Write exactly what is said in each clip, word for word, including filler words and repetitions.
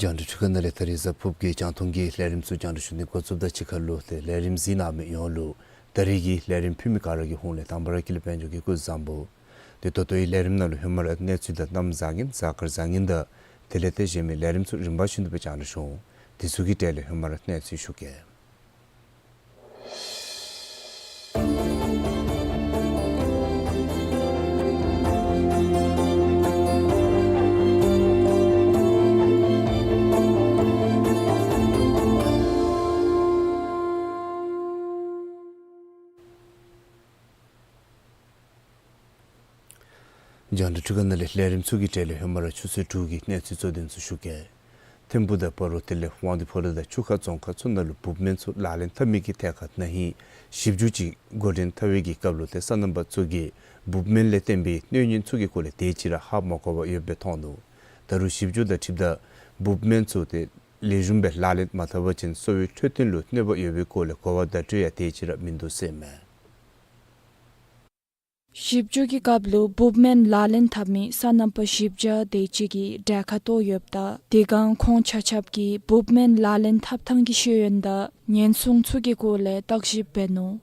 རྒྱང་བསྒྲགས་འཕྲུལ་ཁང་ནང་ལས་ད་རིས་གཟའ་ཕུརཔ་གི་རྒྱང་མཐོང་གི་ལས་རིམ་ཚུ་རྒྱང་བསྒྲགས་ཞུ་ནི་འགོ་བཙུགསཔ་དང་གཅིག་ཁར་ལུ་ཏེ་ལས་རིམ་གཟིགས་གནང་མི་ཡོངས་ལུ་ད་རིས་ཀྱི་ལས་རིམ་ཕུལ་མི་ག་ར་གི་ཧོངས་ལས་དང་པ་ར་ཀུན་ལེགས་དཔལ་འབྱོར་གྱིས་སྐུ་གཟུགས་བཟང་པོ། ཏེ་ད་ལྟོའི་ལས་རིམ་ནང་ལུ་ཧེ་མ་ར་གནས་ཚུལ་དང་གནམ་བཟང་ངན་གཟའ་སྐར་བཟང་ངན་དང་དེ་ལས་ཏེ་གཞན་མི་ལས་རིམ་ཚུ་རིམ་པ་བཞིན་དུ་སྦེ་རྒྱང་བསྒྲགས་ཞུ་འོང་། དེ་ཚུ་གི་གྲས་ལས་ཧེ་མ་ར་གནས་ཚུལ་ཞུ་གེ། རྒྱང་བསྒྲགས་འཕྲུལ་ཁང་ནང་ལས་ལས་རིམ་ཚུ་གི་གྲས་ལས་ཧེ་མ་ར་ཆུ་ཚོད་དྲུག་གི་གནས་ཚུལ་གཙོ་དོན་ཚུ་ཞུ་གེ། ཐིམ་ཕུག་དང་སྤ་རོ་དེ་ལས་དབང་འདུས་ཕོ་བྲང་དང་ཆུ་ཁ་རྫོང་ཁག་ཚུ་ནང་ལུ་འབུབ་སྨན་ཚུ་ལག་ལེན་འཐབ་མི་གི་ཐད་ཁར་ན་ཧིང་ཞིབ་འཇུག་ཅིག་འགོ་འདྲེན་འཐབ་པའི་གི་སྐབས་ལུ་ཏེ་སོ་ནམ་པ་ཚུ་གིས་འབུབ་སྨན་ལས་བརྟེན་པའི་གནོད་ཉེན་ཚུ་གི་སྐོར་ལས་དེ་ཅིག་ར་ཧ་མ་གོ་བར་ཡོདཔ་སྦེ་མཐོང་ནུག། ད་རུང་ཞིབ་འཇུག་དང་འཁྲིལཝ་ད་འབུབ་སྨན་ཚུ་ཏེ་ལེགས་ཤོམ་སྦེ་ལག་ལེན་མ་འཐབ་པ་ཅིན་གསོ་བའི་འཕྲོད་བསྟེན་ལུ་གནོད་པ་ཡོད་པའི་སྐོར་ལས་གོ་བ་བརྡ་སྤྲོད་ཡང་དེ་ཅིག་ར་མིན་འདུག་ཟེར་མས། ཞིབ་འཇུག་གི་སྐབས་ལུ་འབུབ་སྨན་ལག་ལེན་འཐབ་མི་སོ་ནམ་པ་བཞི་བརྒྱ་དེ་ཅིག་གིས་གྲལ་ཁར་གཏོགས་ཡོདཔ་ད་དེ་སྒང་ཁོང་ཆ་ཁྱབ་ཀྱིས་འབུབ་སྨན་ལག་ལེན་འཐབ་ཐངས་ཀྱི་ཤེས་ཡོན་དང་ཉེན་སྲུང་ཚུ་གི་སྐོར་ལས་བརྟག་ཞིབ་འབད་ནུག།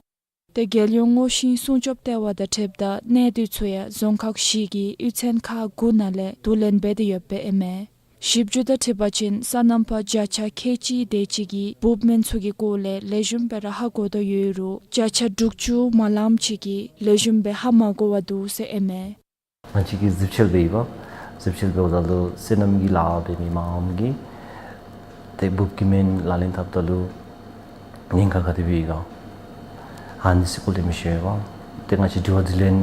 ཏེ་རྒྱལ་ཡོངས་སྔོ་ཤིང་སྲུང་སྐྱོབ་ལྟེ་བ་དང་འཁྲིལཝ་ད་གནས་སྡུད་ཚུ་ཡང་རྫོང་ཁག་བཞི་གི་གཡུས་ཚན་ཁག་དགུ་ནང་ལས་བསྡུ་ལེན་འབད་དེ་ཡོདཔ་ཨིན་མས། ཞིབ་འཇུག་དང་འཁྲིལ་བ་ཅིན་སོ་ནམ་པ་བརྒྱ་ཆ་ཁལ་གཅིག་དེ་ཅིག་གིས་འབུབ་སྨན་ཚུ་གི་སྐོར་ལས་ལེགས་ཤོམ་སྦེ་ར་ཧ་གོ་དོ་ཡོད་རུང་བརྒྱ་ཆ་དྲུག་ཅུ་མ་ལངམ་ཅིག་གིས་ལེགས་ཤོམ་སྦེ་ཧ་མ་གོ་བར་འདུག་ཟེར་ཨིན་མས། ང་བཅས་ཀྱིས་གཟིབ་ཆ་འབད་ཡི་པ། གཟིབ་ཆ་འབདཝ་ད་ལུ་སོ་ནམ་གྱི་ལཱ་འབད་མི་མངམ་གིས་ཏེ་འབུབ་ཀྱི་སྨན་ལག་ལེན་འཐབ་ད་ལུ་ཉེན་ཁ་ག་དེ་སྦེ་ཡོད་ག་ཨ་ནི་ཚུ་སྐོར་ལས་མི་ཤེས་པས། ཏེ་ང་བཅས་དྲི་བ་དྲིས་ལན་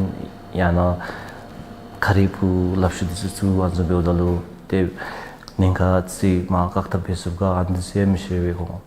ཡང་ན་ཁ་རི་བུ་ལགཔ་ཤུབས་འདི་ཚུ་བཙུགས་ཨ་ནི་ཚུ་འབདཝ་ད་ལུ་ཏེ་ཉེན་ཁ་ཅིག་མར་བཀག་ཐབས་འབད་ཚུགས་ག་ཨ་ནི་ཚུ་ཡང་མི་ཤེས་པས་ཁོང་།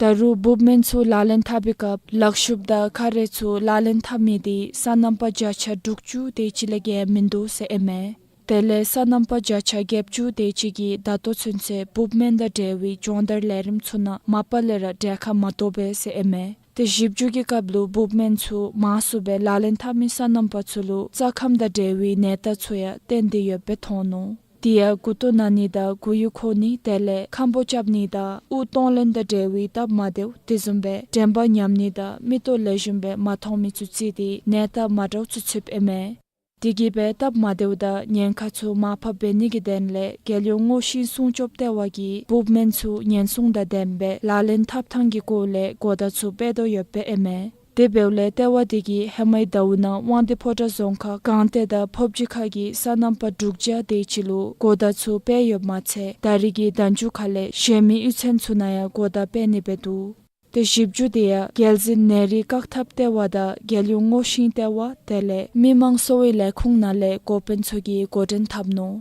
ད་རུང་འབུབ་སྨན་ཚུ་ལག་ལེན་འཐབ་པའི་སྐབས་ལགཔ་ཤུབས་དང་ཁ་རི་ཚུ་ལག་ལེན་འཐབ་མི་དེ་སོ་ནམ་པ་བརྒྱ་ཆ་དྲུག་ཅུ་དེ་ཅིག་ལས་བརྒལ་མིན་འདུག་ཟེར་ཨིན་མས། དེ་ལས་སོ་ནམ་པ་བརྒྱ་ཆ་བརྒྱད་ཅུ་དེ་ཅིག་གིས་ད་ལྟོ་ཚུན་ཚོད་འབུབ་སྨན་དང་འབྲེལ་བའི་སྦྱོང་བརྡར་ལས་རིམ་ཚུ་ནང་མ་པ་ལས་ར་གྲལ་ཁར་མ་གཏོགས་པས་ཟེར་ཨིན་མས། ཏེ་ཞིབ་འཇུག་གི་སྐབས་ལུ་འབུབ་སྨན་ཚུ་མང་སུ་སྦེ་ལག་ལེན་འཐབ་མི་སོ་ནམ་པ་ཚུ་ལུ་རྩ་ཁམས་དང་འབྲེལ་བའི་ནད་རྟགས་ཚུ་ཡང་བསྟན་ཏེ་ཡོདཔ་སྦེ་མཐོང་ནུག། དེ་ཡང་མགུ་ཏོ་ན་ནི་དང་མགུ་ཡུ་འཁོར་ནི་དེ་ལས་ཁམ་པོ་རྐྱབ་ནི་དང་དབུགས་གཏོང་ལེན་དང་འབྲེལ་བའི་སྟབས་མ་བདེཝ་དེ་བཟུམ་སྦེ་དྲན་པ་ཉམས་ནི་དང་མིག་ཏོ་ལེགས་ཤོམ་སྦེ་མ་མཐོང་མི་ཚུ་བརྩིས་ཏེ་ནད་རྟགས་མ་འདྲཝ་ཚུ་ཚུདཔ་ཨིན་མས། དེ་གིས་སྦེ་སྟབས་མ་བདེཝ་དང་ཉེན་ཁ་ཚུ་མར་ཕབ་འབད་ནི་གི་དོན་ལས་རྒྱལ་ཡོངས་སྔོ་ཤིང་སྲུང་སྐྱོབ་ལྟེ་བ་གིས་འབུབ་སྨན་ཚུ་ཉེན་སྲུང་དང་ལྡནམ་སྦེ་ལག་ལེན་འཐབ་ཐངས་ཀྱི་སྐོར་ལས་གོ་བརྡ་ཚུ་སྤེལ་དོ་ཡོདཔ་ཨིན་མས། དེ་འབདཝ་ལས་ལྟེ་བ་དེ་གིས་ཧེ་མའི་ཟླཝ་ནང་དབང་འདུས་ཕོ་བྲང་རྫོང་ཁག་སྒང་སྟེང་དང་ཕོབ་སྦྱིས་ཁ་གི་སོ་ནམ་པ་དྲུག་བརྒྱ་དེ་ཅིག་ལུ་གོ་བརྡ་ཚུ་སྤེལ་ཡོདཔ་མ་ཚད་ད་རིས་ཀྱི་ཟླཝ་མཇུག་ཁ་ལས་གཞན་མི་གཡུས་ཚན་ཚུ་ནང་ཡང་གོ་བརྡ་སྤེལ་ནི་སྦེ་འདུག། ཏེ་ཞིབ་འཇུག་དེ་ཡང་རྒྱལ་འཛིན་ནད་རིགས་བཀག་ཐབས་ལྟེ་བ་དང་རྒྱལ་ཡོངས་སྔོ་ཤིང་ལྟེ་བ་དེ་ལས་མི་དམངས་གསོ་བའི་ལས་ཁུངས་ནང་ལས་འགོ་དཔོན་ཚུ་གིས་འགོ་འདྲེན་འཐབ་ནུག།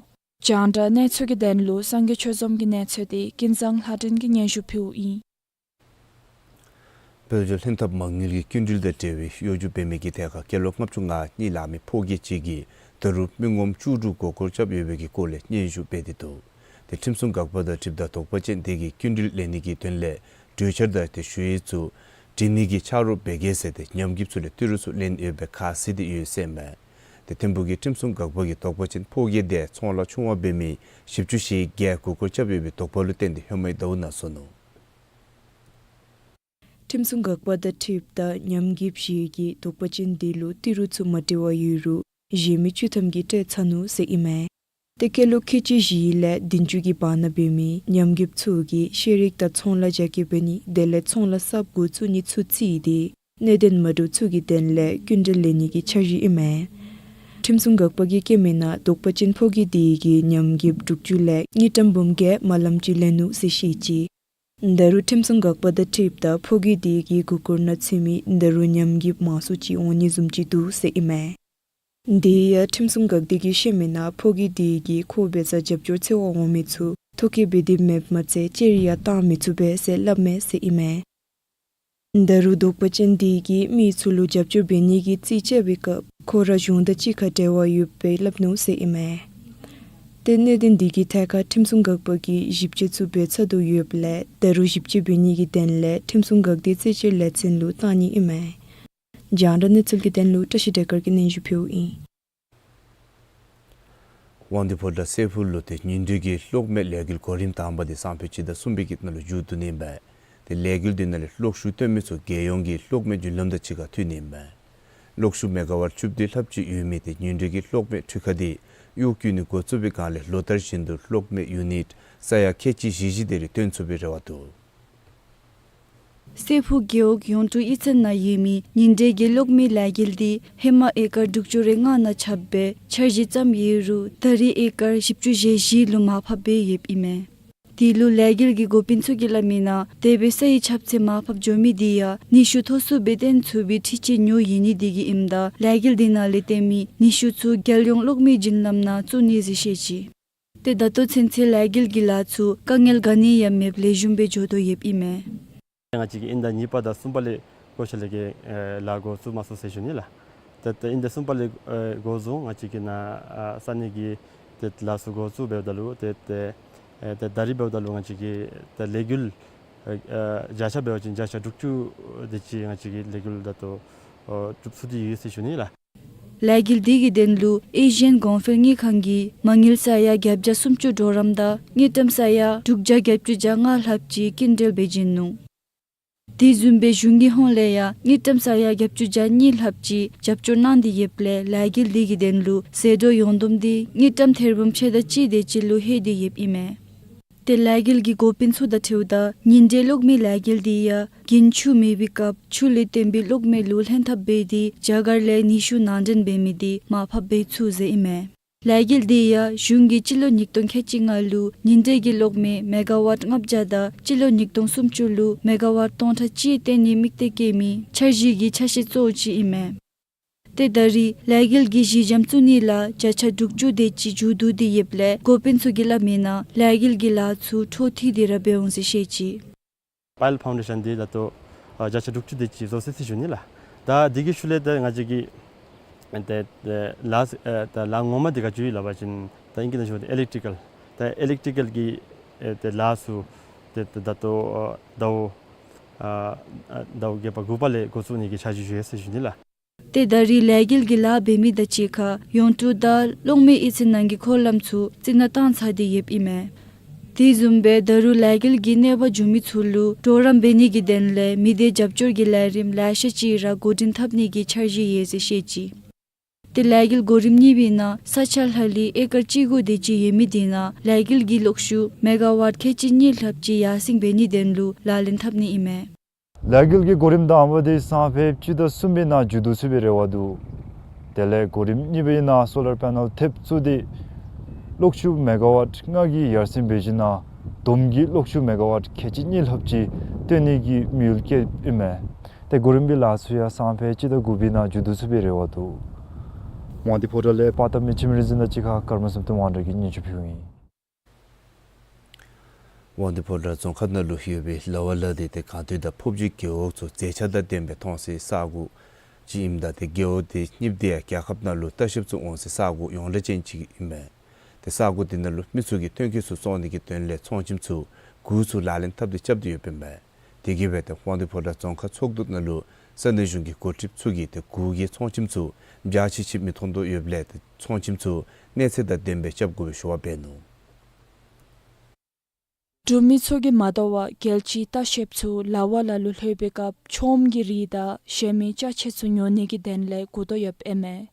རྒྱང་བསྒྲགས་གནས་ཚུལ་གྱི་དོན་ལུ་སངས་རྒྱས་ཆོས་འཛོམས་ཀྱི་གནས་ཚུལ་དེ་ཀུན་བཟང་ལྷ་སྒྲོན་གྱིས་སྙན་ཞུ་ཕུལཝ་ཨིན། དཔལ་འབྱོར་ལྷན་ཐབས་མ་དངུལ་གྱི་སྐྱིན་འགྲུལ་དང་འབྲེལ་བའི་གཡོ་སྒྱུ་འབད་མི་གི་ཐད་ཁར་སྐྱེས་ལོ་ལྔ་བཅུ་ང་གཉིས་ལང་མི་ཕོ་སྐྱེས་ཅིག་གིས་ ད་རུང་མི་ངོམ་བཅུ་དྲུག་མགུ་སྐོར་རྐྱབ་ཡོད་པའི་གི་སྐོར་ལས་སྙན་ཞུ་འབད་དེ་འདུག། ཏེ་ཁྲིམས་སྲུང་འགག་པ་དང་འཁྲིལཝ་ད་དོགས་པ་ཅན་དེ་གིས་སྐྱིན་འགྲུལ་ལེན་ནི་གི་དོན་ལས་གྲོས་འཆར་དང་ཏེ་ཞུ་ཡིག་ཚུ་བྲི་ནི་གི་ཆ་རོགས་འབད་གེ་ཟེར་ཏེ་ཉམས་རྒུདཔ་ཚུ་ལས་ཏི་རུ་ཚུ་ལེན་ཡོད་པའི་ཁ་བཟེད་དེ་ཡོད་ཟེར་མས། ཏེ་ཐིམ་ཕུག་གི་ཁྲིམས་སྲུང་འགག་པ་གིས་དོགས་པ་ཅན་ཕོ་སྐྱེས་དེ་ཚོང་ལཱ་ཆུང་བ་འབད་མི་བཞི་བཅུ་ཞེ་བརྒྱད་མགུ་སྐོར་རྐྱབ་ཡོད་པའི་དོགས་པ་ལུ་བརྟེན་ཏེ་ཧེ་མའི་ཟླཝ་ནང་སོང་ནུག། ཁྲིམས་སྲུང་འགག་པ་དང་འཁྲིལཝ་ད་ཉམས་རྒུདཔ་ཅིག་གིས་དོགས་པ་ཅན་དེ་ལུ་ཏི་རུ་ཚུ་མ་བྲི་བར་ཡོད་རུང་གཞན་མི་བཅུ་ཐམ་གྱིས་སྤྲོད་ཚར་ནུག་ཟེར་ཨིན་མས། ཏེ་སྐྱེས་ལོ་ཁལ་གཅིག་བཞི་ལས་བདུན་ཅུ་གི་བར་ན་འབད་མི་ཉམས་རྒུདཔ་ཚུ་གིས་ཤེས་རིག་དང་ཚོང་ལཱ་རྒྱ་སྐྱེད་འབད་ནི་དེ་ལས་ཚོང་ལཱ་གསརཔ་འགོ་བཙུགས་ནི་ཚུ་བརྩིས་ཏེ་གནད་དོན་མ་འདྲཝ་ཚུ་གི་དོན་ལས་སྐྱིན་འགྲུལ་ལེན་ནི་གི་འཆར་གཞི་ཨིན་མས། ཁྲིམས་སྲུང་འགག་པ་གིས་བཀོད་མི་ནང་དོགས་པ་ཅན་ཕོ་སྐྱེས་དེ་གིས་ཉམས་རྒུདཔ་དྲུག་ཅུ་ལས་དངུལ་ཀྲམ་འབུམ་བརྒྱད་མ་ལམ་ཅིག་ལེན་ནུག་ཟེར་བཤད་ཅི། ད་རུང་ཁྲིམས་སྲུང་འགག་པ་དང་འཁྲིལཝ་ད་ཕོ་སྐྱེས་དེ་གི་མགུ་སྐོར་ནང་ཚུད་མི་ད་རུང་ཉམས་རྒུདཔ་མང་སུ་ཅིག་འོང་ནི་བཟུམ་ཅིག་འདུག་ཟེར་ཨིན་མས། དེ་ཡང་ཁྲིམས་སྲུང་འགག་སྡེ་གིས་བཤད་མི་ནང་ཕོ་སྐྱེས་དེ་གིས་ཁོ་འབད་སར་རྒྱབ་སྐྱོར་འཚོལ་བར་འོང་མི་ཚུ་ཐོ་བཀོད་འབད་དེ་མེདཔ་མ་ཚད་ཅེར་ཡང་བཏང་མི་ཚུགས་པས་ཟེར་སླབ་མས་ཟེར་ཨིན་མས། ད་རུང་དོགས་པ་ཅན་དེ་གིས་མི་ཚུ་ལུ་རྒྱབ་སྐྱོར་འབད་ནི་གི་རྩིས་རྐྱབ་པའི་སྐབས་ཁོ་ར་གཞུང་དང་གཅིག་ཁར་འབྲེལ་བ་ཡོདཔ་སྦེ་སླབ་ནུག་ཟེར་ཨིན་མས། ཏེ་གནད་དོན་དེ་གི་ཐད་ཁར་ཁྲིམས་སྲུང་འགག་པ་གིས་ཞིབ་དཔྱད་ཚུ་འབད་ཚར་དོ་ཡོདཔ་ལས་ད་རུང་ཞིབ་དཔྱད་འབད་ནི་གི་དོན་ལས་ཁྲིམས་སྲུང་འགག་སྡེ་རྩིས་དཔྱད་ལས་ཚན་ལུ་བཏང་ནི་ཨིན་མས། རྒྱང་བསྒྲགས་གནས་ཚུལ་གྱི་དོན་ལུ་བཀྲ་ཤིས་བདེ་དཀར་གྱིས་སྙན་ཞུ་ཕུལཝ་ཨིན། དབང་འདུས་ཕོ་བྲང་སྲས་ཕུག་ལུ་ཏེ་ཉིན་དྲོད་ཀྱི་གློག་མེ་ལས་འགུལ་གོ་རིམ་དང་པ་དེ་སང་ཕོད་སྤྱི་ཟླ་གསུམ་པའི་གི་ནང་ལུ་མཇུག་བསྡུ་ནི་ཨིན་པས། ཏེ་ལས་འགུལ་དེ་ནང་ལས་གློག་ཤུགས་བཏོན་མི་ཚུ་རྒྱལ་ཡོངས་ཀྱི་གློག་མེ་བརྒྱུད་ལམ་དང་གཅིག་ཁར་མཐུད་ནི་ཨིན་པས། གློག་ཤུགས་མེ་ག་ཝཊ་བཅུ་བདུན་ལྷགཔ་ཅིག་ཡོད་མི་ཏེ་ཉིན་དྲོད་ཀྱི་གློག་མེ་འཕྲུལ་ཁང་དེ་གཡོག་བཀོལ་ནི་འགོ་བཙུགས་པའི་སྒང་ལས་ལོ་ལྟར་བཞིན་དུ་གློག་མེ་ཡུ་ནིཊ་ས་ཡ་ཁལ་གཅིག་བཞི་བཞི་དེ་རེ་བཏོན་ཚུགས་པའི་རེ་བ་འདུག། སྲས་ཕུག་རྒེད་འོག་ཡོངས་གྲུབ་གཡུས་ཚན་ནང་ཡོད་མི་ཉིན་དྲོད་ཀྱི་གློག་མེ་ལས་འགུལ་འདི་ཧེ་མ་ཨེ་ཀར་དྲུག་ཅུ་རེ་ལྔ་ནང་ཁྱབ་སྦེ་འཆར་གཞི་བརྩམས་ཡོད་རུང་ད་རེས་ཨེ་ཀར་བཞི་བཅུ་ཞེ་བཞི་ལུ་མར་ཕབ་སྦེ་ཡོདཔ་ཨིན་མས། དེ་ལུ་ལས་འགུལ་གྱི་འགོ་དཔོན་ཚུ་གིས་སླབ་མི་ནང་དེ་སྦེ་ས་ཡི་ཁྱབ་ཚད་མར་ཕབ་འགྱོ་མི་འདི་ཡང་ནུས་ཤུགས་མཐོ་སུ་སྦེ་བཏོན་ཚུགས་པའི་འཕྲུལ་ཆས་ཉོ་ཡོད་ནི་དེ་གིས་ཨིནམ་ད་ལས་འགུལ་འདི་ནང་ལས་བཏོན་མི་ནུས་ཤུགས་ཚུ་རྒྱལ་ཡོངས་གློག་མེ་བརྒྱུད་ལམ་ནང་བཙུགས་ནི་ཟེར་བཤད་ཅི། ཏེ་ད་ལྟོ་ཚུན་ཚོད་ལས་འགུལ་གྱི་ལཱ་ཚུ་དཀའ་ངལ་ག་ནི་ཡང་མེདཔ་ལེགས་ཤོམ་སྦེ་འགྱོ་དོ་ཡོདཔ་ཨིན་མས། ང་བཅས་ཀྱིས་དབྱིན་ཟླ་གཉིས་པ་དང་གསུམ་པ་ལས་བཀོད་ཆ་ལས་ཀྱི་ཨེ་ལཱ་འགོ་བཙུགས་མ་ཚུགས་ཟེར་ཞུ་ནི་ལགས། ཏེ་ཏེ་དབྱིན་ཟླ་གསུམ་པ་ལས་ཨེ་འགོ་བཟུང་ང་བཅས་ཀྱིས་ནཱ་ཨ་ས་གནས་ཀྱི་ཏེ་ལཱ་ཚུ་འགོ་བཙུགས་འབདཝ་ད་ལུ་ཏེ་ཏེ་ཨེ་ཏེ་ད་རིས་འབདཝ་ད་ལུ་ང་བཅས་ཀྱིས་ཏེ་ལས་འགུལ་ཨེ་ཨེ་བརྒྱ་ཆ་འབད་བ་ཅིན་བརྒྱ་ཆ་དྲུག་ཅུ་དེ་ཅིག་ང་བཅས་ཀྱིས་ལས་འགུལ་ད་ལྟོ་ཨོ་གྲུབ་ཚུགས་ཏེ་ཡོད་ཟེར་ཞུ་ནི་ལགས། ལས་འགུལ་འདི་གི་དོན་ལུ་ཨེ་ཤི་ཡན་གོང་འཕེལ་དངུལ་ཁང་གིས་མ་དངུལ་ས་ཡ་བརྒྱད་བརྒྱ་སུམ་ཅུ་གྲོགས་རམ་དང་དངུལ་ཀྲམ་ས་ཡ་དྲུག་བརྒྱ་བརྒྱད་ཅུ་གྱ་ལྔ་ལྷགཔ་ཅིག་སྐྱིན་འགྲུལ་འབད་བྱིན་ནུག། དེ་བཟུམ་སྦེ་གཞུང་གི་ཧོངས་ལས་ཡང་དངུལ་ཀྲམ་ས་ཡ་བརྒྱད་ཅུ་གྱ་གཉིས་ལྷགཔ་ཅིག་རྒྱབ་སྐྱོར་གནང་སྟེ་ཡོདཔ་ལས་ལས་འགུལ་འདི་གི་དོན་ལུ་ཟད་འགྲོ་ཡོངས་བསྡོམས་འདི་དངུལ་ཀྲམ་ཐེར་འབུམ་ཕྱེད་དང་གཅིག་དེ་ཅིག་ལུ་ལྷོད་དེ་ཡོདཔ་ཨིན་མས། ཏེ་ལས་འགུལ་གྱི་འགོ་དཔོན་ཚུ་དང་འཁྲིལཝ་ད་ཉིན་དྲོད་གློག་མེ་ལས་འགུལ་འདི་ཡང་རྒྱུན་ཆུ་མེད་པའི་སྐབས་ཆུ་ལས་བཏོན་པའི་གློག་མེ་ལུ་ལྷན་ཐབས་འབད་དེ་རྒྱ་གར་ལས་ནུས་ཤུགས་ནང་འདྲེན་འབད་མི་འདི་མར་ཕབ་འབད་ཚུགས་ཟེར་ཨིན་མས། ལས་འགུལ་འདི་ཡང་གཞུང་གིས་སྤྱི་ལོ་ཉིས་སྟོང་ཁལ་གཅིག་ལྔ་ལུ་ཉིན་དྲོད་ཀྱི་གློག་མེ་མེ་ག་ཝཊ་ལྔ་བརྒྱ་དང་སྤྱི་ལོ་ཉིས་སྟོང་སུམ་ཅུ་ལུ་མེ་ག་ཝཊ་སྟོང་ཕྲག་གཅིག་བཏོན་ནི་དམིགས་གཏད་བསྐྱེད་མི་འཆར་གཞི་གི་ཆ་ཤས་གཙོ་བོ་ཅིག་ཨིན་མས། ཏེ་ད་རེས་ལས་འགུལ་གྱི་གཞི་འགྱམ་བཙུགས་ནི་ལཱ་བརྒྱ་ཆ་དྲུག་ཅུ་དེ་ཅིག་མཇུག་བསྡུ་སྟེ་ཡོདཔ་ལས་འགོ་དཔོན་ཚུ་གིས་སླབ་མི་ནང་ལས་འགུལ་གྱི་ལཱ་ཚུ་འཕྲོ་མཐུད་དེ་ར་འབད་འོང་ཟེར་བཤད་ཅི། པའི་ལེཊ་ཕའུན་ཌེ་ཤཱན་འདི་ད་ལྟོ་ཨ་བརྒྱ་ཆ་དྲུག་ཅུ་དེ་ཅིག་བཟོ་ཚར་ཟེར་ཞུ་ནི་ལགས། ད་འདི་གི་ཤུལ་ལས་ད་ང་བཅས་ཀྱི་ཏེ་ཏེ་ལཱ་ཨེ་ད་ལཱ་ངོ་མ་འདི་ག་ཅི་ཡོད་སླབ་པ་ཅིན་ད་ཨིང་སྐད་ནང་ཞུཝ་ད་ཨི་ལེག་ཊི་ཀལ་ད་ཨི་ལེག་ཊི་ཀལ་གྱི་ཨེ་ཏེ་ལཱ་ཚུ་ཏེ་ཏེ་ད་ལྟོ་ཨ་ཟླཝ་ཨ་ཨ་ཟླཝ་བརྒྱད་པ་དགུ་པ་ལས་འགོ་བཙུགས་ནི་གི་འཆར་གཞི་ཡོད་ཟེར་ཞུ་ནི་ལགས། ཏེ་ད་རེས་ལས་འགུལ་གྱི་ལཱ་འབད་མི་དང་གཅིག་ཁར་ཡོངས་གྲུབ་དང་གློག་མེ་གཡུས་ཚན་ནང་གི་འཁོར་ལམ་ཚུ་རྩི་ནག་བཏང་ཚར་ཏེ་ཡོདཔ་ཨིན་མས། དེ་བཟུམ་སྦེ་ད་རུང་ལས་འགུལ་གྱི་གནོད་པ་བྱུང་མི་ཚུ་ལུ་གྲོགས་རམ་འབད་ནི་གི་དོན་ལས་མི་སྡེ་རྒྱབ་སྐྱོར་གྱི་ལས་རིམ་ལེ་ཤ་ཅིག་ར་འགོ་འདྲེན་འཐབ་ནི་གི་འཆར་གཞི་ཡོད་ཟེར་བཤད་ཅི། ཏེ་ལས་འགུལ་གོ་རིམ་གཉིས་པའི་ནང་ས་ཆ་ལྷག་ལུས་ཨེ་ཀར་གཅིག་དགུ་དེ་ཅིག་ཡོད་མི་དེ་ནང་ལས་འགུལ་གྱི་གློག་ཤུགས་མེ་ག་ཝཊ་ཁལ་གཅིག་གཉིས་ལྷགཔ་ཅིག་ཡར་སེང་འབད་ནིའི་དོན་ལུ་ལག་ལེན་འཐབ་ནི་ཨིན་མས། ལས་འགུལ་གྱི་གོ་རིམ་དང་པ་དེ་སང་ཕོད་སྤྱི་ཟླ་གསུམ་པའི་ནང་མཇུག་བསྡུ་ཚུགས་པའི་རེ་བ་འདུག། དེ་ལས་གོ་རིམ་གཉིས་པའི་ནང་སོ་ལར་པེ་ནལ་ཐེབས་བཙུགས་ཏེ་གློག་ཤུགས་མེ་ག་ཝཊ་ལྔ་གི་ཡར་སེང་འབད་ཞིནམ་ལས་བསྡོམས་ཀྱི་གློག་ཤུགས་མེ་ག་ཝཊ་ཁལ་གཅིག་གཉིས་ལྷགཔ་ཅིག་བཏོན་ནི་གི་དམིགས་ཡུལ་བསྐྱེདཔ་ཨིན་མས། ཏེ་གོ་རིམ་པའི་ལཱ་ཚུ་ཡང་སང་ཕོད་སྤྱི་ཟླ་དགུ་པའི་ནང་མཇུག་བསྡུ་ཚུགས་པའི་རེ་བ་འདུག། དབང་འདུས་ཕོ་བྲང་ལས་པར་བཏབ་མི་འཆི་མེད་རིག་འཛིན་དང་གཅིག་ཁར་ཀརྨ་བསམ་གཏན་དབང་གྲགས་ཀྱིས་སྙན་ཞུ་ཕུལཝ་ཨིན། དབང་འདུས་ཕོ་བྲང་རྫོང་ཁག་ནང་ལུ་ཡོད་པའི་ལ་ཝ་ལ་དེ་ཏེ་གངས་སྟོད་དང་ཕོབ་སྦྱིས་རྒེད་འོག་ཚུ་མཛེས་ཆ་དང་ལྡན་པའི་མཐོང་སའི་ས་སྒོ་ ཅིག་ཨིནམ་ད་ཏེ་རྒེད་འོག་དེ་གཉིས་པོ་དེ་ཡང་རྒྱལ་ཁབ་ནང་ལུ་ལྟ་བཤལཔ་ཚུ་འོང་སའི་ས་གོ་ཡོངས་གྲགས་ཅན་ཅིག་ཨིན་མས། ཏེ་ས་གོ་དེ་ནང་ལུ་མི་ཚུ་གིས་ཐོན་སྐྱེད་ཚུ་བཙོང་ནི་གི་དོན་ལས་ཚོང་ཁྱིམ་ཚུ་གུར་ཚུ་ལག་ལེན་འཐབ་སྟེ་རྐྱབ་སྟེ་ཡོདཔ་ཨིན་མས། དེ་གིས་སྦེ་ཏེ་དབང་འདུས་ཕོ་བྲང་རྫོང་ཁག་ཚོགས་འདུ་ནང་ལུ་ས་གནས་གཞུང་གི་འགོ་ཁྲིདཔ་ཚུ་གིས་ཏེ་གུར་གྱི་ཚོང་ཁྱིམ་ཚུ་འཇའ་ཆི་ཆི་མི་མཐོང་དོ་ཡོདཔ་ལས་ཏེ་ཚོང་ཁྱིམ་ཚུ་གནས་ཚད་དང་ལྡནམ་སྦེ་རྐྱབ་དགོ་པའི་ཞུ་བ་འབད་ནུག། འབྲུག་མི་ཚུ་གིས་མ་དོ་བར་རྒྱལ་སྤྱིའི་ལྟ་བཤལཔ་ཚུ་ལ་ཝ་ལ་ལུ་ལྷོད་པའི་སྐབས་ཆོས་ཀྱི་རིགས་དང་གཞན་མི་ཅ་ཆས་ཚུ་ཉོ་ནི་གི་དོན་ལས་སྒུག་དོ་ཡོདཔ་ཨིན་མས།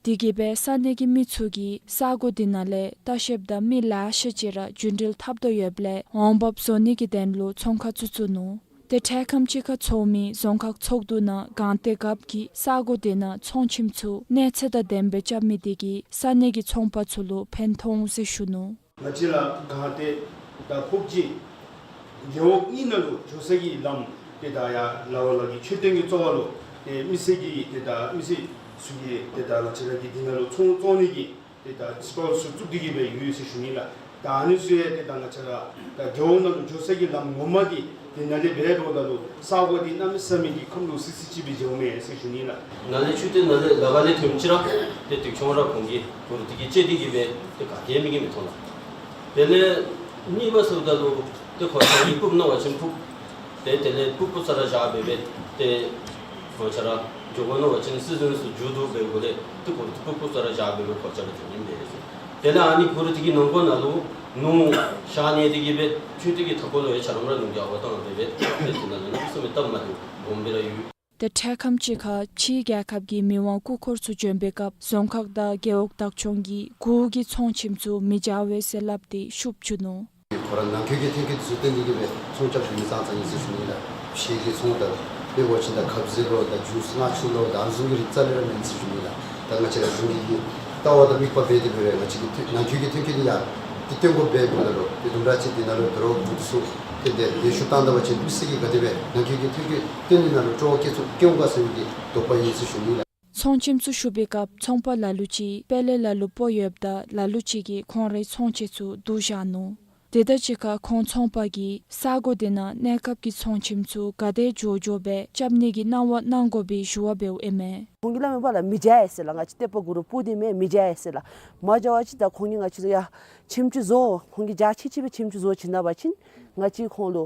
དེ་གིས་སྦེ་ས་གནས་ཀྱི་མི་ཚུ་གིས་ས་གོ་དེ་ནང་ལས་ལྟ་བཤལཔ་དང་མི་ལེ་ཤ་ཅིག་ར་རྒྱུན་འགྲུལ་འཐབ་དོ་ཡོདཔ་ལས་འོང་འབབ་བཟོ་ནི་གི་དོན་ལུ་ཚོང་ཁང་ཚུ་བཙུགས་ནུག། ཏེ་འཕྲལ་ཁམས་ཅིག་ཁར་ཚོགས་མི་རྫོང་ཁག་ཚོགས་འདུ་ནང་གངས་ཏེ་རྒཔོ་གིས་ས་གོ་དེ་ནང་ཚོང་ཁྱིམ་ཚུ་གནས་ཚད་དང་ལྡནམ་སྦེ་རྐྱབ་མི་དེ་གིས་ས་གནས་ཀྱི་ཚོང་པ་ཚུ་ལུ་ཕན་ཐོགས་འོང་ཟེར་ཞུ་ནུག། ང་བཅས་ར་གངས་ཏེ་དང་ཕུག་ཅིང་རྒེད་འོག་གཉིས་ནང་ལུ་འགྱོ་ས་གི་ལམ་ཏེ་ད་ཡར་ལ་ཝ་ལ་གི་མཆོད་རྟེན་གྱི་རྩ་བ་ལུ་ཏེ་མི་སེར་གྱིས་ཏེ་ད་མི་སེར་ཚུ་གིས་ཏེ་ད་ང་བཅས་ར་གི་དེ་ནང་ལུ་ཚོང་བཙོང་ནི་གི་ཏེ་ད་སི་ཊོལ་ཚུ་བཙུགས་ཏེ་གི་སྦེ་ཡོད་ཟེར་ཞུ་ནི་ལགས། ད་ཨ་ནི་ཚུ་ཡང་ཏེ་ད་ང་བཅས་ར་ད་རྒེད་འོག་ནང་ལུ་འགྱོ་ས་གི་ལམ་ངོ་མ་འདི་དེ་ནང་ལས་འབད་འགྱོཝ་ད་ལུ་ས་གོ་འདི་གནམ་མེད་ས་མེད་ཀྱི་ཁམས་ལུ་བསིལ་བསིལ་ཅིག་སྦེ་འགྱོཝ་མས་ཟེར་ཞུ་ནི་ལགས། ནཱ་ལས་མཆོད་རྟེན་ནང་ལས་ལ་ཁ་ལས་ཐོནམ་ཅིག་ར་ཏེ་དུག་ཆང་ར་ཁོང་གིས་གུར་དེ་གིས་བཅད་དེ་གི་སྦེ་ཏེ་ག་གིས་མི་གིས་མི་མཐོང་ལགས། དེ་ལས་གཉིས་པ་ཟེརཝ་ད་ལུ་ཏེ་ཁོང་ཚུ་གིས་སྤུབ་གནང་བ་ཅིན་སྤུབ། ཏེ་དེ་ལས་སྤུབ་སྤུབ་ས་ར་བཞག་སྦེ་སྦེ་ཏེ་ཁོང་ཚུ་ར་འགྱོ་དགོ་མནོ་བ་ཅིན་སི་ཛིན་ཚུ་མཇུག་བསྡུ་བའི་སྒོ་ལས་ཏེ་གུར་དེ་སྤུབ་སྤུབ་ས་ར་བཞག་སྦེ་སྦེ་ཁོང་ཚུ་ར་ཐོན་ནི་མས་ཟེར། དེ་ལས་ཨ་ནི་གུར་དེ་གི་ནང་ཁོག་ནང་ལུ་ནོར་བཞག་ནི་དེ་གིས་སྦེ་མཆོད་རྟེན་གྱི་མཐའ་འཁོར་ལུ་ཡང་ཆ་རོགས་ར་ནོར་རྒྱུ་ཨ་ཝ་བཏང་སྦེ་སྦེ་ཏེ་དེ་ནང་ལུ་གནམ་མེད་ས་མེད་སྟབས་མ་བདེཝ་སྦོམ་སྦེ་ར་ཡོད། ཏེ་འཕྲལ་ཁམས་ཅིག་ཁར་ཕྱིའི་རྒྱལ་ཁབ་ཀྱི་མི་དབང་སྐུ་འཁོར་ཚུ་བྱོན་པའི་སྐབས་རྫོང་ཁག་དང་རྒེད་འོག་བདག་སྐྱོང་གིས་གུར་གྱི་ཚོང་ཁྱིམ་ཚུ་མི་འཇལ་བས་ཟེར་སླབ་སྟེ་ཤུགས་བཙུགས་ནུག། ཁོ་ར་ནང་འཁོད་ཀྱི་ཐོན་སྐྱེད་ཚུ་བཏོན་ཏེ་གི་སྦེ་ཚོང་རྐྱབ་མི་ཙང་ཙང་ཨིན་ཟེར་ཞུ་ནི་ལགས། ཕྱི་གི་ཚོང་དང་དཔེ་འབད་བ་ཅིན་ད་ཁབ་ཟས་ལོ་དང་ཇུས་མངར་ཆུ་ལོ་དང་ཨ་ནི་བཟུམ་གྱི་རིགས་རྩ་ལས་ར་མེད་ཟེར་ཞུ་ནི་ལགས། ད་ང་བཅས་ར་གཞུང་གི་ལྟ་བ་དང་དམིགས་པ་འབད་དེ་འབད་རུང་ང་བཅས་ཀྱི་ཐོན་ནང་འཁོད་ཀྱི་ཐོན་སྐྱེད་འདི་ཡང་ཏེ་བཏོན་དགོཔ་འབདཝ་ད་ལུ་ཏེ་དུམ་གྲ་ཅིག་འདི་ནང་ལུ་འབད་རུང་འབྲུ་འདི་ཚུ་ཏེ་ཏེ་ལེགས་ཤོམ་བཏང་ད་པ་ཅིན་མི་སེར་གྱིས་ག་དེ་སྦེ་ནང་འཁོད་ཀྱི་ཐོན་སྐྱེད་བཏོན་ནི་ནང་ལུ་སྤྲོ་བ་བསྐྱེད་ཚུགས་བསྐྱེད་འོང་ག་ཟེར་བའི་གི་དོགས་པ་ཡོད་ཟེར་ཞུ་ནི་ལགས། ཚོང་ཁྱིམ་ཚུ་ཞུ་བའི་སྐབས་ཚོང་པ་ལ་ལུ་ཅིག་དཔལ་ལས་ལ་ལུ་སྤོ་ཡོདཔ་ད་ལ་ལུ་ཅིག་གིས་ཁོང་རའི་ཚོང་ཆས་ཚུ་བསྡུ་བཞག་ནུག། དེ་དང་གཅིག་ཁར་ཁོང་ཚོང་པ་གིས་ས་གོ་དེ་ནང་གནས་སྐབས་ཀྱི་ཚོང་ཁྱིམ་ཚུ་ག་དེ་མགྱོགས་མགྱོགས་སྦེ་རྐྱབ་ནི་གི་གནང་བ་གནང་དགོ་པའི་ཞུ་བ་འབདཝ་ཨིན་མས། ཁོང་གིས་སླབ་མི་འབདཝ་ལགས་མི་འཇལ་ཟེར་ལགས། ང་བཅས་ཏེ་པ་གུ་རུ་སྤུབ་སྟེ་མེན་མི་འཇལ་ཟེར་ལགས། མ་འཇལ་བ་ཅིན་ད་ཁོང་གིས་ང་བཅས་ལུ་ཡར་ཁྱིམ་ཅིག་བཟོ་ཁོང་གིས་འཇའ་ཆི་ཆི་སྦེ་ཁྱིམ་ཅིག་བཟོ་བྱིན་ད་པ་ཅིན་ང་བཅས་ཁོང་ལུ་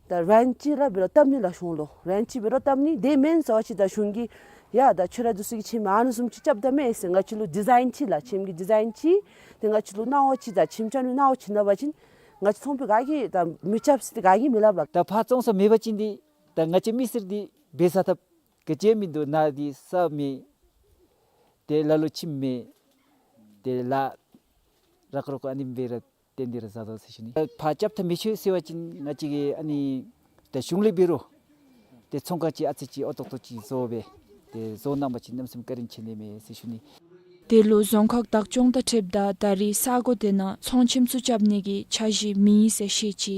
ད་རེནཊ་ཅིག་ར་འབད་རུང་བཏབ་ནི་ལགས། གཞུང་ལུ་རེནཊ་ཅིག་འབད་རུང་བཏབ་ནི། དེ་མེན་ཟེར་བ་ཅིན་ད་གཞུང་གིས་ཡ་ད་ཁྱོད་ར་འདི་ཚུ་གི་ཁྱིམ་ཨ་ནི་བཟུམ་ཅིག་རྐྱབ་ད་མས་ཟེར་ང་བཅས་ལུ་ཌི་ཛའིན་ཅིག་ལགས་ཁྱིམ་གྱི་ཌི་ཛའིན་ཅིག་ཏེ་ང་བཅས་ལུ་གནང་བ་ཅིག་ད་ཁྱིམ་རྐྱབ་ནི་གནང་བ་བྱིན་ད་པ་ཅིན་ང་བཅས་ཚོང་པ་ག་གིས་ད་མི་རྐྱབ་ཟེར་ཏེ་ག་གིས་མི་སླབ་ལགས། ད་ཕར་བཙོང་ས་མེད་པ་ཅིན་འདི་ད་ང་བཅས་མི་སེར་འདི་འབད་ས་ཐབས་ག་ཅི་མིན་འདུག། ནཱ་འདི་ས་མེད། ཏེ་ལ་ལུ་ཁྱིམ་མེད། ཏེ་ལཱ་རག་རོག་ཨ་ནི་འབད་ར་བརྟེན་ཏེ་ར་བཟའ་དོ་ཟེར་ཞུ་ནི། ཕར་རྐྱབ་ཐབས་མེད་ཤོས་ཟེར་བ་ཅིན་ང་བཅས་ཀྱིས་ཨ་ནི་ཏེ་གཞུང་ལས་འབད་རུང་ཏེ་ཚོང་ཁང་ཅིག་ཨ་ཙི་ཅིག་ཨོ་ཏོག་ཏོ་ཅིག་བཟོ་སྦེ་ཏེ་བཟོ་གནང་པ་ཅིན་གནམ་མེད་ས་མེད་བཀའ་དྲིན་ཆེ་ནི་མས་ཟེར་ཞུ་ནི། དེ་ལུ་རྫོང་ཁག་བདག་སྐྱོང་དང་འཁྲིལཝ་ད་ད་རེས་ས་གོ་དེ་ནང་ཚོང་ཁྱིམ་ཚུ་རྐྱབ་ནི་གི་འཆར་གཞི་མེད་ཟེར་བཤད་ཅི།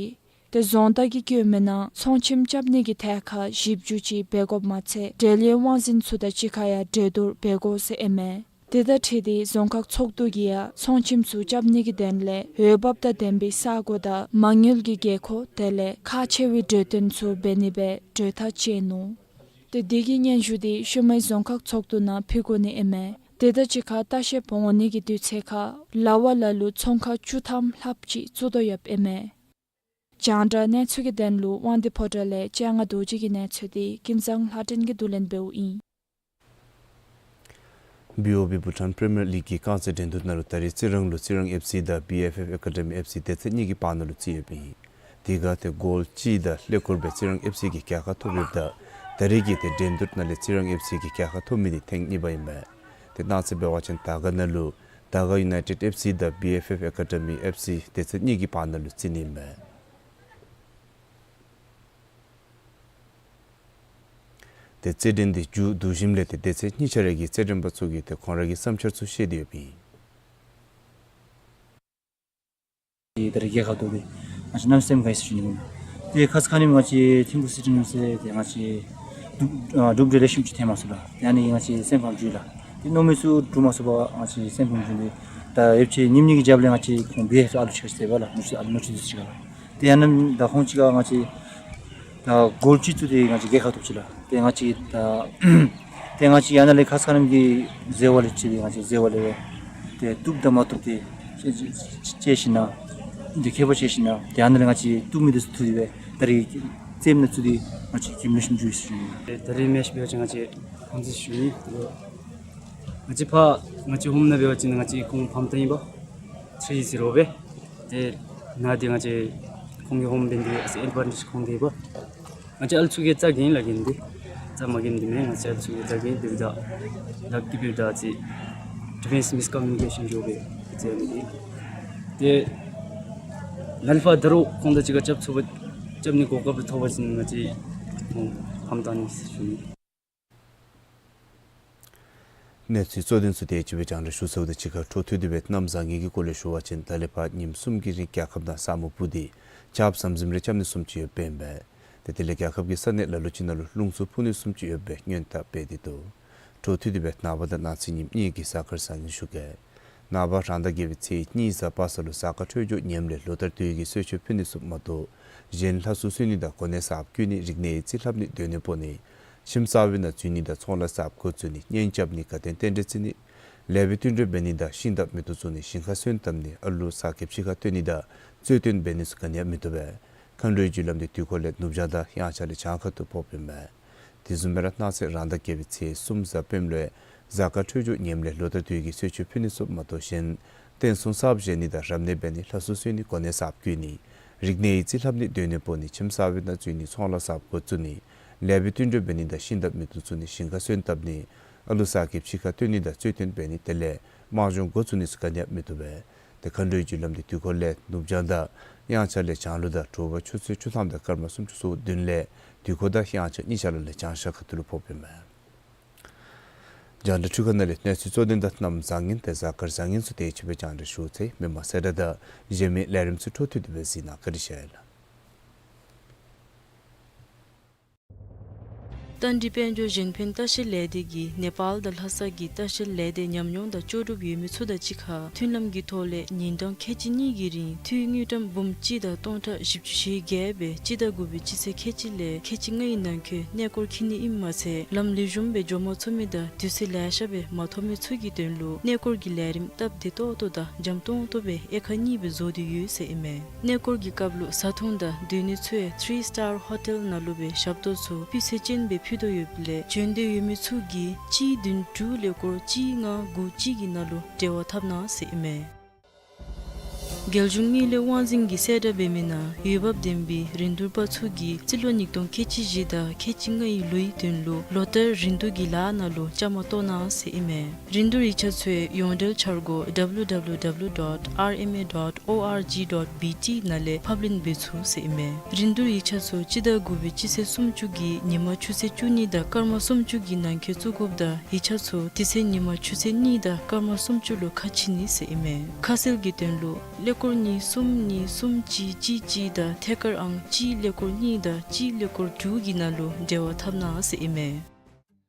ཏེ་རྫོང་བདག་གིས་བཀོད་མི་ནང་ཚོང་ཁྱིམ་རྐྱབ་ནི་གི་ཐད་ཁར་ཞིབ་འཇུག་ཅིག་འབད་དགོཔ་མ་ཚད་འབྲེལ་ཡོད་དབང་འཛིན་ཚུ་དང་གཅིག་ཁར་ཡང་གྲོས་བསྡུར་འབད་དགོ་ཟེར་ཨིན་མས། དེ་དང་འཁྲིལ་ཏེ་རྫོང་ཁག་ཚོགས་འདུ་གིས་ཡང་ཚོང་ཁྱིམ་ཚུ་རྐྱབ་ནི་གི་དོན་ལས་འོས་འབབ་དང་ལྡན་པའི་ས་གོ་དང་མ་དངུལ་གྱི་དགོས་མཁོ་དེ་ལས་ཁག་ཆེ་བའི་གྲོས་བསྟུན་ཚུ་འབད་ནི་སྦེ་གྲོས་ཐག་བཅད་ནུག། ཏེ་དེ་གི་སྙན་ཞུ་དེ་ཤུལ་མའི་རྫོང་ཁག་ཚོགས་འདུ་ནང་ཕུལ་དགོ་ནི་ཨིན་མས། དེ་དང་གཅིག་ཁར་ལྟ་བཤལཔ་འོང་ནི་གི་དུས་ཚོད་ཁར་ལ་ཝ་ལ་ལུ་ཚོང་ཁང་བཅུ་ཐམ་ལྷགཔ་ཅིག་བཙུགས་དོ་ཡོདཔ་ཨིན་མས། རྒྱང་བསྒྲགས་གནས་ཚུལ་གྱི་དོན་ལུ་དབང་འདུས་ཕོ་བྲང་ལས་སྤྱན་སྔ་རྡོ་རྗེ་གི་གནས་ཚུལ་དེ་ཀུན་བཟང་ལྷ་སྒྲོན་གྱིས་བསྡུ་ལེན་འབདཝ་ཨིན། བི་ཨོ་བི་བྷུ་ཊཱན་པི་རི་མི་ཡར་ལིག་གི་རྐང་རྩེད་འགྲན་བསྡུར་ནང་ལུ་ད་རེས་རྩི་རང་ལུ་རྩི་རང་ཨེཕ་སི་དང་བི་ཨེཕ་ཨེཕ་ཨེ་ཀ་ཌི་མི་ཨེཕ་སི་སྡེ་ཚན་གཉིས་ཀྱི་བར་ན་ལུ་རྩེད་ཡོདཔ་ཨིན། དེ་ཁར་ཏེ་གོལ་གཅིག་དང་ཀླད་ཀོར་སྦེ་རྩི་རང་ཨེཕ་སི་གིས་རྒྱལ་ཁ་ཐོབ་ཡོདཔ་ད་ད་རེས་ཀྱི་ཏེ་འགྲན་བསྡུར་ནང་ལས་རྩི་རང་ཨེཕ་སི་གིས་རྒྱལ་ཁ་ཐོབ་མི་འདི་ཐེངས་གཉིས་པ་ཨིན་མས། ཏེ་གནངས་ཚེ་འབད་བ་ཅིན་དར་དཀར་ནང་ལུ་དར་དཀར་ཡུ་ནའི་ཊེཌ་ཨེཕ་སི་དང་བི་ཨེཕ་ཨེཕ་ཨེ་ཀ་ཌི་མི་ཨེཕ་སི་སྡེ་ཚན་གཉིས་ཀྱི་བར་ན་ལུ་རྩེད་ནི་ཨིན་མས། ཏེ་རྩེད་འགྲན་འདི་མཇུག་བསྡུ་ཞིནམ་ལས་ཏེ་སྡེ་ཚན་གཉིས་ཆ་ར་གི་རྩེད་འགྲན་པ་ཚུ་གིས་ཏེ་ཁོང་ར་གི་བསམ་འཆར་ཚུ་བཤད་དེ་ཡོདཔ་ཨིན། ཏེ་ད་རེས་རྒྱལ་ཁ་ཐོབ་སྟེ་ང་བཅས་གནམ་མེད་ས་མེད་དགའ་ཡི་ཟེར་ཞུ་ནི་ཨིན། ཏེ་ཁ་ཙ་ཁ་ཉིནམ་ང་བཅས་ཐིམ་ཕུག་སི་ཊི་ནང་ཟེར་ཏེ་ང་བཅས་གྲུབ་ཨ་གྲུབ་འབྲས་ལེགས་ཤོམ་ཅིག་ཐོན་མ་ཚུགས་ལགས། ཏེ་ཨ་ནི་ང་བཅས་སེམས་ཕམ་བྱུང་ཡི་ལགས། ཏེ་མནོ་མི་ཚུ་འགྲུབ་མ་ཚུགས་པར་ང་བཅས་སེམས་ཕམ་བྱུང་སྟེ་ད་ཡོད་ཚད་ཉིནམ་གཉིས་ཀྱི་རྒྱབ་ལས་ང་བཅས་ཁོང་བི་ཨེཕ་ཨེཕ་ཨ་ལུ་ཅིག་ཁར་བརྩེ་བ་ལགས། ནོར་སྲིད་ཨ་ལུ་ནོར་སྲིད་འདི་ཅིག་ཁར་ལགས། ཏེ་ཨ་ནི་ད་ཁོང་གཅིག་ཁར་ང་བཅས་ད་གོལ་གཅིག་བཙུགས་ཏེ་ང་བཅས་རྒྱལ་ཁ་ཐོབ་ཅི་ལགས། ཏེ་ང་བཅས་ད་ ཏེ་ང་བཅས་ཡང་ན་ལས་ཁ་ཙ་ཁ་ཉིནམ་གི་ཟེར་བ་ལས་ཅིག་ཏེ་ང་བཅས་ཟེར་བ་ལས་སྦེ་ཏེ་བཏུབ་དང་མ་བཏུབ་ཏེ་དཔྱད་དཔྱད་ཞིན་ན་ཏེ་ཁྱད་པར་དཔྱད་ཞིན་ན་ཏེ་ཡང་ན་ལས་ང་བཅས་བཏུབ་མི་འདི་ཚུ་བཏུབ་སྦེ་ད་རིས་རྩེདམོ་ནང་ཚུད་དེ་ང་བཅས་གྱིམ་ལུ་ཞིནམ་འགྱོ་ཡི་ཟེར་ཞུ་ནི། ཏེ་ད་རིས་མེཆ་འབད་བ་ཅིན་ང་བཅས་ཧོམ་ཟེར་ཞུ་ནི། ཏེ་ང་བཅས་ཕར་ང་བཅས་ཧོམ་ནང་འབད་བ་ཅིན་ང་བཅས་ཁོང་ཕམ་བཏང་ཡི་པ། ཐི་རི་ཟི་རོ་སྦེ། ཏེ་ནཱ་འདི་ང་བཅས་ཁོང་གི་ཧོམ་འབད་ནི་འདི་ཨེཌ་ཝན་ཊེཇ་ཁོང་དེ་ཡོད་པ། ང་བཅས་ཨ་ལུ་ཚུ་གིས་རྩ་འགེངས་ལགས་འགེངས་ཏེ། རྩ་མ་འགེངས་འདི་མེན། ང་བཅས་ཨ་ལུ་ཚུ་གིས་རྩ་འགེངས་ཏེ་འབདཝ་ད་ལགས་ཏེ་འབདཝ་ད་ཅིག་ཌི་ཕེནསི་མིས་ཀོ་མིའུ་ནི་ཀེ་ཤཱན་འགྱོ་སྦེ་རྩེད་ནི་འདི། ཏེ་ནཱ་ལས་ཕར་ད་རུང་ཁོང་དང་གཅིག་ཁར་རྐྱབ་ཚུགས་པ་རྐྱབ་ནི་གོ་སྐབས་ཐོབ་པ་ཅིན་ང་བཅས་ཁོང་ཕམ་བཏང་ནི་ཟེར་ཞུ་ནི། གནས་ཚུལ་གཙོ་དོན་ཚུ་དེ་ཅིག་སྦེ་རྒྱང་བསྒྲགས་ཞུ་ཚརཝ་དང་གཅིག་ཁར་འཕྲོ་མཐུད་དེ་སྦེ་གནམ་བཟང་ངན་གྱི་སྐོར་ལས་ཞུ་བ་ཅིན་ད་ལས་ཕར་ཉིནམ་གསུམ་གྱི་རིང་རྒྱལ་ཁབ་ནང་ས་སྨུག་སྤུབས་ཏེ་ཆརཔ་ཟམ་ཟིམ་རེ་རྐྱབ་ནི་བཟུམ་ཅིག་ཡོདཔ་ཨིན་པས། ཏེ་དེ་ལས་རྒྱལ་ཁབ་ཀྱི་ས་གནས་ལ་ལུ་ཅིག་ནང་ལུ་རླུང་འཚུབ་འཕུ་ནི་བཟུམ་ཅིག་ཡོད་པའི་སྔོན་བརྡ་སྤེལ་ཏེ་འདུག། འཕྲོ་མཐུད་དེ་སྦེ་ནངས་པ་དང་གནངས་ཚེ་ཉིནམ་གཉིས་ཀྱི་གཟའ་སྐར་བཟང་ངན་ཞུ་གེ། ནངས་པ་རང་ཟླ་བརྒྱད་པའི་ཚེས་གཉིས་གཟའ་པ་སངས་ལུ་གཟའ་སྐར་འཕྲོད་སྦྱོར་ངནམ་ལས་ལོ་ལྟར་དུས་ཀྱི་གསོལ་མཆོད་ཕུལ་ནི་ཚུ་མ་གཏོགས་གཞན་ལྷ་གསོལ་གསོལ་ནི་དང་གོ་གནས་གསརཔ་བསྐོ་ནི་རིག་གནས་ཡིག་རྩིས་ལྷབ་ནི་སྡོད་གནས་སྤོ་ནི་ཁྱིམ་གསར་པའི་ནང་འཛུལ་ནི་དང་ཚོང་ལཱ་གསརཔ་འགོ་བཙུགས་ནི་གཉེན་རྐྱབ་ནི་དགའ་སྟོན་རྟེན་འབྲེལ་བརྩི་ནི་ལེགས་པའི་བསྟུན་གྲོས་འབད་ནི་དང་ཤིང་དང་མེ་ཏོག་བཙུགས་ནི་ཞིང་ཁར་སོན་བཏབ་ནི་ཨ་ལུ་གཟའ་སྐར་ཕྱི་ཁར་སྟོན་ནི་དང་རྩོད་དོན་འབད་ནི་ཚུ་ག་ནི་ཡང་མི་བཏུབ་པས། མཁའ་འགྲོའི་རྒྱུ་ལམ་འདི་དུས་འཁོར་ལས་ནུབ་བྱང་དང་དབྱངས་འཆར་ལས་བྱང་ཁ་ཐུག་ཕོགཔ་ཨིན་མས། དེ་བཟུམ་སྦེ་ར་གནངས་ཚེ་རང་ཟླ་བརྒྱད་པའི་ཚེས་གསུམ་གཟའ་སྤེནམ་ལུ་གཟའ་སྐར་འཕྲོད་སྦྱོར་ངནམ་ལས་ལོ་ལྟར་དུས་ཀྱི་གསོལ་མཆོད་ཕུལ་ནི་ཚུ་མ་གཏོགས་གཞན་རྟེན་གསུམ་གསརཔ་བཞེངས་ནི་དང་རབ་གནས་འབད་ནི་ལྷ་གསོལ་གསོལ་ནི་གོ་གནས་གསརཔ་བསྐོ་ནི་རིག་གནས་ཡིག་རྩིས་ལྷབ་ནི་སྡོད་གནས་སྤོ་ནི་ཁྱིམ་གསར་པའི་ནང་འཛུལ་ནི་ཚོང་ལཱ་གསརཔ་འགོ་བཙུགས་ནི་ལེགས་པའི་བསྟུན་གྲོས་འབད་ནི་དང་ཤིང་དང་མེ་ཏོག་བཙུགས་ནི་ཞིང་ཁར་སོན་བཏབ་ནི་ཨ་ལུ་གཟའ་སྐར་ཕྱི་ཁར་སྟོན་ནི་དང་རྩོད་དོན་འབད་ནི་དེ་ལས་དམག་སྦྱོང་འགོ་བཙུགས་ནི་ཚུ་ག་ནི་ཡང་མི་བཏུབ་པས། ཏེ་མཁའ་འགྲོའི་རྒྱུ་ལམ་འདི་དུས་འཁོར་ལས་ནུབ་བྱང་དང་དབྱངས་འཆར་ལས་བྱང་ལུ་དང་དྲོ་པ་ཆུ་ཚོད་བཅུ་ཐམ་དང་སྐར་མ་སུམ་ཅུ་སོ་བདུན་ལས་དུས་འཁོར་དང་དབྱངས་འཆར་གཉིས་ཆ་ར་ལས་བྱང་ཤར་ཁ་ཐུག་ལུ་ཕོགཔ་ཨིན་མས། རྒྱང་བསྒྲགས་འཕྲུལ་ཁང་ནང་ལས་གནས་ཚུལ་གཙོ་དོན་དང་གནམ་བཟང་ངན་དང་གཟའ་སྐར་བཟང་ངན་ཚུ་དེ་ཅིག་སྦེ་རྒྱང་བསྒྲགས་ཞུ་ཚར་ཡི། མི་མང་གསལ་བསྒྲགས་དང་གཞན་མི་ལས་རིམ་ཚུ་འཕྲོ་མཐུད་དེ་སྦེ་གཟིགས་གནང་། བཀའ་དྲིན་ཆེ་ལགས། རྟ་མགྲིན་དཔལ་འབྱོར་གཞན་ཕན་ལྟ་བཤལ་ལས་སྡེ་གིས་ནེ་པཱལ་དང་ལྷ་ས་གི་ལྟ་བཤལ་ལས་སྡེ་ཉམས་མྱོང་དང་ལྕོགས་གྲུབ་ཡོད་མི་ཚུ་དང་གཅིག་ཁར་མཐུན་ལམ་གྱི་ཐོག་ལས་ཉིན་གྲངས་ཁལ་གཅིག་གཉིས་ཀྱི་རིང་འཐུས་དངུལ་ཀྲམ་འབུམ་གཅིག་དང་སྟོང་ཕྲག་བཞི་བཅུ་ཞེ་བརྒྱད་སྦེ་སྤྱི་ཟླ་དགུ་པའི་སྤྱི་ཚེས་ཁལ་གཅིག་ལས་ཁལ་གཅིག་ལྔའི་ནང་འཁོད་གནས་སྐོར་འཁྱིད་ནི་ཨིནམ་མ་ཚད་ལམ་ལེགས་ཤོམ་སྦེ་འགྱོ་མ་ཚུགས་མི་དང་དུས་ཚོད་ལེ་ཤ་སྦེ་མ་ཐོབ་མི་ཚུ་གི་དོན་ལུ་གནས་སྐོར་གྱི་ལས་རིམ་སྟབས་བདེ་ཏོག་ཏོ་དང་འཇམ་ཏོང་ཏོ་སྦེ་དབྱེ་ཁག་གཉིས་སྦེ་བཟོ་སྟེ་ཡོད་ཟེར་ཨིན་མས། གནས་སྐོར་གྱི་སྐབས་ལུ་བཟའ་འཐུང་དང་སྡོད་གནས་ཚུ་ཡང་ཐི་རི་སི་ཊར་ཧོ་ཊེལ་ནང་ལུ་སྦེ་ཞབས་ཏོག་ཚུ་སྤུས་ཚད་ཅན་སྦེ་ཕུལ་དོ་ཡོདཔ་ལས་བྱོན་འདོད་ཡོད་མི་ཚུ་གིས་གཅིག་བདུན་དྲུག་ཀླད་ཀོར་གཅིག་ལྔ་དགུ་གཅིག་གི་ནང་ལུ་འབྲེལ་བ་འཐབ་གནང་ཟེར་ཨིན་མས། རྒྱལ་གཞུང་དངུལ་ལས་དབང་འཛིན་གྱིས་གསལ་བསྒྲགས་འབད་མི་ནང་འོས་འབབ་ལྡན་པའི་རིན་བསྡུར་པ་ཚུ་གིས་རྩིས་ལོ་ཉིས་སྟོང་ཁལ་གཅིག་བཞི་དང་ཁལ་གཅིག་ལྔའི་ལོའི་དོན་ལུ་ལོ་ལྟར་རིན་བསྡུར་གྱི་ལཱ་ནང་ལུ་བཅའ་མར་གཏོགས་གནང་ཟེར་ཨིན་མས། རིན་བསྡུར་ཡིག་ཆ་ཚུ་ཡོངས་འབྲེལ་འཆར་སྒོ་W W W dot R M A dot O R G dot B T ནང་ལས་ཕབ་ལེན་འབད་ཚུགས་ཟེར་ཨིན་མས། རིན་བསྡུར་ཡིག་ཆ་ཚུ་སྤྱི་ཟླ་དགུ་པའི་སྤྱི་ཚེས་སུམ་ཅུ་གི་ཉིན་མ་ཆུ་ཚོད་བཅུ་གཉིས་དང་སྐར་མ་སུམ་ཅུ་གི་ནང་འཁོད་བཙུགས་དགོཔ་དང་ཡིག་ཆ་ཚུ་དེ་ཚེ་ཉིན་མ་ཆུ་ཚོད་གཉིས་དང་སྐར་མ་སུམ་ཅུ་ལུ་ཁ་ཕྱེ་ནི་ཟེར་ཨིན་མས། ཁ་གསལ་གྱི་དོན་ལུ་ཀླད་ཀོར་གཉིས་གསུམ་གཉིས་གསུམ་གཅིག་གཅིག་གཅིག་དང་ཐད་ཀར་ཨང་གཅིག་ཀླད་ཀོར་གཉིས་དང་གཅིག་ཀླད་ཀོར་དྲུག་གི་ནང་ལུ་འབྲེལ་བ་འཐབ་གནང་ཟེར་ཨིན་མས།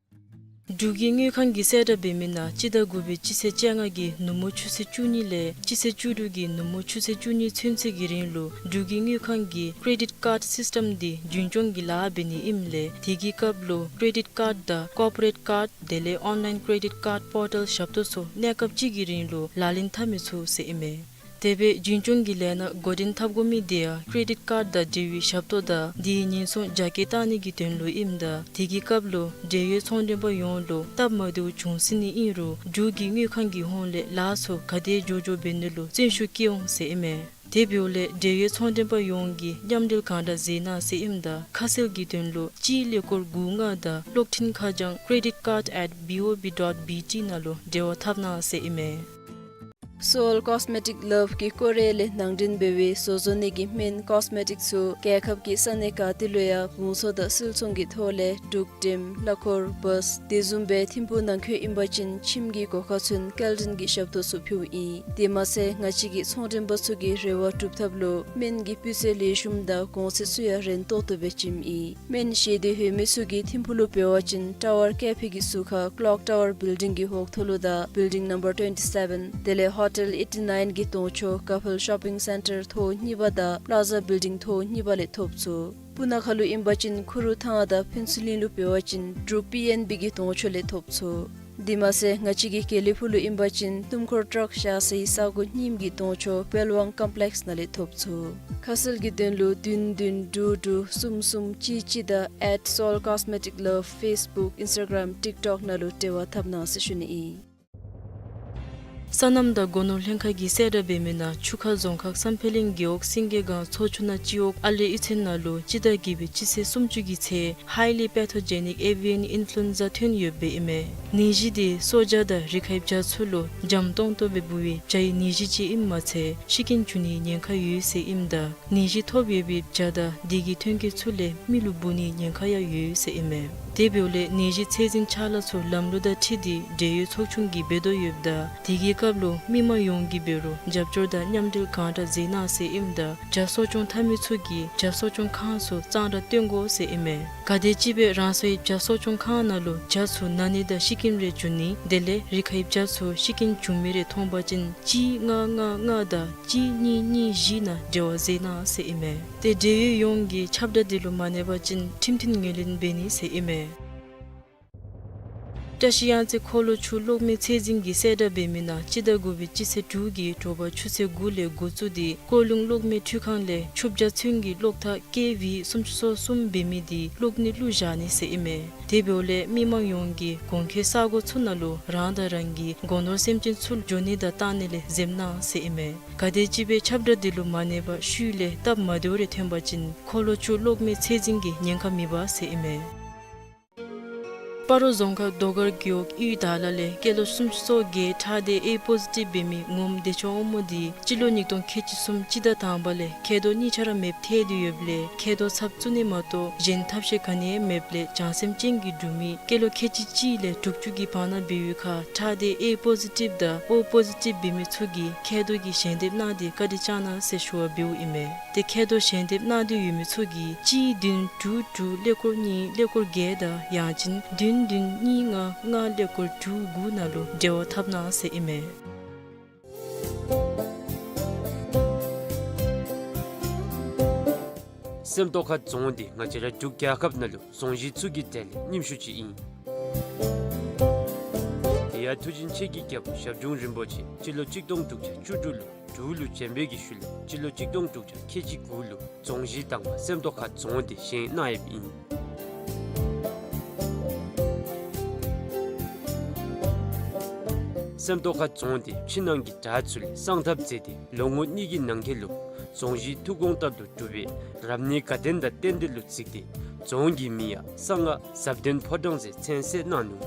འབྲུག་གི་དངུལ་ཁང་གིས་གསལ་བསྒྲགས་འབད་མི་ནང་སྤྱི་ཟླ་དགུ་པའི་སྤྱི་ཚེས་བཅོ་ལྔ་གི་ནུབ་མོ་ཆུ་ཚོད་བཅུ་གཉིས་ལས་སྤྱི་ཚེས་བཅུ་དྲུག་གི་ནུབ་མོ་ཆུ་ཚོད་བཅུ་གཉིས་ཚུན་ཚོད་ཀྱི་རིང་ལུ་འབྲུག་གི་དངུལ་ཁང་གི་ཀེ་རེ་ཌིཊ་ཀཱརཌ་སིསི་ཊམ་འདི་རྒྱུན་སྐྱོང་གི་ལཱ་འབད་ནི་ཨིནམ་ལས་དེ་གི་སྐབས་ལུ་ཀེ་རེ་ཌིཊ་ཀཱརཌ་དང་ཀོར་པོ་རེཊ་ཀཱརཌ་དེ་ལས་ཨོན་ལའིན་ཀེ་རེ་ཌིཊ་ཀཱརཌ་པོར་ཊལ་ཞབས་ཏོག་ཚུ་གནས་སྐབས་གཅིག་གི་རིང་ལུ་ལག་ལེན་འཐབ་མི་ཚུགས་ཟེར་ཨིན་མས། དེ་སྦེ་རྒྱུན་སྐྱོང་གི་ལས་སྣ་འགོ་འདྲེན་འཐབ་དགོ་མི་དེ་ཡང་ཀེ་རེ་ཌིཊ་ཀཱརཌ་དང་འབྲེལ་བའི་ཞབས་ཏོག་དང་དེའི་ཉེན་སྲུང་རྒྱ་སྐྱེད་བཏང་ནི་གི་དོན་ལུ་ཨིནམ་ད་དེ་གི་སྐབས་ལུ་འབྲེལ་ཡོད་ཚོང་མགྲོན་པ་ཡོངས་ལུ་སྟབས་མ་བདེཝ་བྱུང་སྲིད་ནི་ཨིན་རུང་འབྲུག་གི་དངུལ་ཁང་གི་ཧོངས་ལས་ལཱ་ཚུ་ག་དེ་མགྱོགས་མགྱོགས་འབད་ནི་ལུ་བརྩོན་ཤུགས་བསྐྱེད་འོང་ཟེར་ཨིན་མས། དེ་འབདཝ་ལས་འབྲེལ་ཡོད་ཚོང་མགྲོན་པ་ཡོངས་ཀྱིས་མཉམ་འབྲེལ་གང་དྲག་མཛད་གནང་ཟེར་ཨིནམ་ད་ཁ་གསལ་གྱི་དོན་ལུ་གཅིག་ཀླད་ཀོར་དགུ་ལྔ་དང་གློག་འཕྲིན་ཁ་བྱང་credit card at B O B dot B T ནང་ལུ་འབྲེལ་བ་འཐབ་གནང་ཟེར་ཨིན་མས། སོལ་ཀོས་མེ་ཊིཀ་ལབ་ཀྱིས་ཀོ་རི་ཡ་ལས་ནང་འདྲེན་འབད་བའི་བཟོ་བཟོ་ནི་གི་སྨན་ཀོས་མེ་ཊིཀ་ཚུ་རྒྱལ་ཁབ་ཀྱི་ས་གནས་ག་ཏེ་ལུ་ཡང་བང་མཛོད་དང་སིལ་ཚོང་གི་ཐོག་ལས་འབྲུག་ཊིམ་གླ་འཁོར་བཱས་དེ་བཟུམ་སྦེ་ཐིམ་ཕུག་ནང་འཁོད་ཨིན་པ་ཅིན་ཁྱིམ་གྱི་སྒོ་ཁར་ཚུན་སྐྱེལ་འདྲེན་གྱི་ཞབས་ཏོག་ཚུ་ཕུལཝ་ཨིན། དེ་མ་ཚད་ང་བཅས་ཀྱི་ཚོང་མགྲོན་པ་ཚུ་གི་རེ་བ་སྒྲུབ་ཐབས་ལུ་སྨན་གྱི་སྤུས་ཚད་ལེགས་ཤོམ་དང་གོང་ཚད་ཚུ་ཡང་རན་ཏོག་ཏོ་སྦེ་བྱིནམ་ཨིན། སྨན་བཞེས་འདོད་ཡོད་མི་ཚུ་གིས་ཐིམ་ཕུག་ལུ་འབད་བ་ཅིན་ཊ་ཝར་ཀེ་ཕེ་གི་ཟུར་ཁར་ཀློག་ཊ་ཝར་བིལ་ཌིང་གི་འོག་ཐོག་ལུ་དང་བིལ་ཌིང་ནམ་བར་ཊུ་ཝེན་ཊི་སེ་བེན་དེ་ལས་ཧོ་ཊེལ་ཨེ་ཊི་ནའིན་གྱི་གདོང་ཕྱོགས་ཀ་ཕེལ་ཤོ་པིང་སེན་ཊར་ཐོག་གཉིས་པ་དང་པླ་ཛ་བིལ་ཌིང་ཐོག་གཉིས་པ་ལས་ཐོབ་ཚུགས། སྤུ་ན་ཁ་ལུ་ཨིན་པ་ཅིན་ཁུ་རུ་ཐང་དང་ཕུན་ཚོགས་གླིང་ལུ་འབད་བ་ཅིན་འབྲུག་པི་ཨེན་བི་གི་གདོང་ཕྱོགས་ལས་ཐོབ་ཚུགས། དེ་མ་ཚད་ང་བཅས་ཀྱི་དགེ་ལེགས་ཕུག་ལུ་ཨིན་པ་ཅིན་སྣུམ་འཁོར་ཊཱག་བཞག་སའི་ས་གོ་རྙིངམ་གི་གདོང་ཕྱོགས་དཔལ་དབང་ཀམ་པི་ལེགསི་ནང་ལས་ཐོབ་ཚུགས། ཁ་གསལ་གྱི་དོན་ལུ་བདུན་བདུན་དྲུག་དྲུག་གསུམ་གསུམ་གཅིག་གཅིག་དང་at Seoul Cosmetic Love Facebook Instagram TikTok ནང་ལུ་འབྲེལ་བ་འཐབ་གནང་ཟེར་ཞུ་ནི་ཨིན། སོ་ནམ་དང་སྒོ་ནོར་ལྷན་ཁག་གིས་གསལ་བསྒྲགས་འབད་མི་ནང་ཆུ་ཁ་རྫོང་ཁག་བསམ་འཕེལ་གླིང་རྒེད་འོག་སེང་གེ་སྒང་མཚོ་ཆུ་ནང་སྤྱི་འོག་ཨ་ལེ་གཡུས་ཚན་ནང་ལུ་སྤྱི་ཟླ་བརྒྱད་པའི་སྤྱི་ཚེས་སུམ་ཅུ་གི་ཚེ་highly pathogenic avian influenza ཐོན་ཡོདཔ་སྦེ་ཨིན་མས། ནད་གཞི་དེ་སྲོག་ཆགས་དང་རི་ཁའི་བྱ་ཚུ་ལུ་འཇམ་ཏོང་ཏོ་སྦེ་འབུ་བའི་བྱའི་ནད་གཞི་ཅིག་ཨིནམ་མ་ཚད་ཤི་རྐྱེན་འབྱུང་ནིའི་ཉེན་ཁ་ཡོད་ཟེར་ཨིནམ་ད་ནད་གཞི་ཐོབ་ཡོད་པའི་བྱ་དང་དེ་གི་ཐོན་སྐྱེད་ཚུ་ལས་མི་ལུ་འབུ་ནིའི་ཉེན་ཁ་ཡང་ཡོད་ཟེར་ཨིན་མས། དེ་འབདཝ་ལས་ནད་གཞི་ཚད་འཛིན་ཕྱག་ལཱ་ཚུ་ལམ་ལུགས་དང་འཁྲིལ་ཏེ་འབྲེལ་ཡོད་ཚོགས་ཆུང་གིས་འབད་དོ་ཡོདཔ་ད་དེ་གི་སྐབས་ལུ་མི་མང་ཡོངས་ཀྱིས་འབད་རུང་རྒྱབ་སྐྱོར་དང་མཉམ་འབྲེལ་གང་དྲག་མཛད་གནང་ཟེར་ཨིནམ་ད་བྱ་གསོ་སྐྱོང་འཐབ་མི་ཚུ་གིས་བྱ་གསོ་སྐྱོང་ཁང་ཚུ་གཙང་སྦྲ་སྟོན་དགོ་ཟེར་ཨིན་མས། ག་དེམ་ཅིག་སྦེ་རང་སོའི་བྱ་གསོ་སྐྱོང་ཁང་ནང་ལུ་བྱ་ཚུ་ན་ནི་དང་ཤི་རྐྱེན་རེ་འབྱུང་ནི་དེ་ལས་རི་ཁའི་བྱ་ཚུ་ཤི་རྐྱེན་འབྱུང་མི་རེ་མཐོང་པ་ཅིན་གཅིག་ལྔ་ལྔ་ལྔ་དང་གཅིག་གཉིས་གཉིས་བཞི་ནང་འབྲེལ་བ་མཛད་གནང་ཟེར་ཨིན་མས། ཏེ་འབྲེལ་ཡོད་ཡོངས་ཀྱིས་ཁྱབ་བསྒྲགས་འདི་ལུ་མ་གནས་པ་ཅིན་ཁྲིམས་མཐུན་ངོས་ལེན་འབད་ནི་ཟེར་ཨིན་མས། བཀྲ་ཤིས་གཡང་རྩེ་འཁོར་ལོ་ཆུ་གློག་མེ་ཚད་འཛིན་གྱིས་གསལ་བསྒྲགས་འབད་མི་ནང་སྤྱི་ཟླ་དགུ་པའི་སྤྱི་ཚེས་དྲུག་གི་དྲོ་པ་ཆུ་ཚོད་དགུ་ལས་འགོ་བཙུགས་ཏེ་ཀོ་ལུང་གློག་མེ་འཕྲུལ་ཁང་ལས་ཆུ་བརྒྱ་ཚུན་གྱི་གློག་ཐག་ཀེ་ཝི་སུམ་ཅུ་སོ་གསུམ་འབད་མི་འདི་བླུག་ནི་བླུག་བཞག་ནི་ཟེར་ཨིན་མས། དེ་འབདཝ་ལས་མི་མང་ཡོངས་ཀྱིས་གོང་འཁོད་ས་གོ་ཚུ་ནང་ལུ་རང་དང་རང་གི་སྒོ་ནོར་སེམས་ཅན་ཚུ་འགྱོ་ནི་དང་བཏང་ནི་ལས་འཛེམ་གནང་ཟེར་ཨིན་མས། ག་དེམ་ཅིག་སྦེ་ཁྱབ་བསྒྲགས་འདི་ལུ་མ་གནས་པར་ཤུལ་ལས་སྟབས་མ་བདེཝ་རེ་ཐོན་པ་ཅིན་འཁོར་ལོ་ཆུ་གློག་མེ་ཚད་འཛིན་གྱིས་ཉེན་ཁ་མི་འབག་ཟེར་ཨིན་མས། སྤ་རོ་རྫོང་ཁག་རྡོ་དཀར་རྒེད་འོག་གཡུས་དྭགས་ལ་ལས་སྐྱེས་ལོ་སུམ་ཅུ་སོ་བརྒྱད་ཁྲག་སྡེ་ཨེ་པོ་ཟི་ཊིབ་འབད་མི་ངོམ་བདེ་མཆོག་དབང་མོ་འདི་སྤྱི་ལོ་ཉིས་སྟོང་ཁལ་གཅིག་གསུམ་སྤྱི་ཟླ་དང་པ་ལས་མཁལ་རྡོག་གཉིས་ཆ་ར་མེདཔ་ཐལ་ཏེ་ཡོདཔ་ལས་མཁལ་རྡོག་ཚབ་བཙུགས་ནི་མ་གཏོགས་གཞན་ཐབས་ཤེས་ག་ནི་ཡང་མེདཔ་ལས་བྱང་སེམས་ཅན་གྱི་འབྲུག་མི་སྐྱེས་ལོ་ཁལ་གཅིག་གཅིག་ལས་དྲུག་ཅུ་གི་བར་ན་འབད་བའི་ཁར་ཁྲག་སྡེ་ཨེ་པོ་ཟི་ཊིབ་དང་ཨོ་པོ་ཟི་ཊིབ་འབད་མི་ཚུ་གིས་མཁལ་རྡོག་གི་ཞལ་འདེབས་གནང་སྟེ་བཀའ་དྲིན་བསྐྱང་གནང་ཟེར་ཞུ་བ་འབདཝ་ཨིན་མས། ཏེ་མཁལ་རྡོག་ཞལ་འདེབས་གནང་སྟེ་ཡོད་མི་ཚུ་གིས་གཅིག་བདུན་དྲུག་དྲུག་ཀླད་ཀོར་གཉིས་ཀླད་ཀོར་བརྒྱད་དང་ཡང་ཅིན་བདུན་བདུན་གཉིས་ལྔ་ལྔ་ཀླད་ཀོར་དྲུག་དགུ་ནང་ལུ་འབྲེལ་བ་འཐབ་གནང་ཟེར་ཨིན་མས། སེམས་རྟོགས་ཁ་རྫོང་འདི་ང་བཅས་ར་འབྲུག་རྒྱལ་ཁབ་ནང་ལུ་རྫོང་གཞི་ཚུ་གི་གྲས་ལས་རྙིངམ་ཤོས་ཅིག་ཨིན། དེ་ཡང་མཐུ་ཆེན་ཆེ་གི་རྒྱལ་པོ་ཞབས་དྲུང་རིན་པོ་ཆེ་སྤྱི་ལོ་གཅིག་སྟོང་དྲུག་བརྒྱ་བཅུ་དྲུག་ལུ་འབྲུག་ལུ་བྱོན་པའི་གི་ཤུལ་ལས་སྤྱི་ལོ་གཅིག་སྟོང་དྲུག་བརྒྱ་ཁལ་གཅིག་དགུ་ལུ་རྫོང་གཞི་དང་པ་སེམས་རྟོགས་ཁ་རྫོང་འདི་བཞེངས་གནང་ཡོདཔ་ཨིན། སེམས་རྟོགས་ཁ་རྫོང་འདི་ཕྱི་ནང་གི་བྲག་ཚུ་ལས་བསང་ཐབ་མཛད་དེ་ལོ་ངོ་གཉིས་ཀྱི་ནང་འཁོད་ལུ་རྫོང་གཞི་ཐུགས་དགོངས་ལྟར་དུ་གྲུབ་པའི་རབ་གནས་དགའ་ལྡན་དང་རྟེན་འབྲེལ་ལུ་གཟིགས་ཏེ་རྫོང་གི་མིང་ཡང་གསང་སྔགས་ཟབ་ལྡན་ཕོ་བྲང་ཟེར་མཚན་གསོལ་གནང་ནུག།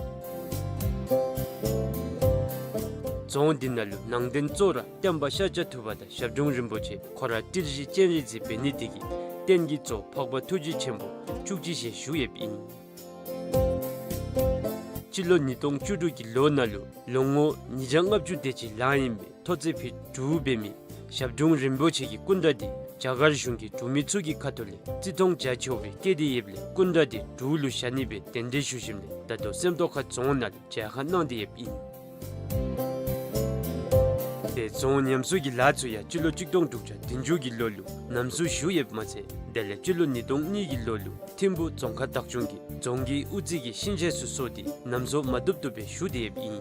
རྫོང་འདི་ནང་ལུ་ནང་རྟེན་གཙོ་བོ་ར་བསྟན་པ་ཤཱཀྱ་ཐུབ་པ་དང་ཞབས་དྲུང་རིན་པོ་ཆེ་ཁོ་ར་ཏི་རུ་ཅན་སྤྱན་རས་གཟིགས་འབད་ནི་དེ་གིས་རྟེན་གྱི་གཙོ་བོ་འཕགས་པ་ཐུགས་རྗེ་ཆེན་པོ་བཅུ་གཅིག་ཞལ་བཞུགས་ཡོདཔ་ཨིན། སྤྱི་ལོ་ཉིས་སྟོང་བཅུ་དྲུག་གི་ལོ་ནང་ལུ་ལོ་ངོ་ཉིས་བརྒྱ་ལྔ་བཅུ་དེ་ཅིག་ལང་ཡི་མི་ཐོག་བརྩེགས་ཕུད་དྲུག་འབད་མི་ཞབས་དྲུང་རིན་པོ་ཆེ་གི་སྐུ་འདྲ་འདི་རྒྱ་གར་གཞུང་གིས་འབྲུག་མི་ཚུ་གི་ཁ་ཐུག་ལས་བརྩི་མཐོང་རྒྱ་ཆེ་བའི་བསྐྱེད་དེ་ཡོདཔ་ལས་སྐུ་འདྲ་འདི་འབྲུག་ལུ་བཞག་ནི་སྦེ་གདན་འདྲེན་ཞུ་ཞིནམ་ལས་ད་ལྟོ་སེམས་རྟོགས་ཁ་རྫོང་ནང་ལུ་མཇལ་ཁ་གནང་སྟེ་ཡོདཔ་ཨིན། ཏེ་རྫོང་ཉམས་གསོ་གི་ལཱ་ཚུ་ཡང་སྤྱི་ལོ་གཅིག་སྟོང་དྲུག་བརྒྱ་བདུན་ཅུ་གི་ལོ་ལུ་ཉམས་གསོ་ཞུ་ཡོདཔ་མ་ཚད་དེ་ལས་སྤྱི་ལོ་ཉིས་སྟོང་གཉིས་ཀྱི་ལོ་ལུ་ཐིམ་ཕུ་རྫོང་ཁག་བདག་སྐྱོང་གིས་རྫོང་གི་དབུ་རྩེ་གི་ཤིང་ཆས་ཚུ་བཟོ་སྟེ་ཉམས་གསོ་མ་བཏུབ་བཏུབ་སྦེ་ཞུ་སྟེ་ཡོདཔ་ཨིན།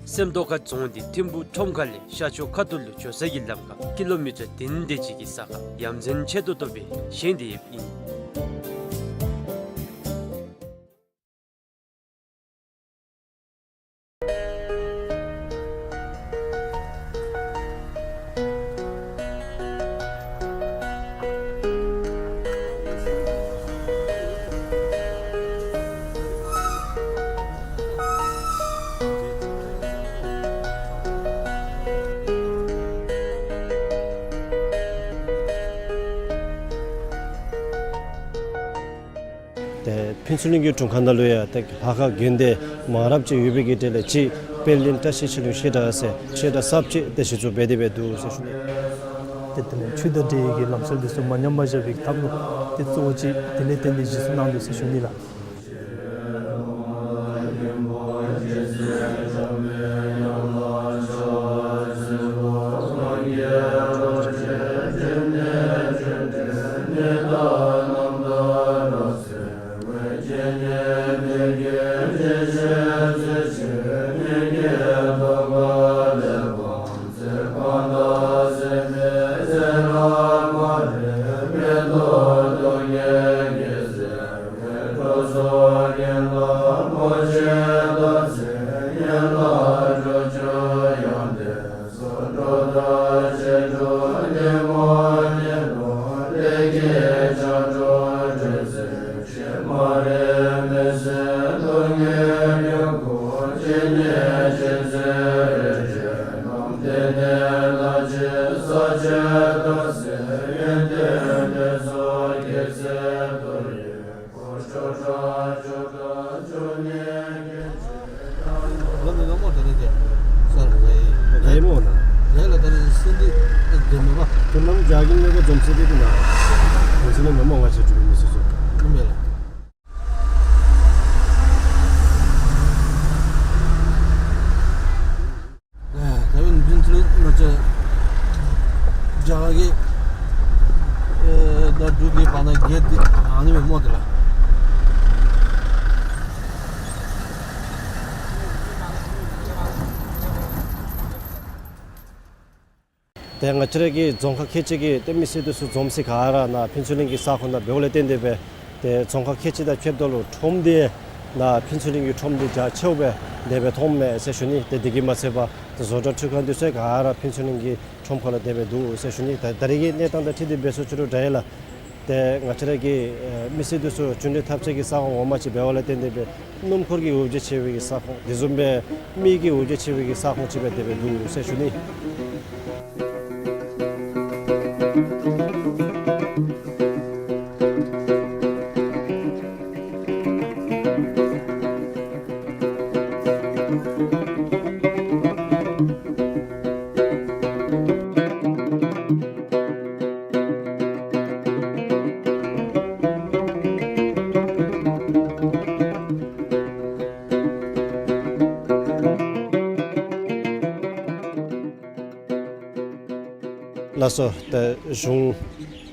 སེམས་རྟོགས་ཁ་རྫོང་འདི་ཐིམ་ཕུ་ཁྲོམ་ཁ་ལས་ཤར་ཕྱོགས་ཁ་ཐུག་ལུ་འགྱོ་ས་གི་ལམ་ཁར་ཀི་ལོ་མི་ཊར་བདུན་དེ་ཅིག་གི་ས་ཁར་ཡ་མཚན་ཆེ་ཏོག་ཏོ་སྦེ་བཞེངས་ཏེ་ཡོདཔ་ཨིན། ཏེ་ཕུན་ཚོགས་གླིང་གི་དྲུང་ཁག་ནང་ལུ་ཡང་ཏེ་ལྷ་ཁང་དགོན་སྡེ་མང་རབས་ཅིག་ཡོད་པའི་གི་གྲས་ལས་གཅིག་དཔལ་ལྡན་བཀྲ་ཤིས་ཆོས་གླིང་བཤད་གྲྭ་ཟེར་བཤད་གྲྭ་གསརཔ་ཅིག་ཏེ་གཞི་བཙུགས་འབད་དེ་སྦེ་འདུག་ཟེར་ཞུ་ནི། ཏེ་དེ་ལས་ཆོས་དང་འབྲེལ་བའི་གི་ལམ་སྲོལ་འདི་ཚུ་མ་ཉམས་པར་བཞག་པའི་ཐབས་ལུ་ཏེ་གཙོ་བོ་ཅིག་དེ་ལས་བརྟེན་ཏེ་གཞི་བཙུགས་གནང་འདུག་ཟེར་ཞུ་ནི་ལགས། ལོ་མི་མང་པོ་དེ་ནས་ཀྱི་སར་རེད། རེད་མོ་ན། རེད་ལ་དེ་ནས་སེམས་འདི་ཨེ་དེ་མོ་བ། དེ་ནམ་རྒྱ་གི་གནས་པ་འཛོམས་སེ་དེ་དེ་ན། འོ་ཟེར་ན་མི་མང་ང་ཆེ་གྲུབ་མི་སྲིད་སོ། ཨ་མེད་ལ། ཨ་ད་ཡང་འཛིན་ཚུལ་ང་ཚོ་རྒྱ་གར་གྱི་ཨེ་ད་འབྲུག་གི་བར་ན་གེཊ་འདི་ཨ་ནི་མེད་མོ་དེ་ལ། ཏེ་ང་བཅས་ར་གི་རྫོང་ཁག་ཁལ་གཅིག་གི་ཏེ་མི་སེར་འདི་ཚུ་འཛོམས་སེ་ག་ར་ནཱ་ཕུན་ཚོགས་གླིང་གི་ས་ཁོངས་ནང་འབདཝ་ལས་བརྟེན་ཏེ་སྦེ་ཏེ་རྫོང་ཁག་ཁལ་གཅིག་དང་ཕྱདཔ་ད་ལུ་ཁྲོམ་འདི་ནཱ་ཕུན་ཚོགས་གླིང་གི་ཁྲོམ་འདི་རྒྱ་ཆེཝ་སྦེ་དེ་སྦེ་མཐོངམ་མས་ཟེར་ཞུ་ནི། ཏེ་དེ་གིས་མ་ཚད་པར་ཏེ་བཟོ་གྲྭ་འཕྲུལ་ཁང་འདི་ཚུ་ག་ར་ཕུན་ཚོགས་གླིང་གི་ཁྲོམ་ཁ་ལུ་དེ་སྦེ་འདུག་ཟེར་ཞུ་ནི། ད་ད་རེས་ཀྱི་གནས་སྟངས་དང་འཁྲིལ་ཏེ་འབད་སོང་ཅི་རུང་འདྲ་ཡི་ལགས། ཏེ་ང་བཅས་ར་གི་ཨེ་མི་སེར་འདི་ཚུ་གཅིག་འདྲེས་འཐབ་རྩོད་ཀྱི་ས་ཁོངས་ངོ་མ་ཅིག་འབདཝ་ལས་བརྟེན་ཏེ་སྦེ་སྣུམ་འཁོར་གྱི་འོ་བརྒྱལ་ཆེ་བའི་གི་ས་ཁོངས་དེ་བཟུམ་སྦེ་མི་གི་འོ་བརྒྱལ་ཆེ་བའི་གི་ས་ཁོངས་ཅིག་སྦེ་དེ་སྦེ་འདུག་ཟེར་ཞུ་ནི། ལགས་སོ། ད་གཞུང་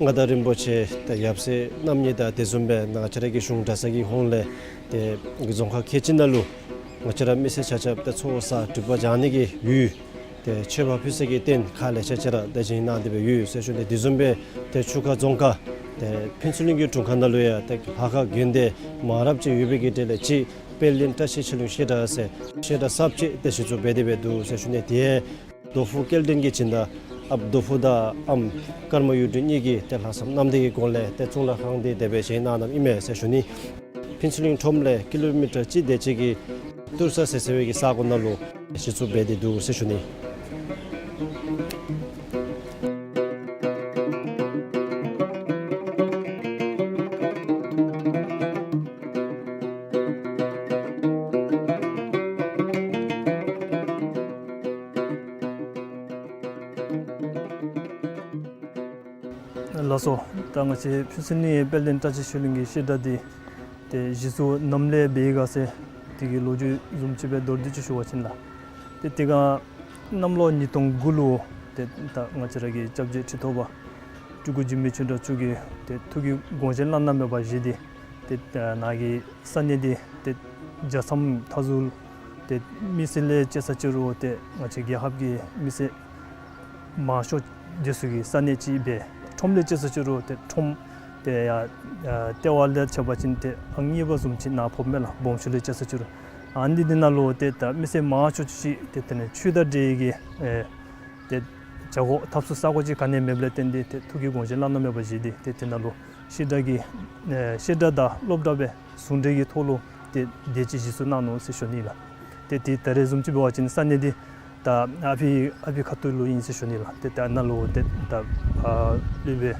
མངའ་བདག་རིན་པོ་ཆེ་ད་ཡབ་སྲས་རྣམ་གཉིས་དང་དེ་བཟུམ་སྦེ་ང་བཅས་ར་གི་གཞུང་གྲྭ་ཚང་གི་ཧོངས་ལས་ཏེ་རྫོང་ཁག་ཁལ་གཅིག་ནང་ལུ་ང་བཅས་ར་མི་སེར་ཆ་ཁྱབ་ཏེ་ཚོགས་བསགས་སྒྲིབ་པ་སྦྱང་ནི་གི་ཡུལ་ཏེ་མཆོད་པ་ཕུལ་སའི་གི་རྟེན་ཁག་ལེ་ཤ་ཅིག་ར་ཏེ་བཞེངས་གནང་སྟེ་སྦེ་ཡོད་ཟེར་ཞུ་ནི། དེ་བཟུམ་སྦེ་ཏེ་ཆུ་ཁ་རྫོང་ཁག་ཏེ་ཕུན་ཚོགས་གླིང་གི་དྲུང་ཁག་ནང་ལུ་ཡང་ཏེ་ལྷ་ཁང་དགོན་སྡེ་མང་རབས་ཅིག་ཡོད་པའི་གི་གྲས་ལས་གཅིག་དཔལ་ལྡན་བཀྲ་ཤིས་ཆོས་གླིང་བཤད་གྲྭ་ཟེར་བཤད་གྲྭ་གསརཔ་ཅིག་ཏེ་གཞི་བཙུགས་འབད་དེ་སྦེ་འདུག་ཟེར་ཞུ་ནི། དེ་རྡོ་ཕུག་སྐལ་ལྡན་གྱི་སྦྱིན་བདག་ཨཔ་རྡོ་ཕུག་དང་ཨམ་ཀརྨ་གཡུ་སྒྲོན་གཉིས་ཀྱིས་ཏེ་ལྷག་བསམ་རྣམ་དག་གི་སྒོ་ལས་ཏེ་གཙུག་ལག་ཁང་འདི་དེ་སྦེ་བཞེངས་གནང་གནངམ་ཨིན་མས་ཟེར་ཞུ་ནི། ཕུན་ཚོགས་གླིང་ཁྲོམ་ལས་ཀི་ལོ་མི་ཊར་གཅིག་དེ་ཅིག་གི་ཏུར་ས་ཟེར་ཟེར་བའི་གི་ས་གོ་ནང་ལུ་གཞི་བཙུགས་འབད་དེ་འདུག་ཟེར་ཞུ་ནི། ལགས་སོ། ད་ང་བཅས་ཕུན་ཚོགས་གླིང་དཔལ་ལྡན་བཀྲ་ཤིས་ཆོས་གླིང་གི་བཤད་གྲྭ་འདི་ཏེ་གཞི་བཙུགས་ནམ་ལས་འབད་ཡི་ག་ཟེར་དེ་གི་ལོ་རྒྱུས་བཟུམ་ཅིག་སྦེ་མདོར་བསྡུས་ཅིག་ཞུ་བ་ཅིན་ལགས། ཏེ་དེ་སྒང་གནམ་ལོ་ཉིས་སྟོང་དགུ་ལུ་ཏེ་ད་ང་བཅས་ར་གི་སྐྱབས་རྗེ་ཁྲི་ཐོག་པ་སྤྲུལ་སྐུ་འཇིགས་མེད་ཆོས་གྲགས་མཆོག་གིས་ཏེ་ཐུགས་ཀྱི་དགོངས་བཞེད་བླ་ན་མེད་པ་བཞེས་ཏེ་ཏེ་ནཱ་གི་ས་གནས་འདི་ཏེ་རྒྱལ་མཚམས་མཐའ་ཟུར་ཏེ་མི་སེར་ལས་བཅད་ས་ཅི་རུང་ཏེ་ང་བཅས་རྒྱལ་ཁབ་ཀྱི་མི་སེར་མང་ཤོས་འདི་ཚུ་གི་ས་གནས་ཅིག་སྦེ་ཁྲོམ་ལས་བཅད་ས་ཅི་རུང་ཏེ་ཁྲོམ་ཏེ་ཡ་ཡ་ལྟེ་བ་ལས་ཕྱེ་བ་ཅིན་ཏེ་ཨང་གཉིས་པ་བཟུམ་ཅིག་ནཱ་ཕོགཔ་མས་ལགས། སྦོམ་ཤོས་ལས་བཅད་ས་ཅི་རུང་ཨ་ནི་འདི་ནང་ལུ་ཏེ་ད་མི་སེར་མང་ཤོས་ཅིག་ཏེ་དེ་ནས་ཆོས་དང་འབྲེལ་གྱི་ཨེ་ཏེ་བྱ་སྒོ་འཐབ་ས་ས་གོ་ཅིག་ག་ནི་ཡང་མེདཔ་ལས་བརྟེན་ཏེ་ཏེ་ཐུགས་ཀྱི་དགོངས་བཞེད་བླ་ན་མེད་པ་བཞེས་ཏེ་ཏེ་དེ་ནང་ལུ་བཤད་གྲྭ་གི་ཨེ་བཤད་གྲྭ་དང་སློབ་གྲྭ་སྦེ་ཟུང་འབྲེལ་གྱི་ཐོག་ལུ་ཏེ་དེ་ཅིག་གཞི་བཙུགས་གནང་ནུག་ཟེར་ཞུ་ནི་ལགས། ཏེ་དེ་ད་རེས་བཟུམ་ཅིག་འབད་བ་ཅིན་ས་གནས་འདི་ད་ཨ་ཕི་ཨ་ཕི་ཁ་ཐུག་ལུ་ཨིན་ཟེར་ཞུ་ནི་ལགས། ཏེ་ད་ནཱ་ལུ་ཏེ་ད་ཨ་སློབ་དཔོན་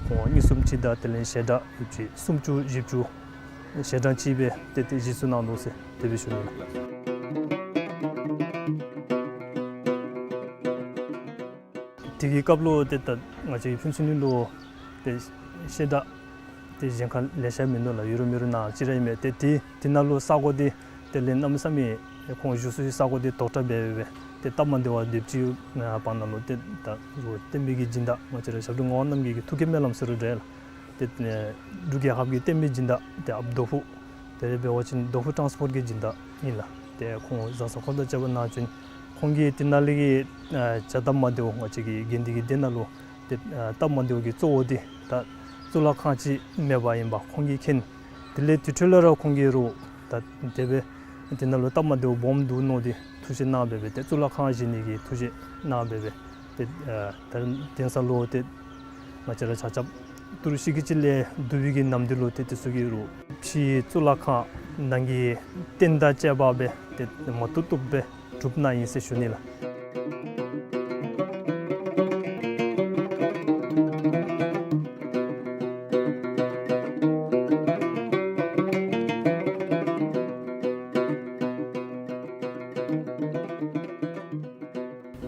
ཁོང་གཉིས་གསུམ་ཅིག་དང་དེ་ལས་ཞལ་གྲངས་ཡོད་ཅིག་སུམ་ཅུ་བཞི་བཅུ་ཞལ་གྲངས་ཅིག་སྦེ་ཏེ་ཏེ་གཞི་བཙུགས་གནང་ནུག་ཟེར་དེ་སྦེ་ཞུ་ནི་ལགས། དེ་གི་སྐབས་ལུ་ཏེ་ད་ང་བཅས་ཕུན་ཚོགས་གླིང་ལུ་ཏེ་བཤད་གྲྭ་ཏེ་གཞན་ཁར་ལེ་ཤ་མིན་འདུག་ལགས། ཡོད་རུང་མེད་རུང་ནཱ་ཅིག་ར་ཨིན་མས། ཏེ་དེ་དེ་ནང་ལུ་ས་གོ་འདི་དེ་ལས་གནམ་མེད་ས་མེད་ཁོང་བཞུགས་སའི་ས་གོ་འདི་དོག་དྲགས་འབད་འབད་ཏེ་སྟབས་མ་བདེ་བར་སྡོདཔ་ཅིག་བར་ན་ལུ་ཏེ་ད་བསྟན་པའི་གི་སྦྱིན་བདག་ང་བཅས་ར་ཞབས་དྲུང་ངག་དབང་རྣམ་རྒྱལ་གྱི་ཐུགས་ཀྱི་སྨོན་ལམ་ཟེར་རུང་འདྲ་ལགས། ཏེ་འབྲུག་རྒྱལ་ཁབ་ཀྱི་བསྟན་པའི་སྦྱིན་བདག་ཏེ་ཨཔ་རྡོ་ཕུག་དེ་ལས་འབད་བ་ཅིན་རྡོ་ཕུག་ཊཱནསི་པོརཊ་གི་སྦྱིན་བདག་ཨིན་ལགས། ཏེ་ཁོང་བཟའ་ཚང་ཁོང་དང་བཅས་པ་ནང་བྱོན། ཁོང་གིས་དེ་ནང་ལས་ཀྱི་ཨ་བྱ་སྟབས་མ་བདེཝ་ང་བཅས་ཀྱི་དགེ་འདུན་གྱི་སྡེ་ནང་ལུ་ཏེ་ཨ་སྟབས་མ་བདེཝ་གི་གཙོ་བོ་འདི་ད་གཙུག་ལག་ཁང་ཅིག་མེདཔ་ཨིནམ་ཁོང་གིས་མཁྱེན། དེ་ལས་དེ་འཕྲོ་ལས་ར་ཁོང་གིས་རུང་ད་དེ་སྦེ་ དེ་ནང་ལུ་སྟབས་མ་བདེཝ་སྦོམ་འདུག་མནོ་སྟེ་ཐུགས་བཞེད་གནང་སྦེ་སྦེ་ཏེ་གཙུག་ལག་ཁང་བཞེངས་ནི་གི་ཐུགས་བཞེད་གནང་སྦེ་སྦེ་ཏེ་ཨ་ད་དེང་སང་ལུ་ཏེ་ང་བཅས་ར་ཆ་ཁྱབ་ཏི་རུ་ཤི་གི་ཅིག་ལས་བསྡུ་བའི་གི་ནམ་དུས་ལུ་ཏེ་དེ་ཚུ་གི་རུ་ཕྱི་གཙུག་ལག་ཁང་ནང་གི་རྟེན་དང་བཅས་པ་སྦེ་ཏེ་མ་བཏུབ་བཏུབ་སྦེ་གྲུབ་ནི་ཨིན་ཟེར་ཞུ་ནི་ལགས།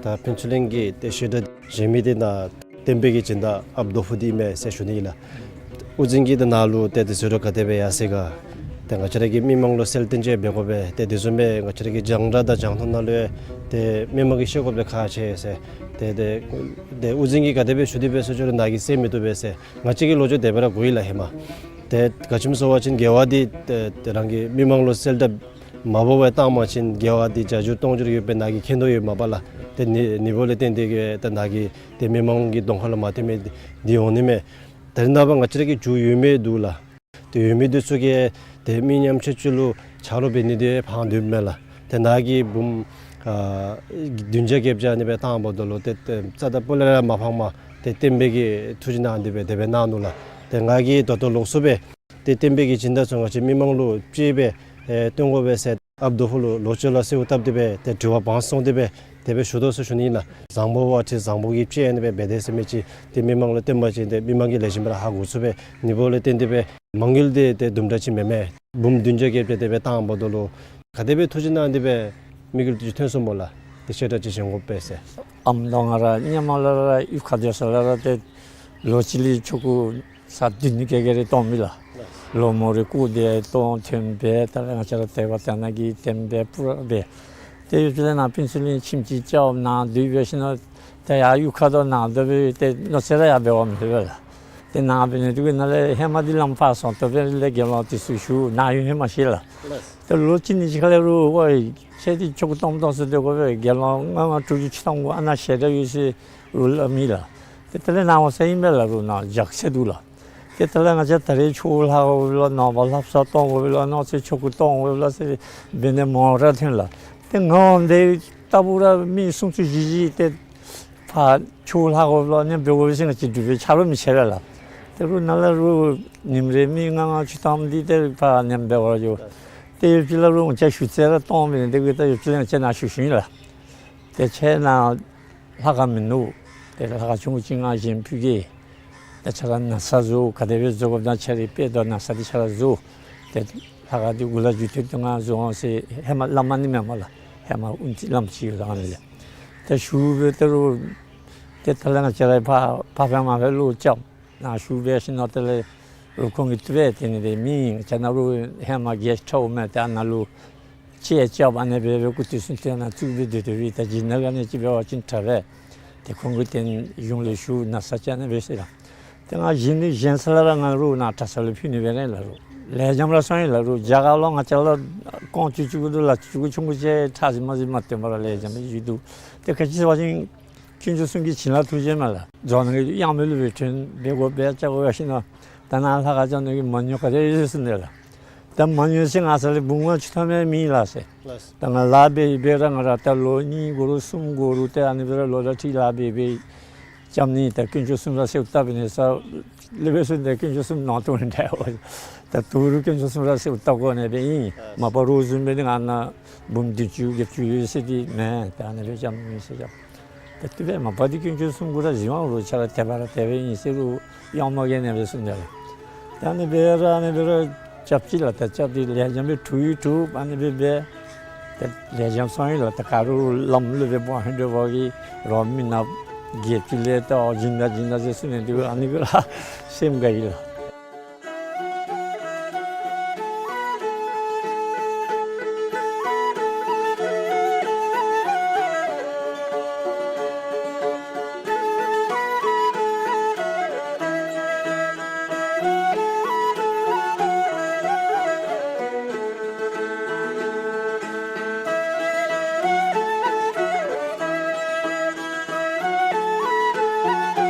ད་ཕུན་ཚོགས་གླིང་གི་ཏེ་བཤད་གྲྭ་བཞེངས་མི་འདི་ནཱ་བསྟན་པའི་གི་སྦྱིན་བདག་ཨཔ་རྡོ་ཕུ་འདི་ཨིན་མས་ཟེར་ཞུ་ནི་ཨིན་ལགས། དབུ་འཛིན་གྱིས་ཏེ་ནཱ་ལུ་ཏེ་དེ་ཟེར་རུང་ག་དེ་སྦེ་ཡར་སོང་ག། ཏེ་ང་བཅས་ར་གི་མི་མང་ལུ་གསལ་སྟོན་ཅིག་འབད་དགོ་པས། ཏེ་དེ་བཟུམ་སྦེ་ང་བཅས་ར་གི་རྒྱང་བསྒྲགས་དང་རྒྱང་མཐོང་ནང་ལུ་ཡང་ཏེ་མི་མང་གིས་ཤེས་དགོཔ་སྦེ་ཁག་ཆེ་ཟེར། ཏེ་ཏེ་ཏེ་དབུ་འཛིན་གྱིས་ག་དེ་སྦེ་ཞུ་དེ་སྦེ་ཟེར་ཞུ་རུང་ནཱ་གིས་གསན་མི་བཏུབ་པས་ཟེར། ང་བཅས་ཀྱི་ལོ་རྒྱུས་དེ་སྦེ་ར་གོ་ཡི་ལགས་ཧེ་མ། ཏེ་ག་ཅི་སྨོ་ཟེར་བ་ཅིན་རྒྱལ་བ་འདི་ཏེ་ཏེ་རང་གི་མི་མང་ལུ་གསལ་བསྒྲགས་མ་འབད་བར་བཏང་པ་ཅིན་རྒྱལ་བ་འདི་བརྒྱ་འགྱུར་སྟོང་འགྱུར་ཡོད་པའི་ནཱ་གིས་མཁྱེན་དོ་ཡོད་མ་པ་ལགས། ཏེ་ནི་ནི་བོ་ལས་བརྟེན་ཏེ་གིས་ཏེ་ནཱ་གིས་ཏེ་མི་མང་གི་གདོང་ཁ་ལུ་མ་ཐོན་མི་འདི་འོང་ནི་མས། ད་རེས་ནངས་པ་ང་བཅས་ར་གི་རྒྱུ་ཡོད་མི་འདུག་ལགས། ཏེ་ཡོད་མི་འདི་ཚུ་གིས་ཏེ་མི་ཉམས་ཆག་ཅིག་ལུ་ཆ་རོགས་འབད་ནི་འདི་ཕངས་འདུག་མས་ལགས། ཏེ་ནཱ་གིས་འབུམ་ཨ་བདུན་བརྒྱ་བརྒྱད་བརྒྱ་ཨ་ནི་སྦེ་བཏང་འབདཝ་ད་ལུ་ཏེ་ཏེ་རྩ་དང་སྤུ་ལས་ར་མ་ཕངས་པར་ཏེ་བསྟན་པའི་གི་ཐུགས་བཞེད་གནང་སྟེ་སྦེ་དེ་སྦེ་གནང་ནུག་ལགས། ཏེ་ང་གིས་ད་ལྟོ་ལོགས་སུ་སྦེ་ཏེ་བསྟན་པའི་གི་སྦྱིན་བདག་ཚུ་ང་བཅས་མི་མང་ལུ་སྤྱོད་པའི་ཨེ་སྟོན་དགོ་པས་ཟེར་ཨཔ་རྡོ་ཕུ་ལུ་ལོ་ཅིག་ལུ་གསོལཝ་བཏབ་སྟེ་སྦེ་ཏེ་དྲི་བ་དཔང་བཟུང་སྟེ་སྦེ་དེ་སྦེ་ཞུ་དོ་ཟེར་ཞུ་ནི་ཨིན་ལགས། བཟང་པོ་བ་ཅིན་བཟང་པོ་གི་སྤྱོད་ཨ་ནི་སྦེ་འབད་དེས་ཟེར་མི་ཅིག་ཏེ་མི་མང་ལུ་སྟོན་པ་ཅིན་ཏེ་མི་མང་གིས་ལེགས་ཤོམ་སྦེ་ར་ཧ་གོ་ཚུགས་པས། ནི་བོ་ལས་བརྟེན་ཏེ་སྦེ་མ་དངུལ་འདི་ཏེ་དུམ་གྲ་ཅིག་མེན་མས། འབུམ་བདུན་བརྒྱ་བརྒྱད་བརྒྱ་དེ་སྦེ་བཏང་འབདཝ་ད་ལུ་ག་དེ་སྦེ་ཐུགས་བཞེད་གནང་སྟེ་སྦེ་དམིགས་ཡུལ་འདི་ཐོན་སོང་སྨོ་ལགས། ཏེ་བཤད་གྲྭ་ཅིག་བཞེངས་དགོ་པས་ཟེར། ཨམ་ད་ང་ར་ཧེ་མ་ལས་ར་གཡུས་ཁར་སྡོད་ས་ལས་ར་ཏེ་ལོ་གཅིག་ལས་ཆོ་ག་ས་བདུན་ནི་བརྒྱད་བརྒྱད་རེ་གཏང་མི་ལགས། ལོ་མོ་རེ་སྐུ་དེ་གཏང་ཐོན་སྦེ་ད་ལས་ང་བཅས་ར་དད་པ་དད་ན་གི་བསྟེན་སྦེ་པུ་ར་འབད། ཏེ་ཡུལ་དེ་ནང་ཕུན་ཚོགས་གླིང་ཁྱིམ་ཅིག་རྐྱབ་ནཱ་སྡོད་སྦེ་ཞིནམ་ལས་ཏེ་ཡར་གཡུས་ཁར་དོ་ནཱ་སྡོད་སྦེ་ཏེ་མནོ་ཚད་ར་ཡར་འབད་བ་མེད་པས་ལགས། ཏེ་ནཱ་འབད་ནི་འདི་གིས་ནཱ་ལས་ཧེ་མ་འདི་ལམ་ཕར་སོང་སྟེ་སྦེ་ལས་དགེ་སློང་དེ་ཚུ་ཞུ་ནཱ་ཡོད་ཧེ་མ་ཤེས་ལགས། ཏེ་ལོ་གཅིག་གཉིས་ཅིག་ཁ་ལས་རུང་ཝའེ་ཁྱེད་འདི་ཆོ་ག་གཏང་གཏང་ཟེར་སྡོད་དགོ་པས། དགེ་སློང་ལྔ་ལྔ་དྲུག་དྲུག་ཅིག་གཏང་དགོ། ཨ་ནཱ་ཞལ་གྲངས་ཡོད་ཟེར་རུང་སླབ་མི་ལགས། ཏེ་དེ་ལས་ནཱ་འོང་ས་ཨིན་པས་ལགས། རུང་ནཱ་རྒྱགས་ཚད་འདུག་ལགས། ཏེ་དེ་ལས་ང་བཅས་ད་རེས་ཆོ་ག་ལྷག་དགོ་པས་ལགས། ནངས་པ་ལྷ་བསངས་གཏང་དགོ་པས་ལགས། གནངས་ཚེ་ཆོ་ག་གཏང་དགོ་པས་ལགས་ཟེར་འབད་ནི་མང་ར་ཐོན་ལགས། ཏེ་ང་འོང་དེ་ལྟ་བུ་ར་མི་སུམ་ཅུ་བཞི་བཞི་ཏེ་ཕར་ཆོ་ག་ལྷག་དགོ་པས་ལགས། ཨ་ནི་འབད་དགོ་པས་ཟེར་ང་བཅས་འབྲུག་པའི་ཆ་རོགས་མི་ཆེ་བས་ལགས། ཏེ་རུང་ནཱ་ལས་རུང་ཉིནམ་རེ་མི་ལྔ་ལྔ་ཅིག་གཏངམ་འདི་ཏེ་ཕར་ཨ་ནི་འབད་བར་འགྱོ། ཏེ་ཡུལ་ཕྱི་ལས་རུང་ང་བཅས་ཞུ་ཚད་ར་གཏང་མི་འདི་གིས་ད་ཡུལ་ཕྱི་ལས་ང་བཅས་ནཱ་ཞུ་ཞུཝ་ཨིན་ལགས། ཏེ་ཁྱེད་ནཱ་ལྷ་ཁང་མིན་ནུག། ཏེ་ལྷ་ཁང་ཆུང་ཀུ་ཅིག་ང་བཞེངས་ཕུལ་གེ། ཏེ་ཁྱེད་ར་ན་བཟའ་བཟོ། ག་དེ་སྦེ་བཟོ་དགོཔ་ད་ཁྱེད་རའི་དཔེ་དང་ན་བཟའ་འདི་ཁྱེད་ར་བཟོ། ཏེ་ལྷ་ཁང་འདི་འགོ་ལས་མཇུག་མཐུད་དེ་ང་བཟོ་འོང་ཟེར་ཧེ་མ་སླབ་མ་ནི་མེན་མས་ལགས། ཧེ་མ་དབུ་མཛད་བླམ་ཅིག་ཡོད་ལགས། ཨ་ནི་ལས་ཏེ་ཞུ་སྦེ་ཏེ་རུང་ཏེ་དེ་ལས་ང་བཅས་ར་ཕར་ཕར་སྦེ་མར་སྦེ་ལོག་རྐྱབ། ནཱ་ཞུ་སྦེ་ཞིནམ་ལས་དེ་ལས་རུང་ཁོང་གིས་བཏུབ་པས། དེ་ནི་དེ་མི་ང་བཅས་ནཱ་རུང་ཧེ་མ་གེ་ཊི་ཧའུསི་མས། ཏེ་ཨ་ནཱ་ལུ་ཅིག་རྐྱབ། ཨ་ནི་སྦེ་སྦེ་སྐུ་དུས་གསུམ་དེ་ནཱ་བཙུགས་སྦེ་སྡོད་སྡོད་པས། ད་སྦྱིན་བདག་ག་ནི་ཅིག་འབད་བ་ཅིན་དྲག་པས། ཏེ་ཁོང་གིས་ཏེ་གཞུང་ལས་ཞུ་ན་བཟའ་ཅིག་ཨ་ནི་སྦེ་ཟེར་ལགས། ཏེ་ང་བཞེངས་ནི་བཞེངས་ས་ལས་ར་ང་རུང་ནཱ་གྲྭ་ཚང་ལུ་ཕུལ་ནི་སྦེ་ར་ཨིན་ལགས། རུང་ལེགས་ཤོམ་ར་སོང་ཡི་ལགས། རུང་རྒྱ་གར་ལུ་ང་བཅས་ལུ་རྐང་བཅུ་བཅུ་གུ་དུ་ལག་བཅུ་གུ་ཆུང་ཀུ་ཅིག་ཁྲག་ཟེར་མ་ཟེར་མ་སྟོན་པར་ར་ལེགས་ཤོམ་སྦེ་བཞུགས་འདུག། ཏེ་ག་ཅི་ཟེར་བ་ཅིན་དཀོན་མཆོག་གསུམ་གྱི་བྱིན་རླབས་ཐུགས་རྗེ་མས་ལགས། རྫོང་ནང་གི་གཡང་མེ་ལུ་སྦེ་ཐོན་སྦེ་དགོ་སྦེ་བཅའ་དགོ་ཡ་ཞིནམ་ལས་ད་ནཱ་ལྷ་ཁང་རྐྱབ་ནི་གི་མ་དངུལ་ག་དེ་ཡོད་ཟེར་ནི་ལགས། ད་མ་དངུལ་ཟེར་ང་བསམ་ལས་འབུམ་ལྔ་བཅུ་ཐམ་ཡང་མེད་ལགས་ཟེར། ད་ང་ལཱ་འབད་འབད་ར་ང་ར་ད་ལོ་གཉིས་འགོར་རུང་གསུམ་འགོར་རུང་ཏེ་ཨ་ནི་སྦེ་ར་ལོ་ལ་ཁྲི་ལཱ་འབད་འབད་རྐྱབ་ནི། ད་དཀོན་མཆོག་གསུམ་ར་གསོལཝ་བཏབ་ནི་ས་ལས་འབད་ཟེར་ཏེ་དཀོན་མཆོག་གསུམ་ནང་དོན་འདྲ་བ། ད་ད་རུང་དཀོན་མཆོག་གསུམ་ར་གསོལཝ་བཏབ་དགོ་ནི་སྦེ་ཨིན། མ་པ་རོགས་བཟུམ་སྦེ་ནི་ང་ནཱ་འབུམ་བདུན་ཅུ་བརྒྱད་ཅུ་ཡོད་ཟེར་འདི་མེན། ད་ཨ་ནི་སྦེ་རྐྱབ་མི་ཟེར་རྐྱབ། ད་དེ་སྦེ་མ་པ་འདི་དཀོན་མཆོག་གསུམ་གུ་ར་གཟིགས་དབང་རུང་ཁྱེད་ར་དད་པ་ར་དད་པ་ཨིན་ཟེར་རུང་གཡང་མ་གིས་ཨ་ནི་སྦེ་གསུངས་ཏེ་ལགས། ད་ཨ་ནི་སྦེ་ར་ཨ་ནི་སྦེ་ར་རྐྱབ་ཅི་ལགས། ད་རྐྱབ་སྟེ་ལེགས་ཤོམ་སྦེ་གྲུབ་ཡང་གྲུབ། ཨ་ནི་སྦེ་འབད་ད་ལེགས་ཤོམ་སོང་ཡི་ལགས། ད་ག་རུང་ལམ་ལུ་སྦེ་འབོ་ཧིང་འདྲ་བ་གིས་རོགས་མི་ནག་བརྒྱད་ཅུ་ལས་ད་བྱིན་ད་བྱིན་ད་ཟེར་གསུངས་ནི་འདུག། ཨ་ནི་གུ་ར་སེམས་དགའ་ཡི་ལགས།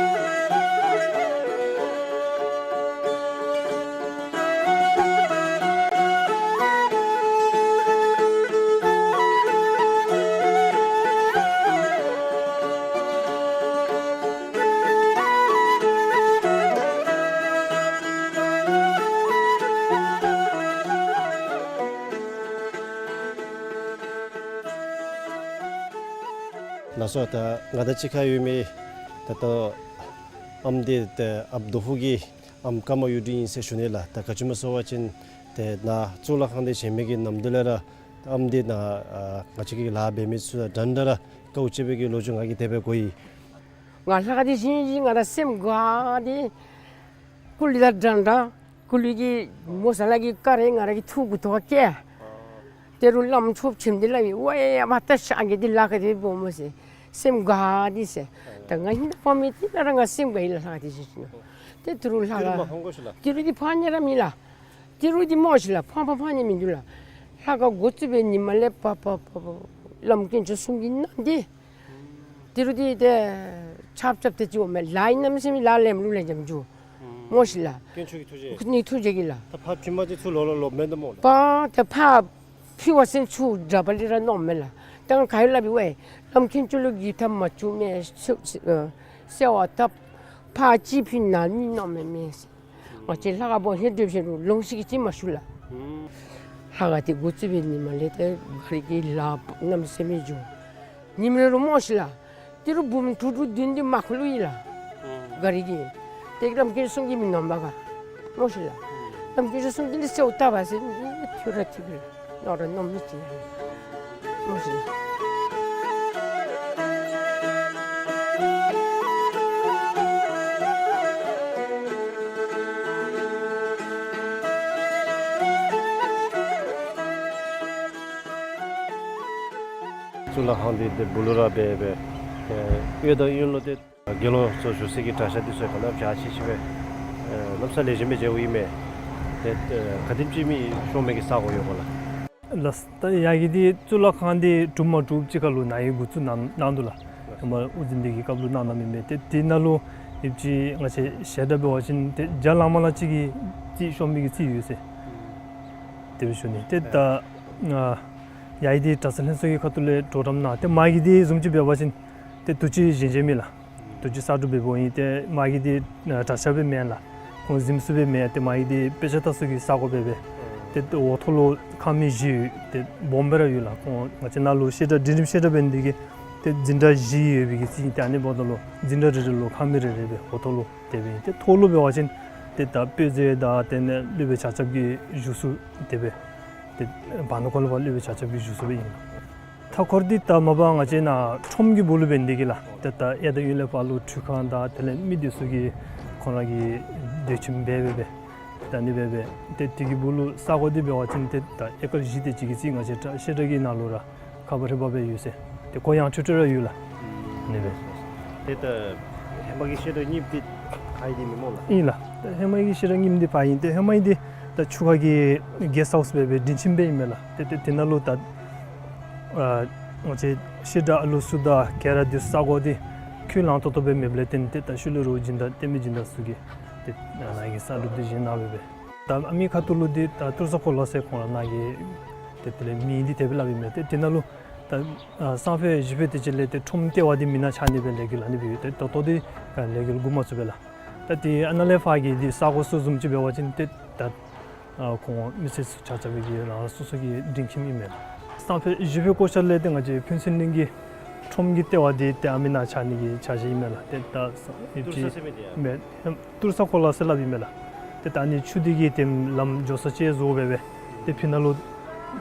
ལགས་སོ། ད་ང་དང་གཅིག་ཁར་ཡོད་མི་ད་ལྟོ་ཨམ་འདི་ཏེ་ཨཔ་རྡོ་ཕུག་གི་ཨམ་ཀརྨ་གཡུ་སྒྲོན་ཨིན་ཟེར་ཞུ་ནི་ལགས། ད་ག་ཅི་སྨོ་ཟེར་བ་ཅིན་ཏེ་ནཱ་གཙུག་ལག་ཁང་འདི་བཞེངས་མི་གི་ནམ་དུས་ལས་ར་ཨམ་འདི་ནཱ་ཨ་ང་བཅས་ཀྱི་ལཱ་འབད་མི་ཚུ་དང་འདྲན་འདྲ་ར་དཀའཝ་སྤྱད་པའི་གི་ལོ་རྒྱུས་ང་གིས་དེ་སྦེ་གོ་ཡི། ང་ལྷ་ཁང་འདི་བཞེངས་བཞེངས་ང་ར་སེམས་དགའ་སྟེ་སྐུ་ལུས་དང་འདྲན་འདྲ། སྐུ་ལུས་ཀྱི་མོ་ས་ལ་གི་ཀ་རེ་ང་ར་གི་ཐུགས་ཀྱི་ཐོག་ཁར་བཀལ། དེ་རུང་བླམ་ཆོསཔ་ཁྱིམ་འདི་ལས་ཝའེ་ཡ་མ་ད་ཤ་གི་འདི་ལཱ་ཁག་འདི་སྦོམ་མས་ཟེར་སེམས་དགའ་སྟེ་ཟེར། ད་ང་ཧིང་ད་ཕ་མི་འདི་ནང་ར་ང་སེམས་དགའ་ཡི་ལགས། ལྷ་ཁང་འདི་བཞེངས་བཞེངས་ནུག། ཏེ་དེ་རུང་ལྷ་ཁང་འདི་རུང་མ་ཧང་གོ་ཤིག་ལགས། འདི་རུང་འདི་ཕར་ཉལ་ར་མེད་ལགས། འདི་རུང་འདི་སྨོ་ཤིག་ལགས། ཕར་ཕར་ཕར་ཉལ་མི་འདུག་ལགས། ལྷ་ཁང་འགོ་བཙུགས་པའི་ཉིནམ་ལས་ཕར་ཕར་ཕར་ཕར་བླམ་དཀོན་མཆོག་གསུམ་གྱི་ནང་འདི་དེ་རུང་འདི་ཏེ་ཆབ་ཆབ་ཏེ་ཅིག་འོང་མས། ལཱ་ཡང་གནམ་མེད་ས་མེད་ལཱ་ལེན་ལུ་ལེན་རྐྱངམ་འགྱོ་སྨོ་ཤིག་ལགས། དཀོན་མཆོག་གི་ཐུགས་རྗེ། ནི་ཐུགས་རྗེ་གིས་ལགས། ད་ཕར་ཕྱིན་མ་ཅིག་ཚུར་ལོག་ལོག་ལོག་མེན་ད་སྨོ་ལགས། པ་ད་ཕར་ཕྱི་བ་ཟེར་ཚུར་དྲག་པ་ལས་ར་མནོཝ་མས་ལགས། ད་ང་ག་ཡོད་སླབ་ཨིན་ཝའེ། བླམ་དཀོན་མཆོག་ལུ་གི་ཐབས་མ་བྱུང་མས། ཟེར་ཨ་ཟེར་བ་ད་ཕར་ཅིག་ཕྱི་ནང་མི་མནོཝ་མས་མས། ང་བཅས་ལྷ་ཁང་སྦོམ་ཧེ་སྒྲུབ་ཤེས་རུང་ལོང་ཤེས་ཀྱི་ཅིག་མ་ཞུ་ལགས། ཨུམ། ལྷ་ཁང་འདི་འགོ་བཙུགས་པའི་ཉིནམ་ལས་ཏེ་ག་རི་གི་ལཱ་གནམ་མེད་ས་མེད་འགྱོ། ཉིནམ་རེ་རེ་སྨོ་ཤིག་ལགས། དེ་རུང་འབུམ་དྲུག་དྲུག་བདུན་བདུན་མ་ཁུག་ལུ་ཡོད་ལགས། ཨུམ། ག་རི་གི། ཏེ་བླམ་དཀོན་མཆོག་གསུམ་གྱིས་མི་གནང་པས་ག་སྨོ་ཤིག་ལགས། ཨུམ། བླམ་དཀོན་མཆོག་གསུམ་འདི་ལུ་གསོལཝ་བཏབ་པས་ཟེར་ཐོས་ར་ཐོས་པས་ལགས། ནོར་ར་ནོར་མི་ཅིག་ཡང་མེད། གཙུག་ལག་ཁང་འདི་ཏེ་སྦུག་ལུ་ར་སྦེ་སྦེ་ཨེ་གཡས་དང་གཡོན་ལུ་ཏེ་དགེ་སློང་ཚུ་བཞུགས་སའི་གི་གྲྭ་ཤག་འདི་ཚུ་ག་ནི་བ་ཅིག་ཆེ་ཆེ་སྦེ་ཨེ་གནམ་ས་ལེགས་ཤོམ་སྦེ་མཇལཝ་ཨིན་མས། ཏེ་ཨེ་ག་དེམ་ཅིག་མི་ཤོང་མི་གི་ས་གོ་ཡོད་ག་ལགས། ལགས། ད་ཡ་གི་འདི་གཙུག་ལག་ཁང་འདི་གྲུབ་མ་གྲུབ་ཅིག་ཁར་ལུ་ནཱ་གིས་འགོ་བཙུགས་གནང་གནང་འདུག་ལགས། ཧེ་མ་དབུ་འཛིན་འདི་གིས་སྐབས་ལུ་གནང་གནངམ་ཨིན་མས། ཏེ་དེ་ནང་ལུ་ཡོདཔ་ཅིག་ང་བཅས་ཞལ་གྲངས་འབད་བ་ཅིན་ཏེ་བརྒྱ་ལང་མ་ལང་ཅིག་གི་རྩིས་ཤོང་མི་གི་རྩིས་ཡོད་ཟེར་དེ་སྦེ་ཞུ་ནི། ཏེ་ད་ཨ་ཡ་གི་འདི་གྲྭ་ཚང་ལྷན་ཚོགས་ཀྱི་ཁ་ཐུག་ལས་གྲོགས་རམ་གནང་། ཏེ་མ་གི་འདི་བཟུམ་ཅིག་འབད་བ་ཅིན་ཏེ་དུས་ཅི་བཞེངས་བཞེངསམ་ཨིན་ལགས། དུས་ཅི་གསར་སྒྲུབ་འབདཝ་ཨིན། ཏེ་མ་གི་འདི་ཨ་གྲྭ་ཤག་སྦེ་མེན་ལགས། ཁོང་གཟིམ་ས་སྦེ་མེན། ཏེ་མ་གི་འདི་དཔེ་ཆ་ལྟ་ས་གི་ས་གོ་སྦེ་སྦེ། ཏེ་འོག་ཐོག་ལུ་ཁང་མིག་བཞི་ཡོད། ཏེ་སྦོམ་སྦེ་ར་ཡོད་ལགས། ཁོང་ང་བཅས་ནཱ་ལུ་བཤད་གྲྭ་འབྲིང་རིམ་བཤད་གྲྭ་འབད་ནི་དེ་གིས་ཏེ་འཛིན་གྲྭ་བཞི་ཡོད་པའི་གི་རྩིས་ཨིན། ཏེ་ཨ་ནི་འབདཝ་ད་ལུ་འཛིན་གྲྭ་རེ་རེ་ལུ་ཁང་མིག་རེ་རེ་སྦེ་འོག་ཐོག་ལུ་དེ་སྦེ་ཨིན། ཏེ་ཐོག་ལུ་འབད་བ་ཅིན་ཏེ་ད་དཔེ་མཛོད་དང་དེ་ལས་སློབ་དཔོན་ཆ་ཁྱབ་ཀྱི་བཞུགས་ས་དེ་སྦེ་ཏེ་བར་ན་ཁོ་ལུ་ཕར་སློབ་དཔོན་ཆ་ཁྱབ་ཀྱི་བཞུགས་ས་སྦེ་ཨིན། མཐའ་འཁོར་འདི་ད་མ་པ་ང་བཅས་ནཱ་ཁྲོམ་གྱི་སྦུག་ལུ་འབད་ནི་དེ་གིས་ལགས། ཏེ་ད་གཡས་དང་གཡོན་ལས་ཕར་ལུ་ཁྲུས་ཁང་དང་དེ་ལས་མི་སྡོད་ས་གི་ཁོང་ར་གི་སྡོད་ཁྱིམ་སྦེ་སྦེ་སྦེ་ད་ཨ་ནི་སྦེ་སྦེ་ཏེ་དེ་གི་སྦུག་ལུ་ས་གོ་འདི་འབད་བ་ཅིན་ཏེ་ད་ཨེ་ཀར་བཞི་དེ་ཅིག་གི་རྩིས་ང་བཅས་གྲྭ་བཤད་གྲྭ་གི་ནང་ལུ་ར་ཁ་པར་རི་པ་སྦེ་ཡོད་ཟེར། ཏེ་གོ་ཡངས་ཁྲོལ་ཁྲོལ་ར་ཡོད་ལགས། ཨ་ནི་སྦེ། ཏེ་ད་ཧེ་མ་གི་བཤད་གྲྭ་གཉིས་འདི་ཕར་ཨིན་ནི་སྨོ་ལགས། ཨིན་ལགས། ད་ཧེ་མ་གི་བཤད་གྲྭ་གཉིས་འདི་ཕར་ཨིན། ཏེ་ཧེ་མ་ཨིན་འདི་ད་ཆུ་ཁ་གི་གེསཊ་ཧའུསི་སྦེ་སྦེ་འབྲིང་ཁྱིམ་སྦེ་ཨིན་མས་ལགས། ཏེ་ཏེ་དེ་ནང་ལུ་ད་ཨ་ང་བཅས་བཤད་གྲྭ་ཨ་ལུ་ཚུ་དང་ག་ར་འདི་ས་གོ་འདི་ཁུངས་ལུང་ཏོག་ཏོ་སྦེ་མེདཔ་ལས་བརྟེན་ཏེ་ད་ཤུལ་ལས་རོགས་སྦྱིན་བདག་བསྟན་པའི་སྦྱིན་བདག་ཚུ་གིས་ཏེ་ནཱ་གི་གསར་སྒྲུབ་འདི་བཞེངས་གནང་སྦེ་སྦེ། ད་ཨ་མི་ཁ་ཐུག་ལུ་འདི་ད་ཏུར་ས་གོ་ལ་ཟེར་ཁོང་ར་ནཱ་གི་ཏེ་དེ་ལས་མིང་འདི་དེ་སྦེ་སླབ་ཨིན་མས། ཏེ་དེ་ནང་ལུ་ད་ཨ་སང་ཕོད་གཞེས་ཕོད་དེ་ཅིག་ལས་ཏེ་ཁྲོམ་ལྟེ་བ་འདི་མེན་ན་ཆགས་ནི་སྦེ་ལས་འགུལ་ཨ་ནི་སྦེ་ཡོད། ཏེ་ད་ལྟོ་འདི་ལས་འགུལ་འགོ་མ་བཙུགས་པས་ལགས། ད་ཏེ་ཨ་ནཱ་ལས་ཕར་གྱི་འདི་ས་གོ་ཚུ་བཟུམ་ཅིག་འབད་བ་ཅིན་ཏེ་ད་ཨ་ཁོང་མི་སེར་ཚུ་ཆ་ཁྱབ་ཀྱིས་རང་རང་སོ་སོ་གི་འབྲིང་ཁྱིམ་ཨིན་མས་ལགས། སང་ཕོད་གཞེས་ཕོད་བཀོད་ཆ་ལས་ཏེ་ང་བཅས་ཕུན་ཚོགས་གླིང་གི་ཁྲོམ་གྱི་ལྟེ་བ་འདི་ཏེ་ཨ་མི་ནང་ཆགས་ནི་གི་འཆར་གཞི་ཨིན་མས་ལགས། ཏེ་ད་ཏུར་ས་ཟེར་མི་འདི་ཡང་མེན། ཏུར་ས་གོ་ལ་ཟེར་སླབ་ཨིན་མས་ལགས། ཏེ་ད་ཨ་ནི་ཆུ་འདི་གིས་ཏེ་ལམ་འགྱོ་ས་ཅིག་བཟོ་སྦེ་སྦེ་ཏེ་ཕི་ནང་ལུ་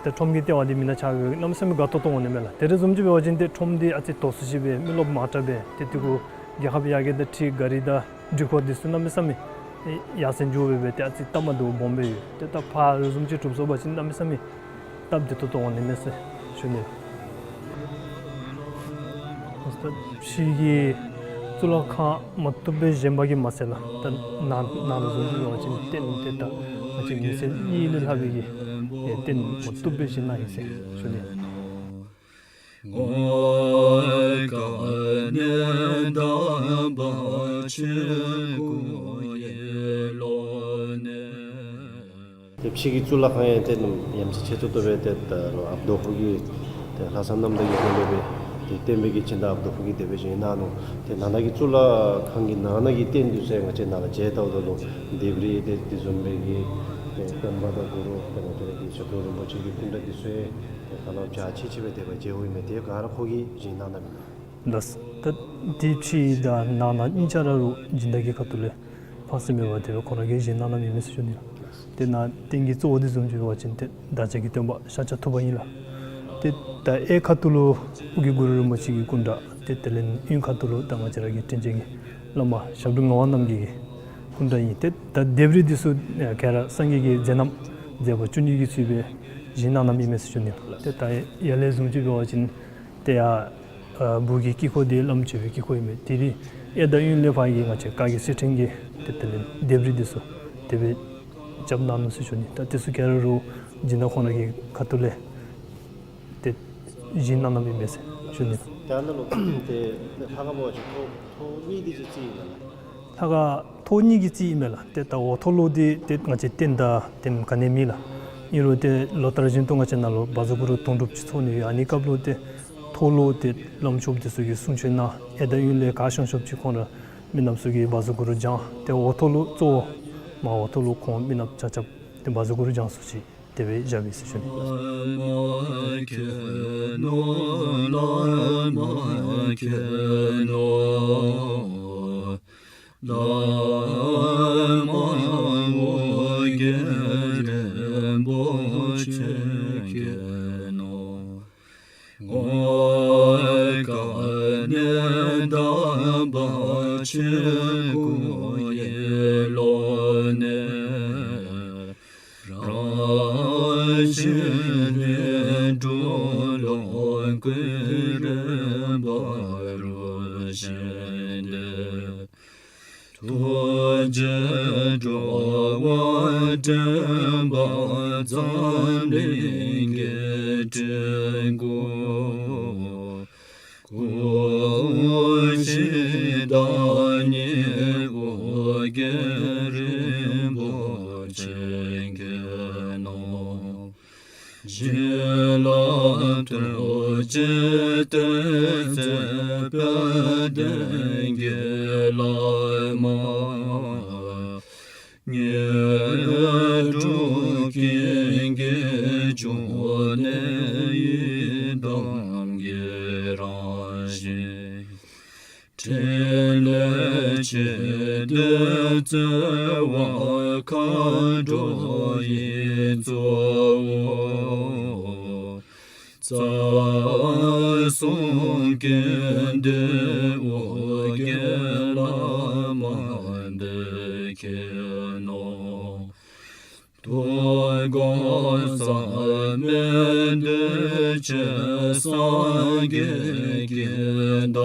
ཏེ་ཁྲོམ་གྱི་ལྟེ་བ་འདི་མེན་ན་ཆགས་སྦེ་གནམ་མེད་ས་མེད་དགའ་ཏོག་ཏོ་འོང་ནི་མས་ལགས། དེ་རེ་བཟུམ་ཅིག་འབད་བ་ཅིན་ཏེ་ཁྲོམ་འདི་ཨ་ཙི་དོག་སུ་ཅིག་སྦེ་མི་རློབས་མང་དྲགས་སྦེ་ཏེ་དེ་གུ་རྒྱལ་ཁབ་ཡར་རྒྱས་དང་འཁྲིལ་ག་རི་དང་འགྲུལ་འཁོར་འདི་ཚུ་གནམ་མེད་ས་མེད་ཡར་སེང་འགྱོ་སྦེ་སྦེ་ཏེ་ཨ་ཙི་སྟབས་མ་བདེཝ་སྦོམ་སྦེ་ཡོད། ཏེ་ད་ཕར་རེ་བཟུམ་ཅིག་གྲུབ་སོང་པ་ཅིན་གནམ་མེད་ས་མེད་སྟབས་བདེ་ཏོག་ཏོ་འོང་ནི་མས་ཟེར་ཞུ་ནི། ཕྱི་གི་གཙུག་ལག་ཁང་མ་བཏུབ་སྦེ་བཞེངས་པ་གིས་མ་ཚད་ལགས། ད་ནང་ནང་ལུ་བཟུམ་ཅིག་འབད་བ་ཅིན་རྟེན་འདི་ད་ང་བཅས་མི་སེར་གཉིས་ལས་ལྷག་པའི་གི་རྟེན་མ་བཏུབ་སྦེ་བཞེངས་གནང་ཡི་ཟེར་ཞུ་ནི། ཏེ་ཕྱི་གི་གཙུག་ལག་ཁང་ཡང་ཏེ་ནམ་ཡ་མཚན་ཆེ་ཏོག་ཏོ་སྦེ་ཏེ་ད་རུང་ཨཔ་རྡོ་ཕུག་གི་ཏེ་ལྷ་བསངས་གནམ་ཐང་གི་དགེ་སློང་སྦེ་ཏེ་བསྟན་པའི་གི་སྦྱིན་བདག་ཨཔ་རྡོ་ཕུག་གིས་དེ་སྦེ་བཞེངས་གནང་ནུག། ཏེ་ནང་ན་གི་གཙུག་ལག་ཁང་གི་ནང་ན་གི་རྟེན་འདི་ཚུ་ཡང་ང་བཅས་ནཱ་ལས་མཇལ་བལྟཝ་ད་ལུ་ལྡེབས་རིས་ཏེ་དེ་བཟུམ་སྦེ་གི་ཏེ་སྟོན་པ་དང་གུ་རུ་ཏེ་ང་བཅས་ར་གི་ཞབས་དྲུང་རིན་པོ་ཆེ་གི་སྐུ་འདྲ་འདི་ཚུ་ཡང་ཏེ་ཧ་ལམ་འཇའ་ཆི་ཆི་སྦེ་དེ་སྦེ་མཇལཝ་ཨིན་མས། དེ་ག་ར་ཁོ་གིས་བཞེངས་གནང་གནངམ་ཨིན་ལགས། ལགས། ད་དེ་ཕྱི་དང་ནང་ན་གཉིས་ཆ་ར་རུང་སྦྱིན་བདག་གི་ཁ་ཐུག་ལས་ཕངས་སེམས་མེད་པར་དེ་སྦེ་ཁོང་ར་གིས་བཞེངས་གནང་གནངམ་ཨིན་མས་ཟེར་ཞུ་ནི། ཏེ་ནཱ་རྟེན་གྱི་གཙོ་བོ་འདི་བཟུམ་ཅིག་འབད་བ་ཅིན་ཏེ་བདག་ཅག་གི་སྟོན་པ་ཤཱཀྱ་ཐུབ་པ་ཨིན་ལགས། ཏེ་ད་གཡས་ཁ་ཐུག་ལུ་ཨོ་རྒྱན་གུ་རུ་རིན་པོ་ཆེ་གི་སྐུ་འདྲ། ཏེ་དེ་ལས་གཡོན་ཁ་ཐུག་ལུ་ད་ང་བཅས་ར་གི་དྲིན་ཅན་གྱི་བླ་མ་ཞབས་དྲུང་ངག་དབང་རྣམ་རྒྱལ་གྱི་སྐུ་འདྲ་ཨིན། ཏེ་ད་ལྡེབས་རིས་འདི་ཚུ་ཨེ་ག་ར་སངས་རྒྱས་ཀྱི་མཛད་རྣམ་མཛད་པ་བཅུ་གཉིས་ཀྱི་ཚུལ་སྦེ་བཞེངས་གནང་གནངམ་ཨིན་མས་ཟེར་ཞུ་ནི། ཏེ་ད་ཡར་ལས་བཟུམ་ཅིག་འབད་བ་ཅིན་ཏེ་ཡར་ཨ་སྦུག་གི་དཀྱིལ་འཁོར་འདི་བླམ་མཆོད་པའི་དཀྱིལ་འཁོར་ཨིན་མས། དེ་རིང་གཡས་དང་གཡོན་ལས་ཕར་གྱི་ང་བཅས་བཀའ་བརྒྱུད་གསེར་ཕྲེང་གི་ཏེ་དེ་ལས་ལྡེབས་རིས་འདི་ཚུ་དེ་སྦེ་རྐྱབ་གནང་ནུག་ཟེར་ཞུ་ནི། ད་འདི་ཚུ་ག་ར་རུང་སྦྱིན་བདག་ཁོང་ར་གི་ཁ་ཐུག་ལས་ཏེ་བཞེངས་གནང་གནངམ་ཨིན་མས་ཟེར་ཞུ་ནི། ད་ནཱ་ལུ་ཏེ་ལྷ་ཁང་འབད་བ་ཅིན་ཐོག་ཐོག་གཉིས་འདི་ཚུ་རྩིས་ཨིན་ན་ལགས། ལྷ་ཁང་ཐོག་གཉིས་ཀྱི་རྩིས་ཨིན་མས་ལགས། ཏེ་ད་འོག་ཐོག་ལུ་འདི་ཏེ་ང་བཅས་རྟེན་དང་རྟེན་ག་ནི་མེད་ལགས། ཨིན་རུང་ཏེ་ལོ་ལྟར་བཞིན་དུ་ང་བཅས་ནཱ་ལུ་བཛྲ་གུ་རུ་དུང་སྒྲུབ་ཅིག་ཚོགས་ནི་ཡོད། ཨ་ནི་སྐབས་ལུ་ཏེ་ཐོག་ལུ་ཏེ་བླམ་ཆོསཔ་འདི་ཚུ་གིས་གསུང་ཆོག་གནང་། གཡས་དང་གཡོན་ལས་ག་ཤོང་ཤོངམ་ཅིག་ཁོང་ར་མི་ནགཔ་ཚུ་གིས་བཛྲ་གུ་རུ་བགྱང་། ཏེ་འོག་ཐོག་ལུ་གཙོ་བོ་མར་འོག་ཐོག་ལུ་ཁོང་མི་ནགཔ་ཆ་ཁྱབ་ཏེ་བཛྲ་གུ་རུ་བགྱང་སྲོལ་ཅིག་དེ་སྦེ་བཞགཔ་ཨིན་ཟེར་ཞུ་ནི། བླ་མ་མཁྱེན་ནོ། བླ་མ་མཁྱེན་ནོ། བླ་མ་ཨོ་རྒྱན་རིན་པོ་ཆེ་མཁྱེན་ནོ། ཨོ་དཀར་ནེ་དག་པ་ཆོས་སྐུ་ཡེ་ལོ་ནེ། རང་བཞིན་ལས་གྲུབ་ལོངས་སྐུའི་རིམ་པ་རུ་བཞེངས་ཏེ། ཐུགས་རྗེས་འགྲོ་བ་འདྲེན་པ་འཛམ་གླིང་གི་སྤྲུལ་སྐུ། སྐུ་བཞི་བདག་ཉིད་ཨོ་རྒྱན་རིན་པོ་ཆེ་མཁྱེན་ནོ། བྱིན་རླབས་ཐུགས་རྗེའི་གཏེར་མཛོད་དཔལ་ལྡན་གྱི་བླ་མ། དངོས་གྲུབ་ཀུན་གྱི་འབྱུང་གནས་ཡི་དམ་གྱི་རང་བཞིན། ཕྲིན་ལས་ཆེ་འདོད་བརྩེ་བ་མཁའ་འགྲོ་ཡི་གཙོ་བོ། རྩ་གསུམ་ཀུན་འདུས་ཨོ་རྒྱན་བླ་མ་འདི་མཁྱེན་ནོ། རྡོ་སྒང་བསམ་ཡས་གདུལ་བྱའི་སངས་རྒྱས་ཀྱི་བདག་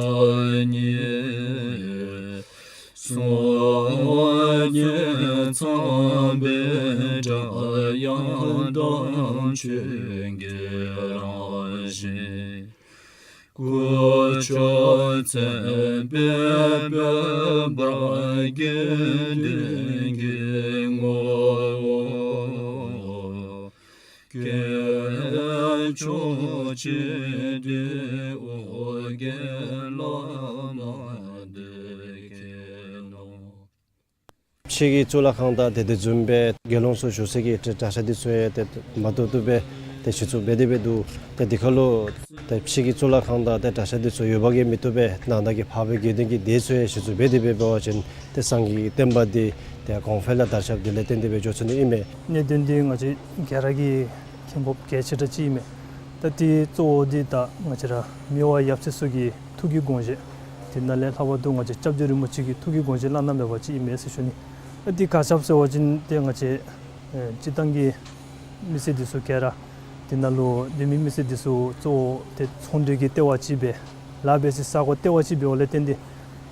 ཉིད། སྲོག་བརྙན་ཚངས་པའི་སྒྲ་དབྱངས་དང་ཆོས་ཀྱི་རང་བཞིན། སྐུ་མཆོག་མཚན་དཔེའི་དཔལ་འབར་དགེ་འདུན་གྱི་ངོ་བོ། སྐྱེས་མཆོག་ཆེ་འདོད་ཨོ་རྒྱན་བླ་མ་འདི་མཁྱེན་ནོ། ཕྱི་གི་གཙུག་ལག་ཁང་དང་ཏེ་དེ་བཟུམ་སྦེ་དགེ་སློང་ཚུ་བཞུགས་སའི་གི་གྲྭ་ས་འདི་ཚུ་ཡང་ཏེ་མ་ཏོག་ཏོ་སྦེ་ཏེ་གཞི་བཙུགས་འབད་དེ་སྦེ་འདུག། ཏེ་དེ་ཁར་ལུ་ཏེ་ཕྱི་གི་གཙུག་ལག་ཁང་དང་ཏེ་གྲྭ་ས་འདི་ཚུ་ཡོདཔ་གིས་མི་བཏུབ་པས། ནང་ན་གི་འཕགས་པའི་དགེ་འདུན་གྱི་སྡེ་ཚུ་ཡང་གཞི་བཙུགས་འབད་དེ་སྦེ་འབད་བ་ཅིན་ཏེ་སངས་རྒྱས་ཀྱི་བསྟན་པ་འདི་ཏེ་གོང་འཕེལ་ལུ་དར་ཁྱབ་དེ་ལས་བརྟེན་ཏེ་སྦེ་འགྱོ་ཚུགས་ནི་ཨིན་མས། གནད་དོན་འདི་ང་བཅས་ག་ར་གིས་མཁྱེན་དགོཔ་གལ་ཆེ་དྲགས་ཅིག་ཨིན་མས། ད་འདི་གཙོ་བོ་འདི་ད་ང་བཅས་ར་མི་དབང་ཡབ་སྲས་ཚུ་གི་ཐུགས་ཀྱི་དགོངས་བཞེད། དེ་ནང་ལས་ལྷག་པར་དུ་ང་བཅས་སྐྱབས་རྗེ་རིན་པོ་ཆེ་གི་ཐུགས་ཀྱི་དགོངས་བཞེད་བླངས་གནང་འབད་བ་ཅིན་ཨིན་མས་ཟེར་ཞུ་ནི། ཨ་འདི་ག་ཅི་སྦེ་ཟེར་བ་ཅིན་ཏེ་ང་བཅས་ཨེ་སྤྱིར་བཏང་གི་མི་སེར་འདི་ཚུ་ག་ར་དེ་ནང་ལུ་འདི་མི་མི་སེར་འདི་ཚུ་གཙོ་བོ་ཏེ་ཚོང་འབྲེལ་གྱི་ལྟེ་བ་ཅིག་སྦེ་ལཱ་འབད་སའི་ས་གོ་ལྟེ་བ་ཅིག་འབདཝ་ལས་བརྟེན་ཏེ་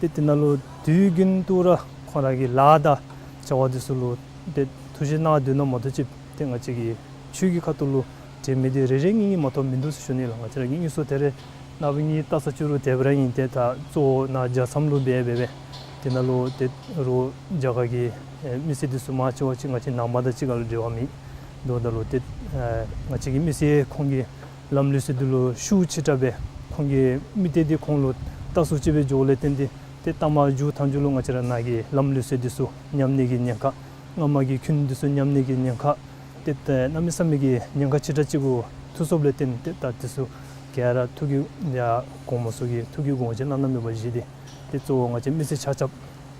ཏེ་དེ་ནང་ལུ་དུས་རྒྱུན་དུ་ར་ཁོང་ར་གི་ལཱ་དང་བྱ་བ་འདི་ཚུ་ལུ་ཏེ་ཐུགས་བཞེས་གནང་སྡོད་ནི་མ་གཏོགས་ཅིག་ཏེ་ང་བཅས་ཀྱི་ཆོས་ཀྱི་ཁ་ཐུག་ལུ་དྲན་མི་འདི་རེ་རེ་གཉིས་གཉིས་མ་གཏོགས་མིན་འདུག་ཟེར་ཞུ་ནི་ལགས། ང་བཅས་ར་གི་དངོས་སུ་ད་རེས་ནངས་པ་ངེའི་ལྟ་ས་ཅིག་རུང་དེ་སྦེ་ར་ཨིན། ཏེ་ད་གཙོ་བོ་ནཱ་རྒྱ་མཚམས་ལུ་འབད་འབད་སྦེ་དེ་ནང་ལུ་ཏེ་རུང་རྒྱ་གར་གྱི་ཨེ་མི་སེར་འདི་ཚུ་མང་ཆེ་བ་ཅིག་ང་བཅས་ནང་པ་དང་གཅིག་ཁར་ལུ་འབྲེལ་བ་མེད། དོན་དག་ལུ་ཏེ་ཨེ་ང་བཅས་ཀྱི་མི་སེར་ཁོང་གི་ལམ་ལུགས་སྲོལ་འདི་ལུ་ཤུགས་ཆེ་དྲགས་སྦེ་ཁོང་གི་མི་སྡེ་འདི་ཁོང་ལུ་ལྟ་སུ་ཅིག་སྦེ་འགྱོཝ་ལས་བརྟེན་ཏེ་ཏེ་ལྟ་མ་མཇུག་མཐའ་མཇུག་ལུ་ང་བཅས་ར་ནཱ་གི་ལམ་ལུགས་སྲོལ་འདི་ཚུ་ཉམས་ནི་གི་ཉེན་ཁ། སྔ་མ་གི་ཁུངས་འདི་ཚུ་ཉམས་ནི་གི་ཉེན་ཁ། ཏེ་ད་གནམ་མེད་ས་མེད་ཀྱི་ཉེན་ཁ་ཆེ་དྲགས་ཅིག་གུ་ཐུག་སོཔ་ལས་བརྟེན་ཏེ་ད་འདི་ཚུ་ ག་ར་ཐུགས་ཀྱི་ཡ་དགོངས་པ་ཚུ་གི་ཐུགས་ཀྱི་དགོངས་བཞེད་གནང་ན་མེད་པ་བཞེས་ཏེ། ཏེ་གཙོ་བོ་ང་བཅས་མི་སེར་ཆ་ཁྱབ་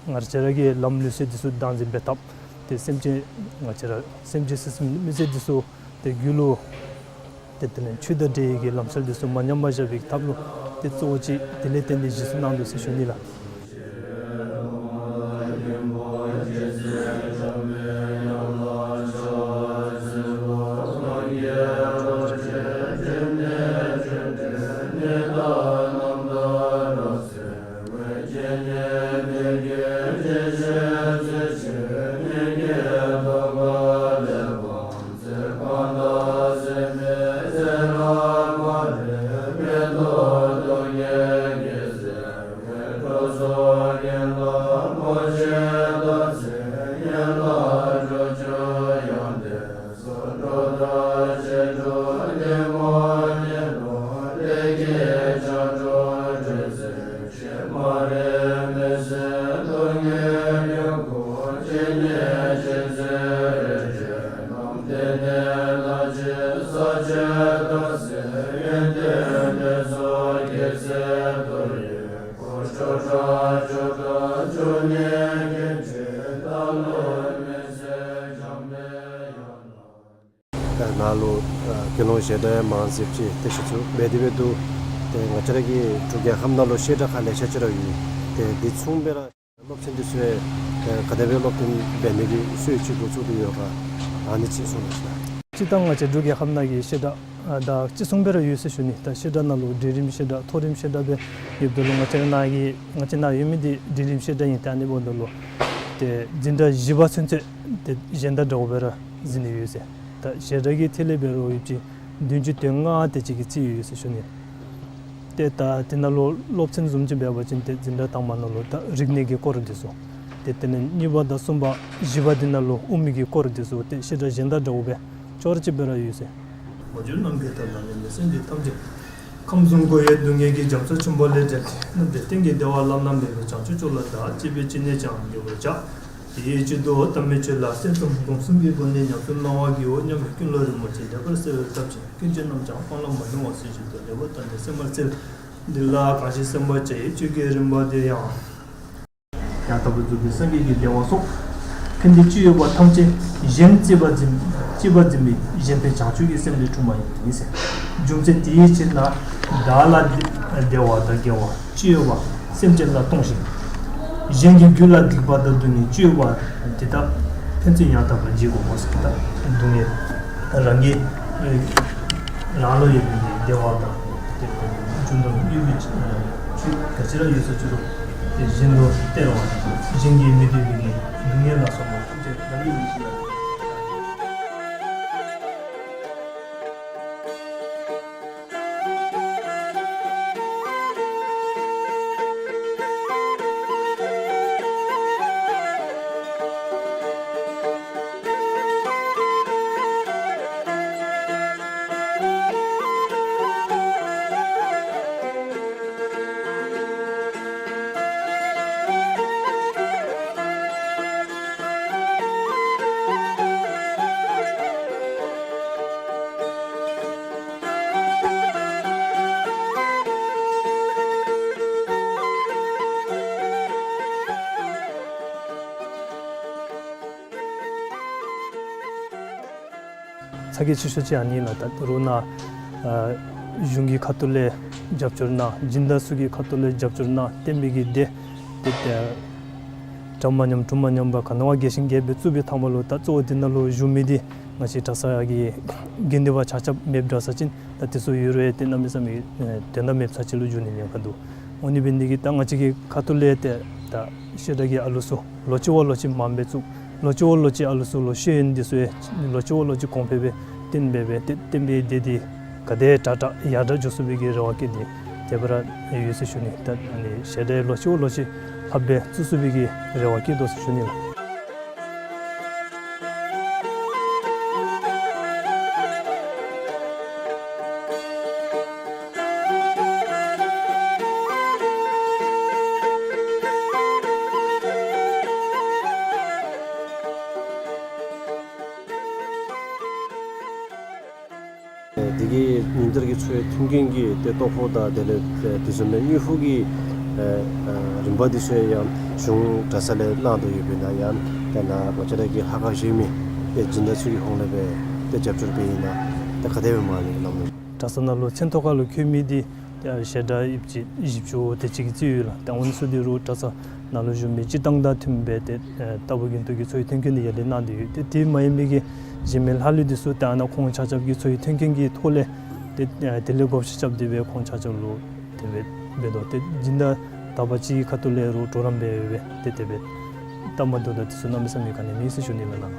ང་བཅས་ར་གི་ལམ་ལུགས་སྲོལ་འདི་ཚུ་བདག་འཛིན་འབད་ཐབས། ཏེ་སེམས་ཅན་ང་བཅས་ར་སེམས་ཅན་སེམས་ཅན་མི་སེར་འདི་ཚུ་ཏེ་རྒྱུད་ལུ་ཏེ་དེ་ལས་ཆོས་དང་འབྲེལ་བའི་གི་ལམ་སྲོལ་འདི་ཚུ་མ་ཉམས་པར་བཞག་པའི་ཐབས་ལུ་ཏེ་གཙོ་བོ་ཅིག་དེ་ལས་བརྟེན་ཏེ་བཞེས་སུ་གནང་དོ་ཟེར་ཞུ་ནི་ལགས། ད་ནཱ་ལུ་ཨ་དགེ་སློང་བཤད་གྲྭ་ཡང་མང་སུ་ཅིག་ཏེ་གཞི་བཙུགས་འབད་དེ་འབད་དོ། ཏེ་ང་བཅས་ར་གི་འབྲུག་རྒྱལ་ཁབ་ནང་ལུ་བཤད་གྲྭ་ཁག་ལེ་ཤ་ཅིག་ར་ཡོད། ཏེ་འདི་མཚུངས་སྦེ་ར་སློབ་ཚན་འདི་ཚུ་ཡང་ག་དེ་སྦེ་སློབ་སྟོན་འབད་ནི་གི་སྲོལ་ཅིག་འགོ་བཙུགས་ཏེ་ཡོད་ག། ཨ་ནི་ཅིག་གསུངས་གནང་ཤིག། སྤྱིར་བཏང་ང་བཅས་འབྲུག་རྒྱལ་ཁབ་ནང་གི་བཤད་གྲྭ་ཨ་ད་ཅི་གསུངས་སྦེ་ར་ཡོད་ཟེར་ཞུ་ནི། ད་བཤད་གྲྭ་ནང་ལུ་འབྲིང་རིམ་བཤད་གྲྭ་མཐོ་རིམ་བཤད་གྲྭ་སྦེ་ཡོདཔ་ད་ལུ་ང་བཅས་ནཱ་གི་ང་བཅས་ནཱ་ཡོད་མི་འདི་འབྲིང་རིམ་བཤད་གྲྭ་ཨིན། ཏེ་ཨ་ནི་འབདཝ་ད་ལུ་ཏེ་འཛིན་གྲྭ་བཞི་པ་ཚུན་ཚོད་ཏེ་གཞན་དང་འདྲཝ་སྦེ་ར་འཛིན་ནི་ཡོད་ཟེར། ད་བཤད་གྲྭ་གི་ཐད་ལས་འབད་རུང་ཡོད་ཅི་བདུན་ཅུ་དོན་ལྔ་དེ་ཅིག་གི་རྩིས་ཡོད་ཟེར་ཞུ་ནི། ཏེ་ད་དེ་ནང་ལུ་སློབ་ཚན་བཟུམ་ཅིག་འབད་བ་ཅིན་ཏེ་འཛིན་གྲྭ་དང་པ་ནང་ལུ་ད་རིག་གནས་ཀྱི་སྐོར་འདི་ཚུ། ཏེ་དེ་ལས་གཉིས་པ་དང་གསུམ་པ་བཞི་པ་འདི་ནང་ལུ་དབུ་མའི་གི་སྐོར་འདི་ཚུ། ཏེ་བཤད་གྲྭ་གཞན་དང་འདྲཝ་སྦེ་ཅོག་ར་གཅིག་སྦེ་ར་ཡོད་ཟེར། མ་གྱུར་ནམ་མཁའི་མཐའ་དང་མཉམ་པའི་སེམས་ཅན་ཐམས་ཅད། ཁམས་གསུམ་འཁོར་བའི་སྡུག་བསྔལ་གྱི་རྒྱ་མཚོ་ཆེན་པོ་ལས་བསྒྲལ་ཏེ། རྣམ་དག་གཏན་གྱི་བདེ་བ་བླ་ན་མེད་པའི་བྱང་ཆུབ་མཆོག་ལ་བདག་གཅེས་པའི་ཕྱིར་ནི་ཅང་འགྱུར་བར་བྱ། དེའི་ཕྱིར་དུ་དམ་པའི་ཆོས་ལ་སེམས་ཙམ་སྒོམ་གསུམ་གྱི་སྒོ་ནས་ཉམས་སུ་བླང་བར་བགྱིའོ་སྙམ་པའི་ཀུན་སློང་རིན་པོ་ཆེ་བདེ་བར་གསལ་བའི་སྟོབས་ཀྱིས་ཀུན་གྱིས་ནམ་ཡང་སྤང་བླང་མ་མྱོང་བ་སུ་ཞིག་ཏུ་ལེགས་པར་བརྟགས་ནས་སེམས་པར་འཚལ། འདི་ལ་གང་ཞིག་སེམས་པར་བྱ་ཡི་ཆོས་ཀྱི་རིམ་པ་དེ་ཡང་། ཡང་དག་པར་རྫོགས་པའི་སངས་རྒྱས་ཀྱི་བདེ་བ་སོགས། ཕན་བདེ་སྤྱི་ཡོད་པ་ཐམས་ཅད་གཞན་གཅེས་པར་འཛིན་གཅེས་པར་འཛིན་པའི་གཞན་ཕན་བྱང་ཆུབ་ཀྱི་སེམས་ལས་འཁྲུངས་པ་ཡིན་ཟེར། རྒྱུ་མཚན་དེའི་ཕྱིར་ན་བདག་ལ་བདེ་བ་དང་དགེ་བ་སྤྱི་ཡོད་པ་སེམས་ཅན་ལ་གཏོང་ཞིང་། གཞན་གྱི་རྒྱུད་ལ་སྡིག་པ་དང་སྡུག་བསྔལ་སྤྱི་ཡོད་པ་དེ་དག་ཕན་ཚུན་ཡང་དག་པར་བརྗེ་དགོ་ཟེར། ད་སྡུག་བསྔལ་རང་གི་རང་ལུ་ཡོད་པའི་བདེ་བ་དང་དེ་རྒྱུ་ནོར་དབུལ་པོའི་ཆོས་ག་ཅི་ར་ཡོད་ས་ཅི་རུང་དེ་གཞན་ལུ་སྟེར་བ་དང་གཞན་གྱིས་མི་བདེ་བའི་སྡུག་བསྔལ་ལ་སོགས་པ་ཐམས་ཅད་རང་གི་ལུས་ཤིག་ལ། ཚ་གྱང་ཆེ་ཤོས་ཅིག་ཨ་ནི་ལགས། ད་རུང་ནཱ་ཨ་གཞུང་གི་ཁ་ཐུག་ལས་རྒྱབ་སྐྱོར་གནང་། སྦྱིན་བདག་ཚུ་གི་ཁ་ཐུག་ལས་རྒྱབ་སྐྱོར་གནང་། བསྟན་པའི་གི་སྡེ་དེ་ད་གྲངས་མ་ཉམས་གྲངས་མ་ཉམས་པར་ག་ནི་བ་རྒྱས་ཤིང་རྒྱས་པའི་བཙུགས་པའི་ཐ་མ་ལུ་ད་གཙོ་བོ་དེ་ནང་ལུ་བཞུགས་མི་དེ་ང་བཅས་གྲྭ་ཚང་གི་དགེ་འདུན་པ་ཆ་ཁྱབ་མེདཔ་འདྲ་ས་ཅིན་ད་དེ་ཚུ་ཡོད་རུང་ཡང་ཏེ་གནམ་མེད་ས་མེད་དོན་དག་མེདཔ་ས་ཅིག་ལུ་འགྱུར་ནི་ཉེན་ཁ་འདུག། འོ་ནི་འབད་ནི་དེ་གིས་ད་ང་བཅས་ཀྱི་ཁ་ཐུག་ལས་ཏེ་ད་བཤད་གྲྭ་གི་ཨ་ལུ་ཚུ་ལོ་གཅིག་བ་ལོ་གཅིག་མངམ་སྦེ་བཙུགས། ལོ་གཅིག་བ་ལོ་གཅིག་ཨ་ལུ་ཚུ་ལུ་ཤེས་ཡོན་འདི་ཚུ་ཡང་ལོ་གཅིག་བ་ལོ་གཅིག་གོང་འཕེལ་སྦེ་བསྟན་འབད་སྦེ་ཏེ་བསྟན་པའི་སྡེ་འདི་ག་དེ་དྲག་དྲག་ཡར་དྲག་འགྱོ་ཚུགས་པའི་གི་རེ་བ་བསྐྱེད་དེ་དེ་སྦེ་ར་ཡོད་ཟེར་ཞུ་ནི། ད་ཨ་ནི་བཤད་གྲྭ་ལོ་གཅིག་བ་ལོ་གཅིག་ལྷགཔ་སྦེ་བཙུགས་ཚུགས་པའི་གི་རེ་བ་བསྐྱེད་དོ་ཟེར་ཞུ་ནི་ལགས། དེ་གི་ཉིན་ལྟར་གྱི་ འཚོ་བའི་མཐུན་རྐྱེན་གྱི་ཏེ་ལྟོ་ཧོ་དང་དེ་ལས་ཏེ་དེ་བཟུམ་མའི་དངུལ་ཕོགས་ཀྱི་ཨེ་ཨེ་རིམ་པ་འདི་ཚུ་ཡང་གཞུང་གྲྭ་ཚང་ལས་གནང་དོ་ཡོདཔ་ཨིན་ན་ཡང་ཏེ་ནཱ་ང་བཅས་ར་གི་ལྷ་ཁང་བཞེངས་མི་ཏེ་སྦྱིན་བདག་ཚུ་གི་ཧོངས་ལས་སྦེ་ཏེ་རྒྱབ་སྐྱོར་འབད་ཨིན་ན་ཏེ་ག་དེ་སྦེ་མ་ལས་གནང་མི། གྲྭ་ཚང་ནང་ལུ་མཚན་ཐོ་ཁ་ལུ་འཁོད་མི་འདི་ཏེ་ཞལ་གྲངས་ཡིབ་ཅིག་བཞི་བཅུ་དེ་ཅིག་གི་རྩིས་ཡོད་ལགས། ཏེ་འོ་ནི་ཚུ་འདི་རུང་གྲྭ་ཚང་ནང་ལུ་བཞུགས་མི་སྤྱིར་བཏང་དང་མཐུནམ་སྦེ་ཏེ་ཨེ་རྟག་བུ་རྒྱུན་དུ་གི་འཚོ་བའི་མཐུན་རྐྱེན་འདི་ཡར་ལེན་གནང་སྟེ་ཡོད། ཏེ་དེ་མ་ཡིན་མི་གི་གཞན་མི་ལྷག་ལུས་འདི་ཚུ་ཏེ་ཨ་ནཱ་ཁོང་ཆ་ཁྱབ་ཀྱི་འཚོ་བའི་མཐུན་རྐྱེན་གྱི་ཐོག་ལས་ཏེ་ཨེ་དེ་ལས་བགོ་བཤའ་རྐྱབ་སྟེ་སྦེ་ཁོང་ཆ་ཁྱབ་ལུ་དེ་སྦེ་འབད་དོ། ཏེ་སྦྱིན་བདག་དག་པ་ཅིག་གི་ཁ་ཐུག་ལས་རུང་གྲོགས་རམ་འབད་སྦེ་ཏེ་དེ་སྦེ་སྟབས་མ་བདེཝ་དང་དེ་ཚུ་གནམ་མེད་ས་མེད་ག་ནི་མེད་ཟེར་ཞུ་ནི་ལགས་ནཱ།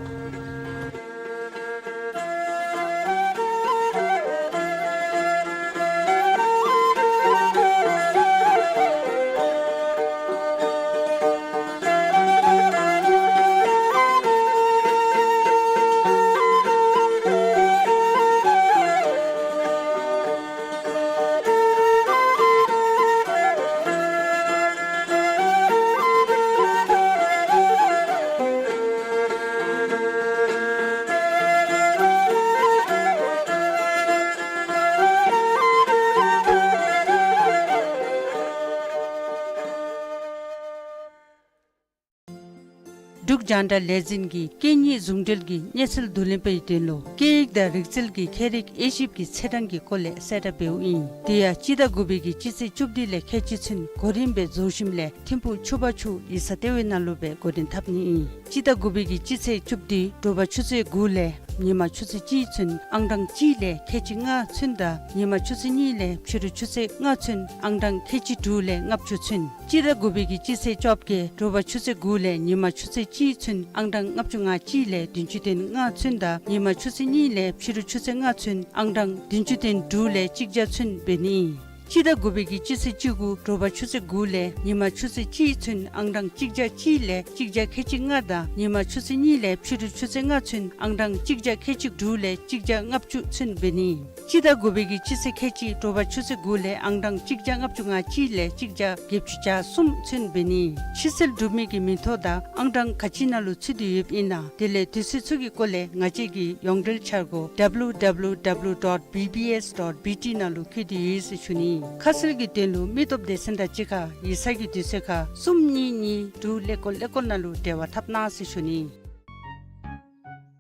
འབྲུག་རྒྱང་བསྒྲགས་ལས་འཛིན་གྱིས་སྐད་གཉིས་ཟུང་འབྲེལ་གྱི་གནས་ཚུལ་བསྡུ་ལེན་པའི་དོན་ལུ་སྐད་ཡིག་དང་རིག་རྩལ་གྱི་ཁྱད་རིག་དབྱེ་ཞིབ་ཀྱི་ཚེས་གྲངས་ཀྱི་སྐོར་ལས་གསལ་བསྒྲགས་འབདཝ་ཨིན། དེ་ཡང་སྤྱི་ཟླ་དགུ་པའི་གི་སྤྱི་ཚེས་བཅུ་བདུན་ལས་ཁལ་གཅིག་ཚུན་གོ་རིམ་སྦེ་རྫོགས་ཞིནམ་ལས་ཐིམ་ཕུག་ཆུ་བར་ཆུ་ཡིག་ཚང་ལྟེ་བའི་ནང་ལུ་སྦེ་འགོ་འདྲེན་འཐབ་ནི་ཨིན། སྤྱི་ཟླ་དགུ་པའི་གི་སྤྱི་ཚེས་བཅུ་བདུན་དྲོ་པ་ཆུ་ཚོད་དགུ་ལས་ཉིན་མ་ཆུ་ཚོད་གཅིག་ཚུན་ཨང་གྲངས་གཅིག་ལས་ཁལ་གཅིག་ལྔ་ཚུན་དང་ཉིན་མ་ཆུ་ཚོད་གཉིས་ལས་ཕྱི་རུ་ཆུ་ཚོད་ལྔ་ཚུན་ཨང་གྲངས་ཁལ་གཅིག་དྲུག་ལས་ལྔ་བཅུ་ཚུན། སྤྱི་ཟླ་དགུ་པའི་གི་སྤྱི་ཚེས་བཅོ་བརྒྱད་དྲོ་པ་ཆུ་ཚོད་དགུ་ལས་ཉིན་མ་ཆུ་ཚོད་གཅིག་ཚུན་ཨང་གྲངས་ལྔ་བཅུ་ང་གཅིག་ལས་བདུན་ཅུ་དོན་ལྔ་ཚུན་དང་ཉིན་མ་ཆུ་ཚོད་གཉིས་ལས་ཕྱི་རུ་ཆུ་ཚོད་ལྔ་ཚུན་ཨང་གྲངས་བདུན་ཅུ་དོན་དྲུག་ལས་གཅིག་བརྒྱ་ཚུན་འབད་ནི་ཨིན། སྤྱི་ཟླ་དགུ་པའི་གི་སྤྱི་ཚེས་བཅུ་དགུ་དྲོ་པ་ཆུ་ཚོད་དགུ་ལས་ཉིན་མ་ཆུ་ཚོད་གཅིག་ཚུན་ཨང་གྲངས་གཅིག་བརྒྱ་གཅིག་ལས་གཅིག་བརྒྱ་ཁལ་གཅིག་ལྔ་དང་ཉིན་མ་ཆུ་ཚོད་གཉིས་ལས་ཕྱི་རུ་ཆུ་ཚོད་ལྔ་ཚུན་ཨང་གྲངས་གཅིག་བརྒྱ་ཁལ་གཅིག་དྲུག་ལས་གཅིག་བརྒྱ་ལྔ་བཅུ་ཚུན་འབད་ནི། སྤྱི་ཟླ་དགུ་པའི་གི་སྤྱི་ཚེས་ཁལ་གཅིག་དྲོ་པ་ཆུ་ཚོད་དགུ་ལས་ཨང་གྲངས་གཅིག་བརྒྱ་ལྔ་བཅུ་ང་གཅིག་ལས་གཅིག་བརྒྱ་བརྒྱད་ཅུ་གྱ་གསུམ་ཚུན་འབད་ནི། ཕྱིར་བསལ་གྲུབ་མི་གི་མིང་ཐོ་དང་ཨང་གྲངས་ག་ཅི་ནང་ལུ་ཚུད་དེ་ཡོདཔ་ཨིན་ན་དེ་ལས་དུས་ཚོད་ཚུ་གི་སྐོར་ལས་ང་བཅས་ཀྱི་ཡོངས་འབྲེལ་འཆར་སྒོ་W W W dot B B S dot B T ནང་ལུ་བཀོད་དེ་ཡོད་ཟེར་ཞུ་ནི། ཁ་གསལ་གྱི་དོན་ལུ་མི་སྟོབས་སྡེ་ཚན་དང་གཅིག་ཁར་ཡིག་ཚང་གི་དུས་ཚོད་ཁར་གསུམ་གཉིས་གཉིས་དྲུག་ཀླད་ཀོར་ཀླད་ཀོར་ནང་ལུ་འབྲེལ་བ་འཐབ་གནང་ཟེར་ཞུ་ནི།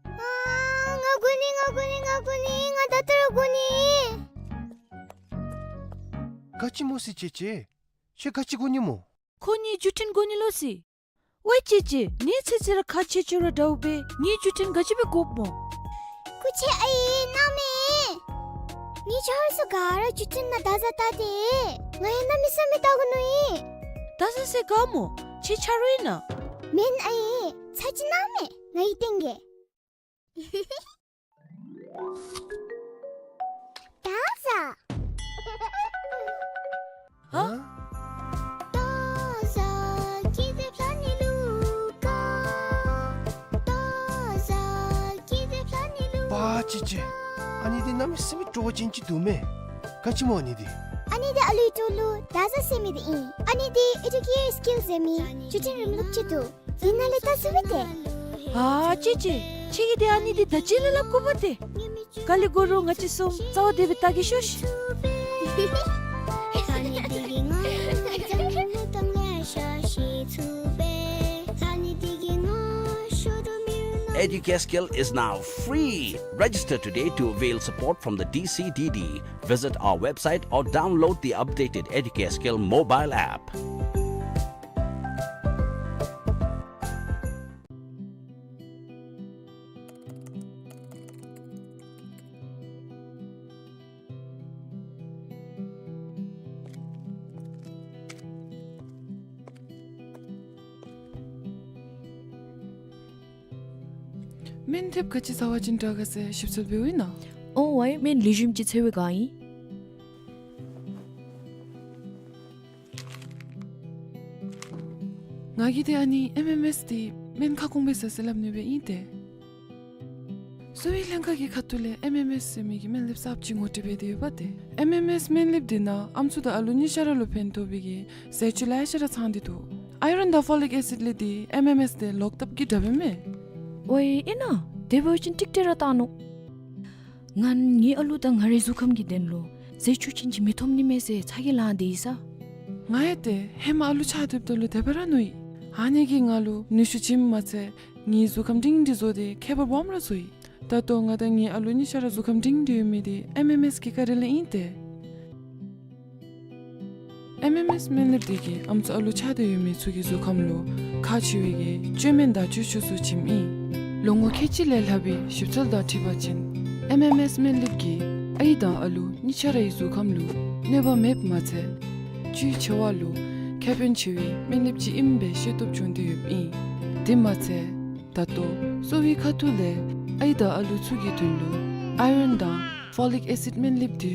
ཨ་ང་དགོ་ནི་ང་དགོ་ནི་ང་དགོ་ནི་ང་ད་ལྟོ་ར་དགོ་ནི། ག་ཅི་སྨོ་ཟེར་ཅེ་ཅེ། ཁྱོད་ག་ཅི་དགོ་ནི་སྨོ། ཁོ་ངེའི་བརྒྱུད་འཕྲིན་དགོ་ནི་ལོ་ཟེར། ཝའི་ཅེ་ཅེ། ངེའི་ཚེ་ཚེ་ར་ཁག་ཆེ་ཆེ་ར་འདྲཝ་སྦེ་ངེའི་བརྒྱུད་འཕྲིན་ག་ཅི་སྦེ་དགོཔ་སྨོ། སྐུ་མཁྱེན་ཨའི་གནང་མས། ངེའི་ཆ་རོགས་ཚུ་ག་ར་བརྒྱུད་འཕྲིན་ནང་བརྡ་བཟའ་བལྟ་སྟེ། ང་ཡང་གནམ་མེད་ས་མེད་བལྟ་དགོ་མནོ་ཡི། བརྡ་བཟའ་ཟེར་ག་སྨོ། ཁྱོད་ཆ་རོགས་ཨིན་ན། མེན་ཨའི། ཚར་ཅིག་གནང་མས། ང་གིས་སྟོན་གེ། བརྡ་བཟའ། ཧ། བརྡ་བཟའ་ཀི་ཏེ་ཕ་ནི་ལུ་ཀ། བརྡ་བཟའ་ཀི་ཏེ་ཕ་ནི་ལུ། པ་ཅེ་ཅེ། ཨ་ནི་འདི་གནམ་མེད་ས་མེད་སྤྲོ་བ་ཅན་ཅིག་འདུག་མས། ག་ཅི་སྨོ་ཨ་ནི་འདི། ཨ་ནི་འདི་ཨ་ལུའི་གྲོགས་ལུ་བརྡ་བཟའ་ཟེར་མི་འདི་ཨིན། ཨ་ནི་འདི་ཨེ་ཌུ་ཀེ་ཡར་སི་ཀིལ་ཟེར་མི་བརྒྱུད་འཕྲིན་རིམ་ལུགས་ཅིག་འདུག། ཨིན་ན་ལས་བལྟ་ཚུགས་པས་ཏེ། ཨ་ཅེ་ཅེ། ཁྱོད་ཀྱིས་ཏེ་ཨ་ནི་འདི་ད་ཅི་ལས་སླབ་དགོཔ་ཏེ། ག་ལས་དགོ་རུང་ང་བཅས་གསུམ་རྩ་བ་བདེ་སྦེ་བལྟ་གེ་ཤོག་ཤིག། Educascale is now free. Register today to avail support from the D C D D. Visit our website or download the updated Educascale mobile app. སྨན་དེབ་ག་ཅི་བཟའ་བ་ཅིན་དྲག་ག་ཟེར་ཞིབ་འཚོལ་འབདཝ་ཨིན་ན། ཨོ་ཝའི་སྨན་ལེགས་ཤོམ་ཅིག་འཚོལ་བའི་བསྒང་ཨིན། ང་གིས་ཏེ་ཨ་ནི་ཨེམ་ཨེམ་ཨེསི་འདི་སྨན་ཁ་སྐོང་སྦེ་བཟའ་ཟེར་སླབ་ནི་སྦེ་ཨིན་ཏེ། གསོ་བའི་ལྷན་ཁག་གི་ཁ་ཐུག་ལས་ཨེམ་ཨེམ་ཨེསི་ཟེར་མི་གི་སྨན་ལེབ་གསརཔ་ཅིག་ངོ་སྤྲོད་འབད་དེ་ཡོདཔ་ཏེ། ཨེམ་ཨེམ་ཨེསི་སྨན་ལེབ་འདི་ནང་ཨམ་སྲུ་དང་ཨ་ལུ་གཉིས་ཆ་ར་ལུ་ཕན་ཐོགས་པའི་གི་ཟས་བཅུད་ལེ་ཤ་ར་ཚང་སྟེ་འདུག། ཨའི་རཱན་དང་ཕོ་ལིག་ཨེ་སིཌ་ལས་འདི་ཨེམ་ཨེམ་ཨེསི་འདི་ལོག་ལྟབ་ཀྱིས་དྲགཔ་ཨིན་མས། ཝའི་ཨིན་ན། དེ་འབད་བ་ཅིན་ཀྲིག་ཀྲི་ར་བཏང་ནུག། ང་ངེའི་ཨ་ལུ་དང་ང་རའི་གཟུགས་ཁམས་ཀྱི་དོན་ལུ་ ཟས་བཅུད་ཅན་ཅིག་མི་ཐོབ་ནི་མས་ཟེར་ཚ་གྱང་ལང་སྟེ་ཡོད་ས། ང་ཡང་ཏེ་ཧེ་མ་ཨ་ལུ་ཆགས་སྡོདཔ་ད་ལུ་དེ་སྦེ་ར་མནོ་ཡི། ཨ་ནི་གིས་ང་ལུ་ནུས་ཤུགས་བྱིནམ་མ་ཚད་ངེའི་གཟུགས་ཁམས་སྒྲིང་སྒྲི་བཟོ་སྟེ་ཁྱད་པར་སྦོམ་ར་བཟོ་ཡི། ད་ལྟོ་ང་དང་ངེའི་ཨ་ལུ་གཉིས་ཆ་ར་གཟུགས་ཁམས་སྒྲིང་སྒྲི་ཡོད་མི་འདི་ཨེམ་ཨེམ་ཨེསི་གི་བཀའ་དྲིན་ལས་ཨིན་ཏེ། ཨེམ་ཨེམ་ཨེསི་སྨན་ལེབ་འདི་གིས་ཨམ་སྲུ་ཨ་ལུ་ཆགས་ཏེ་ཡོད་མི་ཚུ་གི་གཟུགས་ཁམས་ལུ་ཁག་ཆེ་བའི་གི་བཅོས་སྨན་དང་བཅོས་ཆས་ཚུ་བྱིནམ་ཨིན། ལོ་ངོ་ཁལ་གཅིག་ལས་ལྷག་པའི་ཞིབ་འཚོལ་དང་འཁྲིལ་བ་ཅིན་ཨེམ་ཨེམ་ཨེསི་སྨན་ལེབ་ཀྱིས་ཨའི་དང་ཨ་ལུ་གཉིས་ཆ་རའི་གཟུགས་ཁམས་ལུ་གནོད་པ་མེདཔ་མ་ཚད་བཅུད་ཆེ་བ་ལུ་ཁེ་ཕན་ཆེ་བའི་སྨན་ལེབ་ཅིག་ཨིནམ་སྦེ་ཤེས་རྟོགས་བྱུང་སྟེ་ཡོདཔ་ཨིན། དེ་མ་ཚད་ད་ལྟོ་གསོ་བའི་ཁ་ཐུག་ལས་ཨའི་དང་ཨ་ལུ་ཚུ་གི་དོན་ལུ་ཨའི་རཱོན་དང་ཕོ་ལིག་ཨེ་སིཌ་སྨན་ལེབ་འདི་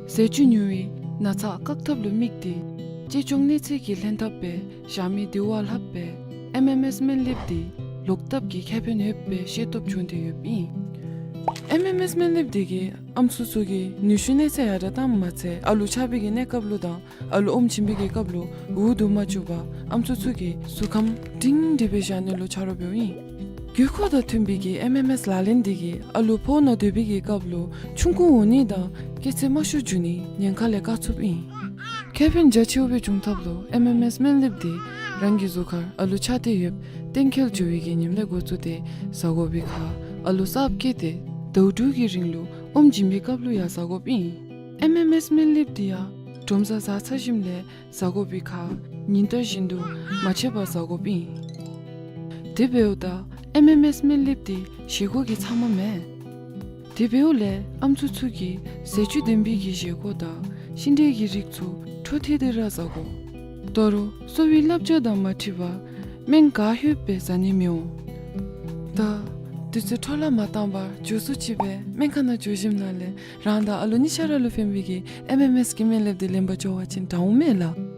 ཟས་བཅུད་ཉུང་བའི་ན་ཚ་བཀག་ཐབས་ལུ་དམིགས་ཏེ་གཅེས་སྐྱོང་གནས་ཚད་ཀྱི་ལྷན་ཐབས་སྦེ་བཞག་མི་འདི་བ་ལྷགཔ་སྦེ་ཨེམ་ཨེམ་ཨེསི་སྨན་ལེབ་འདི་ལོག་ལྟབ་ཀྱི་ཁེ་ཕན་ཡོདཔ་སྦེ་ཤེས་རྟོགས་བྱུང་སྟེ་ཡོདཔ་ཨིན། ཨེམ་ཨེམ་ཨེསི་སྨན་ལེབ་འདི་གིས་ཨམ་སྲུ་ཚུ་གི་ནུས་ཤུགས་གནས་ཚད་ཡར་དྲག་བཏངམ་མ་ཚད་ཨ་ལུ་ཆགས་པའི་གི་གནས་སྐབས་ལུ་དང་ཨ་ལུ་ཨོམ་བྱིན་པའི་གི་སྐབས་ལུ་འུ་སྡུག་མ་བཅུག་པར་ཨམ་སྲུ་ཚུ་གི་གཟུགས་ཁམས་སྒྲིང་སྒྲི་སྦེ་བཞག་ནི་ལུ་ཆ་རོགས་འབདཝ་ཨིན། དགོས་མཁོ་དང་མཐུན་པའི་གི་ཨེམ་ཨེམ་ཨེསི་ལག་ལེན་འདི་གིས་ཨ་ལུ་ཕོཝ་ནང་སྡོད་པའི་གི་སྐབས་ལུ་ཆུང་ཀུ་འོང་ནི་དང་སྐྱེ་ཚད་དམའ་ཤོས་འགྱོ་ནི་ཉེན་ཁ་ལས་བཀག་ཚུགསཔ་ཨིན། ཁེ་ཕན་རྒྱ་ཆེཝ་སྦེ་འབྱུང་ཐབས་ལུ་ཨེམ་ཨེམ་ཨེསི་སྨན་ལེབ་འདི་རང་གི་གཟུགས་ཁར་ཨ་ལུ་ཆགས་ཏེ་ཡོདཔ་གཏན་འཁེལ་འགྱོ་བའི་གི་ཉིནམ་ལས་འགོ་བཙུགས་ཏེ་ཟ་དགོ་པའི་ཁར་ཨ་ལུ་གསརཔ་སྐྱེས་ཏེ་ཟླཝ་དྲུག་གི་རིང་ལུ་ཨོམ་བྱིན་པའི་སྐབས་ལུ་ཡང་ཟ་དགོཔ་ཨིན། ཨེམ་ཨེམ་ཨེསི་སྨན་ལེབ་འདི་ཡང་དྲོ་ཟ་ཟ་ཚར་ཞིནམ་ལས་ཟ་དགོ་པའི་ཁར་ཉིན་ལྟར་བཞིན་དུ་མ་ཆད་པར་ཟ་དགོཔ་ཨིན། དེ་འབདཝ་ད་ཨེམ་ཨེམ་ཨེསི་སྨན་ལེབ་འདི་བཞེས་སྒོ་གི་ཚབ་མ་མེན། དེ་འབདཝ་ལས་ཨམ་སྲུ་ཚུ་གིས་ཟས་བཅུད་ལྡན་པའི་གི་བཞེས་སྒོ་དང་ཤིང་འབྲས་ཀྱི་རིགས་ཚུ་འཕྲོ་མཐུད་དེ་ར་ཟ་དགོ། ད་རུང་གསོ་བའི་བསླབ་བྱ་དང་མ་འཁྲིལ་བར་སྨན་ག་ལྷོད་སྦེ་ཟ་ནི་མི་འོང་། ད་དུས་ཚོད་འཕྲོ་བརླག་མ་བཏང་བར་མགྱོགས་སུ་ཅིག་སྦེ་སྨན་ཁང་ནང་འགྱོ་ཞིནམ་ལས་རང་དང་ཨ་ལུ་གཉིས་ཆ་ར་ལུ་ཕན་པའི་གི་ཨེམ་ཨེམ་ཨེསི་གི་སྨན་ལེབ་འདི་ལེན་པར་འགྱོ་བ་ཅིན་དྲག་འོང་མས་ལགས།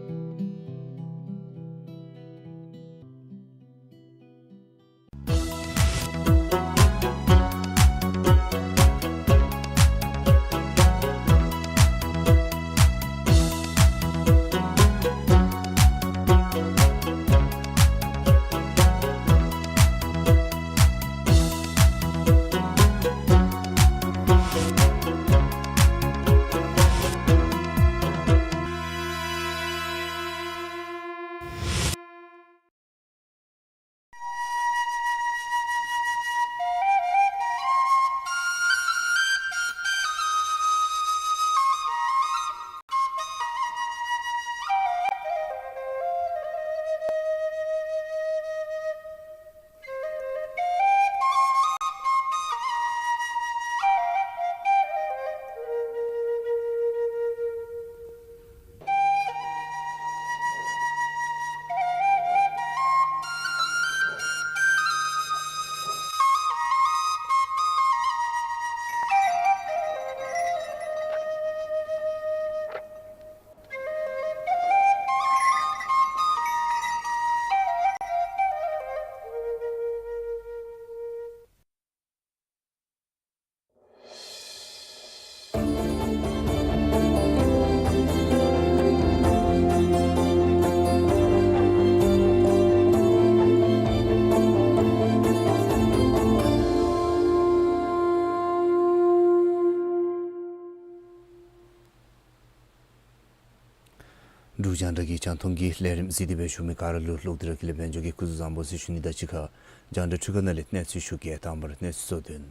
འབྲུག་རྒྱང་བསྒྲགས་ཀྱི་རྒྱང་མཐོང་གི་ལས་རིམ་གཟིགས་ཏེ་སྦེ་བཞུགས་མི་ག་ར་ལུ་ལོག་སྟེ་ར་ཀུན་ལེགས་དཔལ་འབྱོར་གྱིས་སྐུ་གཟུགས་བཟང་པོ་ཟེར་ཞུ་ནི་དང་གཅིག་ཁར་རྒྱང་བསྒྲགས་འཕྲུལ་ཁང་ནང་ལས་གནས་ཚུལ་ཞུ་གེ། དང་པ་ར་གནས་ཚུལ་གཙོ་དོན།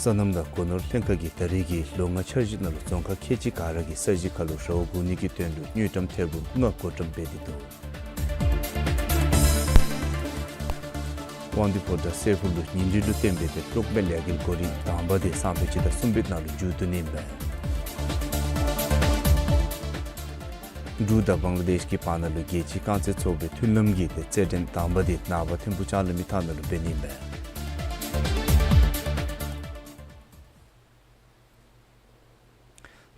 སོ་ནམ་དང་སྒོ་ནོར་ལྷན་ཁག་གིས་ད་རེས་ཀྱི་ལོ་ལྔ་འཆར་གཞི་ནང་ལུ་རྫོང་ཁག་ཁལ་གཅིག་ག་ར་གི་ས་གཞི་ཁར་ལུ་ར་བ་བསྒོར་ནི་གི་དོན་ལུ་དངུལ་ཀྲམ་ཐེར་འབུམ་ལྔ་བགོ་བཀྲམ་འབད་དེ་འདུག། དབང་འདུས་ཕོ་བྲང་སེར་ཕུ་ལུ་ཉིན་རེ་ལུ་གཏན་འབད་དེ་གློག་མེ་ལས་འགུལ་འགོ་རིམ་དང་པ་དེ་སང་ཕོད་སྤྱི་ཟླ་གསུམ་པའི་ནང་ལུ་མཇུག་བསྡུ་ནི་ཨིན་པས། འབྲུག་དང་བང་ལ་དེཤ་གི་བར་ན་ལུ་རྒྱལ་སྤྱིའི་རྐང་རྩེད་ཚོགས་པའི་མཐུན་ལམ་གྱི་དེ་རྩེད་འགྲན་དང་པ་དེ་ནངས་པ་ཐིམ་ཕུག་ལྕང་གླིང་མི་ཐང་ནང་ལུ་འབད་ནི་ཨིན་པས།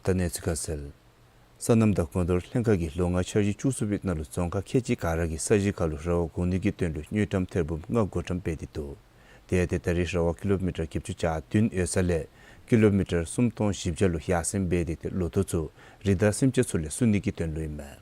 ད་གནས་ཚུལ་ཁ་གསལ། སོ་ནམ་དང་སྒོ་ནོར་ལྷན་ཁག་གིས་ལོ་ལྔ་འཆར་གཞི་བཅུ་གསུམ་པའི་ནང་ལུ་རྫོང་ཁག་ཁལ་གཅིག་ག་ར་གི་ས་གཞི་ཁར་ལུ་ར་བ་བསྒོར་ནི་གི་དོན་ལུ་དངུལ་ཀྲམ་ཐེར་འབུམ་ལྔ་བགོ་བཀྲམ་འབད་དེ་འདུག། དེ་ཡང་དེ་ད་རེས་ར་བ་ཀི་ལོ་མི་ཊར་བརྒྱད་ཅུ་གྱ་བདུན་ཡོད་ས་ལས་ཀི་ལོ་མི་ཊར་སུམ་སྟོང་བཞི་བརྒྱ་ལུ་ཡར་སེང་འབད་དེ་ཏེ་ལོ་ཐོག་ཚུ་རི་དྭགས་སེམས་ཅན་ཚུ་ལས་སྲུང་ནི་གི་དོན་ལུ་ཨིན་མས།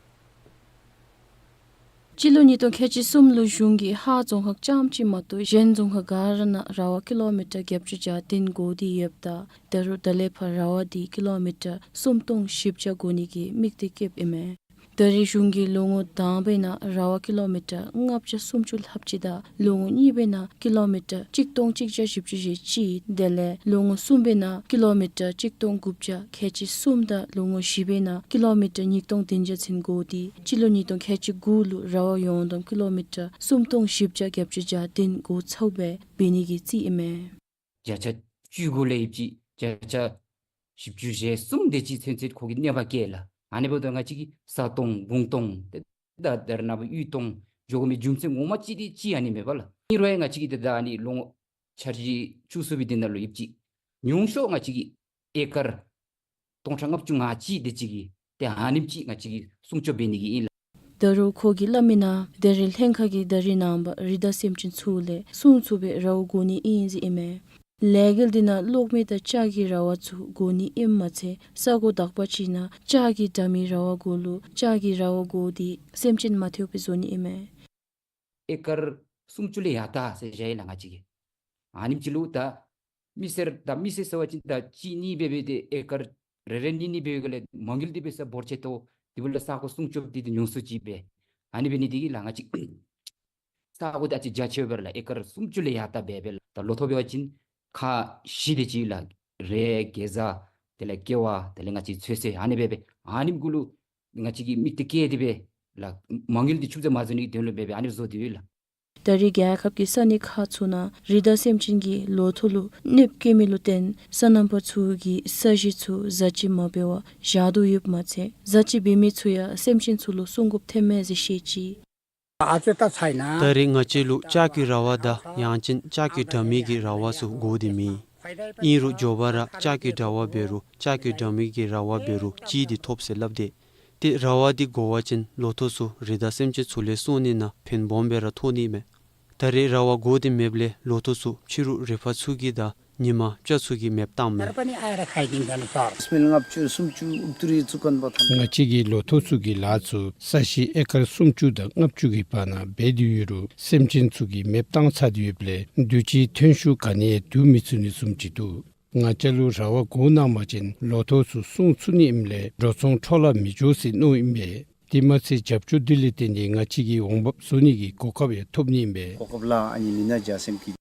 སྤྱི་ལོ་ཉིས་སྟོང་ཁལ་གཅིག་གསུམ་ལུ་གཞུང་གིས་ཧཱ་རྫོང་ཁག་རྐྱངམ་གཅིག་མ་གཏོགས་གཞན་རྫོང་ཁག་ག་ར་ནང་ར་བ་ཀི་ལོ་མི་ཊར་བརྒྱད་ཅུ་གྱ་བདུན་བགོ་སྟེ་ཡོདཔ་ད་ད་རུང་ད་ལས་ཕར་ར་བ་འདི་ཀི་ལོ་མི་ཊར་སུམ་སྟོང་བཞི་བརྒྱ་བགོ་ནི་གི་དམིགས་གཏད་བསྐྱེདཔ་ཨིན་མས། ད་རེས་གཞུང་གིས་ལོ་ངོ་དང་པའི་ནང་ར་བ་ཀི་ལོ་མི་ཊར་ལྔ་བརྒྱ་སུམ་ཅུ་ལྷགཔ་ཅིག་དང་ལོ་ངོ་གཉིས་པའི་ནང་ཀི་ལོ་མི་ཊར་གཅིག་སྟོང་གཅིག་བརྒྱ་བཞི་བཅུ་ཞེ་གཅིག་དེ་ལས་ལོ་ངོ་གསུམ་པའི་ནང་ཀི་ལོ་མི་ཊར་གཅིག་སྟོང་དགུ་བརྒྱ་ཁལ་གཅིག་གསུམ་དང་ལོ་ངོ་བཞི་པའི་ནང་ཀི་ལོ་མི་ཊར་ཉིས་སྟོང་བདུན་བརྒྱ་ཚུན་བགོ་སྟེ་སྤྱི་ལོ་ཉིས་སྟོང་ཁལ་གཅིག་དགུ་ལུ་ར་བ་ཡོངས་བསྡོམས་ཀི་ལོ་མི་ཊར་སུམ་སྟོང་བཞི་བརྒྱ་བརྒྱད་ཅུ་གྱ་བདུན་བགོ་ཚུགསཔ་སྦེ་འབད་ནི་གི་རྩིས་ཨིན་མས། བརྒྱ་ཆ་བཅུ་དགུ་ལས་ཡོདཔ་ཅིག་བརྒྱ་ཆ་བཞི་བཅུ་ཞེ་གསུམ་དེ་ཅིག་ཚུན་ཚོད་ཁོ་གིས་གནོད་པ་བཀལ་ལགས། ཨ་ནི་འབདཝ་ད་ང་བཅས་ཀྱི་ས་སྟོང་དགུང་སྟོང་དེ་ད་ད་རེས་ནངས་པ་གཡུས་སྟོང་འགྱོ་དགོ་མི་རྒྱུ་མཚན་ངོ་མ་ཅིག་དེ་ཅིག་ཨ་ནི་མས་པ་ལགས། ཨིན་རུང་ཡང་ང་བཅས་ཀྱིས་ད་ད་ཨ་ནི་ལོ་ངོ་ཆ་ར་བཅུ་གསུམ་པའི་དེ་ནང་ལུ་ཡོདཔ་ཅིག་ཉུང་ཤོས་ང་བཅས་ཀྱིས་ཨེ་ཀར་སྟོང་ཕྲག་ལྔ་བཅུ་ང་གཅིག་དེ་ཅིག་གི་ཏེ་ཨ་ནེམ་ཅིག་ང་བཅས་ཀྱིས་སྲུང་སྐྱོབ་འབད་ནི་གི་ཨིན་ལགས། ད་རུང་ཁོ་གིས་སླབ་མིའི་ནང་ད་རེས་ལྷན་ཁག་གིས་ད་རེས་ནངས་པ་རི་དྭགས་སེམས་ཅན་ཚུ་ལས་སྲུང་ཚུགས་པའི་ར་བ་བགོ་ནི་ཨིན་ཟེར་ཨིན་མས། ལས་འགུལ་འདི་ནང་གློག་མེ་དང་ལྕགས་ཀྱི་ར་བ་ཚུ་བགོ་ནི་ཨིནམ་མ་ཚད་ས་གོ་དག་པ་ཅིག་ནང་ལྕགས་ཀྱི་དྲ་མིག་ར་བ་གུ་ལུ་ལྕགས་ཀྱི་ར་བ་བགོ་སྟེ་སེམས་ཅན་མ་ཐེབས་པའི་བཟོ་ནི་ཨིན་མས། ཨེ་ཀར་སུམ་ཅུ་ལས་ཡར་ལྟ་ཟེར་བཞག་ཡི་ལགས་ང་བཅས་ཀྱིས། ཨ་ནེམ་ཅིག་ལུ་ད་མི་སེར་ད་མི་སེར་ཟེར་བ་ཅིན་ད་གཅིག་གཉིས་སྦེ་འབད་དེ་ཨེ་ཀར་རེ་རེ་གཉིས་གཉིས་སྦེ་འབདཝ་ལས་མ་དངུལ་འདི་འབད་ས་འབོར་ཆེ་ཏོག་ཏོ་དེ་འབདཝ་ལས་ས་གོ་སྲུང་སྐྱོབ་འདི་ཏེ་ཉུང་སུ་ཅིག་སྦེ། ཨ་ནི་འབད་ནི་འདི་གིས་ལགས་ང་བཅས་ས་གོ་འདི་ཨ་ཙི་རྒྱ་ཆེཝ་འབད་རུང་ལགས་ཨེ་ཀར་སུམ་ཅུ་ལས་ཡར་ལྟ་འབད་འབད་ལགས། ད་ལོ་ཐོག་འབད་བ་ཅིན་ཁག་བཞི་དེ་ཅིག་ལགས། རེད་དགེ་བཟའ་དེ་ལས་ཀེ་བ་དེ་ལས་ང་བཅས་ཚོད་བསྲེ་ཨ་ནི་སྦེ་འབད་ཨ་ནི་གུ་ལུ་ང་བཅས་ཀྱིས་དམིགས་གཏད་བསྐྱེད་དེ་སྦེ་ལགས་མ་དངུལ་འདི་ཕྱུགཔོ་ཅིག་མ་བཟོ་ནི་གི་དོན་ལུ་སྦེ་འབད་ཨ་ནི་བཟོ་སྟེ་ཡོད་ལགས། ད་རེས་རྒྱལ་ཁབ་ཀྱི་ས་གནས་ཁག་ཚུ་ནང་རི་དྭགས་སེམས་ཅན་གྱིས་ལོ་ཐོག་ལུ་གནོདཔ་བཀལ་མི་ལུ་བརྟེན་སོ་ནམ་པ་ཚུ་གིས་ས་གཞི་ཚུ་བཟའ་སྤྱོད་མ་འབད་བར་བཞག་དོ་ཡོདཔ་མ་ཚད་བཟའ་སྤྱོད་འབད་མི་ཚུ་ཡང་སེམས་ཅན་ཚུ་ལུ་སྲུང་དགོཔ་ཐོནམ་མས་ཟེར་བཤད་ཅི། ད་རེས་ང་བཅས་ལུ་ལྕགས་ཀྱི་ར་བ་དང་ཡང་ཅིན་ལྕགས་ཀྱི་དྲ་མིག་གི་ར་བ་ཚུ་བགོ་སྟེ་མེད། ཨིན་རུང་མགྱོགས་པ་ར་ལྕགས་ཀྱི་དྲ་བ་འབད་རུང་ལྕགས་ཀྱི་དྲ་མིག་གི་ར་བ་འབད་རུང་ཅིག་འདི་ཐོབ་ཟེར་སླབ་སྟེ། ཏེ་ར་བ་འདི་བགོ་བ་ཅིན་ལོ་ཐོག་ཚུ་རི་དྭགས་སེམས་ཅན་ཚུ་ལས་སྲུང་ནི་ནང་ཕན་སྦོམ་སྦེ་ར་ཐོགས་ནི་མས། ད་རེས་ར་བ་བགོ་སྟེ་མེདཔ་ལས་ལོ་ཐོག་ཚུ་ཕྱི་རུ་རི་ཕག་ཚུ་གིས་དང་ཉི་མ་སྤྱ་ཚུ་གིས་མེདཔ་བཏངམ་མས། ང་བཅས་ཀྱི་ལོ་ཐོག་ཚུ་གི་ལཱ་ཚུ་ས་གཞི་ཨེ་ཀར་སུམ་ཅུ་དང་ལྔ་བཅུ་གི་བར་ན་འབད་དེ་ཡོད་རུང་སེམས་ཅན་ཚུ་གིས་མེདཔ་བཏང་ཚར་ཏེ་ཡོདཔ་ལས་དུས་ཅི་ཐོན་ཤུགས་ག་ནི་ཡང་བསྡུ་མི་ཚུགས་ནི་བཟུམ་ཅིག་འདུག། ང་བཅས་ལུ་ར་བ་བགོ་གནང་པ་ཅིན་ལོ་ཐོག་ཚུ་སྲུང་ཚུགས་ནི་ཨིནམ་ལས་འགྲོ་སོང་འཕྲོ་བརླག་མི་འགྱོ་ཟེར་མནོཝ་ཨིན་པས། དེ་མ་ཚད་རྒྱབ་སྐྱོར་འདི་ལས་བརྟེན་ཏེ་ང་བཅས་ཀྱིས་འོང་འབབ་བཟོ་ནི་གི་གོ་སྐབས་ཡང་ཐོབ་ནི་ཨིན་པས། གོ་སྐབས་ལ་ཨ་ནི་མི་སྣ་རྒྱ་སེམས་ཀྱི།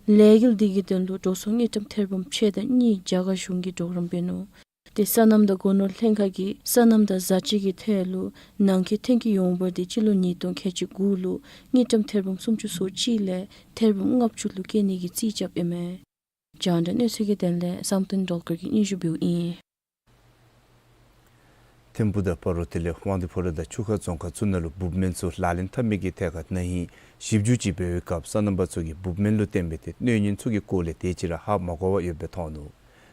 ལས་འགུལ་འདི་གི་དོན་ལུ་འགྲོ་སོང་དངུལ་ཀྲམ་ཐེར་འབུམ་ཕྱེད་དང་གཉིས་རྒྱ་གར་གཞུང་གིས་གྲོགས་རམ་འབད་ནུག། ཏེ་སོ་ནམ་དང་སྒོ་ནོར་ལྷན་ཁག་གིས་སོ་ནམ་དང་བཟའ་སྤྱོད་ཀྱི་ཐད་ལུ་ནང་འཁོད་ཐོན་སྐྱེད་ཡོངས་འབོར་འདི་སྤྱི་ལོ་ཉིས་སྟོང་ཁལ་གཅིག་དགུ་ལུ་དངུལ་ཀྲམ་ཐེར་འབུམ་སུམ་ཅུ་སོ་གཅིག་ལས་ཐེར་འབུམ་ལྔ་བཅུ་ལུ་བསྐྱེད་ནི་གི་རྩིས་རྐྱབ་ཨིན་མས། རྒྱང་བསྒྲགས་གནས་ཚུལ་གྱི་དོན་ལས་བསམ་གཏན་སྒྲོལ་དཀར་གྱིས་སྙན་ཞུ་འབདཝ་ཨིན། ཐིམ་ཕུ་དང་སྤ་རོ་དེ་ལས་དབང་འདུས་ཕོ་བྲང་དང་ཆུ་ཁ་རྫོང་ཁག་ཚུ་ནང་ལུ་འབུབ་སྨན་ཚུ་ལག་ལེན་འཐབ་མི་གི་ཐད་ཁར་ན་ཧིང་ཞིབ་འཇུག་ཅིག་འབད་བའི་སྐབས་སོ་ནམ་པ་ཚུ་གིས་འབུབ་སྨན་ལུ་བརྟེན་པའི་ཏེ་གནོད་ཉེན་ཚུ་གི་སྐོར་ལས་དེ་ཅིག་ར་ཧ་མ་གོ་བར་ཡོདཔ་སྦེ་མཐོང་ནུག།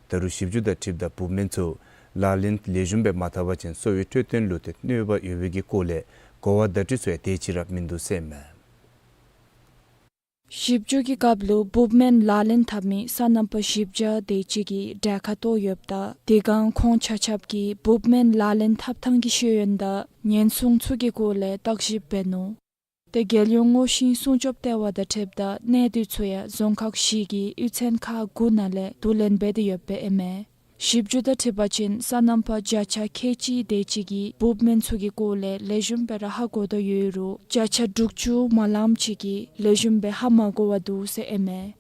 ད་རུང་ཞིབ་འཇུག་དང་འཁྲིལཝ་ད་འབུབ་སྨན་ཚུ་ལག་ལེན་ལེགས་ཤོམ་སྦེ་མ་འཐབ་པ་ཅིན་གསོ་བའི་འཕྲོད་བསྟེན་ལུ་ཏེ་གནོད་པ་ཡོད་པའི་གི་སྐོར་ལས་གོ་བ་བརྡ་སྤྲོད་ཚུ་ཡང་དེ་ཅིག་ར་མིན་འདུག་ཟེར་ཨིན་མས། ཞིབ་འཇུག་གི་སྐབས་ལུ་འབུབ་སྨན་ལག་ལེན་འཐབ་མི་སོ་ནམ་པ་བཞི་བརྒྱ་དེ་ཅིག་གིས་གྲལ་ཁར་གཏོགས་ཡོདཔ་ད་དེ་སྒང་ཁོང་ཆ་ཁྱབ་ཀྱིས་འབུབ་སྨན་ལག་ལེན་འཐབ་ཐངས་ཀྱི་ཤེས་ཡོན་དང་ཉེན་སྲུང་ཚུ་གི་སྐོར་ལས་བརྟག་ཞིབ་འབད་ནུག། ཏེ་རྒྱལ་ཡོངས་སྔོ་ཤིང་སྲུང་སྐྱོབ་ལྟེ་བ་དང་འཁྲིལཝ་ད་གནས་སྡུད་ཚུ་ཡང་རྫོང་ཁག་བཞི་གི་གཡུས་ཚན་ཁག་དགུ་ནང་ལས་བསྡུ་ལེན་འབད་དེ་ཡོདཔ་ཨིན་མས། ཞིབ་འཇུག་དང་འཁྲིལ་བ་ཅིན་སོ་ནམ་པ་བརྒྱ་ཆ་ཁལ་གཅིག་དེ་ཅིག་གིས་འབུབ་སྨན་ཚུ་གི་སྐོར་ལས་ལེགས་ཤོམ་སྦེ་ར་ཧ་གོ་དོ་ཡོད་རུང་བརྒྱ་ཆ་དྲུག་ཅུ་མ་ལངམ་ཅིག་གིས་ལེགས་ཤོམ་སྦེ་ཧ་མ་གོ་བར་འདུག་ཟེར་ཨིན་མས།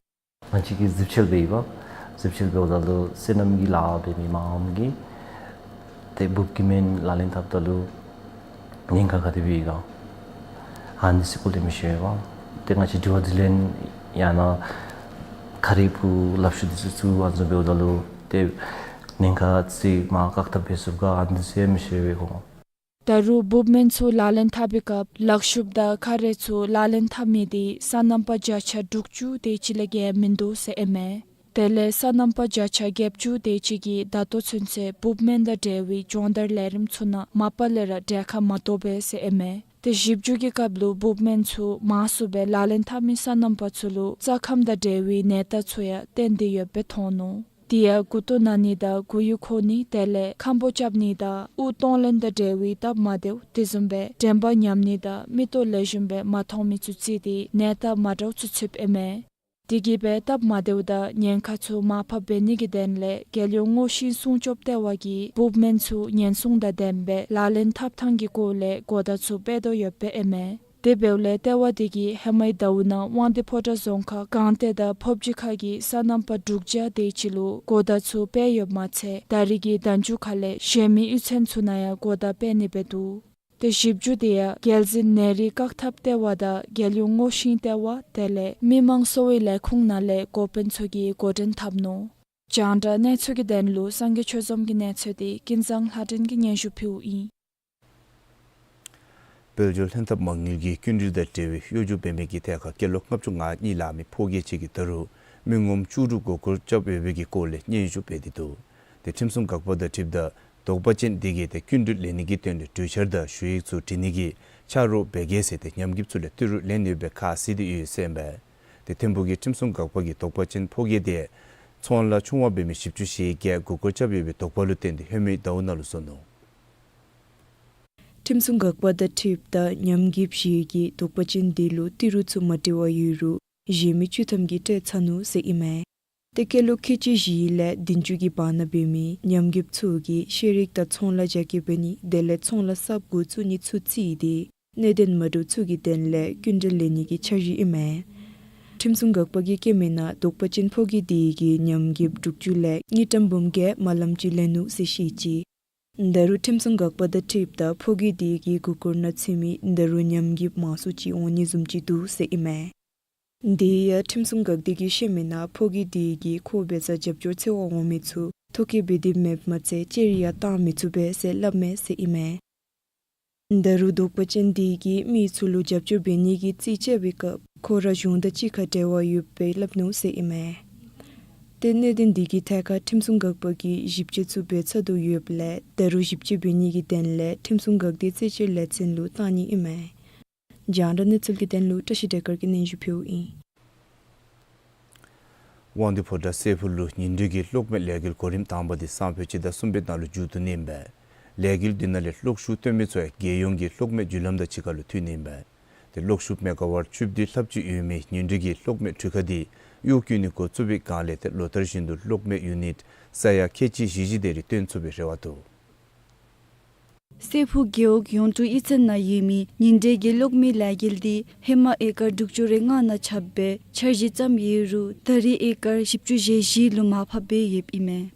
ང་བཅས་ཀྱིས་གཟིགས་ཞིབ་འབད་ཡི་པ། གཟིགས་ཞིབ་འབདཝ་ད་ལུ་སོ་ནམ་གྱི་ལཱ་འབད་མི་མངམ་གིས་ཏེ་འབུབ་ཀྱི་སྨན་ལག་ལེན་འཐབ་ད་ལུ་ཉེན་ཁ་ག་དེ་སྦེ་ཡོད་ག་ཨ་ནི་ཚུ་གི་སྐོར་ལས་མི་ཤེས་པས། ཏེ་ང་བཅས་དྲི་བ་དྲིས་ལན་ཡང་ན་ཁ་རི་བུ་སླབ་ཞུ་འདི་ཚུ་ཚུ་ཨ་ནི་ཚུ་འབདཝ་ད་ལུ་ཏེ་ཉེན་ཁ་ཚུ་མར་བཀག་ཐབས་འབད་ཚུགས་ག་ཨ་ནི་ཚུ་ཡང་མི་ཤེས་པས་གོ། ད་རུང་འབུབ་སྨན་ཚུ་ལག་ལེན་འཐབ་པའི་སྐབས་ལག་ཤུབས་དང་ཁ་རས་ཚུ་ལག་ལེན་འཐབ་མི་འདི་སོ་ནམ་པ་བརྒྱ་ཆ་དྲུག་ཅུ་དེ་ཅིག་ལས་བརྒལ་མིན་འདུག་ཟེར་ཨིན་མས། དེ་ལས་སོ་ནམ་པ་བརྒྱ་ཆ་བརྒྱད་ཅུ་དེ་ཅིག་གིས་ད་ལྟོ་ཚུན་ཚོད་འབུབ་སྨན་དང་འབྲེལ་བའི་སྦྱོང་བརྡར་ལས་རིམ་ཚུ་ནང་མ་པ་ལས་ར་གྲལ་ཁར་མ་གཏོགས་པས་ཟེར་ཨིན་མས། ཏེ་ཞིབ་འཇུག་གི་སྐབས་ལུ་འབུབ་སྨན་ཚུ་མང་སུ་སྦེ་ལག་ལེན་འཐབ་མི་སོ་ནམ་པ་ཚུ་ལུ་རྩ་ཁམས་དང་འབྲེལ་བའི་ནད་རྟགས་ཚུ་ཡང་བསྟན་ཏེ་ཡོདཔ་སྦེ་མཐོང་ནུག། དེ་ཡང་མགུ་ཏོ་ན་ནི་དང་མགོ་ཡུ་འཁོར་ནི་དེ་ལས་ཁམ་པོ་རྐྱབ་ནི་དང་དབུགས་གཏོང་ལེན་དང་འབྲེལ་བའི་སྟབས་མ་བདེཝ་དེ་བཟུམ་སྦེ་དྲན་པ་ཉམས་ནི་དང་མིག་ཏོ་ལེགས་ཤོམ་སྦེ་མ་མཐོང་མི་ཚུ་བརྩིས་ཏེ་ནད་རྟགས་མ་འདྲཝ་ཚུ་ཚུདཔ་ཨིན་མས། དེ་གིས་སྦེ་སྟབས་མ་བདེཝ་དང་ཉེན་ཁ་ཚུ་མར་ཕབ་འབད་ནི་གི་དོན་ལས་རྒྱལ་ཡོངས་སྔོ་ཤིང་སྲུང་སྐྱོབ་ལྟེ་བ་གིས་འབུབ་སྨན་ཚུ་ཉེན་སྲུང་དང་ལྡནམ་སྦེ་ལག་ལེན་འཐབ་ཐངས་ཀྱི་སྐོར་ལས་གོ་བརྡ་ཚུ་སྤེལ་དོ་ཡོདཔ་ཨིན་མས། དེ་འབདཝ་ལས་ལྟེ་བ་དེ་གིས་ཧེ་མའི་ཟླཝ་ནང་དབང་འདུས་ཕོ་བྲང་རྫོང་ཁག་སྒང་སྟེང་དང་ཕོབ་སྦྱིས་ཁ་གི་སོ་ནམ་པ་དྲུག་བརྒྱ་དེ་ཅིག་ལུ་གོ་བརྡ་ཚུ་སྤེལ་ཡོདཔ་མ་ཚད་ད་རེས་ཀྱི་དན་ཆུ་ཁ་ལས་གཞན་མི་གཡུས་ཚན་ཚུ་ནང་ཡང་གོ་བརྡ་སྤེལ་ནི་འབད་དོ། ཏེ་ཞིབ་འཇུག་དེ་ཡང་རྒྱལ་འཛིན་ནད་རིགས་བཀག་ཐབས་ལྟེ་བ་དང་རྒྱལ་ཡོངས་སྔོ་ཤིང་ལྟེ་བ་དེ་ལས་མི་དམངས་གསོ་བའི་ལས་ཁུངས་ནང་ལས་འགོ་དཔོན་ཚུ་གིས་འགོ་འདྲེན་འཐབ་ནུག། རྒྱང་བསྒྲགས་གནས་ཚུལ་གྱི་དོན་ལུ་སངས་རྒྱས་ཆོས་འཛོམས་ཀྱི་གནས་ཚུལ་དེ་ཀུན་བཟང་ལྷ་སྒྲོན་གྱིས་སྙན་ཞུ་ཕུལཝ་ཨིན། དཔལ་འབྱོར་ལྷན་ཐབས་མ་དངུལ་གྱིས་སྐྱིན་འགྲུལ་དང་འབྲེལ་བའི་གཡོ་སྒྱུ་འབད་མི་གི་ཐད་ཁར་སྐྱེས་ལོ་ལྔ་བཅུ་ང་གཉིས་ལང་མི་ཕོ་སྐྱེས་ཅིག་གིས་ད་རུང་མི་ངོམ་བཅུ་དྲུག་མགུ་སྐོར་རྐྱབ་ཡོད་པའི་གི་སྐོར་ལས་སྙན་ཞུ་འབད་དེ་འདུག། ཏེ་ཁྲིམས་སྲུང་འགག་པ་དང་འཁྲིལཝ་ད་དོགས་པ་ཅན་དེ་གིས་ཏེ་སྐྱིན་འགྲུལ་ལེན་ནི་གི་དོན་ལས་གྲོས་འཆར་དང་ཞུ་ཡིག་ཚུ་བྲི་ནི་གི་ཆ་རོགས་འབད་གེ་ཟེར་ཏེ་ཉམས་རྒུདཔ་ཚུ་ལས་ཏི་རུ་ལེན་ཡོད་པའི་ཁ་བཟེད་དེ་ཡོད་ཟེར་ཨིན་པས། ཏེ་ཐིམ་ཕུག་གི་ཁྲིམས་སྲུང་འགག་པ་གིས་དོགས་པ་ཅན་ཕོ་སྐྱེས་དེ་ཚོང་ལཱ་ཆུང་བ་འབད་མི་བཞི་བཅུ་ཞེ་བརྒྱད་མགུ་སྐོར་རྐྱབ་ཡོད་པའི་དོགས་པ་ལུ་བརྟེན་ཏེ་ཧེ་མའི་ཟླཝ་ནང་ལུ་བཟོ་ནུག། ཁྲིམས་སྲུང་འགག་པ་དང་འཁྲིལཝ་ད་ཉམས་རྒུདཔ་བཞི་གིས་དོགས་པ་ཅན་དེ་ལུ་ཏི་རུ་ཚུ་མ་བྲི་བར་ཡོད་རུང་གཞན་མི་བཅུ་ཐམ་གྱིས་སྤྲོད་ཚར་ནུག་ཟེར་ཨིན་མས། ཏེ་སྐྱེས་ལོ་ཁལ་གཅིག་བཞི་ལས་བདུན་ཅུ་གི་བར་ན་འབད་མི་ཉམས་རྒུདཔ་ཚུ་གིས་ཤེས་རིག་དང་ཚོང་ལཱ་རྒྱ་སྐྱེད་འབད་ནི་དེ་ལས་ཚོང་ལཱ་གསརཔ་འགོ་བཙུགས་ནི་ཚུ་བརྩིས་ཏེ་གནད་དོན་མ་འདྲཝ་ཚུ་གི་དོན་ལས་སྐྱིན་འགྲུལ་ལེན་ནི་གི་འཆར་གཞི་ཨིན་མས། ཁྲིམས་སྲུང་འགག་པ་གིས་བཀོད་མིའི་ནང་དོགས་པ་ཅན་ཕོ་སྐྱེས་དེ་གིས་ཉམས་རྒུདཔ་དྲུག་ཅུ་ལས་དངུལ་ཀྲམ་འབུམ་བརྒྱད་དེམ་ཅིག་ལེན་ནུག་ཟེར་བཤད་ཅི། ད་རུང་ཁྲིམས་སྲུང་འགག་པ་དང་འཁྲིལཝ་ད་ཕོ་སྐྱེས་དེ་གི་མགུ་སྐོར་ནང་ཚུད་མི་ད་རུང་ཉམས་རྒུདཔ་མང་སུ་ཅིག་འོང་ནི་བཟུམ་ཅིག་འདུག་ཟེར་ཨིན་མས། དེ་ཡང་ཁྲིམས་སྲུང་འགག་སྡེ་གིས་བཤད་མིའི་ནང་ཕོ་སྐྱེས་དེ་གིས་ཁོ་འབད་སར་རྒྱབ་སྐྱོར་འཚོལ་བར་འོང་མི་ཚུ་ཐོ་བཀོད་འབད་དེ་མེདཔ་མ་ཚད་གཅེར་ཡང་བཏང་མི་ཚུགས་པས་ཟེར་སླབ་མས་ཟེར་ཨིན་མས། ད་རུང་དོགས་པ་ཅན་དེ་གིས་མི་ཚུ་ལུ་རྒྱབ་སྐྱོར་འབད་ནི་གི་རྩིས་རྐྱབ་པའི་སྐབས་ཁོ་ར་གཞུང་དང་གཅིག་ཁར་འབྲེལ་བ་ཡོདཔ་སྦེ་སླབ་ནུག་ཟེར་ཨིན་མས། ཏེ་གནད་དོན་དེ་གི་ཐད་ཁར་ཁྲིམས་སྲུང་འགག་པ་གིས་ཞིབ་དཔྱད་ཚུ་འབད་ཚར་དོ་ཡོདཔ་ལས་ད་རུང་ཞིབ་དཔྱད་འབད་ནི་གི་དོན་ལས་ཁྲིམས་སྲུང་འགག་སྡེ་རྩད་གཅོད་ལས་ཚན་ལུ་བཏང་ནི་ཨིན་མས། རྒྱང་བསྒྲགས་གནས་ཚུལ་གྱི་དོན་ལུ་བཀྲ་ཤིས་བདེ་སྐར་གྱིས་སྙན་ཞུ་ཕུལཝ་ཨིན། དབང་འདུས་ཕོ་བྲང་སྲས་ཕུག་ལུ་ཉིན་དྲོད་ཀྱི་གློག་མེ་ལས་འགུལ་གོ་རིམ་དང་པ་དེ་སང་ཕོད་སྤྱི་ཟླ་གསུམ་པའི་ནང་ལུ་མཇུག་བསྡུ་ནི་ཨིན་པས། ལས་འགུལ་དེ་ནང་ལས་གློག་ཤུགས་བཏོན་མི་ཚུ་ཡང་རྒྱལ་ཡོངས་ཀྱི་གློག་མེ་བརྒྱུད་ལམ་དང་གཅིག་ཁར་ལུ་མཐུད་ནི་ཨིན་པས། ཏེ་གློག་ཤུགས་མེ་ག་ཝཊ་བཅུ་བདུན་ལྷགཔ་ཅིག་ཡོད་མི་ཉིན་དྲོད་ཀྱི་གློག་མེ་གྲུ་ཁ་དེ་གཡོག་བཀོལ་ནི་འགོ་བཙུགས་པའི་སྒང་ལས་ཏེ་ལོ་ལྟར་བཞིན་དུ་གློག་མེ་ཡུ་ནིཊ་ས་ཡ་ཁལ་གཅིག་བཞི་བཞི་དེ་རེ་བཏོན་ཚུགས་པའི་རེ་བ་འདུག། སྲས་ཕུག་རྒེད་འོག་ཡོངས་གྲུབ་གཡུས་ཚན་ནང་ཡོད་མི་ཉིན་དྲོད་ཀྱི་གློག་མེ་ལས་འགུལ་དེ་ཧེ་མ་ཨེ་ཀར་དྲུག་ཅུ་རེ་ལྔ་ནང་ཁྱབ་སྦེ་འཆར་གཞི་བརྩམས་ཡོད་རུང་ད་རེས་ཨེ་ཀར་བཞི་བཅུ་ཞེ་བཞི་ལུ་མར་ཕབ་སྦེ་ཡོདཔ་ཨིན་མས།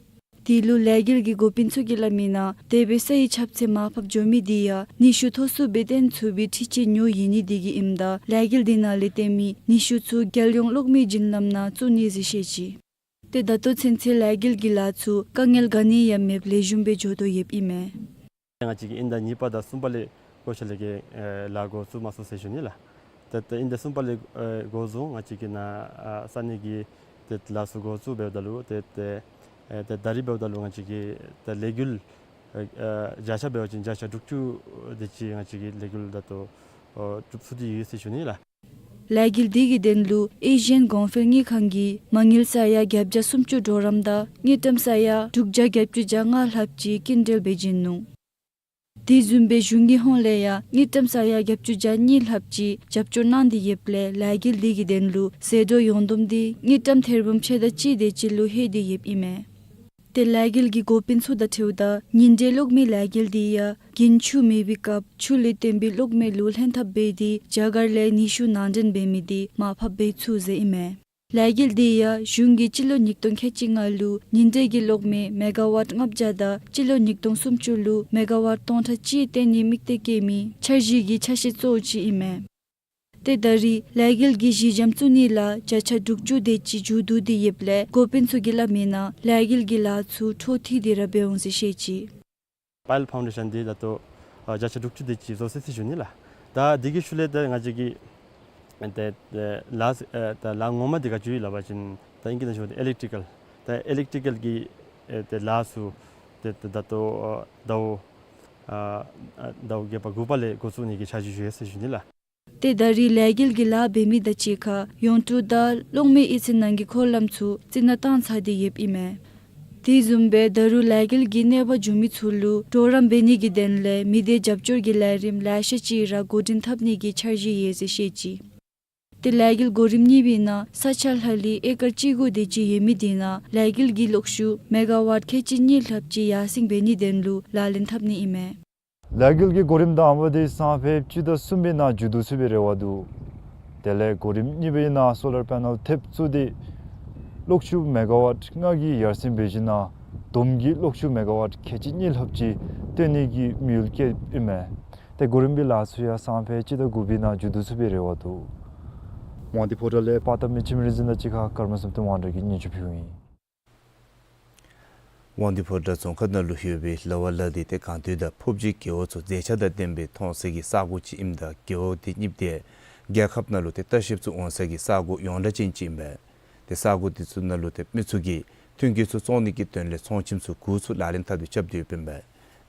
དེ་ལུ་ལས་འགུལ་གྱི་འགོ་དཔོན་ཚུ་གིས་སླབ་མིའི་ནང་དེ་སྦེ་ས་ཡི་ཁྱབ་ཚད་མར་ཕབ་འགྱོ་མི་དེ་ཡང་ནུས་ཤུགས་མཐོ་སུ་སྦེ་བཏོན་ཚུགས་པའི་འཕྲུལ་ཆས་ཉོ་ཡོད་ནི་དེ་གིས་ཨིནམ་ད་ལས་འགུལ་དེ་ནང་ལས་བཏོན་མི་ནུས་ཤུགས་ཚུ་རྒྱལ་ཡོངས་གློག་མེ་བརྒྱུད་ལམ་ནང་བཙུགས་ནི་ཟེར་བཤད་ཅི། ཏེ་ད་ལྟོ་ཚུན་ཚོད་ལས་འགུལ་གྱི་ལཱ་ཚུ་དཀའ་ངལ་ག་ནི་ཡང་མེདཔ་ལེགས་ཤོམ་སྦེ་འགྱོ་དོ་ཡོདཔ་ཨིན་མས། ང་བཅས་ཀྱིས་དབྱིན་ཟླ་གཉིས་པ་དང་གསུམ་པ་ལས་བཀོ་བཞག་ལས་ཀྱི་ཨེ་ལཱ་འགོ་བཙུགས་མ་ཚུགས་ཟེར་ཞུ་ནི་ལགས། ཏེ་ཏེ་དབྱིན་ཟླ་གསུམ་པ་ལས་ཨེ་འགོ་བཟུང་ང་བཅས་ཀྱིས་ནཱ་ཨ་ས་གནས་ཀྱི་ཏེ་ལཱ་ཚུ་འགོ་བཙུགས་འབདཝ་ད་ལུ་ཏེ་ཏེ་ཨེ་ཏེ་ད་རིས་འབདཝ་ད་ལུ་ང་བཅས་ཀྱིས་ཏེ་ལས་འགུལ་ཨེ་ཨེ་བརྒྱ་ཆ་འབད་བ་ཅིན་བརྒྱ་ཆ་དྲུག་ཅུ་དེ་ཅིག་ང་བཅས་ཀྱིས་ལས་འགུལ་ད་ལྟོ་ཨོ་གྲུབ་ཚུགས་ཏེ་ཡོད་ཟེར་ཞུ་ནི་ལགས། ལས་འགུལ་དེ་གི་དོན་ལུ་ཨེ་ཤི་ཡན་གོང་འཕེལ་དངུལ་ཁང་གིས་མ་དངུལ་ས་ཡ་བརྒྱད་བརྒྱ་སུམ་ཅུ་གྲོགས་རམ་དང་དངུལ་ཀྲམ་ས་ཡ་དྲུག་བརྒྱ་བརྒྱད་ཅུ་གྱ་ལྔ་ལྷགཔ་ཅིག་སྐྱིན་འགྲུལ་འབད་བྱིན་ནུག། དེ་བཟུམ་སྦེ་གཞུང་གི་ཧོངས་ལས་ཡང་དངུལ་ཀྲམ་ས་ཡ་བརྒྱད་ཅུ་གྱ་གཉིས་ལྷགཔ་ཅིག་རྒྱབ་སྐྱོར་གནང་སྟེ་ཡོདཔ་ལས་ལས་འགུལ་དེ་གི་དོན་ལུ་ཟད་འགྲོ་ཡོངས་བསྡོམས་དེ་དངུལ་ཀྲམ་ཐེར་འབུམ་ཕྱེད་དང་གཅིག་དེ་ཅིག་ལུ་ལྷོད་དེ་ཡོདཔ་ཨིན་མས། ཏེ་ལས་འགུལ་གྱི་འགོ་དཔོན་ཚུ་དང་འཁྲིལཝ་ད་ཉིན་དྲོད་གློག་མེ་ལས་འགུལ་དེ་ཡང་རྒྱུན་ཆུ་མེད་པའི་སྐབས་ཆུ་ལས་བཏོན་པའི་གློག་མེ་ལུ་ལྷན་ཐབས་འབད་དེ་རྒྱ་གར་ལས་ནུས་ཤུགས་ནང་འདྲེན་འབད་མི་དེ་མར་ཕབ་འབད་ཚུགས་ཟེར་ཨིན་མས། ལས་འགུལ་དེ་ཡང་གཞུང་གིས་སྤྱི་ལོ་ཉིས་སྟོང་ཁལ་གཅིག་ལྔ་ལུ་ཉིན་དྲོད་ཀྱི་གློག་མེ་མེ་ག་ཝཊ་ལྔ་བརྒྱ་དང་སྤྱི་ལོ་ཉིས་སྟོང་སུམ་ཅུ་ལུ་མེ་ག་ཝཊ་སྟོང་ཕྲག་གཅིག་བཏོན་ནིའི་དམིགས་གཏད་བསྐྱེད་མི་འཆར་གཞི་གི་ཆ་ཤས་གཙོ་བོ་ཅིག་ཨིན་མས། ཏེ་ད་རེས་ལས་འགུལ་གྱི་གཞི་འགྱམ་བཙུགས་ནི་ལཱ་བརྒྱ་ཆ་དྲུག་ཅུ་དེ་ཅིག་མཇུག་བསྡུ་སྟེ་ཡོདཔ་ལས་འགོ་དཔོན་ཚུ་གིས་སླབ་མིའི་ནང་ལས་འགུལ་གྱི་ལཱ་ཚུ་འཕྲོ་མཐུད་དེ་ར་འབད་འོང་ཟེར་བཤད་ཅི། པའི་ལེཊ་ཕའུན་ཌེ་ཤཱན་འདི་ད་ལྟོ་ཨ་བརྒྱ་ཆ་དྲུག་ཅུ་དེ་ཅིག་བཟོ་ཚར་ཡི་ཟེར་ཞུ་ནི་ལགས། ད་འདི་གི་ཤུལ་ལས་ད་ང་བཅས་ཀྱིས་ཏེ་ཏེ་ལཱ་ཨེ་ད་ལཱ་ངོ་མ་འདི་ག་ཅི་ཡོད་སླབ་པ་ཅིན་ད་ཨིང་སྐད་ནང་ཞུ་བ་ཅིན་ཨི་ལེག་ཊི་ཀལ་ད་ཨི་ལེག་ཊི་ཀལ་གྱི་ཨེ་ཏེ་ལཱ་ཚུ་ཏེ་ད་ལྟོ་ཨ་ཟླཝ་ཨ་ཟླཝ་བརྒྱད་པ་དགུ་པ་ལས་འགོ་བཙུགས་ནི་གི་འཆར་གཞི་ཡོད་ཟེར་ཞུ་ནི་ལགས། ཏེ་ད་རེས་ལས་འགུལ་གྱི་ལཱ་འབད་མི་དང་གཅིག་ཁར་ཡོངས་གྲུབ་དང་གློག་མེ་གཡུས་ཚན་ནང་གི་འཁོར་ལམ་ཚུ་རྩི་ནག་བཏང་ཚར་ཏེ་ཡོདཔ་ཨིན་མས། དེ་བཟུམ་སྦེ་ད་རུང་ལས་འགུལ་གྱི་གནོད་པ་བྱུང་མི་ཚུ་ལུ་གྲོགས་རམ་འབད་ནི་གི་དོན་ལས་མི་སྡེ་རྒྱབ་སྐྱོར་གྱི་ལས་རིམ་ལེ་ཤ་ཅིག་ར་འགོ་འདྲེན་འཐབ་ནི་གི་འཆར་གཞི་ཡོད་ཟེར་བཤད་ཅི། ཏེ་ལས་འགུལ་གོ་རིམ་གཉིས་པའི་ནང་ས་ཆ་ལྷག་ལུས་ཨེ་ཀར་གཅིག་དགུ་དེ་ཅིག་ཡོད་མི་དེ་ནང་ལས་འགུལ་གྱི་གློག་ཤུགས་མེ་ག་ཝཊ་ཁལ་གཅིག་གཉིས་ལྷགཔ་ཅིག་ཡར་སེང་འབད་ནིའི་དོན་ལུ་ལག་ལེན་འཐབ་ནི་ཨིན་མས། ལས་འགུལ་གྱི་གོ་རིམ་དང་པ་དེ་སང་ཕོད་སྤྱི་ཟླ་གསུམ་པའི་ནང་མཇུག་བསྡུ་ཚུགས་པའི་རེ་བ་འདུག། དེ་ལས་གོ་རིམ་གཉིས་པའི་ནང་སོ་ལར་པེ་ནལ་ཐེབས་བཙུགས་ཏེ་གློག་ཤུགས་མེ་ག་ཝཊ་ལྔ་གིས་ཡར་སེང་འབད་ཞིནམ་ལས་དོམ་གྱི་གློག་ཤུགས་མེ་ག་ཝཊ་ཁལ་གཅིག་གཉིས་ལྷགཔ་ཅིག་བཏོན་ནི་གི་དམིགས་ཡུལ་བསྐྱེདཔ་ཨིན་མས། ཏེ་གོ་རིམ་པའི་ལཱ་ཚུ་ཡང་སང་ཕོད་སྤྱི་ཟླ་དགུ་པའི་ནང་མཇུག་བསྡུ་ཚུགས་པའི་རེ་བ་འདུག། ཝང་ཏི་ཕོ་བྲང་ལས་པར་བཏབ་མི་འཆི་མེད་རིག་འཛིན་དང་གཅིག་ཁར་ཀརྨ་བསམ་གཏན་དབང་གྲགས་ཀྱིས་སྙན་ཞུ་ཕུལཝ་ཨིན། ཝང་ཏི་ཕོ་བྲང་རྫོང་ཁག་ནང་ལུ་ཡོད་པའི་ལ་ཝ་ལ་འདི་ཏེ་གངས་སྟོད་དང་ཕོབ་སྦྱིས་རྒེད་འོག་ཚུ་མཛེས་ཆ་དང་ལྡན་པའི་མཐོང་སའི་གི་ས་གོ་ཅིག་ཨིནམ་ད་རྒེད་འོག་འདི་གཉིས་ཏེ་རྒྱལ་ཁབ་ནང་ལུ་ཏེ་ལྟ་བཤལཔ་ཚུ་འོང་སའི་གི་ས་གོ་ཡོངས་གྲགས་ཅན་ཅིག་ཨིན་པས། ཏེ་ས་གོ་འདི་ཚུ་ནང་ལུ་ཏེ་མི་ཚུ་གིས་ཐོན་སྐྱེད་ཚུ་བཙོང་ནི་གི་དོན་ལས་ཚོང་ཁྱིམ་ཚུ་གུར་ཚུ་ལག་ལེན་འཐབ་སྟེ་རྐྱབ་སྟེ་ཡོདཔ་ཨིན་པས།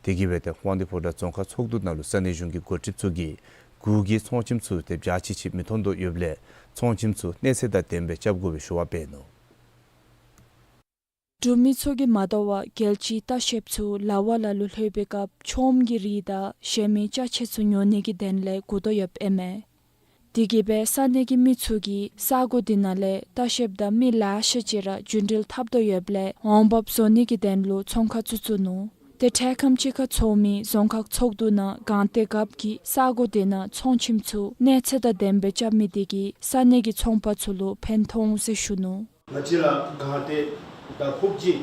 དེ་གིས་སྦེ་ཏེ་ཝང་ཏི་ཕོ་བྲང་རྫོང་ཁག་ཚོགས་འདུ་ནང་ལུ་ས་གནས་གཞུང་གི་འགོ་ཁྲིདཔ་ཚུ་གིས་གུར་གྱི་ཚོང་ཁྱིམ་ཚུ་ཏེ་རྒྱ་ཆེ་ཅིག་མི་མཐོང་དོ་ཡོདཔ་ལས་ཚོང་ཁྱིམ་ཚུ་གནས་ཚད་དང་ལྡནམ་སྦེ་རྐྱབ་དགོ་པའི་ཞུ་བ་འབད་ནུག། འབྲུག་མི་ཚུ་གིས་མ་དོ་བར་རྒྱལ་སྤྱིའི་ལྟ་བཤལཔ་ཚུ་ལ་ཝ་ལ་ལུ་ལྷོད་པའི་སྐབས་ཆོསམ་གྱི་རིགས་དང་གཞན་མི་ཅ་ཆས་ཚུ་ཉོ་ནི་གི་དོན་ལས་སྒུག་དོ་ཡོདཔ་ཨིན་མས། དེ་གིས་སྦེ་ས་གནས་ཀྱི་མི་ཚུ་གིས་ས་གོ་དེ་ནང་ལས་ལྟ་བཤལཔ་དང་མི་ལེ་ཤ་ཅིག་ར་རྒྱུན་འགྲུལ་འཐབ་དོ་ཡོདཔ་ལས་འོང་འབབ་བཟོ་ནི་གི་དོན་ལུ་ཚོང་ཁང་ཚུ་བཙུགས་ནུག། ཏེ་འཕྲལ་ཁམས་ཅིག་ཁར་ཚོགས་མི་རྫོང་ཁག་ཚོགས་འདུ་ནང་གངས་ཏེ་རྒཔོ་གིས་ས་གོ་དེ་ནང་ཚོང་ཁྱིམ་ཚུ་གནས་ཚད་དང་ལྡནམ་སྦེ་རྐྱབ་མི་དེ་གིས་ས་གནས་ཀྱི་ཚོང་པ་ཚུ་ལུ་ཕན་ཐོགས་འོང་ཟེར་ཞུ་ནུག། ང་བཅས་ར་གངས་ཏེ་དང་ཕོབ་སྦྱིས་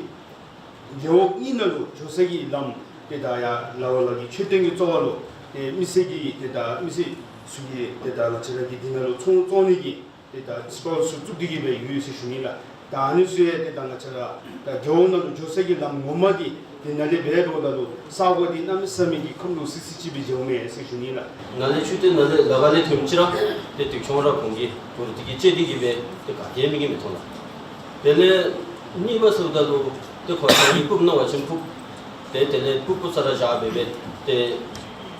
རྒེད་འོག་གཉིས་ནང་ལུ་འགྱོ་སའི་གི་ལམ་ཏེ་ད་ཡར་ལ་ཝ་ལ་གི་མཆོད་རྟེན་གྱི་རྩ་བ་ལུ་ཏེ་མི་སེར་གྱི་ཏེ་ད་མི་སེར་ཚུ་གིས་ཏེ་ད་ང་བཅས་ར་གི་དེ་ནང་ལུ་ཚོང་བཙོང་ནི་གི་ཏེ་ད་སི་ཊོལ་ཚུ་བཙུགས་ཏེ་གི་སྦེ་ཡོད་ཟེར་ཞུ་ནི་ལགས། ད་ཨ་ནི་ཚུ་ཡང་ཏེ་ད་ང་བཅས་ར་ད་རྒེད་འོག་ནང་ལུ་འགྱོ་སའི་གི་ལམ་ངོ་མ་འདི་དེ་ནང་ལས་འབད་འགྱོཝ་ད་ལུ་ས་གོ་འདི་གནམ་མེད་ས་མེད་ཀྱི་ཁམས་ལུ་བསིལ་བསིལ་ཅིག་སྦེ་མཇལཝ་མས་ཟེར་ཞུ་ནི་ལགས། ནཱ་ལས་ཆུ་ཏེ་ནཱ་ལས་ལ་ཝ་ལས་ཐོནམ་ཅིག་ར་ཏེ་དུག་ཆུང་ར་ཁོང་གིས་གུར་འདི་གིས་བཅད་དེ་གི་སྦེ་ཏེ་ག་ཏེ་མི་གིས་མི་མཐོང་ལགས། དེ་ལས་གཉིས་པ་ཟེརཝ་ད་ལུ་ཏེ་ཁོང་ཚུ་གིས་སྤུབ་གནང་བ་ཅིན་སྤུབ། ཏེ་དེ་ལས་སྤུབ་སྤུབ་ས་ར་བཞག་སྦེ་སྦེ་ཏེ་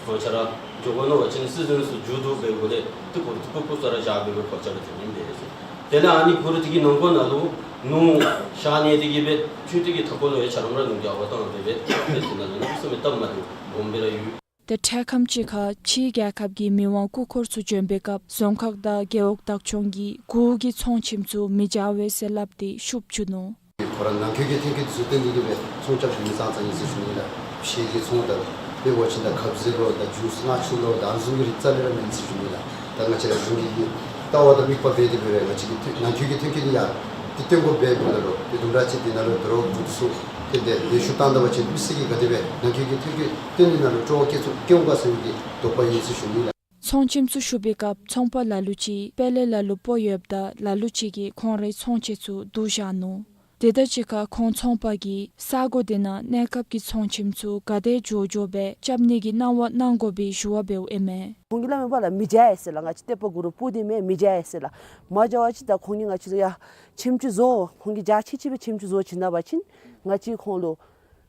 ཁོང་ཆ་ར་འགྱོ་དགོ་མནོ་བ་ཅིན་སི་ཛིན་ཚུ་མཇུག་བསྡུ་སྦེ་འགོ་ལས་ཏེ་གུར་སྤུབ་སྤུབ་ས་ར་བཞག་སྦེ་སྦེ་ཁོང་ཆ་ར་ཐོན་ནི་མས་ཟེར། དེ་ལས་ཨ་ནི་གུར་འདི་གི་ནང་ཁོག་ནང་ལུ་ནོར་བཞག་ནི་དེ་གིས་སྦེ་ཆུ་ཏེ་གི་མཐའ་འཁོར་ལུ་ཡང་ཆ་རོགས་ར་ནུ་རྒྱ་བ་བཏང་སྦེ་སྦེ་ཏེ་དེ་ནང་ལུ་གནམ་མེད་ས་མེད་སྟབས་མ་བདེཝ་སྦོམ་སྦེ་ར་ཡོད། ཏེ་འཕྲལ་ཁམས་ཅིག་ཁར་ཕྱིའི་རྒྱལ་ཁབ་ཀྱི་མི་དབང་སྐུ་འཁོར་ཚུ་བྱོན་པའི་སྐབས་རྫོང་ཁག་དང་རྒེད་འོག་བདག་སྐྱོང་གིས་གུར་གྱི་ཚོང་ཁྱིམ་ཚུ་མི་འཇལ་བས་ཟེར་སླབ་སྟེ་ཤུགས་བཙུགས་ནུག། ཁོ་ར་ནང་འཁོད་ཀྱི་ཐོན་སྐྱེད་ཚུ་བཏོན་ཏེ་གི་སྦེ་ཚོང་རྐྱབ་ནི་ཙང་ཙང་ཨིན་ཟེར་ཞུ་ནི་ལགས། ཕྱི་གི་ཚོང་དང་དཔེ་འབད་བ་ཅིན་ད་ཁབ་ཟས་ལོ་དང་ཇུས་མངར་ཆུ་ལོ་དང་ཨ་ནི་བཟུམ་གྱི་རིགས་རྩ་ལས་ར་མེད་ཟེར་ཞུ་ནི་ལགས། ད་ང་བཅས་ར་གཞུང་གི་ལྟ་བ་དང་དམིགས་པ་འབད་དེ་འབད་རུང་ང་བཅས་ཀྱི་ཐོན་ནང་འཁོད་ཀྱི་ཐོན་སྐྱེད་འདི་ཡང་ཏེ་བཏོན་དགོཔ་འབད་འབདཝ་ད་ལུ་ཏེ་དུམ་གྲ་ཅིག་འདི་ནང་ལུ་ད་རུང་འགོ་ཚུགས་ཏེ་ཏེ་ལས་ཞུ་བཏང་ད་པ་ཅིན་མི་སེར་གྱིས་ག་དེ་སྦེ་ནང་འཁོད་ཀྱི་ཐོན་སྐྱེད་བཏོན་ནི་ནང་ལུ་སྤྲོ་བ་བསྐྱེད་ཚུགས་བསྐྱེད་འོང་ག་ཟེར་བའི་གི་དོགས་པ་ཡོད་ཟེར་ཞུ་ནི་ལགས། ཚོང་ཁྱིམ་ཚུ་ཞུ་བའི་སྐབས་ཚོང་པ་ལ་ལུ་ཅིག་དཔལ་ལས་ལ་ལུ་སྤོ་ཡོདཔ་ད་ལ་ལུ་ཅིག་གིས་ཁོང་རའི་ཚོང་ཆས་ཚུ་བསྡུ་བཞག་ནུག། དེ་དང་གཅིག་ཁར་ཁོང་ཚོང་པ་གིས་ས་གོ་དེ་ནང་གནས་སྐབས་ཀྱི་ཚོང་ཁྱིམ་ཚུ་ག་དེ་མགྱོགས་མགྱོགས་སྦེ་རྐྱབ་ནི་གི་གནང་བ་གནང་དགོ་པའི་ཞུ་བ་འབདཝ་ཨིན་མས། ཁོང་གིས་སླབ་མི་འབདཝ་ལས་མི་འཇལ་ཡི་ཟེར་ལགས། ང་བཅས་ཏེ་པ་གུར་སྤུབ་སྟེ་མེན་མི་འཇལ་ཡི་ཟེར་ལགས། མ་འཇལ་བ་ཅིན་ད་ཁོང་གིས་ང་བཅས་ལུ་ཡང་ཁྱིམ་ཅིག་བཟོ་ཁོང་གིས་རྒྱ་ཆེ་ཆེ་སྦེ་ཁྱིམ་ཅིག་བཟོ་བྱིན་ད་པ་ཅིན་ང་བཅས་ཁོང་ལུ་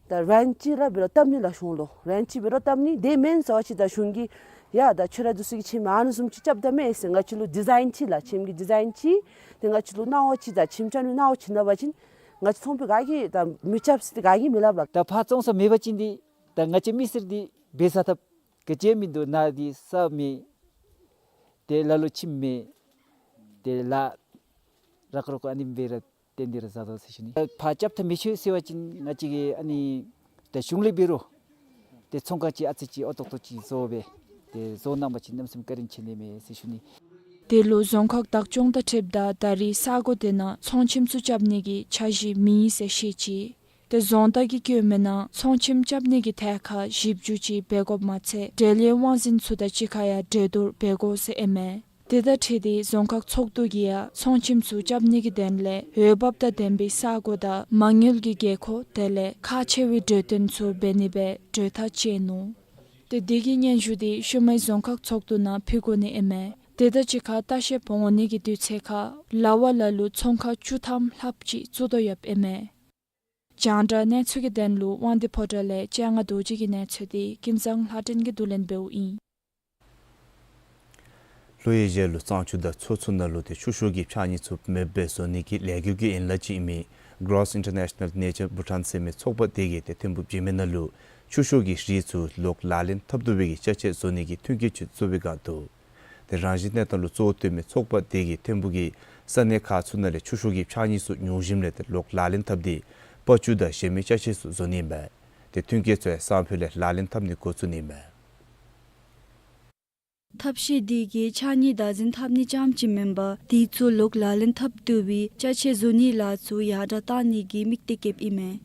ད་རེནཊ་ཅིག་ར་འབད་རུང་བཏབ་ནི་ལགས། གཞུང་ལུ་རེནཊ་ཅིག་འབད་རུང་བཏབ་ནི། དེ་མེན་ཟེར་བ་ཅིན་ད་གཞུང་གིས་ཡ་ད་ཁྱོད་ར་འདི་ཚུ་གི་ཁྱིམ་ཨ་ནི་བཟུམ་ཅིག་རྐྱབ་ད་མས་ཟེར་ང་བཅས་ལུ་ཌི་ཛའིན་ཅིག་ལགས། ཁྱིམ་གྱི་ཌི་ཛའིན་ཅིག་ཏེ་ང་བཅས་ལུ་གནང་བ་ཅིན་ད་ཁྱིམ་རྐྱབ་ནི་གནང་བ་བྱིན་ད་པ་ཅིན་ང་བཅས་ཚོང་པ་ག་གིས་ད་མི་རྐྱབ་ཟེར་ཏེ་ག་གིས་མི་སླབ་ལགས། ད་ཕར་བཙོང་ས་མེད་པ་ཅིན་འདི་ད་ང་བཅས་མི་སེར་འདི་འབད་ས་ཐབས་ག་ཅི་མིན་འདུག། ནཱ་འདི་ས་མེད། ཏེ་ལ་ལུ་ཁྱིམ་མེད། ཏེ་ལཱ་རག་རོག་ཨ་ནི་འབད་ར་བཏོན་ཏེ་ར་བཟའ་དོ་ཟེར་ཞུ་ནི། ཕར་རྐྱབ་ཐབས་མི་ཆོག་ཟེར་བ་ཅིན་ང་བཅས་ཀྱིས་ཨ་ནི་ཏེ་གཞུང་ལས་འབད་རུང་ཏེ་ཚོང་ཁང་ཅིག་ཨ་ཙི་ཅིག་ཨོ་ཏོག་ཏོ་ཅིག་བཟོ་སྦེ་ཏེ་བཟོ་གནང་པ་ཅིན་གནམ་མེད་ས་མེད་བཀའ་དྲིན་ཆེ་ནི་མས་ཟེར་ཞུ་ནི། དེ་ལུ་རྫོང་ཁག་བདག་སྐྱོང་དང་འཁྲིལཝ་ད་ད་རེས་ས་གོ་དེ་ནང་ཚོང་ཁྱིམ་ཚུ་རྐྱབ་ནི་གི་འཆར་གཞི་མེད་ཟེར་བཤད་ཅི། ཏེ་རྫོང་བདག་གིས་བཀོད་མི་ནང་ཚོང་ཁྱིམ་རྐྱབ་ནི་གི་ཐད་ཁར་ཞིབ་འཇུག་ཅིག་འབད་དགོཔ་མ་ཚད་འབྲེལ་ཡོད་དབང་འཛིན་ཚུ་དང་གཅིག་ཁར་ཡང་གྲོས་བསྡུར་འབད་དགོ་ཟེར་ཨིན་མས། དེ་དང་འཁྲིལ་ཏེ་རྫོང་ཁག་ཚོགས་འདུ་གིས་ཡང་ཚོང་ཁྱིམ་ཚུ་རྐྱབ་ནི་གི་དོན་ལས་འོས་འབབ་དང་ལྡན་པའི་ས་གོ་དང་མ་དངུལ་གྱི་དགོས་མཁོ་དེ་ལས་ཁག་ཆེ་བའི་གྲོས་བསྟུན་ཚུ་འབད་ནི་སྦེ་གྲོས་ཐག་བཅད་ནུག། ཏེ་དེ་གི་སྙན་ཞུ་འདི་ཤུལ་མའི་རྫོང་ཁག་ཚོགས་འདུ་ནང་ཕུལ་དགོ་ནི་ཨིན་མས། དེ་དང་གཅིག་ཁར་ལྟ་བཤལཔ་འོང་ནི་གི་དུས་ཚོད་ཁར་ལ་ཝ་ལ་ལུ་ཚོང་ཁང་བཅུ་ཐམ་ལྷགཔ་ཅིག་བཙུགས་དོ་ཡོདཔ་ཨིན་མས། རྒྱང་བསྒྲགས་གནས་ཚུལ་གྱི་དོན་ལུ་དབང་འདུས་ཕོ་བྲང་ལས་སྤྱན་སྔ་རྡོ་རྗེ་གི་གནས་ཚུལ་འདི་ཀུན་བཟང་ལྷ་སྒྲོན་གྱིས་བསྡུ་ལེན་འབདཝ་ཨིན། ལྷོ་ཨེ་ཤི་ཡ་ལུ་གཙང་ཆུ་དང་མཚོ་ཚུ་ནང་ལུ་ཏེ་ཆུ་ཤུགས་ཀྱི་ཕྱགས་སྙིགས་ཚུ་མེདཔ་སྦེ་བཟོ་ནི་གི་ལས་འགུལ་གྱི་ཡན་ལག་ཅིག་ཨིན་མི་ Gross International Nature Bhutan ཟེར་མི་ཚོགས་པ་དེ་གིས་ཏེ་ཐིམ་ཕུག་འཇིགས་མེད་ནང་ལུ་ཆུ་ཤོག་གི་རིགས་ཚུ་ལོག་ལག་ལེན་འཐབ་བཏུབ་པའི་གི་ཅ་ཆས་བཟོ་ནི་གི་མཐུན་རྐྱེན་ཚུ་བཙུགས་པའི་སྒང་དུ་ཏེ་རང་བཞིན་གནས་སྟངས་ལུ་གཙོ་བོ་བཏོན་མི་ཚོགས་པ་དེ་གིས་ཐིམ་ཕུག་གི་ས་གནས་ཁག་ཚུ་ནང་ལས་ཆུ་ཤོག་གི་ཕྱགས་སྙིགས་ཚུ་ཉུང་ཞིནམ་ལས་ཏེ་ལོག་ལག་ལེན་འཐབ་སྟེ་པར་ཅུ་དང་གཞན་མི་ཅ་ཆས་ཚུ་བཟོ་ནི་ཨིན་པས། ཏེ་མཐུན་རྐྱེན་ཚུ་ཡང་སང་ཕོད་ལས་ལག་ལེན་འཐབ་ནི་འགོ་བཙུགས་ནི་ཨིན་པས། ཐབས་ཤེས་དེ་གིས་ཕྱགས་སྙིགས་བདག་འཛིན་འཐབ་ནི་རྐྱངམ་གཅིག་མེན་པར་དེ་ཚུ་ལོག་ལག་ལེན་འཐབ་བཏུབ་པའི་ཅ་ཆས་བཟོ་ནི་ལཱ་ཚུ་ཡར་དྲགས་གཏང་ནི་གི་དམིགས་གཏད་བསྐྱེདཔ་ཨིན་མས།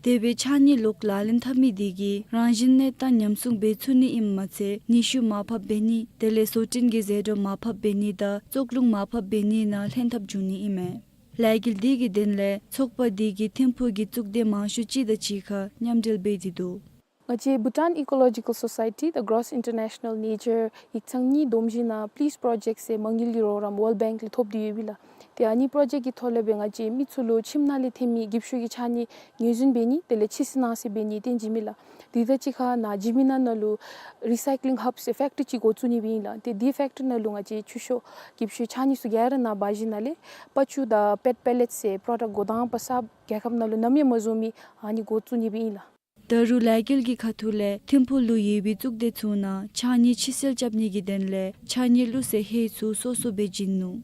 དེ་སྦེ་ཕྱགས་སྙིགས་ལོག་ལག་ལེན་འཐབ་མི་དེ་གིས་རང་བཞིན་གནས་སྟངས་ཉམས་སྲུང་འབད་ཚུགས་ནི་ཨིནམ་མ་ཚད་ནུས་ཤུགས་མར་ཕབ་འབད་ནི་དེ་ལས་བཟོ་སྐྲུན་གྱི་ཟད་འགྲོ་མར་ཕབ་འབད་ནི་དང་བཙོག་རླུང་མར་ཕབ་འབད་ནི་ནང་ལྷན་ཐབས་འབྱུང་ནི་ཨིན་མས། ལས་འགུལ་དེ་གི་དོན་ལས་ཚོགས་པ་དེ་གིས་ཐིམ་ཕུག་གི་གཙུག་སྡེ་མང་ཤོས་ཅིག་དང་གཅིག་ཁར་མཉམ་འབྲེལ་འབད་དེ་འདུག། ང་བཅས་Bhutan Ecological Society དང་Gross International Nature ཡིག་ཚང་གཉིས་བསྡོམས་ཞིནམ་ལས་Please Project ཟེར་མ་དངུལ་གྱི་རོགས་རམ་World Bank ལས་ཐོབ་སྟེ་ཡོདཔ་ཨིན་ལགས། ཏེ་ཨ་ནི་པྲོ་ཇེཀཊ་ཀྱི་ཐོག་ལས་སྦེ་ང་བཅས་མི་ཚུ་ལུ་ཁྱིམ་ནང་ལས་ཐོན་མི་འགྱིབ་ཤོག་གི་ཕྱགས་སྙིགས་ངོས་འཛིན་འབད་ནི་དེ་ལས་ཕྱི་སེལ་ནང་སེལ་འབད་ནི་བསྟན་བྱིནམ་ཨིན་ལགས། དེ་དང་གཅིག་ཁར་ནཱ་འཇིགས་མེད་ནང་ན་ལུ་Recycling Hub ཟེར་ཕེཀ་ཊི་རི་ཅིག་འགོ་བཙུགས་ནི་སྦེ་ཨིན་ལགས། ཏེ་དེ་ཕེཀ་ཊི་རི་ནང་ལུ་ང་བཅས་ཆུ་ཤོག་འགྱིབ་ཤོག་ཕྱགས་སྙིགས་ཚུ་ག་ར་ནཱ་འབག་ཞིནམ་ལས་པར་ཅུ་དང་པེཊ་པེ་ལེཊ་ཟེར་པྲོ་ཌཀཊ་འགོ་དང་པ་གསརཔ་རྒྱལ་ཁབ་ནང་ལུ་ནམ་ཡང་མ་བཟོ་མི་ཨ་ནི་འགོ་བཙུགས་ནི་སྦེ་ཨིན་ལགས། ད་རུང་ལས་འགུལ་གྱི་ཁ་ཐུག་ལས་ཐིམ་ཕུག་ལུ་ཡོད་པའི་གཙུག་སྡེ་ཚུ་ནང་ཕྱགས་སྙིགས་ཕྱི་སེལ་རྐྱབ་ནི་གི་དོན་ལས་ཕྱགས་སྙིགས་བླུག་སའི་ཧེ་ཚུ་སོ་སོ་སྦེ་བྱིན་ནུག།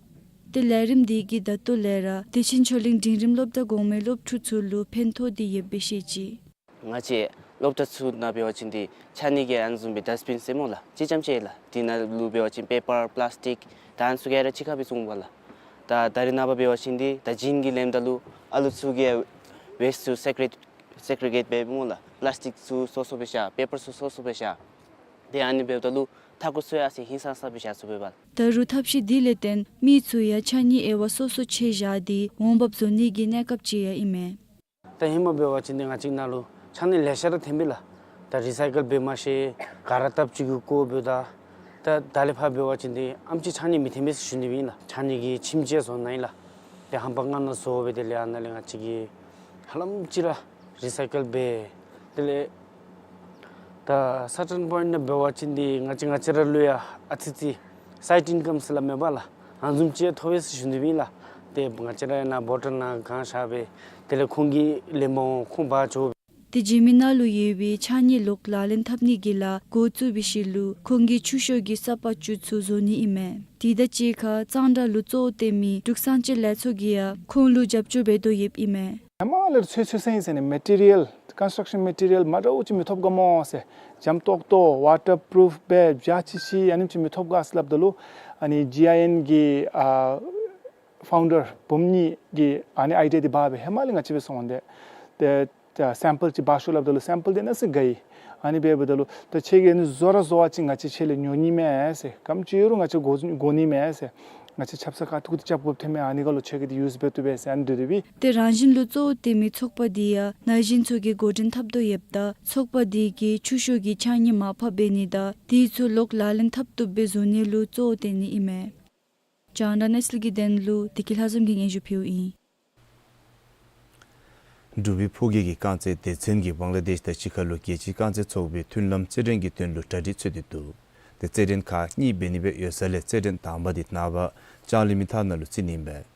ཏེ་ལས་རིམ་དེ་གིས་ད་ལྟོ་ལས་ར་བདེ་ཆེན་ཆོས་གླིང་འབྲིང་རིམ་སློབ་གྲྭ་གོང་མའི་སློབ་ཕྲུག་ཚུ་ལུ་ཕན་ཐོགས་ཏེ་ཡོདཔ་སྦེ་བཤད་ཅི། ང་བཅས་སློབ་གྲྭ་ཚུ་ནང་འབད་བ་ཅིན་འདི་ཕྱགས་སྙིགས་ཀྱི་ཨ་ནི་བཟུམ་སྦེ་ཌསཊ་བིན་ཟེར་སྨོ་ལགས། ཅིག་རྐྱངམ་ཅིག་ལགས། དེ་ནང་ལུ་འབད་བ་ཅིན་པེ་པར་པི་ལཱསི་ཊིཀ་ད་ཨ་ནི་ཚུ་ག་ར་གཅིག་ཁར་སྦེ་བཙུགས་འབག་ལགས། ད་ད་རེས་ནངས་པ་འབད་བ་ཅིན་འདི་ད་བྱིན་གྱིས་ལེནམ་ད་ལུ་ཨ་ལུ་ཚུ་གིས་ཝེསཊ་ཚུ་སེ་ཀི་རེཊ་སེ་གི་རི་གེཊ་འབད་སྨོ་ལགས། པི་ལཱསི་ཊིཀ་ཚུ་སོ་སོ་སྦེ་བཞག། པེ་པར་ཚུ་སོ་སོ་སྦེ་བཞག། ཏེ་ཨ་ནི་འབདཝ་ད་ལུ་མཐའ་འཁོར་ཚུ་ཡང་ཨ་ཙི་ཧིང་སངས་ས་སྦེ་བཞག་ཚུགསཔ་ཨིན་པས། ད་རུང་ཐབས་ཤེས་འདི་ལས་བརྟེན་མི་ཚུ་ཡང་ཕྱགས་སྙིགས་དབྱེ་བ་སོ་སོ་ཕྱེ་བཞག་སྟེ་འོང་འབབ་བཟོ་ནི་གི་གནས་སྐབས་ཅིག་ཡང་ཨིན་མས། ད་ཧེ་མ་འབད་བ་ཅིན་འདི་ང་བཅས་ནང་ལུ་ཕྱགས་སྙིགས་ལེ་ཤ་ར་ཐོན་པས་ལགས། ད་རི་སའི་ཀལ་འབད་མ་ཤེས། ག་ར་བཏབ་བཅུག་གི་བཀོ་འབདཝ་ད། ད་ད་ལས་ཕར་འབད་བ་ཅིན་འདི་ཨེམ་ཅིག་ཕྱགས་སྙིགས་མི་ཐོན་པས་ཟེར་ཞུ་ནི་སྦེ་ཨིན་ལགས། ཕྱགས་སྙིགས་ཀྱི་ཁྱིམ་ཅིག་བཟོ་ནི་ཨིན་ལགས། ཏེ་ཧམ་པ་ལྔ་ནང་བཟོ་སྦེ་དེ་ལས་ཨ་ནཱ་ལས་ང་བཅས་ཀྱིས་ཧ་ལམ་ཅིག་ར་རི་སའི་ཀལ་འབད། དེ་ལས་ད་སར་ཊེན་པོའིནཊ་ནང་འབད་བ་ཅིན་འདི་ང་བཅས་ང་བཅས་ར་ལུ་ཡང་ཨ་ཙི་ཙི་སའིཌ་ཨིན་ཀམ་ཟེར་སླབ་མས་པ་ལགས། ཨ་ནི་བཟུམ་ཅིག་ཐོབ་པས་ཟེར་ཞུ་ནི་སྦེ་ཨིན་ལགས། ཏེ་ང་བཅས་ར་ཡང་ནཱ་བོ་ཊལ་ནང་གང་བཞག་སྦེ་དེ་ལས་ཁོང་གིས་ལེན་པར་འོང་། ཁོང་འབག་འགྱོ། ཏེ་འཇིགས་མེད་ནང་ལུ་ཡོད་པའི་ཕྱགས་སྙིགས་ལོག་ལག་ལེན་འཐབ་ནི་གི་ལཱ་འགོ་བཙུགས་པའི་ཤུལ་ལུ་ཁོང་གིས་ཆུ་ཤོག་གི་ས་པར་ཅུ་ཚུ་བཟོ་ནི་ཨིན་མས། དེ་དང་གཅིག་ཁར་གཙང་སྦྲ་ལུ་གཙོ་བོ་བཏོན་མི་འབྲུག་གསང་སྤྱོད་ལས་ཚོགས་ཀྱིས་ཡང་ཁོང་ལུ་རྒྱབ་སྐྱོར་འབད་དོ་ཡོདཔ་ཨིན་མས། ཧེ་མ་ལས་ཚོད་ཚོད་བསྲེ་ཨིན་ཟེར་ནི་མེ་ཊི་རི་ཡལ་ཀོན་སི་ཊྲག་ཤཱན་མེ་ཊི་རི་ཡལ་མ་འདྲཝ་ཅིག་མི་ཐོབ་ག་སྨོ་ཟེར། འཇམ་ཏོག་ཏོ་ཝ་ཊར་པུ་རུཕ་སྦེ་བཞག་ཅི་ཅི་ཨ་ནེམ་ཅིག་མི་ཐོབ་ག་ཟེར་སླབ་ད་ལུ་ཨ་ནི་ཇི་ཨའི་ཨེན་གྱི་ཨ་ཕའུན་ཌར་བུམ་གཉིས་ཀྱིས་ཨ་ནི་ཨའི་ཌི་ཡ་འདི་འབག་སྦེ་ཧེ་མ་ལས་ང་བཅས་སྦེ་སོང་སྟེ་ཏེ་ཏེ་སེམ་པལ་ཅིག་འབག་ཤོག་སླབ་ད་ལུ་སེམ་པལ་འདི་ཨ་ནི་ཚུ་དགའ་ཡི། ཨ་ནི་འབདཝ་ད་ལུ་ད་ཁྱེད་ཀྱིས་ཨ་ནི་བཟོ་ར་བཟོ་བ་ཅིན་ང་བཅས་ཁྱེད་ལས་ཉོ་ནི་མས་ཟེར། ག་དེམ་ཅིག་ཡོད་རུང་ང་བཅས་དགོ་དགོ་ནི་མས་ཟེར། ང་བཅས་ཆབ་གསང་ག་ཏེ་གུ་ཏེ་རྐྱབ་དགོཔ་ཐོནམ་མས། ཨ་ནི་གུ་ལུ་ཁྱེད་ཀྱིས་འདི་ཡུསི་འབད་བཏུབ་པས་ཟེར་ཨ་ནི་སྡོད་དེ་སྦེ། ཏེ་རང་བཞིན་ལུ་གཙོ་བོ་བཏོན་མི་ཚོགས་པ་འདི་ཡང་ན་གཞོན་ཚུ་གིས་འགོ་འདྲེན་འཐབ་དོ་ཡོདཔ་ད་ཚོགས་པ་འདི་གིས་ཆུ་ཤོག་གི་ཕྱགས་སྙིགས་མར་ཕབ་འབད་ནི་དང་དེ་ཚུ་ལོག་ལག་ལེན་འཐབ་བཏུབ་སྦེ་བཟོ་ནི་ལུ་གཙོ་བོ་བཏོན་ནི་ཨིན་མས། རྒྱང་བསྒྲགས་གནས་ཚུལ་གྱི་དོན་ལུ་བདེ་སྐྱིད་ལྷ་འཛོམས་ཀྱིས་སྙན་ཞུ་ཕུལཝ་ཨིན། འབྲུག་པའི་ཕོ་སྐྱེས་ཀྱི་རྐང་རྩེད་སྡེ་ཚན་གྱིས་བང་ལ་དེཤ་དང་གཅིག་ཁར་ལུ་རྒྱལ་སྤྱིའི་རྐང་རྩེད་ཚོགས་པའི་མཐུན་ལམ་རྩེད་འགྲན་གྱི་དོན་ལུ་གྲ་སྒྲིག་འཚོལ་ཏེ་འདུག། ཏེ་རྩེད་འགྲན་ཁག་གཉིས་འབད་ནི་སྦེ་ཡོད་ས་ལས་རྩེད་འགྲན་དང་པ་འདི་ནངས་པ་ལྕང་གླིང་མི་ཐང་ནང་ལུ་རྩེ་ནི་ཨིན་པས།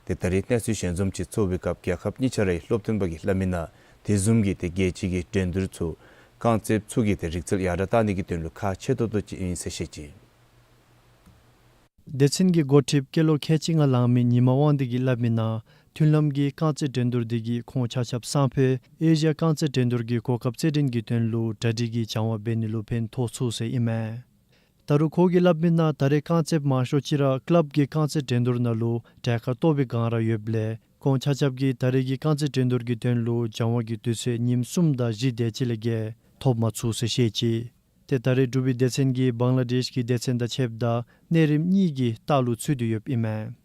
ཏེ་ད་རེས་གནས་ཚུལ་ཞལ་འཛོམས་ཅིག་ཚོགས་པའི་སྐབས་རྒྱལ་ཁབ་གཉིས་ཆ་རའི་སློབ་སྟོན་པ་གིས་སླབ་མི་ནང་དེ་བཟུམ་གྱི་ཏེ་རྒྱལ་སྤྱི་གི་འགྲན་བསྡུར་ཚུ་རྐང་རྩེད་ཚུ་གི་ཏེ་རིག་རྩལ་ཡར་དྲག་གཏང་ནི་གི་དོན་ལུ་ཁག་ཆེ་ཏོག་ཏོ་ཅིག་ཨིན་ཟེར་བཤད་ཅི། སྡེ་ཚན་གྱི་འགོ་ཁྲིདཔ་སྐྱེས་ལོ་ཁལ་གཅིག་ལྔ་ལང་མི་ཉི་མ་དབང་འདུས་ཀྱིས་སླབ་མི་ནང་མཐུན་ལམ་གྱི་རྐང་རྩེད་འགྲན་བསྡུར་འདི་གིས་ཁོང་ཆ་ཁྱབ་སང་ཕོད་ཨེ་ཤི་ཡ་རྐང་རྩེད་འགྲན་བསྡུར་གྱི་གོ་སྐབས་རྩེད་འགྲན་གྱི་དོན་ལུ་གྲ་སྒྲིག་གི་སྦྱང་བ་འབད་ནི་ལུ་ཕན་ཐོགས་ཚུགས་ཟེར་ཨིན་མས། ད་རུང་ཁོ་གིས་སླབ་མི་ནང་ད་རེས་རྐང་རྩེདཔ་མང་ཤོས་ཅིག་ར་ཀི་ལབ་ཀྱི་རྐང་རྩེད་འགྲན་བསྡུར་ནང་ལུ་གྲལ་ཁར་གཏོགས་པའི་སྒང་ར་ཡོདཔ་ལས་ཁོང་ཆ་ཁྱབ་ཀྱིས་ད་རེས་ཀྱི་རྐང་རྩེད་འགྲན་བསྡུར་གྱི་དོན་ལུ་སྦྱང་བ་གི་དུས་ཚོད་ཉིནམ་གསུམ་དང་བཞི་དེ་ཅིག་ལས་བརྒལ་ཐོབ་མ་ཚུགས་ཟེར་བཤད་ཅི། ཏེ་ད་རེས་འབྲུག་པའི་སྡེ་ཚན་གྱིས་བང་ལ་དེཤ་གི་སྡེ་ཚན་དང་ཕྱདཔ་ད་གནས་རིམ་གཉིས་ཀྱི་ལྟག་ལུ་ཚུད་དེ་ཡོདཔ་ཨིན་མས།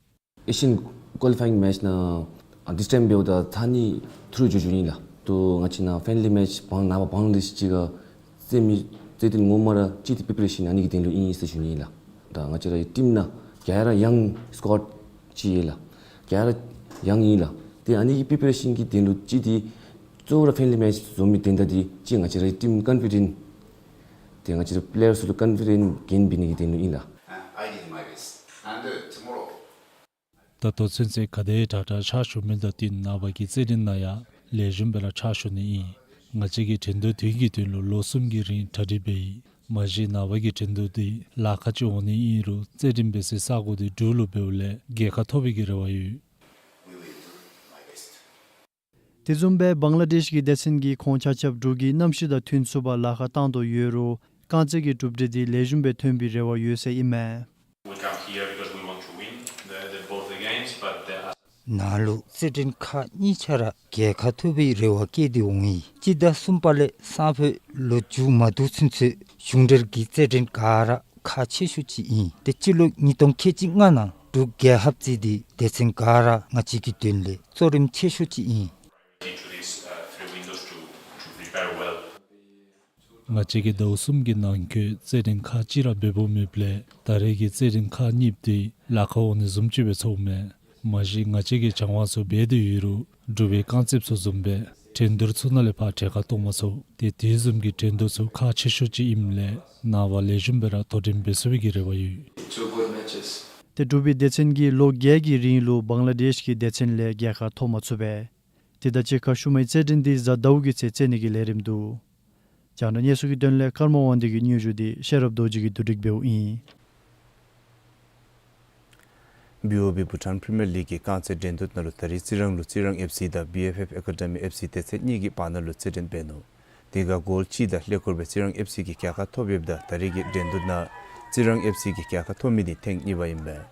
ཨེ་ཤི་ཡན་ཀོ་ལི་ཕ་ཡིང་མེཆ་ནང་ཨ་ཌིས་ཊེམ་འབདཝ་ད་ཐ་ནི་ཐུ་རུ་འགྱོ་འགྱོཝ་ཨིན་ལགས། ཏེ་ང་བཅས་ནཱ་ཕྲེན་ལི་མེཆ་བང་ནངས་པ་བང་ལ་དེཤ་ཅིག་ཁར་རྩེད་མི་རྩེད་འགྲན་ངོ་མ་ར་ཅིག་ཏེ་པི་པི་རེ་ཤཱན་ཨ་ནི་གི་དོན་ལུ་ཨིན་ཟེར་ཞུ་ནི་ཨིན་ལགས། ད་ང་བཅས་རའི་ཊིམ་ནང་ག་ར་ཡང་སི་ཀོཌ་ཅིག་ཡོད་ལགས། ག་ར་ཡང་ཨིན་ལགས། ཏེ་ཨ་ནི་གི་པི་པི་རེ་ཤཱན་གྱི་དོན་ལུ་ཅིག་ཏེ་གཙོ་བོ་ར་ཕྲེན་ལི་མེཆ་བཟུམ་མའི་དོན་དག་འདི་ཅིག་ང་བཅས་རའི་ཊིམ་ཀོན་ཕི་ཌེནཊ་ཏེ་ང་བཅས་རའི་པི་ལེ་ཡར་ཚུ་ལུ་ཀོན་ཕི་ཌེནཊ་གེན་འབད་ནི་གི་དོན་ལུ་ཨིན་ལགས། And I did my best. And, uh, tomorrow ད་ལྟོ་ཚུན་ཚོད་ག་དེ་དྲག་དྲག་ཕྱག་ཞུ་མི་དང་བསྟུན་ནངས་པ་གི་རྩེད་འགྲན་ནང་ཡང་ལེགས་ཤོམ་སྦེ་ར་ཕྱག་ཞུ་ནི་ཨིན། ང་བཅས་ཀྱིས་འགྲན་བསྡུར་དུས་ཀྱི་དོན་ལུ་ལོ་གསུམ་གྱི་རིང་གྲ་སྒྲིག་འབད་ཡི། མ་གཞི་ནངས་པ་གི་འགྲན་བསྡུར་འདི་ལཱ་ཁག་ཅིག་འོང་ནི་ཨིན་རུང་རྩེད་འགྲན་འབད་སའི་ས་གོ་འདི་འབྲུག་ལུ་འབདཝ་ལས་རྒྱལ་ཁ་ཐོབ་པའི་གི་རེ་བ་ཡོད། དེ་བཟུམ་སྦེ་བང་ལ་དེཤ་གི་སྡེ་ཚན་གྱིས་ཁོང་ཆ་ཁྱབ་འབྲུག་གི་གནམ་གཤིས་དང་མཐུན་ཚུགས་པར་ལཱ་ཁག་བཏང་དོ་ཡོད་རུང་རྐང་རྩེད་ཀྱི་གྲུབ་འབྲས་འདི་ལེགས་ཤོམ་སྦེ་ཐོན་པའི་རེ་བ་ཡོད་ཟེར་ཨིན་མས། We come here because we want to win the, the both the games, but there are ནཱ་ལུ་རྩེད་འགྲན་ཁག་གཉིས་ཆ་ར་རྒྱལ་ཁ་ཐོབ་པའི་རེ་བ་བསྐྱེད་དེ་འོང་ཡི། སྤྱི་ཟླ་གསུམ་པ་ལས་སང་ཕོད་ལོ་མཇུག་མ་བསྡུ་ཚུན་ཚོད་གཞུང་འབྲེལ་གྱི་རྩེད་འགྲན་ག་ར་ཁག་ཆེ་ཤོས་ཅིག་ཨིན། ཏེ་སྤྱི་ལོ་ཉིས་སྟོང་ཁལ་གཅིག་ལྔ་ནང་འབྲུག་རྒྱལ་ཁབ་རྩེད་དེ་སྡེ་ཚན་ག་ར་ང་བཅས་ཀྱི་དོན་ལས་གཙོ་རིམ་ཆེ་ཤོས་ཅིག་ཨིན། Into this, uh, three windows to, to prepare well. ང་བཅས་ཀྱིས་ཟླཝ་གསུམ་གྱི་ནང་འཁོད་རྩེད་འགྲན་ཁག་གཅིག་ར་འབད་འབདཝ་མེདཔ་ལས་ད་རེས་ཀྱི་རྩེད་འགྲན་ཁག་གཉིསཔ་འདི་ལཱ་ཁག་འོང་ནི་བཟུམ་ཅིག་སྦེ་ཚོརཝ་མས། མ་གཞི་ང་བཅས་ཀྱིས་སྦྱང་བ་ཚུ་འབད་དེ་ཡོད་རུང་འབྲུག་པའི་རྐང་རྩེདཔ་ཚུ་བཟུམ་སྦེ་འགྲན་བསྡུར་ཚུ་ནང་ལས་ཕར་གྲལ་ཁར་གཏོགས་མ་ཚུགས། ཏེ་དེ་བཟུམ་གྱི་འགྲན་བསྡུར་ཚུ་ཁག་ཆེ་ཤོས་ཅིག་ཨིནམ་ལས་ནངས་པ་ལེགས་ཤོམ་སྦེ་ར་དོ་འགྲན་འབད་ཚུགས་པའི་གི་རེ་བ་ཡོད། Two good matches. ཏེ་འབྲུག་པའི་སྡེ་ཚན་གྱིས་ལོ་བརྒྱད་ཀྱི་རིང་ལུ་བང་ལ་དེཤ་གི་སྡེ་ཚན་ལས་རྒྱལ་ཁ་ཐོབ་མ་ཚུགས་པས། དེ་དང་གཅིག་ཁར་ཤུལ་མའི་རྩེད་འགྲན་འདི་གཟའ་ཟླཝ་གི་ཚེ་རྩེ་ནི་གི་ལས་རིམ་འདུག། རྒྱང་བསྒྲགས་གནས་ཚུལ་གྱི་དོན་ལས་ཀརྨ་དབང་འདུས་ཀྱི་སྙན་ཞུ་འདི་ཤེས་རབ་རྡོ་རྗེ་གིས་བསྡུ་སྒྲིག་འབདཝ་ཨིན། བི་ཨོ་བི་བྷུ་ཊཱན་པི་རི་མི་ཡར་ལིག་གི་རྐང་རྩེད་འགྲན་བསྡུར་ནང་ལུ་ད་རིས་རྩི་རང་ལུ་རྩི་རང་ཨེཕ་སི་དང་བི་ཨེཕ་ཨེཕ་ཨེ་ཀ་ཌ་མི་ཨེཕ་སི་སྡེ་ཚན་གཉིས་ཀྱི་བར་ན་ལུ་རྩེད་འགྲན་འབད་ནུག། དེ་ཁར་གོལ་གཅིག་དང་ཀླད་ཀོར་སྦེ་རྩི་རང་ཨེཕ་སི་གིས་རྒྱལ་ཁ་ཐོབ་ཡོདཔ་ད་ད་རིས་ཀྱི་འགྲན་བསྡུར་ནང་རྩི་རང་ཨེཕ་སི་གིས་རྒྱལ་ཁ་ཐོབ་མི་འདི་ཐེངས་གཉིས་པ་ཨིན་པས།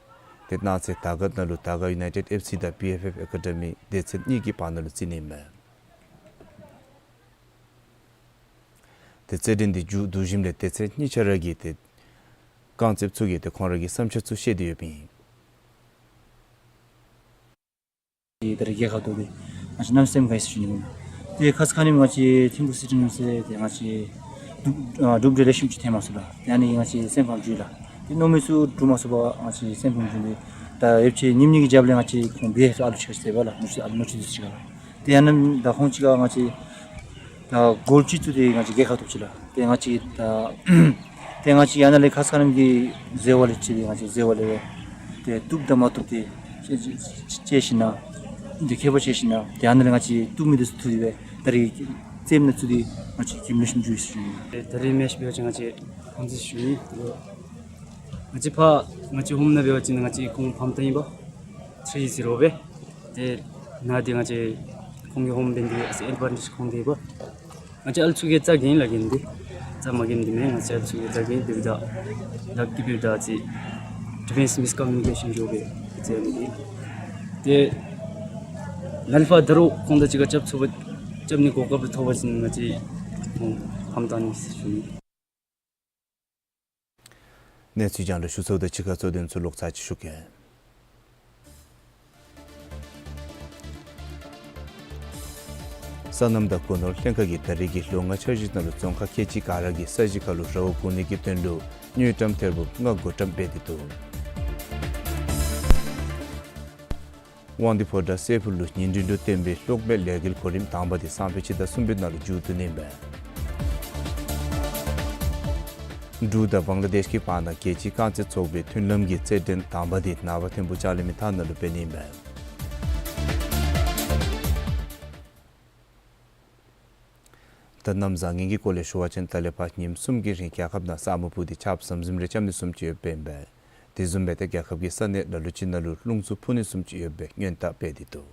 ཏེ་གནངས་ཚེ་དར་དཀར་ནང་ལུ་དར་དཀར་ཡུ་ནའི་ཊེཌ་ཨེཕ་སི་དང་བི་ཨེཕ་ཨེཕ་ཨེ་ཀ་ཌ་མི་སྡེ་ཚན་གཉིས་ཀྱི་བར་ན་ལུ་རྩེ་ནི་ཨིན་མས། ཏེ་རྩེད་འགྲན་འདི་མཇུག་བསྡུ་ཞིནམ་ལས་སྡེ་ཚན་གཉིས་ཆ་ར་གི་ཏེ་རྐང་རྩེདཔ་ཚུ་གིས་ཏེ་ཁོང་ར་གི་བསམ་འཆར་ཚུ་བཤད་དེ་ཡོདཔ་ཨིན། ད་རིས་རྒྱལ་ཁ་ཐོབ་སྟེ་ང་བཅས་གནམ་མེད་ས་མེད་དགའ་ཡི་ཟེར་ཞུ་ནི་ཨིན། ཏེ་ཁ་ཙ་ཁ་ཉིནམ་ང་བཅས་ཐིམ་ཕུག་རྩེད་འགྲན་ཟེར་ཏེ་ང་བཅས་གྲུབ་ཨ་གྲུབ་འབྲས་ལེགས་ཤོམ་ཅིག་ཐོན་མ་ཚུགས་ལགས། ཏེ་ཨ་ནི་ང་བཅས་སེམས་ཕམ་བྱུང་ཡི་ལགས། ཏེ་མནོ་མི་ཚུ་འགྲུབ་མ་ཚུགས་པར་ང་བཅས་སེམས་ཕམ་བྱུང་སྟེ་ད་ཡོདཔ་ཅིག་ཉིནམ་གཉིས་ཀྱི་རྒྱབ་ལས་ང་བཅས་ཁོང་འབད་ས་ཨ་ལུ་ཅིག་ཁར་ཟེར་བ་ལགས། ནུ་ཅིག་ཨ་ལུ་ནུ་ཅིག་འདི་ཅིག་ལགས། ཏེ་ཨ་ནི་ད་ཁོང་ཅིག་ཁར་ང་བཅས་ད་གོལ་གཅིག་བཙུགས་ཏེ་ང་བཅས་རྒྱལ་ཁ་ཐོབ་ཅི་ལགས། ཏེ་ང་བཅས་ད་ཏེ་ང་བཅས་ཡང་ན་ལས་ཁ་ཙ་ཁ་ཉིནམ་གྱི་ཟེར་བ་ལས་ཅིག་ཏེ་ང་བཅས་ཟེར་བ་ལས་ཏེ་བཏུབ་དང་མ་བཏུབ་ཏེ་དཔྱད་དཔྱད་དཔྱད་ཞིན་ན་ཏེ་མཁས་པ་དཔྱད་ཞིན་ན་ཏེ་ཡང་ན་ལས་ང་བཅས་བཏུབ་མི་འདི་ཚུ་བཏུབ་སྦེ་ད་རིས་རྩེདམོ་ནང་བཙུགས་ཏེ་ང་བཅས་གྲུབ་འབྲས་ལེགས་ཤོམ་བྱུང་ཡི་ཟེར་ཞུ་ནི། ཏེ་ད་རིས་མེཆ་འབད་བ་ཅིན་ང་བཅས་ཧོམ་རྩེད་ཞུ་ནི། ང་བཅས་ཕར་ང་བཅས་ཧོམ་ནང་འབད་བ་ཅིན་ང་བཅས་ཁོང་ཕམ་བཏང་ཡི་པ། ཐི་རི་ཟི་རོ་སྦེ། ཏེ་ནཱ་འདི་ང་བཅས་ཁོང་གི་ཧོམ་འབད་ནི་འདི་ཨ་ཙི་ཨེཌ་ཝཱན་ཊེཇ་ཁོང་གི་ཡོད་པ། ང་བཅས་ཨ་ལུ་ཚུ་གིས་རྩ་འགེངས་ལགས་འགེངས་ཏེ་རྩ་མ་འགེངས་འདི་མེན། ང་བཅས་ཨ་ལུ་ཚུ་གིས་རྩ་འགེངས་ཏེ་འབདཝ་ད་ལག་གིས་འབདཝ་ད་ཨ་ཙི་ཌི་ཕེནསི་མིསི་ཀོ་མིའུ་ནི་ཀེ་ཤཱན་འགྱོ་སྦེ་རྩེད་ནི་འདི། ཏེ་ནཱ་ལས་ཕར་ད་རུང་ཁོང་དང་གཅིག་ཁར་རྐྱབ་ཚུགས་པ་རྐྱབ་ནི་གོ་སྐབས་ཐོབ་པ་ཅིན་ང་བཅས་ཁོང་ཕམ་བཏང་ནི་ཟེར་ཞུ་ནི། གནས་ཚུལ་རྒྱང་བསྒྲགས་ཞུ་ཚརཝ་དང་གཅིག་ཁར་གཙོ་དོན་ཚུ་ལོག་ཚར་ཅིག་ཞུ་གེ། སོ་ནམ་དང་སྒོ་ནོར་ལྷན་ཁག་གིས་ད་རིས་ཀྱི་ལོ་ལྔ་འཆར་གཞི་ནང་ལུ་རྫོང་ཁག་ཁལ་གཅིག་ག་ར་གི་ས་གཞི་ཁར་ལུ་ར་བ་བསྒོར་ནི་གི་དོན་ལུ་དངུལ་ཀྲམ་ཐེར་འབུམ་ལྔ་བགོ་བཀྲམ་འབད་དེ་འདུག། དབང་འདུས་ཕོ་བྲང་སྲས་ཕུག་ལུ་ཉིན་རེ་ལུ་བཏོན་པའི་གློག་མེའི་ལས་འགུལ་གོ་རིམ་དང་པ་འདི་སང་ཕོད་སྤྱི་ཟླ་གསུམ་པའི་ནང་ལུ་མཇུག་བསྡུ་ནི་ཨིན་པས། འབྲུག་དང་བང་ལ་དེཤ་གི་བར་ན་རྒྱལ་སྤྱིའི་རྐང་རྩེད་ཚོགས་པའི་མཐུན་ལམ་གྱི་རྩེད་འགྲན་དང་པ་འདི་ནངས་པ་ཐིམ་ཕུག་ལྕང་གླིང་མི་ཐང་ནང་ལུ་འབད་ནི་ཨིན་པས། ད་གནམ་བཟང་ངན་གྱི་སྐོར་ལས་ཞུ་བ་ཅིན་ད་ལས་ཕར་ཉིནམ་གསུམ་གྱི་རིང་རྒྱལ་ཁབ་ནང་ས་སྨུག་སྤུབས་ཏེ་ཆརཔ་ཟམ་ཟིམ་རེ་རྐྱབ་ནི་བཟུམ་ཅིག་ཡོདཔ་ཨིན་པས། དེ་བཟུམ་སྦེ་ཏེ་རྒྱལ་ཁབ་ཀྱི་ས་གནས་ལ་ལུ་ཅིག་ནང་ལུ་རླུང་འཚུབ་འཕུ་ནི་བཟུམ་ཅིག་ཡོད་པའི་སྔོན་བརྡ་སྤེལ་ཏེ་འདུག།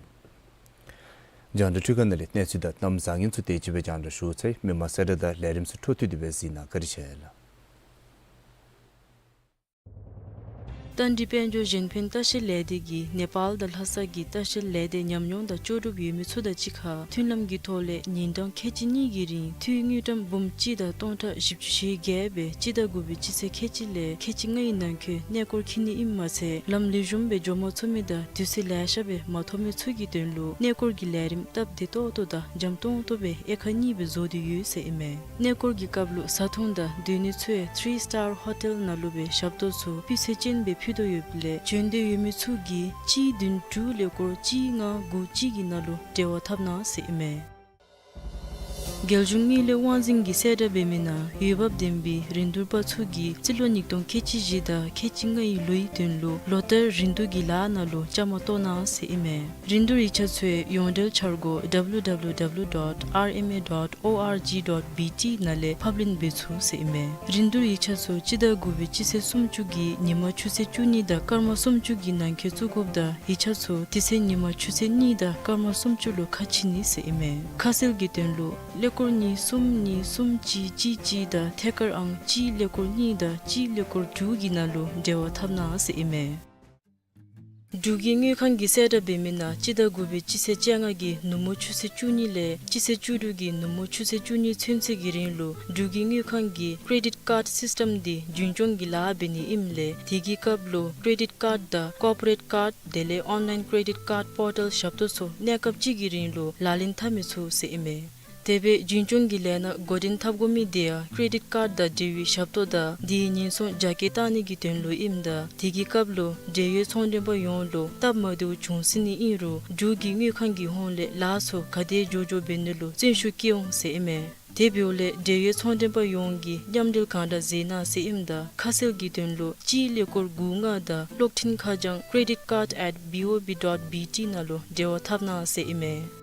རྒྱང་བསྒྲགས་འཕྲུལ་ཁང་ནང་ལས་གནས་ཚུལ་དང་གནམ་བཟང་ངན་ཚུ་དེ་ཅིག་སྦེ་རྒྱང་བསྒྲགས་ཞུ་ཚར་ཡི། མི་མང་གསལ་བསྒྲགས་དང་ལས་རིམ་ཚུ་འཕྲོ་མཐུད་དེ་སྦེ་གཟིགས་གནང་། བཀའ་དྲིན་ཆེ་ལགས། རྟ་མགྲིན་དཔལ་འབྱོར་གཞན་ཕན་ལྟ་བཤལ་ལས་སྡེ་གིས་ནེ་པཱལ་དང་ལྷ་ས་གི་ལྟ་བཤལ་ལས་སྡེ་ཉམས་མྱོང་དང་ལྕོགས་གྲུབ་ཡོད་མི་ཚུ་དང་གཅིག་ཁར་མཐུན་ལམ་གྱི་ཐོག་ལས་ཉིན་གྲངས་ཁལ་གཅིག་གཉིས་ཀྱི་རིང་འཐུས་དངུལ་ཀྲམ་འབུམ་གཅིག་དང་སྟོང་ཕྲག་བཞི་བཅུ་ཞེ་བརྒྱད་སྦེ་སྤྱི་ཟླ་དགུ་པའི་སྤྱི་ཚེས་ཁལ་གཅིག་ལས་ཁལ་གཅིག་ལྔའི་ནང་འཁོད་གནས་སྐོར་འཁྱིད་ནི་ཨིནམ་མ་ཚད་ལམ་ལེགས་ཤོམ་སྦེ་འགྱོ་མ་ཚུགས་མི་དང་དུས་ཚོད་ལེ་ཤ་སྦེ་མ་ཐོབ་མི་ཚུ་གི་དོན་ལུ་གནས་སྐོར་གྱི་ལས་རིམ་སྟབས་བདེ་ཏོག་ཏོ་དང་འཇམ་ཏོང་ཏོ་སྦེ་དབྱེ་ཁག་གཉིས་སྦེ་བཟོ་སྟེ་ཡོད་ཟེར་ཨིན་མས། གནས་སྐོར་གྱི་སྐབས་ལུ་བཟའ་འཐུང་དང་སྡོད་ནི་ཚུ་ཡང་ཐི་རི་སི་ཊར་ཧོ་ཊེལ་ནང་ལུ་སྦེ་ཞབས་ཏོག་ཚུ་སྤུས་ཚད་ཅན་སྦེ་ཕུལ་དོ་ཡོདཔ་ལས་བྱོན་འདོད་ཡོད་མི་ཚུ་གིས་གཅིག་བདུན་དྲུག་ཀླད་ཀོར་གཅིག་ལྔ་དགུ་གཅིག་གི་ནང་ལུ་འབྲེལ་བ་འཐབ་གནང་ཟེར་ཨིན་མས། རྒྱལ་གཞུང་དངུལ་ལས་དབང་འཛིན་གྱིས་གསལ་བསྒྲགས་འབད་མི་ནང་འོས་འབབ་ལྡན་པའི་རིན་བསྡུར་པ་ཚུ་གིས་རྩིས་ལོ་ཉིས་སྟོང་ཁལ་གཅིག་བཞི་དང་ཁལ་གཅིག་ལྔའི་ལོའི་དོན་ལུ་ལོ་ལྟར་རིན་བསྡུར་གྱི་ལཱ་ནང་ལུ་བཅའ་མར་གཏོགས་གནང་ཟེར་ཨིན་མས། རིན་བསྡུར་ཡིག་ཆ་ཚུའི་ཡོངས་འབྲེལ་འཆར་སྒོ་W W W dot R M A dot O R G dot B T ནང་ལས་ཕབ་ལེན་འབད་ཚུགས་ཟེར་ཨིན་མས། རིན་བསྡུར་ཡིག་ཆ་ཚུ་སྤྱི་ཟླ་དགུ་པའི་སྤྱི་ཚེས་སུམ་ཅུ་གི་ཉིན་མ་ཆུ་ཚོད་བཅུ་གཉིས་དང་སྐར་མ་སུམ་ཅུ་གི་ནང་འཁོད་བཙུགས་དགོཔ་དང་ཡིག་ཆ་ཚུ་དེ་ཚེ་ཉིན་མ་ཆུ་ཚོད་གཉིས་དང་སྐར་མ་སུམ་ཅུ་ལུ་ཁ་ཕྱེ་ནི་ཟེར་ཨིན་མས། ཁ་གསལ་གྱི་དོན་ལུ་ཀླད་ཀོར་གཉིས་གསུམ་གཉིས་གསུམ་གཅིག་གཅིག་གཅིག་དང་ཐད་ཀར་ཨང་གཅིག་ཀླད་ཀོར་གཉིས་དང་གཅིག་ཀླད་ཀོར་དྲུག་གི་ནང་ལུ་འབྲེལ་བ་འཐབ་གནང་ཟེར་ཨིན་མས། འབྲུག་གི་དངུལ་ཁང་གིས་གསལ་བསྒྲགས་འབད་མི་ནང་སྤྱི་ཟླ་དགུ་པའི་སྤྱི་ཚེས་བཅོ་ལྔ་གི་ནུབ་མོ་ཆུ་ཚོད་བཅུ་གཉིས་ལས་སྤྱི་ཚེས་བཅུ་དྲུག་གི་ནུབ་མོ་ཆུ་ཚོད་བཅུ་གཉིས་ཚུན་ཚོད་ཀྱི་རིང་ལུ་འབྲུག་གི་དངུལ་ཁང་གི་credit card system འདི་རྒྱུན་སྐྱོང་གི་ལཱ་འབད་ནི་ཨིནམ་ལས་དེ་གི་སྐབས་ལུ་credit card དང་corporate card དེ་ལས་online credit card portal ཞབས་ཏོག་ཚུ་གནས་སྐབས་གཅིག་གི་རིང་ལུ་ལག་ལེན་འཐབ་མི་ཚུགས་ཟེར་ཨིན་མས། དེ་སྦེ་རྒྱུན་སྐྱོང་གི་ལས་སྣ་འགོ་འདྲེན་འཐབ་དགོ་མི་དེ་ཡང་credit card དང་འབྲེལ་བའི་ཞབས་ཏོག་དང་དེའི་ཉེན་སྲུང་རྒྱ་སྐྱེད་བཏང་ནི་གི་དོན་ལུ་ཨིནམ་ད་དེ་གི་སྐབས་ལུ་འབྲེལ་ཡོད་ཚོང་མགྲོན་པ་ཡོངས་ལུ་སྟབས་མ་བདེཝ་བྱུང་སྲིད་ནི་ཨིན་རུང་འབྲུག་གི་དངུལ་ཁང་གི་ཧོངས་ལས་ལཱ་ཚུ་ག་དེ་མགྱོགས་མགྱོགས་འབད་ནི་ལུ་བརྩོན་ཤུགས་བསྐྱེད་འོང་ཟེར་ཨིན་མས། དེ་འབདཝ་ལས་འབྲེལ་ཡོད་ཚོང་མགྲོན་པ་ཡོངས་ཀྱིས་མཉམ་འབྲེལ་གང་དྲག་མཛད་གནང་ཟེར་ཨིནམ་ད་ཁ་གསལ་གྱི་དོན་ལུ་གཅིག་ཀླད་ཀོར་དགུ་ལྔ་དང་གློག་འཕྲིན་ཁ་བྱང་credit card at B O B dot B T ནང་ལུ་འབྲེལ་བ་འཐབ་གནང་ཟེར་ཨིན་མས།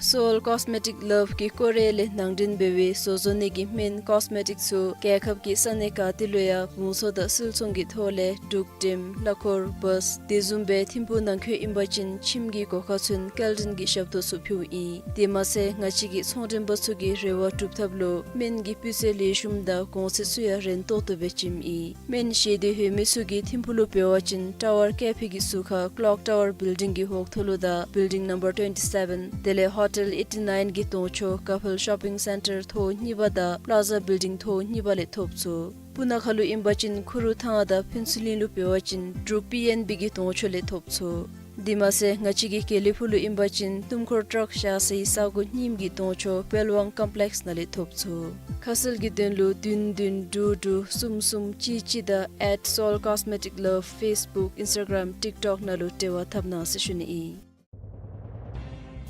Seoul Cosmetic Love གིས་ཀོ་རི་ཡ་ལས་ནང་འདྲེན་འབད་བའི་བཟོ་བཟོ་ནི་གི་སྨན་cosmetic ཚུ་རྒྱལ་ཁབ་ཀྱི་ས་གནས་ག་ཏེ་ལུ་ཡང་བང་སོ་དང་སིལ་ཚོང་གི་ཐོག་ལས་འབྲུག་འགྲེམ་གླ་འཁོར་བཱས་དེ་བཟུམ་སྦེ་ཐིམ་ཕུག་ནང་འཁོད་ཨིན་པ་ཅིན་ཁྱིམ་གྱི་སྒོ་ཁར་ཚུན་སྐྱེལ་འདྲེན་གྱི་ཞབས་ཏོག་ཚུ་ཕུལཝ་ཨིན། དེ་མ་ཚད་ང་བཅས་ཀྱི་ཚོང་མགྲོན་པ་ཚུ་གི་རེ་བ་སྒྲུབ་ཐབས་ལུ་སྨན་གྱི་སྤུས་ཚད་ལེགས་ཤོམ་དང་གོང་ཚད་ཚུ་ཡང་རན་ཏོག་ཏོ་སྦེ་བྱིནམ་ཨིན། སྨན་བཞེས་འདོད་ཡོད་མི་ཚུ་གིས་ཐིམ་ཕུག་ལུ་འབད་བ་ཅིན་Tower Cafe གི་ཟུར་ཁར་Clock Tower Building གི་འོག་ཐོག་ལུ་དང་Building Number twenty seven དེ་ལས་Hotel eighty nine གི་གདོང་ཕྱོགས་Couple Shopping Centre ཐོག་གཉིས་པ་དང་Plaza Building ཐོག་གཉིས་པ་ལས་ཐོབ་ཚུགས། སྤུ་ན་ཁ་ལུ་ཨིན་པ་ཅིན་ཁུ་རུ་ཐང་དང་ཕུན་ཚོགས་གླིང་ལུ་འབད་བ་ཅིན་འབྲུག་པི་ཨེན་བི་གི་གདོང་ཕྱོགས་ལས་ཐོབ་ཚུགས། དེ་མ་ཚད་ང་བཅས་ཀྱི་དགེ་ལེགས་ཕུག་ལུ་ཨིན་པ་ཅིན་ཏུམ་ཁོར་ཊརཀ་བཞག་སའི་ས་སྒོ་རྙིངམ་གི་གདོང་ཕྱོགས་Pelwang Complex ནང་ལས་ཐོབ་ཚུགས། ཁ་གསལ་གྱི་དོན་ལུ་བདུན་བདུན་དྲུག་དྲུག་གསུམ་གསུམ་གཅིག་གཅིག་དང་at Seoul Cosmetic Love Facebook Instagram TikTok ནང་ལུ་འབྲེལ་བ་འཐབ་གནང་ཟེར་ཞུ་ནི་ཨིན།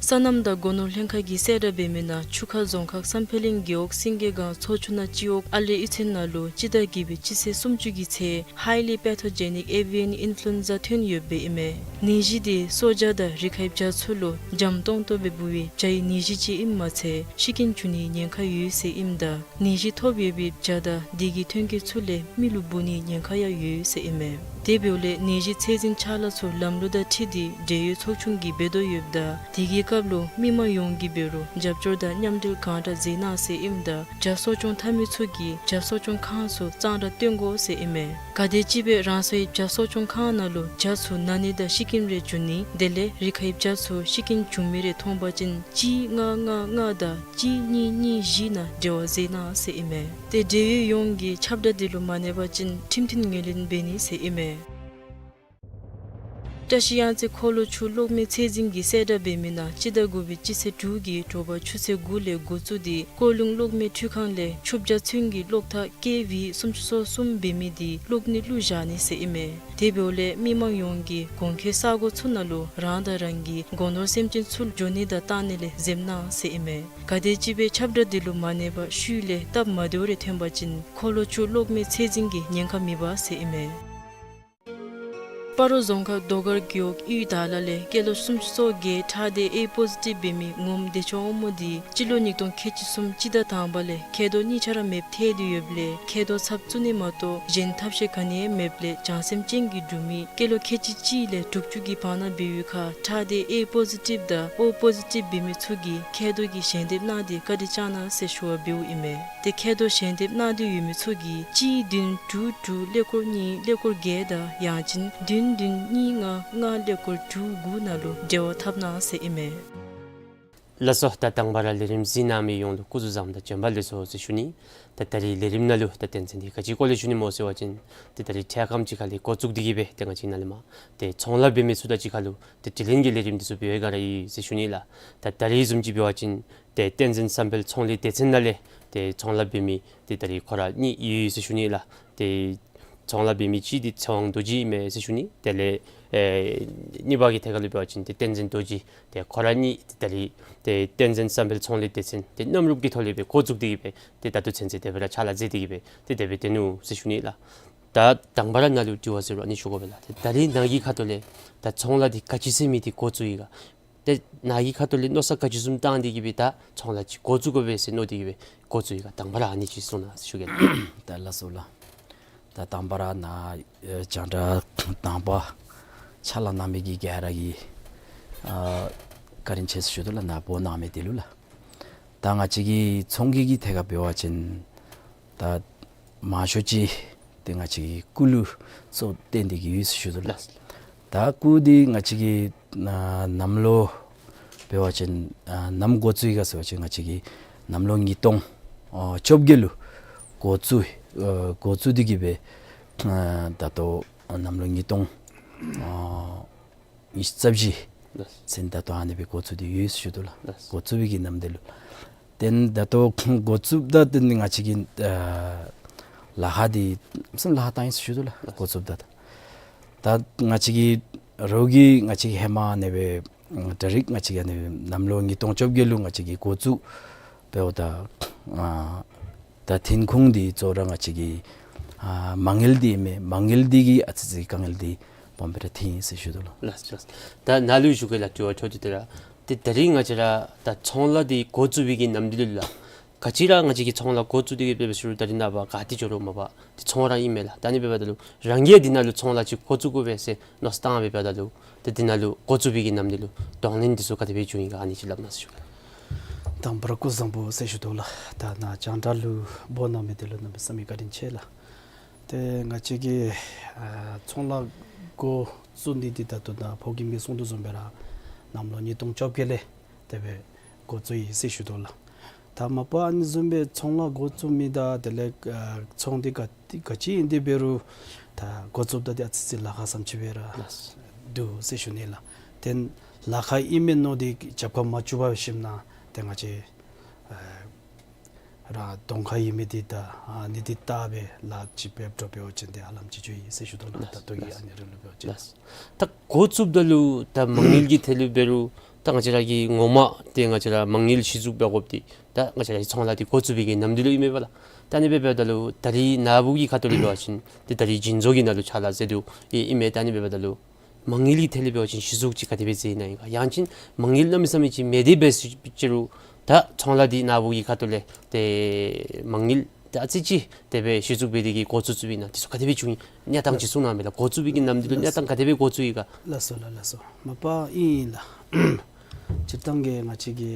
སོ་ནམ་དང་སྒོ་ནོར་ལྷན་ཁག་གིས་གསལ་བསྒྲགས་འབད་མི་ནང་ཆུ་ཁ་རྫོང་ཁག་བསམ་འཕེལ་གླིང་རྒེད་འོག་སེང་གེ་སྒང་ཚོ་ཆུ་ནང་སྤྱི་འོག་ཨ་ལེ་གཡུས་ཚན་ནང་ལུ་སྤྱི་ཟླ་བརྒྱད་པའི་སྤྱི་ཚེས་སུམ་ཅུ་གི་ཚེ་Highly Pathogenic Avian Influenza ཐོན་ཡོདཔ་ཨིན་མས། ནད་གཞི་དེ་སོ་བྱ་དང་རི་ཁའི་བྱ་ཚུ་ལུ་འཇམ་ཏོང་ཏོ་སྦེ་འབུ་བའི་བྱའི་ནད་གཞི་ཅིག་ཨིནམ་མ་ཚད་ཤི་རྐྱེན་འབྱུང་ནིའི་ཉེན་ཁ་ཡོད་ཟེར་ཨིནམ་ད་ནད་གཞི་ཐོབ་ཡོད་པའི་བྱ་དང་དེ་གི་ཐོན་སྐྱེད་ཚུ་ལས་མི་ལུ་འབུ་ནིའི་ཉེན་ཁ་ཡང་ཡོད་ཟེར་ཨིན་མས། དེ་འབདཝ་ལས་ནད་གཞི་ཚད་འཛིན་ཕྱག་ལཱ་ཚུ་ལམ་ལུགས་དང་འཁྲིལ་ཏེ་འབྲེལ་ཡོད་ཚོགས་ཆུང་གིས་འབད་དོ་ཡོདཔ་ད་དེ་གི་སྐབས་ལུ་མི་མང་ཡོངས་ཀྱིས་འབད་རུང་རྒྱབ་སྐྱོར་དང་མཉམ་འབྲེལ་གང་དྲག་མཛད་གནང་ཟེར་ཨིནམ་ད་བྱ་གསོ་སྐྱོང་འཐབ་མི་ཚུ་གིས་བྱ་གསོ་སྐྱོང་ཁང་ཚུ་གཙང་སྦྲ་སྟོན་དགོ་ཟེར་ཨིན་མས། ག་དེམ་ཅིག་སྦེ་རང་སོའི་བྱ་གསོ་སྐྱོང་ཁང་ནང་ལུ་བྱ་ཚུ་ན་ནི་དང་ཤི་རྐྱེན་རེ་འབྱུང་ནི་དེ་ལས་རི་ཁའི་བྱ་ཚུ་ཤི་རྐྱེན་འབྱུང་མི་རེ་མཐོང་པ་ཅིན་གཅིག་ལྔ་ལྔ་ལྔ་དང་གཅིག་གཉིས་གཉིས་བཞི་ནང་འབྲེལ་བ་མཛད་གནང་ཟེར་ཨིན་མས། ཏེ་འབྲེལ་ཡོད་ཡོངས་ཀྱིས་ཁྱབ་བསྒྲགས་འདི་ལུ་མ་གནས་པ་ཅིན་ཁྲིམས་མཐུན་ངོས་ལེན་འབད་ནི་ཟེར་ཨིན་མས། བཀྲ་ཤིས་གཡང་རྩེ་འཁོར་ལོ་ཆུ་གློག་མེ་ཚད་འཛིན་གྱིས་གསལ་བསྒྲགས་འབད་མི་ནང་སྤྱི་ཟླ་དགུ་པའི་སྤྱི་ཚེས་དྲུག་གི་དྲོ་པ་ཆུ་ཚོད་དགུ་ལས་འགོ་བཙུགས་ཏེ་ཀོ་ལུང་གློག་མེ་འཕྲུལ་ཁང་ལས་ཆུ་བརྒྱ་ཚུན་གྱི་གློག་ཐག་ཀེ་ཝི་སུམ་ཅུ་སོ་གསུམ་འབད་མི་དེ་གློག་ནད་བླུགས་བཞག་ནི་ཟེར་ཨིན་མས། དེ་འབདཝ་ལས་མི་མང་ཡོངས་ཀྱིས་གོང་འཁོད་ས་སྒོ་ཚུ་ནང་ལུ་རང་དང་རང་གི་སྒོ་ནོར་སེམས་ཅན་ཚུ་འགྱོ་ནི་དང་བཏང་ནི་ལས་འཛེམ་གནང་ཟེར་ཨིན་མས། ག་དེམ་ཅིག་སྦེ་ཁྱབ་བསྒྲགས་འདི་ལུ་མ་གནས་པར་ཤུལ་ལས་སྟབས་མ་བདེཝ་རེ་ཐོན་པ་ཅིན་འཁོར་ལོ་ཆུ་གློག་མེ་ཚད་འཛིན་གྱིས་ཉེན་ཁ་མི་འབག་ཟེར་ཨིན་མས། སྤ་རོ་རྫོང་ཁག་རྡོ་དཀར་རྒེད་འོག་གཡུས་དྭགས་ལ་ལས་སྐྱེས་ལོ་སུམ་ཅུ་སོ་བརྒྱད་ཁྲག་སྡེ་ཨེ་པོ་ཟི་ཊིབ་འབད་མི་ངོམ་བདེ་མཆོག་དབང་མོ་དེ་སྤྱི་ལོ་ཉིས་སྟོང་ཁལ་གཅིག་གསུམ་སྤྱི་ཟླ་དང་པ་ལས་མཁལ་རྡོག་གཉིས་ཆ་ར་མེདཔ་ཐལ་ཏེ་ཡོདཔ་ལས་མཁལ་རྡོག་ཚབ་བཙུགས་ནི་མ་གཏོགས་གཞན་ཐབས་ཤེས་ག་ནི་ཡང་མེདཔ་ལས་བྱང་སེམས་ཅན་གྱི་འབྲུག་མི་སྐྱེས་ལོ་ཁལ་གཅིག་གཅིག་ལས་དྲུག་ཅུ་གི་བར་ན་འབད་བའི་ཁར་ཁྲག་སྡེ་ཨེ་པོ་ཟི་ཊིབ་དང་ཨོ་པོ་ཟི་ཊིབ་འབད་མི་ཚུ་གིས་མཁལ་རྡོག་གི་ཞལ་འདེབས་གནང་སྟེ་བཀའ་དྲིན་བསྐྱང་གནང་ཟེར་ཞུ་བ་འབདཝ་ཨིན་མས། ཏེ་མཁལ་རྡོག་ཞལ་འདེབས་གནང་འདོད་ཡོད་མི་ཚུ་གིས་གཅིག་བདུན་དྲུག་དྲུག་ཀླད་ཀོར་གཉིས་ཀླད་ཀོར་བརྒྱད་དང་ཡང་ཅིན་བདུན་བདུན་གཉིས་ལྔ་ལྔ་ཀླད་ཀོར་དྲུག་དགུ་ནང་ལུ་འབྲེལ་བ་འཐབ་གནང་ཟེར་ཨིན་མས། ལགས་སོ། ད་དང་པ་ར་ལས་རིམ་གཟིགས་གནང་མི་ཡོངས་ལུ་སྐུ་གཟུགས་བཟང་དང་བྱོན་པ་ལེགས་སོ་ཟེར་ཞུ་ནི། ད་ད་རིས་ལས་རིམ་ནང་ལུ་ད་དོན་ཚན་འདི་ག་ཅིའི་སྐོར་ལས་ཞུ་ནི་སྨོ་ཟེར་བ་ཅིན་ཏེ་ད་རིས་འཕྲལ་ཁམས་ཅིག་ཁ་ལས་འགོ་བཙུགས་ཏེ་གི་སྦེ་ཏེ་ང་བཅས་ནང་ལས་མར་ཏེ་ཚོང་ལཱ་འབད་མི་ཚུ་དང་གཅིག་ཁར་ལུ་ཏེ་དྲི་ལན་གྱི་ལས་རིམ་འདི་ཚུ་འབད་བའི་སྒང་ར་ཡོད་ཟེར་ཞུ་ནི་ལགས། ད་ད་རིས་བཟུམ་ཅིག་འབད་བ་ཅིན་ཏེ་བསྟན་འཛིན་བསམ་འཕེལ་ཚོང་ལས་སྡེ་ཚན་ནང་ལས་ཏེ་ཚོང་ལཱ་འབད་མི་ཏེ་ད་རིས་ཁོ་ར་གཉིས་ཡོད་ཟེར་ཞུ་ནི་ལགས། ཏེ་ ཚོང་ལཱ་འབད་མི་གཅིག་འདི་ཚེ་དབང་རྡོ་རྗེ་ཨིན་མས་ཟེར་ཞུ་ནི། དེ་ལས་ཨེ་གཉིས་པ་གི་ཐད་ཁར་ལུ་འབད་བ་ཅིན་ཏེ་བསྟན་འཛིན་རྡོ་རྗེ། ཏེ་ཁོ་ར་གཉིས་ཏེ་ད་རིས་ཏེ་བསྟན་འཛིན་བསམ་འཕེལ་ཚོང་ལས་སྡེ་ཚན་ཏེ་མཉམ་རུབ་ཀྱི་ཐོག་ལས་སྦེ་འགོ་བཙུགས་ཏེ་གིས་སྦེ་ཏེ་ད་ལྟོ་ཚུན་ཚོད་དེ་སྦེ་ར་ཕྱག་ལཱ་མཛད་དེ་གིས་སྦེ་ཏེ་དེ་སྦེ་སྡོད་ནུག་ཟེར་ཞུ་ནི་ལགས། ད་དང་པ་ར་ནཱ་ལུ་དྲི་བ་ཟེར་རུང་ཨ་ནི་ཞུ་དགོ་པས་ལགས། ཏེ་ད་རིས་ནཱ་གི་ཁ་ཐུག་ལས་ད་ཚོང་ལཱ་འདི་ག་ཅི་ཟེར་མི་འདི་འགོ་བཙུགས་ཡི་ག། ཏེ་ནཱ་གི་ཁ་ཐུག་ལས་མནོ་བསམ་ག་ཅི་བཟུམ་བཏང་སྟེ་གིས་སྦེ་ད་ཚོང་ལཱ་ཅིག་འགོ་བཙུགས་དགོ་པས་ཟེར་མནོ་སྟེ་གིས་སྦེ་འགོ་བཙུགས་ཡི་ག། དང་པ་ར་ཨ་ནི་ཅིག་གསུང་གནང་ཟེར་ཞུ་གེ་ལགས། ད་ལགས་སོ་ལགས། ད་དང་པ་ར་ནཱ་ཨེ་རྒྱང་བསྒྲགས་དང་པ་ཕྱག་ལཱ་གནང་མི་གི་ག་ར་གི་ཨ་བཀའ་དྲིན་ཆེ་ཟེར་ཞུ་དོ་ལགས། ནཱ་འབོ་གནང་མི་འདི་ལུ་ལགས། ད་ང་བཅས་ཀྱི་ཚོང་གི་གི་ཐད་ཁར་འབད་བ་ཅིན་ད་མང་ཤོས་ཅིག་ཏེ་ང་བཅས་ཀྱི་སྐུ་ལུ་གཙོ་བོ་བཏོན་ཏེ་གིས་ཡོད་ཟེར་ཞུ་དོ་ལགས། ལགས། ད་སྐུ་འདི་ང་བཅས་ཀྱི་ཨ་གནམ་ལོ་འབད་བ་ཅིན་ཨ་ནམ་འགོ་བཙུགས་ཡི་ག་ཟེར་བ་ཅིན་ང་བཅས་ཀྱི་གནམ་ལོ་ཉིས་སྟོང་ཨ་བཅོ་བརྒྱད་ལུ་འགོ་བཙུགས་ཨ་འགོ་བཙུགས་ཏེ་གིས་སྦེ་ཨ་ད་ལྟོ་གནམ་ལོ་ཉིས་སྟོང་ཨ་ཉི་ཤུ་རྩ་བཞི་ལགས། ཚུན་ད་ལྟོ་ཨ་ནི་སྦེ་འགོ་བཙུགས་ཏེ་ཡོད་ཟེར་ཞུ་དོ་ལགས། ལགས། འགོ་བཙུགས་པའི་གི་ནམ་དུས་ལུ། ཏེ་ད་ལྟོ་འགོ་བཙུགསཔ་ད་ཏེ་ང་བཅས་ཀྱི་ཨ་ལཱ་ཁག་འདི་བསམ་ལཱ་ཁག་བཏང་ཡི་ཟེར་ཞུ་དོ་ལགས། ལགས། འགོ་བཙུགསཔ་ད་ད་ད་ང་བཅས་ཀྱི་རོགས་ཀྱིས་ང་བཅས་ཀྱི་ཧེ་མ་ཨ་ནི་སྦེ་ད་རིས་ང་བཅས་ཀྱི་ཨ་ནི་གནམ་ལོ་ཉིས་སྟོང་བཅོ་བརྒྱད་ལུ་ང་བཅས་ཀྱིས་འགོ་བཙུགས་འབདཝ་ད་ཨ་ད་ཐོན་ཁུངས་འདི་གཙོ་བོ་ར་ང་བཅས་ཀྱི་ཨ་མ་དངུལ་འདི་ཨིན་མས། མ་དངུལ་འདི་གིས་ཨ་ཙི་ཙི་དཀའ་ངལ་འདི་སྦོམ་སྦེ་ར་ཐོན་ཡི་ཟེར་ཞུ་དོ་ལགས། ལགས་ལགས། ད་ནཱ་ལུ་ཞུ་གེ་ལགས། དྲི་བ་འཕྲོ་མཐུད་དེ་ར་ཏེ་ད་རིས་ང་བཅས་ར་ད་ཚོང་ལཱ་འདི་འགོ་བཙུགས་པའི་གི་ནམ་དུས་ལུ་ལགས། ག་ཅི་ར་ང་བཅས་ཀྱིས་ཚོང་ལཱ་འགོ་བཙུགས་ཏེ་གིས་འབད་འབད་ཞུ་རུང་ད་རིས་ནངས་པ་ག་ཏེ་འགྱོ་རུང་མ་པ་ཏེ་ཚོང་ར་ཨིན་མས་ལགས། ད་ཨ་ནི་འབདཝ་ད་ལུ་རང་གིས་འདི་ནང་ལུ་ཚོང་ལཱ་ཅིག་འགོ་བཙུགས་དགོ་པས་ཟེར་མནོ་བསམ་བཏང་འབདཝ་ད་ལུ་ཏེ་འདི་ནང་ལུ་འགོ་བཙུགས་པའི་གི་ནམ་དུས་ལུ་གདོང་ལེན་འདི་ཚུ་ག་དེ་སྦེ་བྱུང་ཡི་ག་ཨ་ནི་ཅིག་སླབ་གནང་ཟེར་ཞུ་གེ། དང་པ་ར་སྐུ་གཟུགས་བཟང་པོ་ཟེར་ཞུ་དོ་ལགས། ད་ནཱ་རྒྱང་བསྒྲགས་ལུ་འབོ་གནང་མི་འདི་ལུ་གནམ་མེད་ས་མེད་བཀའ་དྲིན་ཆེ་ལགས། ཏེ་ང་བཅས་ཀྱིས་ཨ་ཚོང་ལཱ་འགོ་བཙུགས་ནི་འདི་ད་ལྟོ་ནཱ་ཕོ་རྒནམ་གིས་གསུང་དོ་བཟུམ་སྦེ་ར་གནམ་ལོ་ཉིས་སྟོང་བཅོ་བརྒྱད་ལས་དེ་སྦེ་འགོ་བཙུགས་ཡི་ཟེར་ཞུ་དོ་ལགས། ད་མ་པ་ཨ་ནི་བཟུམ་སྦེ་ཚོང་ལཱ་འགོ་བཙུགས་མི་དང་དེ་ལས་ཨ་ཚོང་འདི་ག་ག་ཅི་ཨིན་ཏེ་འབད་རུང་ད་འགོ་བཙུགསཔ་ད་ཏེ་ཨ་ཙི་ཙི་ལཱ་ཁག་བཟུམ་ཅིག་སྦེ་ར་ལགས། འདུག་ཟེར་ཞུ་ནི་ལགས། ཏེ་ལཱ་ཁག་ཨིན་མས་མནོ་སྟེ་རྒྱབ་ཁར་མ་བཙུགས་པར་ཞིནམ་ན་ཏེ་ང་བཅས་ཨ་རང་གདོང་ཁར་ཡོད་མི་འདི་ད་ཨ་ནི་འདི་བལྟ་སྦེ་ལཱ་ཅིག་འབད་འགྱོ་འབད་བ་ཅིན་ཏེ་ཧ་ལམ་ཅིག་འགྱོ་ཡི་ཟེར་ཞུ་དོ་ལགས། ལགས། ད་ལྟོ་གི་ལགས། ཨ་ནི་རིང་ལུ་འབད་བ་ཅིན། ལགས། ད་འགོ་བཙུགསཔ་ད་ལུ་ད་མ་དངུལ་གྱི་ཐད་ལུ་འབད་རུང་ད་ང་བཅས་ར་གི་ངོ་མ་ཏེ་ང་བཅས་ར་མ་དངུལ་གཞི་བཙུགས་འབད་དགོཔ་འདི་ད་ང་བཅས་ར་གི་ཚོང་ལཱ་འདི་འགོ་བཙུགས་པའི་གི་ནམ་དུས་ལུ་ཨིན་མས་པ་ལགས། ད་ཨ་ནི་སྦེ་འབདཝ་ད་ལུ་ད་རིས་ནཱ་བུ་གི་ཁ་ཐུག་ལས་འབད་བ་ཅིན་ཏེ་ད་རིས་རྒྱུན་བཟོ་གི་ནང་ལུ་ཕྱག་ལཱ་མཛད་དོ་ཨིན་མས། ད་ཨ་ནི་སྦེ་འབདཝ་ད་ལུ་མ་དངུལ་གྱི་ཐད་ལས་འབད་བ་ཅིན་གཞི་བཙུགས་ཅིག་ག་དེ་སྦེ་མཛད་ནི་ཨིན་ག། ཡང་ཅིན་མ་དངུལ་གནམ་མེད་ས་མེད་ཅིག་མེད་དེ་འབད་ཟེར་ཅི་རུང་ད་ཚོང་ལཱ་འདི་ནཱ་བུ་གི་ཁ་ཐུག་ལས་ཏེ་མ་དངུལ་ད་ཨ་ཙི་ཅིག་དེ་སྦེ་གཞི་བཙུགས་འབད་དེ་གིས་འགོ་བཙུགས་བཙུགསཔ་ཨིན་ན་འདི་ཚུ་ག་དེ་སྦེ་བྱུང་ཡི་གནས་སྟངས་ཅིག་གསུང་གནང་མས་ལགས། འགོ་བཙུགས་པའི་གི་ནམ་དུས་ལུ་གནས་སྟངས་ག་དེ་སྦེ་འགོ་བཙུགས་ཡི་ག། ལགས་སོ་ལགས། ལགས་སོ། མ་པ་ཨིན་ལགས། སྤྱིར་བཏང་གི་ང་བཅས་ཀྱི་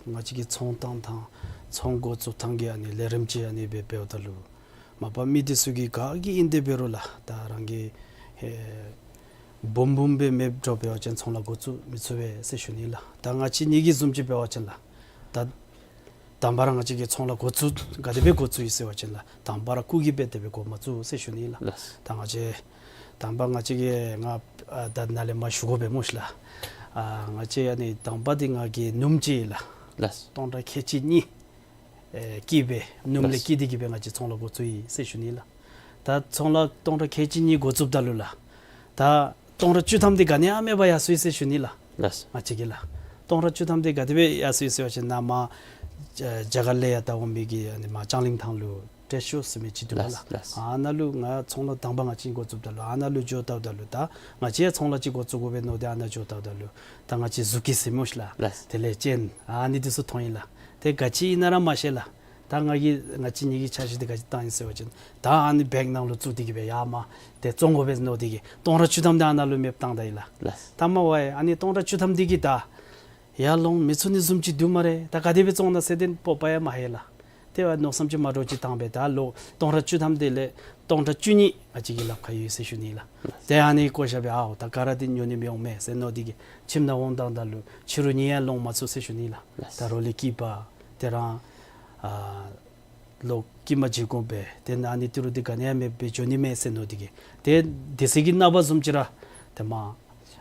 ང་བཅས་ཀྱི་ཚོང་བཏང་ཐངས་ཚོང་འགོ་བཙུགས་ཐངས་ཀྱི་ཨ་ནི་ལས་རིམ་ཅིག་ཨ་ནི་སྦེ་འབདཝ་ད་ལུ་མ་པ་མི་འདི་ཚུ་གིས་ག་གིས་ཨིན་ཏེ་འབད་རུང་ལགས་ད་རང་གི་ཧེ་འབུམ་འབུམ་སྦེ་མེདཔ་འགྱོ་འབད་བ་ཅིན་ཚོང་ལཱ་འགོ་བཙུགས་མི་ཚུགས་པས་ཟེར་ཞུ་ནི་ལགས། ད་ང་བཅས་གཉིས་ཀྱི་བཟུམ་ཅིག་འབད་བ་ཅིན་ལགས་ད་དང་པ་ར་ང་བཅས་ཀྱིས་ཚོང་ལཱ་འགོ་བཙུགས་ག་དེ་སྦེ་འགོ་བཙུགས་ཡི་ཟེར་བ་ཅིན་ལགས་དང་པ་ར་སྐུ་གིས་སྦེ་དེ་སྦེ་འགོ་མ་བཙུགས་ཟེར་ཞུ་ནི་ལགས། ལགས། ད་ང་བཅས་དང་པ་ང་བཅས་ཀྱིས་ང་ཨ་ད་ནཱ་ལས་མར་ཞུ་དགོ་པས་སྨོ་ཤིག་ལགས། ཨ་ང་བཅས་ཨ་ནི་དང་པ་འདི་ང་གིས་སྣུམ་ཅིག་ལགས། ལགས། སྟོང་ཕྲག་ཁལ་གཅིག་གཉིས་ཨེ་བསྐྱིས་སྦེ་སྣུམ་ལས་ལགས། བསྐྱིས་ཏེ་གིས་སྦེ་ང་བཅས་ཚོང་ལཱ་འགོ་བཙུགས་ཡི་ཟེར་ཞུ་ནི་ལགས། ད་ཚོང་ལཱ་སྟོང་ཕྲག་ཁལ་གཅིག་གཉིས་འགོ་བཙུགསཔ་ད་ལུ་ལགས་ད་སྟོང་ཕྲག་བཅུ་ཐམ་འདི་ག་ནི་ཡང་མེད་པར་ཡར་སོ་ཡི་ཟེར་ཞུ་ནི་ལགས། ལགས། ང་བཅས་ཀྱིས་ལགས་སྟོང་ཕྲག་བཅུ་ཐམ་འདི་ག་དེ་སྦེ་ཡར་སོ་ཡི་ཟེར་བ་ཅིན་ནཱ་མར་རྒྱ་རྒྱ་གར་ལས་ཡར་བཏང་འོང་མི་གི་ཨ་ནི་མར་ལྕང་གླིང་ཐང་ལུ་ཊེསི་ཤོ་ཟེར་མི་ཅིག་འདུག་ལགས། ལགས། ཨ་ནཱ་ལུ་ང་ཚོང་ལཱ་དང་པ་ང་བཅས་འགོ་བཙུགསཔ་ད་ལུ་ཨ་ནཱ་ལུ་འགྱོ་བལྟཝ་ད་ལུ་ད་ང་བཅས་ཡང་ཚོང་ལཱ་ཅིག་འགོ་བཙུགས་དགོ་པས་མནོ་སྟེ་ཨ་ནཱ་འགྱོ་བལྟཝ་ད་ལུ་ད་ང་བཅས་གཟུགས་ཀྱི་ཟེར་སྨོ་ཤིག་ལགས། ལགས། དེ་ལས་ཅན་ཨ་ནི་འདི་ཚུ་མཐོང་ཡི་ལགས། དེ་ག་ཅི་ཨིན་ན་ར་མ་ཤེས་ལགས། ད་ང་གིས་ང་བཅས་གཉིས་ཀྱིས་འཆར་གཞི་འདི་ག་ཅི་བཏང་ཡི་ཟེར་བ་ཅིན་ད་ཨ་ནི་བེག་ནང་ལུ་བཙུགས་ཏེ་གིས་སྦེ་ཡར་མར་ཏེ་བཙོང་དགོ་པས་མནོ་སྟེ་གིས་སྟོང་ཕྲག་བཅུ་ཐམ་འདི་ཨ་ནཱ་ལུ་མེདཔ་བཏང་ད་ཡི་ལགས། ལགས། ད་མ་པ་ཨ་ནི་སྟོང་ཕྲག་བཅུ་ཐམ་འདི་གིས་ད་ཡར་ལོང་མི་ཚུགས་ནི་བཟུམ་ཅིག་འདུག་སྨ་རེ། ད་ག་དེ་སྦེ་བཙོང་ན་ཟེར་ཏེ་སྤོབས་པ་ཡང་མ་ལྷོད་ལགས། དེ་བ་མནོ་བསམ་ཅིག་མ་འདྲཝ་ཅིག་བཏང་སྦེ་ད་ལོ་སྟོང་ཕྲག་བཅུ་ཐམ་དེ་ལས་སྟོང་ཕྲག་བཅུ་གཉིས་ང་བཅས་ཀྱི་ལགཔ་ཁར་ཡོད་ཟེར་ཞུ་ནི་ལགས། ལགས། དེ་ཨ་ནི་བཀོ་བཞག་སྦེ་ཨའོ་ད་ག་ར་འདི་ཉོ་ནི་མི་འོང་མས་ཟེར་མནོ་སྟེ་གིས་ཁྱིམ་ནང་འོང་བཏངམ་ད་ལུ་ཕྱི་རུ་གཉིད་ཡང་ལོང་མ་ཚུགས་ཟེར་ཞུ་ནི་ལགས། ལགས། ད་རོགས་ལས་སྐྱིད་པ་དེ་རང་ཨ་ལོ་དཀྱིལ་མ་བརྗེ་དགོ་པས། དེ་ནང་ཨ་ནི་ཏི་རུ་འདི་ག་ནི་ཡང་མེདཔ་སྦེ་འགྱོ་ནི་མས་ཟེར་མནོ་སྟེ་གིས་དེ་དེ་ཚེ་གི་ནངས་པ་བཟུམ་ཅིག་ར་དེ་མར་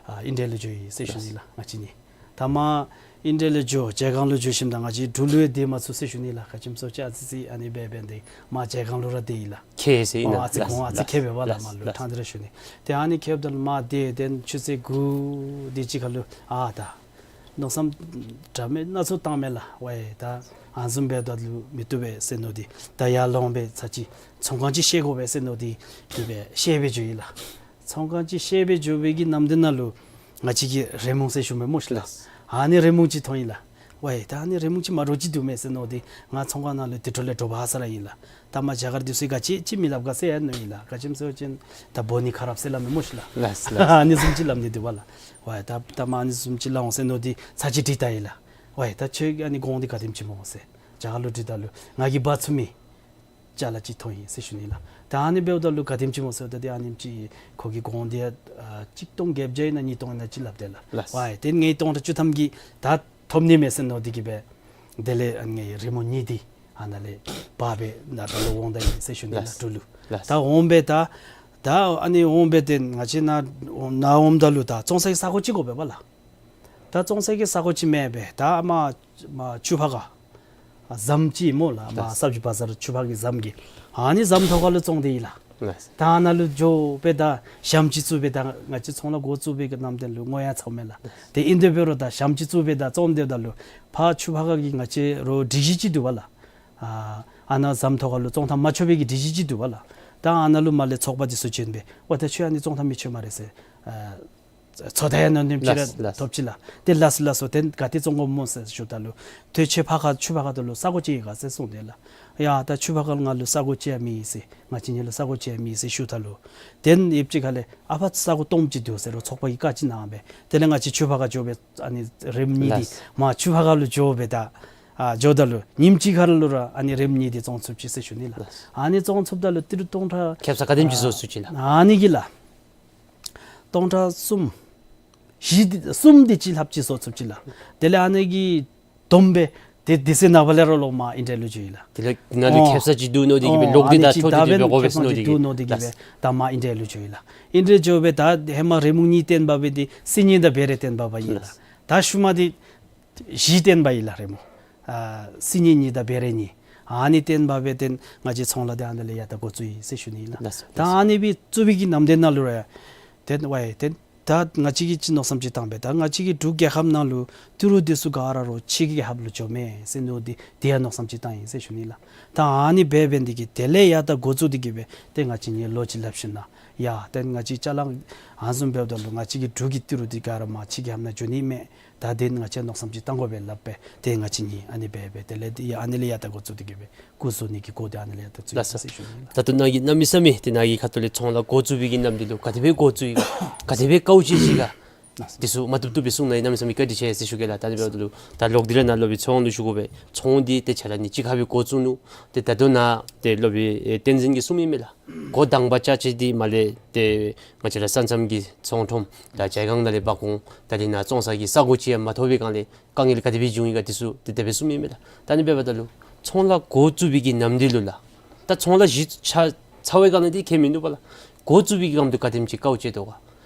ཨ་ཨིན་ཌི་ཡ་ལུ་འགྱོ་ཡི་ཟེར་ཞུ་ནི་ལགས་ང་བཅས་གཉིས། ད་མར་ ཨིན་དེ་ལས་འགྱོ་ཇལ་ཁང་ལུ་འགྱོ་ཞིནམ་ད་ང་བཅས་འབྲུག་ལུ་ཡང་སྡོད་མ་ཚུགས་ཟེར་ཞུ་ནི་ལགས། ག་ཅི་སྨོ་ཟེར་བ་ཅིན་ཨ་ཙི་ཅིག་ཨ་ནི་འབད་འབད་དེ་མར་ཇལ་ཁང་ལུ་ར་སྡོད་ཡི་ལགས། ཁྱད་ཟེར་ཨིན་ན། ཨོ་ཨ་ཙི་ལགས་གོང་ཨ་ཙི་ལགས་ཁྱད་འབད་བ་ལགས། ལགས་མར་ལུ་ལགས། ཕྲང་སྟེ་ར་ཞུ་ནི། ཏེ་ཨ་ནི་ཁྱད་འབདཝ་ད་ལུ་མར་སྡོད་དེ་ཆུ་ཚོད་དགུ་དེ་ཅིག་ཁར་ལུ་ཨ་ད་མནོ་བསམ་འདྲ་མིན་སྣ་ཚོགས་བཏངམ་མས་ལགས། ཝའེ་ད་ཨ་ནི་བཟུམ་འབདཝ་ད་ལུ་མི་བཏུབ་པས་ཟེར་མནོ་སྟེ་ད་ཡར་ལོང་སྦེ་ཚར་ཅིག་ཚོང་ཁང་ཅིག་བཤལ་དགོ་པས་ཟེར་མནོ་སྟེ་དེ་སྦེ་བཤལ་སྦེ་འགྱོ་ཡི་ལགས། ཚོང་ཁང་ཅིག་བཤལ་སྦེ་འགྱོ་བའི་གི་ནམ་དེ་ནང་ལུ་ང་བཅས་ཀྱི་རེ་མུང་ཟེར་ཞུཝ་མས་སྨོ་ཤི་ལགས། ལགས། ཨ་ནི་རེ་མུང་ཅིག་མཐོང་ཡི་ལགས། ཝའེ་ད་ཨ་ནི་རེ་མུང་ཅིག་མ་འདྲཝ་ཅིག་འདུག་མས་ཟེར་མནོ་སྟེ་ང་ཚོང་ཁང་ནང་ལུ་དེ་འཕྲོ་ལས་འདྲོག་པ་ཧ་སག་ར་ཨིན་ལགས། ད་མར་རྒྱ་གར་འདི་ཚུ་གིས་ག་ཅི་ཅིག་མི་སླབ་ག་ཟེར་ཡང་མནོ་ཡི་ལགས། ག་ཅི་སྨོ་ཟེར་བ་ཅིན་ད་བོ་ནི་ཁ་རབ་ཟེར་སླབ་མས་སྨོ་ཤི་ལགས། ལགས་ལགས། ཨ་ནི་བཟུམ་ཅིག་སླབ་ནི་འདུག་པ་ལགས། ཝའེ་ད་ད་མར་ཨ་ནི་བཟུམ་ཅིག་སླབ་འོང་ཟེར་མནོ་སྟེ་ཚར་ཅིག་དྲིས་བལྟ་ཡི་ལགས། ཝའེ་ད་ཁྱོད་ཨ་ནི་གོང་འདི་ག་དེམ་ཅིག་སྨོ་ཟེར་རྒྱ་གར་ལུ་དྲིས་བལྟ་ལུ་ང་གིས་འབག་ཚུགས་མི་ཅ་ལ་ཅིག་མཐོང་ཡི་ཟེར་ཞུ་ནི་ལགས། ད་ཨ་ནི་འབདཝ་ད་ལུ་ག་དེམ་ཅིག་སྨོ་ཟེརཝ་ད་ཏེ་ཨ་ནེམ་ཅིག་ཁོ་གི་གོང་འདི་ཨ་གཅིག་སྟོང་བརྒྱད་བརྒྱ་ཨིན་ན་གཉིས་སྟོང་ཨིན་ན་ཅིག་སླབ་སྟེ་ལགས། ལགས། ཝའེ་ཏེ་ངེའི་སྟོང་ཕྲག་བཅུ་ཐམ་གྱིས་ད་ཐོབ་ནི་མས་ཟེར་མནོ་སྟེ་གི་སྦེ་དེ་ལས་ཨ་ནི་ངེའི་རེ་མུང་གཉིས་འདི་ཨ་ནཱ་ལས་འབག་སྦེ་ནཱ་ད་ལུ་འོང་ད་ཡི་ཟེར་ཞུ་ནི་ལགས། ལགས། འབྲུག་ལུ། ལགས། ད་འོང་སྦེ་ད་ད་ཨ་ནི་འོང་སྦེ་ཏེ་ང་བཅས་ནཱ་ནཱ་འོངམ་ད་ལུ་ད་བཙོང་སའི་ས་གོ་ཅིག་དགོ་པས་པ་ལགས། ད་བཙོང་སའི་གི་ས་གོ་ཅིག་མེད་པས། ད་མར་མར་ཆུ་ཕག་ཁ་ཟམ་ཅིག་སྨོ་ལགས། མར་ལགས། སབ་ཇི་བ་ཟར་ཆུ་ཕག་གི་ཟམ་གྱི་ཨ་ནི་ཟམ་ཐོག་ཁ་ལུ་བཙོང་སྟེ་ཡི་ལགས། ལགས། ད་ནཱ་ལུ་འགྱོ་སྦེ་ད་ཞྭམོ་ཅིག་བཙུགས་སྦེ་ད་ང་བཅས་ཚོང་ལཱ་འགོ་བཙུགས་པའི་གི་ནམ་དེ་ལུ་སྔོ་ཡང་ཚཝ་མས་ལགས། ལགས། ཏེ་ཨིན་དེ་འབད་རུང་ད་ཞྭམོ་ཅིག་བཙུགས་སྦེ་ད་བཙོང་སྟེ་ད་ལུ་ཕར་ཆུ་ཕག་ཁ་གི་ང་བཅས་རོགས་སྒྲིག་གཞི་ཅིག་འདུག་པ་ལགས། ཨ་ཨ་ནཱ་ཟམ་ཐོག་ཁ་ལུ་བཙོང་ཐངས་མ་ཆོག་པའི་གི་སྒྲིག་གཞི་ཅིག་འདུག་པ་ལགས། ད་ཨ་ནཱ་ལུ་མར་ལས་ཚོགས་པ་འདི་ཚུ་བྱོན་སྦེ་ཝའེ་ད་ཁྱོད་ཨ་ནི་བཙོང་ཐངས་མི་ཆོག་སྨ་རེ་ཟེར། ཨ་ཚོད་ལྟ་ཡང་ནང་དོན་ཅིག་ར་ལགས་ལགས། ཐོབ་ཅི་ལགས། ཏེ་ལགས་སོ་ལགས་སོ། ཏེ་ག་ཏེ་བཙོང་དགོཔ་སྨོ་ཟེར་ཞུཝ་ད་ལུ་ཏེ་ཁྱོད་ཕར་ཁ་ཆུ་ཕག་ཁ་ད་ལུ་ས་གོ་ཅིག་ཡོད་ག་ཟེར་གསུངས་ཏེ་ལགས། ཡ་ད་ཆུ་ཕག་ཁ་ལུ་ང་ལུ་ས་གོ་ཅིག་ཡང་མེད་ཟེར། ང་བཅས་གཉིས་ལུ་ས་གོ་ཅིག་ཡང་མེད་ཟེར་ཞུཝ་ད་ལུ་ཏེ་ཡུདཔ་ཅིག་ཁ་ལས་ཨ་ཕར་ས་གོ་སྟོངམ་ཅིག་འདུག་ཟེར་རོགས་ཚོགས་པ་གིས་བཀའ་ཅིག་གནང་སྦེ་དེ་ལས་ང་བཅས་ཆུ་ཕག་ཁ་འགྱོ་སྦེ་ཨ་ནི་རེབ་གཉིས་འདི་ལགས། མར་ཆུ་ཕག་ཁ་ལུ་འགྱོ་སྦེ་ད་ཨ་འགྱོཝ་ད་ལུ་ཉིནམ་གཅིག་ཁར་ལུ་ར་ཨ་ནི་རེབ་གཉིས་འདི་བཙོང་ཚུགས་ཅི་ཟེར་ཞུ་ནི་ལགས། ལགས། ཨ་ནི་བཙོང་ཚུགསཔ་ད་ལུ་ཏི་རུ་སྟོང་ཕྲག་ཁེབ་ས་ག་དེམ་ཅིག་བཟོ་ཚུགས་ཅི་ལགས། ཨ་ནི་གི་ལགས། སྟོང་ཕྲག་གསུམ་བཞི་འདི་གསུམ་འདི་ཅིག་ལྷགཔ་ཅིག་བཟོ་ཚུགས་ཅི་ལགས། དེ་ལས་ཨ་ནི་གི་བསྡོམས་སྦེ་ཏེ་དེ་ཚེ་ནངས་པ་ལས་ར་ལོག་མར་ཨིན་ཌི་ཡ་ལུ་འགྱོ་ཡི་ལགས། དེ་ལས་ནཱ་ལུ་ཨོ་ཁེབ་ས་ཅིག་འདུག་མནོ་སྟེ་གི་སྦེ་ཨོ་ལོག་སྟེ་ཨ་ནི་ད་ཅིག་འཐོབ་ད་སྟེ་སྦེ་འབད་འགོ་ཁེབ་ས་ཅིག་འདུག་མནོ་སྟེ་གི་སྦེ་ད་མར་ཨིན་ཌི་ཡ་ལུ་འགྱོ་ཡི་ལགས། ཨིན་ཌི་ཡ་འགྱོ་སྦེ་ད་ཧེ་མ་རེབ་མོ་གཉིས་བཏོན་པ་སྦེ་འདི་སིལ་སྙན་དང་བེ་རེ་བཏོན་པ་སྦེ་ཨིན་ལགས། ལགས། ད་ཤུལ་མ་འདི་བཞི་བཏོན་པ་ཨིན་ལགས་རེབ་མོ། ཨ་སིལ་སྙན་གཉིས་དང་བེ་རེ་གཉིས། ཨ་ནི་བཏོན་པ་སྦེ་ཏེ་ང་བཅས་ཚོང་ལཱ་འདི་ཨ་ནཱ་ལས་ཡར་ད་འགོ་བཙུགས་ཡི་ཟེར་ཞུ་ནི་ཨིན་ལགས། ལགས་སོ། ད་ཨ་ནི་སྦེ་བཙུགས་པའི་གི་ནམ་དེ་ནང་ལུ་ར་ཏེ་ཝའེ་ཏེ་ད་ང་བཅས་ཀྱིས་ཅིག་མནོ་བསམ་ཅིག་བཏང་སྦེ་ད་ང་བཅས་ཀྱི་འབྲུག་རྒྱལ་ཁབ་ནང་ལུ་ཏི་རུ་འདི་ཚུ་ག་ར་རོགས་ཕྱི་རྒྱལ་ཁབ་ལུ་འགྱོཝ་མས་ཟེར་མནོ་སྟེ་དེ་ཡང་མནོ་བསམ་ཅིག་བཏང་ཡི་ཟེར་ཞུ་ནི་ཨིན་ལགས། ད་ཨ་ནི་སྦེ་འབད་ནི་འདི་གིས་དེ་ལས་ཡར་ད་འགོ་བཙུགས་ཏེ་གི་སྦེ་ཏེ་ང་བཅས་གཉིས་ལོག་ཅིག་སླབ་ཞིནམ་ལས་ཡ་ཏེ་ང་བཅས་ཅ་ལ་ཨ་ནི་བཟུམ་འབདཝ་ད་ལུ་ང་བཅས་ཀྱི་འབྲུག་གི་ཏི་རུ་འདི་ག་ར་མར་ཕྱི་རྒྱལ་ཁབ་ནང་འགྱོ་ནི་མས། ད་དེ་ང་བཅས་མནོ་བསམ་ཅིག་བཏང་དགོ་པས་སླབ་སྦེ་ཏེ་ང་བཅས་གཉིས་ཨ་ནི་སྦེ་སྦེ་དེ་ལས་ཏེ་ཡ་ཨ་ནི་ལས་ཡར་ད་འགོ་བཙུགས་ཏེ་གི་སྦེ་སྐུ་བཟོ་ནི་གི་འགོ་འདི་ཨ་ནི་ལས་ཡར་ད་བཙུགས་ཡི་ལགས་སོ། ཟེར་ཞུ་ནི་ཨིན་ལགས། ད་ལྟོ་ནཱ་གིས་གནམ་མེད་ས་མེད་ཏེ་ནཱ་གི་ཁ་ཐུག་ལས་ཚོང་ལཱ་འགོ་བཙུགས་པའི་གི་ནམ་དུས་ལུ་ག་དེ་སྦེ་འགོ་བཙུགས་ཡི་ག་ག་དེ་སྦེ་དཀའཝ་སྤྱད་ཅི་ག་འདི་ཚུ་མ་བཏུབ་བཏུབ་སྦེ་གསུང་གནང་ཡི། གནམ་མེད་ས་མེད་བཀའ་དྲིན་ཆེ་ཟེར་ཞུ་གེ་ལགས། ད་ཨ་ནི་འབདཝ་ད་ལུ་ད་ལོག་སྟེ་ར་ནཱ་ལུ་སྦེ་ཚོང་ལུ་ཞུ་དགོ་པས། ཚོང་འདི་ཏེ་ཆ་ལ་ནི་གཅིག་ཁར་སྦེ་འགོ་བཙུགས་ནུག། ཏེ་ད་ལྟོ་ནཱ་ཏེ་སློབ་དཔོན་ཨེ་བསྟན་འཛིན་གྱིས་གསུངས་མི་མས་ལགས། འགོ་དང་པ་ཅ་ཆས་འདི་མར་ལས་ཏེ་ང་བཅས་ར་ས་མཚམས་ཀྱི་ཚོང་ཁྲོམ་ད་ཇ་ཁང་ནང་ལས་འབག་འོང་། ད་འདི་ནང་བཙོང་ས་གི་ས་གོ་ཅིག་ཡང་མ་ཐོབ་པའི་སྒང་ལས་དཀའ་ངལ་ག་དེ་སྦེ་འབྱུང་ཡི་ག་འདི་ཚུ་ཏེ་དེ་སྦེ་གསུངས་མི་མས་ལགས། ད་ཨ་ནི་འབདཝ་ད་ལུ་ཚོང་ལཱ་འགོ་བཙུགས་པའི་གི་ནམ་དུས་ལུ་ལགས། ད་ཚོང་ལཱ་གཞི་ཆགས་ཚར་བའི་སྒང་ལས་འདི་ཁྱད་མིན་འདུག་པ་ལགས། འགོ་བཙུགས་པའི་གི་སྒང་དུ་ག་དེམ་ཅིག་དཀའཝ་སྤྱད་དོ་ག།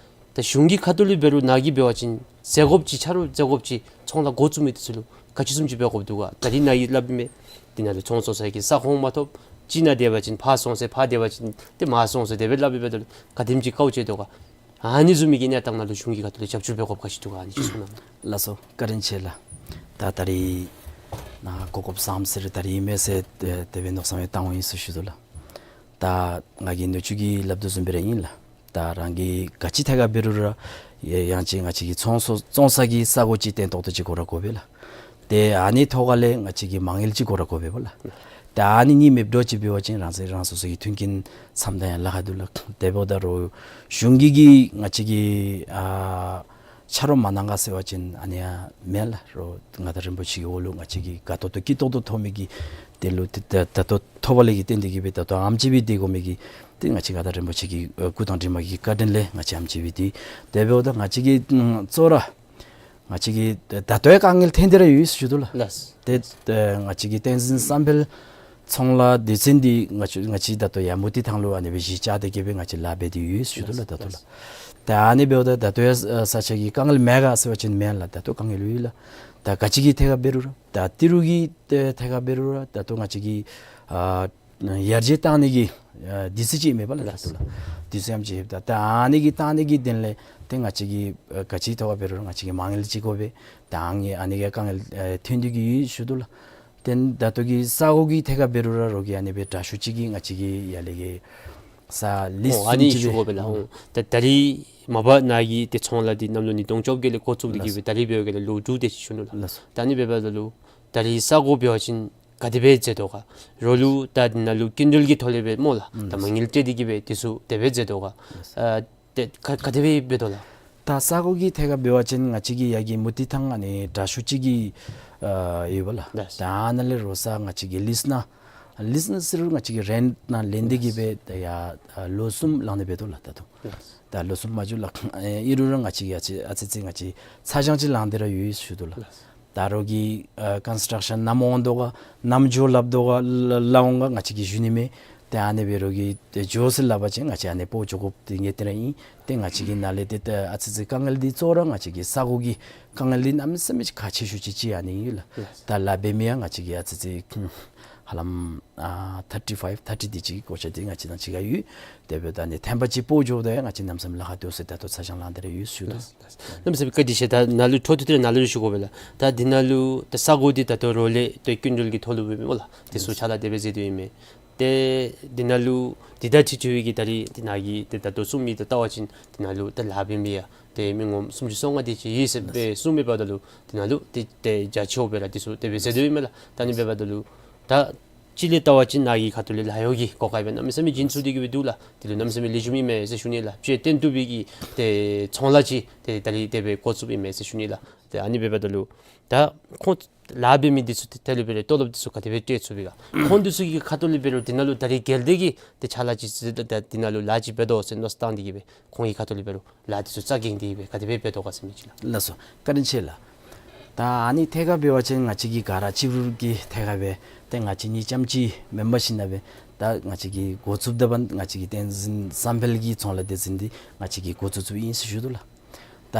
ད་གཞུང་གི་ཁ་ཐུག་ལས་འབད་རུང་ནཱ་གིས་འབད་བ་ཅིན་ཟད་དགོཔ་ཅིག་ཆ་རོགས་ཟད་དགོཔ་ཅིག་ཚོང་ལཱ་འགོ་བཙུགས་མི་འདི་ཚུ་ལུ་ག་ཅི་བཟུམ་ཅིག་འབད་དགོཔ་འདུག་ག། ད་འདི་ནཱ་གིས་སླབ་མི་འདི་ནང་ལུ་ཚོང་བཙོང་ས་གི་ས་ཁོངས་མ་ཐོབ། གཅིག་ནང་སྡོད་པ་ཅིན་ཕར་སོང་ཟེར་ཕར་སྡོད་པ་ཅིན་ཏེ་མར་སོང་ཟེར་དེ་སྦེ་སླབ་སྦེ་འབདཝ་ད་ལུ་ག་དེམ་ཅིག་དཀའཝ་སྤྱད་དོ་ག། ཨ་ནི་བཟུམ་མའི་གི་གནས་སྟངས་ནང་ལུ་གཞུང་གི་ཁ་ཐུག་ལས་རྒྱབ་སྐྱོར་འབད་དགོཔ་ག་ཅི་འདུག་ག་ཨ་ནི་ཅིག་གསུང་གནང་། ལགས་སོ། བཀའ་དྲིན་ཆེ་ལགས། ད་ད་རིས་ནཱ་གོ་སྐབས་བཟངམ་ཟེར་ད་རིས་ཨིན་མས་ཟེར་ཏེ་དེ་སྦེ་མནོ་བསམ་ཡང་བཏང་འོང་ཡི་ཟེར་ཞུ་དོ་ལགས། ད་ང་གིས་ནུ་གཅུང་གིས་སླབ་དོ་བཟུམ་སྦེ་ར་ཨིན་ལགས། ད་རང་གིས་ག་ཅི་ཐད་ཁར་འབད་རུང་ར་ཡ་ཡང་ཅིན་ང་བཅས་ཀྱི་ཚོང་ཚོང་ས་གི་ས་གོ་ཅིག་བརྟན་ཏོག་ཏོ་ཅིག་དགོ་ར་དགོ་པས་ལགས། ཏེ་ཨ་ནི་ཐོག་ཁ་ལས་ང་བཅས་ཀྱི་མ་དངུལ་ཅིག་དགོ་ར་དགོ་པས་པ་ལགས། ཏེ་ཨ་ནི་གཉིས་མེདཔ་འགྱོ་ཅི་འབད་བ་ཅིན་རང་སོ་རང་སོ་སོ་གི་མཐུན་རྐྱེན་འཚམ་ད་ཡང་ལཱ་ཁག་འདུག་ལགས། དེ་འབདཝ་ད་རོགས་གཞུང་གིས་གིས་ང་བཅས་ཀྱི་ཨ་ཆ་རོགས་མ་གནང་ག་ཟེར་བ་ཅིན་ཨ་ནི་ཡང་མེན་ལགས། རོགས་མངའ་བདག་རིན་པོ་ཆེ་གི་འོག་ལུ་ང་བཅས་ཀྱིས་དགའ་ཏོག་ཏོ་སྐྱིད་ཏོག་ཏོ་ཐོབ་མི་གི་དེ་ལུ་ཏེ་ད་ད་ལྟོ་ཐོབ་པ་ལས་ཀྱི་བརྟེན་ཏེ་གིས་སྦེ་ད་ལྟོ་ཨེམ་ཅིག་སྦེ་སྡོད་དགོ་མི་གི་ཏེ་ང་བཅས་མངའ་བདག་རིན་པོ་ཆེ་གི་ཨ་སྐུ་དང་འགྲིག་མ་གི་བཀའ་དྲིན་ལས་ང་བཅས་ཨེམ་ཅིག་སྦེ་སྡོད། དེ་འབདཝ་ད་ང་བཅས་ཀྱིས་ཨམ་གཙོ་བོ་ར་ང་བཅས་ཀྱིས་ད་ལྟོ་ཡང་དཀའ་ངལ་ཐོན་ཏེ་ར་ཡོད་ཟེར་ཞུ་དོ་ལགས། ལགས། ཏེ་ཨ་ང་བཅས་ཀྱི་བསྟན་འཛིན་བསམ་འཕེལ་ ཚོང་ལཱ་སྡེ་ཚན་འདི་ང་བཅས་ང་བཅས་ད་ལྟོ་ཡར་མུ་ཏིག་ཐང་ལུ་ཨ་ནི་སྦེ་གཞི་བཅགས་ཏེ་གི་སྦེ་ང་བཅས་ལཱ་འབད་དེ་ཡོད་ཞུ་དོ་ལགས། ད་ལྟོ་ལགས། ད་ཨ་ནི་འབདཝ་ད་ད་ལྟོ་ཡང་ས་ཆ་གི་དཀའ་ངལ་མེད་ག་ཟེར་བ་ཅིན་མེན་ལགས། ད་ལྟོ་དཀའ་ངལ་ཡོད་ལགས། ད་ག་ཅི་གི་ཐད་ཁར་འབད་རུང་ར་ད་ཏི་རུ་གི་ཐད་ཁར་འབད་རུང་ར་ད་ལྟོ་ང་བཅས་ཀྱི་ཨ་ཡར་རྒྱས་བཏང་ནི་གི་ཨ་དུས་ཚོད་ཅིག་མེད་པ་ལགས། ད་ལྟོ་ལགས། དུས་ཚོད་ཡང་ཅིག་ད་ད་ཨ་ནི་གི་བཏང་ནི་གི་དོན་ལས་ཏེ་ང་བཅས་ཀྱི་ཨ་ག་ཅི་ཐོག་ཁར་འབད་རུང་ར་ང་བཅས་ཀྱི་མ་དངུལ་ཅིག་དགོ་པས། ད་ཨ་ནི་ཨ་ནི་གི་དཀའ་ངལ་ཨ་ཐོན་དོ་གི་ཡོད་ཞུ་དོ་ལགས། ཏེ་ད་ལྟོ་གི་ས་གོ་གི་ཐད་ཁར་འབད་རུང་ར་རོགས་ཀྱིས་ཨ་ནི་སྦེ་དྲག་ཤོས་ཅིག་གིས་ང་བཅས་ཀྱི་ཡར་ལས་ཀྱི་ས་ལིསི་ཨོ་ཨ་ནི་ཅིག་ཞུ་སྦེ་དགོ་པས་ལགས། ཨོ་ད་ད་རིས་མ་པ་ནཱ་གི་ཏེ་ཚོང་ལཱ་འདི་གནམ་ལོ་ཉིས་སྟོང་བཅོ་བརྒྱད་ལས་འགོ་བཙུགས་ཏེ་གི་སྦེ་ད་རིས་འབད་བའི་སྐབས་ལུ་ལོ་དྲུག་དེ་ཅིག་ཞུ་ནུག་ལགས། ལགས་སོ། ད་ཨ་ནི་འབདཝ་ད་ལུ་ད་རིས་ས་གོ་འབད་བ་ཅིན་ག་དེ་སྦེ་མཛད་དོ་ག། རོགས་ལུ་ད་འདི་ནང་ལུ་སྐྱིན་འགྲུལ་གྱི་ཐོག་ལས་སྦེ་སྨོ་ལགས། ད་མ་དངུལ་སྤྲོད་དེ་གི་སྦེ་དེ་ཚུ་དེ་སྦེ་མཛད་དོ་ག། ཨ་ཏེ་ག་ག་དེ་སྦེ་འབད་དོ་ལགས། ད་ས་གོ་གི་ཐད་ཁར་འབད་བ་ཅིན་ང་བཅས་ཀྱི་ཡར་གྱི་མུ་ཏིག་ཐང་ཨ་ནི་དྲག་ཤོས་ཅིག་གི་ཨ་ཡོད་པ་ལགས། ལགས། ད་ཨ་ནཱ་ལས་རོགས་ས་ང་བཅས་ཀྱི་ལིསི་ནང་ལིསི་ནང་ཟེར་རུང་ང་བཅས་ཀྱི་རེནཊ་ནང་ལེན་ཏེ་གི་སྦེ་ད་ཡར་ཨ་ལོ་གསུམ་ལང་སྟེ་འབད་དོ་ལགས། ད་ལྟོ་ལགས། ད་ལོ་གསུམ་མ་འགྱོ་ལགས། ཨེ་ཨིན་རུང་ར་ང་བཅས་ཀྱི་ཨ་ཙི་ཨ་ཙི་ཅིག་ང་བཅས་ཚ་གྱང་ཅིག་ལང་སྟེ་ར་ཡོད་ཞུ་དོ་ལགས། ལགས། ད་རོགས་ཀྱིས་ཨ་ཀོན་སི་ཊརཀ་ཤཱན་ནམ་འོང་དོ་ག་ནམ་འགྱོ་སླབ་དོ་ག་ལ་ལ་འོང་ག་ང་བཅས་ཀྱིས་ཞུ་ནི་མེད། ཏེ་ཨ་ནི་འབད་རོགས་ཀྱིས་ཏེ་འགྱོ་ཟེར་སླབ་པ་ཅིན་ང་བཅས་ཨ་ནི་སྤོ་འགྱོ་དགོཔ་འདི་ངེས་གཏན་ར་ཨིན། ཏེ་ང་བཅས་ཀྱི་ནཱ་ལས་ཏེ་ཏེ་ཨ་ཙི་ཅིག་དཀའ་ངལ་འདི་གཙོ་བོ་ར་ང་བཅས་ཀྱི་ས་གོ་གི་དཀའ་ངལ་འདི་གནམ་མེད་ས་མེད་ཅིག་ཁག་ཆེ་ཤོས་ཅིག་ཅིག་ཨ་ནི་ཨིན་ལགས། ལགས། ད་ལཱ་འབད་མི་ཡང་ང་བཅས་ཀྱི་ཨ་ཙི་ཅིག་ཧ་ལམ་ཨ་ཐར་ཊི་ཕའིབ་ཐར་ཊི་དེ་ཅིག་གི་གོ་ཆ་འདི་ང་བཅས་དང་གཅིག་ཁར་ཡོད། དེ་འབདཝ་ད་ཨ་ནི་ཐེངས་པ་ཅིག་སྤོ་འགྱོཝ་ད་ཡང་ང་བཅས་གནམ་མེད་ས་མེད་ལཱ་ཁག་འདུག་ཟེར་ད་ལྟོ་ཚ་གྱང་ལང་སྟེ་ར་ཡོད་ཞུ་དོ། ལགས། ལགས། གནམ་མེད་ས་མེད་བཀའ་དྲིན་ཆེ། ད་ནཱ་ལུ་འཕྲོ་མཐུད་དེ་ར་ནཱ་ལུ་ཞུ་དགོ་པས་ལགས། ད་འདི་ནང་ལུ་ད་ས་གོ་འདི་ད་ལྟོ་རོགས་ལས་ཏེ་སྐྱིན་འགྲུལ་གྱི་ཐོག་ལུ་འབད་མི་སྨོ་ལགས། དེ་ཚུ་ཕྱག་ལཱ་དེ་སྦེ་མཛད་དེ་ཡོད་མི། ཏེ་འདི་ནང་ལུ་འདི་དང་འཁྲིལ་འཁྲིལ་བའི་གི་ད་རིས་འདི་ནཱ་གི་ཏེ་ད་ལྟོ་གསུང་མི་དེ་བལྟ་བ་ཅིན་འདི་ནང་ལུ་ད་ལཱ་འབད་མི་ཡང་ཏེ་མི་ངོམ་སུམ་ཅུ་སོ་ལྔ་དེ་ཅིག་ཡོད་ཟེར་སྦེ་གསུངས་མི་འབདཝ་ད་ལུ་འདི་ནང་ལུ་ཏེ་ཏེ་བརྒྱ་ཆ་བརྒྱ་སྦེ་ར་དེ་ཚུ་དེ་སྦེ་མཛད་དེ་ཡོད་མས་ལགས། ད་ཨ་ནི་འབདཝ་ད་ལུ་ད་སྤྱིར་ལས་བལྟ་བ་ཅིན་ནཱ་གི་ཁ་ཐུག་ལས་ལཱ་གཡོག་གི་གོ་སྐབས་སྦེ་གནམ་མེད་ས་མེད་བྱིན་ཚུགས་ཏེ་གི་སྦེ་འདུག་ལགས། དེ་ལུ་གནམ་མེད་ས་མེད་ལེགས་ཤོམ་ཨིན་མས་ཟེར་ཞུ་ནི་ལགས། དཔྱེ་སྟོན་བཏུབ་པའི་གི་ཏེ་ཚོང་ལཱ་ཅིག་ཏེ་ད་རིས་དེ་སྦེ་འགོ་བཙུགསཔ་ཨིན་མས་ཟེར་ཞུ་ནི་ལགས། ཏེ་ཨ་ནི་འབདཝ་ད་ལུ་ད་ཁོང་ལཱ་འབད་མི་འདི་ཚུ་ཏེ་དེ་ལུ་འབད་རུང་ཏོ་ལོབ་འདི་ཚུ་ག་དེ་སྦེ་སྤྲོད་ཚུགས་པས་ག། ཁོང་འདི་ཚུ་གི་ཁ་ཐུག་ལས་འབད་རུང་འདི་ནང་ལུ་ད་རིས་གལ་ཏེ་གི་ཏེ་ཕྱག་ལཱ་ཅིག་ཟེར་ད་འདི་ནང་ལུ་ལཱ་ཅིག་འབད་དོ་ཟེར་མནོ་བསམ་བཏང་སྟེ་གི་སྦེ་ཁོང་གི་ཁ་ཐུག་ལས་འབད་རུང་ལཱ་འདི་ཚུ་རྩ་འགེངས་ཏེ་གི་སྦེ་ག་དེ་སྦེ་འབད་དོ་ག་ཟེར་མི་ཅིག་ལགས། ལགས་སོ། བཀའ་དྲིན་ཆེ་ལགས། ད་ཨ་ནི་ཐད་ཁར་འབད་བ་ཅིན་ང་བཅས་ཀྱི་ག་ར་གཅིག་རུབ་ཀྱི་ཐད་ཁར་སྦེ་ཏེ་ང་བཅས་གཉིས་རྐྱངམ་ཅིག་མེན་པར་ཞིན་ན་སྦེ་ད་ང་བཅས་ཀྱིས་འགོ་བཙུགསཔ་ད་འབདན་ང་བཅས་ཀྱི་བསྟན་འཛིན་བསམ་འཕེལ་གྱི་ཚོང་ལཱ་སྡེ་ཚན་འདི་ང་བཅས་ཀྱིས་འགོ་བཙུགས་བཙུགསཔ་ཨིན་ཟེར་ཞུ་དོ་ལགས། ད་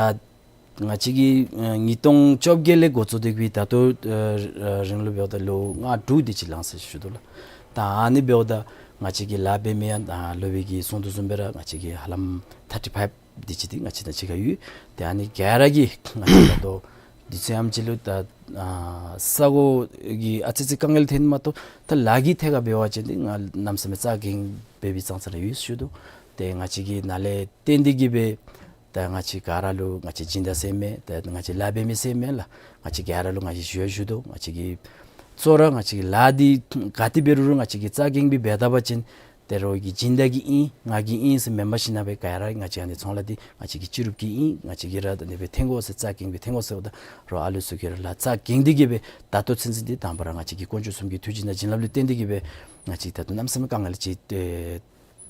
ང་བཅས་ཀྱིས་ཨ་ཉིས་སྟོང་བཅོ་བརྒྱད་ལས་འགོ་བཙུགས་ཏེ་གི་ད་ལྟོ་ཨ་རིང་ལུ་འབདཝ་ད་ལོ་ལྔ་དྲུག་དེ་ཅིག་ལང་ཟེར་ཞུ་དོ་ལགས། ད་ཨ་ནི་འབདཝ་ད་ང་བཅས་ཀྱི་ལཱ་འབད་མི་ཡང་ད་སློབ་དཔོན་གྱིས་གསུང་དོ་བཟུམ་སྦེ་ར་ང་བཅས་ཀྱི་ཧ་ལམ་ཐར་ཊི་ཕའིབ་དེ་ཅིག་འདི་ང་བཅས་དང་གཅིག་ཁར་ཡོད། ཏེ་ཨ་ནི་ག་ར་གིས་ང་བཅས་ད་ལྟོ་དུས་ཚོད་ཡང་ཅིག་ལུ་ད་ཨ་ས་གོ་གི་ཨ་ཙི་ཅིག་དཀའ་ངལ་ཐོན་མ་གཏོགས་ད་ལཱ་གི་ཐད་ཁར་འབད་བ་ཅིན་འདི་ང་གནམ་མེད་ས་མེད་རྩ་འགེངས་འབད་བའི་ཙང་ཙ་ར་ཡོད་ཞུ་དོ། ཏེ་ང་བཅས་ཀྱིས་ནཱ་ལས་བརྟེན་ཏེ་གི་སྦེ་ད་ང་བཅས་ག་ར་ལུ་ང་བཅས་སྦྱིན་བདག་ཟེར་མེན། ད་ང་བཅས་ལཱ་འབད་མི་ཟེར་མེན་ལགས། ང་བཅས་ག་ར་ལུ་ང་བཅས་ཞུ་ཡང་ཞུ་དོ། ང་བཅས་ཀྱིས་གཙོ་བོ་ར་ང་བཅས་ཀྱི་ལཱ་འདི་ག་ཏེ་འབད་རུང་ར་ང་བཅས་ཀྱིས་རྩ་འགེངས་སྦེ་འབད་ད་པ་ཅིན་ཏེ་རོགས་ཀྱི་སྦྱིན་བདག་གི་ཨིན་ང་གི་ཨིན་ཟེར་མེན་པར་ཞིན་ན་སྦེ་ག་ར་ང་བཅས་ཨ་ནི་ཚོང་ལཱ་འདི་ང་བཅས་ཀྱི་སྤྱི་རུབ་ཀྱི་ཨིན། ང་བཅས་ཀྱིས་ར་ད་ཨ་ནི་སྦེ་འཐོན་དགོ་ཟེར་རྩ་འགེངས་སྦེ་འཐོན་དགོ་ཟེརཝ་ད་རོགས་ཨ་ལུ་ཚུ་གིས་ར་ལཱ་རྩ་འགེངས་ཏེ་གི་སྦེ་ད་ལྟོ་ཚུན་ཚོད་འདི་དང་པ་ར་ང་བཅས་ཀྱི་དཀོན་མཆོག་གསུམ་གྱི་ཐུགས་རྗེ་དང་བྱིན་རླབས་ལུ་བརྟེན་ཏེ་གི་སྦེ་ང་བཅས་ད་ལྟོ་གནམ་མེད་ས་མེད་དཀའ་ངལ་ཅིག་ཏེ་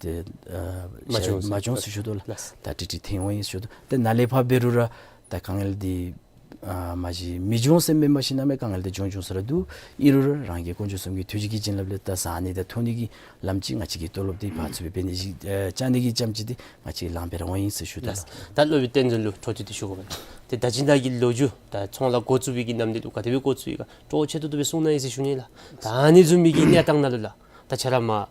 ཏེ་ཨ་མ་བྱུང་ཟེར་མ་བྱུང་ཟེར་ཞུ་དོ་ལགས། ལགས། ད་ཀྲིག་ཀྲི་ཐོན་འོང་ཡི་ཟེར་ཞུ་དོ། ཏེ་ནཱ་ལས་ཕར་འབད་རུང་ར་ད་དཀའ་ངལ་འདི་ཨ་མ་གཞི་མི་འབྱུང་ཟེར་མེན་པར་ཞིན་ན་མེན་དཀའ་ངལ་འདི་འབྱུང་འབྱུང་ས་ར་འདུག། ཨིན་རུང་ར་རང་གི་དཀོན་མཆོག་གསུམ་གྱི་ཐུགས་རྗེ་གི་བྱིན་རླབས་ལས་ད་བཟའ་ནི་དང་འཐུང་ནི་གི་ལམ་ཅིག་ང་བཅས་ཀྱི་ཏོ་ལོབ་འདི་ཕར་ཚུར་སྦེ་འབད་ནི་ཅིག་ཨ་བཅའ་ནི་གི་རྐྱངམ་ཅིག་འདི་ང་བཅས་ལང་སྦེ་ར་འོང་ཡི་ཟེར་ཞུ་དོ་ལགས། ལགས། ད་སློབ་དཔོན་བསྟན་འཛིན་ལུ་འཕྲོ་མཐུད་དེ་ཞུ་དགོ་པས། ཏེ་ད་ཅི་ནཱ་གི་ལོ་རྒྱུས་ད་ཚོང་ལཱ་འགོ་བཙུགས་པའི་གི་ནམ་དུས་ལུ་ག་དེ་སྦེ་འགོ་བཙུགས་ཡི་ག་སྤྲོ་བོ་ཆེ་ཏོག་ཏོ་སྦེ་གསུང་གནང་ཡི་ཟེར་ཞུ་ནི་ལགས། ད་ཨ་ནི་བཟུམ་མའི་གི་གནས་སྟངས་ནང་ལུ་ལགས། ད་ཁྱོད་ར་མར་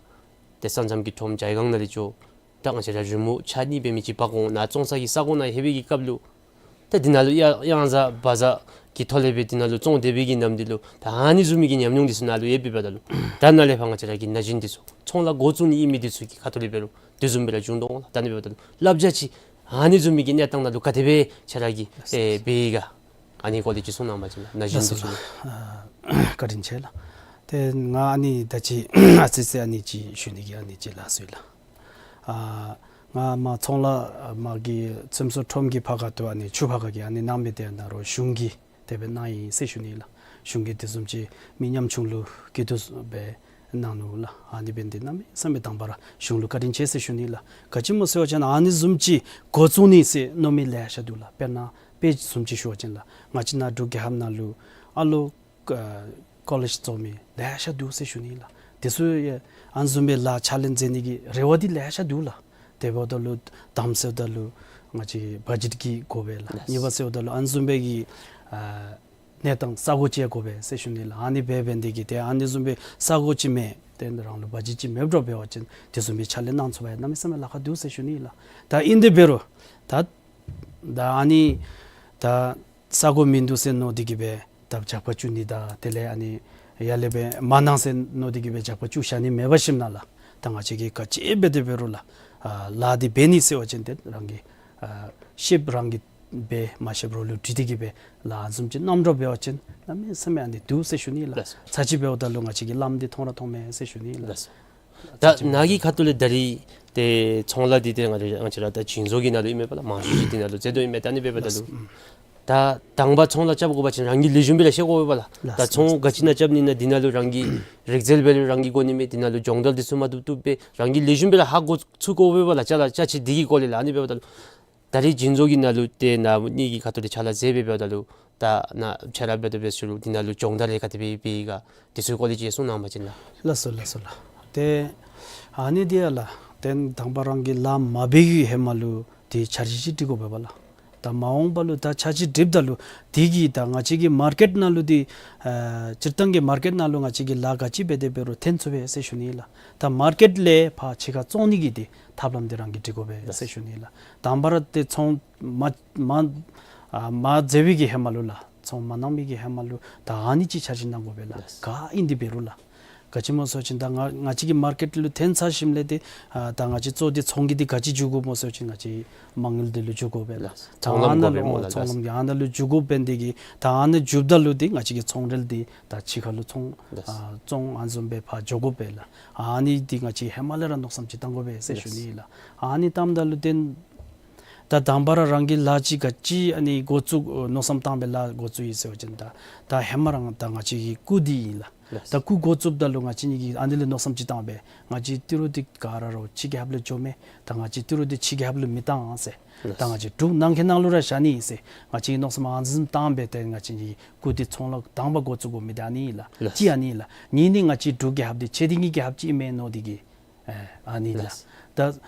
ཏེ་ས་མཚམས་ཀྱི་ཁྲོམ་ཇའི་སྒང་ནང་ལས་འགྱོ། ད་ང་བཅས་ར་རི་མོ་ཆ་གཉིས་འབད་མི་ཅིག་འབག་འོང་ནཱ་བཙོང་ས་གི་ས་གོ་ནང་ལྷོད་པའི་གི་སྐབས་ལུ་ད་འདི་ནང་ལུ་གཡང་གཡང་གཟར་བ་གཟར་གྱི་ཐོག་ལས་སྦེ་འདི་ནང་ལུ་བཙོང་སྡོད་པའི་གི་ནམ་དུས་ལུ་ད་ཨ་ནི་བཟུམ་མའི་གི་ཉམས་མྱོང་འདི་ཚུ་ནཱ་ལུ་ཡོད་པའི་འབདཝ་ད་ལུ་ད་ནཱ་ལས་ཕར་ང་བཅས་ར་གི་ན་གཞོན་འདི་ཚུ་ཚོང་ལཱ་འགོ་བཙུགས་ནི་ཨིན་མི་འདི་ཚུ་གི་ཁ་ཐུག་ལས་འབད་རུང་དེ་བཟུམ་སྦེ་ར་འབྱུང་དོ་འོང་ལགས། ད་ཨ་ནི་འབདཝ་ད་ལུ་བསླབ་བྱ་ཅིག་ཨ་ནི་བཟུམ་མའི་གི་གནས་སྟངས་ནང་ལུ་ག་དེ་སྦེ་ཁྱོད་ར་གིས་ཨེ་འབད་ཡི་ག། ཨ་ནི་སྐོར་ལས་ཅིག་གསུང་གནང་བ་ཅིན་ལགས། ན་གཞོན་འདི་ཚུ་ལུ། ལགས་སོ་ལགས། ཨ་བཀའ་དྲིན་ཆེ་ལགས། ཏེ་ང་ཨ་ནི་ད་ཅི་ཨ་ཙི་ཙི་ཨ་ནི་ཅིག་ཞུ་ནི་གི་ཨ་ནི་ཅིག་ལ་སོང་ཡི་ལགས། ཨ་ང་མར་ཚོང་ལཱ་མར་གྱི་ཚོད་བསྲེ་ཁྲོམ་གྱི་ཕར་ཁ་ཐུག་ཨ་ནི་ཆུ་ཕར་ཁ་གི་ཨ་ནི་གནང་མི་དེ་ནཱ་རོགས་གཞུང་གིས་དེ་སྦེ་གནང་ཡི་ཟེར་ཞུ་ནི་ལགས། གཞུང་གིས་དེ་བཟུམ་ཅིག་མི་ཉམ་ཆུང་ལུ་སྐྱིད་སྡུག་སྦེ་གནང་ནུག་ལགས། ཨ་ནི་འབདཝ་ད་གནམ་མེད་ས་མེད་དང་པ་ར་གཞུང་ལུ་བཀའ་དྲིན་ཆེ་ཟེར་ཞུ་ནི་ལགས། ག་ཅི་སྨོ་ཟེར་བ་ཅིན་ཨ་ནི་བཟུམ་ཅིག་འགོ་བཙུགས་ནི་ཟེར་མནོ་མི་ལེ་ཤ་འདུག་ལགས། དཔེར་ན་དཔེ་བཟུམ་ཅིག་ཞུ་བ་ཅིན་ལགས། ང་བཅས་ནཱ་འབྲུག་རྒྱལ་ཁབ་ནང་ལུ་ཨ་ལོ་ཀོ་ལེཇ་རྫོགས་མི་ལེ་ཤ་འདུག་ཟེར་ཞུ་ནི་ལགས། དེ་ཚུ་ཡང་ཨ་ནི་བཟུམ་སྦེ་ལཱ་ཕྱག་ལེན་མཛད་ནི་གི་རེ་བ་འདི་ལེ་ཤ་འདུག་ལགས། དེ་འབདཝ་ད་ལུ་དང་པ་ཟེརཝ་ད་ལུ་ང་བཅས་བ་ཇེཊ་ཀྱི་དགོ་པས་ལགས། ལགས། གཉིས་པ་ཟེརཝ་ད་ལུ་ཨ་ནི་བཟུམ་སྦེ་གི་ཨ་གནས་སྟངས་ས་གོ་ཅིག་ཡང་དགོ་པས་ཟེར་ཞུ་ནི་ལགས། ཨ་ནི་འབད་འབད་ནི་དེ་གིས་ཏེ་ཨ་ནི་བཟུམ་སྦེ་ས་གོ་ཅིག་མེད། ཏེ་རང་ལུ་བ་ཇེཊ་ཅིག་མེདཔ་འདྲཝ་འབད་བ་ཅིན་དེ་བཟུམ་སྦེ་ཕྱག་ལཱ་གནང་ཚུགས་པ་ཡང་གནམ་མེད་ས་མེད་ལཱ་ཁག་འདུག་ཟེར་ཞུ་ནི་ལགས། ད་ཨིན་དེ་འབད་རུང་ད་ད་ཨ་ནི་ད་ས་གོ་མིན་འདུག་ཟེར་མནོ་སྟེ་གིས་སྦེ་ད་ཇག་པ་བཙུགས་ནི་དང་དེ་ལས་ཨ་ནི་ཡར་ལས་སྦེ་མ་གནང་ཟེར་མནོ་སྟེ་གིས་སྦེ་ཇག་པ་བཙུགས་བཞག་ནི་མེད་པར་ཞིནམ་ལས་ད་ང་བཅས་ཀྱིས་ག་ཅི་འབད་དེ་འབད་རུང་ལགས། ཨ་ལཱ་འདི་འབད་ནི་ཟེར་བ་ཅིན་ཏེ་རང་གིས་ཨ་ཤེསཔ་རང་གིས་འབད་མ་ཤེསཔ་རོགས་ལུ་དྲི་སྟེ་གིས་སྦེ་ལཱ་ཨ་ནི་བཟུམ་ཅིག་གནངམ་འདྲཝ་འབད་བ་ཅིན་གནམ་མེད་ས་མེད་ཨ་ནི་འདུག་ཟེར་ཞུ་ནི་ལགས། ལགས། ཚར་གཅིག་འབདཝ་ད་ལུ་ང་བཅས་ཀྱིས་ལམ་འདི་མཐོང་ར་མཐོངམ་མས་ཟེར་ཞུ་ནི་ལགས། ལགས། ད་ནཱ་གི་ཁ་ཐུག་ལས་ད་རིས་ཏེ་ཚོང་ལཱ་འདི་ཏེ་ང་ར་ང་བཅས་ར་ད་བྱིན་རྫོང་གི་ནང་ལུ་ཨིན་མས་པ་ལགས། མང་ཤོས་ཅིག་འདི་ནང་ལུ་འཛུལ་དོ་ཨིན་མས། ད་ཨ་ནི་འབདཝ་ད་ལུ་ལགས། ད་དང་པ་ཚོང་ལཱ་རྐྱབ་དགོ་པ་ཅིན་རང་གིས་ལེགས་ཤོམ་སྦེ་ར་ཤེས་དགོ་པས་པ་ལགས། ལགས། ད་ཚོང་ག་ཅི་ནང་རྐྱབ་ནི་ཨིན་ན་འདི་ནང་ལུ་རང་གིས་རིག་རྩལ་འབད་རུང་རང་གིས་དགོ་ནི་མས། འདི་ནང་ལུ་སྦྱོང་བརྡར་འདི་ཚུ་མ་བཏུབ་བཏུབ་སྦེ་རང་གིས་ལེགས་ཤོམ་སྦེ་ར་ཧ་གོ་ཚུགས་དགོ་པས་པ་ལགས། ཅ་ལ་ཅ་ཆས་འདི་གི་སྐོར་ལས་ལགས། ཨ་ནི་འབདཝ་ད་ལུ་ད་རིས་བྱིན་རྫོང་གི་ནང་ལུ་ཏེ་ནཱ་གཉིས་ཀྱི་ཁ་ཐུག་ལས་ཕྱག་ལཱ་མཛད་སྦེ་འབདཝ་ད་ལུ་ད་ནཱ་ཕྱག་ལཱ་འབད་དོ་འབད་ཞུ་རུང་འདི་ནང་ལུ་སྦྱོང་བརྡར་ལས་ག་དེ་སྦེ་འབད་ཡི་ག་དེ་ཚུ་སྐོར་ལས་ཅིག་གསུང་གནང་པ་ཅིན་ལགས། ལགས་སོ་ལགས་སོ་ལགས། ཏེ་ཨ་ནི་འདི་ཡང་ལགས། ཏེ་དང་པ་རང་གིས་ལཱ་མ་འབད་བའི་ཧེ་མ་ལུ་ཏེ་འཆར་གཞི་ཅིག་སྒྲིག་དགོ་པས་པ་ལགས། ད་མ་འོངས་པ་ལུ་ད་འཆར་གཞི་སྒྲིགཔ་ད་ལུ་དེ་གིས་ད་ང་བཅས་ཀྱི་མར་ཀེཊ་ནང་ལུ་འདི་ཨ་སྤྱིར་བཏང་གི་མར་ཀེཊ་ནང་ལུ་ང་བཅས་ཀྱིས་ལཱ་ག་ཅི་འབད་དེ་འབད་རུང་ཐོན་ཚུགས་པས་ཟེར་ཞུ་ནི་ལགས། ད་མར་ཀེཊ་ལས་ཕར་ཕྱི་ཁར་བཙོང་ནི་གི་འདི་ཐབས་ལམ་འདི་རང་གིས་སྒྲིག་དགོ་པས་ཟེར་ཞུ་ནི་ལགས། དང་པ་ར་ཏེ་ཚོང་མ་མ་ཨ་མ་མཛད་པའི་གི་ཧེ་མ་ལུ་ལགས། ཚོང་མ་གནང་མི་གི་ཧེ་མ་ལུ་ད་ཨ་ནི་ཅིག་འཆར་གཞི་གནང་དགོ་པས་ལགས། ལགས། ག་ཨིན་དེ་འབད་རུང་ལགས། ག་ཅི་སྨོ་ཟེར་བ་ཅིན་ད་ང་ང་བཅས་ཀྱི་མར་ཀེཊ་ལུ་ཐོན་ཚར་ཞིནམ་ལས་ཏེ་ཨ་ད་ང་བཅས་གཙོ་འདི་ཚོང་གི་འདི་ག་ཅི་འགྱོ་དགོཔ་སྨོ་ཟེར་བ་ཅིན་ང་བཅས་མ་དངུལ་འདི་ལུ་འགྱོ་དགོ་པས་ལགས། ལགས། ད་ཚོང་ལམ་ཨ་ནཱ་དགོ་པས་ལུ་སྨོ་ཨོ་ལགས། ཚོང་ལགས། ལམ་གྱི་ཨ་ནཱ་ལུ་འགྱོ་དགོ་པས། དེ་གིས་ད་ཨ་ནཱ་འགྱོཝ་ད་ལུ་ཏེ་ང་བཅས་ཀྱི་ཚོང་རལ་འདི་ད་ཕྱི་ཁ་ལུ་ཚོང་ལགས། ཨ་བཙོང་ཨ་ནི་བཟུམ་སྦེ་ཕར་འགྱོ་དགོ་པས་ལགས། ཨ་ནི་འདི་ང་བཅས་ཧེ་མ་ལས་ར་མནོ་བསམ་ཅིག་བཏང་དགོ་པས་ཟེར་ཞུ་ནི་ལགས། ཨ་ནི་བཏངམ་ད་ལུ་ཏེ་ད་དང་པ་ར་རང་གིས་ལཱ་ཅིག་ག་ཅི་ཨ་ནི་འགོ་བཙུགས་མནོ་བསམ་བཏང་སྦེ་ལཱ་འགོ་བཙུགས་ཡི་ཟེར་བ་ཅིན་ད་ད་ཧེ་མ་ར་ད་ང་བཅས་ཀྱི་སྐུ་འདི་ཨིན་ལགས། ལགས། ད་སྐུ་འགོ་བཙུགསཔ་ད་ལུ་ང་བཅས་གཉིས་ཀྱིས་ཨ་ནི་ལས་མནོ་བསམ་ཅིག་བཏང་སྦེ་ང་བཅས་ཏི་རུ་འདི་ག་ར་ར་ཕྱི་རྒྱལ་ཁབ་ལུ་འགྱོ་མས། ད་ང་བཅས་ཏི་རུ་འདི་ཕྱི་རྒྱལ་ཁབ་ལུ་མི་བཏང་ཟེར། ལགས། ད་ང་བཅས་འབྲུག་ནང་གི་ནང་ལུ་ར་བཞག་ནི་ཟེར་ང་བཅས་ཀྱིས་མནོ་བསམ་ཨ་ནི་བཟུམ་བཏང་སྦེ་ཏེ་ང་བཅས་ཀྱི་སྐུ་འདི་ཚོང་ལཱ་དང་པ་འགོ་བཙུགས་དགོ་མི་འདི་ཨ་ནི་ལགས། ལགས། གཅིག་ཨ་ནི་ལགས། གཉིས་ནི་ང་བཅས་འབྲུག་རྒྱལ་ཁབ་འདི་ཆེ་འདི་གི་རྒྱལ་ཁབ་ཅིག་ཨིན་མས་མནོ་སྟེ་གིས་ཨེ་ཨ་ནི་ལགས། ལགས། ད་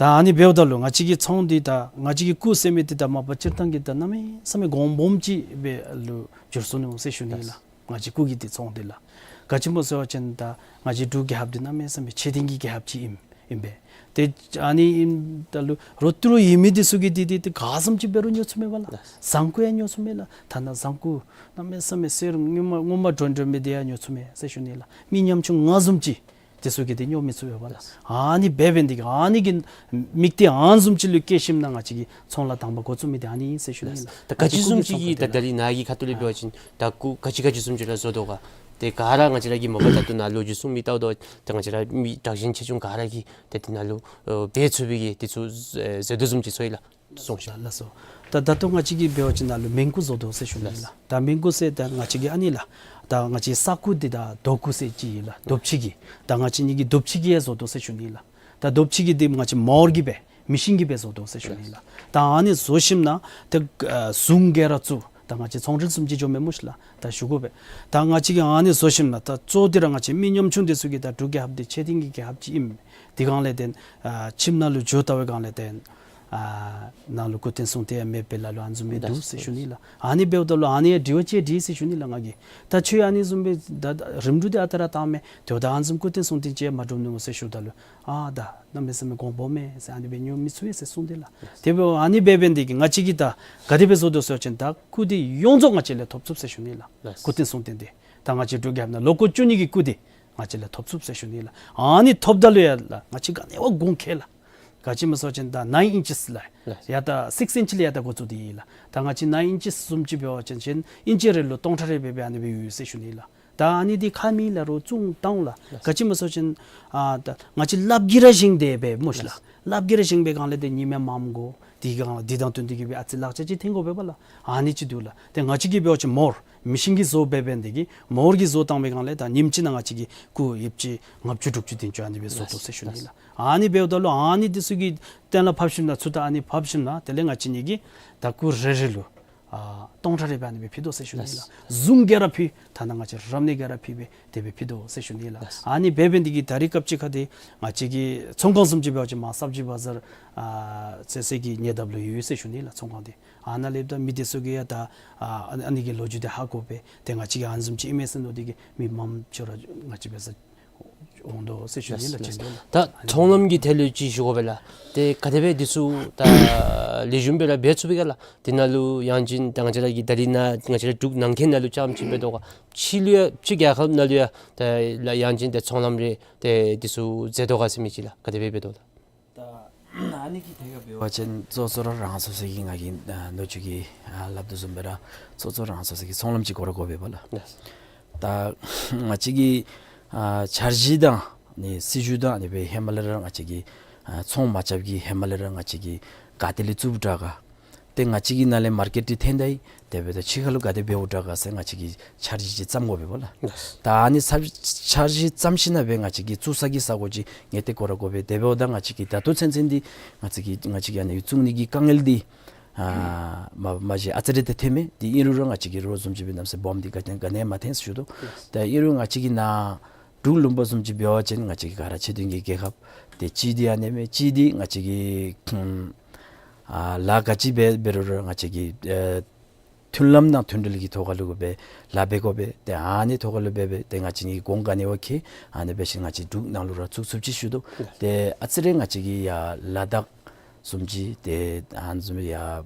ད་ཨ་ནི་འབདཝ་ད་ལུ་ང་བཅས་ཀྱི་ཚོང་འདི་ད་ང་བཅས་ཀྱི་སྐུ་ཟེར་མི་འདི་ད་མ་པ་སྤྱིར་བཏང་གི་ད་གནམ་མེད་ས་མེད་གོང་སྦོམ་ཅིག་སྦེ་ལུ་འགྱུར་སོ་ནུག་ཟེར་ཞུ་ནི་ལགས། ལགས། ང་བཅས་སྐུ་གི་འདི་ཚོང་འདི་ལགས། ག་ཅི་སྨོ་ཟེར་བ་ཅིན་ད་ང་བཅས་འབྲུག་རྒྱལ་ཁབ་འདི་གནམ་མེད་ས་མེད་ཆེ་འདི་གི་རྒྱལ་ཁབ་ཅིག་ཨིན་ཨིན་པས། ཏེ་ཨ་ནི་ཨིནམ་ད་ལུ་རོགས་ཏི་རུ་ཡོད་མི་འདི་ཚུ་གིས་འདི་འདི་འདི་ག་བཟུམ་ཅིག་འབད་རུང་ཉོ་ཚུགས་མས་པ་ལགས། ལགས། བཟང་ཀུ་ཡང་ཉོ་ཚུགས་མས་ལགས། ཐ་ན་བཟང་ཀུ་གནམ་མེད་ས་མེད་གསེར་དངུལ་མ་དངུལ་མ་དྲོན་དྲོན་མི་འདི་ཡང་ཉོ་ཚུགས་མས་ཟེར་ཞུ་ནི་ལགས། མི་ཉམ་ཆུང་ང་བཟུམ་ཅིག་འདི་ཚུ་གིས་འདི་ཉོ་མི་ཚུགས་པས་པ་ལགས། ཨ་ནི་འབད་འབད་ནི་འདི་གིས་ཨ་ནི་གི་དམིགས་གཏད་ཨ་ནི་བཟུམ་ཅིག་ལུ་བསྐྱེད་ཞིནམ་ན་ང་བཅས་ཀྱིས་ཚོང་ལཱ་དང་པ་འགོ་བཙུགས་མི་འདི་ཨ་ནི་ཨིན་ཟེར་ཞུ་ནི་ལགས། ད་ག་ཅི་བཟུམ་ཅིག་གིས་ད་ད་རིས་ནཱ་གི་ཁ་ཐུག་ལས་འབད་བ་ཅིན་ད་སྐུ་ག་ཅི་ག་ཅི་བཟུམ་ཅིག་ར་བཟོ་དོ་ག། ཏེ་ག་ར་ང་བཅས་ར་གིས་མ་པ་ད་ལྟོ་ནཱ་ལོ་རྒྱུས་གསུང་མི་ལྟཝ་ད་ཏེ་ང་བཅས་ར་མི་དྲག་ཞན་ཆེ་ཆུང་ག་ར་གིས་ཏེ་འདི་ནང་ལུ་ཨེ་འབད་ཚུགས་པའི་གི་འདི་ཚུ་ཨེ་བཟོ་དོ་བཟུམ་ཅིག་ཚོར་ཡི་ལགས། གསུངས་ཤིག། ལགས་སོ། ད་ད་ལྟོ་ང་བཅས་ཀྱིས་འབད་བ་ཅིན་ནཱ་ལུ་མིང་སྐུ་བཟོ་དོ་ཟེར་ཞུ་ནི་ལགས། ལགས། ད་མིང་སྐུ་ཟེར་ད་ང་བཅས་ཀྱི་ཨ་ནི་ལགས། ད་ང་བཅས་ས་སྐུ་འདི་ད་རྡོ་སྐུ་ཟེར་ཅིག་ཨིན་ལགས། རྡོ་ཕྱེ་གི། ད་ང་བཅས་གཉིས་ཀྱིས་རྡོ་ཕྱེ་གི་ཡང་བཟོ་དོ་ཟེར་ཞུ་ནི་ལགས། ད་རྡོ་ཕྱེ་གི་འདི་ང་བཅས་མོར་གྱིས་སྦེ་མི་ཤིན་གྱིས་སྦེ་བཟོ་དོ་ཟེར་ཞུ་ནི་ལགས། ད་ཨ་ནི་བཟོ་ཞིནམ་ན་ཏེ་ཨ་ཟུང་གི་ར་བཙུགས། ད་ང་བཅས་ཚོང་འབྲེལ་བཟུམ་ཅིག་འགྱོ་མས་སྨོ་ཤིག་ལགས། ད་ཞུ་དགོ་པས། ད་ང་བཅས་ཀྱིས་ཨ་ནི་བཟོ་ཞིནམ་ན་ད་གཙོ་འདི་ར་ང་བཅས་མི་ཉམ་ཆུང་འདི་ཚུ་གིས་ད་འབྲུག་རྒྱལ་ཁབ་འདི་ཆེ་འདི་གི་རྒྱལ་ཁབ་ཅིག་ཨིན། དེ་སྒང་ལས་ཏེ་ཨ་ཁྱིམ་ནང་ལུ་འགྱོ་ལྟ་བའི་སྒང་ལས་ཏེ་ཨ་ནཱ་ལུ་སྐུ་རྟེན་གསུང་རྟེན་ཡང་མེདཔ་སྦེ་ལ་ལུ་ཨ་ནི་བཟུམ་སྦེ་འདུག་ཟེར་ཞུ་ནི་ལགས། ཨ་ནི་འབདཝ་ད་ལུ་ཨ་ནི་ཡང་དྲི་བ་ཅིག་དྲིས་ཟེར་ཞུ་ནི་ལགས་ང་གིས། ད་ཁྱོད་ཨ་ནི་བཟུམ་སྦེ་ད་ད་རིམ་གྲོ་འདི་ཨ་རྟག་ར་བཏང་མས། དེ་འབདཝ་ད་ཨ་ནི་བཟུམ་སྐུ་རྟེན་གསུང་རྟེན་ཅིག་ཡང་མ་གྲུབ་ནུག་ཟེར་ཞུཝ་ད་ལུ་ཨ་ད་གནམ་མེད་ས་མེད་གོང་སྦོམ་མས་ཟེར། ཨ་ནི་སྦེ་ཉོ་མི་ཚུགས་པས་ཟེར་གསུངས་ཏེ་ལགས། དེ་འབདཝ་ཨ་ནི་འབད་འབད་ནི་དེ་གིས་ང་བཅས་ཀྱིས་ད་ག་དེ་སྦེ་བཟོ་དོ་ཟེར་བ་ཅིན་ད་སྐུ་འདི་ཡོངས་རྫོགས་ང་བཅས་ལས་ཐོབ་ཚུགས་ཟེར་ཞུ་ནི་ལགས། ལགས། སྐུ་རྟེན་གསུང་རྟེན་འདི་ད་ང་བཅས་འབྲུག་རྒྱལ་ཁབ་ནང་ལོ་འཁོར་བཅུ་གཉིས་ཀྱི་སྐུ་འདི་ང་བཅས་ལས་ཐོབ་ཚུགས་ཟེར་ཞུ་ནི་ལགས། ཨ་ནི་ཐོབ་ད་ལུ་ཡང་ལགས་ང་བཅས་ག་ནི་བ་དགོངས་ཁེལ་ལགས། ག་ཅི་སྨོ་ཟེར་བ་ཅིན་ད་ནའིན་ཨིན་ཅིས་ལགས། ལགས། ཡར་ད་སིགས་ཨིན་ཅི་ལས་ཡར་ད་འགོ་བཙུགས་ཏེ་ཨིན་ལགས། ད་ང་བཅས་ནའིན་ཨིན་ཅིས་བཟུམ་ཅིག་འབད་བ་ཅིན་ཨིན་ཅི་རེ་ལུ་སྟོང་ཕྲག་རེ་སྦེ་སྦེ་ཨ་ནི་སྦེ་ཡོད་ཟེར་ཞུ་ནི་ལགས། ད་ཨ་ནི་འདི་ཁ་མེད་ལ་རོགས་བཙུགས་བཏང་ལགས། ལགས། ག་ཅི་སྨོ་ཟེར་བ་ཅིན་ཨ་ད་ང་བཅས་ལགཔ་གིས་ར་བཞེངས་ཏེ་སྦེ་སྨོ་ཤིག་ལགས། ལགས། ལགཔ་གིས་ར་བཞེངས་པའི་སྒང་ལས་ཏེ་ཉིམ་ཡང་མངམ་དགོ། དེ་སྒང་དེ་དང་བསྟུན་ཏེ་གིས་སྦེ་ཨ་ཙི་ལག་ཆས་ཅིག་འཐེན་དགོ་པས་པ་ལགས། ཨ་ནི་ཅིག་འདུག་ལགས། ཏེ་ང་བཅས་ཀྱིས་འབད་བ་ཅིན་མོར་མི་ཤིན་གྱིས་བཟོ་འབད་འབད་ནི་དེ་གིས་མོར་གྱིས་བཟོ་བཏང་པའི་སྒང་ལས་ད་ཉིནམ་གཅིག་ནང་ང་བཅས་ཀྱིས་སྐུ་ཡོདཔ་ཅིག་ལྔ་བཅུ་དྲུག་ཅུ་དེ་ཅིག་ཨ་ནི་སྦེ་བཟོ་དོ་ཟེར་ཞུ་ནི་ལགས། ཨ་ནི་འབདཝ་ད་ལུ་ཨ་ནི་འདི་ཚུ་གི་གཏན་ལ་ཕབ་ཞིནམ་ན་ཚུར་ད་ཨ་ནི་ཕབ་ཞིནམ་ན་དེ་ལས་ང་བཅས་གཉིས་ཀྱིས་ད་སྐུ་རེ་རེ་ལུ་ ཨ་སྟོང་ཕྲག་རེ་སྦེ་ཨ་ནི་སྦེ་ཕུལ་དོ་ཟེར་ཞུ་ནི་ལགས། ལགས། བཟུམ་གྱི་ར་ཕུལ། ཐ་ན་ང་བཅས་རབ་གནས་ཀྱི་ར་ཕུལ་སྦེ་དེ་སྦེ་ཕུལ་དོ་ཟེར་ཞུ་ནི་ལགས། ལགས། ཨ་ནི་འབད་འབད་ནི་འདི་གིས་ད་རེས་སྐབས་ཅིག་ཁར་འདི་ང་བཅས་ཀྱི་ཚོང་ཁང་བཟུམ་ཅིག་འབད་བ་ཅིན་མར་སབ་ཇི་བ་ཛར་ཨ་ཟེར་ཟེར་གྱི་ཉེ་འདབས་ལུ་ཡོད་ཟེར་ཞུ་ནི་ལགས། ཚོང་ཁང་འདི་ཨ་ནཱ་ལས་ད་མི་འདི་ཚུ་གིས་ཡང་ད་ཨ་ཨ་ནི་གི་ལོ་རྒྱུས་འདི་ཧ་གོ་སྦེ་ཏེ་ང་བཅས་ཀྱིས་ཨ་ནི་བཟུམ་ཅིག་ཨིན་མས་ཟེར་མནོ་སྟེ་གིས་མི་མངམ་ཅིག་ར་ང་བཅས་འབད་སར་འོང་དོ་ཟེར་ཞུ་ནི་ལགས། ལགས། ཅིག་འདི་ལགས། ད་ཚོང་ལམ་གྱི་ཐད་ལུ་ཅིག་ཞུ་དགོ་པས་ལགས། ཏེ་ག་དེ་སྦེ་འདི་ཚུ་ད་ལེགས་ཤོམ་སྦེ་ར་འབད་ཚུགས་པས་ག་ལགས། དེ་ནང་ལུ་ཡང་ཅིན་ད་ང་བཅས་ར་གི་ད་རིས་ནཱ་ང་བཅས་ར་འབྲུག་ནང་འཁོད་ནང་ལུ་རྐྱངམ་ཅིག་འབད་དོ་ག། ཕྱི་ལུ་ཡང་ཕྱི་རྒྱལ་ཁབ་ནང་ལུ་ཡང་ད་ལགས་ཡང་ཅིན་ད་ཚོང་ལམ་རེ་ཏེ་འདི་ཚུ་མཛད་དོ་ག་ཟེར་མི་ཅིག་ལགས། ག་དེ་སྦེ་འབད་དོ་ལགས། ད་ཨ་ནི་གི་ཐད་ཁར་འབད་བ་ཅིན་གཙོ་གཙོ་ར་རང་སོ་སོ་གི་ང་གིས་ཨ་ལོ་རྒྱུས་ཀྱི་ཨ་སླབ་དོ་བཟུམ་སྦེ་ར་གཙོ་གཙོ་རང་སོ་སོ་གི་ཚོང་ལམ་ཅིག་དགོ་ར་དགོ་པས་པ་ལགས། ལགས། ད་ང་བཅས་ཀྱི་ཨ་འཆར་གཞི་དང་ནི་སྲིད་བྱུས་དང་ཨ་ནི་སྦེ་ཧེ་མ་ལས་ར་ང་བཅས་ཀྱི་ཨ་ཚོང་མ་རྐྱབ་ཀྱི་ཧེ་མ་ལས་ར་ང་བཅས་ཀྱིས་ག་ཏེ་ལས་བཙུགསཔ་དྲག་ག། ཏེ་ང་བཅས་ཀྱི་ནཱ་ལས་མར་ཀེཊ་འདི་འཐོན་ད་ཡི། དེ་འབདཝ་ད་ཕྱི་ཁ་ལུ་ག་དེ་འབདཝ་དྲག་ག་ཟེར་ང་བཅས་ཀྱིས་འཆར་གཞི་ཅིག་བརྩམ་དགོ་པས་པ་ལགས། ལགས། ད་ཨ་ནི་འཆར་འཆར་གཞི་བརྩམ་ཞིནམ་ལས་ང་བཅས་ཀྱིས་བཙུགས་ས་གི་ས་གོ་ཅིག་ངེས་ཏེ་དགོ་ར་དགོ་པས། དེ་འབདཝ་ད་ང་བཅས་ཀྱིས་ད་ལྟོ་ཚུན་ཚོད་འདི་ང་བཅས་ཀྱིས་ང་བཅས་ཀྱིས་ཨ་ནི་བཙུགས་ནི་གི་དཀའ་ངལ་འདི་ཨ་མ་མ་གཞི་ཨ་ཙི་རེ་ད་ཐོན་མས། དེ་ཨིན་རུང་ར་ང་བཅས་ཀྱིས་རོགས་བཟུམ་ཅིག་སྦེ་གནམ་མེད་ས་མེད་སྦོམ་འདི་ག་ཏེ་ག་ནི་ཡང་མ་འཐོན་ཟེར་ཞུ་དོ། ལགས། ད་ཨིན་རུང་ང་བཅས་ཀྱི་ནཱ་འབྲུག་ལུང་པ་བཟུམ་ཅིག་འབད་བ་ཅིན་ང་བཅས་ཀྱི་ག་ར་ཆེ་མཐོང་གི་རྒྱལ་ཁབ་ཏེ་གཅིག་འདི་ཨ་ནི་མས། གཅིག་འདི་ང་བཅས་ཀྱི་ཨ་ལཱ་ག་ཅི་འབད་འབད་རུང་ར་ང་བཅས་ཀྱི་ཨ་མཐུན་ལམ་དང་མཐུན་འབྲེལ་གྱི་ཐོག་ཁ་ལུ་གུ་སྦེ་ལཱ་འབད་དགོ་པས། ཏེ་ཨ་ནི་ཐོག་ཁ་ལུ་འབད་འབད་ཏེ་ང་བཅས་ཀྱི་གོང་ག་ནི་བ་ཁེ་ཨ་ནི་འབད་ཞིནམ་ང་བཅས་འབྲུག་ནང་ལུ་ར་བཙུགས་ཚུགསཔ་ཅིག་ཞུ་དོ། ལགས། ཏེ་ཨ་ཙི་རེ་ང་བཅས་ཀྱི་ཡར་ལ་དྭགས་བཟུམ་ཅིག་ཏེ་ཨ་ནི་བཟུམ་ཡར་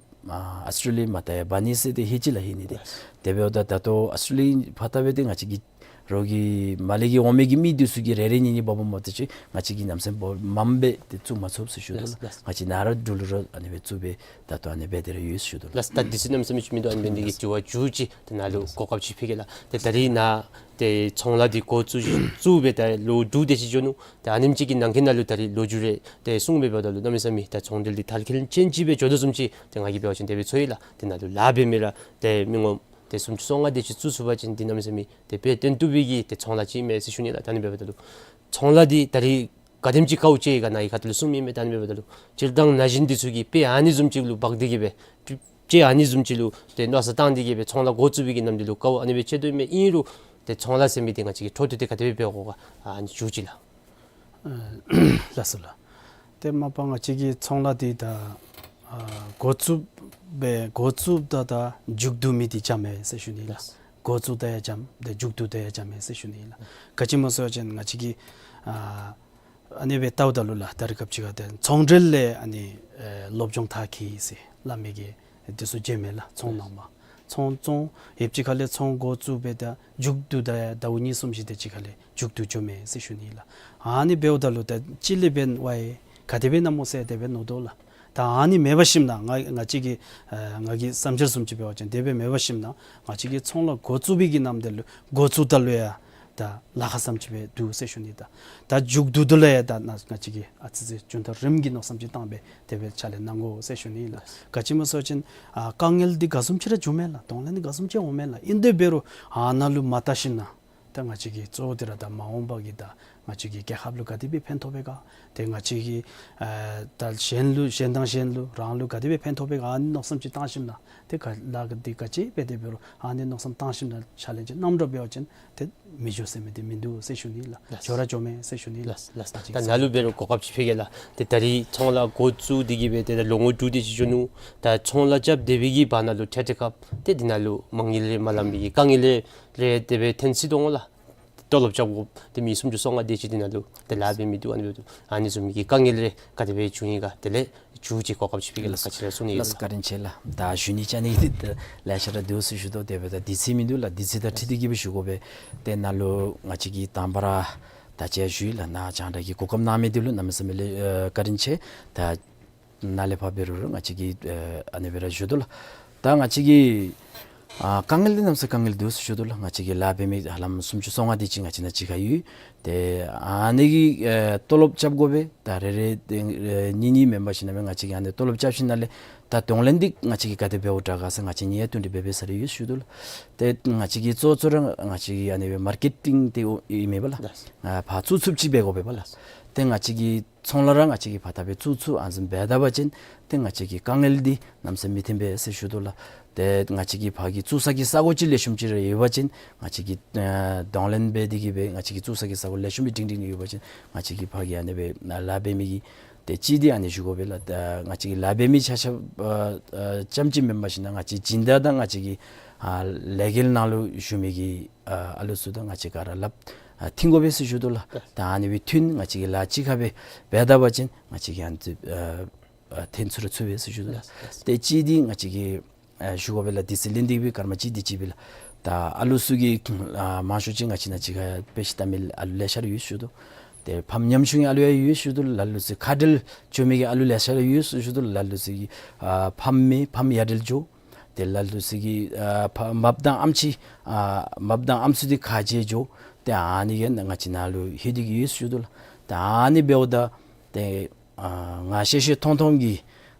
ཨ་ཨོསི་ཊེ་ལི་ཡ་མར་ད་ཡར་འབག་ནི་ཟེར་ཏེ་ཧེ་ཅི་ལགས་ཧེ་ནི་ཏེ། ལགས། དེ་འབདཝ་ད་ད་ལྟོ་ཨོསི་ཊེ་ལི་ཡ་ཕར་ལྟ་སྦེ་ཏེ་ང་བཅས་ཀྱི་རོགས་ཀྱི་མར་ལས་ཀྱི་འོང་མི་གི་མི་འདི་ཚུ་གིས་རེ་རེ་གཉིས་གཉིས་སྦོམ་སྦོམ་འབག་སྟེ་ཅིག་ང་བཅས་ཀྱིས་གནམ་མེད་ས་མེད་སྦོམ་མངམ་སྦེ་ཏེ་བཙུགས་མ་ཚུགས་ཟེར་ཞུ་དོ་ལགས། ལགས། ང་བཅས་ནཱ་ར་འབྲུག་ལུ་ར་ཨ་ནི་སྦེ་བཙུགས་སྦེ་ད་ལྟོ་ཨ་ནི་སྦེ་ཏེ་ར་ཡོད་ཟེར་ཞུ་དོ་ལགས། ལགས། ད་འདི་ཚུ་གནམ་མེད་ས་མེད་ཅིག་མིན་འདུག། ཨ་ནི་འབད་ནི་འདི་གིས་དྲི་བ་མཇུག་ཅིག་ད་ནཱ་ལུ་གོ་སྐབས་ཅིག་ཕུལ་གེ་ལགས། ཏེ་ད་རིས་ནཱ་ཏེ་ཚོང་ལཱ་འདི་འགོ་བཙུགས་བཙུགས་སྦེ་ད་ལོ་དྲུག་དེ་ཅིག་འགྱོ་ནུག། ཏེ་ཨ་ནེམ་ཅིག་གི་ནང་འཁོད་ནང་ལུ་ད་རིས་ལོ་རྒྱུས་རེ་ཏེ་གསུངས་སྦེ་འབདཝ་ད་ལུ་གནམ་མེད་ས་མེད་ད་ཚོང་འབྲེལ་འདི་དར་ཁྱབ་ཅན་ཅིག་སྦེ་འགྱོ་དོ་བཟུམ་ཅིག་ཏེ་ང་གིས་འབད་བ་ཅིན་དེ་སྦེ་ཚོར་ཡི་ལགས། ཏེ་ནཱ་ལུ་ལཱ་འབད་མི་ར་ཏེ་མི་ངོམ་ཏེ་སུམ་ཅུ་སོ་ལྔ་དེ་ཅིག་བཙུགས་ཚུགས་པ་ཅིན་འདི་གནམ་མེད་ས་མེད་ཏེ་དཔེ་སྟོན་བཏུབ་པའི་གི་ཏེ་ཚོང་ལཱ་ཅིག་ཨིན་མས་ཟེར་ཞུ་ནི་ལགས། ད་ཨ་ནི་འབདཝ་ད་ལུ་ཚོང་ལཱ་འདི་ད་རིས་ག་དེམ་ཅིག་དཀའཝ་སྤྱད་ཡི་ག་ནཱ་གི་ཁ་ཐུག་ལུ་གསུངམ་ཨིན་མས། ད་ཨ་ནི་འབདཝ་ད་ལུ་སྤྱིར་བཏང་ན་གཞོན་འདི་ཚུ་གིས་དཔེ་ཨ་ནི་བཟུམ་ཅིག་ལུ་འབག་སྟེ་གི་སྦེ་དཔེ་ཨ་ནི་བཟུམ་ཅིག་ལུ་ཏེ་མནོ་བསམ་བཏང་སྟེ་གི་སྦེ་ཚོང་ལཱ་འགོ་བཙུགས་པའི་གི་ནམ་དུས་ལུ་དཀའཝ་ཨ་ནི་སྦེ་སྤྱད་དོ་ཨིན་མས། ཨིན་རུང་ཏེ་ཚོང་ལཱ་ཟེར་མི་འདི་ང་བཅས་ཀྱིས་འཕྲོ་མཐུད་དེ་ག་དེ་སྦེ་འབད་དགོ་ག་ཨ་ནི་མཇུག་ཅིག་ལགས། ལགས་སོ་ལགས། ཏེ་མ་པ་ང་བཅས་ཀྱི་ཚོང་ལཱ་འདི་ད་ཨ་འགོ་བཙུགས་སྦེ་འགོ་བཙུགསཔ་ད་ད་མཇུག་བསྡུ་མི་འདི་འཇམ་མས་ཟེར་ཞུ་ནི་ལགས། ལགས། འགོ་བཙུགསཔ་ད་ཡང་འཇམ་ཏེ་མཇུག་བསྡུཝ་ད་ཡང་འཇམ་མས་ཟེར་ཞུ་ནི་ལགས། ག་ཅི་སྨོ་ཟེར་བ་ཅིན་ང་བཅས་ཀྱིས་ཨ་ཨ་ནི་སྦེ་བལྟཝ་ད་ལུ་ལགས་ད་རེས་སྐབས་ཅིག་ཁར་ཏེ་ཚོང་འབྲེལ་ལས་ཨ་ནི་ཨེ་སློབ་སྦྱོང་མཐར་འཁྱོལ་ཟེར་སླབ་མི་གི་འདི་ཚུ་མཇལ་མས་ལགས། ཚོང་ནང་མ་ཚོང་ཚོང་ཡོདཔ་ཅིག་ཁ་ལས་ཚོང་འགོ་བཙུགས་སྦེ་ད་མཇུག་བསྡུཝ་ད་ཡང་ཟླཝ་གཉིས་གསུམ་བཞི་དེ་ཅིག་ཁ་ལས་མཇུག་བསྡུ་འགྱོ་མས་ཟེར་ཞུ་ནི་ལགས། ཨ་ནི་འབདཝ་ད་ལུ་ད་ཅི་ལས་འབདན་ཝའི་ག་དེ་སྦེ་ཨིན་ན་སྨོ་ཟེར་དེ་སྦེ་མནོ་དོ་ལགས། ད་ཨ་ནི་མེད་པར་ཞིནམ་ན་ང་ང་བཅས་ཀྱི་ཨ་ང་གི་བསམ་འཆར་བཟུམ་ཅིག་འབད་བ་ཅིན་དེ་སྦེ་མེད་པར་ཞིནམ་ན་ང་བཅས་ཀྱི་ཚོང་ལཱ་འགོ་བཙུགས་པའི་གི་ནམ་དེ་ལུ་འགོ་བཙུགསཔ་ད་ལུ་ཡང་ད་ལཱ་ཁག་བཟུམ་ཅིག་སྦེ་འདུག་ཟེར་ཞུ་ནི། ད་ད་མཇུག་བསྡུཝ་ད་ལུ་ཡང་ད་ནཱ་ང་བཅས་ཀྱིས་ཨ་ཙི་ཙི་རྒྱུན་ཐག་རིངམ་གི་མནོ་བསམ་ཅིག་བཏང་སྦེ་དེ་སྦེ་ཕྱག་ལཱ་གནང་དགོ་ཟེར་ཞུ་ནི་ལགས། ག་ཅི་སྨོ་ཟེར་བ་ཅིན་ཨ་དཀའ་ངལ་འདི་ག་བཟུམ་ཅིག་ར་འབྱུང་མས་ལགས། གདོང་ལེན་འདི་ག་བཟུམ་ཅིག་འོང་མས་ལགས། ཨིན་དེ་འབད་རུང་ཨ་ནཱ་ལུ་མ་བལྟ་ཞིནམ་ན་ད་ང་བཅས་ཀྱི་གཙོ་བོ་འདི་ར་ད་མ་འོངས་པ་གི་ད་ང་བཅས་ཀྱི་རྒྱལ་ཁབ་ལུ་ག་དེ་སྦེ་ཕན་ཐོགས་པས་ག། ཏེ་ང་བཅས་ཀྱི་ཨ་ད་གཞན་ལུ་གཞན་དང་གཞན་ལུ་རང་ལུ་ག་དེ་སྦེ་ཕན་ཐོགས་པས་ག། ཨ་ནི་མནོ་བསམ་ཅིག་བཏང་ཞིནམ་ན་ཏེ་ག་ལཱ་འདི་ག་ཅི་འབད་དེ་འབད་རུང་ཨ་ནི་མནོ་བསམ་བཏང་ཞིནམ་ན་ཕྱག་ལཱ་ཅིག་གནངམ་འདྲཝ་འབད་བ་ཅིན་ཏེ་མི་འགྱོ་ཟེར་མི་འདི་མིན་འདུག་ཟེར་ཞུ་ནི་ལགས། ལགས། འགྱོ་ར་འགྱོ་མས་ཟེར་ཞུ་ནི་ལགས། ལགས་ལགས། ད་ནཱ་ལུ་འབད་རུང་གོ་སྐབས་ཅིག་ཕུལ་གེ་ལགས། ཏེ་ད་རིས་ཚོང་ལཱ་འགོ་བཙུགས་ཏེ་གི་སྦེ་ཏེ་ད་ལོ་ངོ་དྲུག་དེ་ཅིག་འགྱོ་ནུག། ད་ཚོང་ལཱ་རྐྱབ་སྡོད་པའི་གི་བར་ན་ལུ་ཐད་ཐད་སྐབས་ཏེ་འདི་ནང་ལུ་མ་དངུལ་རེ་མ་ལངམ་པའི་གི་དཀའ་ངལ་རེ་རེ་དེ་སྦེ་ཐོན་སྲིད་དོ་འོང་ལགས། ཏེ་ལྟོ་ལོག་རྐྱབ་དགོཔ་ཏེ་མི་སུམ་ཅུ་སོ་ལྔ་དེ་ཅིག་འདི་ནང་ལུ་ཏེ་ལཱ་འབད་མི་འདུག། ཨ་ནི་འབདཝ་ད་ཨ་ནི་བཟུམ་མའི་གི་དཀའ་ངལ་རེ་ག་དེ་སྦེ་བྱུང་ཡི་ག་དེ་ལས་མཇུག་ཅིག་གོ་སྐབས་ཅིག་ཕུལ་གེ་ལགས། ལགས། ག་ཅི་ར་གསུང་ནི་ཡོད། ལགས་བཀའ་དྲིན་ཆེ་ལགས། ད་ཞུ་ནི་བཅའ་ནི་འདི་ད་ལེ་ཤ་ར་འདུག་ཟེར་ཞུ་དོ། དེ་འབདཝ་ད་དུས་ཚོད་མིན་འདུག་ལགས། དུས་ཚོད་དང་འཁྲིལ་ཏེ་གི་སྦེ་ཞུ་དགོ་པས། ཏེ་ནཱ་ལུ་ང་བཅས་ཀྱིས་དང་པ་ར་ད་ཅི་ཡང་ཞུ་ཡི་ལགས། ནཱ་རྒྱང་བསྒྲགས་ཀྱི་གོ་སྐབས་གནང་མི་འདི་ལུ་གནམ་མེད་ས་མེད་ལེ་ཨ་བཀའ་དྲིན་ཆེ། ད་ནཱ་ལས་ཕར་འབད་རུང་ར་ང་བཅས་ཀྱིས་ཨ་ཨ་ནི་སྦེ་ར་ཞུ་དོ་ལགས། ད་ང་བཅས་ཀྱི་ཨ་དཀའ་ངལ་འདི་གནམ་མེད་ས་མེད་དཀའ་ངལ་འདུག་ཟེར་ཞུ་དོ་ལགས། ང་བཅས་ཀྱི་ལཱ་འབད་མི་ཧ་ལམ་སུམ་ཅུ་སོ་ལྔ་དེ་ཅིག་ང་བཅས་ནཱ་གཅིག་ཁར་ཡོད། ཏེ་ཨ་ནི་གི་ཨེ་ལྟོ་ལོག་རྐྱབ་དགོ་པས། ད་རེ་རེ་ཏེ་ཨེ་གཉིས་གཉིས་མེན་པར་ཞིནམ་ལས་ང་བཅས་ཀྱིས་ཨ་ནི་ལྟོ་ལོག་རྐྱབ་ཞིནམ་ལས་ད་གདོང་ལེན་འདི་ང་བཅས་ཀྱིས་ག་དེ་འབདཝ་དྲག་ག་ཟེར་ང་བཅས་གཉིས་ཡང་བསྟུན་གྲོས་འབད་འབད་ས་རེ་ཡོད་ཞུ་དོ་ལགས། ཏེ་ང་བཅས་ཀྱི་གཙོ་གཙོ་ར་ང་བཅས་ཀྱི་ཨ་ནི་སྦེ་མར་ཀེ་ཊིང་འདི་ཨིན་མས་པ་ལགས། ལགས། ཨ་ཕར་བཙུགས་ཚུགསཔ་ཅིག་འབད་དགོ་པས་པ་ལགས། ཏེ་ང་བཅས་ཀྱི་ཚོང་ལཱ་ར་ང་བཅས་ཀྱིས་ཕར་ད་སྦེ་བཙུགས་ཚུགས་ཨ་ནི་བཟུམ་འབད་ད་པ་ཅིན་ཏེ་ང་བཅས་ཀྱི་དཀའ་ངལ་འདི་གནམ་མེད་ས་མེད་མི་ཐོན་པས་ཟེར་ཞུ་དོ་ལགས། ཏེ་ང་བཅས་ཀྱི་ཕར་གྱི་བཙུགས་ས་གི་ས་གོ་ཅིག་ལེགས་ཤོམ་ཅིག་ར་ཡོད་པ་ཅིན་ང་བཅས་ཀྱིས་ཨ་གདོང་ལེན་འབད་དེ་གིས་སྦེ་ང་བཅས་ཀྱི་བཙུགས་ས་གི་ས་གོ་ལེགས་ཤོམ་སྦེ་སྒྲིང་སྒྲིང་ཡོད་པ་ཅིན་ང་བཅས་ཀྱིས་ཕར་གྱི་ཨ་ནི་སྦེ་ལཱ་འབད་མི་གི་ཏེ་གཅིག་འདི་ཨ་ནི་ཞུ་དགོ་པས་ལགས། ད་ང་བཅས་ཀྱི་ལཱ་འབད་མི་ཆ་ཁྱབ་ཨ་ཨ་ཙམ་ཅིག་མེན་པར་ཞིན་ན་ང་བཅས་སྦྱིན་བདག་དང་ང་བཅས་ཀྱི་ཨ་ལས་འགུལ་ནང་ལུ་ཞུགས་མི་གི་ཨ་ཨ་ལུ་ཚུ་དང་ང་བཅས་ག་ར་སླབ་ཨ་མཐུན་དགོ་པས་ཟེར་ཞུ་དོ་ལགས། ད་ཨ་ནི་སྦེ་མཐུན་ང་བཅས་ཀྱིས་ལཱ་གཅིག་ཁར་སྦེ་འབད་ད་པ་ཅིན་ང་བཅས་ཀྱིས་ཨ་ནི་ཚུ་ཨ་ཨ་ཐོན་ཚུགས་ར་ཚུགས་པས་ཟེར་ཞུ་དོ་ལགས། ཏེ་གཅིག་འདི་ང་བཅས་ཀྱིས་ཨ་ཞུ་དགོ་པས་ལགས། དུས་ཚོད་ལེན་ཏེ་སྦེ་སྐར་མ་གཅིག་འདི་ཅིག་སྦེ་ལགས། ད་ཨ་ལུ་ཚུ་གི་ཨ་མང་ཤོས་ཅིག་ང་བཅས་ནཱ་གཅིག་ཁར་དཔེ་ཆ་ལྟ་མི་ཨ་ལུ་ལེ་ཤ་ར་ཡོད་ཞུ་དོ། ཏེ་ཕམ་ཉམ་ཆུང་གི་ཨ་ལུ་ཡང་ཡོད་ཞུ་དོ་ལགས། ལ་ལུ་ཚུ་ཁ་བྲལ་འགྱོ་མི་གི་ཨ་ལུ་ལེ་ཤ་ར་ཡོད་ཞུ་དོ་ལགས། ལ་ལུ་ཚུ་གི་ཨ་ཕམ་མེད་ཕམ་ཡ་བྲལ་འགྱོ། ཏེ་ལ་ལུ་ཚུ་གི་ཨ་ཕ་མ་དང་ཨམ་ཆི་ཨ་མ་དང་ཨམ་སྲུ་འདི་ཁ་རྗེ་འགྱོ། ཏེ་ཨ་ནི་གིས་ང་བཅས་ནཱ་ལུ་ལྷོད་དེ་གིས་ཡོད་ཞུ་དོ་ལགས། ད་ཨ་ནི་འབདཝ་ད་ཏེ་ཨ་ང་ཤེས་ཤེས་མཐོང་མཐོང་གི་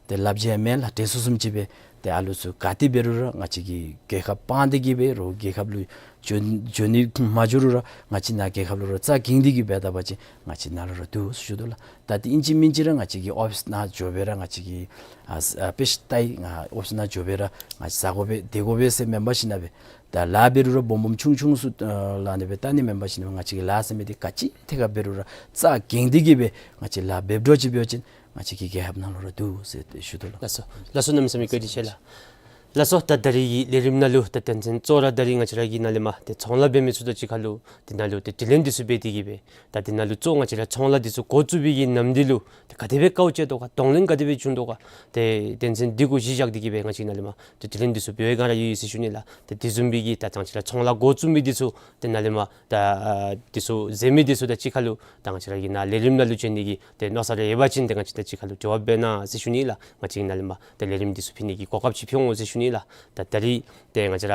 ཏེ་ལགཔ་རྗེས་མེད་ལགས། དྲན་གསོ་བཟུམ་ཅིག་སྦེ་ཏེ་ཨ་ལུ་ཚུ་ག་ཏེ་འབད་རུང་ར་ང་བཅས་ཀྱི་རྒྱལ་ཁབ་སྤང་སྟེ་གིས་འབད་རུང་རྒྱལ་ཁབ་ལུ་འགྱོ་འགྱོ་ནི་མ་འགྱོ་རུང་ར་ང་བཅས་ནཱ་རྒྱལ་ཁབ་ལུ་ར་རྩ་འགེངས་ཏེ་གིས་འབད་ད་པ་ཅིན་ང་བཅས་ནཱ་ལུ་ར་འདུག་ཞུ་དོ་ལགས། ད་ཏེ་ཨིན་ཅི་མིན་ཅི་ར་ང་བཅས་ཀྱི་ཨོ་ཕིསི་ནང་འགྱོ་སྦེ་ར་ང་བཅས་ཀྱིས་ཨ་ཨ་དཔེ་ཆ་ལྟ་ཡི་ང་ཨོ་ཕིསི་ནང་འགྱོ་སྦེ་ར་ང་བཅས་ཟ་དགོ་པས་སྡོད་དགོ་པས་ཟེར་མེན་པར་ཞིན་ན་སྦེ་ད་ལཱ་འབད་རུང་ར་སྦོམ་སྦོམ་ཆུང་ཆུང་ཚུ་ཨ་ལཱ་ཨ་ནི་སྦེ་ལྟ་ནི་མེན་པར་ཞིན་ན་ང་བཅས་ཀྱི་ལཱ་ཟེར་མི་འདི་ག་ཅི་ཐད་ཁར་འབད་རུང་ར་རྩ་འགེངས་ཏེ་གིས་སྦེ་ང་བཅས་ལཱ་འབདཝ་འདྲཝ་ཅིག་འབད་བ་ཅིན་ང་བཅས་ཀྱི་རྒྱལ་ཁབ་ནང་ལུ་ར་འདུག་ཟེར་ཏེ་ཞུ་དོ་ལགས། ལགས་སོ། ལགས་སོ། གནམ་མེད་ས་མེད་བཀའ་དྲིན་ཆེ་ལགས། ལགས་སོ། ད་ད་རིས་ཀྱི་ལས་རིམ་ནང་ལུ་ད་དོན་ཚན་གཙོ་བོ་ར་ད་རིས་ང་བཅས་ར་གིས་ནཱ་ལས་མར་ཏེ་ཚོང་ལཱ་འབད་མི་ཚུ་དང་གཅིག་ཁར་ལུ་ཏེ་ནཱ་ལུ་ཏེ་དྲི་ལན་འདི་ཚུ་འབད་དེ་གིས་སྦེ་ད་འདི་ནང་ལུ་གཙོ་ང་བཅས་ར་ཚོང་ལཱ་འདི་ཚུ་འགོ་བཙུགས་པའི་གི་ནམ་དུས་ལུ་ཏེ་ག་དེ་སྦེ་དཀའཝ་སྤྱད་དོ་ག་གདོང་ལེན་ག་དེ་སྦེ་བྱུང་དོ་ག་ཏེ་དོན་ཚན་འདི་གུ་གཞི་བཞག་སྟེ་གིས་སྦེ་ང་བཅས་ནཱ་ལས་མར་ཏེ་དྲི་ལན་འདི་ཚུ་འབད་བའི་སྒང་ར་ཡོད་ཡོད་ཟེར་ཞུ་ནི་ལགས། ཏེ་དེ་བཟུམ་སྦེ་གི་ད་ང་བཅས་ར་ཚོང་ལཱ་འགོ་བཙུགས་མི་འདི་ཚུ་ཏེ་ནཱ་ལས་མར་ད་ཨ་འདི་ཚུ་མཛད་མི་འདི་ཚུ་དང་གཅིག་ཁར་ལུ་ད་ང་བཅས་ར་གི་ནཱ་ལས་རིམ་ནང་ལུ་བྱོན་ནི་གི་ཏེ་མནོ་བསམ་རེ་ཡོད་པ་ཅིན་ཏེ་ང་བཅས་དང་གཅིག་ཁར་ལུ་འབྲེལ་བ་འབད་གནང་ཟེར་ཞུ་ནི་ལགས། ང་བཅས་ནཱ་ལས་མར་ཏེ་ལས་རིམ་འདི་ཚུ་ཕུལ་ནི་གི་གོ་སྐབས་ཅིག་ཕུལ་འོང་ཟེར་ཞུ་ནི་ལགས། ད་ད་རིས་ཏེ་ང་བཅས་ར་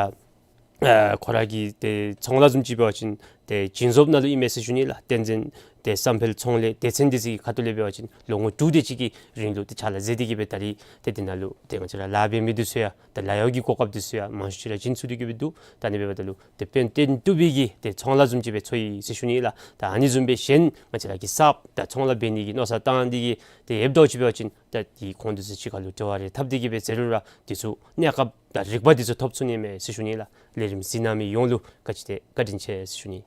ཨ་ཁོ་ར་གི་ཏེ་ཚོང་ལཱ་བཟུམ་ཅིག་འབད་བ་ཅིན་ཏེ་བྱིན་རྫོབ་ནང་ལུ་ཨིན་མས་ཟེར་ཞུ་ནི་ལགས། བསྟན་འཛིན་ཏེ་བསམ་འཕེལ་ཚོང་ལས་སྡེ་ཚན་འདི་ཚུ་གི་ཁ་ཐུག་ལས་འབད་བ་ཅིན་ལོ་ངོ་དྲུག་དེ་ཅིག་གི་རིང་ལུ་ཏེ་ཕྱག་ལཱ་མཛད་དེ་གིས་སྦེ་ད་རིས་ཏེ་འདི་ནང་ལུ་ཏེ་ང་བཅས་ར་ལཱ་འབད་མི་འདི་ཚུ་ཡང་ཏེ་ལཱ་གཡོག་གི་གོ་སྐབས་འདི་ཚུ་ཡང་མང་ཤོས་ཅིག་ར་བྱིན་ཚུགས་ཏེ་གིས་སྦེ་འདུག། ད་ཨ་ནི་འབདཝ་ད་ལུ་ཏེ་དཔལ་ལྡན་ཏོག་དབྱིབས་ཀྱི་ཏེ་ཚོང་ལཱ་བཟུམ་ཅིག་སྦེ་འཚོལ་ཡི་ཟེར་ཞུ་ནི་ལགས། ད་ཨ་ནི་བཟུམ་སྦེ་གཞན་ང་བཅས་ར་གི་གསརཔ་ད་ཚོང་ལཱ་འབད་ནི་གི་མནོ་བསམ་བཏང་སྟེ་གིས་ཏེ་ཡོདཔ་འདྲཝ་ཅིག་འབད་བ་ཅིན་ད་ཏེ་ཁོང་འདི་ཚུ་གཅིག་ཁར་ལུ་འབྲེལ་བ་རེ་འཐབ་སྟེ་གིས་སྦེ་མཛད་རུང་ར་འདི་ཚུ་གནས་སྐབས་དང་རིག་པ་འདི་ཚུ་ཐོབ་ཚུགས་ནི་མས་ཟེར་ཞུ་ནི་ལགས། ལས་རིམ་གཟིགས་གནང་མི་ཡོངས་ལུ་བཀའ་དྲིན་ཆེ་ཟེར་ཞུ་ནི།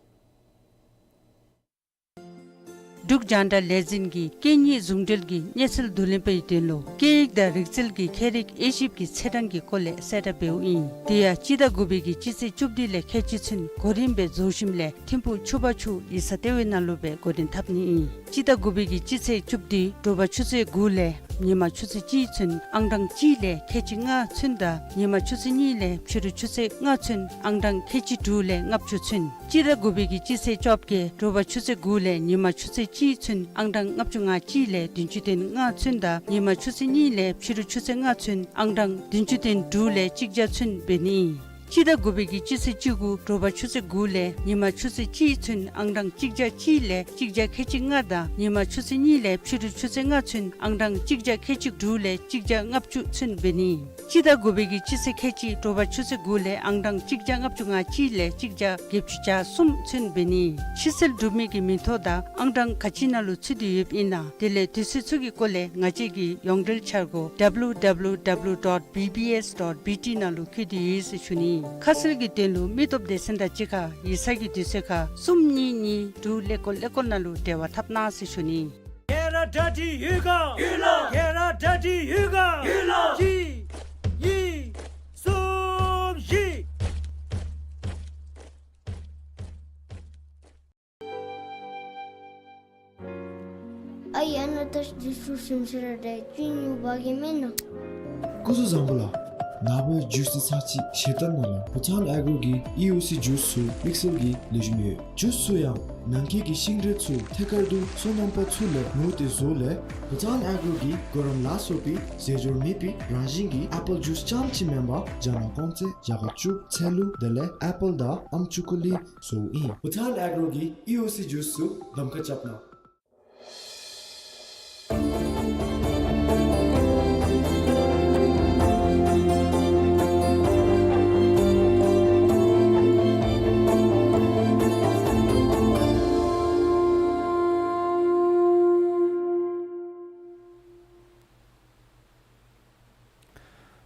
འབྲུག་རྒྱང་བསྒྲགས་ལས་འཛིན་གྱིས་སྐད་གཉིས་ཟུང་འབྲེལ་གྱི་གནས་ཚུལ་བསྡུ་ལེན་པའི་དོན་ལུ་སྐད་ཡིག་དང་རིག་རྩལ་གྱི་ཁྱད་རིག་དབྱེ་ཞིབ་ཀྱི་ཚེས་གྲངས་ཀྱི་སྐོར་ལས་གསལ་བསྒྲགས་འབདཝ་ཨིན། དེ་ཡང་སྤྱི་ཟླ་དགུ་པའི་གི་སྤྱི་ཚེས་བཅུ་བདུན་ལས་ཁལ་གཅིག་ཚུན་གོ་རིམ་སྦེ་རྫོགས་ཞིནམ་ལས་ཐིམ་ཕུག་ཆུ་བར་ཆུ་ཡིག་ཚང་ལྟེ་བའི་ནང་ལུ་སྦེ་གོ་སྒྲིག་འཐབ་ནི་ཨིན། སྤྱི་ཟླ་དགུ་པའི་གི་སྤྱི་ཚེས་བཅུ་བདུན་དྲོ་པ་ཆུ་ཚོད་དགུ་ལས་ཉིན་མ་ཆུ་ཚོད་གཅིག་ཚུན་ཨང་གྲངས་གཅིག་ལས་ཁལ་གཅིག་ལྔ་ཚུན་དང་ཉིན་མ་ཆུ་ཚོད་གཉིས་ལས་ཕྱི་རུ་ཆུ་ཚོད་ལྔ་ཚུན་ཨང་གྲངས་ཁལ་གཅིག་དྲུག་ལས་ལྔ་བཅུ་ཚུན། སྤྱི་ཟླ་དགུ་པའི་གི་སྤྱི་ཚེས་བཅོ་བརྒྱད་དྲོ་པ་ཆུ་ཚོད་དགུ་ལས་ཉིན་མ་ཆུ་ཚོད་གཅིག་ཚུན་ཨང་གྲངས་ལྔ་བཅུ་ང་གཅིག་ལས་བདུན་ཅུ་དོན་ལྔ་ཚུན་དང་ཉིན་མ་ཆུ་ཚོད་གཉིས་ལས་ཕྱི་རུ་ཆུ་ཚོད་ལྔ་ཚུན་ཨང་གྲངས་བདུན་ཅུ་དོན་དྲུག་ལས་གཅིག་བརྒྱ་ཚུན་འབད་ནི་ཨིན། སྤྱི་ཟླ་དགུ་པའི་གི་སྤྱི་ཚེས་བཅུ་དགུ་དྲོ་པ་ཆུ་ཚོད་དགུ་ལས་ཉིན་མ་ཆུ་ཚོད་གཅིག་ཚུན་ཨང་གྲངས་གཅིག་བརྒྱ་གཅིག་ལས་གཅིག་བརྒྱ་ཁལ་གཅིག་ལྔ་དང་ཉིན་མ་ཆུ་ཚོད་གཉིས་ལས་ཕྱི་རུ་ཆུ་ཚོད་ལྔ་ཚུན་ཨང་གྲངས་གཅིག་བརྒྱ་ཁལ་གཅིག་དྲུག་ལས་གཅིག་བརྒྱ་ལྔ་བཅུ་ཚུན་འབད་ནི་ཨིན། སྤྱི་ཟླ་དགུ་པའི་གི་སྤྱི་ཚེས་ཁལ་གཅིག་དྲོ་པ་ཆུ་ཚོད་དགུ་ལས་ཨང་གྲངས་གཅིག་བརྒྱ་ལྔ་བཅུ་ང་གཅིག་ལས་གཅིག་བརྒྱ་བརྒྱད་ཅུ་གྱ་གསུམ་ཚུན་འབད་ནི། ཕྱིར་སེལ་གྲུབ་མི་གི་མིང་ཐོ་དང་ཨང་གྲངས་ག་ཅི་ནང་ལུ་ཚུད་དེ་ཡོདཔ་ཨིན་ན་དེ་ལས་དུས་ཚོད་ཚུ་གི་སྐོར་ལས་ང་བཅས་ཀྱི་ཡོངས་འབྲེལ་འཆར་སྒོ་W W W dot B B S dot B T ནང་ལུ་བཀོད་དེ་ཡོད་ཟེར་ཞུ་ནི། ཁ་གསལ་གྱི་དོན་ལུ་མི་སྟོབས་སྡེ་ཚན་དང་གཅིག་ཁར་ཡིག་ཚང་གི་དུས་ཚོད་ཁར་གསུམ་གཉིས་གཉིས་དྲུག་ཀླད་ཀོར་ཀླད་ཀོར་ནང་ལུ་འབྲེལ་བ་འཐབ་གནང་ཟེར་ཞུ་ནི། ཁྱེད་ར་གྲ་སྒྲིག་ཡོད་ག། ཡོད་ལགས། ཁྱེད་ར་གྲ་སྒྲིག་ཡོད་ག། ཡོད་ལགས། གཅིག་གཉིས་གསུམ་བཞི། ཨའི་ཨ་ནཱ་ད་འདི་ཚུ་སེམས་ཤར་ར་འདྲ་ཅིག་ཉོ་བ་གི་མེན་ན། སྐུ་གཟུགས་བཟང་པོ་ལགས། ནཱ་བུ་ཇུས་ཏེ་ཚར་ཅིག་ཞལ་ལྟ་གནང་ལགས། བྷུ་ཊཱན་ཨེ་གོར་གྱི་ཨི་ཨོ་སི་ཇུས་ཚུ་དམིགས་བསལ་གྱི་ལེགས་ཤོམ་ཡོད། ཇུས་ཚུ་ཡང་ནང་འཁོད་ཀྱི་ཤིང་འབྲས་ཚུ་ཐད་ཀར་དུ་སོ་ནམ་པ་ཚུ་ལས་ཉོ་སྟེ་བཟོ་ལས། བྷུ་ཊཱན་ཨེ་གོར་གྱིས་གོ་རིམ་ལ་སོགས་པའི་རྫས་སྦྱོར་མེད་པའི་རང་བཞིན་གྱི་ཨེ་པཱལ་ཇུས་རྐྱངམ་ཅིག་མེན་པར་རྒྱ་ནག་གོང་ཚད་བརྒྱ་ཆ་བཅུ་ཚལ་ལུ་དེ་ལས་ཨེ་པཱལ་དང་ཨམ་ཅུ་ཀུ་ལི་བཟོཝ་ཨིན། བྷུ་ཊཱན་ཨེ་གོར་གྱི་ཨི་ཨོ་སི་ཇུས་ཚུ་གདམ་ཁ་རྐྱབ་གནང་།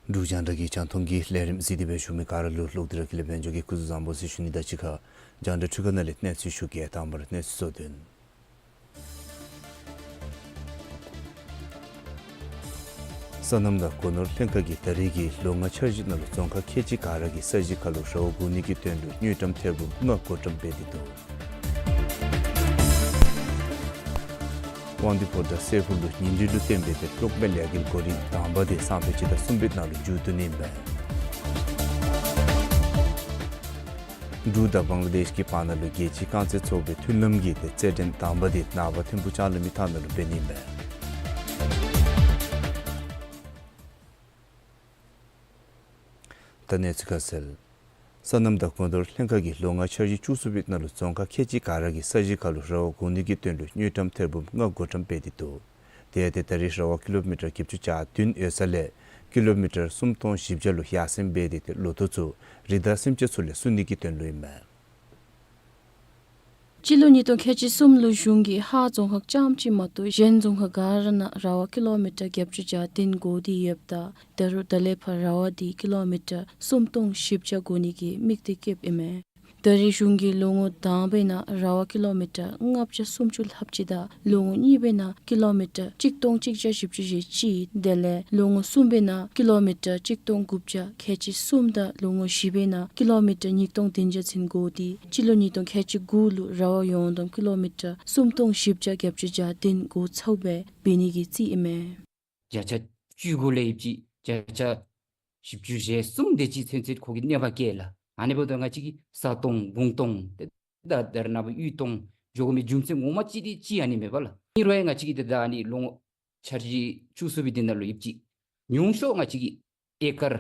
འབྲུག་རྒྱང་བསྒྲགས་ཀྱི་རྒྱང་མཐོང་གི་ལས་རིམ་གཟིགས་ཏེ་སྦེ་བཞུགས་མི་ག་ར་ལུ་ལོག་སྟེ་ར་ཀུན་ལེགས་དཔལ་འབྱོར་གྱིས་སྐུ་གཟུགས་བཟང་པོ་ཟེར་ཞུ་ནི། ད་ཅི་ཁར་རྒྱང་བསྒྲགས་འཕྲུལ་ཁང་ནང་ལས་གནས་ཚུལ་ཞུ་གེ། དང་པ་ར་གནས་ཚུལ་གཙོ་དོན། སོ་ནམ་དང་སྒོ་ནོར་ལྷན་ཁག་གིས་ད་རེས་ཀྱི་ལོ་ལྔ་འཆར་གཞི་ནང་ལུ་རྫོང་ཁག་ཁལ་གཅིག་ག་ར་གི་ས་གཞི་ཁར་ལུ་ར་བ་བསྒོར་ནི་གི་དོན་ལུ་དངུལ་ཀྲམ་ཐེར་འབུམ་ལྔ་བགོ་བཀྲམ་འབད་དེ་འདུག། དབང་འདུས་ཕོ་བྲང་སྲས་ཕུག་ལུ་ཉིན་རེ་ལུ་བཏོན་པའི་ཏེ་གློག་མེ་ལས་འགུལ་འགོ་འདྲེན་དང་པ་དེ་སང་ཕོད་སྤྱི་ཟླ་གསུམ་པའི་ནང་ལུ་མཇུག་བསྡུ་ནི་ཨིན་པས། འབྲུག་དང་བང་ལ་དེཤ་གི་བར་ན་ལུ་རྒྱལ་སྤྱིའི་རྐང་རྩེད་ཚོགས་པའི་མཐུན་ལམ་གྱི་ཏེ་རྩེད་འགྲན་དང་པ་དེ་ནངས་པ་ཐིམ་ཕུག་ལྕང་གླིང་མི་ཐང་ནང་ལུ་འབད་ནི་ཨིན་པས། ད་གནས་ཚུལ་ཁ་གསལ། སོ་ནམ་དང་སྒོ་ནོར་ལྷན་ཁག་གིས་ལོ་ལྔ་འཆར་གཞི་བཅུ་གསུམ་པའི་ནང་ལུ་རྫོང་ཁག་ཁལ་གཅིག་ག་ར་གི་ས་གཞི་ཁར་ལུ་ར་བ་བསྒོར་ནི་གི་དོན་ལུ་དངུལ་ཀྲམ་ཐེར་འབུམ་ལྔ་བགོ་བཀྲམ་འབད་དེ་འདུག། དེ་ཡང་ཏེ་ད་རེས་ར་བ་ཀི་ལོ་མི་ཊར་བརྒྱད་ཅུ་གྱ་བདུན་ཡོད་ས་ལས་ཀི་ལོ་མི་ཊར་སུམ་སྟོང་བཞི་བརྒྱ་ལུ་ཡར་སེང་འབད་དེ་ཏེ་ལོ་ཐོག་ཚུ་རི་དྭགས་སེམས་ཅན་ཚུ་ལས་སྲུང་ནི་གི་དོན་ལུ་ཨིན་མས། སྤྱི་ལོ་ཉིས་སྟོང་ཁལ་གཅིག་གསུམ་ལུ་གཞུང་གིས་ཧཱ་རྫོང་ཁག་རྐྱངམ་ཅིག་མ་གཏོགས་གཞན་རྫོང་ཁག་ག་ར་ནང་ར་བ་ཀི་ལོ་མི་ཊར་བརྒྱད་ཅུ་གྱ་བདུན་བགོ་སྟེ་ཡོདཔ་ད་ད་རུང་ད་ལས་ཕར་ར་བ་དེ་ཀི་ལོ་མི་ཊར་སུམ་སྟོང་བཞི་བརྒྱ་བགོ་ནི་གི་དམིགས་གཏད་བསྐྱེདཔ་ཨིན་མས། ད་རེས་གཞུང་གིས་ལོ་ངོ་དང་པའི་ནང་ར་བ་ཀི་ལོ་མི་ཊར་ལྔ་བརྒྱ་སུམ་ཅུ་ལྷགཔ་ཅིག་དང་ལོ་ངོ་གཉིས་པའི་ནང་ཀི་ལོ་མི་ཊར་གཅིག་སྟོང་གཅིག་བརྒྱ་བཞི་བཅུ་ཞེ་གཅིག། དེ་ལས་ལོ་ངོ་གསུམ་པའི་ནང་ཀི་ལོ་མི་ཊར་གཅིག་སྟོང་དགུ་བརྒྱ་ཁལ་གཅིག་གསུམ་དང་ལོ་ངོ་བཞི་པའི་ནང་ཀི་ལོ་མི་ཊར་ཉིས་སྟོང་བདུན་བརྒྱ་ཚུན་བགོ་སྟེ་སྤྱི་ལོ་ཉིས་སྟོང་ཁལ་གཅིག་དགུ་ལུ་ར་བ་ཡོངས་བསྡོམས་ཀི་ལོ་མི་ཊར་སུམ་སྟོང་བཞི་བརྒྱ་བརྒྱད་ཅུ་གྱ་བདུན་བགོ་ཚརཝ་སྦེ་འབད་ནི་གི་རྩིས་ཨིན་མས། བརྒྱ་ཆ་བཅུ་དགུ་ལས་ཡོདཔ་ཅིག་བརྒྱ་ཆ་བཞི་བཅུ་ཞེ་གསུམ་དེ་ཅིག་ཚུན་ཚོད་ཁོ་གི་གནོད་པ་བཀལ་ལགས། ཨ་ནི་འབདཝ་ད་ང་བཅས་ཀྱི་ས་སྟོང་དགུང་སྟོང་ཏེ་ད་ད་རེས་ནངས་པ་གཡུས་སྟོང་འགྱོ་དགོ་མི་རྒྱུ་མཚན་ངོ་མ་ཅིག་དེ་ཅིག་ཨ་ནི་མས་པ་ལགས། ཨིན་རུང་ཡང་ང་བཅས་ཀྱི་ཏེ་ད་ཨ་ནི་ལོ་ངོ་འཆར་གཞི་བཅུ་གསུམ་པའི་དེ་ནང་ལུ་ཡོདཔ་ཅིག་ཉུང་ཤོས་ང་བཅས་ཀྱི་ཨེ་ཀར་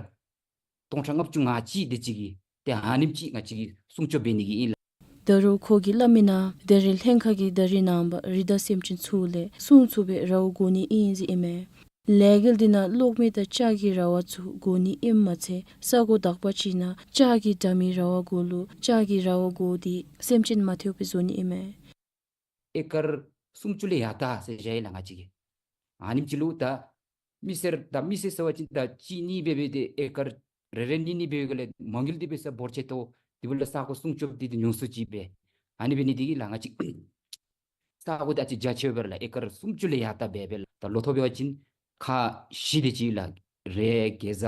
སྟོང་ཕྲག་ལྔ་བཅུ་ང་གཅིག་དེ་ཅིག་གི་ཏེ་ཨ་ནེམ་ཅིག་ང་བཅས་ཀྱིས་སྲུང་སྐྱོབ་འབད་ནི་གི་ཨིན་ལགས། ད་རུང་ཁོ་གིས་སླབ་མིའི་ནང་ད་རེས་ལྷན་ཁག་གིས་ད་རེས་ནངས་པ་རི་དྭགས་སེམས་ཅན་ཚུ་ལས་སྲུང་ཚུགས་པའི་ར་བ་བགོ་ནི་ཨིན་ཟེར་ཨིན་མས། ལས་འགུལ་འདི་ནང་གློག་མེ་དང་ལྕགས་ཀྱི་ར་བ་ཚུ་བགོ་ནི་ཨིནམ་མ་ཚད་ས་གོ་དག་པ་ཅིག་ནང་ལྕགས་ཀྱི་དྲ་མིག་ར་བ་གུ་ལུ་ལྕགས་ཀྱི་ར་བ་བགོ་སྟེ་སེམས་ཅན་མ་ཐེབས་པའི་བཟོ་ནི་ཨིན་མས། ཨེ་ཀར་སུམ་ཅུ་ལས་ཡར་ད་ཟེར་བཞག་ཡི་ལགས་ང་བཅས་ཀྱིས། ཨ་ནེམ་ཅིག་ལུ་ད་མི་སེར་ད་མི་སེར་ཟེར་བ་ཅིན་ད་གཅིག་གཉིས་སྦེ་འབད་དེ་ཨེ་ཀར་རེ་རེ་གཉིས་གཉིས་སྦེ་འབད་ག་ལས་མ་དངུལ་འདི་འབད་ས་འབོར་ཆེ་ཏོག་ཏོ་འདི་འབདཝ་ལས་ས་གོ་སྲུང་སྐྱོབ་འདི་ཏེ་ཉུང་སུ་ཅིག་སྦེ། ཨ་ནི་འབད་ནི་འདི་གིས་ལགས་ང་བཅས་ས་གོ་འདི་ཨ་ཙི་རྒྱ་ཆེཝ་འབད་ར་ལགས་ཨེ་ཀར་སུམ་ཅུ་ལས་ཡར་ད་འབད་འབད་ལགས། ད་ལོ་ཐོག་འབད་བ་ཅིན་ཁག་བཞི་དེ་ཅིག་ལགས། རེད་དགེ་རྩ་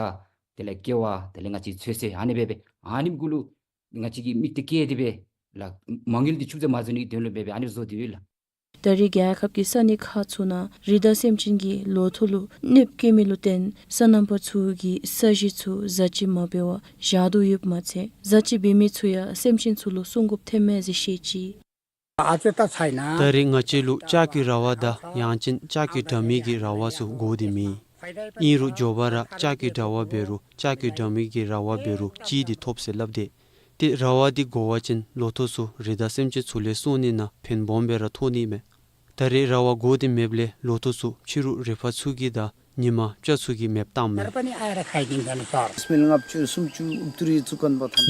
དེ་ལས་ཀེ་བ་དེ་ལས་ང་བཅས་ཚོད་བསྲེ་ཨ་ནི་འབད་འབད་ཨ་ནི་གུ་ལུ་ང་བཅས་ཀྱིས་དམིགས་གཏད་བསྐྱེད་དེ་སྦེ་ལགས་མ་དངུལ་འདི་ཆུད་ཟོས་མ་བཟོ་ནི་གི་དོན་ལུ་འབད་འབད་ཨ་ནི་བཟོ་སྟེ་ཡོད་ལགས། ད་རེས་རྒྱལ་ཁབ་ཀྱི་ས་གནས་ཁག་ཚུ་ནང་རི་དྭགས་སེམས་ཅན་གྱིས་ལོ་ཐོག་ལུ་གནོདཔ་བཀལ་མི་ལུ་བརྟེན་སོ་ནམ་པ་ཚུ་གི་ས་གཞི་ཚུ་བཟའ་སྤྱོད་མ་འབད་བར་བཞག་དོ་ཡོདཔ་མ་ཚད་བཟའ་སྤྱོད་འབད་མི་ཚུ་ཡང་སེམས་ཅན་ཚུ་ལུ་སྲུང་དགོཔ་ཐོནམ་མས་ཟེར་བཤད་ཅི། ད་རེས་ང་བཅས་ལུ་ལྕགས་ཀྱི་ར་བ་དང་ཡང་ཅིན་ལྕགས་ཀྱི་དྲ་མིག་གི་ར་བ་ཚུ་དགོ་དེ་མེད། ཨིན་རུང་མགྱོགས་པ་ར་ལྕགས་ཀྱི་ར་བ་འབད་རུང་ལྕགས་ཀྱི་དྲ་མིག་གི་ར་བ་འབད་རུང་ཅིག་དེ་ཐོབ་ཟེར་སླབ་དེས། ཏེ་ར་བ་འདི་དགོ་བ་ཅིན་ལོ་ཐོག་ཚུ་རི་དྭགས་སེམས་ཅན་ཚུ་ལས་སྲུང་ནི་ནང་ཕན་སྦོམ་སྦེ་ར་ཐོགས་ནི་མས། ད་རེས་ར་བ་དགོ་དེ་མེདཔ་ལས་ལོ་ཐོག་ཚུ་ཕྱི་རུ་རི་ཕག་ཚུ་གིས་དང་ཉི་མ་སྤྱ་ཚུ་གིས་མེདཔ་བཏངམ་མས། ང་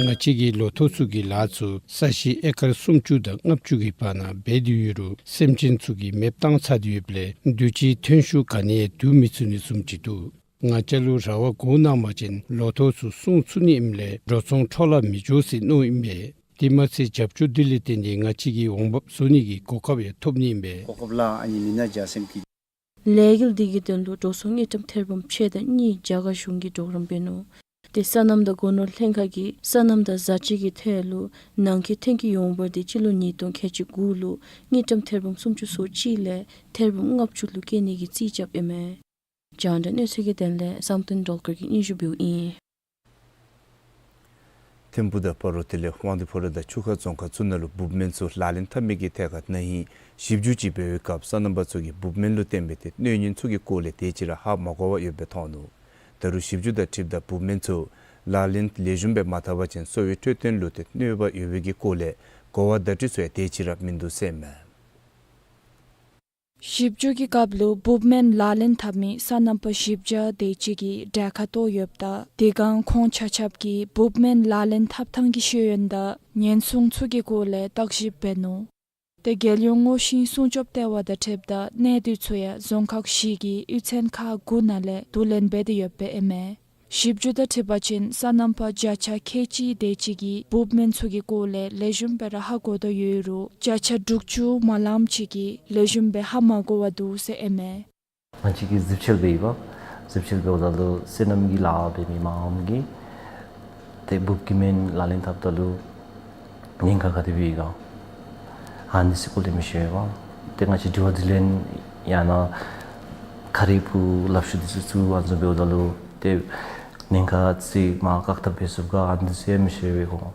བཅས་ཀྱིས་ལོ་ཐོག་ཚུ་གི་ལཱ་ཚུ་ས་གཞི་ཨེ་ཀར་སུམ་ཅུ་དང་ལྔ་བཅུ་གི་བར་ན་འབད་དེ་ཡོད་རུང་སེམས་ཅན་ཚུ་གིས་མེདཔ་བཏང་ཚར་དེ་ཡོདཔ་ལས་དུས་ཅི་ཐོན་ཤུགས་ག་ནི་ཡང་བསྡུ་མི་ཚུགས་ནི་བཟུམ་ཅིག་འདུག། ང་བཅས་ལུ་ར་བ་དགོ་གནང་བ་ཅིན་ལོ་ཐོག་ཚུ་སྲུང་ཚུགས་ནི་ཨིནམ་ལས་འགྲོ་སོང་འཕྲོ་བརླག་མི་འགྱོ་ཟེར་མནོཝ་ཨིན་པས། དེ་མ་ཚད་རྒྱབ་སྐྱོར་འདི་ལས་བརྟེན་ཏེ་ང་བཅས་ཀྱིས་འོང་འབབ་བཟོ་ནི་གི་གོ་སྐབས་ཡང་ཐོབ་ནི་ཨིན་པས། གོ་སྐབས་ལ་ཨ་ནི་མི་ནག་རྒྱལ་སེམས་ཀྱིས། ལས་འགུལ་འདི་གི་དོན་ལུ་འགྲོ་སོང་དངུལ་ཀྲམ་ཐེར་འབུམ་ཕྱེད་དང་གཉིས་རྒྱ་གར་གཞུང་གིས་གྲོགས་རམ་འབད་ནུག། ཏེ་སོ་ནམ་དང་སྒོ་ནོར་ལྷན་ཁག་གིས་སོ་ནམ་དང་བཟའ་སྤྱོད་ཀྱི་ཐད་ལུ་ནང་འཁོད་ཐོན་སྐྱེད་ཡོངས་འབོར་འདི་སྤྱི་ལོ་ཉིས་སྟོང་ཁལ་གཅིག་དགུ་ལུ་དངུལ་ཀྲམ་ཐེར་འབུམ་སུམ་ཅུ་སོ་གཅིག་ལས་ཐེར་འབུམ་ལྔ་བཅུ་ལུ་བསྐྱེད་ནི་གི་རྩིས་རྐྱབ་ཨིན་མས། རྒྱང་བསྒྲགས་གནས་ཚུལ་གྱི་དོན་ལས་བསམ་གཏན་སྒྲོལ་དཀར་གྱིས་སྙན་ཞུ་འབདཝ་ཨིན། ཐིམ་ཕུག་དང་སྤ་རོ་དེ་ལས་དབང་འདུས་ཕོ་བྲང་དང་ཆུ་ཁ་རྫོང་ཁག་ཚུ་ནང་ལུ་འབུབ་སྨན་ཚུ་ལག་ལེན་འཐབ་མི་གི་ཐད་ཁར་ན་ཧིང་ཞིབ་འཇུག་ཅིག་འབད་བའི་སྐབས་སོ་ནམ་པ་ཚུ་གིས་འབུབ་སྨན་ལུ་བརྟེན་པའི་ཏེ་གནོད་ཉེན་ཚུ་གི་སྐོར་ལས་དེ་ཅིག་ར་ཧ་མ་གོ་བར་ཡོདཔ་སྦེ་མཐོང་ནུག། ད་རུང་ཞིབ་འཇུག་དང་འཁྲིལཝ་ད་འབུབ་སྨན་ཚུ་ལག་ལེན་ལེགས་ཤོམ་སྦེ་མ་འཐབ་པ་ཅིན་གསོ་བའི་འཕྲོད་བསྟེན་ལུ་ཏེ་གནོད་པ་ཡོད་པའི་གི་སྐོར་ལས་གོ་བ་བརྡ་སྤྲོད་ཚུ་ཡང་དེ་ཅིག་ར་མིན་འདུག་ཟེར་མས། ཞིབ་འཇུག་གི་སྐབས་ལུ་འབུབ་སྨན་ལག་ལེན་འཐབ་མི་སོ་ནམ་པ་བཞི་བརྒྱ་དེ་ཅིག་གིས་གྲལ་ཁར་གཏོགས་ཡོདཔ་ད་དེ་སྒང་ཁོང་ཆ་ཁྱབ་ཀྱིས་འབུབ་སྨན་ལག་ལེན་འཐབ་ཐངས་ཀྱི་ཤེས་ཡོན་དང་ཉེན་སྲུང་ཚུ་གི་སྐོར་ལས་བརྟག་ཞིབ་འབད་ནུག། ཏེ་རྒྱལ་ཡོངས་སྔོ་ཤིང་སྲུང་སྐྱོབ་ལྟེ་བ་དང་འཁྲིལཝ་ད་གནས་སྡུད་ཚུ་ཡང་རྫོང་ཁག་བཞི་གི་གཡུས་ཚན་ཁག་དགུ་ནང་ལས་བསྡུ་ལེན་འབད་དེ་ཡོདཔ་ཨིན་མས། ཞིབ་འཇུག་དང་འཁྲིལ་བ་ཅིན་སོ་ནམ་པ་བརྒྱ་ཆ་ཁལ་གཅིག་དེ་ཅིག་གིས་འབུབ་སྨན་ཚུ་གི་སྐོར་ལས་ལེགས་ཤོམ་སྦེ་ར་ཧ་གོ་དོ་ཡོད་རུང་བརྒྱ་ཆ་དྲུག་ཅུ་མ་ལངམ་ཅིག་གིས་ལེགས་ཤོམ་སྦེ་ཧ་མ་གོ་བར་འདུག་ཟེར་ཨིན་མས། ང་བཅས་ཀྱིས་གཟིགས་ཞིབ་འབད་ཡི་པ། གཟིགས་ཞིབ་འབདཝ་ད་ལུ་སོ་ནམ་གྱི་ལཱ་འབད་མི་མངམ་གིས་ཏེ་འབུབ་ཀྱི་སྨན་ལག་ལེན་འཐབ་ད་ལུ་ཉེན་ཁ་ག་དེ་སྦེ་ཡོད་ག་ཨ་ནི་ཚུ་སྐོར་ལས་མི་ཤེས་པས། ཏེ་ང་བཅས་དྲི་བ་དྲིས་ལན་ཡང་ན་ཁ་རི་བུ་སླབ་ཞུ་འདི་ཚུ་ཚུ་ཨ་ནི་ཚུ་འབདཝ་ད་ལུ་ཏེ་ཉེན་ཁ་ཅིག་མར་བཀག་ཐབས་འབད་ཚུགས་ག་ཨ་ནི་ཚུ་ཡང་མི་ཤེས་པས་གོ།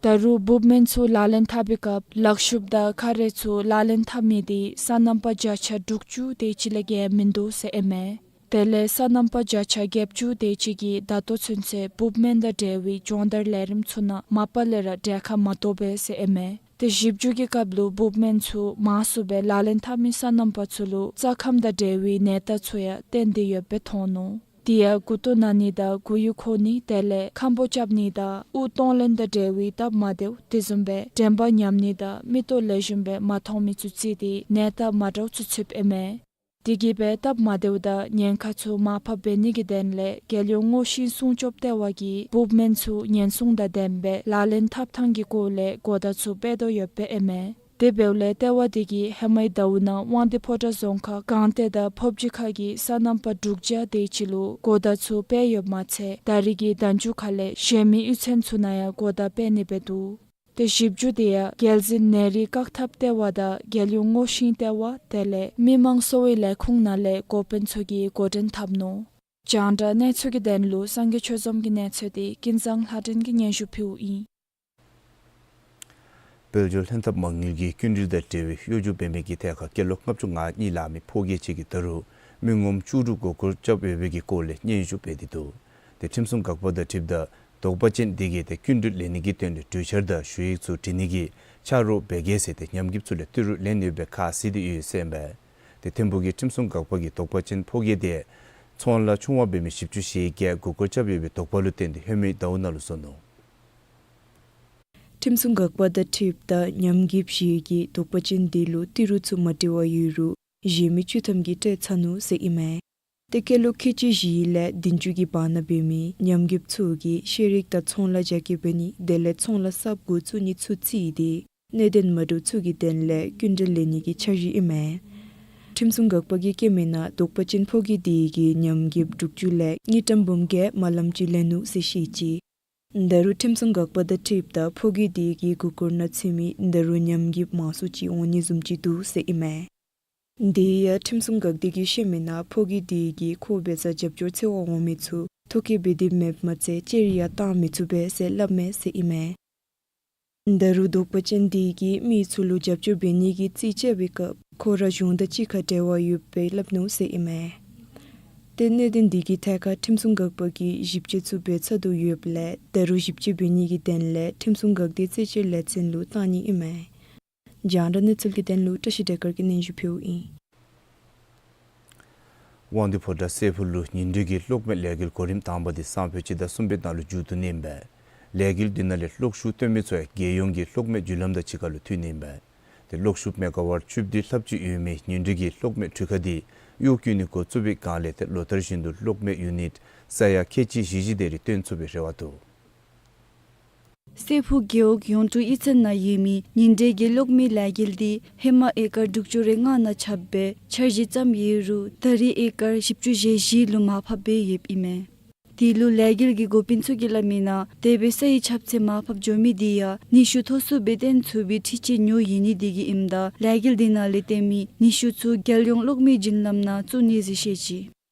ད་རུང་འབུབ་སྨན་ཚུ་ལག་ལེན་འཐབ་པའི་སྐབས་ལག་ཤུབས་དང་ཁ་རས་ཚུ་ལག་ལེན་འཐབ་མི་འདི་སོ་ནམ་པ་བརྒྱ་ཆ་དྲུག་ཅུ་དེ་ཅིག་ལས་བརྒལ་མིན་འདུག་ཟེར་ཨིན་མས། དེ་ལས་སོ་ནམ་པ་བརྒྱ་ཆ་བརྒྱད་ཅུ་དེ་ཅིག་གིས་ད་ལྟོ་ཚུན་ཚོད་འབུབ་སྨན་དང་འབྲེལ་བའི་སྦྱོང་བརྡར་ལས་རིམ་ཚུ་ནང་མ་པ་ལས་ར་གྲལ་ཁར་མ་གཏོགས་པས་ཟེར་ཨིན་མས། ཏེ་ཞིབ་འཇུག་གི་སྐབས་ལུ་འབུབ་སྨན་ཚུ་མང་སུ་སྦེ་ལག་ལེན་འཐབ་མི་སོ་ནམ་པ་ཚུ་ལུ་རྩ་ཁམས་དང་འབྲེལ་བའི་ནད་རྟགས་ཚུ་ཡང་སྟོན་ཏེ་ཡོདཔ་སྦེ་མཐོང་ནུག། དེ་ཡང་མགུ་ཏོ་ན་ནི་དང་མགུ་ཡུ་འཁོར་ནི་དེ་ལས་ཁམ་པོ་རྐྱབ་ནི་དང་དབུགས་གཏོང་ལེན་དང་འབྲེལ་བའི་སྟབས་མ་བདེཝ་དེ་བཟུམ་སྦེ་དྲན་པ་ཉམས་ནི་དང་མིག་ཏོ་ལེགས་ཤོམ་སྦེ་མ་མཐོང་མི་ཚུ་བརྩིས་ཏེ་ནད་རྟགས་མ་འདྲཝ་ཚུ་ཚུདཔ་ཨིན་མས། དེ་གིས་སྦེ་སྟབས་མ་བདེཝ་དང་ཉེན་ཁ་ཚུ་མར་ཕབ་འབད་ནི་གི་དོན་ལས་རྒྱལ་ཡོངས་སྔོག་ཤིང་སྲུང་སྐྱོབ་ལྟེ་བ་གིས་འབུབ་སྨན་ཚུ་ཉེན་སྲུང་དང་ལྡནམ་སྦེ་ལག་ལེན་འཐབ་ཐངས་ཀྱི་སྐོར་ལས་གོ་བརྡ་ཚུ་སྤེལ་དོ་ཡོདཔ་ཨིན་མས། དེ་འབདཝ་ལས་ལྟེ་བ་དེ་གིས་ཧེ་མའི་ཟླཝ་ནང་དབང་འདུས་ཕོ་བྲང་རྫོང་ཁག་སྒང་སྟེང་དང་ཕོབ་སྦྱིས་ཁ་གི་སོ་ནམ་པ་དྲུག་བརྒྱ་དེ་ཅིག་ལུ་གོ་བརྡ་ཚུ་སྤེལ་ཡོདཔ་མ་ཚད་ད་རིས་ཀྱི་དོན་གཅོད་ཁ་ལས་གཞན་མི་གཡུས་ཚན་ཚུ་ནང་ཡང་གོ་བརྡ་སྤེལ་ནི་སྦེ་འདུག། ཏེ་ཞིབ་འཇུག་དེ་ཡང་རྒྱལ་འཛིན་ནད་རིགས་བཀག་ཐབས་ལྟེ་བ་དང་རྒྱལ་ཡོངས་སྔོག་ཤིང་ལྟེ་བ་དེ་ལས་མི་མང་གསོ་བའི་ལས་ཁུངས་ནང་ལས་འགོ་དཔོན་ཚུ་གིས་འགོ་འདྲེན་འཐབ་ནུག། རྒྱང་བསྒྲགས་གནས་ཚུལ་གྱི་དོན་ལུ་སངས་རྒྱས་ཆོས་འཛོམས་ཀྱི་གནས་ཚུལ་དེ་ཀུན་བཟང་ལྷ་སྒྲོན་གྱིས་སྙན་ཞུ་ཕུལཝ་ཨིན། དཔལ་འབྱོར་ལྷན་ཐབས་མ་དངུལ་གྱིས་སྐྱིན་འགྲུལ་དང་འབྲེལ་བའི་གཡོ་སྒྱུ་འབད་མི་གི་ཐད་ཁར་སྐྱེས་ལོ་ལྔ་བཅུ་ང་གཉིས་ལང་མི་ཕོ་སྐྱེས་ཅིག་གིས་ད་རུང་མི་ངོམ་བཅུ་དྲུག་མགུ་སྐོར་རྐྱབ་ཡོད་པའི་གི་སྐོར་ལས་སྙན་ཞུ་འབད་དེ་འདུག། ཏེ་ཁྲིམས་སྲུང་འགག་པ་དང་འཁྲིལཝ་ད་དོགས་པ་ཅན་དེ་གིས་ཏེ་སྐྱིན་འགྲུལ་ལེན་ནི་གི་དོན་ལས་གྲོས་འཆར་དང་ཞུ་ཡིག་ཚུ་བྲི་ནི་གི་ཕྱག་རོགས་འབད་གེ་ཟེར་ཏེ་ཉམས་རྒུདཔ་ཚུ་ལས་ཏི་རུ་ལེན་ཡོད་པའི་ཁ་བཟེད་དེ་ཡོད་ཟེར་ཨིན་པས། ཏེ་ཐིམ་ཕུག་གི་ཁྲིམས་སྲུང་འགག་པ་གིས་དོགས་པ་ཅན་ཕོ་སྐྱེས་དེ་ཚོང་ལཱ་ཆུང་བ་འབད་མི་བཞི་བཅུ་ཞེ་བརྒྱད་མགུ་སྐོར་རྐྱབ་ཡོད་པའི་དོགས་པ་ལུ་བརྟེན་ཏེ་ཧེ་མའི་ཟླཝ་ནང་ལུ་བཟོ་ནུག། ཁྲིམས་སྲུང་འགག་པ་དང་འཁྲིལཝ་ད་ཉམས་རྒུདཔ་བཞི་གིས་དོགས་པ་ཅན་དེ་ལུ་ཏི་རུ་ཚུ་མ་བྲི་བར་ཡོད་རུང་གཞན་མི་བཅུ་ཐམ་གྱིས་སྤྲོད་ཚར་ནུག་ཟེར་ཨིན་མས། ཏེ་སྐྱེས་ལོ་ཁལ་གཅིག་བཞི་ལས་བདུན་ཅུ་གི་བར་ན་འབད་མི་ཉམས་རྒུདཔ་ཚུ་གིས་ཤེས་རིག་དང་ཚོང་ལཱ་རྒྱ་སྐྱེད་འབད་ནི་དེ་ལས་ཚོང་ལཱ་གསརཔ་འགོ་བཙུགས་ནི་ཚུ་བརྩིས་ཏེ་གནད་དོན་མ་འདྲཝ་ཚུ་གི་དོན་ལས་སྐྱིན་འགྲུལ་ལེན་ནི་གི་འཆར་གཞི་ཨིན་མས། ཁྲིམས་སྲུང་འགག་པ་གིས་བཀོད་མི་ནང་དོགས་པ་ཅན་ཕོ་སྐྱེས་དེ་གིས་ཉམས་རྒུདཔ་དྲུག་ཅུ་ལས་དངུལ་ཀྲམ་འབུམ་བརྒྱད་མ་ལངམ་ཅིག་ལེན་ནུག་ཟེར་བཤད་ཅི། ད་རུང་ཁྲིམས་སྲུང་འགག་པ་དང་འཁྲིལཝ་ད་ཕོ་སྐྱེས་དེ་གི་མགུ་སྐོར་ནང་ཚུད་མི་ད་རུང་ཉམས་རྒུདཔ་མང་སུ་ཅིག་འོང་ནི་བཟུམ་ཅིག་འདུག་ཟེར་ཨིན་མས། དེ་ཡང་ཁྲིམས་སྲུང་འགག་སྡེ་གིས་བཤད་མི་ནང་ཕོ་སྐྱེས་དེ་གིས་ཁོ་འབད་སར་རྒྱབ་སྐྱོར་འཚོལ་བར་འོང་མི་ཚུ་ཐོ་བཀོད་འབད་དེ་མེདཔ་མ་ཚད་ཅེར་ཡང་བཏང་མི་ཚུགས་པས་ཟེར་སླབ་མས་ཟེར་ཨིན་མས། ད་རུང་དོགས་པ་ཅན་དེ་གིས་མི་ཚུ་ལུ་རྒྱབ་སྐྱོར་འབད་ནི་གི་རྩིས་རྐྱབ་པའི་སྐབས་ཁོ་ར་གཞུང་དང་གཅིག་ཁར་འབྲེལ་བ་ཡོདཔ་སྦེ་སླབ་ནུག་ཟེར་ཨིན་མས། ཏེ་གནད་དོན་དེ་གི་ཐད་ཁར་ཁྲིམས་སྲུང་འགག་པ་གིས་ཞིབ་དཔྱད་ཚུ་འབད་ཚར་དོ་ཡོདཔ་ལས་ད་རུང་ཞིབ་དཔྱད་འབད་ནི་གི་དོན་ལས་ཁྲིམས་སྲུང་འགག་སྡེའི་རྩད་གཅོད་ལས་ཚན་ལུ་བཏང་ནི་ཨིན་མས། རྒྱང་བསྒྲགས་གནས་ཚུལ་གྱི་དོན་ལུ་བཀྲ་ཤིས་བདེ་དཀར་གྱིས་སྙན་ཞུ་ཕུལཝ་ཨིན། དབང་འདུས་ཕོ་བྲང་སྲས་ཕུག་ལུ་ཉིན་དྲོད་ཀྱི་གློག་མེ་ལས་འགུལ་གོ་རིམ་དང་པ་དེ་སང་ཕོད་སྤྱི་ཟླ་གསུམ་པའི་ནང་ལུ་མཇུག་བསྡུ་ནི་ཨིན་པས། ལས་འགུལ་དེ་ནང་ལས་གློག་ཤུགས་བཏོན་མི་ཚུ་ཡང་རྒྱལ་ཡོངས་ཀྱི་གློག་མེ་བརྒྱུད་ལམ་དང་གཅིག་ཁར་ལུ་མཐུད་ནི་ཨིན་པས། ཏེ་གློག་ཤུགས་མེ་ག་ཝཊ་བཅུ་བདུན་ལྷགཔ་ཅིག་ཡོད་མི་ཉིན་དྲོད་ཀྱི་གློག་མེ་གྲུ་ཁ་དེ་གཡོག་བཀོལ་ནི་འགོ་བཙུགས་པའི་སྒང་ལས་ཏེ་ལོ་ལྟར་བཞིན་དུ་གློག་མེ་ཡུ་ནིཊ་ས་ཡ་ཁལ་གཅིག་བཞི་བཞི་དེ་རེ་བཏོན་ཚུགས་པའི་རེ་བ་འདུག། སྲས་ཕུག་རྒེད་འོག་ཡོངས་གྲུབ་གཡུས་ཚན་ནང་ཡོད་མི་ཉིན་དྲོད་ཀྱི་གློག་མེ་ལས་འགུལ་དེ་ཧེ་མ་ཨེ་ཀར་དྲུག་ཅུ་རེ་ལྔ་ནང་ཁྱབ་སྦེ་འཆར་གཞི་བརྩམས་ཡོད་རུང་ད་རེས་ཨེ་ཀར་བཞི་བཅུ་ཞེ་བཞི་ལུ་མར་ཕབ་འབད་ཡོདཔ་ཨིན་མས། དེ་ལུ་ལས་འགུལ་གྱི་འགོ་དཔོན་ཚུ་གིས་སླབ་མི་ནང་དེ་སྦེ་ས་ཡི་ཁྱབ་ཚད་མར་ཕབ་འགྱོ་མི་དེ་ཡང་ནུས་ཤུགས་མཐོ་སུ་སྦེ་བཏོན་ཚུགས་པའི་འཕྲུལ་ཆས་ཉོ་ཡོད་ནི་དེ་གིས་ཨིནམ་ད་ལས་འགུལ་དེ་ནང་ལས་བཏོན་མི་ནུས་ཤུགས་ཚུ་རྒྱལ་ཡོངས་གློག་མེ་བརྒྱུད་ལམ་ནང་བཙུགས་ནི་ཟེར་བཤད་ཅི།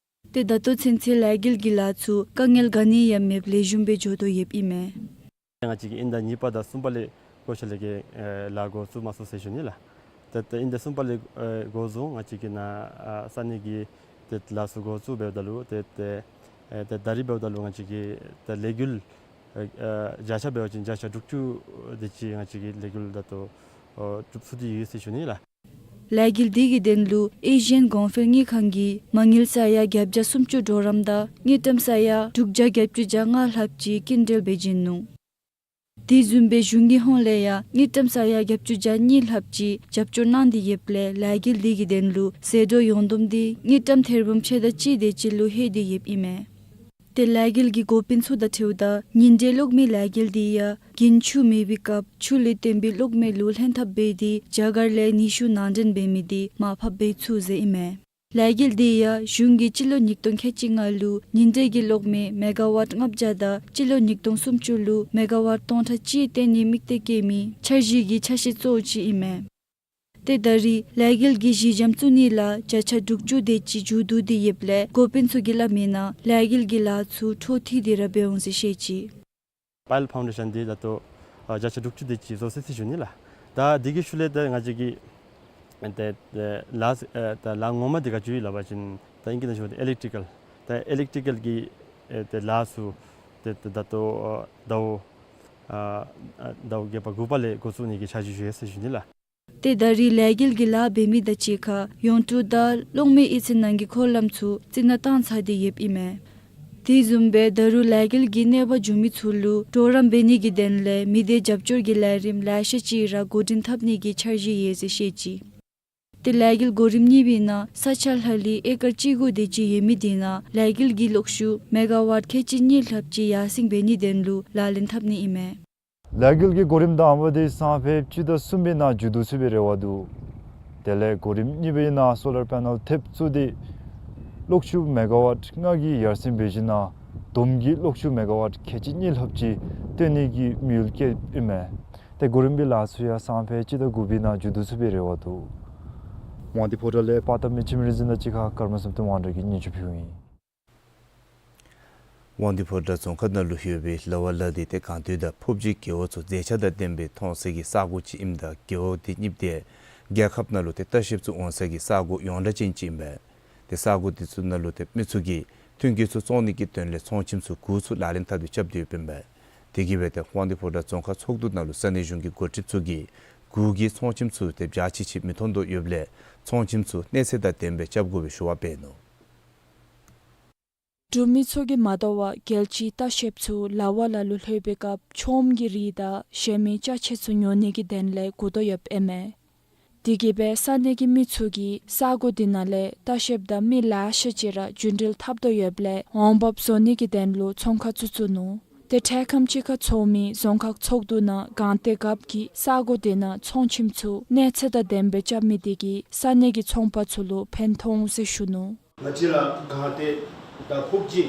ཏེ་ད་ལྟོ་ཚུན་ཚོད་ལས་འགུལ་གྱི་ལཱ་ཚུ་དཀའ་ངལ་ག་ནི་ཡང་མེདཔ་ལེགས་ཤོམ་སྦེ་འགྱོ་དོ་ཡོདཔ་ཨིན་མས། ང་བཅས་ཀྱིས་དབྱིན་ཟླ་གཉིས་པ་དང་གསུམ་པ་ལས་བཀོད་ཁྱབ་ལས་ཀྱི་ཨེ་ལཱ་འགོ་བཙུགས་མ་ཚུགས་ཟེར་ཞུ་ནི་ལགས། ཏེ་ཏེ་དབྱིན་ཟླ་གསུམ་པ་ལས་ཨེ་འགོ་བཟུང་ང་བཅས་ཀྱིས་ནཱ་ཨ་ས་གནས་ཀྱི་ཏེ་ལཱ་ཚུ་འགོ་བཙུགས་འབདཝ་ད་ལུ་ཏེ་ཏེ་ཨེ་ཏེ་ད་རིས་འབདཝ་ད་ལུ་ང་བཅས་ཀྱིས་ཏེ་ལས་འགུལ་ཨེ་ཨེ་བརྒྱ་ཆ་འབད་བ་ཅིན་བརྒྱ་ཆ་དྲུག་ཅུ་དེ་ཅིག་ང་བཅས་ཀྱིས་ལས་འགུལ་ད་ལྟོ་ཨོ་གྲུབ་ཚུགས་ཏེ་ཡོད་ཟེར་ཞུ་ནི་ལགས། ལས་འགུལ་དེ་གི་དོན་ལུ་ཨེ་ཤི་ཡན་གོང་འཕེལ་དངུལ་ཁང་གིས་མ་དངུལ་ས་ཡ་བརྒྱད་བརྒྱ་སུམ་ཅུ་གྲོགས་རམ་དང་དངུལ་ཀྲམ་ས་ཡ་དྲུག་བརྒྱ་བརྒྱད་ཅུ་གྱ་ལྔ་ལྷགཔ་ཅིག་སྐྱིན་འགྲུལ་འབད་བྱིན་ནུག། དེ་བཟུམ་སྦེ་གཞུང་གི་ཧོངས་ལས་ཡང་དངུལ་ཀྲམ་ས་ཡ་བརྒྱད་ཅུ་གྱ་གཉིས་ལྷགཔ་ཅིག་རྒྱབ་སྐྱོར་གནང་སྟེ་ཡོདཔ་ལས་ལས་འགུལ་དེ་གི་དོན་ལུ་ཟད་འགྲོ་ཡོངས་བསྡོམས་དེ་དངུལ་ཀྲམ་ཐེར་འབུམ་ཕྱེད་དང་གཅིག་དེ་ཅིག་ལུ་ལྷོད་དེ་ཡོདཔ་ཨིན་མས། ཏེ་ལས་འགུལ་གྱི་འགོ་དཔོན་ཚུ་དང་འཁྲིལཝ་ད་ཉིན་དྲོད་གློག་མེ་ལས་འགུལ་འདི་ཡང་དགུན་ཆུ་མེད་པའི་སྐབས་ཆུ་ལས་བཏོན་པའི་གློག་མེ་ལུ་ལྷན་ཐབས་འབད་དེ་རྒྱ་གར་ལས་ནུས་ཤུགས་ནང་འདྲེན་འབད་མི་འདི་མར་ཕབ་འབད་ཚུགས་ཟེར་ཨིན་མས། ལས་འགུལ་འདི་ཡང་གཞུང་གིས་སྤྱི་ལོ་ཉིས་སྟོང་ཁལ་གཅིག་ལྔ་ལུ་ཉིན་དྲོད་ཀྱི་གློག་མེ་མེ་ག་ཝཊ་ལྔ་བརྒྱ་དང་སྤྱི་ལོ་ཉིས་སྟོང་སུམ་ཅུ་ལུ་མེ་ག་ཝཊ་སྟོང་ཕྲག་གཅིག་བཏོན་ནིའི་དམིགས་གཏད་བསྐྱེད་མི་འཆར་གཞི་གི་ཆ་ཤས་གཙོ་བོ་ཅིག་ཨིན་མས། ཏེ་ད་རེས་ལས་འགུལ་གྱི་གཞི་འགྱམ་བཙུགས་ནི་ལུ་བརྒྱ་ཆ་དྲུག་ཅུ་དེ་ཅིག་མཇུག་བསྡུ་སྟེ་ཡོདཔ་ལས་འགོ་དཔོན་ཚུ་གིས་སླབ་མིའི་ནང་ལས་འགུལ་གྱི་ལཱ་ཚུ་འཕྲོ་མཐུད་དེ་ར་འབད་འོང་ཟེར་བཤད་ཅི། པའི་ལེཊ་ཕའུན་ཌེ་ཤཱན་འདི་ད་ལྟོ་ཨ་བརྒྱ་ཆ་དྲུག་ཅུ་དེ་ཅིག་བཟོ་ཚར་ཡི་ཟེར་ཞུ་ནི་ལགས། ད་འདི་གི་ཤུལ་ལས་ད་ང་བཅས་ཀྱི་ཏེ་ཏེ་ལཱ་ཨེ་ད་ལཱ་ངོ་མ་འདི་ག་ཅི་ཡོད་ལགས་པ་ཅིན་ད་ཨིང་སྐད་ནང་ཞུཝ་ད་ཨི་ལེཀ་ཊི་ཀལ། ད་ཨི་ལེཀ་ཊི་ཀལ་གྱི་ཨེ་ཏེ་ལཱ་ཚུ་ཏེ་ད་ལྟོ་ཨ་ཟླཝ་ཨ་ཨ་ཟླཝ་བརྒྱད་པ་དགུ་པ་ལས་འགོ་བཙུགས་ནི་གི་འཆར་གཞི་ཡོད་ཟེར་ཞུ་ནི་ལགས། ཏེ་ད་རེས་ལས་འགུལ་གྱི་ལཱ་འབད་མི་དང་གཅིག་ཁར་ཡོངས་འབྲེལ་དང་གློག་མེ་གཡུས་ཚན་ནང་གི་འཁོར་ལམ་ཚུ་རྩི་ནག་བཏང་ཚར་ཏེ་ཡོདཔ་ཨིན་མས། དེ་བཟུམ་སྦེ་ད་རུང་ལས་འགུལ་གྱི་གནོད་པ་བྱུང་མི་ཚུ་ལུ་གྲོགས་རམ་འབད་ནི་གི་དོན་ལས་མི་སྡེ་རྒྱབ་སྐྱོར་གྱི་ལས་རིམ་ལེ་ཤ་ཅིག་ར་འགོ་འདྲེན་འཐབ་ནི་གི་འཆར་གཞི་ཡོད་ཟེར་བཤད་ཅི། ཏེ་ལས་འགུལ་གོ་རིམ་གཉིས་པའི་ནང་ས་ཆ་ལྷག་ལུས་ཨེ་ཀར་གཅིག་དགུ་དེ་ཅིག་ཡོད་མི་དེ་ནང་ལས་འགུལ་གྱི་གློག་ཤུགས་མེ་ག་ཝཊ་ཁལ་གཅིག་གཉིས་ལྷགཔ་ཅིག་ཡར་སེང་འབད་ནིའི་དོན་ལུ་ལག་ལེན་འཐབ་ནི་ཨིན་མས། ལས་འགུལ་གྱི་གོ་རིམ་དང་པ་དེ་སང་ཕོད་སྤྱི་ཟླ་གསུམ་པའི་ནང་མཇུག་བསྡུ་ཚུགས་པའི་རེ་བ་འདུག། དེ་ལས་གོ་རིམ་གཉིས་པའི་ནང་སོ་ལར་པེ་ནལ་ཐེབས་བཙུགས་ཏེ་གློག་ཤུགས་མེ་ག་ཝཊ་ལྔ་གི་ཡར་སེང་འབད་ཞིནམ་ལས་བསྡོམས་ཀྱིས་གློག་ཤུགས་མེ་ག་ཝཊ་ཁལ་གཅིག་གཉིས་ལྷགཔ་ཅིག་བཏོན་ནི་གི་དམིགས་ཡུལ་བསྐྱེདཔ་ཨིན་མས། ཏེ་གོ་རིམ་པའི་ལཱ་ཚུ་ཡང་སང་ཕོད་སྤྱི་ཟླ་དགུ་པའི་ནང་མཇུག་བསྡུ་ཚུགས་པའི་རེ་བ་འདུག། དབང་འདུས་ཕོ་བྲང་ལས་པར་བཏབ་མི་འཆི་མེད་རིག་འཛིན་དང་གཅིག་ཁར་ཀརྨ་བསམ་གཏན་དབང་གྲགས་ཀྱིས་སྙན་ཞུ་ཕུལཝ་ཨིན། དབང་འདུས་ཕོ་བྲང་རྫོང་ཁག་ནང་ལུ་ཡོད་པའི་ལ་བ་ལ་འདི་ཏེ་གངས་སྟོད་དང་ཕོབ་སྦྱིས་རྒེད་འོག་ཚུ་མཛེས་ཆ་དང་ལྡན་པའི་མཐོང་སའི་གི་ས་གོ་ཅིག་ཨིནམ་ད་རྒེད་འོག་འདི་གཉིསཔོ་འདི་རྒྱལ་ཁབ་ནང་ལུ་ཏེ་ལྟ་བཤལཔ་ཚུ་འོང་སའི་གི་ས་གོ་ཡོངས་གྲགས་ཅན་ཅིག་ཨིན་པས། ཏེ་ས་གོ་འདི་ཚུ་ནང་ལུ་ཏེ་མི་ཚུ་གིས་ཐོན་སྐྱེད་ཚུ་བཙོང་ནི་གི་དོན་ལས་ཚོང་ཁྱིམ་ཚུ་གུར་ཚུ་ལག་ལེན་འཐབ་སྟེ་རྐྱབ་སྟེ་ཡོདཔ་ཨིན་པས། དེ་གིས་སྦེ་ཏེ་དབང་འདུས་ཕོ་བྲང་རྫོང་ཁག་ཚོགས་འདུ་ནང་ལུ་ས་གནས་གཞུང་གི་འགོ་ཁྲིདཔ་ཚུ་གིས་གུར་གྱི་ཚོང་ཁྱིམ་ཚུ་ཏེ་རྒྱ་ཆེ་ཆེ་མི་མཐོང་དོ་ཡོདཔ་ལས་ཚོང་ཁྱིམ་ཚུ་གནས་ཚད་དང་ལྡནམ་སྦེ་རྐྱབ་དགོ་པའི་ཞུ་བ་འབད་ནུག། འབྲུག་མི་ཚུ་གིས་མ་དོ་བར་རྒྱལ་སྤྱིའི་ལྟ་བཤལཔ་ཚུ་ལ་བ་ལ་ལུ་ལྷོད་པའི་སྐབས་ཆོམ་གྱི་རིགས་དང་གཞན་མི་ཅ་ཆས་ཚུ་ཉོ་ནི་གི་དོན་ལས་སྒུག་དོ་ཡོདཔ་ཨིན་མས། དེ་གིས་སྦེ་ས་གནས་ཀྱི་མི་ཚུ་གིས་ས་གོ་དེ་ནང་ལས་ལྟ་བཤལཔ་དང་མི་ལེ་ཤ་ཅིག་ར་རྒྱུན་འགྲུལ་འཐབ་དོ་ཡོདཔ་ལས་འོང་འབབ་བཟོ་ནི་གི་དོན་ལུ་ཚོང་ཁང་ཚུ་བཙུགས་ནུག། ཏེ་འཕྲལ་ཁམས་ཅིག་ཁར་ཚོགས་མི་རྫོང་ཁག་ཚོགས་འདུ་ནང་གངས་ཏེ་རྒཔོ་གིས་ས་གོ་དེ་ནང་ཚོང་ཁྱིམ་ཚུ་གནས་ཚད་དང་ལྡནམ་སྦེ་རྐྱབ་མི་དེ་གིས་ས་གནས་ཀྱི་ཚོང་པ་ཚུ་ལུ་ཕན་ཐོགས་འོང་ཟེར་ཞུ་ནུག། ང་བཅས་ར་གངས་ཏེ་དང་ཕོབ་སྦྱིས་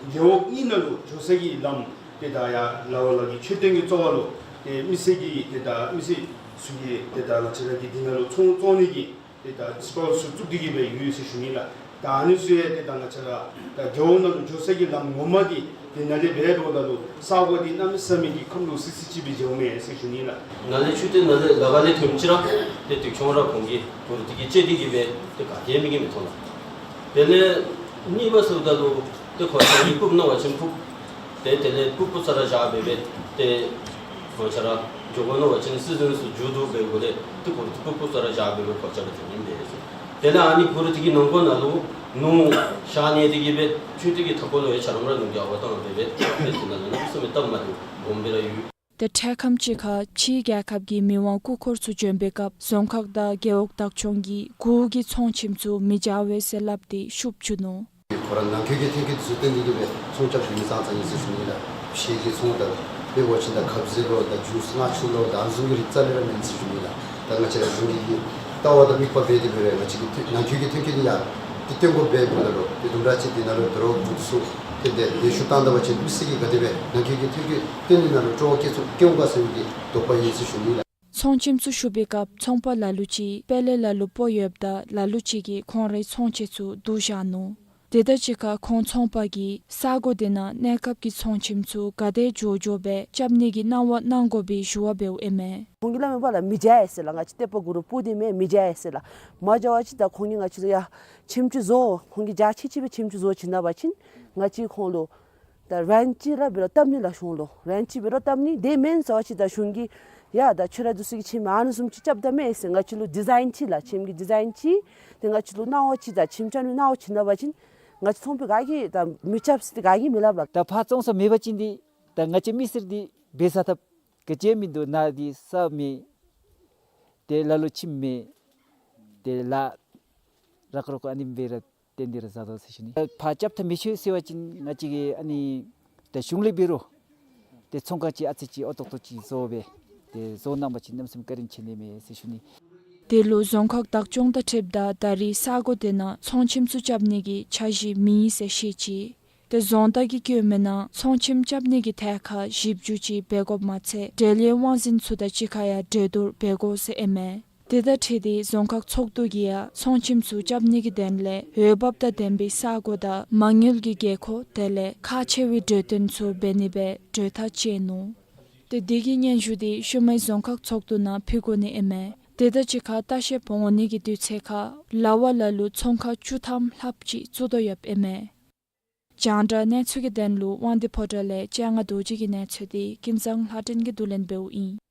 རྒེད་འོག་གཉིས་ནང་ལུ་འགྱོ་སའི་གི་ལམ་ཏེ་ད་ཡར་ལ་བ་ལ་གི་མཆོད་རྟེན་གྱི་རྩ་བ་ལུ་ཏེ་མི་སེར་གྱི་ཏེ་ད་མི་སེར་ཚུ་གིས་ཏེ་ད་ང་བཅས་ར་གི་དེ་ནང་ལུ་ཚོང་བཙོང་ནི་གི་ཏེ་ད་སི་ཊོལ་ཚུ་བཙུགས་ཏེ་གི་སྦེ་ཡོད་ཟེར་ཞུ་ནི་ལགས། ད་ཨ་ནི་ཚུ་ཡང་ཏེ་ད་ང་བཅས་ར་ད་རྒེད་འོག་ནང་ལུ་འགྱོ་སའི་གི་ལམ་ངོ་མ་འདི་དེ་ནང་ལས་འབད་འགྱོཝ་ད་ལུ་ས་གོ་འདི་གནམ་མེད་ས་མེད་ཀྱི་ཁམས་ལུ་བསིལ་བསིལ་ཅིག་སྦེ་མཇལཝ་མས་ཟེར་ཞུ་ནི་ལགས། ནཱ་ལས་ཆུ་ཏེ་ནཱ་ལས་ལ་བ་ལས་ཐོནམ་ཅིག་ར་ཏེ་དུག་ཆང་ར་གོང་གི་གུར་དེ་གིས་བཅད་དེ་གི་སྦེ་ཏེ་ག་ཏེ་མི་གིས་མི་མཐོང་ལགས། དེ་ལས་གཉིས་པ་ཟེརཝ་ད་ལུ་ཏེ་ཁོ་ཚང་གི་ཕུགཔ་ནང་བ་ཅིན་ཕུགཔ་ཏེ་དེ་ལས་ཕུགཔ་ཕུགཔ་ས་ར་བཞག་སྦེ་སྦེ་ཏེ་ཁོང་ཆ་ར་འགྱོ་དགོ་མནོ་བ་ཅིན་སི་ཛིན་ཚུ་མཇུག་བསྡུ་སྦེ་འགོ་ལས་ཏེ་གུར་ཕུགཔ་ཕུགཔ་ས་ར་བཞག་སྦེ་སྦེ་ཁོང་ཆ་ར་ཐོན་ནི་ཨིན་པས་ཟེར། དེ་ལས་ཨ་ནི་གུར་དེ་གི་ནང་ཁོག་ནང་ལུ་ནོར་ཤ་ནི་དེ་གི་སྦེ་ཆུ་དེ་གི་མཐའ་འཁོར་ལུ་ཡང་ཆ་རོགས་ར་ནུབ་རྒྱ་བ་བཏང་སྦེ་སྦེ་ཏེ་དེ་ནང་ལུ་གནམ་མེད་ས་མེད་སྟབས་མ་བདེཝ་སྦོམ་སྦེ་ར་ཡོད། ཏེ་འཕྲལ་ཁམས་ཅིག་ཁར་ཕྱིའི་རྒྱལ་ཁབ་ཀྱི་མི་དབང་སྐུ་འཁོར་ཚུ་བྱོན་པའི་སྐབས་རྫོང་ཁག་དང་རྒེད་འོག་བདག་སྐྱོང་གིས་གུར་གྱི་ཚོང་ཁྱིམ་ཚུ་མི་འཇལ་བས་ཟེར་སླབ་སྟེ་ཤུགས་བཅུག་ནུག། ཁོ་ར་ནང་འཁོད་ཀྱི་ཐོན་སྐྱེད་ཚུ་བཏོན་ཏེ་གི་སྦེ་ཚོང་རྐྱབ་སྟེ་མི་ཚང་ཚང་ཨིན་ཟེར་ཞུ་ནི་ལགས། ཕྱི་གི་ཚོང་དང་དཔེ་འབད་བ་ཅིན་ད་ཁབ་ཟས་ལོ་དང་ཇུས་མངར་ཆུ་ལོ་དང་ཨ་ནི་བཟུམ་གྱི་རིགས་རྩ་ལས་ར་མེད་ཟེར་ཞུ་ནི་ལགས། ད་ང་བཅས་ར་གཞུང་གི་ལྟ་བ་དང་དམིགས་པ་འབད་དེ་སྦེ་ར་ང་བཅས་ཀྱི་ཐོན་ནང་འཁོད་ཀྱི་ཐོན་སྐྱེད་འདི་ཡང་ཏེ་བཏོན་དགོཔ་འབདཝ་ད་ལུ་ཏེ་དུམ་གྲ་ཅིག་འདི་ནང་ལུ་དོ་རུང་གུར་ཚུ་ཏེ་ཏེ་ལེགས་ཤོམ་བཏང་ད་པ་ཅིན་མི་སེར་གྱིས་ག་དེ་སྦེ་ནང་འཁོད་ཀྱི་ཐོན་སྐྱེད་བཏོན་ནི་ནང་ལུ་སྤྲོ་བ་བསྐྱེད་ཚུགས་བསྐྱེད་འོང་ག་ཟེར་བའི་གི་དོགས་པ་ཡོད་ཟེར་ཞུ་ནི་ལགས། ཚོང་ཁྱིམ་ཚུ་ཞུ་བའི་སྐབས་ཚོང་པ་ལ་ལུ་ཅིག་དཔལ་ལས་ལ་ལུ་སྤོ་ཡོདཔ་ད་ལ་ལུ་ཅིག་གིས་ཁོང་རའི་ཚོང་ཆས་ཚུ་བསྡུ་བཞག་ནུག། དེ་དང་གཅིག་ཁར་ཁོང་ཚོང་པ་གིས་ས་གོ་དེ་ནང་གནས་སྐབས་ཀྱི་ཚོང་ཁྱིམ་ཚུ་ག་དེ་མགྱོགས་མགྱོགས་སྦེ་རྐྱབ་ནི་གི་གནང་བ་གནང་དགོ་པའི་ཞུ་བ་འབདཝ་ཨིན་མས། ཁོང་གིས་སླབ་མི་འབདཝ་ལགས་མི་འཇལ་ཡི་ཟེར་ལགས། ང་བཅས་ཏེ་པ་གུར་སྤོ་སྟེ་མེན་མི་འཇལ་ཡི་ཟེར་ལགས། མ་འཇལ་བ་ཅིན་ད་ཁོང་གིས་ང་བཅས་ལུ་ཡང་ཁྱིམ་ཅིག་བཟོ་ཁོང་གིས་རྒྱ་ཆེ་ཆེ་སྦེ་ཁྱིམ་ཅིག་བཟོ་བྱིན་ད་པ་ཅིན་ང་བཅས་ཁོང་ལུ་ད་རེནཊ་ཅིག་ར་འབད་རུང་བཏབ་ནི་ལགས། གཞུང་ལུ་རེནཊ་ཅིག་འབད་རུང་བཏབ་ནི། དེ་མེན་ཟེར་བ་ཅིན་ད་གཞུང་གིས་ཡ་ད་ཁྱོད་ར་འདི་ཚུ་གི་ཁྱིམ་ཨ་ནི་བཟུམ་ཅིག་རྐྱབ་ད་མས་ཟེར་ང་བཅས་ལུ་ཌི་ཛའིན་ཅིག་ལགས་ཁྱིམ་གྱི་ཌི་ཛའིན་ཅིག་ཏེ་ང་བཅས་ལུ་གནང་བ་ཅིག་ད་ཁྱིམ་རྐྱབ་ནི་གནང་བ་བྱིན་ད་པ་ཅིན་ང་བཅས་ཚོང་པ་ག་གིས་ད་མི་རྐྱབ་ཟེར་ཏེ་ག་གིས་མི་སླབ་ལགས། ད་ཕར་བཙོང་ས་མེད་པ་ཅིན་འདི་ད་ང་བཅས་མི་སེར་འདི་འབད་ས་ཐབས་ག་ཅི་མིན་འདུག། ནཱ་འདི་ས་མེད། ཏེ་ལ་ལུ་ཁྱིམ་མེད། ཏེ་ལཱ་རག་རོག་ཨ་ནི་འབད་ར་ ཏེ་འདི་ར་ཟ་དོ་ཟེར་ཞུ་ནི། ཕར་རྐྱབ་ཐབས་མི་ཆོག་ཟེར་བ་ཅིན་ང་བཅས་ཀྱིས་ཨ་ནི་ཏེ་གཞུང་ལས་འབད་རུང་ཏེ་ཚོང་ཁང་ཅིག་ཨ་ཙི་ཅིག་ཨོ་ཏོག་ཏོ་ཅིག་བཟོ་སྦེ་ཏེ་བཟོ་གནང་བ་ཅིན་གནམ་མེད་ས་མེད་བཀའ་དྲིན་ཆེ་ནི་མས་ཟེར་ཞུ་ནི། དེ་ལུ་རྫོང་ཁག་བདག་སྐྱོང་དང་འཁྲིལཝ་ད་ད་རེས་ས་གོ་དེ་ནང་ཚོང་ཁྱིམ་ཚུ་རྐྱབ་ནི་གི་འཆར་གཞི་མེད་ཟེར་བཤད་ཅི། ཏེ་རྫོང་བདག་གིས་བཀོད་མི་ནང་ཚོང་ཁྱིམ་རྐྱབ་ནི་གི་ཐད་ཁར་ཞིབ་འཇུག་ཅིག་འབད་དགོཔ་མ་ཚད་འབྲེལ་ཡོད་དབང་འཛིན་ཚུ་དང་གཅིག་ཁར་ཡང་གྲོས་བསྡུར་འབད་དགོ་ཟེར་ཨིན་མས། དེ་དང་འཁྲིལ་ཏེ་རྫོང་ཁག་ཚོགས་འདུ་གིས་ཡང་ཚོང་ཁྱིམ་ཚུ་རྐྱབ་ནི་གི་དོན་ལས་འོས་འབབ་དང་ལྡན་པའི་ས་གོ་དང་མ་དངུལ་གྱི་དགོས་མཁོ་དེ་ལས་ཁག་ཆེ་བའི་གྲོས་དོན་ཚུ་འབད་ནི་སྦེ་གྲོས་ཐག་བཅད་ནུག། ཏེ་དེ་གི་སྙན་ཞུ་དེ་ཤུལ་མའི་རྫོང་ཁག་ཚོགས་འདུ་ནང་ཕུལ་དགོ་ནི་ཨིན་མས། དེ་དང་གཅིག་ཁར་ལྟ་བཤལཔ་འོང་ནི་གི་དུས་ཚོད་ཁར་ལ་བ་ལ་ལུ་ཚོང་ཁང་བཅུ་ཐམ་ལྷགཔ་ཅིག་བཙུགས་དོ་ཡོདཔ་ཨིན་མས། རྒྱང་བསྒྲགས་གནས་ཚུལ་གྱི་དོན་ལུ་དབང་འདུས་ཕོ་བྲང་ལས་སྤྱན་སྔ་རྡོ་རྗེ་གི་གནས་ཚུལ་དེ་ཀུན་བཟང་ལྷ་སྒྲོན་གྱིས་བསྡུ་ལེན་འབདཝ་ཨིན།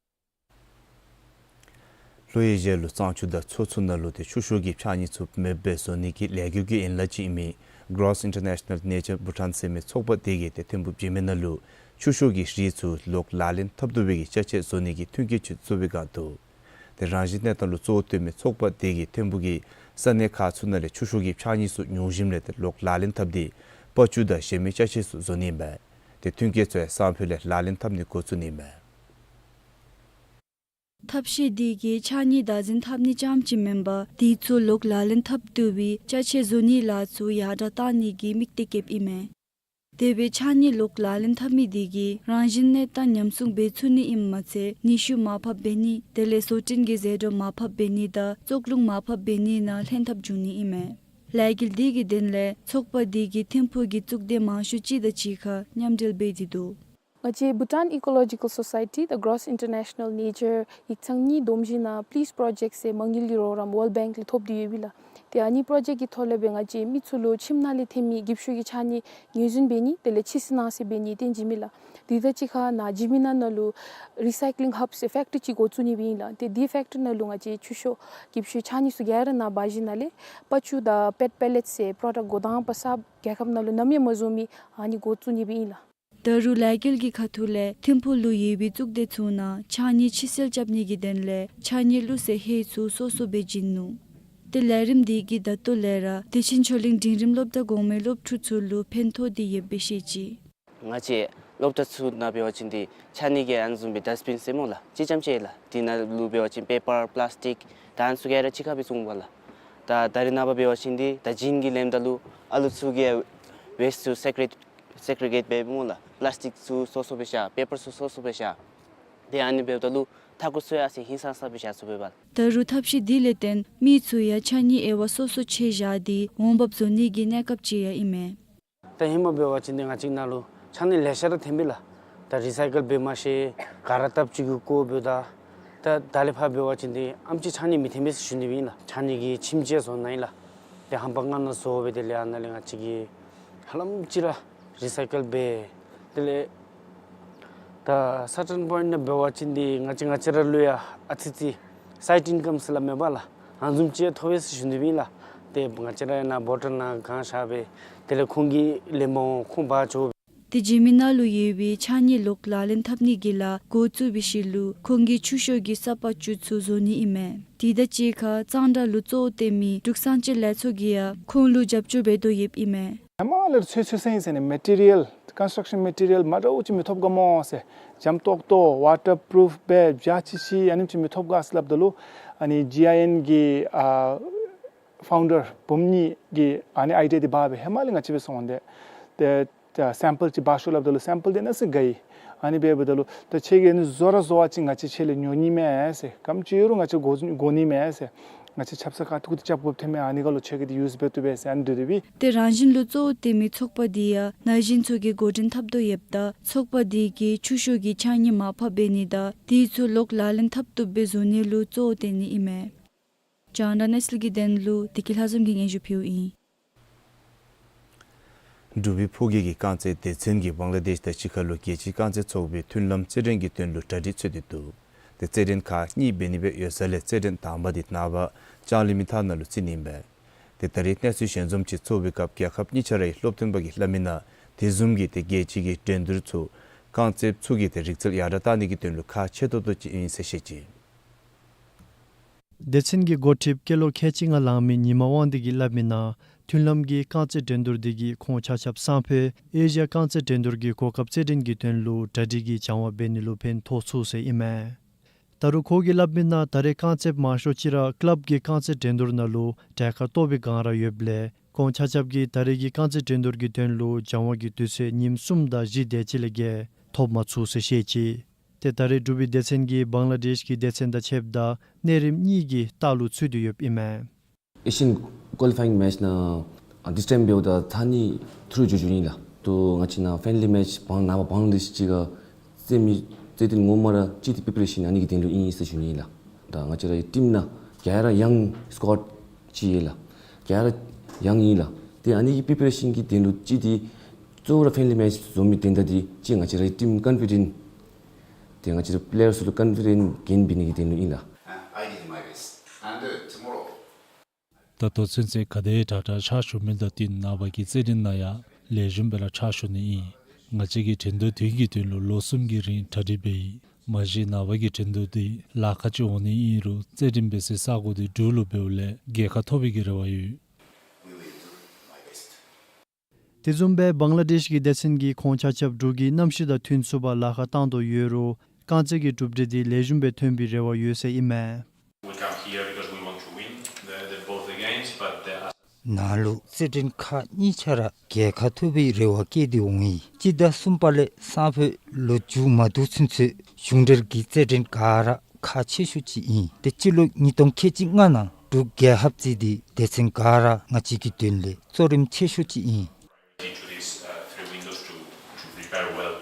ལྷོ་ཨེ་ཤི་ཡ་ལུ་གཙང་ཆུ་དང་མཚོ་ཚུ་ནང་ལུ་ཏེ་ཆུ་ཤོག་གི་ཕྱགས་སྙིགས་ཚུ་མེདཔ་སྦེ་བཟོ་ནི་གི་ལས་འགུལ་གྱི་ཡན་ལག་ཅིག་ཨིན་མི་Gross International Nature Bhutan ཟེར་མི་ཚོགས་པ་དེ་གིས་ཏེ་ཐིམ་ཕུག་འཇིགས་མེད་ནང་ལུ་ཆུ་ཤོག་གི་རིགས་ཚུ་ལོག་ལག་ལེན་འཐབ་བཏུབ་པའི་གི་ཅ་ཆས་བཟོ་ནི་གི་མཐུན་རྐྱེན་ཚུ་བཙུགས་པའི་བསྒང་འདུག། ཏེ་རང་བཞིན་གནས་སྟངས་ལུ་གཙོ་བོ་བཏོན་མི་ཚོགས་པ་དེ་གིས་ཐིམ་ཕུག་གི་ས་གནས་ཁག་ཚུ་ནང་ལས་ཆུ་ཤོག་གི་ཕྱགས་སྙིགས་ཚུ་ཉུང་ཞིནམ་ལས་ཏེ་ལོག་ལག་ལེན་འཐབ་སྟེ་པར་ཆུ་དང་གཞན་མི་ཅ་ཆས་ཚུ་བཟོ་ནི་ཨིན་པས། ཏེ་མཐུན་རྐྱེན་ཚུ་ཡང་སང་ཕོད་ལས་ལག་ལེན་འཐབ་ནི་འགོ་བཙུགས་ནི་ཨིན་པས། ཐབས་ཤེས་དེ་གིས་ཕྱགས་སྙིགས་བདག་འཛིན་འཐབ་ནི་རྐྱངམ་ཅིག་མེན་པར་དེ་ཚུ་ལོག་ལག་ལེན་འཐབ་བཏུབ་པའི་ཅ་ཆས་བཟོ་ནི་ལཱ་ཚུ་ཡར་དྲག་གཏང་ནི་གི་དམིགས་གཏད་བསྐྱེདཔ་ཨིན་མས། དེ་སྦེ་ཕྱགས་སྙིགས་ལོག་ལག་ལེན་འཐབ་མི་དེ་གིས་རང་བཞིན་གནས་སྟངས་ཉམས་སྲུང་འབད་ཚུགས་ནི་ཨིནམ་མ་ཚད་ནུས་ཤུགས་མར་ཕབ་འབད་ནི་དེ་ལས་བཟོ་སྐྲུན་གྱི་ཟད་འགྲོ་མར་ཕབ་འབད་ནི་དང་བཙོག་རླུང་མར་ཕབ་འབད་ནི་ནང་ལྷན་ཐབས་འབྱུང་ནི་ཨིན་མས། ལས་འགུལ་དེ་གི་དོན་ལས་ཚོགས་པ་དེ་གིས་ཐིམ་ཕུག་གི་གཙུག་སྡེ་མང་ཤོས་ཅིག་དང་གཅིག་ཁར་མཉམ་འབྲེལ་འབད་དེ་འདུག། ང་བཅས་Bhutan Ecological Society དང་Gross International Nature ཡིག་ཚང་གཉིས་བསྡོམས་ཞིནམ་ལས་Please Project ཟེར་མ་དངུལ་གྱི་རོགས་རམ་World Bank ལས་ཐོབ་སྟེ་ཡོདཔ་ཨིན་ལགས། ཏེ་ཨ་ནི་པྲོ་ཇེཀཊ་ཀྱི་ཐོག་ལས་སྦེ་ང་བཅས་མི་ཚུ་ལུ་ཁྱིམ་ནང་ལས་ཐོན་མི་འགྱིབ་ཤོག་གི་ཕྱགས་སྙིགས་ངོས་འཛིན་འབད་ནི་དེ་ལས་ཕྱིས་གནང་ཟེར་འབད་ནི་སྟོན་བྱིནམ་ཨིན་ལགས། དེ་དང་གཅིག་ཁར་ནཱ་འཇིགས་མེད་ནང་ན་ལུ་Recycling Hub ཟེར་ཕེཀ་ཊི་རི་ཅིག་འགོ་བཙུགས་ནི་སྦེ་ཨིན་ལགས། ཏེ་དེ་ཕེཀ་ཊི་རི་ནང་ལུ་ང་བཅས་ཆུ་ཤོག་འགྱིབ་ཤོག་ཕྱགས་སྙིགས་ཚུ་ག་ར་ནཱ་འབག་ཞིནམ་ལས་པར་ཆུ་དང་པེཊ་པེ་ལེཊ་ཟེར་པྲོ་ཌཀཊ་འགོ་དང་པ་གསརཔ་རྒྱལ་ཁབ་ནང་ལུ་ནམ་ཡང་མ་བཟོ་མི་ཨ་ནི་འགོ་བཙུགས་ནི་སྦེ་ཨིན་ལགས། ད་རུང་ལས་འགུལ་གྱི་ཁ་ཐུག་ལས་ཐིམ་ཕུག་ལུ་ཡོད་པའི་གཙུག་སྡེ་ཚུ་ནང་ཕྱགས་སྙིགས་ཕྱི་སེལ་རྐྱབ་ནི་གི་དོན་ལས་ཕྱགས་སྙིགས་བླུག་སའི་ཧེ་ཚུ་སོ་སོ་སྦེ་བྱིན་ནུག། ཏེ་ལས་རིམ་དེ་གིས་ད་ལྟོ་ལས་ར་བདེ་ཆེན་ཆོས་གླིང་འབྲིང་རིམ་སློབ་གྲྭ་གོང་མའི་སློབ་ཕྲུག་ཚུ་ལུ་ཕན་ཐོགས་ཏེ་ཡོདཔ་སྦེ་བཤད་ཅི། ང་བཅས་སློབ་གྲྭ་ཚུ་ནང་འབད་བ་ཅིན་འདི་ཕྱགས་སྙིགས་ཀྱི་ཨ་ནི་བཟུམ་སྦེ་ཌསཊ་བིན་ཟེར་སྨོ་ལགས། ཅིག་རྐྱངམ་ཅིག་ལགས། དེ་ནང་ལུ་འབད་བ་ཅིན་པེ་པར་པི་ལཱསི་ཊིཀ་ད་ཨ་ནི་ཚུ་ག་ར་གཅིག་ཁར་སྦེ་བཙུགས་འོང་པས་ལགས། ད་ད་རེས་ནངས་པ་འབད་བ་ཅིན་འདི་ད་བྱིན་གྱིས་ལེནམ་ད་ལུ་ཨ་ལུ་ཚུ་གིས་ཝེསཊ་ཚུ་སེ་པ་རེཊ་སེ་གི་རེཊ་འབད་སྨོ་ལགས། པི་ལཱསི་ཊིཀ་ཚུ་སོ་སོ་སྦེ་བཞག། པེ་པར་ཚུ་སོ་སོ་སྦེ་བཞག། ཏེ་ཨ་ནི་འབདཝ་ད་ལུ་མཐའ་འཁོར་ཚུ་ཡང་ཨ་ཙི་ཧིང་སངས་ས་སྦེ་བཞག་ཚུགསཔ་ཨིན་པས་ལགས། ད་རུང་ཐབས་ཤེས་དེ་ལས་བརྟེན་མི་ཚུ་ཡང་ཕྱགས་སྙིགས་དབྱེ་བ་སོ་སོ་ཕྱེ་བཞག་སྟེ་འོང་འབབ་བཟོ་ནི་གི་གནས་སྐབས་ཅིག་ཡང་ཨིན་མས། ད་ཧེ་མ་འབད་བ་ཅིན་འདི་ང་བཅས་ནང་ལུ་ཕྱགས་སྙིགས་ལེ་ཤ་ར་ཐོན་པས་ལགས། ད་རི་སའི་ཀལ་འབད་མ་ཤེས་ག་ར་བཏབ་བཅུག་གི་བཀོ་འབདཝ་ད། ད་ད་ལས་ཕར་འབད་བ་ཅིན་འདི་ཨེམ་ཅིག་ཕྱགས་སྙིགས་མི་ཐོན་པས་ཟེར་ཞུ་ནི་སྦེ་ཨིན་ལགས། ཕྱགས་སྙིགས་ཀྱི་ཁྱིམ་ཅིག་བཟོ་ནི་ཨིན་ལགས། ཏེ་ཧམ་པ་ལྔ་ནང་བཟོ་སྦེ་དེ་ལས་ཨ་ནཱ་ལས་ང་བཅས་ཀྱིས་ཧ་ལམ་ཅིག་ར་རི་སའི་ཀལ་འབད། དེ་ལས་ད་སར་ཊེན་པོའིནཊ་ནང་འབད་བ་ཅིན་འདི་ང་བཅས་ང་བཅས་ར་ལུ་ཡང་ཨ་ཙི་ཅིག་སའིཌ་ཨིན་ཀམ་ཟེར་སླབ་མས་པ་ལགས། ཨ་ནི་བཟུམ་ཅིག་ཐོབ་པས་ཟེར་ཞུ་ནི་སྦེ་ཨིན་ལགས། ཏེ་ང་བཅས་ར་ཡང་ནཱ་བོ་ཊལ་ནང་གང་བཞག་སྦེ་དེ་ལས་ཁོང་གིས་ལེན་པར་འོང་ཁོང་འབག་འགྱོ། ཏེ་འཇིགས་མེད་ནང་ལུ་ཡོད་པའི་ཕྱགས་སྙིགས་ལོག་ལག་ལེན་འཐབ་ནི་གི་ལཱ་འགོ་བཙུགས་པའི་ཤུལ་ལུ་ཁོང་གིས་ཆུ་ཤོག་གི་ས་པར་ཆུ་ཚུ་བཟོ་ནི་ཨིན་མས། དེ་དང་གཅིག་ཁར་གཙང་སྦྲ་ལུ་གཙོ་བོ་བཏོན་མི་འབྲུག་གསར་འགྱུར་ལས་ཚོགས་ཀྱིས་ཡང་ཁོང་ལུ་རྒྱབ་སྐྱོར་འབད་དོ་ཡོདཔ་ཨིན་མས། ཧེ་མ་ལས་ཚོད་ཚོད་བསྲེ་ནི་ཟེར་ནི་མེ་ཊི་རི་ཡལ་ཀོན་སི་ཊྲག་ཤཱན་མེ་ཊི་རི་ཡལ་མ་འདྲཝ་ཅིག་མི་ཐོབ་ག་སྨོ་ཟེར། འཇམ་ཏོག་ཏོ་ཝ་ཊར་པུ་རུཕ་སྦེ་བཞག་ཅི་ཅི་ཨ་ནེམ་ཅིག་མི་ཐོབ་ག་ཟེར་སླབ་ད་ལུ་ཨ་ནི་ཇི་ཨའི་ཨེན་གྱི་ཨ་ཕའུན་ཌར་བུམ་གཉིས་ཀྱིས་ཨ་ནི་ཨའི་ཌི་ཡ་འདི་འབག་སྦེ་ཧེ་མ་ལས་ང་བཅས་སྦེ་སོང་སྟེ་ཏེ་ད་སེམ་པལ་ཅིག་འབག་ཤོག་སླབ་ད་ལུ་སེམ་པལ་འདི་ནང་སྲིད་ག་ཡི། ཨ་ནི་འབདཝ་ད་ལུ་ད་ཁྱེད་ཀྱིས་ཨ་ནི་བཟོ་ར་བཟོ་བ་ཅིན་ང་བཅས་ཁྱེད་ལས་ཉོ་ནི་མས་ཟེར། ག་དེམ་ཅིག་ཡོད་རུང་ང་བཅས་དགོ་དགོ་ནི་མས་ཟེར། ང་བཅས་ཆབ་གསང་ཁ་ཐུག་ཏེ་རྐྱབ་དགོཔ་ཐོན་མས། ཨ་ནི་ཁར་ལུ་ཁྱེད་ཀྱིས་འདི་ཡུསི་འབད་བཏུབ་པས་ཟེར་ཨ་ནི་སྡོད་དེ་སྦེ། ཏེ་རང་བཞིན་ལུ་གཙོ་བོ་བཏོན་མི་ཚོགས་པ་འདི་ཡང་ན་གཞོན་ཚུ་གིས་འགོ་འདྲེན་འཐབ་དོ་ཡོདཔ་ད་ཚོགས་པ་འདི་གིས་ཆུ་ཤོག་གི་ཕྱགས་སྙིགས་མར་ཕབ་འབད་ནི་དང་དེ་ཚུ་ལོག་ལག་ལེན་འཐབ་བཏུབ་སྦེ་བཟོ་ནི་ལུ་གཙོ་བོ་བཏོན་ནི་ཨིན་མས། རྒྱང་བསྒྲགས་གནས་ཚུལ་གྱི་དོན་ལུ་བདེ་སྐྱིད་ལྷ་འཛོམས་ཀྱིས་སྙན་ཞུ་ཕུལཝ་ཨིན། འབྲུག་པའི་ཕོ་སྐྱེས་ཀྱི་རྐང་རྩེད་སྡེ་ཚན་གྱིས་བང་ལ་དེཤ་དང་གཅིག་ཁར་ལུ་རྒྱལ་སྤྱིའི་རྐང་རྩེད་ཚོགས་པའི་མཐུན་ལམ་རྩེད་འགྲན་གྱི་དོན་ལུ་གྲ་སྒྲིག་འཚོལ་ཏེ་འདུག། ཏེ་རྩེད་འགྲན་ཁག་གཉིས་འབད་ནི་སྦེ་ཡོད་ས་ལས་རྩེད་འགྲན་དང་པ་འདི་ནངས་པ་ལྕང་གླིང་མི་ཐང་ནང་ལུ་རྩེ་ནི་ཨིན་པས། ཏེ་ད་རེས་གནས་ཚུལ་ཞལ་འཛོམས་ཅིག་ཚོགས་པའི་སྐབས་རྒྱལ་ཁབ་གཉིས་ཆ་རའི་སློབ་སྟོན་པ་གིས་སླབ་མི་ནང་དེ་བཟུམ་གྱི་ཏེ་རྒྱལ་སྤྱི་གི་འགྲན་བསྡུར་ཚུ་རྐང་རྩེདཔ་ཚུ་གིས་ཏེ་རིག་རྩལ་ཡར་དྲག་གཏང་ནི་གི་དོན་ལུ་ཁག་ཆེ་ཏོག་ཏོ་ཅིག་ཨིན་ཟེར་བཤད་ཅི། སྡེ་ཚན་གྱི་འགོ་ཁྲིདཔ་སྐྱེས་ལོ་ཁལ་གཅིག་ལྔ་ལང་མི་ཉི་མ་དབང་འདུས་ཀྱིས་སླབ་མི་ནང་ མཐུན་ལམ་གྱི་རྐང་རྩེད་འགྲན་བསྡུར་འདི་གིས་ཁོང་ཆ་ཁྱབ་སང་ཕོད་ཨེ་ཤི་ཡ་རྐང་རྩེད་འགྲན་བསྡུར་གྱི་གོ་སྐབས་རྩེད་འགྲན་གྱི་དོན་ལུ་གྲ་སྒྲིག་གི་སྦྱང་བ་འབད་ནི་ལུ་ཕན་ཐོགས་ཚུགས་ཟེར་ཨིན་མས། ད་རུང་ཁོ་གིས་སླབ་མི་ནང་ད་རེས་རྐང་རྩེདཔ་མང་ཤོས་ཅིག་ར་ཀླབ་ཀྱི་རྐང་རྩེད་འགྲན་བསྡུར་ནང་ལུ་གྲལ་ཁར་གཏོགས་པའི་བསྒང་ར་ཡོདཔ་ལས་ཁོང་ཆ་ཁྱབ་ཀྱིས་ད་རེས་ཀྱི་རྐང་རྩེད་འགྲན་བསྡུར་གྱི་དོན་ལུ་སྦྱང་བ་གི་དུས་ཚོད་ཉིནམ་གསུམ་དང་བཞི་དེ་ཅིག་ལས་བརྒལ་ཐོབ་མ་ཚུགས་ཟེར་བཤད་ཅི། ཏེ་ད་རེས་འབྲུག་པའི་སྡེ་ཚན་གྱིས་བང་ལ་དེཤ་གི་སྡེ་ཚན་དང་ཕྱདཔ་ད་གནས་རིམ་གཉིས་ཀྱི་ལྟག་ལུ་ཚུད་དེ་ཡོདཔ་ཨིན་མས། Asian qualifying match ནང་ཨ་this time འབདཝ་ད་ཐ་ནི་ཐུ་རུ་འགྱོ་འགྱོཝ་ཨིན་ལགས། ཏེ་ང་བཅས་ནཱ་ཕྲེན་ལི་མེཆ་བང་ནངས་པ་བང་ལ་དེཤ་ཅིག་ཁར་རྩེད་མི་རྩེད་འགྲན་ངོ་མ་ར་ཅིག་འདི་པི་པི་རེ་ཤཱན་ཨ་ནི་གི་དོན་ལུ་ཨིན་ཟེར་ཞུ་ནི་ཨིན་ལགས། ད་ང་བཅས་རའི་ཊིམ་ནང་ག་ར་ཡང་སི་ཀོཌ་ཅིག་ཡོད་ལགས། ག་ར་ཡང་ཨིན་ལགས། ཏེ་ཨ་ནི་གི་པི་པི་རེ་ཤཱན་གྱི་དོན་ལུ་ཅིག་འདི་གཙོ་བོ་ར་ཕྲེན་ལི་མེཆ་འཛོམས་མི་དོན་དག་འདི་ཅིག་ང་བཅས་རའི་ཊིམ་ཀོན་ཕི་ཌེནཊ་ཏེ་ང་བཅས་རའི་པི་ལེ་ཡརསི་ཚུ་ལུ་ཀོན་ཕི་ཌེནཊ་གེན་འབད་ནི་གི་དོན་ལུ་ཨིན་ལགས། And I did my best. And uh, tomorrow ད་ལྟོ་ཚུན་ཚོད་ག་དེ་དྲག་དྲག་ཕྱག་ཞུ་མི་དང་བསྟུན་ནངས་པ་གི་རྩེད་འགྲན་ནང་ཡང་ལེགས་ཤོམ་སྦེ་ར་ཕྱག་ཞུ་ནི་ཨིན། ང་བཅས་ཀྱིས་འགྲན་བསྡུར་དེ་གི་དོན་ལུ་ལོ་གསུམ་གྱི་རིང་གྲ་སྒྲིག་འབད་ཡི། མ་གཞི་ནངས་པ་གི་འགྲན་བསྡུར་འདི་ལཱ་ཁག་ཅིག་འོང་ནི་ཨིན་རུང་རྩེད་འགྲན་འབད་སའི་ས་གོ་འདི་འབྲུག་ལུ་འབདཝ་ལས་རྒྱལ་ཁ་ཐོབ་པའི་གི་རེ་བ་ཡོད། དེ་བཟུམ་སྦེ་བང་ལ་དེཤ་གི་སྡེ་ཚན་གྱིས་ཁོང་ཆ་ཁྱབ་འབྲུག་གི་གནམ་གཤིས་དང་མཐུན་ཚུགསཔ་ལཱ་ཁག་བཏང་དོ་ཡོད་རུང་རྐང་རྩེད་ཀྱི་གྲུབ་འབྲས་འདི་ལེགས་ཤོམ་སྦེ་ཐོན་པའི་རེ་བ་ཡོད་ཟེར་ཨིན་མས། We come here because we want to win the, the both the games, but the ནཱ་ལུ་རྩེད་འགྲན་ཁག་གཉིས་ཆ་ར་རྒྱལ་ཁ་ཐོབ་པའི་རེ་བ་བསྐྱེད་དེ་འོང་ཡི། སྤྱི་ཟླ་གསུམ་པ་ལས་སང་ཕོད་ལོ་མཇུག་མ་བསྡུ་ཚུན་ཚོད་གཞུང་འབྲེལ་གྱི་རྩེད་འགྲན་ག་ར་ཁག་ཆེ་ཤོས་ཅིག་ཨིན། ཏེ་སྤྱི་ལོ་ཉིས་སྟོང་ཁལ་གཅིག་ལྔ་ནང་འབྲུག་རྒྱལ་ཁབ་རྩེ་འདི་སྡེ་ཚན་ག་ར་ང་བཅས་ཀྱི་དོན་ལས་གཙོ་རིམ་ཆེ་ཤོས་ཅིག་ཨིན། Into these, uh, three windows to, to prepare well.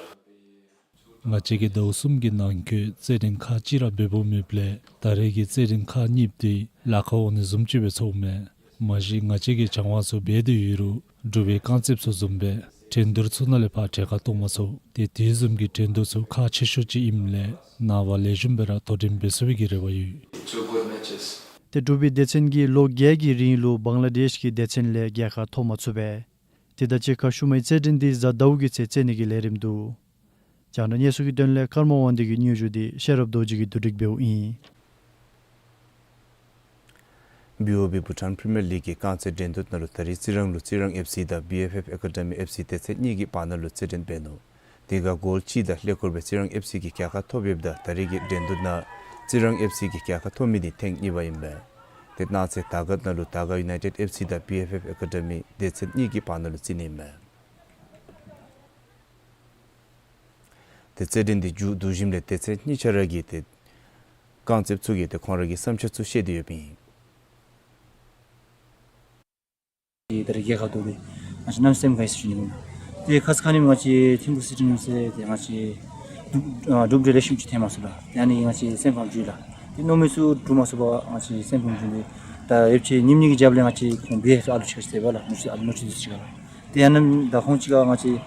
ང་བཅས་ཀྱིས་ཟླཝ་གསུམ་གྱི་ནང་འཁོད་རྩེད་འགྲན་ཁག་གཅིག་ར་འབད་འབདཝ་མེདཔ་ལས་ད་རེས་ཀྱི་རྩེད་འགྲན་ཁག་གཉིསཔ་འདི་ལཱ་ཁག་འོང་ནི་བཟུམ་ཅིག་སྦེ་ཚོརཝ་མས། མ་གཞི་ང་བཅས་ཀྱིས་སྦྱང་བ་ཚུ་འབད་དེ་ཡོད་རུང་འབྲུག་པའི་རྐང་རྩེདཔ་ཚུ་བཟུམ་སྦེ་འགྲན་བསྡུར་ཚུ་ནང་ལས་ཕར་གྲལ་ཁར་གཏོགས་མ་ཚུགས། ཏེ་དེ་བཟུམ་གྱི་འགྲན་བསྡུར་ཚུ་ཁག་ཆེ་ཤོས་ཅིག་ཨིནམ་ལས་ནངས་པ་ལེགས་ཤོམ་སྦེ་ར་དོ་འགྲན་འབད་ཚུགས་པའི་གི་རེ་བ་ཡོད། Two good matches. ཏེ་འབྲུག་པའི་སྡེ་ཚན་གྱིས་ལོ་བརྒྱད་ཀྱི་རིང་ལུ་བང་ལ་དེཤ་གི་སྡེ་ཚན་ལས་རྒྱལ་ཁ་ཐོབ་མ་ཚུགས་པས། དེ་དང་གཅིག་ཁར་ཤུལ་མའི་རྩེད་འགྲན་འདི་གཟའ་ཟླཝ་གི་ཚེ་རྩེ་ནི་གི་ལས་རིམ་འདུག། རྒྱང་བསྒྲགས་གནས་ཚུལ་གྱི་དོན་ལས་ཀརྨ་དབང་འདུས་ཀྱི་སྙན་ཞུ་འདི་ཤེས་རབ་རྡོ་རྗེ་གིས་བསྡུ་སྒྲིག་འབདཝ་ཨིན། བི་ཨོ་བི་བྷུ་ཊཱན་པི་རི་མི་ཡར་ལིག་གི་རྐང་རྩེད་འགྲན་བསྡུར་ནང་ལུ་ད་རིས་རྩི་རང་ལུ་རྩི་རང་ཨེཕ་སི་དང་བི་ཨེཕ་ཨེཕ་ཨེ་ཀ་ཌི་མི་ཨེཕ་སི་སྡེ་ཚན་གཉིས་ཀྱི་བར་ན་ལུ་རྩེད་འགྲན་འབད་ནུག། དེ་ཁར་གཱོལ་གཅིག་དང་ཀླད་ཀོར་སྦེ་རྩི་རང་ཨེཕ་སི་གིས་རྒྱལ་ཁ་ཐོབ་ཡོདཔ་ད་ད་རེས་ཀྱི་འགྲན་བསྡུར་ནང་རྩི་རང་ཨེཕ་སི་གིས་རྒྱལ་ཁ་ཐོབ་མི་འདི་ཐེངས་གཉིས་པ་ཨིན་པས། ཏེ་གནངས་ཚེ་དར་དཀར་ནང་ལུ་དར་དཀར་ཡུ་ནའི་ཊེཌ་ཨེཕ་སི་དང་བི་ཨེཕ་ཨེཕ་ཨེ་ཀ་ཌི་མི་སྡེ་ཚན་གཉིས་ཀྱི་བར་ན་ལུ་རྩེ་ནི་ཨིན་པས། ཏེ་རྩེད་འགྲན་འདི་མཇུག་བསྡུ་ཞིནམ་ལས་སྡེ་ཚན་གཉིས་ཆ་ར་གི་ཏེ་རྐང་རྩེདཔ་ཚུ་གིས་ཏེ་ཁོང་ར་གི་བསམ་འཆར་ཚུ་བཤད་དེ་ཡོདཔ་ཨིན། ད་རེས་རྒྱལ་ཁ་ཐོབ་སྟེ་ང་བཅས་གནམ་མེད་ས་མེད་དགའ་ཡི་ཟེར་ཞུ་ནི་ཨིན། ཏེ་ཁ་ཙ་ཁ་ཉིནམ་ང་བཅས་ཐིམ་ཕུག་རྩེད་འགྲན་ཟེར་ཏེ་ང་བཅས་གྲུབ་ཨ་གྲུབ་འབྲས་ལེགས་ཤོམ་ཅིག་ཐོན་མ་ཚུགས་ལགས། ཏེ་ཨ་ནི་ང་བཅས་སེམས་ཕམ་བྱུང་ཡི་ལགས། ཏེ་མནོ་མི་ཚུ་འགྲུབ་མ་ཚུགས་པར་ང་བཅས་སེམས་ཕམ་བྱུང་སྟེ་ད་ཡོདཔ་ཅིག་ཉིནམ་གཉིས་ཀྱི་རྒྱབ་ལས་ང་བཅས་ཁོང་འབད་ས་ཨ་ལུ་ཅིག་ཁར་བརྩེགས་པ་ལགས། ནུ་ཅིག་ཨ་ལུ་ནུ་ཅིག་འདི་ཅིག་ཁར་ལགས། ཏེ་ཨ་ནཱ་ད་ཁོང་ཅིག་ཁར་ང་བཅས་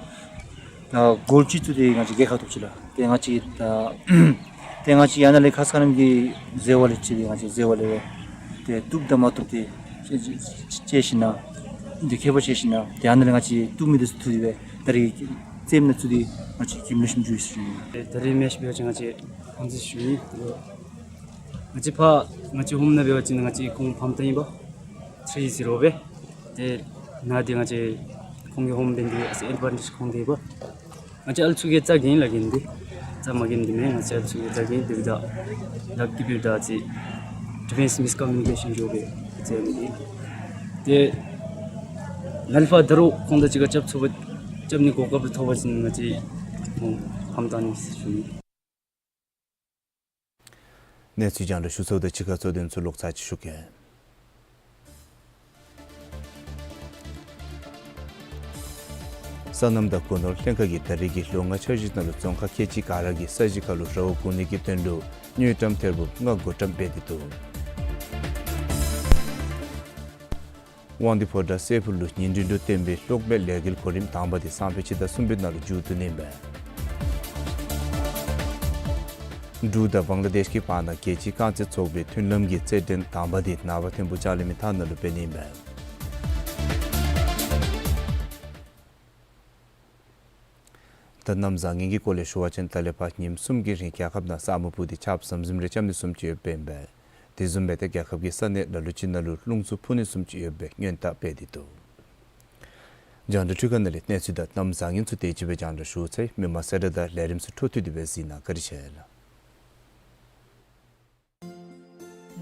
ད་གཱོལ་གཅིག་བཙུགས་ཏེ་ང་བཅས་རྒྱལ་ཁ་ཐོབ་ཅི་ལགས། ཏེ་ང་བཅས་ད་ཏེ་ང་བཅས་ཨ་ནཱ་ལས་ཁ་ཙ་ཁ་ཉིནམ་གྱི་ཟེར་བ་ལས་ཅིག་ཏེ་ང་བཅས་ཟེར་བ་ལས་ཏེ་བཏུབ་དང་མ་བཏུབ་འདི་དཔྱད་དཔྱད་ཞིན་ན་འདི་མཁསཔ་བྱས་ཞིན་ན་ཏེ་ཨ་ནཱ་ལས་ང་བཅས་བཏུབ་མི་འདི་ཚུ་བཏུབ་སྦེ་ད་རེས་རྩེདམོ་ནང་ཚུད་དེ་ང་བཅས་ཀྱིས་ལེགས་ཤོམ་བྱུང་ཡི་ཟེར་ཞུ་ནི། ཏེ་ད་རེས་མེཆ་འབད་བ་ཅིན་ང་བཅས་ཧོམ་རྩེད་ཞུ་ནི། ང་བཅས་ཕར་ང་བཅས་ཧོམ་ནང་འབད་བ་ཅིན་ང་བཅས་ཁོང་ཕམ་བཏང་ཡི་པ། ཐི་རི་ཟི་རོ་སྦེ། ཏེ་ནཱ་འདི་ང་བཅས་ཁོང་གི་ཧོམ་འབད་ནི་འདི་ཨ་ཙི་ཨེཌ་ཝཱན་ཊེཇ་ཁོང་འདི་ཡོད་པ། ང་བཅས་ཨ་ལུ་ཚུ་གིས་རྩ་གིས་ལག་གིས་འདི་རྩ་མ་གིས་འདི་མེན། ང་བཅས་ཨ་ལུ་ཚུ་གིས་རྩ་གིས་འདི་འབདཝ་ད་ལགཔ་གིས་འབདཝ་ད་ཨ་ཙི་ཌི་ཕེནསི་མིསི་ཀོ་མིའུ་ནི་ཀེ་ཤཱན་འགྱོ་སྦེ་རྩེད་ནི་འདི། ཏེ་ལ་ལུ་ཕར་ད་རུང་ཁོང་དང་གཅིག་ཁར་རྐྱབ་ཚུགས་པ་རྐྱབ་ནི་གོ་སྐབས་ཐོབ་པ་ཅིན་ང་བཅས་ཁོང་ཕམ་བཏང་ནི་ཟེར་ཞུ་ནི། གནས་ཚུལ་རྒྱང་བསྒྲགས་ཞུ་ཚརཝ་དང་གཅིག་ཁར་གཙོ་དོན་ཚུ་ལོག་ཚར་ཅིག་ཞུ་གེ། སོ་ནམ་དང་སྒོ་ནོར་ལྷན་ཁག་གིས་ད་རེས་ཀྱི་ལོ་ལྔ་འཆར་གཞི་ནང་ལུ་རྫོང་ཁག་ཁལ་གཅིག་ག་ར་གི་ས་གཞི་ཁར་ལུ་ར་བ་བསྒོར་ནི་གི་དོན་ལུ་དངུལ་ཀྲམ་ཐེར་འབུམ་ལྔ་བགོ་བཀྲམ་འབད་དེ་འདུག། དབང་འདུས་ཕོ་བྲང་སྲས་ཕུག་ལུ་ཉིན་རེ་ལུ་བཏོན་པའི་གློག་མེའི་ལས་འགུལ་གོ་རིམ་དང་པ་འདི་སང་ཕོད་སྤྱི་ཟླ་གསུམ་པའི་ནང་ལུ་མཇུག་བསྡུ་ནི་ཨིན་པས། འབྲུག་དང་བང་ལ་དེཤ་གི་བར་ན་རྒྱལ་སྤྱིའི་རྐང་རྩེད་ཚོགས་པའི་མཐུན་ལམ་གྱི་རྩེད་འགྲན་དང་པ་འདི་ནངས་པ་ཐིམ་ཕུག་ལྕང་གླིང་མི་ཐང་ནང་ལུ་འབད་ནི་ཨིན་པས། ད་གནམ་བཟང་ངན་གྱི་སྐོར་ལས་ཞུ་བ་ཅིན་ད་ལས་ཕར་ཉིནམ་གསུམ་གྱི་རིང་རྒྱལ་ཁབ་ནང་ས་སྨུག་སྤུབས་ཏེ་ཆརཔ་ཟམ་ཟིམ་རེ་རྐྱབ་ནི་བཟུམ་ཅིག་ཡོདཔ་ཨིན་པས། དེ་བཟུམ་སྦེ་ཏེ་རྒྱལ་ཁབ་ཀྱི་ས་གནས་ལ་ལུ་ཅིག་ནང་ལུ་རླུང་འཚུབ་འཕུ་ནི་བཟུམ་ཅིག་ཡོད་པའི་སྔོན་བརྡ་སྤེལ་ཏེ་འདུག། རྒྱང་བསྒྲགས་འཕྲུལ་ཁང་ནང་ལས་གནས་ཚུལ་དང་གནམ་བཟང་ངན་ཚུ་དེ་ཅིག་སྦེ་རྒྱང་བསྒྲགས་ཞུ་ཚར་ཡི། མི་མང་གསལ་བསྒྲགས་དང་ལས་རིམ་ཚུ་འཕྲོ་མཐུད་དེ་སྦེ་གཟིགས་གནང་། བཀའ་དྲིན་ཆེ་ལགས།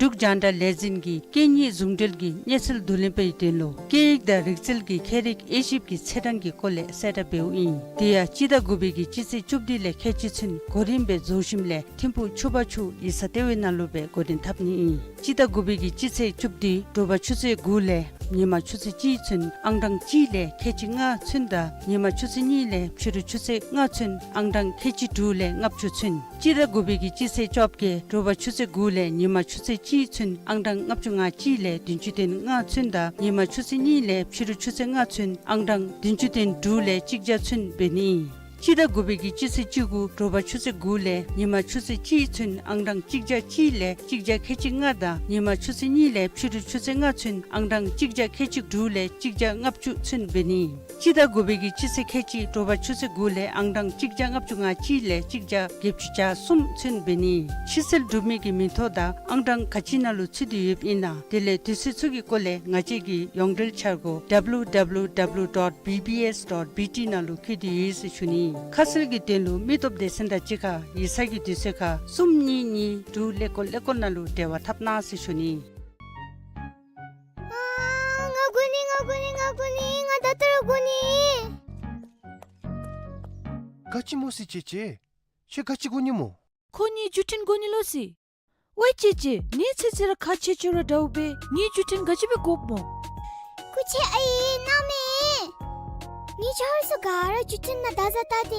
འབྲུག་རྒྱང་བསྒྲགས་ལས་འཛིན་གྱིས་སྐད་གཉིས་ཟུང་འབྲེལ་གྱི་གནས་ཚུལ་བསྡུ་ལེན་པའི་དོན་ལུ་སྐད་ཡིག་དང་རིག་རྩལ་གྱི་ཁྱད་རིག་དབྱེ་ཞིབ་ཀྱི་ཚད་གྲངས་ཀྱི་སྐོར་ལས་གསལ་བསྒྲགས་འབདཝ་ཨིན། དེ་ཡང་སྤྱི་ཟླ་དགུ་པའི་གི་སྤྱི་ཚེས་བཅུ་བདུན་ལས་ཁལ་གཅིག་ཚུན་གོ་རིམ་སྦེ་རྫོགས་ཞིནམ་ལས་ཐིམ་ཕུག་ཆུ་བར་ཆུ་ཡིག་ཚང་ལྟེ་བའི་ནང་ལུ་སྦེ་འགོ་འདྲེན་འཐབ་ནི་ཨིན། སྤྱི་ཟླ་དགུ་པའི་གི་སྤྱི་ཚེས་བཅུ་བདུན་དྲོ་པ་ཆུ་ཚོད་དགུ་ལས་ཉིན་མ་ཆུ་ཚོད་གཅིག་ཚུན་ཨང་གྲངས་གཅིག་ལས་ཁལ་གཅིག་ལྔ་ཚུན་དང་ཉིན་མ་ཆུ་ཚོད་གཉིས་ལས་ཕྱི་རུ་ཆུ་ཚོད་ལྔ་ཚུན་ཨང་གྲངས་ཁལ་གཅིག་དྲུག་ལས་ལྔ་བཅུ་ཚུན། སྤྱི་ཟླ་དགུ་པའི་གི་སྤྱི་ཚེས་བཅོ་བརྒྱད་དྲོ་པ་ཆུ་ཚོད་དགུ་ལས་ཉིན་མ་ཆུ་ཚོད་གཅིག་ཚུན་ཨང་གྲངས་ལྔ་བཅུ་ང་གཅིག་ལས་བདུན་ཅུ་དོན་ལྔ་ཚུན་དང་ཉིན་མ་ཆུ་ཚོད་གཉིས་ལས་ཕྱི་རུ་ཆུ་ཚོད་ལྔ་ཚུན་ཨང་གྲངས་བདུན་ཅུ་དོན་དྲུག་ལས་གཅིག་བརྒྱ་ཚུན་འབད་ནི། སྤྱི་ཟླ་དགུ་པའི་གི་སྤྱི་ཚེས་བཅུ་དགུ་དྲོ་པ་ཆུ་ཚོད་དགུ་ལས་ཉིན་མ་ཆུ་ཚོད་གཅིག་ཚུན་ཨང་གྲངས་གཅིག་བརྒྱ་གཅིག་ལས་གཅིག་བརྒྱ་ཁལ་གཅིག་ལྔ་དང་ཉིན་མ་ཆུ་ཚོད་གཉིས་ལས་ཕྱི་རུ་ཆུ་ཚོད་ལྔ་ཚུན་ཨང་གྲངས་གཅིག་བརྒྱ་ཁལ་གཅིག་དྲུག་ལས་གཅིག་བརྒྱ་ལྔ་བཅུ་ཚུན་འབད་ནི། སྤྱི་ཟླ་དགུ་པའི་གི་སྤྱི་ཚེས་ཁལ་གཅིག་དྲོ་པ་ཆུ་ཚོད་དགུ་ལས་ཨང་གྲངས་གཅིག་བརྒྱ་ལྔ་བཅུ་ང་གཅིག་ལས་གཅིག་བརྒྱ་བརྒྱད་ཅུ་གྱ་གསུམ་ཚུན་འབད་ནི། ཕྱིར་སེལ་གྲུབ་མི་གི་མིང་ཐོ་དང་ཨང་གྲངས་ག་ཅི་ནང་ལུ་ཚུད་དེ་ཡོདཔ་ཨིན་ན། དེ་ལས་དུས་ཚོད་ཚུ་གི་སྐོར་ལས་ང་བཅས་ཀྱི་ཡོངས་འབྲེལ་འཆར་སྒོ་W W W dot B B S dot B T ནང་ལུ་བཀོད་དེ་ཡོད་ཟེར་ཞུ་ནི། ཁ་གསལ་གྱི་དོན་ལུ་མི་སྟོབས་སྡེ་ཚན་དང་གཅིག་ཁར་ཡིག་ཚང་གི་དུས་ཚོད་ཁར་གསུམ་གཉིས་གཉིས་དྲུག་ཀླད་ཀོར་ཀླད་ཀོར་ནང་ལུ་འབྲེལ་བ་འཐབ་གནང་ཟེར་ཞུ་ནི། ཨ་ང་དགོ་ནི་ང་དགོ་ནི་ང་དགོ་ནི་ང་ད་ལྟོ་ར་དགོ་ནི། ག་ཅི་སྨོ་ཟེར་ཅེ་ཅེ། ཁྱོད་ག་ཅི་དགོ་ནི་སྨོ། ཁོ་གཉིས་བརྒྱུད་འཕྲིན་དགོ་ནི་ལོ་ཟེར། ཝའི་ཅེ་ཅེ་ནི་ཚེ་ཚེ་ར་ཁ་ཆེ་ཆེ་ར་འདྲཝ་སྦེ་ངེའི་བརྒྱུད་འཕྲིན་ག་ཅི་སྦེ་དགོཔ་སྨོ། སྐུ་མཁྱེན་ཨའི་གནམ་མེད། ངེའི་ཆ་རོགས་ཚུ་ག་ར་བརྒྱུད་འཕྲིན་ནང་བརྡ་བཟའ་བལྟ་སྟེ།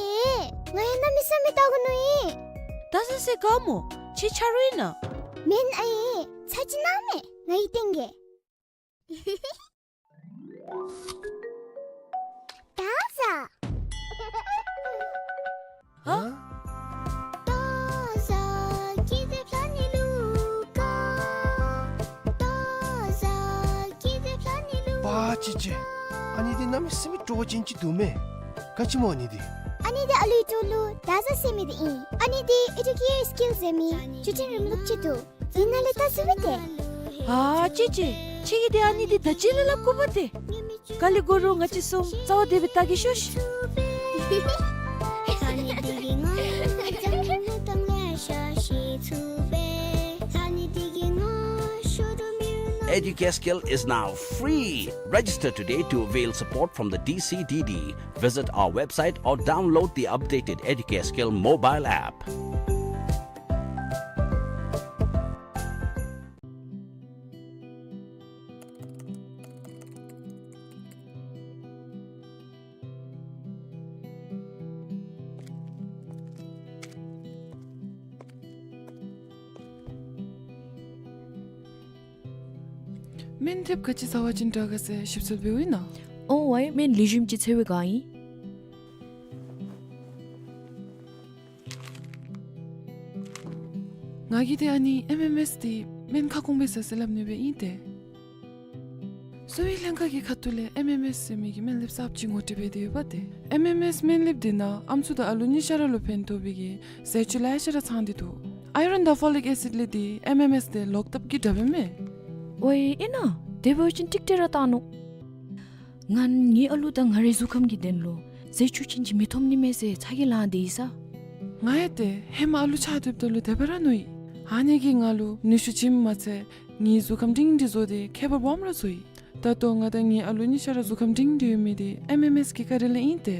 ང་ཡང་གནམ་མེད་ས་མེད་བལྟ་དགོ་མནོ་ཡི། བརྡ་བཟའ་ས་ག་སྨོ། ཁྱེད་ཆ་རོགས་ཨིན་ན། མེན་ཨའི། ཚར་གཅིག་གནང་མས། ང་གིས་སྟོན་གེ། བརྡ་བཟའ། ཧ། བརྡ་བཟའ་སྐྱིད་སྡུག་ལྷ་ནི་ལུ་ཀ། བརྡ་བཟའ་སྐྱིད་སྡུག་ལྷ་ནི་ལུ། པ་ཅི་ཅི། ཨ་ནི་འདི་གནམ་མེད་ས་མེད་སྤྲོ་བ་ཅན་ཅིག་འདུག་མས། ག་ཅི་སྨོ་ཨ་ནི་འདི། ཨ་ནི་འདི་ཨ་ལུའི་སྤྲོ་ལུ་བརྡ་བཟའ་ཟེར་མི་འདི་ཨིན། ཨ་ནི་འདི་ཨེ་ཌུ་ཀེ་ཡར་སི་ཀིལ་ཟེར་མི་བརྒྱུད་འཕྲིན་རིམ་ལུགས་ཅིག་འདུག། འདི་ནང་ལས་བལྟ་ཚུགས་པས་ཏེ། ཨ་ཅི་ཅི། ཁྱེད་ཀྱིས་འདི་ཨ་ནི་འདི་ད་ཅི་ལས་སླབ་དགོ་པས་ཏེ། ག་ལས་དགོ་རུང་ང་བཅས་གསུམ་རྩ་བ་བདེ་སྦེ་བལྟ་གེ་ཤོག་ཤིག། Educascale is now free. Register today to avail support from the D C D D. Visit our website or download the updated Educascale mobile app. སྨན་ལེབ་ག་ཅི་བཟའ་བ་ཅིན་དྲག་ག་ཟེར་ཞིབ་འཚོལ་འབདཝ་ཨིན་ན། ཨོ་ཝའི་སྨན་ལེགས་ཤོམ་ཅིག་འཚོལ་བའི་བསྒང་ཨིན། ང་གིས་ཏེ་ཨ་ནི་ཨེམ་ཨེམ་ཨེསི་འདི་སྨན་ཁ་སྐོང་སྦེ་བཟའ་ཟེར་སླབ་ནི་སྦེ་ཨིན་ཏེ། གསོ་བའི་ལྷན་ཁག་གི་ཁ་ཐུག་ལས་ཨེམ་ཨེམ་ཨེསི་ཟེར་མི་གི་སྨན་ལེབ་གསརཔ་ཅིག་ངོ་སྤྲོད་འབད་དེ་ཡོདཔ་ཏེ། ཨེམ་ཨེམ་ཨེསི་སྨན་ལེབ་འདི་ནང་ཨམ་སྲུ་དང་ཨ་ལུ་གཉིས་ཆ་ར་ལུ་ཕན་ཐོགས་པའི་གི་ཟས་བཅུད་ལེ་ཤ་ར་ཚང་སྟེ་འདུག། ཨའི་རོན་དང་ཕོ་ལིག་ཨེ་སིཌ་ལས་འདི་ཨེམ་ཨེམ་ཨེསི་འདི་ལོག་ལྟབ་ཀྱི་དྲག་པས་མས། ཝའི་ཨིན་ན། དེ་འབད་བ་ཅིན་ཀྲིག་ཀྲི་ར་བཏང་ནུག། ང་ངེའི་ཨ་ལུ་དང་ང་རའི་གཟུགས་ཁམས་ཀྱི་དོན་ལུ་ཟས་བཅུད་ཅན་ཅིག་མི་ཐོབ་ནི་མས་ཟེར་ཚ་གྱང་ལང་སྟེ་ཡོད་ས། ང་ཡང་ཏེ་ཧེ་མ་ཨ་ལུ་ཆགས་སྡོདཔ་ད་ལུ་དེ་སྦེ་ར་མནོ་ཡི། ཨ་ནི་གིས་ང་ལུ་ནུས་ཤུགས་བྱིནམ་མ་ཚད་ངེའི་གཟུགས་ཁམས་སྒྲིང་སྒྲི་བཟོ་སྟེ་ཁྱད་པར་སྦོམ་ར་བཟོ་ཡི། ད་ལྟོ་ང་དང་ངེའི་ཨ་ལུ་གཉིས་ཆ་ར་གཟུགས་ཁམས་སྒྲིང་སྒྲི་ཡོད་མི་འདི་ཨེམ་ཨེམ་ཨེསི་གི་བཀའ་དྲིན་ལས་ཨིན་ཏེ།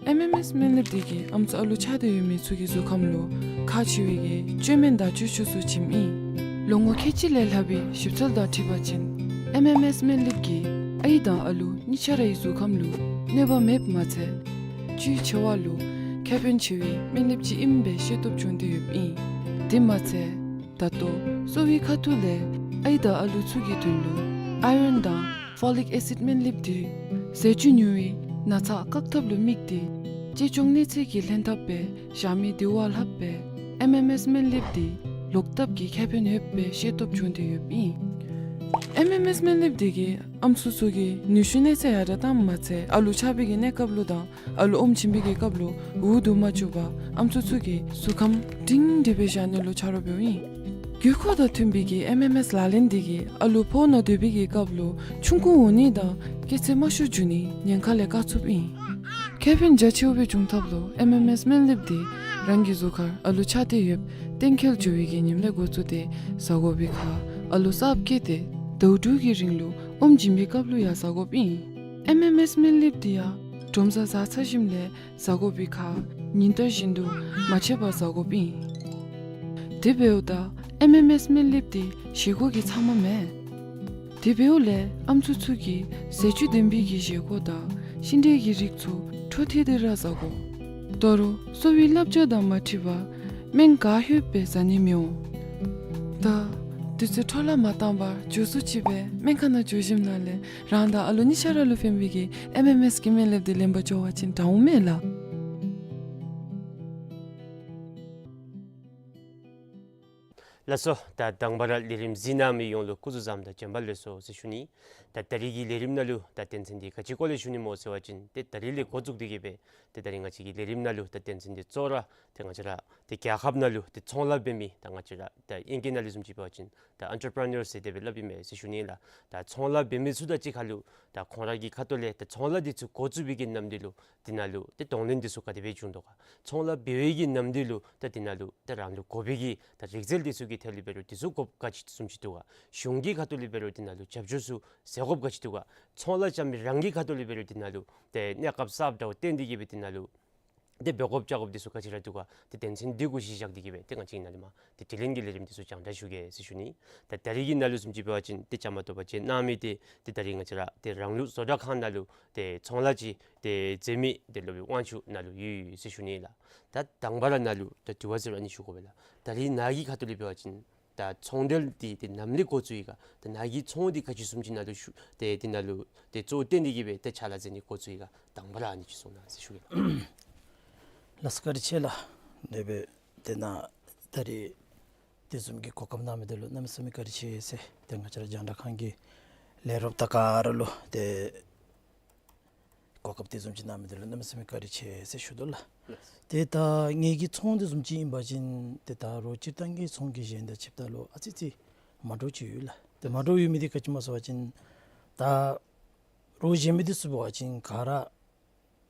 ཨེམ་ཨེམ་ཨེསི་སྨན་ལེབ་འདི་གིས་ཨམ་སྲུ་ཨ་ལུ་ཆགས་ཏེ་ཡོད་མི་ཚུ་གི་གཟུགས་ཁམས་ལུ་ཁག་ཆེ་བའི་གི་བཅོས་སྨན་དང་བཅུད་ཆུ་ཚུ་བྱིནམ་ཨིན། ལོ་ངོ་ཁལ་གཅིག་ལས་ལྷག་པའི་ཞིབ་འཚོལ་དང་འཁྲིལ་བ་ཅིན་ཨེམ་ཨེམ་ཨེསི་སྨན་ལེབ་ཀྱིས་ཨའི་དང་ཨ་ལུ་གཉིས་ཆ་རའི་གཟུགས་ཁམས་ལུ་གནོད་པ་མེདཔ་མ་ཚད་བཅུད་ཆེ་བ་ལུ་ཁེ་ཕན་ཆེ་བའི་སྨན་ལེབ་ཅིག་ཨིནམ་སྦེ་ཤེས་རྟོགས་བྱུང་སྟེ་ཡོདཔ་ཨིན། དེ་མ་ཚད་ད་ལྟོ་གསོ་བའི་ཁ་ཐུག་ལས་ཨའི་དང་ཨ་ལུ་ཚུ་གི་དོན་ལུ་ཨའི་རོན་དང་ཕོ་ལིག་ཨེ་སིཌ་སྨན་ལེབ་འདི་ཟས་བཅུད་ཉུང་བའི་ན་ཚ་བཀག་ཐབས་ལུ་དམིགས་ཏེ་གཅེས་སྐྱོང་གནས་ཚད་ཀྱི་ལྷན་ཐབས་སྦེ་བཞག་མི་འདི་བ་ལྷགཔ་སྦེ་ཨེམ་ཨེམ་ཨེསི་སྨན་ལེབ་འདི་ལོག་ལྟབ་ཀྱི་ཁེ་ཕན་ཡོདཔ་སྦེ་ཤེས་རྟོགས་བྱུང་སྟེ་ཡོདཔ་ཨིན། ཨེམ་ཨེམ་ཨེསི་སྨན་ལེབ་འདི་གིས་ཨམ་སྲུ་ཚུ་གི་ནུས་ཤུགས་གནས་ཚད་ཡར་དྲག་བཏངམ་མ་ཚད་ཨ་ལུ་ཆགས་པའི་གི་གནས་སྐབས་ལུ་དང་ཨ་ལུ་ཨོམ་བྱིན་པའི་གི་སྐབས་ལུ་འུ་སྡུག་མ་བཅུག་པར་ཨམ་སྲུ་ཚུ་གི་གཟུགས་ཁམས་སྒྲིང་སྒྲི་སྦེ་བཞག་ནི་ལུ་ཆ་རོགས་འབདཝ་ཨིན། དགོས་མཁོ་དང་མཐུན་པའི་གི་ཨེམ་ཨེམ་ཨེསི་ལག་ལེན་འདི་གིས་ཨ་ལུ་ཕོཝ་ན་སྡོད་པའི་གི་སྐབས་ལུ་ཆུང་ཀུ་འོང་ནི་དང་སྐྱེད་ཚལ་མ་ཤོར་འགྱོ་ནི་ཉེན་ཁ་ལས་བཀག་ཚུགསཔ་ཨིན། ཁེ་ཕན་རྒྱ་ཆེཝ་སྦེ་འབྱུང་ཐབས་ལུ་ཨེམ་ཨེམ་ཨེསི་སྨན་ལེབ་འདི་རང་གི་གཟུགས་ཁར་ཨ་ལུ་ཆགས་ཏེ་ཡོདཔ་གཏན་འཁེལ་འགྱོ་བའི་གི་ཉིནམ་ལས་འགོ་བཙུགས་ཏེ་བཟའ་དགོ་པའི་ཁར་ཨ་ལུ་གསརཔ་སྐྱེས་ཏེ་ཟླཝ་དྲུག་གི་རིང་ལུ་ཨོམ་བྱིན་པའི་སྐབས་ལུ་ཡང་བཟའ་དགོཔ་ཨིན། ཨེམ་ཨེམ་ཨེསི་སྨན་ལེབ་འདི་ཡང་དྲོ་མཚོ་བཟའ་ཚར་ཞིནམ་ལས་བཟའ་དགོ་པའི་ཁར་ཉིན་ལྟར་བཞིན་དུ་མ་ཆད་པར་བཟའ་དགོཔ་ཨིན། དེ་འབདཝ་ད་ཨེམ་ཨེམ་ཨེསི་སྨན་ལེབ་འདི་བཞེས་སྒོ་གི་ཚབ་མ་མེན། དེ་འབདཝ་ལས་ཨམ་སྲུ་ཚུ་གིས་ཟས་བཅུད་ལྡན་པའི་གི་བཞེས་སྒོ་དང་ཤིང་འབྲས་ཀྱི་རིགས་ཚུ་འཕྲོ་མཐུད་དེ་ར་བཟའ་དགོ། ད་རུང་གསོ་བའི་བསླབ་བྱ་དང་མ་འཁྲིལ་བར་སྨན་ག་ལྷོད་སྦེ་བཟའ་ནི་མི་འོང་། ད་དུས་ཚོད་འཕྲོ་བརླག་མ་བཏང་བར་མགྱོགས་སུ་ཅིག་སྦེ་སྨན་ཁང་ནང་འགྱོ་ཞིནམ་ལས་རང་དང་ཨ་ལུ་གཉིས་ཆ་ར་ལུ་ཕན་པའི་གི་ཨེམ་ཨེམ་ཨེསི་གི་སྨན་ལེབ་འདི་ལེན་པར་འགྱོ་བ་ཅིན་དྲག་འོང་མས་ལགས། ལགས་སོ། ད་དང་པ་ར་ལས་རིམ་གཟིགས་གནང་མི་ཡོངས་ལུ་སྐུ་གཟུགས་བཟང་དང་བྱོན་པ་ལེགས་སོ་ཟེར་ཞུ་ནི། ད་ད་རིས་ཀྱི་ལས་རིམ་ནང་ལུ་ད་དོན་ཚན་འདི་ག་ཅི་སྐོར་ལས་ཞུ་ནི་སྨོ་ཟེར་བ་ཅིན་ཏེ་ད་རིས་ལས་འགོ་བཙུགས་ཏེ་གི་སྦེ་ཏེ་ད་རིས་ང་བཅས་ཀྱི་ལས་རིམ་ནང་ལུ་ད་དོན་ཚན་འདི་གཙོ་བོ་ར་ཏེ་ང་བཅས་ར་ཏེ་རྒྱལ་ཁབ་ནང་ལུ་ཏེ་ཚོང་ལཱ་འབད་མི་ད་ང་བཅས་ར་ད་ཨིང་སྐད་ནང་ལུ་བཟུམ་ཅིག་འབད་བ་ཅིན་ད་ཨེན་ཊར་པི་རི་ནར་ཟེར་དེ་སྦེ་སླབ་ཨིན་མས་ཟེར་ཞུ་ནི་ལགས། ད་ཚོང་ལཱ་འབད་མི་ཚུ་དང་གཅིག་ཁར་ལུ་ད་ཁོང་ར་གི་ཁ་ཐུག་ལས་ད་ཚོང་ལཱ་འདི་ཚུ་འགོ་བཙུགས་པའི་གི་ནམ་དུས་ལུ་དེ་ནང་ལུ་ཏེ་གདོང་ལེན་འདི་ཚུ་ག་དེ་སྦེ་བྱུང་དོ་ག། ཚོང་ལཱ་འབད་བའི་གི་ནམ་དུས་ལུ་ད་དེ་ནང་ལུ་ད་རང་ལུ་དགོ་པའི་གི་ད་རིག་རྩལ་འདི་ཚུ་གི་ཐད་ལུ་འབད་རུང་འདི་ཚུ་དགོཔ་ག་ཅི་བཟུམ་ཅིག་འདུག་ག། གཞུང་གི་ཁ་ཐུག་ལས་འབད་རུང་དེ་ནང་ལུ་རྒྱབ་སྐྱོར་ཚུ་ཟེར་དགོཔ་ག་ཅི་འདུག་ག། ཚོང་ལཱ་རྐྱབ་མི་རང་གི་ཁ་ཐུག་ལས་འབད་རུང་དེ་ནང་ལུ་ཏེ་གནས་སྐབས་གསརཔ་འདྲཝ་བཏོན་ཏེ་གི་སྦེ་དེ་ནང་ལུ་ཏེ་འབད་དགོཔ་བྱ་དགོཔ་འདི་ཚུ་ག་ཅི་ར་འདུག་ག། ཏེ་དོན་ཚན་འདི་གུ་གཞི་བཞག་སྟེ་གི་སྦེ་ཏེ་ང་བཅས་ནཱ་ལས་མར་ཏེ་དྲི་ལན་གྱི་ལས་རིམ་འདི་ཚུ་རྒྱང་བསྒྲགས་ཞུ་གེ་ཟེར་ཞུ་ནི། ད་ད་རིས་ཀྱི་ནང་ལུ་བཟུམ་ཅིག་འབད་བ་ཅིན་ཏེ་བཅའ་མར་གཏོགས་པ་ཅིག་གནང་མི་འདི་ཏེ་ད་རིས་ང་བཅས་ར་ཏེ་རང་ལུགས་བཟོ་གྲྭ་ཁང་ནང་ལུ་ཏེ་ཚོང་ལཱ་ཅིག་ཏེ་མཛད་མི་ཏེ་སློབ་དཔོན་དབང་ཕྱུག་ནཱ་ལུ་ཡོད་ཟེར་ཞུ་ནི་ལགས། ད་དང་པ་ར་ནཱ་ལུ་ད་དྲི་བ་ཟེར་ཨ་ནི་ཞུ་དགོ་པས་ལགས། ད་རིས་ནཱ་གི་ཁ་ཐུག་ལས་འབད་བ་ཅིན་ད་ཚོང་འབྲེལ་འདི་ཏེ་ནམ་ལས་འགོ་བཙུགས་ཡི་ག། ད་ནཱ་གི་ཚོང་འདི་ག་ཅི་བཟུམ་ཅིག་ནཱ་ལུ་ཞུ་ཏེ་དེ་ནང་ལུ་ཏེ་གཙོ་བོ་བཏོན་ཏེ་གི་སྦེ་ཏེ་ཕྱག་ལཱ་མཛད་ནི་འགོ་བཙུགས་ཡི་ག། དང་པ་ར་ཨ་ནི་ཅིག་གསུང་གནང་ཟེར་ཞུ་གེ་ལགས། ལགས་སོ་བཀའ་དྲིན་ཆེ་ལགས། དེ་སྦེ་ཏེ་ནཱ་ད་རིས་དེ་བཟུམ་གྱི་གོ་སྐབས་གནང་མི་འདི་ལུ་གནམ་མེད་ས་མེད་བཀའ་དྲིན་ཆེ་ཟེར་ཏེ་ང་བཅས་ར་རྒྱང་བསྒྲགས་ཁང་གི་ལས་རོགསཔ་དང་ག་ར་ལུ་ཏེ་གོ་སྐབས་དེ་བཟུམ་ཅིག་གནང་མི་འདི་ལུ་གནམ་མེད་ས་མེད་བཀའ་དྲིན་ཆེ་ཟེར་ཞུ་དོ་ལགས། ལགས། ཏེ་ད་ངེ་གི་ཚོང་དེ་བཟུམ་ཅིག་ཨིན་པ་ཅིན་ཏེ་ད་རོགས་སྤྱིར་བཏང་གི་ཚོང་གི་གཞན་དང་ཕྱདཔ་ད་ལུ་ཨ་ཙི་ཙི་མ་འདྲཝ་ཅིག་ཡོད་ལགས། ཏེ་མ་འདྲཝ་ཡོད་མི་འདི་ག་ཅི་སྨོ་ཟེར་བ་ཅིན་ད་རོགས་གཞན་མི་འདི་ཚུ་འབད་བ་ཅིན་ག་ར་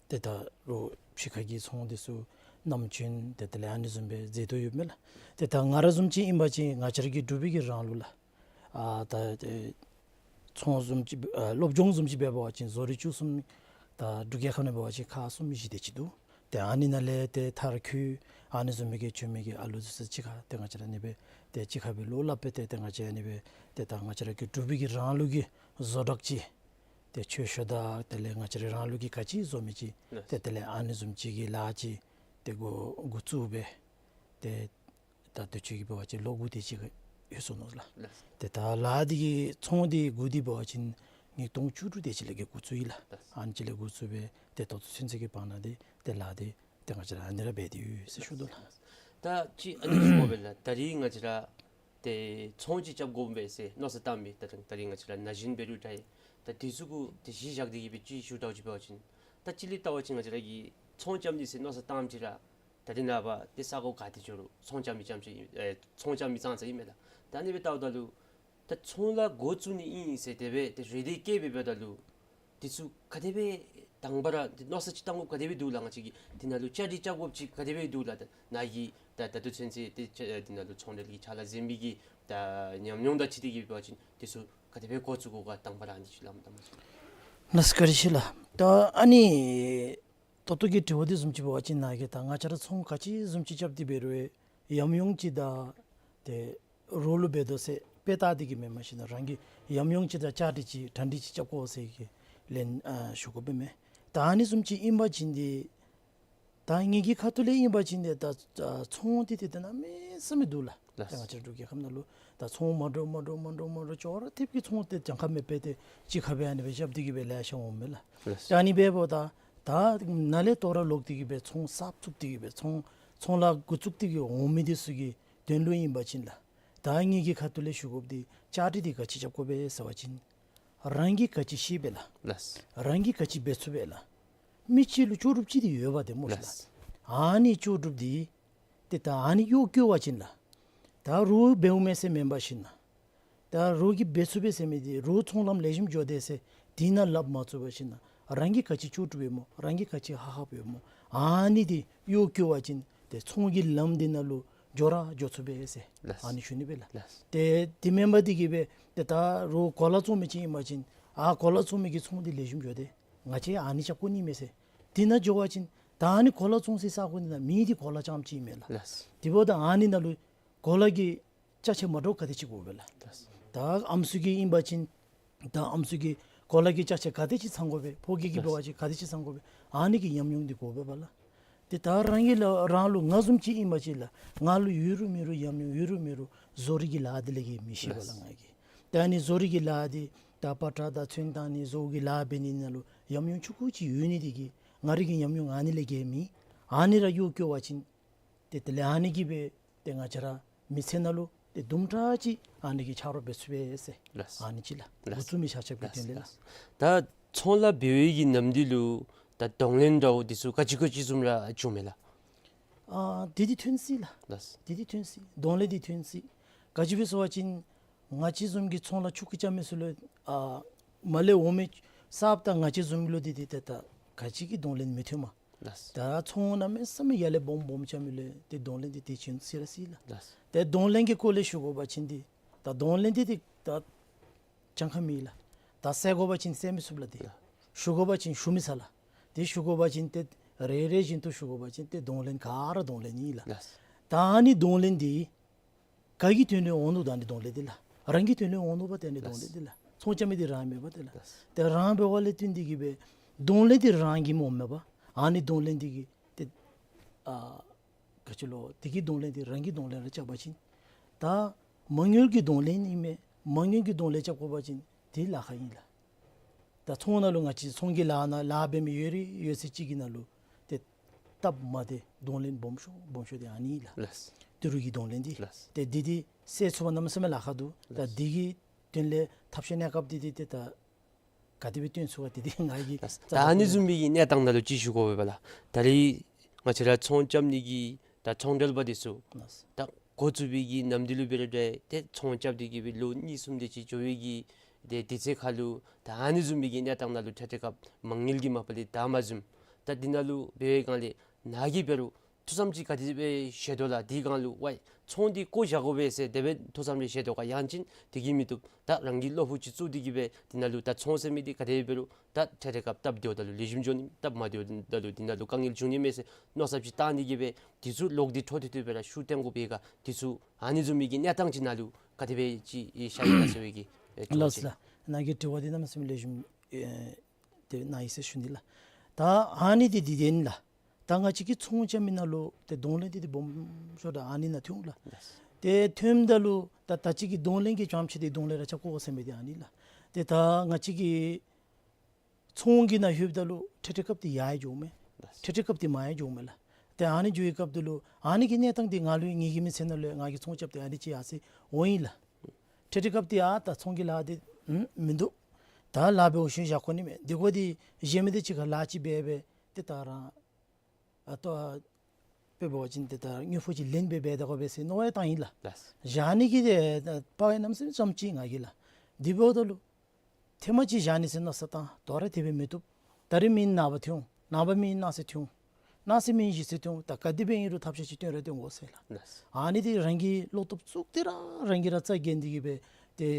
ཏེ་ད་རོགས་ཕྱི་ཁ་གི་ཚོང་འདི་ཚུ་ནམ་རྒྱུན་ཏེ་དེ་ལས་ཨ་ནི་བཟུམ་སྦེ་མཛད་དོ་ཡོདཔ་མས་ལགས། ཏེ་ད་ང་ར་བཟུམ་ཅིག་ཨིན་པ་ཅིན་ང་བཅས་ར་གི་འབྲུག་པའི་གི་རང་ལུགས་ལགས། ཨ་ད་ཏེ་ཚོང་བཟུམ་ཅིག་ཨ་སློབ་སྦྱོང་བཟུམ་ཅིག་འབད་བ་ཅིན་བཟོ་རིག་བཅུ་གསུམ་ད་འབྲུག་རྒྱལ་ཁབ་ནང་འབད་བ་ཅིན་ཁག་གསུམ་བཞི་དེ་ཅིག་འདུག། ཏེ་ཨ་ནི་ནང་ལས་ཏེ་མཐར་འཁྱོལ་ཨ་ནི་བཟུམ་མའི་གི་བྱོན་མི་གི་ཨ་ལུ་འདི་ཚུ་གཅིག་ཁར་ཏེ་ང་བཅས་ར་ཨ་ནི་སྦེ་ཏེ་གཅིག་ཁར་སྦེ་བློ་སླབ་སྦེ་ཏེ་ཏེ་ང་བཅས་ཨ་ནི་སྦེ་ཏེ་ད་ང་བཅས་ར་གི་འབྲུག་པའི་གི་རང་ལུགས་ཀྱི་བཟོ་གྲྭ་ཅིག་ཏེ་ཆོས་ཤོ་དང་དེ་ལས་ང་བཅས་ར་རང་ལུགས་ཀྱི་ག་ཅི་བཟོ་མི་ཅིག་ལགས། ཏེ་དེ་ལས་ཨ་ནི་བཟུམ་ཅིག་གི་ལཱ་ཅིག་ཏེ་འགོ་འགོ་བཙུགས་སྦེ་ཏེ་ད་དུས་ཅི་གི་འབད་བ་ཅིན་ལོ་དགུ་དེ་ཅིག་ཡོད་སོ་ནུག་ལགས། ལགས། ཏེ་ད་ལཱ་འདི་གི་ཚོང་འདི་འགོ་འདི་འབད་བ་ཅིན་ཉིས་སྟོང་བཅུ་དྲུག་དེ་ཅིག་ལས་ཀྱི་འགོ་བཙུགས་ཡི་ལགས། ལགས། ཨ་ནི་ཅིག་ལས་འགོ་བཙུགས་སྦེ་ཏེ་ད་ལྟོ་ཚུན་ཚོད་ཀྱི་བར་ན་འདི་ཏེ་ལཱ་འདི་ཏེ་ང་བཅས་ར་ཨ་ནི་ར་འབད་དེ་ཡོད་ཟེར་ཞུ་དོ་ལགས། ད་ཅི་ཨ་ནི་ཞུ་དགོ་པས་ལགས། ད་རིས་ང་བཅས་ར་ཏེ་ཚོང་ཅིག་རྐྱབ་དགོ་པས་ཟེར་མནོ་བསམ་བཏང་མི་ད་ད་རིས་ང་བཅས་ར་ན་གཞོན་འབད་རུང་འདྲ་ད་འདི་ཚུ་གུ་ཏེ་གཞི་བཞག་སྟེ་གི་སྦེ་ཅིག་ཞུ་དགོཔ་ཅིག་འབད་བ་ཅིན་ད་སྤྱིར་ལས་བལྟ་བ་ཅིན་ང་བཅས་ར་གིས་ཚོང་རྐྱབ་ནི་ཟེར་མནོ་བསམ་བཏངམ་ཅིག་ར་ད་རིས་ནངས་པ་ཏེ་ས་གོ་ག་ཏེ་འགྱོ་རུང་ཚོང་རྐྱབ་མི་རྐྱངམ་ཅིག་ཨིན་ཨེ་ཚོང་རྐྱབ་མི་ཙང་ཙ་ཨིན་མས་ལགས། ད་ཨ་ནི་སྦེ་བལྟཝ་ད་ལུ་ད་ཚོང་ལཱ་འགོ་བཙུགས་ནི་ཨིན་ཟེར་དེ་སྦེ་ཏེ་རེ་འདུན་བསྐྱེད་སྦེ་འབདཝ་ད་ལུ་འདི་ཚུ་ག་དེ་སྦེ་དང་པ་ར་འདི་མནོ་བསམ་ཅིག་བཏང་དགོཔ་ག་དེ་སྦེ་འདུག་ལགས། ང་བཅས་ཀྱིས་འདི་ནང་ལུ་བཅའ་སྒྲིག་རྐྱབ་དགོཔ་ཅིག་ག་དེ་སྦེ་འདུག་ལགས། ད་ནཱ་གིས་ད་ད་ལྟོ་ཚུན་ཚོད་ཏེ་ཅ་འདི་ནང་ལུ་ཚོང་འབྲེལ་གྱི་ཕྱག་ལཱ་མཛད་མི་གི་ད་ཉམས་མྱོང་དང་འཁྲིལ་ཏེ་གི་འབད་བ་ཅིན་འདི་ཚུ་ག་དེ་སྦེ་འགོ་བཙུགས་དགོ་ག་དང་པ་ར་འདི་ཅིག་སླབ་མས་ད་མ་ཚུ། ལགས་སོ་བཀའ་དྲིན་ཆེ་ལགས། ད་ཨ་ནི་ད་ལྟོ་གི་དྲི་བ་འདི་བཟུམ་ཅིག་འབད་བ་ཅིན་ནཱ་གིས་ད་ང་བཅས་ར་ཚོང་ག་ཅི་བཟུམ་ཅིག་རྐྱབ་སྟེ་འབད་རུང་ཡམ་ཡོམ་ཅིག་དང་ཏེ་རོགས་ལུ་འབད་དོ་ཟེར་དཔེ་བལྟ་སྟེ་གི་མེན། མ་གཞི་ནཱ་རང་གིས་ཡམ་ཡོམ་ཅིག་དང་བཅའ་སྒྲིག་ཅིག་གྲ་སྒྲིག་ཅིག་རྐྱབ་དགོ་ཟེར་གི་ལན་ཨ་ཞུ་དགོ་པས་མས། ད་ཨ་ནི་བཟུམ་ཅིག་ཨིན་པ་ཅིན་འདི་ད་ངེ་གི་ཁ་ཐུག་ལས་ཨིན་པ་ཅིན་ཏེ་ད་ཨ་ཚོང་འདི་ཏེ་ད་གནམ་མེད་ས་མེད་འདུག་ལགས། ལགས། ད་ང་བཅས་འབྲུག་རྒྱལ་ཁབ་ནང་ལུ་ད་ཚོང་མ་འདྲཝ་མ་འདྲཝ་མ་འདྲཝ་མ་འདྲཝ་ཅོག་ར་འཐདཔ་གི་ཚོང་འདི་གྱངས་ཁ་མེད་པར་ཏེ་གཅིག་ཁར་སྦེ་ཨ་ནི་སྦེ་རྐྱབ་སྟེ་གི་སྦེ་ལེ་ཤ་འོངམ་མས་ལགས། ལགས། ད་ཨ་ནི་འབདཝ་ད་ད་ནཱ་ལས་ལྟོ་ར་ལོག་སྟེ་གི་སྦེ་ཚོང་གསརཔ་བཙུགས་ཏེ་གི་སྦེ་ཚོང་ཚོང་ལཱ་འགོ་བཙུགས་ཏེ་གི་འོང་མི་འདི་ཚུ་གི་དོན་ལུ་ཨིན་པ་ཅིན་ལགས། ད་ངེ་གི་ཁ་ཐུག་ལས་ཞུ་དགོཔ་འདི་བཅའ་སྒྲིག་འདི་ག་ཅི་རྐྱབ་དགོ་པས་ཟེར་བ་ཅིན་རང་གིས་ག་ཅི་ཤེས་པས་ལགས། ལགས། རང་གིས་ག་ཅི་འབད་ཚུགས་པས་ལགས། མི་གཅིག་ལུ་ལྕོགས་གྲུབ་ཅིག་འདི་ཡོདཔ་འདི་སྨོ་ལགས། ལགས། ཨ་ནི་ལྕོགས་གྲུབ་འདི་ཏེ་ད་ཨ་ནི་གཡོག་བཀོལ་བ་ཅིན་ལགས། ད་རོགས་འབདཝ་མས་ཟེར་མེན་པར་ཞིན་ན་ད་རོགས་ཀྱིས་འབད་ཚུགས་པས་ཟེར་མི་འདི་རོགས་ཚོང་ལམ་ལེགས་ཤོམ་འགྱོ་དེས་ཟེར་དེ་ནང་ལགཔ་མ་བཙུགས་པར་ཞིན་ན་རང་གིས་ག་ཅི་ལྕོགས་གྲུབ་ཡོད་སྨོ། རང་གིས་ག་ཅི་ཧ་ཧབ་ཡོད་སྨོ། ཨ་ནི་འདི་གཡོག་བཀོལ་བ་ཅིན་ཏེ་ཚོང་གི་ལམ་འདི་ནང་ལུ་འགྱོ་ར་འགྱོ་ཚུགས་པས་ཟེར་ལགས། ཨ་ནི་ཞུ་ནི་སྦེ་ལགས། ལགས། ཏེ་དེ་མེན་པར་འདི་གིས་སྦེ་ཏེ་ད་རོགས་གོ་ལ་བཙོང་མི་ཅིག་ཨིན་པ་ཅིན་ཨ་གོ་ལ་བཙོང་མི་གི་ཚོང་འདི་ལེགས་ཤོམ་འགྱོ་དེས། ང་བཅས་ཨ་ནི་རྐྱབ་དགོ་ནི་མས་ཟེར་དེ་ནང་འགྱོ་བ་ཅིན་ད་ཨ་ནི་གོ་ལ་བཙོང་སའི་ས་གོ་འདི་ནང་མི་འདི་གོ་ལ་རྐྱངམ་ཅིག་མས་ལགས། ལགས། དེ་འབདཝ་ད་ཨ་ནི་ནང་ལུ་གོ་ལ་གི་ཅ་ཆས་མ་འདྲཝ་ག་དེ་ཅིག་དགོ་པས་ལགས། ད་ཨམ་སྲུ་གི་ཨིན་པ་ཅིན་ད་ཨམ་སྲུ་གི་གོ་ལ་གི་ཅ་ཆས་ག་དེ་ཅིག་ཚང་དགོ་པས། ཕོ་སྐྱེས་ཀྱི་འབད་བ་ཅིན་ག་དེ་ཅིག་ཚང་དགོ་པས། ཨ་ནི་གི་ཉམས་མྱོང་འདི་དགོ་པས་ལགས། ཏེ་ད་རང་གི་ལགས་རང་ལུ་ང་བཟུམ་ཅིག་ཨིན་པ་ཅིན་ལགས་ང་ལུ་ཡོད་རུང་མེད་རུང་ཉམས་མྱོང་ཡོད་རུང་མེད་རུང་བཟོ་རིག་གི་ལཱ་འདི་ལས་ག་མི་ཤེས་པས་ལགས། ང་གིས་ད་ཨ་ནི་བཟོ་རིག་གི་ལཱ་འདི་ད་པ་ཏྲ་དང་ཚོན་བཏང་ནི་བཟོ་གི་ལཱ་འབད་ནི་ནང་ལུ་ཉམས་མྱོང་ཆུང་ཀུ་ཅིག་ཡོད་ནི་འདི་གིས་ང་རའི་གི་ཉམས་མྱོང་ཨ་ནི་ལས་ག་མེད། ཨ་ནི་ར་གཡོག་བཀོལ་བ་ཅིན་ཏེ་དེ་ལས་ཨ་ནི་གིས་སྦེ་ཏེ་ང་བཅས་ར་མི་ཚེ་ནང་ལུ་ཏེ་དུམ་གྲ་ཅིག་ཨ་ནི་གིས་ཆ་རོགས་འབད་ཚུགས་པས་ཟེར། ལགས། ཨ་ནི་ཅིག་ལགས། ལགས། འགོ་བཙུགས་མི་ཆ་ཁྱབ་ཀྱི་ལགས། དོན་ལས་ལགས། ལགས། ད་ཚོང་ལཱ་འབད་བའི་གི་ནམ་དུས་ལུ་ད་གདོང་ལེན་འདྲཝ་འདི་ཚུ་ག་ཅི་ག་ཅི་བཟུམ་ར་བྱུངམ་མས་ལགས། ཨ་དེ་འདི་ཐོན་སྲིད་ལགས། ལགས། དེ་འདི་ཐོན་སྲིད། གདོང་ལེན་འདི་ཐོན་སྲིད། ག་ཅི་སྦེ་ཟེར་བ་ཅིན་ང་བཅས་བཟུམ་གྱི་ཚོང་ལཱ་ཆུང་ཀུ་རྐྱབ་མི་ཚུ་ལུ་ཨ་མར་ལས་འོང་མི་གསརཔ་དང་ང་བཅས་བཟུམ་ལུ་འདི་འདི་ཏེ་ད་ག་ཅི་གི་གདོང་ལེན་མི་ཐོནམ། ལགས། ད་ཚོང་གནམ་མེད་ས་མེད་ཡར་ལས་སྦོམ་སྦོམ་རྐྱབ་མི་ལུ་ཏེ་གདོང་ལེན་འདི་ཏེ་བྱིན་སྲིད་ར་སྲིད་ལགས། ལགས། ཏེ་གདོང་ལེན་གྱི་སྐོར་ལས་ཞུ་དགོ་པ་ཅིན་འདི་ད་གདོང་ལེན་འདི་ཏེ་ད་གྱངས་ཁ་མེད་ལགས། ད་བསལ་དགོ་པ་ཅིན་བསལ་མི་ཚུགས་ལགས། ཏེ་ལགས། ཞུ་དགོ་པ་ཅིན་ཞུ་མི་ཚར་ལགས། ཏེ་ཞུ་དགོ་པ་ཅིན་ཏེ་རེ་རེ་བཞིན་དུ་ཞུ་དགོ་པ་ཅིན་ཏེ་གདོང་ལེན་ག་ར་གདོང་ལེན་ཨིན་ལགས། ལགས། ད་ཨ་ནི་གདོང་ལེན་འདི་ག་གི་དོན་ལུ་འོང་ནུག། ད་ཨ་ནི་གདོང་ལེན་འདི་ལགས་རང་གི་དོན་ལུ་འོང་ནུག་པ། ཏེ་ཨ་ནི་གདོང་ལེན་འདི་ལགས་ཚོང་རྐྱབ་མི་འདི་རང་མེན་པ། ཏེ་ལགས། ཏེ་རང་འབད་བ་ལས་བརྟེན་འདི་གིས་སྦེ་གདོང་ལེན་འདི་རང་གིས་སྨོ་མེན་པ། ཨ་ནི་གདོང་ལེན་འདི་གིས་ཏེ་ཨ་ག་ཅི་ལོ་འདི་གི་གདོང་ལེན་འདི་རང་གི་གདོང་ལེན་ར་རྐྱབ་པ་ཅིན་ད་མ་དངུལ་གྱི་གདོང་ལེན་ཨིན་མས། མ་དངུལ་གྱི་གདོང་ལེན་རྐྱབ་དགོ་པ་ཅིན་འདི་ལཱ་ཁག་ཨིན་ལགས། ད་ཚོང་ནང་ལུ་ང་བཅས་ཚོང་གི་ལཱ་ནང་ལཱ་འབད་མི་ཡོད་རིགས་ཡོད་ཚད་ཅིག་གི་ནང་ལུ་ཏེ་སྟབས་མ་བདེ་གདོང་ལེན་སྦོམ་ཤོས་སྦོམ་ཤོས་འདི་ཨ་ནི་ལགས། ལགས། ཏི་རུ་གི་གདོང་ལེན་འདི། ལགས། ཏེ་འདི་འདི་བསལ་ཚུགས་པ་གནམ་མེད་ས་མེད་ལཱ་ཁག་འདུག། ད་ལགས། འདི་གི་དོན་ལས་ཐབས་ཤེས་གནས་སྐབས་འདི་འདི་ཏེ་ད་ག་དེ་སྦེ་བཏོན་ཚུགས་ག་འདི་འདི་ང་གིས། ལགས། ད་ཨ་ནི་བཟུམ་མའི་གི་གནས་སྟངས་ནང་ལུ་ཅིག་ཞུ་དགོ་པས་ལགས། ད་རེས་ང་བཅས་ར་ཚོང་རྐྱབ་ནི་གི་ད་ཚོང་འབྲེལ་པ་འདི་ཚུ། ལགས། ད་འགོ་བཙུགས་པའི་གི་ནམ་དུས་ལུ་འབད་རུང་འདྲ་ཏེ་ཚོང་རྐྱབ་སྟེ་གི་སྦེ་ལོ་གཉིས་གསུམ་དེ་ཅིག་འགྱོ་བའི་གི་ཏེ་དུས་ཚོད་ཁར་ལུ་ད་ཨ་ནི་བཟུམ་མའི་གི་གནས་སྟངས་ནང་ལུ་འཕྲལ་འཕྲལ་སྐབས་མ་དངུལ་གྱི་མ་པ་ལས་ད་མ་བཟུམ། ད་འདི་ནང་ལུ་འབད་བའི་སྒང་ལས་ནཱ་གིས་འབད་རུང་ཐུགས་བསམ་ཅིག་ག་དེ་སྦེ་བཞེས་དོ་ལགས། དེའི་སྒང་ལུ་ཝའི་ཚོང་འདི་བཀོ་བཞག་དགོ་པས་ཟེར་དེ་སྦེ་ཐུགས་བསམ་རེ་བཞེས་དོ་ག། ཡང་ཅིན་དེ་གིས་མི་བཏུབ་ད་རང་གི་བློ་ཕུགས་ཅིག་བཙུགས་ཏེ་གི་སྦེ་འདི་ནང་ལུ་ད་ཚོང་ཟེར་མི་འདི་ག་དེ་སྦེ་འབད་རུང་ད་འཕྲལ་འཕྲལ་སྐབས་སྟབས་བདེཝ་ད་ལུ་ལེགས་ཤོམ་འགྱོ་ནི་སྟབས་མ་བདེཝ་ད་ལུ་འདི་ནང་ལུ་དཀའ་ངལ་འབྱུང་ནི་མས་ཟེར་མནོ་བསམ་ཅིག་བཏང་སྟེ་གི་སྦེ་འདི་ཚུ་ལོག་སྟེ་འཕྲོ་མཐུད་དེ་སྦེ་ར་ཤུགས་བཏོན་དགོ་པའི་ག་འདི་ཚུ་ཨ་ནི་བཟུམ་མའི་གི་གནས་སྟངས་ཅིག་ནང་ལུ་ག་དེ་སྦེ་ཅིག་ཤར་ཡི་ག་ཟེར་བའི་གི་ཨེ་དྲི་བ་ལགས་ཅིག། ལགས། ནཱ་གི་དྲི་བ་འདི་གནམ་མེད་ས་མེད་ལེགས་ཤོམ་ཨེ་དེ་གནང་ཡི་ཟེར་ཞུ་ནི་ལགས། ད་ཨ་ནི་འདི་འདི་འདི་ཨིན་ལགས། ད་ང་བཅས་ཀྱི་ཚོང་རྐྱབ་མི་ནང་ལུ་ཏེ་གདོང་ལེན་འདི་འདི་སྦོམ་ཤོས་ར་ཨ་ནི་ནང་ཐོན་འོང་ལགས། ལགས། ཏེ་ཐོནམ་ད་ལུ་ད་ད་ཅི་གི་གདོང་ལེན་གྱི་རྐྱངམ་ཅིག་འདི་གདོང་ལེན་ར་རྐྱབ་དགོ་ཟེར་མི་འདི་ཨ་ནི་ལགས། ཏེ་ད་ང་བཅས་ཀྱི་ཚོང་གི་ནང་ལྷོདཔ་ད་ལུ་འཕྲལ་འཕྲལ་སྐབས་འདི་ཡར་ཡང་འགྱོཝ་མས། ལགས། འཕྲལ་འཕྲལ་སྐབས་འདི་མར་ཡང་འགྱོཝ་མས་ལགས། ཏེ་ཨ་ནི་འགྱོ་བའི་སྐབས་འདི་ལུ་ཨ་ནི་གི་གནས་སྟངས་འདི་ང་ལུ་ངེ་གི་མི་ཚེ་ནང་ལུ་ང་གིས་ཚོང་རྐྱབ་སྟེ་ཨ་ནི་ཅིག་ཡར་སོང་འོང་ཡི་ལགས། འཕྲལ་འཕྲལ་སྐབས་འདི་ཨ་ད་ཚོང་གི་ལཱ་འདི་ཨུམ་མིན་འདུག། ད་ལཱ་འབད་འོང་ཞིནམ་བཞག་དགོ་ནི་མས། འདི་གོ་འདི་གཞན་མི་འདི་ཅིག་ཁར་ལཱ་ཅིག་འབད་འབད་ཏེ་ད་རང་ཨ་ཏོ་དཔེ་འབད་བ་ཅིན་ཏེ་ད་དངུལ་ཕོགས་ཅིག་ལེན་སྦེ་འབད་དོ་ག་འབད་ཟེར་མནོ་བ་བཏང་ཡི་ལགས། ལགས། བཞག་ནི་གི་ཏེ་ད་དཔའ་བའི་གནམ་མེད་ས་མེད་ཙམ་ཅིག་ང་གིས་ལགས། འདི་འབདཝ་ད་ལུ་ཐེངས་མ་གཅིག་བཞག་ནི་ཟེར་མནོ་བསམ་བཏང་། དོ་རུང་དེ་སྦེ་མི་བཏུབ། ད་རིས་མེན་ནངས་པ་ཐོན་འོང་། ནངས་པ་མེན་གནངས་ཚེ་ཐོན་འོང་། གནངས་ཚེ་མེན་གཞེས་ཚེ་ཐོན་འོང་། ད་ག་དེ་སྦེ་ཨིན་རུང་ཐབས་ཤེས་ཅིག་བཏོན་ར་བཏོན་དགོ་ཟེར་ལགས། ལགས། ཨ་ནི་འདི་རང་གིས་བློ་སྟོབས་བཙུགས་ཏེ་ར་རང་གིས་ར་རྩ་འགེངས་ཏེ་གི་སྦེ་ཏེ་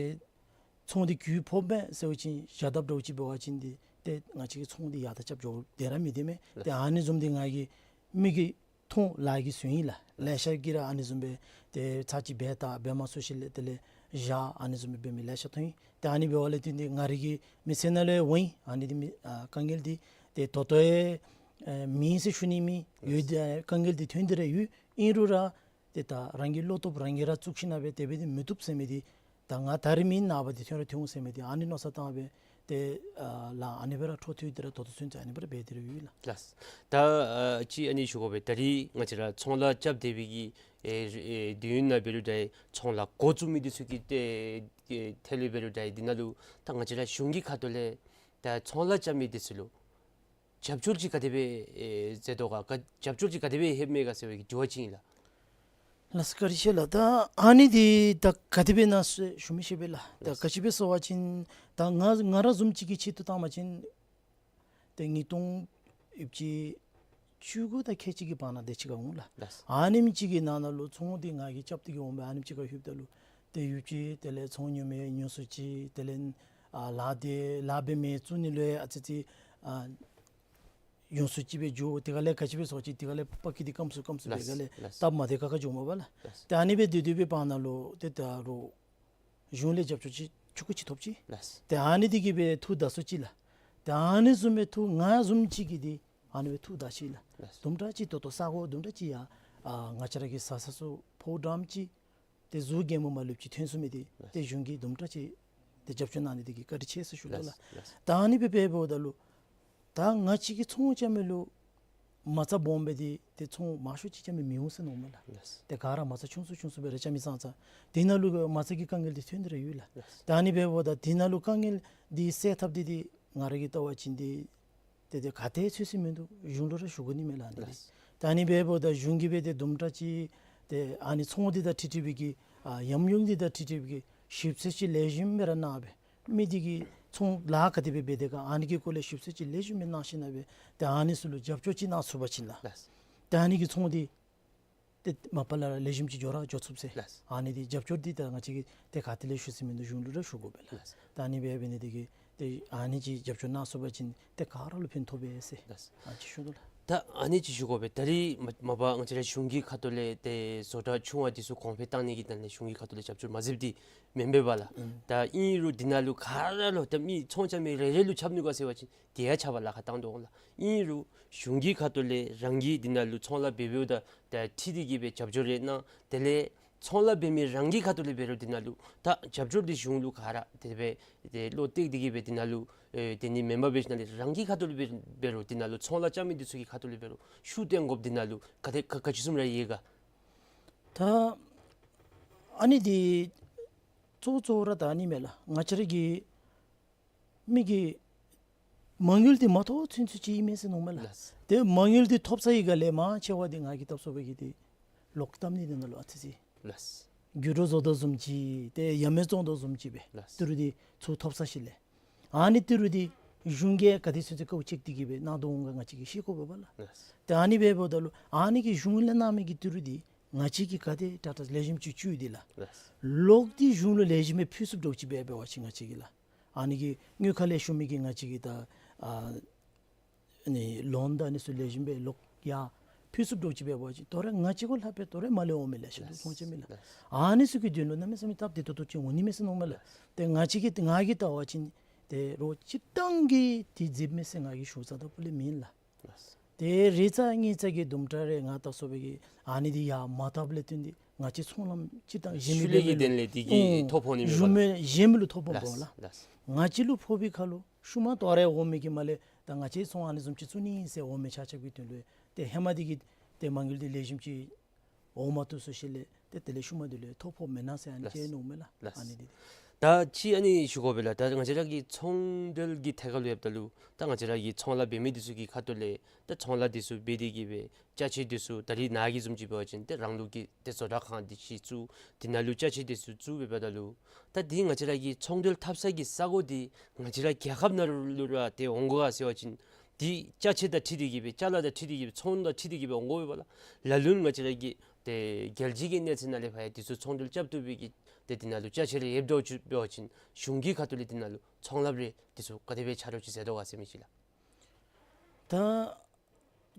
ཚོང་འདི་གུ་ཕོགཔ་མས་ཟེར་བ་ཅིན་བཞག་དཔ་འདྲཝ་ཅིག་འབད་བ་ཅིན་འདི་ཏེ་ང་བཅས་ཀྱི་ཚོང་འདི་ཡར་དང་རྐྱབ་འགྱོ་དེ་ར་མི་བདེ་མས། ཏེ་ཨ་ནི་བཟུམ་འདི་ང་གིས་མིག་གིས་མཐོང་ལགས་ཀྱིས་གཟུང་ཡི་ལགས། ལེ་ཤ་གིས་ར་ཨ་ནི་བཟུམ་སྦེ་ཏེ་ཚར་གཅིག་འབད་ད་འབད་མ་ཚུགས་ཞིནམ་ལས་དེ་ལས་བཞག་ཨ་ནི་བཟུམ་སྦེ་འབད་མི་ལེ་ཤ་མཐོང་ཡི། ཏེ་ཨ་ནི་འབདཝ་ལས་བརྟེན་ཏེ་ང་རའི་གི་མི་ཚེ་ནང་ལུ་འོང་ཡི། ཨ་ནི་འདི་མི་ཨ་དཀའ་ངལ་འདི་ཏེ་ད་ལྟོ་ཡང་ཨེ་མེད་ཟེར་ཞུ་ནི་མེད། ཡོད་དེ་དཀའ་ངལ་འདི་ཐོན་ཏེ་ར་ཡོད། ཨིན་རུང་ར་ཏེ་ད་རང་གི་བློ་སྟོབས་རང་གིས་ར་བཙུགས་ཞིནམ་སྦེ་དེ་སྦེ་འདི་མི་བཏུབ་ཟེར་མི་འདི་ད་ང་ད་རིས་མེན་ནངས་པ་འདི་ཐོན་ར་ཐོན་འོང་ཟེར་མི་འདི་ཨ་ནི་མནོ་བསམ་བཏང་སྦེ་ཏེ་ཨ་ལཱ་ཨ་ནི་སྦེ་ར་འཕྲོ་མཐུད་དེ་ར་ད་ལྟོ་ཚུན་ཚོད་ཨ་ནི་སྦེ་ར་འབད་དེ་ར་ཡོད་ལགས། ལགས། ད་ཨ་ཅིག་ཨ་ནི་ཞུ་དགོ་པས། ད་རིས་ང་བཅས་ར་ཚོང་ལཱ་རྐྱབ་སྡོད་པའི་གི་ཨེ་ཨེ་དུས་ཡུན་ནང་འབད་རུང་འདྲ་ཚོང་ལཱ་འགོ་བཙུགས་མི་འདི་ཚུ་གི་ཏེ་ཨེ་ཐད་ལུ་འབད་རུང་འདྲ་འདི་ནང་ལུ་ད་ང་བཅས་ར་གཞུང་གི་ཁ་ཐུག་ལས་ད་ཚོང་ལཱ་རྐྱབ་མི་འདི་ཚུ་ལུ་རྒྱབ་སྐྱོར་ཅིག་ག་དེ་སྦེ་ཨེ་མཛད་དོ་ག། རྒྱབ་སྐྱོར་ཅིག་ག་དེ་སྦེ་ལྷོདཔ་མས་ག་ཟེར་བའི་གི་དྲི་བ་ཅིག་ཨིན་ལགས། ལགས་སོ། བཀའ་དྲིན་ཆེ་ལགས། ད་ཨ་ནི་འདི་ད་ག་དེ་སྦེ་ཨིན་ན་ཟེར་ཞུ་མི་ཤེས་པས་ལགས། ད་ལགས། ག་ཅི་སྦེ་ཟེར་བ་ཅིན་ད་ང་ང་ར་བཟུམ་ཅིག་གི་ཆེད་དུ་བཏང་བ་ཅིན་ཏེ་ཉིས་སྟོང་ཡོད་ཅི་བཅུ་དགུ་དང་ཁལ་གཅིག་གི་བར་ན་དེ་ཅིག་ཁར་འོང་ལགས། ལགས། ཨ་ནེམ་ཅིག་གི་ནང་ན་ལུ་ཚོང་འདི་ང་གིས་རྐྱབ་སྟེ་གི་འོང་སྦེ་ཨ་ནེམ་ཅིག་ཁར་ལྷོདཔ་ད་ལུ་ཏེ་ཡོད་ཅི་དེ་ལས་ཚོང་ཉོ་མི་ཉོ་སུ་ཅིག་དེ་ལས་ཨ་ལཱ་འདི་ལཱ་འབད་མི་བཙུགས་ནི་ལུ་ཡང་ཨ་ཙི་ཙི་ཨ་ཉོ་སུ་ཅིག་སྦེ་འགྱོ། དེ་ཁ་ལས་ག་ཅི་སྦེ་ཟེར་བ་ཅིན་དེ་ཁ་ལས་པ་ཀི་འདི་སྐམ་སུ་སྐམ་སུ་སྦེ་ལགས། ག་ལས་ལགས། སྟབས་མ་བདེ་ཁག་ཁ་འགྱོཝ་མས་པ་ལགས། ལགས། ཏེ་ཨ་ནི་སྦེ་སྡོད་སྡོད་པའི་བར་ན་ལུ་ཏེ་ད་རུང་གཞུང་ལས་རྒྱབ་སྐྱོར་ཅིག་ཆུང་ཀུ་ཅིག་ཐོབ་ཅི། ལགས། ཏེ་ཨ་ནི་འདི་གིས་སྦེ་ཐུགས་དགའ་སུ་ཅིག་ལགས། ཏེ་ཨ་ནི་བཟུམ་སྦེ་ཐུགས་ང་བཟུམ་ཅིག་གིས་འདི་ཨ་ནི་སྦེ་ཐུགས་དགའ་ཅི་ལགས། ལགས། དུམ་གྲ་ཅིག་ད་ལྟོ་ས་གོ་དུམ་གྲ་ཅིག་ཡང་ཨ་ང་བཅས་ར་གི་ས་ས་སུ་ཕོ་བྲང་ཅིག་ཏེ་གཟུགས་རྒྱན་མ་ལུ་ཅིག་ཐོན་སོ་མི་འདི་ལགས། ཏེ་གཞུང་གིས་དུམ་གྲ་ཅིག་ཏེ་རྒྱབ་སྐྱོར་གནང་ནི་འདི་གིས་བཀའ་དྲིན་ཆེ་ཟེར་ཞུ་དོ་ལགས། ལགས། ལགས། ད་ཨ་ནི་སྦེ་འབདཝ་ད་ལུ་ད་ང་བཅས་ཀྱིས་ཚོང་རྐྱབ་མི་ལུ་མ་རྩ་སྦོམ་སྦེ་འདི་ཏེ་ཚོང་མང་ཤོས་ཅིག་རྐྱབ་མི་མི་འོང་ཟེར་མནོཝ་མས་ལགས། ལགས། ཏེ་ག་ར་མ་རྩ་ཆུང་སུ་ཆུང་སུ་སྦེ་ར་རྐྱབ་མི་ཙང་ཙང་དེ་ནང་ལུ་མ་རྩ་གི་དཀའ་ངལ་འདི་ཐོན་ཏེ་ར་ཡོད་ལགས། ལགས། ད་ཨ་ནི་འབདཝ་ད་དེ་ནང་ལུ་དཀའ་ངལ་འདི་སེལ་ཐབས་འདི་འདི་ང་ར་གིས་བལྟ་བ་ཅིན་འདི་ཏེ་ཏེ་ག་ཏེ་ཚོད་ཚོད་མིན་འདུག། གཞུང་ལུ་ར་ཞུ་དགོ་ནི་མས་ལགས་ཨ་ནི་འདི། ལགས། ད་ཨ་ནི་འབདཝ་ད་གཞུང་གིས་སྦེ་ཏེ་དུམ་གྲ་ཅིག་ཏེ་ཨ་ནི་ཚོང་འདི་དང་འཁྲིལ་འཁྲིལ་བའི་གི་ཨ་ཉམས་མྱོང་འདི་དང་འཁྲིལ་འཁྲིལ་བའི་གི་ཞིབ་འཚོལ་ཅིག་ལེགས་ཤོམ་སྦེ་ར་གནང་སྦེ་མི་འདི་གིས་ཚོང་ལཱ་ག་དེ་སྦེ་འབད་དེ་ག་ཨ་ནི་གི་སྐོར་ལས་ཞིབ་འཚོལ་ཅིག་ལེགས་ཤོམ་སྦེ་གནང་ཞིན་ན་སྦེ་ཏེ་ཨ་ནི་ཚུ་ལུ་རྒྱབ་སྐྱོར་ཅིག་གནང་ཚུགས་པ་ཅིན་ལགས། ལགས། ཏེ་ཨ་ནི་གི་ཚོང་འདི་ཏེ་མ་པ་ལས་ར་ལེགས་ཤོམ་ཅིག་འགྱོ་ར་འགྱོ་ཚུགས་ཟེར། ལགས། ཨ་ནི་འདི་རྒྱབ་སྐྱོར་འདི་ད་ང་བཅས་ཀྱིས་ཏེ་ག་ཏེ་ལས་ཞུ་ས་མིན་འདུག། གཞུང་ལུ་ར་ཞུ་དགོ་པས་ལགས། ལགས། ད་ཨ་ནི་སྦེ་འབད་ནི་འདི་གིས་ཏེ་ཨ་ནི་ཅིག་རྒྱབ་སྐྱོར་གནང་ཚུགས་པ་ཅིན་ཏེ་ག་ར་ལུ་ཕན་ཐོགས་པས་ཟེར། ལགས། ཨ་ཅིག་ཞུ་དོ་ལགས། ད་ཨ་ནི་ཅིག་ཞུ་དགོ་པས། ད་རིས་མ་མ་པ་ང་བཅས་ར་གཞུང་གི་ཁ་ཐུག་ལས་ཏེ་བཟོ་གྲྭ་ཆུང་བ་འདི་ཚུ་གོང་འཕེལ་བཏང་ནི་གི་དོན་ལས་གཞུང་གི་ཁ་ཐུག་ལས་རྒྱབ་སྐྱོར་མ་མཛདཔ་འདི་མེན་པས་པ་ལགས། ཨུམ། ད་ཨིན་རུང་འདི་ནང་ལུ་ག་ར་ལུ་ད་མི་ཚོང་རྐྱབ་མི་རེ་རེ་ལུ་ཁྱབ་ནུག་ག་ཟེར་བ་ཅིན་དེ་ཡང་ཁྱབ་པར་ལཱ་ཁག་བཏང་དོ་འོང་ལགས། ཨིན་རུང་གཞུང་གི་ཁ་ཐུག་ལས་རང་གིས་འདི་ནང་ལུ་ཚོང་ལཱ་འབད་འབདཝ་ད་ད་འཁྲིལ་ཏེ་གི་སྦེ་རྒྱབ་སྐྱོར་རེ་གནང་། དེ་ལས་ཚོང་ལཱ་འབད་མི་རང་གི་ཁ་ཐུག་ལས་འབད་རུང་འདི་ནང་ལུ་ད་རྒྱབ་སྐྱོར་འདི་གཞུང་ལུ་ག་ར་དེ་སྦེ་ཏེ་བློ་གཏད་དེ་གི་སྦེ་འདི་ནང་ལུ་ཨེ་དེ་ནི་མེན་པར་འབད་ཞིན་ན་ལས་རང་གི་ཁ་ཐུག་ལས་འབད་འབད་རུང་འདི་ནང་ལུ་ཚོང་ལཱ་རྐྱབ་མི་འདི་ཚུ་གི་ཁ་ཐུག་ལས་འབད་རུང་ཤུགས་བཏོན་དགོཔ་འདི་ནང་ལུ་ག་དེ་ག་ག་ཅི་བཟུམ་ར་ཡོད་ག། ད་ཨ་ནི་འདི་གཙོ་གཙོ་བོ་ར་ད་ཨ་ནི་མས་ལགས། ང་བཅས་ར་གི་མི་གིས་མ་དངུལ་འདི་མ་ཐོབ་ཚུན་ཚོད་ཅིག་ཨིན་མས་ཟེར་མནོཝ་མས་ལགས། ལགས། ཏེ་མ་དངུལ་འདི་ཐོབ་ཚར་བའི་སྒང་ལས་མང་ཆེ་བ་འདི་ང་གིས་བལྟ་སོང་བའི་གི་འདི་ལོག་བཏབ་ནི་འདི་ནང་ལུ་ཨ་ཙི་ཙི་ལགས། འགྱུར་བ་བཟོ་དོ་བཟུམ་ཅིག་ཏེ་ཡ་མེད་བཙོང་དོ་བཟུམ་ཅིག་སྦེ་ལགས། ཏི་རུ་འདི་ཚུར་ཐོབ་ཚར་ཞིནམ་ལས་ཨ་ནི་ཏི་རུ་འདི་གཞུང་གིས་ག་དེ་ཚུན་ཚོད་དཀའཝ་སྤྱད་དེ་གི་སྦེ་གནང་དོ་འོང་ག་ང་བཅས་ཀྱིས་ཤེས་དགོ་པས་པ་ལགས། ལགས། ཏེ་ཨ་ནི་སྦེ་འབདཝ་ད་ལུ་ཨ་ནི་གི་གཞུང་ལས་གནང་མི་གི་ཏི་རུ་འདི་ང་བཅས་ཀྱིས་ག་དེ་དྲག་དྲག་ལེགས་ཤོམ་ཅིག་བཙུགས་ཏེ་ལགས། ལགས། ལོག་སྟེ་གཞུང་ལུ་ལེགས་ཤོམ་སྦེ་ཕུལ་ཚུགསཔ་འདྲཝ་ཅིག་སྦེ་འབད་བ་ཅིན་ང་བཅས་ཀྱིས་ལགས། ཨ་ནི་གི་དངུལ་ཁང་ལས་ཞུ་མི་གིས་ང་བཅས་ཀྱི་ད་ཨ་ནི་ལོན་དང་ཨ་ནི་ཚུ་ལེགས་ཤོམ་སྦེ་ལོག་ཡར་ཕུལ་ཚུགསཔ་འདྲཝ་ཅིག་འབད་བ་ཅིན་དོ་རུང་ང་བཅས་གུ་ལྷག་སྦེ་དོ་རུང་མར་ལས་འོང་མི་ལེ་ཤ་འདུག། ལགས། ཚོང་རྐྱབ་མི་ལགས། ལགས། ཨ་ནི་ཚུ་གི་དོན་ལུ་གནམ་མེད་ས་མེད་སྟབས་བདེ་ཏོག་ཏོ་ཅིག་འོང་ནི་མས་ཟེར་མནོཝ་མས་ལགས། ལགས། ཏེ་ང་བཅས་ཀྱིས་ང་གིས་བལྟ་བ་ཅིན་ཏེ་རོགས་སྤྱིར་བཏང་གི་འདི་མཛདཔ་མས་ཟེར་ང་གིས་ཞུ་ས་ད་པུ་ལས་མེན་ལགས། ལགས། ཏེ་རེ་ཙམ་གཉིས་ཙམ་གྱི་དུམ་གྲ་རེ་ང་བལྟ་སོང་བའི་གི་ཨ་ནི་འདི་ཡར་མ་བཏབ་ལས་བརྟེན་ཏེ་ང་བཅས་ཚོང་ལམ་སྤྱིར་བཏང་གཞན་མི་ཤུལ་ལས་ཀྱི་འབད་མི་དོན་ལས་འདི་གིས་ཨུམ་ཐོ་ཕོག་ནི་མས་པ་ལགས། གཞན་མི་གཞན་མི་ལུ་ཐོ་ཕོགཔ་ལགས། འོང་ལགས། ལགས། ང་བཅས་ལུ་ཕོག་པའི་ཁར་ལུ་ཤུལ་མ་དོ་རུང་འོང་མི་གིས་མར་ལས་ད་ང་བཅས་ཚོང་ཨ་ནི་བཟུམ་ཅིག་བཙུགས་ནི་ཨིན་ཟེར་འོང་མི་ཆ་ཁྱབ་ཀྱི་དོན་ལུ་ཏེ་ཧེ་མ་འདི་གིས་ཏེ་མ་དངུལ་འདི་ལེགས་ཤོམ་ཅིག་འོང་མ་བཏུབ་སོང་ཞིནམ་ལས་ཏེ་དེ་ལས་ཤུལ་མ་འདི་ལུ་ཐོ་ཕོགཔ་མེན་ན་ཟེར་ཨ་ནི་ལགས། ཅིག་མནོཝ་མས་ལགས། ལགས། ཨ་ནི་འདི་ད་ཅི་ཨ་ནི་ཞུ་དགོ་པས་ལགས། ད་ང་བཅས་ར་གི་ཚོང་འབྲེལ་གྱི་ཐད་ཁར་ལུ་ཡོདཔ་ད་ལུ་ད་ང་བཅས་ར་གི་ཚོང་ལཱ་འབད་མི་འདི་ཚུ་གི་ཁ་ཐུག་ལས་ད་ཚོང་ལཱ་འདི་ཚུ་འབད་དེ་གི་སྦེ་ཅ་ཆས་འདི་ཚུ་ད་རིས་ནཱ་གི་བཟུམ་ཅིག་འབད་བ་ཅིན་ཏེ་རང་ལུགས་ཀྱི་ཏེ་བཟོ་གྲྭ་ཁང་འདི་ཅིག་བཙུགས། འདི་ནང་ལུ་ཅ་ཆས་འདི་ཚུ་བཙུགས་འབདཝ་ད་ལུ་ད་འདི་ང་བཅས་ར་གི་ཚོང་འབྲེལ་འཐབ་ས་གི་ས་གོ་འདི་ང་བཅས་ར་རྒྱལ་ཁབ་ནང་ལུ་ར་ཏེ་འོང་དགོ་ག་ཟེར་བ་ཅིན་འདི་ཅ་ཆས་དང་འཁྲིལ་ཏེ་གི་སྦེ་ཅ་ལ་དང་འཁྲིལ་ཏེ་གི་སྦེ་ཚོང་དང་འཁྲིལ་ཏེ་གི་སྦེ་འོང་དགོ་པས་པ་ལགས། ལ་ལུ་ང་བཅས་ར་གི་ཏེ་རྒྱལ་སྤྱི་གི་གནས་ཚད་ནང་ལས་ཕར་ཡང་འདི་ཚུ་ཚོང་འབྲེལ་རྐྱབ་བཏུབ་པའི་གི་ཏེ་འདི་ནང་ལུ་ཅ་ཆས་རེ་ཡོདཔ་འདྲཝ་ཅིག་འབད་བ་ཅིན་གཞུང་གི་ཁ་ཐུག་ལས་འདི་ནང་ལུ་ཚོང་ལཱ་རེ་འདི་ཚུ་ག་དེ་སྦེ་ཆ་རོགས་ཅིག་མཛད་དོ་ག་ཟེར་མི་ཅིག་ལགས། ད་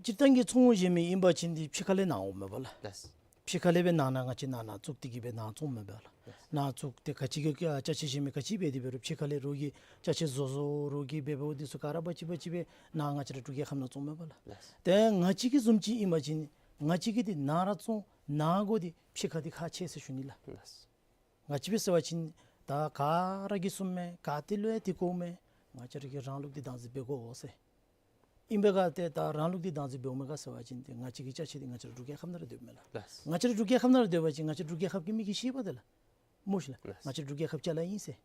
སྤྱིར་བཏང་གི་ཚོང་བཞེས་མི་ཨིན་པ་ཅིན་འདི་ཕྱི་ཁ་ལས་ནཱ་འོངམ་མས་པ་ལགས། ལགས། ཕྱི་ཁ་ལས་སྦེ་ནཱ་ནཱ་ང་བཅས་ནཱ་ནཱ་བཙུགས་ཏེ་གི་སྦེ་ནཱ་བཙོངམ་མས་པ་ལགས། ལགས། ནཱ་བཙུགས་ཏེ་ག་ཅི་གི་ཨ་ཅ་ཆས་བཞེས་མི་ག་ཅི་འབད་དེ་འབད་རུང་ཕྱི་ཁ་ལས་རོགས་ཀྱིས་ཅ་ཆས་བཟོ་བཟོ་རོགས་ཀྱིས་འབད་འབདཝ་འདི་ཚུ་ག་ར་འབག་ཅི་འབག་ཅི་སྦེ་ནཱ་ང་བཅས་ར་འབྲུག་རྒྱལ་ཁབ་ནང་བཙོངམ་མས་པ་ལགས། ལགས། ཏེ་ང་བཅས་ཀྱི་བཟུམ་ཅིག་ཨིན་པ་ཅིན་ང་བཅས་ཀྱིས་འདི་ནཱ་ར་བཙོང་ནཱ་གོ་འདི་ཕྱི་ཁ་འདི་ཁག་ཆེ་ཟེར་ཞུ་ནི་ལགས། ལགས། ང་བཅས་འབད་ཟེར་བ་ཅིན་ད་ག་ར་གིས་གསུངམ་མས། ག་ཏེ་ལུ་ཡང་འདི་གོཝ་མས། ང་བཅས་ར་གིས་རང་ལུགས་འདི་བདག་འཛིན་འབད་དགོ་ཟེར། ཨིན་པའི་ག་ཏེ་ད་རང་ལུགས་འདི་བདག་འཛིན་འབདཝ་མས་ག་ཟེར་བ་ཅིན་ཏེ་ང་བཅས་ཀྱི་ཅ་ཆས་འདི་ང་བཅས་ར་འབྲུག་རྒྱལ་ཁབ་ནང་ར་སྡོདཔ་མས་ལགས། ལགས། ང་བཅས་ར་འབྲུག་རྒྱལ་ཁབ་ནང་ར་སྡོད་པ་ཅིན་ང་བཅས་ར་འབྲུག་རྒྱལ་ཁབ་ཀྱི་མི་གིས་ཤེས་པས་ཏེ་ལགས། སྨོ་ཤིག་ལགས། ལགས། ང་བཅས་ར་འབྲུག་རྒྱལ་ཁབ་ཅ་ལ་ཨིན་ཟེར།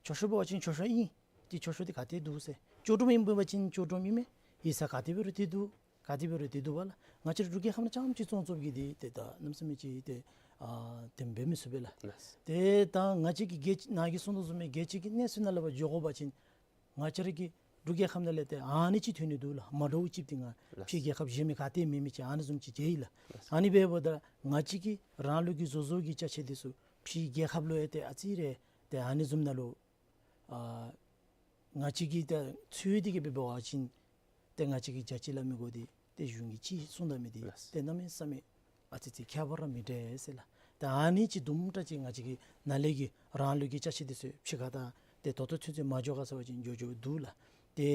མཆོག་ཤོས་འབད་བ་ཅིན་མཆོག་ཤོས་ཨིན། ཏེ་མཆོག་ཤོས་འདི་ག་ཏེ་འདུག་ཟེར། ལྕོགས་གྲུབ་ཨིན་པ་ཅིན་ལྕོགས་གྲུབ་ཨིན་མས། ཡིག་ཚང་ག་ཏེ་འབད་རུང་འདི་འདུག། ག་ཏེ་འབད་རུང་འདི་འདུག་པ་ལགས། ང་བཅས་ར་འབྲུག་རྒྱལ་ཁབ་ནང་རྐྱངམ་ཅིག་བཙོང་བཙོངམ་གི་འདི་ཏེ་ད་གནམ་མེད་ས་མེད་ཅིག་ཏེ་ ཨ་དེམ་འབད་མི་ཚུགས་པས་ལགས། ལགས། ཏེ་ད་ང་བཅས་ཀྱི་རྒྱལ་ནཱ་གིས་གསུངས་དོ་བཟུམ་སྦེ་རྒྱལ་སྤྱི་གི་གནས་ཚུལ་ནང་ལུ་འབད་འགྱོ་དགོ་པ་ཅིན་ང་བཅས་ར་གི་འབྲུག་རྒྱལ་ཁབ་ནང་ལས་ཏེ་ཨ་ནི་ཅིག་ཐོན་ནི་འདུག་ལགས། མ་འདྲཝ་ཅིག་འདི་ང་ལགས། ཕྱི་རྒྱལ་ཁབ་གཞན་མི་ག་ཏེ་མེད་མི་ཅིག་ཨ་ནི་བཟུམ་ཅིག་མཇལ་ཡི་ལགས། ལགས། ཨ་ནི་འབདཝ་ད་ང་བཅས་ཀྱི་རང་ལུགས་ཀྱི་བཟོ་བཟོ་གི་ཅ་ཆས་འདི་ཚུ་ཕྱི་རྒྱལ་ཁབ་ལུ་ཡང་ཏེ་ཨ་ཙི་རེ་ཏེ་ཨ་ནི་བཟུམ་ནང་ལུ་ཨ་ང་བཅས་ཀྱིས་ད་འཚོལ་ཏེ་གི་འབད་བ་ཅིན་ཏེ་ང་བཅས་ཀྱི་རྒྱལ་སྤྱི་སླབ་མི་གུ་འདི་ཏེ་གཞུང་གིས་ཅིག་གསུངས་ད་མི་འདི་ལགས། ཏེ་གནམ་མེད་ས་མེད་ཨ་ཙི་ཅིག་ཁྱད་པར་ར་མི་འདྲ་ཟེར་ལགས། ཏེ་ཨ་ནི་ཅིག་དུམ་གྲ་ཅིག་ང་བཅས་ཀྱི་ནཱ་ལས་ཀྱི་རང་ལུགས་ཀྱི་ཅ་ཆས་འདི་ཚུ་ཕྱི་ཁ་ད་ཏེ་ད་ལྟོ་ཚུན་ཚོད་མ་འགྱོ་ག་ཟེར་བ་ཅིན་འགྱོ་འགྱོཝ་འདུག་ལགས། ཏེ་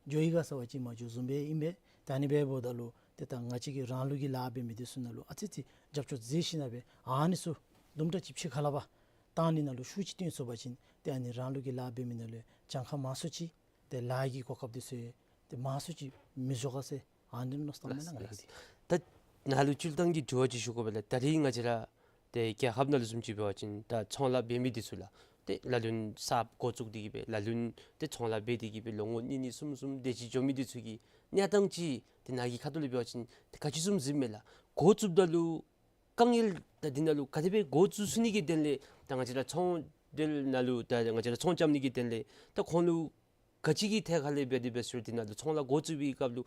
འགྱོ་ཡི་ག་ཟེར་བ་ཅིན་མ་འགྱོ་བཟུམ་སྦེ་ཨིན་པས། ད་ཨ་ནི་འབདཝ་ད་ལུ་ཏེ་ད་ང་བཅས་ཀྱི་རང་ལུགས་ཀྱི་ལཱ་འབད་མི་འདི་ཚུ་ནང་ལུ་ཨ་ཙི་ཅིག་རྒྱབ་སྐྱོར་མཛད་ཞིནམ་ལས་ཨ་ནི་ཚུ་དུམ་གྲ་ཅིག་ཕྱི་ཁ་ལས་ཕར་བཏང་ནི་ནང་ལུ་ཤུགས་ཅིག་བཏོན་ཚུགས་པ་ཅིན་ཏེ་ཨ་ནི་རང་ལུགས་ཀྱི་ལཱ་འབད་མི་ནང་ལས་གྱངས་ཁ་མང་སུ་ཅིག་ཏེ་ལཱ་གི་གོ་སྐབས་འདི་ཚུ་ཏེ་མང་སུ་ཅིག་མི་བཟོ་ག་ཟེར་ཨ་ནི་མནོ་བསམ་བཏངམ་མས་ལགས་ང་ར་གིས། ད་ནཱ་ལུ་སྤྱིར་བཏང་གི་དྲི་བ་ཅིག་ཞུ་དགོ་པས་ལགས། ད་རིས་ང་བཅས་ར་ཏེ་རྒྱལ་ཁབ་ནང་ལུ་བཟུམ་ཅིག་འབད་བ་ཅིན་ད་ཚོང་ལཱ་འབད་མི་འདི་ཚུ་ལགས། ཏེ་ལ་ལུ་ན་གསརཔ་འགོ་བཙུགས་ཏེ་གི་སྦེ་ལ་ལུ་ན་ཏེ་ཚོང་ལཱ་འབད་དེ་གི་སྦེ་ལོ་ངོ་གཉིས་གཉིས་གསུམ་གསུམ་དེ་ཅིག་འགྱོ་མི་འདི་ཚུ་གི་གནས་སྟངས་ཅིག་ཏེ་ནཱ་གི་ཁ་ཐུག་ལས་འབད་བ་ཅིན་ཏེ་ག་ཅི་བཟུམ་གཟིགསཔ་མས་ལགས། འགོ་བཙུགསཔ་ད་ལུ་དཀའ་ངལ་ད་འདི་ནང་ལུ་ག་དེ་སྦེ་འགོ་བཙུགས་ཚུགས་ནི་གི་དོན་ལས་ད་ང་བཅས་ར་ཚོང་འབྲེལ་ནང་ལུ་ད་ང་བཅས་ར་ཚོང་རྐྱབ་ནི་གི་དོན་ལས་ད་ཁོང་ལུ་ག་ཅི་གི་ཐད་ཁ་ལས་འབད་དེ་འབད་ཟེར་འདི་ནང་ལུ་ཚོང་ལཱ་འགོ་བཙུགས་པའི་སྐབས་ལུ་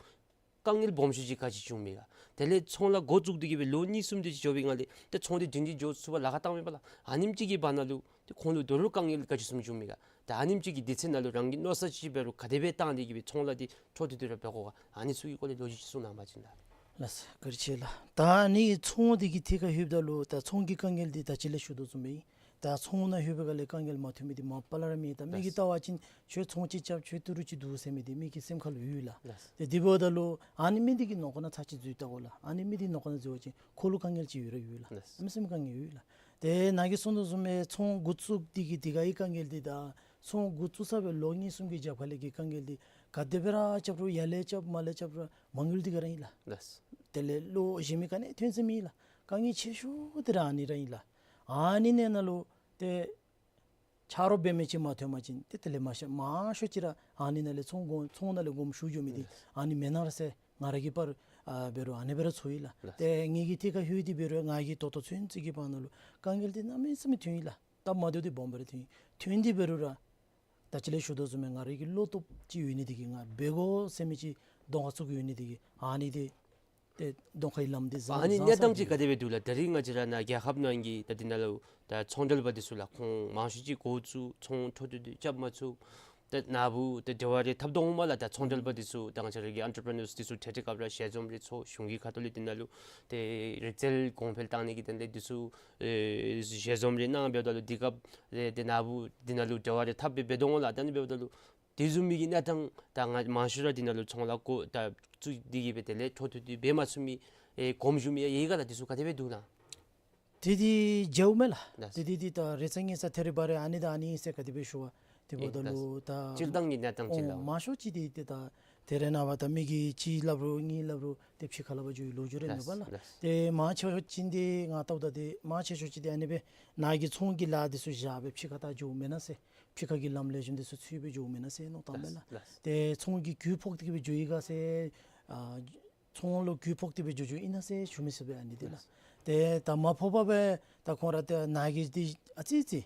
དཀའ་ངལ་སྦོམ་ཤོས་ཅིག་ག་ཅི་བྱུངམ་མས་ག། དེ་ལས་ཚོང་ལཱ་འགོ་བཙུགས་ཏེ་གི་སྦེ་ལོ་གཉིས་གསུམ་དེ་ཅིག་འགྱོ་བའི་སྒང་ལས་ཏེ་ཚོང་འདི་རྒྱུན་ཅིག་འགྱོ་ཚུགས་པར་ལཱ་ཁག་བཏངམ་མས་པ་ལགས། ཨ་ནེམ་ཅིག་གི་བར་ན་ལུ་ཏེ་ཁོང་ལུ་ད་རུང་དཀའ་ངལ་ག་ཅི་བཟུམ་བྱུངམ་མས་ག། ཏེ་ཨ་ནེམ་ཅིག་གི་དུས་ཚོད་ནང་ལུ་རང་གིས་མནོ་བསམ་ཅིག་འབད་རུང་ག་དེ་སྦེ་བཏང་སྟེ་གི་སྦེ་ཚོང་ལཱ་འདི་འཕྲོ་མཐུད་དེ་ར་འབད་དགོ་ག། ཨ་ནི་ཚུ་གི་སྐོར་ལས་ལོ་རྒྱུས་ཅིག་གསུང་གནང་བ་ཅིན་ལགས། ལགས་སོ་བཀའ་དྲིན་ཆེ་ལགས། ད་ཨ་ནི་ཚོང་འདི་གི་ཐད་ཁར་ལྷོདཔ་ད་ལུ་ད་ཚོང་གི་དཀའ་ངལ་འདི་ད་ཅི་ལས་ཞུ་དོ་བཟུམ་སྦེ་ད་ཚོང་ནང་ལྷོད་པའི་སྒང་ལས་དཀའ་ངལ་མ་ཐོན་མི་འདི་མ་པ་ལས་ར་མེད། ད་མི་གིས་ལགས། བལྟ་བ་ཅིན་ཁྱོད་ཚོང་ཅིག་རྐྱབ་ཁྱོད་ཏི་རུ་ཅིག་འདུག་ཟེར་མི་འདི་མི་གི་སེམས་ཁར་ལུ་ཡོད་ལགས། ལགས། ཏེ་དེ་འབདཝ་ད་ལུ་ཨ་ནི་མི་འདི་གི་ནང་ཁོག་ནང་ཚར་ཅིག་འཛུལ་བལྟ་དགོ་ལགས། ཨ་ནི་མི་འདི་ནང་ཁོག་ནང་འཛུལ་བ་ཅིན་ཁོ་ལུ་དཀའ་ངལ་ཅིག་ཡོད་ར་ཡོད་ལགས། ལགས། ཨ་ནི་སེམས་དཀའ་ངལ་ཡོད་ལགས། ཏེ་ནཱ་གིས་གསུངས་དོ་བཟུམ་སྦེ་ཚོང་འགོ་བཙུགས་ཏེ་གི་དེ་ཁར་གྱི་དཀའ་ངལ་འདི་དང་ཚོང་འགོ་བཙུགས་ཚར་བའི་ལོ་གཉིས་གསུམ་གྱི་རྒྱབ་ཁ་ལས་ཀྱི་དཀའ་ངལ་འདི་ག་དེ་སྦེ་ར་རྐྱབ་རུང་ཡར་ལས་རྐྱབ་མར་ལས་རྐྱབ་རུང་མ་དངུལ་འདི་ག་ར་ཨིན་ལགས། ལགས། དེ་ལས་བློ་གཞན་མི་ག་ནི་ཐོན་ས་མེད་ལགས། དཀའ་ངལ་ཆེ་ཤོས་འདི་ར་ཨ་ནི་ར་ཨིན་ལགས། ཨ་ནི་ནང་ན་ལུ་ཏེ་ཆ་རོགས་འབད་མི་ཅིག་མ་ཐོན་པ་ཅིན་ཏེ་དེ་ལས་མང་ཤོས་མང་ཤོས་ཅིག་ར་ཨ་ནི་ནང་ལས་ཚོང་དགོ་ཚོང་ནང་ལས་དགོངསམ་ཞུ་འགྱོ་མི་འདི་ཨ་ནི་མེན་ན་ར་ཟེར་ང་ར་གི་པར་ཨ་འབད་རུང་ཨ་ནི་སྦེ་ར་ཚོར་ཡི་ལགས། ཏེ་ངེ་གི་ཐད་ཁར་ལྷོད་དེ་འབད་རུང་ང་གིས་ད་ལྟོ་ཚུན་ཚོད་ཀྱི་བར་ན་ལུ་དཀའ་ངལ་འདི་གནམ་མེད་ས་མེད་ཐོན་ཡི་ལགས། སྟབས་མ་བདེཝ་འདི་སྦོམ་སྦེ་ར་ཐོན་ཡི། ཐོན་ཏེ་འབད་རུང་ར་ད་ཅི་ལས་ཞུ་དོ་བཟུམ་སྦེ་ང་ར་གི་བློ་སྟོབས་ཅིག་ཡོད་ནི་འདི་གིས་ང་འབད་དགོ་ཟེར་མི་ཅིག་གདོང་ཁར་བཙུགས་ཡོད་ནི་འདི་གིས་ཨ་ནི་འདི་ཏེ་གདོང་ཁའི་ལམ་འདི་བཟང་ཨ་ནི་བཟང་གནས་སྟངས་ཅིག་ག་དེ་སྦེ་འདུག་ལགས། ད་རིས་ང་བཅས་ར་ནཱ་རྒྱལ་ཁབ་ནང་གི་ད་འདི་ནང་ལུ་ད་ཚོང་འབྲེལ་པ་འདི་ཚུ་ལགས་ཁོང་མང་ཤོས་ཅིག་འགོ་བཙུགས་ཚོང་འཕྲོ་མཐུད་དེ་རྐྱབ་མ་ཚུགས། ད་ནཱ་བུ་ད་འབྲེལ་བ་རེ་འཐབ་དོ་འོང་མས་ལགས། ད་ཚོང་འབྲེལ་པ་འདི་ཚུ་ད་ང་བཅས་ར་གི་ཨེན་ཊར་པི་རི་ནརསི་འདི་ཚུ་ཏེ་ཏེ་སྐབས་ར་ཞལ་འཛོམས་རེ་ཚོགས་གཞུང་གི་ཁ་ཐུག་ལས་འདི་ནང་ལུ་ཏེ་རིག་རྩལ་གོང་འཕེལ་བཏང་ནི་གི་དོན་ལས་འདི་ཚུ་ཨེ་ཞལ་འཛོམས་རེ་གནང་འབདཝ་ད་ལུ་འདི་སྐབས་ཏེ་ཏེ་ནཱ་བུ་འདི་ནང་ལུ་འབྲེལ་བ་རེ་འཐབ་སྦེ་འབད་དོ་འོང་ལགས། ད་ཨ་ནི་འབདཝ་ད་ལུ་དེ་བཟུམ་མའི་གི་གནས་སྟངས་ད་ང་མང་ཤོས་ར་འདི་ནང་ལུ་ཚོང་ལཱ་འགོ་ད་བཙུགས་ཏེ་གི་སྦེ་དེ་ལས་འཕྲོ་མཐུད་དེ་འབད་མ་ཚུགས་མི་ཨེ་གོངམ་བཞུགས་མི་ཡང་ཡོད་ག་ལགས། འདི་ཚུ་ག་དེ་སྦེ་འདུག་ལགས། དེ་འདི་མཇལཝ་མས་ལགས། ལགས། དེ་འདི་འདི་ད་རེ་ཚ་ངེ་ཚ་ཐེ་རེ་བ་རེ་ཨ་ནི་དང་ཨ་ནི་ཨིན་ཟེར་ག་དེ་སྦེ་ཞུ་བ་དེ་འབདཝ་ད་ལུ་ད་སྤྱིར་བཏང་གི་གནས་སྟངས་ཅིག་ཨོ་ལགས། མང་ཤོས་ཅིག་འདི་ཏེ་ད་དེ་རེ་ནངས་པ་ད་མི་གིས་གཅིག་སླབ་རུང་གཉིས་སླབ་རུང་ཏེ་ཕྱི་ཁ་ལས་ཕར་འགྱོ་བའི་ལོ་རྒྱུས་རེ་མེད་པ་ལགས། ལགས། ཏེ་མང་ཆེ་ཤོས་ཅིག་འདི་ང་བལྟཝ་ད་ཏེ་མང་ཆེ་ཤོས་ཅིག་འདི་ཨ་ནི་སྦེ་ནཱ་གི་ཚོང་གི་ལཱ་འདི་ཚུ་བཞག་སྦེ་ཕྱི་ཁ་ད་འགྱོཝ་མེན་ན་ཟེར། ཕྱི་ཁ་གི་ལམ་ལེགས་ཤོམ་འདི་ཚུ་འཚོལ་སྦེ་འགྱོཝ་མེན་ན་ཟེར་མནོ་བསམ་བཏངམ་མས་ལགས། ལགས། ཏེ་ཚོང་གི་རྒུད་ཕོག་སྟེ་གི་སྦེ་འགྱོ་ཡི་ག་ཟེར་ཨ་ཚོང་ལུ་རྒུད་ཕོག་སྟེ་སྦེ་འགྱོ་འགྱོཝ་ཨིན་ན་ཟེར་ཞུ་མི་ཚུགས་པས་ཨ་ནི་འདི་ལགས། ལགས། ཏེ་ད་མ་ཕོག་པར་སྦེ་ད་ཁོང་ར་ཏེ་ནཱ་གི་འདི་ཨ་ཙི་ཅིག་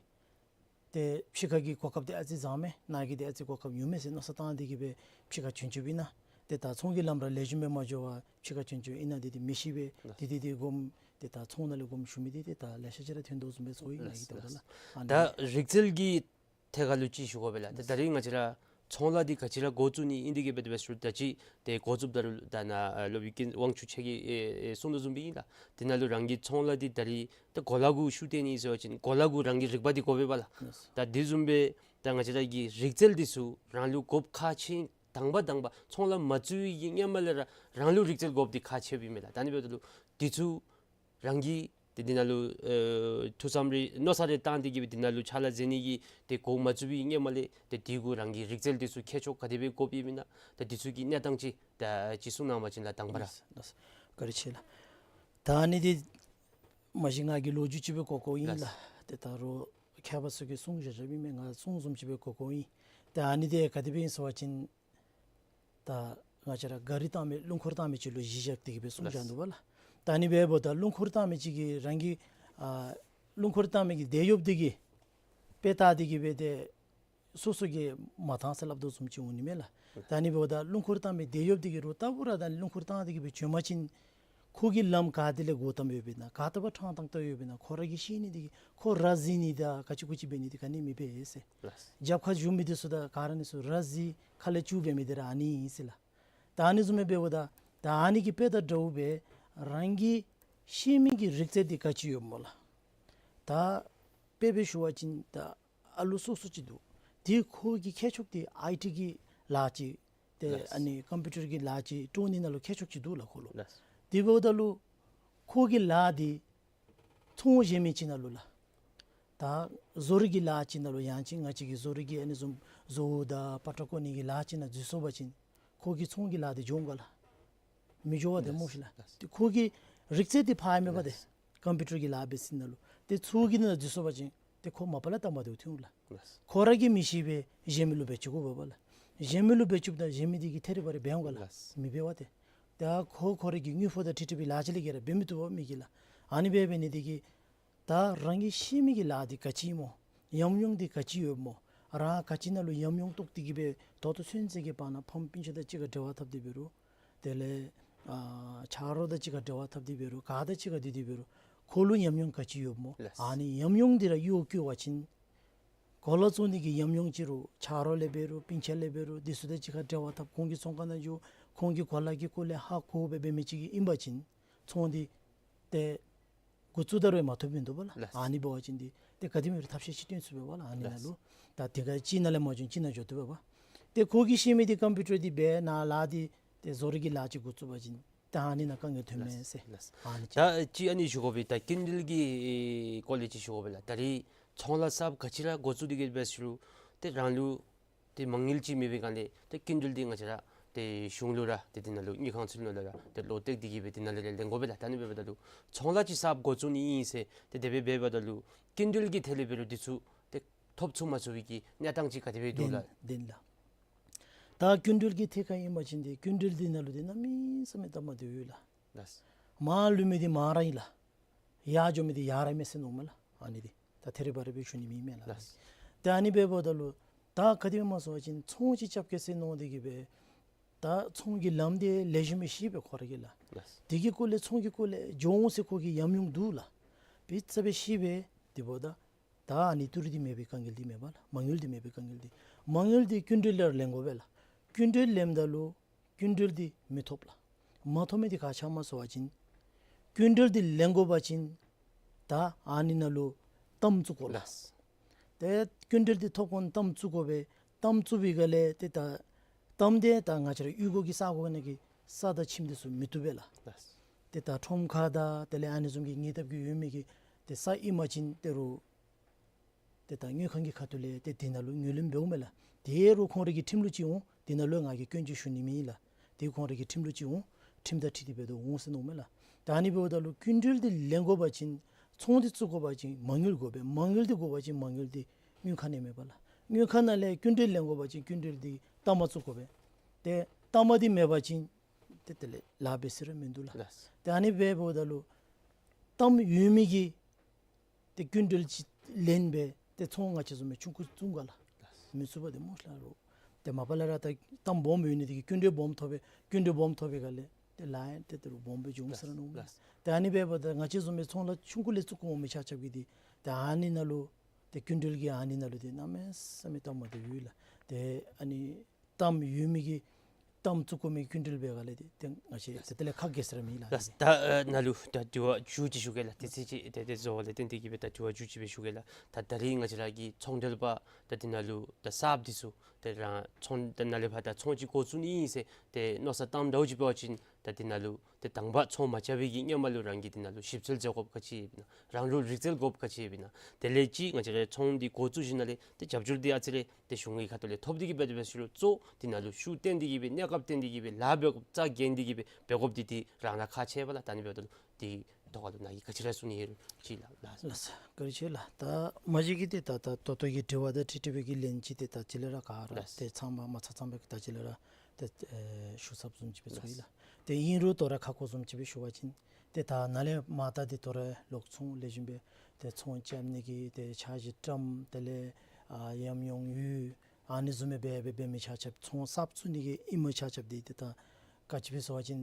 ཏེ་ཕྱི་ཁ་གི་གོ་སྐབས་འདི་ཨ་ཙི་བཟང་མས། ནཱ་གི་འདི་ཨ་ཙི་གོ་སྐབས་ཉུང་མས་ཟེར་མནོ་བསམ་བཏང་སྟེ་གི་སྦེ་ཕྱི་ཁར་བྱོན་བྱོནམ་ཨིན་ན། ཏེ་ད་ཚོང་གི་ལམ་ར་ལེགས་ཤོམ་སྦེ་མ་འགྱོ་བར་ཕྱི་ཁར་བྱོན་བྱོནམ་ཨིན་ན་འདི་འདི་མི་ཤེས་པས། ལགས། འདི་འདི་འདི་སྒོམ་ཏེ་ད་ཚོང་ནང་ལས་སྒོམ་ཞུ་མི་འདི་འདི་ད་ལེ་ཤ་ཅིག་ར་ཐོན་དོ་བཟུམ་སྦེ་ཚོར་ཡི་ནཱ་གི་ལགས། ད་ལྟོ་ལགས། ད་རིག་རྩལ་གྱི་ཐད་ཁར་ལུ་ཅིག་ཞུ་དགོ་པས་ལགས། ད་ད་རིས་ང་བཅས་ར་ཚོང་ལཱ་འདི་ག་ཅི་ར་འགོ་བཙུགས་ནི་ཨིན་འདི་གིས་འབད་དེ་འབད་ཟེར་ད་ཅི་ཏེ་འགོ་བཙུགསཔ་ད་ལུ་ད་ནཱ་ཨ་སློབ་དཔོན་དབང་ཕྱུག་ཁྱོད་ཀྱིས་ཨེ་ཨེ་གསུངས་དོ་བཟུམ་སྦེ་ཨིན་ལགས། དེ་ནང་ལུ་རང་གི་ཚོང་ལཱ་འདི་ད་རིས་ད་གོ་ལ་གུ་ཤུགས་བཏོན་ནི་ཟེར་བ་ཅིན་གོ་ལ་གུ་རང་གི་རིག་པ་འདི་དགོ་པས་པ་ལགས། ད་དེ་བཟུམ་སྦེ་ད་ང་བཅས་ར་གི་རིག་རྩལ་འདི་ཚུ་རང་ལུ་དགོཔ་ཁག་ཆེ། དང་པ་དང་པ་ཚོང་ལཱ་མ་བཙུགས་པའི་གི་སྔོན་མ་ལས་ར་རང་ལུ་རིག་རྩལ་དགོཔ་འདི་ཁག་ཆེཝ་ཨིན་མས་ལགས། ད་ཨ་ནི་འབདཝ་ད་ལུ་འདི་ཚུ་རང་གིས་ཏེ་འདི་ནང་ལུ་ཨེ་ཐུགས་བསམ་རེ་མནོ་བསམ་རེ་བཏང་སྟེ་གི་སྦེ་འདི་ནང་ལུ་ཕྱག་ལཱ་མཛད་ནི་གི་ཏེ་འགོ་མ་བཙུགས་པའི་སྔོན་མ་ལས་ཏེ་འདི་གུ་རང་གི་རིག་རྩལ་འདི་ཚུ་མཁས་མཆོག་ག་དེ་སྦེ་དགོཔ་ཨིན་མེན་ན། ད་འདི་ཚུ་གི་གནས་སྟངས་ཅིག་ད་ཅིག་གསུང་གནང་བ་ཅིན་ལགས་དང་པ་ར། ལགས་ལགས། བཀའ་དྲིན་ཆེ་ལགས། ད་ཨ་ནི་འདི་མ་གཞི་ང་གིས་ལོ་རྒྱུས་ཅིག་སྦེ་གོ་གོཝ་ཨིན་ལགས། ལགས། ཏེ་ད་རུང་མཁས་པ་ཚུ་གིས་གསུང་བཞག་བཞགཔ་ཨིན་མས། ང་གསུང་བཟུམ་ཅིག་སྦེ་གོ་གོཝ་ཨིན། ཏེ་ཨ་ནི་འདི་ག་དེ་སྦེ་ཨིན་ཟེར་བ་ཅིན་ད་ང་བཅས་ར་གཱ་རི་བཏང་མི་རླུང་འཁོར་བཏང་མི་ཅིག་ལུ་གཞི་བཞག་སྟེ་གི་སྦེ་གསུངས་བཞག་འདུག་པ་ལགས། ད་ཨ་ནི་འབདཝ་ད་རླུང་འཁོར་བཏང་མི་ཅིག་གིས་རང་གི་ ཨ་རླུང་འཁོར་བཏང་མི་གི་དེད་གཡོགཔ་འདི་གིས་དཔེ་བལྟ་སྟེ་གི་སྦེ་ཏེ་སོ་སོ་གིས་མ་བཏང་ཟེར་སླབ་དོ་བཟུམ་ཅིག་འོང་ནི་མས་ལགས། ད་ཨ་ནི་འབདཝ་ད་རླུང་འཁོར་བཏང་མི་དེད་གཡོགཔ་འདི་གིས་རུང་ལྟ་བུ་ར་ད་རླུང་འཁོར་བཏང་སྟེ་གི་སྦེ་བྱོན་པ་ཅིན་ཁོ་གི་ལམ་ག་ཏེ་ལས་འགོ་དམ་ཡོདཔ་ཨིན་ན་ག་ཏེ་འབད་ཕྲང་ཏང་ཏ་ཡོདཔ་ཨིན་ན་ཁོ་ར་གིས་ཤེས་ནི་འདི་གིས་ཁོ་ར་གཟིགས་ནི་དང་ག་ཅི་གུ་ཅི་འབད་ནི་འདི་ག་ནི་མི་འབད་ཟེར། ལགས། རྒྱབ་ཁར་བཞུགས་མི་འདི་ཚུ་དང་ག་ར་ཨ་ནི་ཚུ་ར་གཟིགས་ཁ་ལས་སྐྱུག་འབད་མི་འདི་ར་ཨ་ནི་ཨིན་ཟེར་ལགས། ད་ཨ་ནི་བཟུམ་སྦེ་འབདཝ་ད་ད་ཨ་ནི་གི་དཔེ་དང་འདྲཝ་སྦེ་རང་གིས་ཤེས་མི་གི་རིག་རྩལ་འདི་ག་ཅི་ཡོདཔ་སྨོ་ལགས། ད་དཔེ་སྦེ་ཞུ་བ་ཅིན་ད་ཨ་ལུ་སོ་སོ་ཅིག་འདུག། དེ་ཁོ་གི་ཁྱད་ཆོས་འདི་ཨའི་ཊི་གི་ལཱ་ཅིག་ཏེ་ལགས། ཨ་ནི་ཀམ་པིའུ་ཊར་གྱི་ལཱ་ཅིག་དཀྲོལ་ནི་ནང་ལུ་ཁྱད་ཆོས་ཅིག་འདུག་ལགས་ཁོ་ལུ། ལགས། དེ་འབདཝ་ད་ལུ་ཁོ་གི་ལཱ་འདི་ཚོང་གཞན་མི་ཅིག་ནང་ལུ་ལགས། ད་བཟོ་རིག་གི་ལཱ་ཅིག་ནང་ལུ་ཡང་ཅིན་ང་བཅས་ཀྱི་བཟོ་རིག་གི་ཨ་ནི་བཟུམ་བཟོ་བོ་དང་པ་ཏྲ་བརྐོ་ནི་གི་ལཱ་ཅིག་ནང་འཛུལ་སོང་པ་ཅིན་ཁོ་གིས་ཚོང་གི་ལཱ་འདི་འཇོན་ག་ལགས། མི་འཇོན་པས་ཏེ་ལགས། སྨོ་ཤི་ལགས། ལགས། ཏེ་ཁོ་གི་རིག་རྩལ་འདི་ཕར་ཡང་མེད་པས་ཏེ། ལགས། ཀམ་པིའུ་ཊར་གྱི་ལཱ་འབད་ས་ནང་ལུ་ཏེ་ཚོང་གི་ནང་འཛུལ་སོང་པ་ཅིན་ཏེ་ཁོ་མ་པ་ལས་ལྟ་མ་བདེཝ་ཐོན་འོང་ལགས། ལགས། ཁོ་ར་གིས་མི་ཤེས་པས་གཞན་མི་ལུ་འབད་བཅུག་དགོ་པས་ལགས། གཞན་མི་ལུ་འབད་བཅུགཔ་ད་གཞན་མི་འདི་གིས་ཐད་རི་བ་རི་འབད་འོང་ག་ལགས། ལགས། མི་འབད་བས་ཏེ། ད་ཁོ་ཁོ་ར་གི་དངུལ་ཕོགས་དང་འཁྲིལ་འཁྲིལ་བའི་ལཱ་ཅིག་ལས་བརྒལ་ར་འབད་མི་བཏུབ་པས་མི་གིས་ལགས། ཨ་ནི་འབད་འབད་ནི་འདི་གིས་ད་རང་གིས་ཤེས་མི་གི་ལཱ་འདི་ག་ཅི་སྨོ། ཉམས་མྱོང་འདི་ག་ཅི་ཡོདཔ་སྨོ། རང་ག་ཅི་ནང་ལུ་ཉམས་མྱོང་རྟོགས་ཏེ་གི་སྦེ་ད་ལྟོ་ཚུན་ཚོད་ཀྱི་བར་ན་ཕམ་སྤུན་ཆ་དང་གཅིག་ཁར་འབྲེལ་བ་འཐབ་སྟེ་འབད་རུང་དེ་ལས་ཨ་ཆ་རོགས་དང་གཅིག་ཁར་འབྲེལ་བ་འཐབ་སྟེ་འབད་རུང་ག་དང་གཅིག་ཁར་སྡོད་དེ་འབད་རུང་ཁོ་ལུ་ཉམས་མྱོང་ག་ཅི་ཡོདཔ་སྨོ། ལགས། ཨ་ནི་ཉམས་མྱོང་འདི་ར་གཡོག་བཀོལ་བ་ཅིན་གོ་ལ་བཙོང་ནི་གི་ཉམས་མྱོང་ཅིག་རུང་ཆ་རོགས་ལས་འབད་རུང་སྤུན་ཆ་ལས་འབད་རུང་འདི་ཚུ་དང་གཅིག་ཁར་འབྲེལ་བ་འཐབ་ཁོང་གི་ཚོང་ཁང་ནང་འགྱོ་ཁོང་གི་གོ་ལ་གི་སྐོར་ལས་ཧ་གོ་སྦེ་འབད་མི་ཅིག་ཨིན་པ་ཅིན་ཚོང་འདི་ཏེ་འགོ་བཙུགས་ད་རུང་མ་ཐོབ་མི་འདུག་པ་ལགས། ལགས། ཨ་ནི་འབད་བ་ཅིན་འདི་ཏེ་ག་དེ་མེན་རུང་ཐབས་ཤེས་ཅིག་སྟོན་ཚུགས་པས་པ་ལགས། ཨ་ནི་ནང་ལུ་ལགས། ད་དེ་ག་ཅིག་ནང་ལས་མ་བྱུང་ཅིག་ནང་འགྱོ་བཏུབ་པས་པ། ཏེ་ཁོ་གིས་ཤེས་མི་འདི་ཀམ་པིའུ་ཊར་འདི་འབད་ནཱ་ལཱ་འདི་ཏེ་བཟོ་རིག་གི་ལཱ་ཅིག་འགོ་བཙུགས་པ་ཅིན་ད་ཨ་ནི་ནང་དཀའ་ངལ་ཐོན་མས་ཟེར། ལགས། ཨ་ནི་ཅིག། ད་ཅིག་ཨ་ནི་ཞུ་དགོ་པས། ད་སྐྱིན་འགྲུལ་གྱི་སྐོར་ལས་ཅིག་ཞུ་དགོ་པས་ལགས། ད་རེས་ཚོང་ལཱ་གསརཔ་ག་ཅི་ར་འགོ་བཙུགས་ཏེ་གི་འབད་ཟེར་རུང་ཏེ་རང་ལུ་ཏེ་མ་དངུལ་ཅིག་མེད་པའི་སྒང་ལས་ཏེ་སྐྱིན་འགྲུལ་འདི་ང་བཅས་ར་ཏེ་གཞུང་ལུ་ར་ཏེ་དེ་ནང་ལུ་དངུལ་ཁང་ཚུ་ནང་ལུ་ར་ཏེ་ལོག་སྟེ་གི་སྦེ་དེ་ནང་ལས་ལེན་དགོ་པས་ལགས། ད་ཨ་ནི་འབདཝ་ད་ལུ་ཚོང་ལཱ་ཅིག་གསརཔ་འགོ་བཙུགས་ནི་ཨིན་ཟེར་ཏེ་དེ་སྦེ་འབདཝ་ད་ལུ་སྐྱིན་འགྲུལ་གྱི་ཐད་ལས་འབད་རུང་འདི་ཚུ་ཏེ་ཐོབ་ཚུགས་མ་ཚུགས་པའི་གི་གནས་སྟངས་ཅིག་ག་དེ་སྦེ་འདུག་ལགས། བདེན་ལགས། ད་སྐྱིན་འགྲུལ་གྱི་ཐད་ཁར་ཨིན་པ་ཅིན་ཏེ་སྐྱིན་འགྲུལ་འདི་ནང་ལུ་ཏེ་གནམ་མེད་ས་མེད་སྟབས་མ་བདེཝ་ཡོད་ལགས། ལགས། མར་ལུས་མི་འདི་མར་ར་ཨིན་ལགས། ཡར་འགྱོ་མི་འདི་ཡར་ར་མས་ཟེར་མནོཝ་མས་ལགས། ཨ་ནི་འདི་ད་ཐད་རི་བ་རི་སྦེ་ཞུ་ནི་མེད་མས་ལགས། ལགས། ཏེ་ཨ་ནི་འབདཝ་ད་ལུ་ད་ག་དེ་སྦེ་སྨོ་ཟེར་བ་ཅིན་ཚོང་ཅིག་རྐྱབ་གེ་ཟེར་མནོ་སྟེ་གི་སྦེ་ད་ཚོང་གི་ལམ་འདི་ལེགས་ཤོམ་སྦེ་ཤེས་པས་ཁོ་ར་གིས་ལགས། ལགས། དེ་གི་སྐོར་ལས་ཚོང་གི་སྐོར་ལས་འགྱོ་འོང་ཟེར་ཁོ་གི་ཉམས་མྱོང་འདུག་ལགས། དཔེ་ཆ་སྦེ་ཤེས་པས། དེ་འབདཝ་ད་ད་ཨ་ནི་ཏི་རུ་འདི་མེད་པའི་དཀའ་ངལ་འདི་མེད་པ་ལགས། མ་དངུལ་འདི་མེད་པའི་དཀའ་ངལ་འདི་མ་དངུལ་འདི་སྐྱིན་འགྲུལ་ལས་ལེན་དགོ་པས་ལགས། སྐྱིན་འགྲུལ་ལེནམ་ད་ལུ་སྐྱིན་འགྲུལ་འདི་མི་ཐོབ་ལགས། མ་ཐོབ་མི་འདི་ག་ཅི་སྨོ་ཟེར་བ་ཅིན་སྐྱིན་འགྲུལ་འདི་ལེན་དགོ་པ་ཅིན་ད་ཨ་ནི་ནང་ལུ་གཏའམ་བཙུགས་དགོ་ལགས། ལགས། ཏེ་སྐྱིན་འགྲུལ་འདི་ཐོབ་གོ་ནི་གཏའམ་བཙུགས་དགོ་པས། གཏའམ་བཙུགས་པའི་སྒང་ལས་ཏེ་ད་གཏའམ་འདི་ད་ང་བཅས་ར་གཡུས་སྒོ་གི་ས་གོ་ནང་གི་ས་དང་ཁྱིམ་འདི་ཚུ་མི་བཏུབ་པས་ལགས། ལགས། ཏེ་ད་ཁྲོམ་ཁ་དང་དེ་ལས་ཨ་ནི་བཟུམ་གྱི་ཉེ་འདབས་ཀྱི་ཡོད་མི་གི་ཏེ་ས་ཨིན་པ་ཅིན་ཏེ་རུང་ཏེ་ད་དངུལ་ཁང་གི་ཁ་ཐུག་ལས་ཏེ་དེ་ནང་ལུ་ངོས་ལེན་འབདཝ་མས་ལགས། དེ་རུང་ཁོང་རའི་གི་ཁྲིམས་ལུགས་ཅིག་འོང་། དེ་ནང་ལུ་ང་གིས་སྐྱོན་བརྗོད་ཞུ་ནི་མེད་ལགས། དེ་ཁོང་རའི་གི་ཁྲིམས་ལུགས་ཅིག་འོང་། ཁྲིམས་དང་འཁྲིལ་ཏེ་འབད་དོ་འོང་ཟེར་མནོཝ་མས་ལགས། ད་ཨ་ནི་འབདཝ་ད་ལུ་སྐྱིན་འགྲུལ་འདི་ལེན་དགོ་པ་ཅིན་ཚོང་འདི་བཙུགས་དགོ་པ་ཅིན་མ་དངུལ་དགོ་པས། མ་དངུལ་འདི་དགོ་པ་ཅིན་མ་དངུལ་འདི་དངུལ་ཁང་ནང་མེད་པས་ལགས། དངུལ་ཁང་ནང་ལས་སྐྱིན་འགྲུལ་ལེན་དགོ་པ་ཅིན་སྐྱིན་འགྲུལ་འདི་གཏའམ་བཙུགས་དགོ་པས། ཏེ་གཏའམ་འདི་མེད་པ་ཅིན་ཏེ་དེ་ལས་ལཱ་འབད་ས་ར་མིན་འདུག་ལགས། ལགས། ཏེ་ཨ་ནི་འབདཝ་ད་ལུ་གཏའམ་ཡོད་མི་གིས་ཏེ་སྐྱིན་འགྲུལ་ཅིག་ལེན་སྦེ་ཏེ་ཚོང་ང་བཅས་བཟུམ་སྦེ་ཆུང་ཀུ་བཙུགས་ག་ལགས། ལགས། མི་ཚུགས་པས་ཏེ་སྨོ་ལགས། རོགས་ཏེ་མ་པ་ལས་ར་ད་གཏའམ་སྦོམ་ཡོད་ནི་འདི་གིས་སྐྱིན་འགྲུལ་སྦོམ་ཐོབ་པས། སྐྱིན་འགྲུལ་སྦོམ་ཐོབ་པའི་སྒང་ལས་ཏེ་ལཱ་ཡང་ཏེ་ཏེ་རུང་སྦོམ་སྦེ་འབྱུང་ཟེར་ར་མནོཝ་མས། ལགས། ཏེ་ཨ་ནི་འབདཝ་ད་ང་བཅས་བཟུམ་སྦེ་ཚོང་ལཱ་ཆུང་ཀུ་ལས་བཙུགས་དགོ་མི་ཆ་ཁྱབ་ཀྱིས་འདི་ཏེ་ཨ་ནི་ནང་ལུ་ཏེ་སྐྱིན་འགྲུལ་གྱི་ཨ་ནི་ནང་ལུ་ཏེ་གནམ་མེད་ས་མེད་སྟབས་མ་བདེཝ་ཡོད་ལགས། ཏེ་ཨ་ནི་གཏའམ་ཡོད་མི་གིས་གཏའམ་བཙུགས་དགོ་མི་སྐྱིན་འགྲུལ་འབད་སྒང་ལས་ཏེ་ཏེ་ང་བཅས་ཏེ་དེ་ལས་ཁག་གེ་ཟེར་ར་མེད་ལགས། ལགས། ད་ཨ་ནཱ་ལུ་ད་དྲི་བ་མཇུག་ཅིག་ཞུ་གེ་ལགས། དུས་ཚོད་ཅིག་ཏེ་ཏེ་རྫོགས་པ་ལས་བརྟེན་ཏེ་གི་སྦེ་ད་དྲི་བ་མཇུག་ཅིག་སྦེ་ཞུ་གེ་ལགས། ད་ད་རིས་ང་བཅས་ར་གི་ཚོང་འབྲེལ་པ་ད་འདི་ནང་ལུ་ད་གསརཔ་འདི་ཚུ་ཏེ་རང་ཚོང་ད་ནཱ་ལས་ཕར་ད་ཚོང་ཅིག་འགོ་བཙུགས་ནི་ཨིན་ཟེར་ཏེ་མནོ་བསམ་བཏངམ་འདྲཝ་ཅིག་འབད་བ་ཅིན་ད་འདི་ནང་ལུ་ཏེ་དང་པ་ཚོང་མ་རྐྱབ་པའི་གི་སྔོན་མ་ལུ་རང་གིས་འདི་ནང་ལུ་ཞིབ་འཚོལ་མཛད་དགོཔ་ག་ཅི་ཡོདཔ་ཨིན་ན། རང་ལུ་རིག་རྩལ་དགོཔ་ག་ཅི་ཡོདཔ་ཨིན་ན། དེ་ལས་ཅིག་ང་བཅས་ར་ཚོང་འདི་འགོ་བཙུགས་ཞིནམ་ལས་ཏེ་རྒྱབ་སྐྱོར་འདི་ཨ་ཙི་རེ་ཏེ་གཞུང་གི་ཁ་ཐུག་ལས་ཐོབ་སྟེ་གི་སྦེ་ཏེ་འབད་ཟེར་རུང་གཙོ་འདི་ནང་ལུ་ཤུགས་བཏོན་ཏེ་གི་སྦེ་གནས་སྐབས་བཏོན་ཏེ་གི་སྦེ་ལཱ་འབད་དགོཔ་རྩ་འགེངས་ཏེ་གི་སྦེ་འབད་དགོཔ་འདི་ཏེ་རང་ར་ཁག་ཆེ་བས་ལགས། ད་ཨ་ནི་འབདཝ་ད་ལུ་ཏེ་ ཐོག་ལུ་ནཱ་གིས་ག་ཅི་ར་གསུང་ནི་ཡོད་ཅི་ལགས། ལགས་སོ། ལགས་སོ། བཀའ་དྲིན་ཆེ་ལགས། ད་མ་གཞི་གིས་ཏེ་ད་ད་ད་ལྟོ་གི་དྲི་བ་དང་འཁྲིལ་འཁྲིལ་བའི་གི་ལན་ཅིག་ཏེ་ད་ཅི་ལས་ར་ག་ར་ལགས་སོ། ཏེ་ཚང་མ་མ་ཚང་ཚང་བའི་གི་ད་ཅི་ལས་ར་ཏེ་ཨེ་ཞུ་ཚརཝ་བཟུམ་ཅིག་སྦེ་ཚོར་ཡི་ལགས། ཏེ་ཨིན་རུང་དོ་རུང་ཁ་སྐོང་བཟུམ་ཅིག་སྦེ་ཞུ་བ་ཅིན་ཏེ་ད་ནཱ་ལས་མར་ད་ཏེ་དོ་རུང་ལོག་ཚོང་ལེགས་ཤོམ་སྦེ་ཏེ་ཚོང་རྐྱབ་ནི་གི་ཏེ་འཆར་གཞི་བཀྲམ་དེ་ལས་ཨ་ཉམས་མྱོང་ཡོད། ཨ་ནི་བཟུམ་སྦེ་འབད་འབད་འབད་མི་ཆ་ཁྱབ་ཚོང་གསརཔ་བཙུགས་ནི་གི་ཨིནམ་ཆ་ཁྱབ་འདི་ཏེ་ད་ག་ཅི་སྦེ་ཟེར་བ་ཅིན་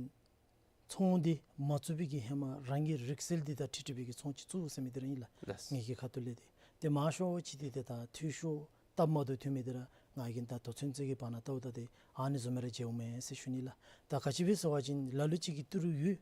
ཚོང་འདི་མ་བཙུགས་པའི་གི་ཧེ་མ་རང་གི་རིག་རྩལ་འདི་དང་འཁྲིལ་འཁྲིལ་བའི་གི་ཚོང་ཅིག་བཙུགས་ཟེར་མི་འདི་ར་ཨིན་ལགས། ལགས། ངེ་གི་ཁ་ཐུག་ལས་ཏེ། ཏེ་མང་ཤོས་ཅིག་འདི་ཏེ་ད་འཐུས་ཤོར་སྟབས་མ་བདེཝ་ཐོན་མི་འདི་ར་ང་གིས་ད་ལྟོ་ཚུན་ཚོད་ཀྱི་བར་ན་བལྟཝ་ད་ཏེ་ཨ་ནི་བཟུམ་སྦེ་ར་མཇལཝ་མས་ཟེར་ཞུ་ནི་ལགས། ད་ག་ཅི་སྦེ་ཟེར་བ་ཅིན་ལ་ལུ་ཅིག་གིས་ཏི་རུ་ཡོད།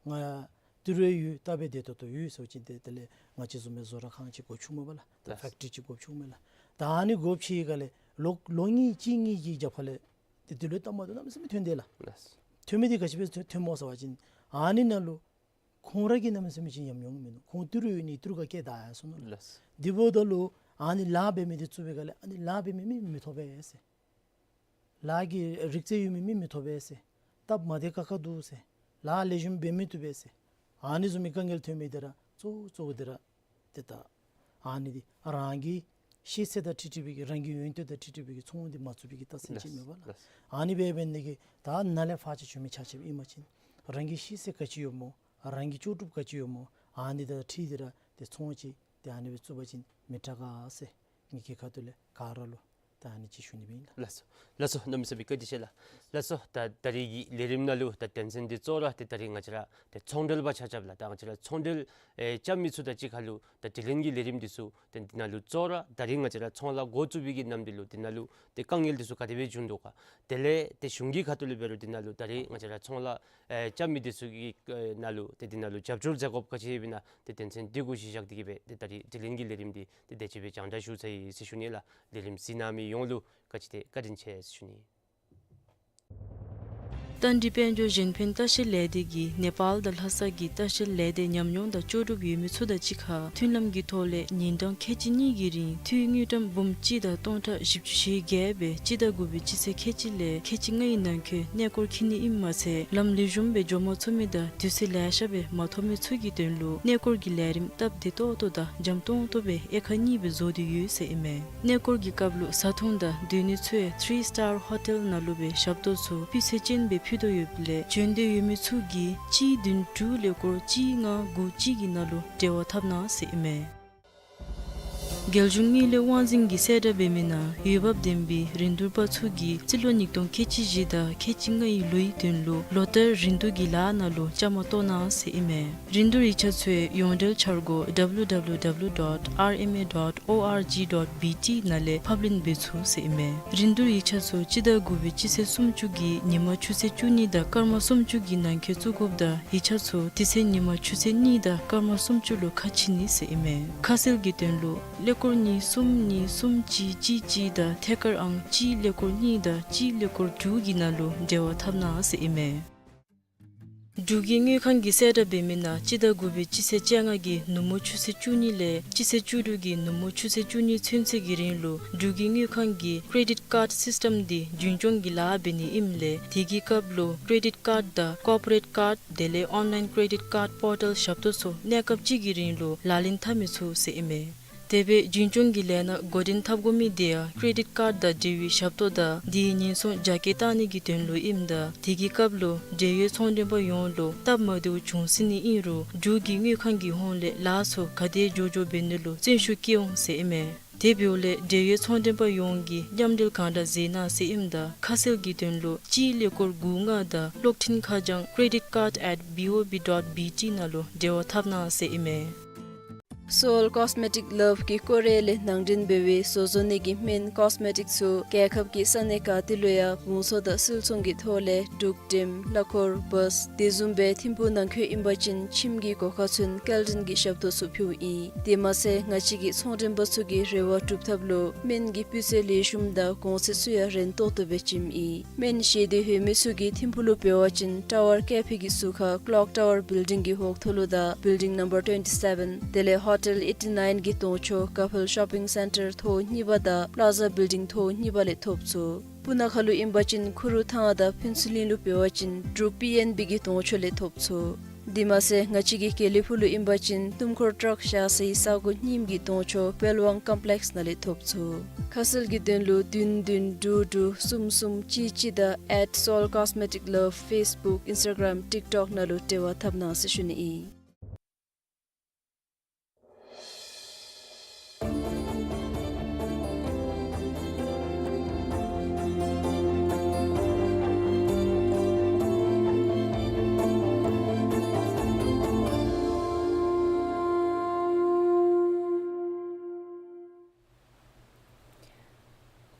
ང་ཏི་རུ་ཡོད་ད་སྦེ་ཏེ་ད་ལྟོ་ཡོད་ཟེར་བ་ཅིན་ཏེ་དེ་ལས་ང་བཅས་བཟུམ་སྦེ་བཟོ་གྲྭ་ཁང་ཅིག་དགོ་ཚུགས་མས་པ་ལགས། ད་ལགས། ཕེཀ་ཊི་རི་ཅིག་དགོ་ཚུགས་མས་ལགས། ད་ཨ་ནི་དགོཔ་ཅིག་ག་ལས་ལོ་ལོ་གཉིས་གཅིག་གཉིས་ཀྱི་རྒྱབ་ཁ་ལས་ཏེ་འདི་ལུ་སྟབས་མ་བདེཝ་གནམ་མེད་ས་མེད་ཐོན་དེས་ལགས། ལགས། ཐོན་མི་འདི་ག་ཅི་སྦེ་ཐོན་ཐོནམ་སྨོ་ཟེར་བ་ཅིན་ཨ་ནི་ནང་ལུ་ཁོང་ར་གི་གནམ་མེད་ས་མེད་ཅིག་ཉམས་མྱོང་མིན་ནུག། ཁོང་ཏི་རུ་ཡོད་ནི་ཏི་རུ་ཁར་སྐྱེལ་བཏང་ཡར་སོང་ནུག་ལགས། ལགས། དེ་འབདཝ་ད་ལུ་ཨ་ནི་ལཱ་འབད་མི་འདི་བཙུགས་པའི་སྒང་ལས་ཨ་ནི་ལཱ་འབད་མི་མི་མི་ཐོབ་པས་ཟེར། ལཱ་གི་རིག་རྩལ་ཡོད་མི་མི་མི་ཐོབ་པས་ཟེར། སྟབས་མ་བདེ་ཁག་ཁ་འདུག་ཟེར། ལཱ་ལེགས་ཤོམ་འབད་མི་བཏུབ་པས་ཟེར། ཨ་ནི་བཟུམ་མའི་དཀའ་ངལ་ཐོན་མི་འདི་ར་གཙོ་བོ་གཙོ་བོ་འདི་ར་ཏེ་ད་ཨ་ནི་འདི་རང་གི་ཤེས་ཚད་དང་འཁྲིལ་འཁྲིལ་བའི་གི་རང་གི་ཡོན་ཏན་དང་འཁྲིལ་འཁྲིལ་བའི་གི་ཚོང་འདི་མ་བཙུགས་པའི་གི་རྟགས་མཚན་ཅིག་མས་པ་ལགས། ལགས། ཨ་ནི་འབད་འབད་ནི་གིས་ད་ནཱ་ལས་ཕར་ཅིག་བྱོན་མི་ཆ་ཁྱབ་ཨིན་པ་ཅིན་རང་གི་ཤེས་ཚད་ག་ཅི་ཡོདཔ་སྨོ། རང་གི་ལྕོགས་གྲུབ་ག་ཅི་ཡོདཔ་སྨོ། ཨ་ནི་དང་འཁྲིལ་ཏེ་ར་ཏེ་ཚོང་ཅིག་ཏེ་ཨ་ནི་སྦེ་བཙུགས་པ་ཅིན་མི་དྲག་ག་ཟེར་ངེ་གི་ཁ་ཐུག་ལས་ག་ར་ལུ་ད་ཨ་ནི་ཅིག་ཞུ་ནི་སྦེ་ཨིན་ལགས། ལགས་སོ། ལགས་སོ། གནམ་མེད་ས་མེད་བཀའ་དྲིན་ཆེ་ལགས། ལགས་སོ། ད་ད་རིས་ཀྱི་ལས་རིམ་ནང་ལུ་ད་དོན་ཚན་འདི་གཙོ་བོ་ར་ཏེ་ད་རིས་ང་བཅས་ར་ཏེ་ཚོང་འབྲེལ་པ་ཆ་ཁྱབ་ལགས། ད་ང་བཅས་ར་ཚོང་འབྲེལ་ཨེ་རྐྱབ་མི་ཚུ་དང་གཅིག་ཁར་ལུ་ད་དྲི་ལན་གྱི་ལས་རིམ་འདི་ཚུ་ཏེ་འདི་ནང་ལུ་གཙོ་བོ་ར་ད་རིས་ང་བཅས་ར་ཚོང་ལཱ་འགོ་བཙུགས་པའི་གི་ནམ་དུས་ལུ་འདི་ནང་ལུ་ཏེ་དཀའ་ངལ་འདི་ཚུ་ག་དེ་སྦེ་བྱུང་དོ་ག། དེ་ལས་ཏེ་གཞུང་གི་ཁ་ཐུག་ལས་འབད་རུང་འདི་ནང་ལུ་ད་རིས་ང་བཅས་ར་ཚོང་ལཱ་ཨེ་རྐྱབ་མི་འདི་ཚུ་གི་ཨེ་ནང་ལུ་ཏེ་འདི་ནང་ལུ་རྒྱབ་སྐྱོར་མཛད་དགོཔ་ག་ཅི་ཡོདཔ་ཨིན་ན་ཏེ་དོན་ཚན་འདི་གུ་གཞི་བཞག་སྟེ་གིས་སྦེ་ཏེ་ད་རིས་དྲི་ལན་གྱི་ལས་རིམ་འདི་ཏེ་དེ་ཅིག་སྦེ་རྒྱང་བསྒྲགས་ཞུ་ཚར་ཡི་ཟེར་ཞུ་ནི་ལགས། ལས་རིམ་གཟིགས་གནང་མི་ཡོངས་ལུ་ག་ཅི་ཏེ་བཀའ་དྲིན་ཆེ་ཟེར་ཞུ་ནི། རྟ་མགྲིན་དཔལ་འབྱོར་གཞན་ཕན་ལྟ་བཤལ་ལས་སྡེ་གིས་ནེ་པཱལ་དང་ལྷ་ས་གི་ལྟ་བཤལ་ལས་སྡེ་ཉམས་མྱོང་དང་ལྕོགས་གྲུབ་ཡོད་མི་ཚུ་དང་གཅིག་ཁར་མཐུན་ལམ་གྱི་ཐོག་ལས་ཉིན་གྲངས་ཁལ་གཅིག་གཉིས་ཀྱི་རིང་འཐུས་དངུལ་ཀྲམ་འབུམ་གཅིག་དང་སྟོང་ཕྲག་བཞི་བཅུ་ཞེ་བརྒྱད་སྦེ་སྤྱི་ཟླ་དགུ་པའི་སྤྱི་ཚེས་ཁལ་གཅིག་ལས་ཁལ་གཅིག་ལྔའི་ནང་འཁོད་གནས་སྐོར་འཁྱིད་ནི་ཨིནམ་མ་ཚད་ལམ་ལེགས་ཤོམ་སྦེ་འགྱོ་མ་ཚུགས་མི་དང་དུས་ཚོད་ལེ་ཤ་སྦེ་མ་ཐོབ་མི་ཚུ་གི་དོན་ལུ་གནས་སྐོར་གྱི་ལས་རིམ་སྟབས་བདེ་ཏོག་ཏོ་དང་འཇམ་ཏོང་ཏོ་སྦེ་དབྱེ་ཁག་གཉིས་སྦེ་བཟོ་སྟེ་ཡོད་ཟེར་ཨིན་མས། གནས་སྐོར་གྱི་སྐབས་ལུ་བཟའ་འཐུང་དང་སྡོད་ནི་ཚུ་ཡང་ཐི་རི་སི་ཊར་ཧོ་ཊེལ་ནང་ལུ་སྦེ་ཞབས་ཏོག་ཚུ་སྤུས་ཚད་ཅན་སྦེ་ཕུལ་དོ་ཡོདཔ་ལས་བྱོན་འདོད་ཡོད་མི་ཚུ་གིས་གཅིག་བདུན་དྲུག་ཀླད་ཀོར་གཅིག་ལྔ་དགུ་གཅིག་གི་ནང་ལུ་འབྲེལ་བ་འཐབ་གནང་ཟེར་ཨིན་མས། རྒྱལ་གཞུང་དངུལ་ལས་དབང་འཛིན་གྱིས་གསལ་བསྒྲགས་འབད་མི་ནང་འོས་འབབ་ལྡན་པའི་རིན་བསྡུར་པ་ཚུ་གིས་རྩིས་ལོ་ཉིས་སྟོང་ཁལ་གཅིག་བཞི་དང་ཁལ་གཅིག་ལྔའི་ལོའི་དོན་ལུ་ལོ་ལྟར་རིན་བསྡུར་གྱི་ལཱ་ནང་ལུ་བཅའ་མར་གཏོགས་གནང་ཟེར་ཨིན་མས། རིན་བསྡུར་ཡིག་ཆ་ཚུ་ཡོངས་འབྲེལ་འཆར་སྒོ་W W W dot R M A dot O R G dot B T ནང་ལས་ཕབ་ལེན་འབད་ཚུགས་ཟེར་ཨིན་མས། རིན་བསྡུར་ཡིག་ཆ་ཚུ་སྤྱི་ཟླ་དགུ་པའི་སྤྱི་ཚེས་སུམ་ཅུ་གི་ཉིན་མ་ཆུ་ཚོད་བཅུ་གཉིས་དང་སྐར་མ་སུམ་ཅུ་གི་ནང་འཁོད་བཙུགས་དགོཔ་དང་ཡིག་ཆ་ཚུ་དེ་ཚེ་ཉིན་མ་ཆུ་ཚོད་གཉིས་དང་སྐར་མ་སུམ་ཅུ་ལུ་ཁ་ཕྱེ་ནི་ཟེར་ཨིན་མས། ཁ་གསལ་གྱི་དོན་ལུ་ཀླད་ཀོར་གཉིས་གསུམ་གཉིས་གསུམ་གཅིག་གཅིག་གཅིག་དང་ཐད་ཀར་ཨང་གཅིག་ཀླད་ཀོར་གཉིས་དང་གཅིག་ཀླད་ཀོར་དྲུག་གི་ནང་ལུ་འབྲེལ་བ་འཐབ་གནང་ཟེར་ཨིན་མས། འབྲུག་གི་དངུལ་ཁང་གིས་གསལ་བསྒྲགས་འབད་མི་ནང་སྤྱི་ཟླ་དགུ་པའི་སྤྱི་ཚེས་བཅོ་ལྔ་གི་ནུབ་མོ་ཆུ་ཚོད་བཅུ་གཉིས་ལས་སྤྱི་ཚེས་བཅུ་དྲུག་གི་ནུབ་མོ་ཆུ་ཚོད་བཅུ་གཉིས་ཚུན་ཚོད་ཀྱི་རིང་ལུ་འབྲུག་གི་དངུལ་ཁང་གིས་ཀྲེ་ཌིཊ་ཀཱརཌ་སིསི་ཊམ་འདི་རྒྱུན་སྐྱོང་གི་ལཱ་འབད་ནི་ཨིནམ་ལས་དེ་གི་སྐབས་ལུ་ཀྲེ་ཌིཊ་ཀཱརཌ་དང་ཀོར་པོ་རེཊ་ཀཱརཌ་དེ་ལས་ཨོན་ལའིན་ཀྲེ་ཌིཊ་ཀཱརཌ་པོར་ཊལ་ཞབས་ཏོག་ཚུ་གནས་སྐབས་གཅིག་གི་རིང་ལུ་ལག་ལེན་འཐབ་མི་ཚུགས་ཟེར་ཨིན་མས། དེ་སྦེ་རྒྱུན་སྐྱོང་གི་ལས་སྣ་འགོ་འདྲེན་འཐབ་དགོ་མི་དེ་ཡང་ཀྲེ་ཌིཊ་ཀཱརཌ་དང་འབྲེལ་བའི་ཞབས་ཏོག་དང་དེའི་ཉེན་སྲུང་རྒྱ་སྐྱེད་གཏང་ནི་གི་དོན་ལུ་ཨིནམ་ད་དེ་གི་སྐབས་ལུ་འབྲེལ་ཡོད་ཚོང་མགྲོན་པ་ཡོངས་ལུ་སྟབས་མ་བདེཝ་བྱུང་སྲིད་ནི་ཨིན་རུང་འབྲུག་གི་དངུལ་ཁང་གི་ཧོངས་ལས་ལཱ་ཚུ་ག་དེ་མགྱོགས་མགྱོགས་འབད་ནི་ལུ་བརྩོན་ཤུགས་བསྐྱེད་འོང་ཟེར་ཨིན་མས། དེ་འབདཝ་ལས་འབྲེལ་ཡོད་ཚོང་མགྲོན་པ་ཡོངས་ཀྱིས་མཉམ་འབྲེལ་གང་དྲག་མཛད་གནང་ཟེར་ཨིནམ་ད་ཁ་གསལ་གྱི་དོན་ལུ་གཅིག་ཀླད་ཀོར་དགུ་ལྔ་དང་གློག་འཕྲིན་ཁ་བྱང་credit card at B O B dot B T ནང་ལུ་འབྲེལ་བ་འཐབ་གནང་ཟེར་ཨིན་མས། Seoul Cosmetic Love གིས་ཀོ་རི་ཡ་ལས་ནང་འདྲེན་འབད་བའི་བཟོ་བཟོ་ནི་གི་སྨན་ཀོས་མེ་ཊིཀ་ཚུ་རྒྱལ་ཁབ་ཀྱི་ས་གནས་ག་ཏེ་ལུ་ཡང་བང་སོ་དང་སིལ་ཚོང་གི་ཐོག་ལས་འབྲུག་ཊེམ་གླ་འཁོར་བཱས་དེ་བཟུམ་སྦེ་ཐིམ་ཕུག་ནང་འཁོད་ཨིན་པ་ཅིན་ཁྱིམ་གྱི་སྒོ་ཁར་ཚུན་སྐྱེལ་འདྲེན་གྱི་ཞབས་ཏོག་ཚུ་ཕུལཝ་ཨིན། དེ་མ་ཚད་ང་བཅས་ཀྱི་ཚོང་མགྲོན་པ་ཚུ་གི་རེ་བ་སྒྲུབ་ཐབས་ལུ་སྨན་གྱི་སྤུས་ཚད་ལེགས་ཤོམ་དང་གོང་ཚད་ཚུ་ཡང་རན་ཏོག་ཏོ་སྦེ་བྱིནམ་ཨིན། སྨན་བཞེས་འདོད་ཡོད་མི་ཚུ་གིས་ཐིམ་ཕུག་ལུ་འབད་བ་ཅིན་ཊ་ཝར་ཀེ་ཕི་གི་ཟུར་ཁར་ཀློག་ཊ་ཝར་བིལ་ཌིང་གི་འོག་ཐོག་ལུ་དང་བིལ་ཌིང་ནམ་བར་ཊུ་ཝེན་ཊི་སེ་བེན་དེ་ལས་ཧོ་ཊེལ་ཨེ་ཊི་ནའིན་གྱི་གདོང་ཕྱོགས་ཀ་ཕེལ་ཤོ་པིང་སེན་ཊར་ཐོག་གཉིས་པ་དང་པླ་ཛ་བིལ་ཌིང་ཐོག་གཉིས་པ་ལས་ཐོབ་ཚུགས། སྤུ་ན་ཁ་ལུ་ཨིན་པ་ཅིན་ཁུ་རུ་ཐང་དང་ཕུན་ཚོགས་གླིང་ལུ་འབད་བ་ཅིན་འབྲུག་པི་ཨེན་བི་གི་གདོང་ཕྱོགས་ལས་ཐོབ་ཚུགས། དེ་མ་ཚད་ང་བཅས་ཀྱི་དགེ་ལེགས་ཕུག་ལུ་ཨིན་པ་ཅིན་སྣུམ་འཁོར་ཊཱརྐ་བཞག་སའི་ས་གོ་རྙིངམ་གྱི་གདོང་ཕྱོགས་དཔལ་དབང་ཀམ་པི་ལེགསི་ནང་ལས་ཐོབ་ཚུགས། ཁ་གསལ་གྱི་དོན་ལུ་བདུན་བདུན་དྲུག་དྲུག་གསུམ་གསུམ་གཅིག་གཅིག་དང་at Seoul Cosmetic Love Facebook Instagram TikTok ནང་ལུ་འབྲེལ་བ་འཐབ་གནང་ཟེར་ཞུ་ནི་ཨིན།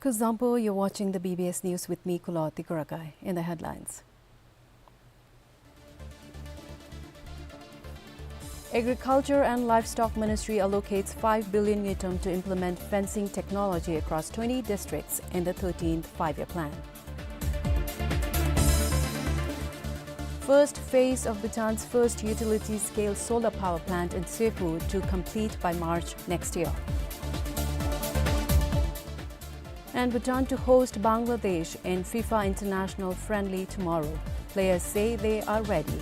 Kuzuzangpo, you're watching the B B S News with me, Kulo Tikurakai. In the headlines. Agriculture and Livestock Ministry allocates five billion ngultrum to implement fencing technology across twenty districts in the thirteenth Five-Year Plan. First phase of Bhutan's first utility-scale solar power plant in Seppo to complete by March next year. And Bhutan to host Bangladesh in FIFA International Friendly tomorrow. Players say they are ready.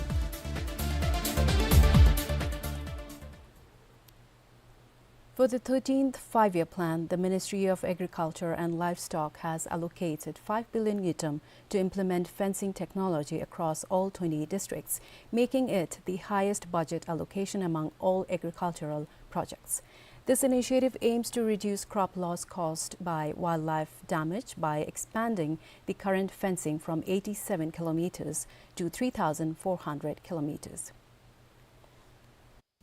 For the thirteenth Five-Year Plan, the Ministry of Agriculture and Livestock has allocated five billion ngultrum to implement fencing technology across all twenty districts, making it the highest budget allocation among all agricultural projects. This initiative aims to reduce crop loss caused by wildlife damage by expanding the current fencing from eighty-seven kilometers to three thousand four hundred kilometers.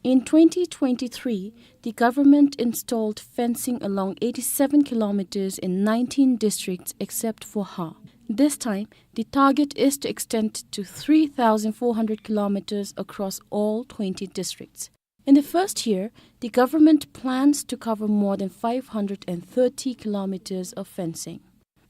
In twenty twenty-three, the government installed fencing along eighty-seven kilometers in nineteen districts except for Har. This time, the target is to extend to three thousand four hundred kilometers across all twenty districts. In the first year, the government plans to cover more than five hundred and thirty kilometers of fencing.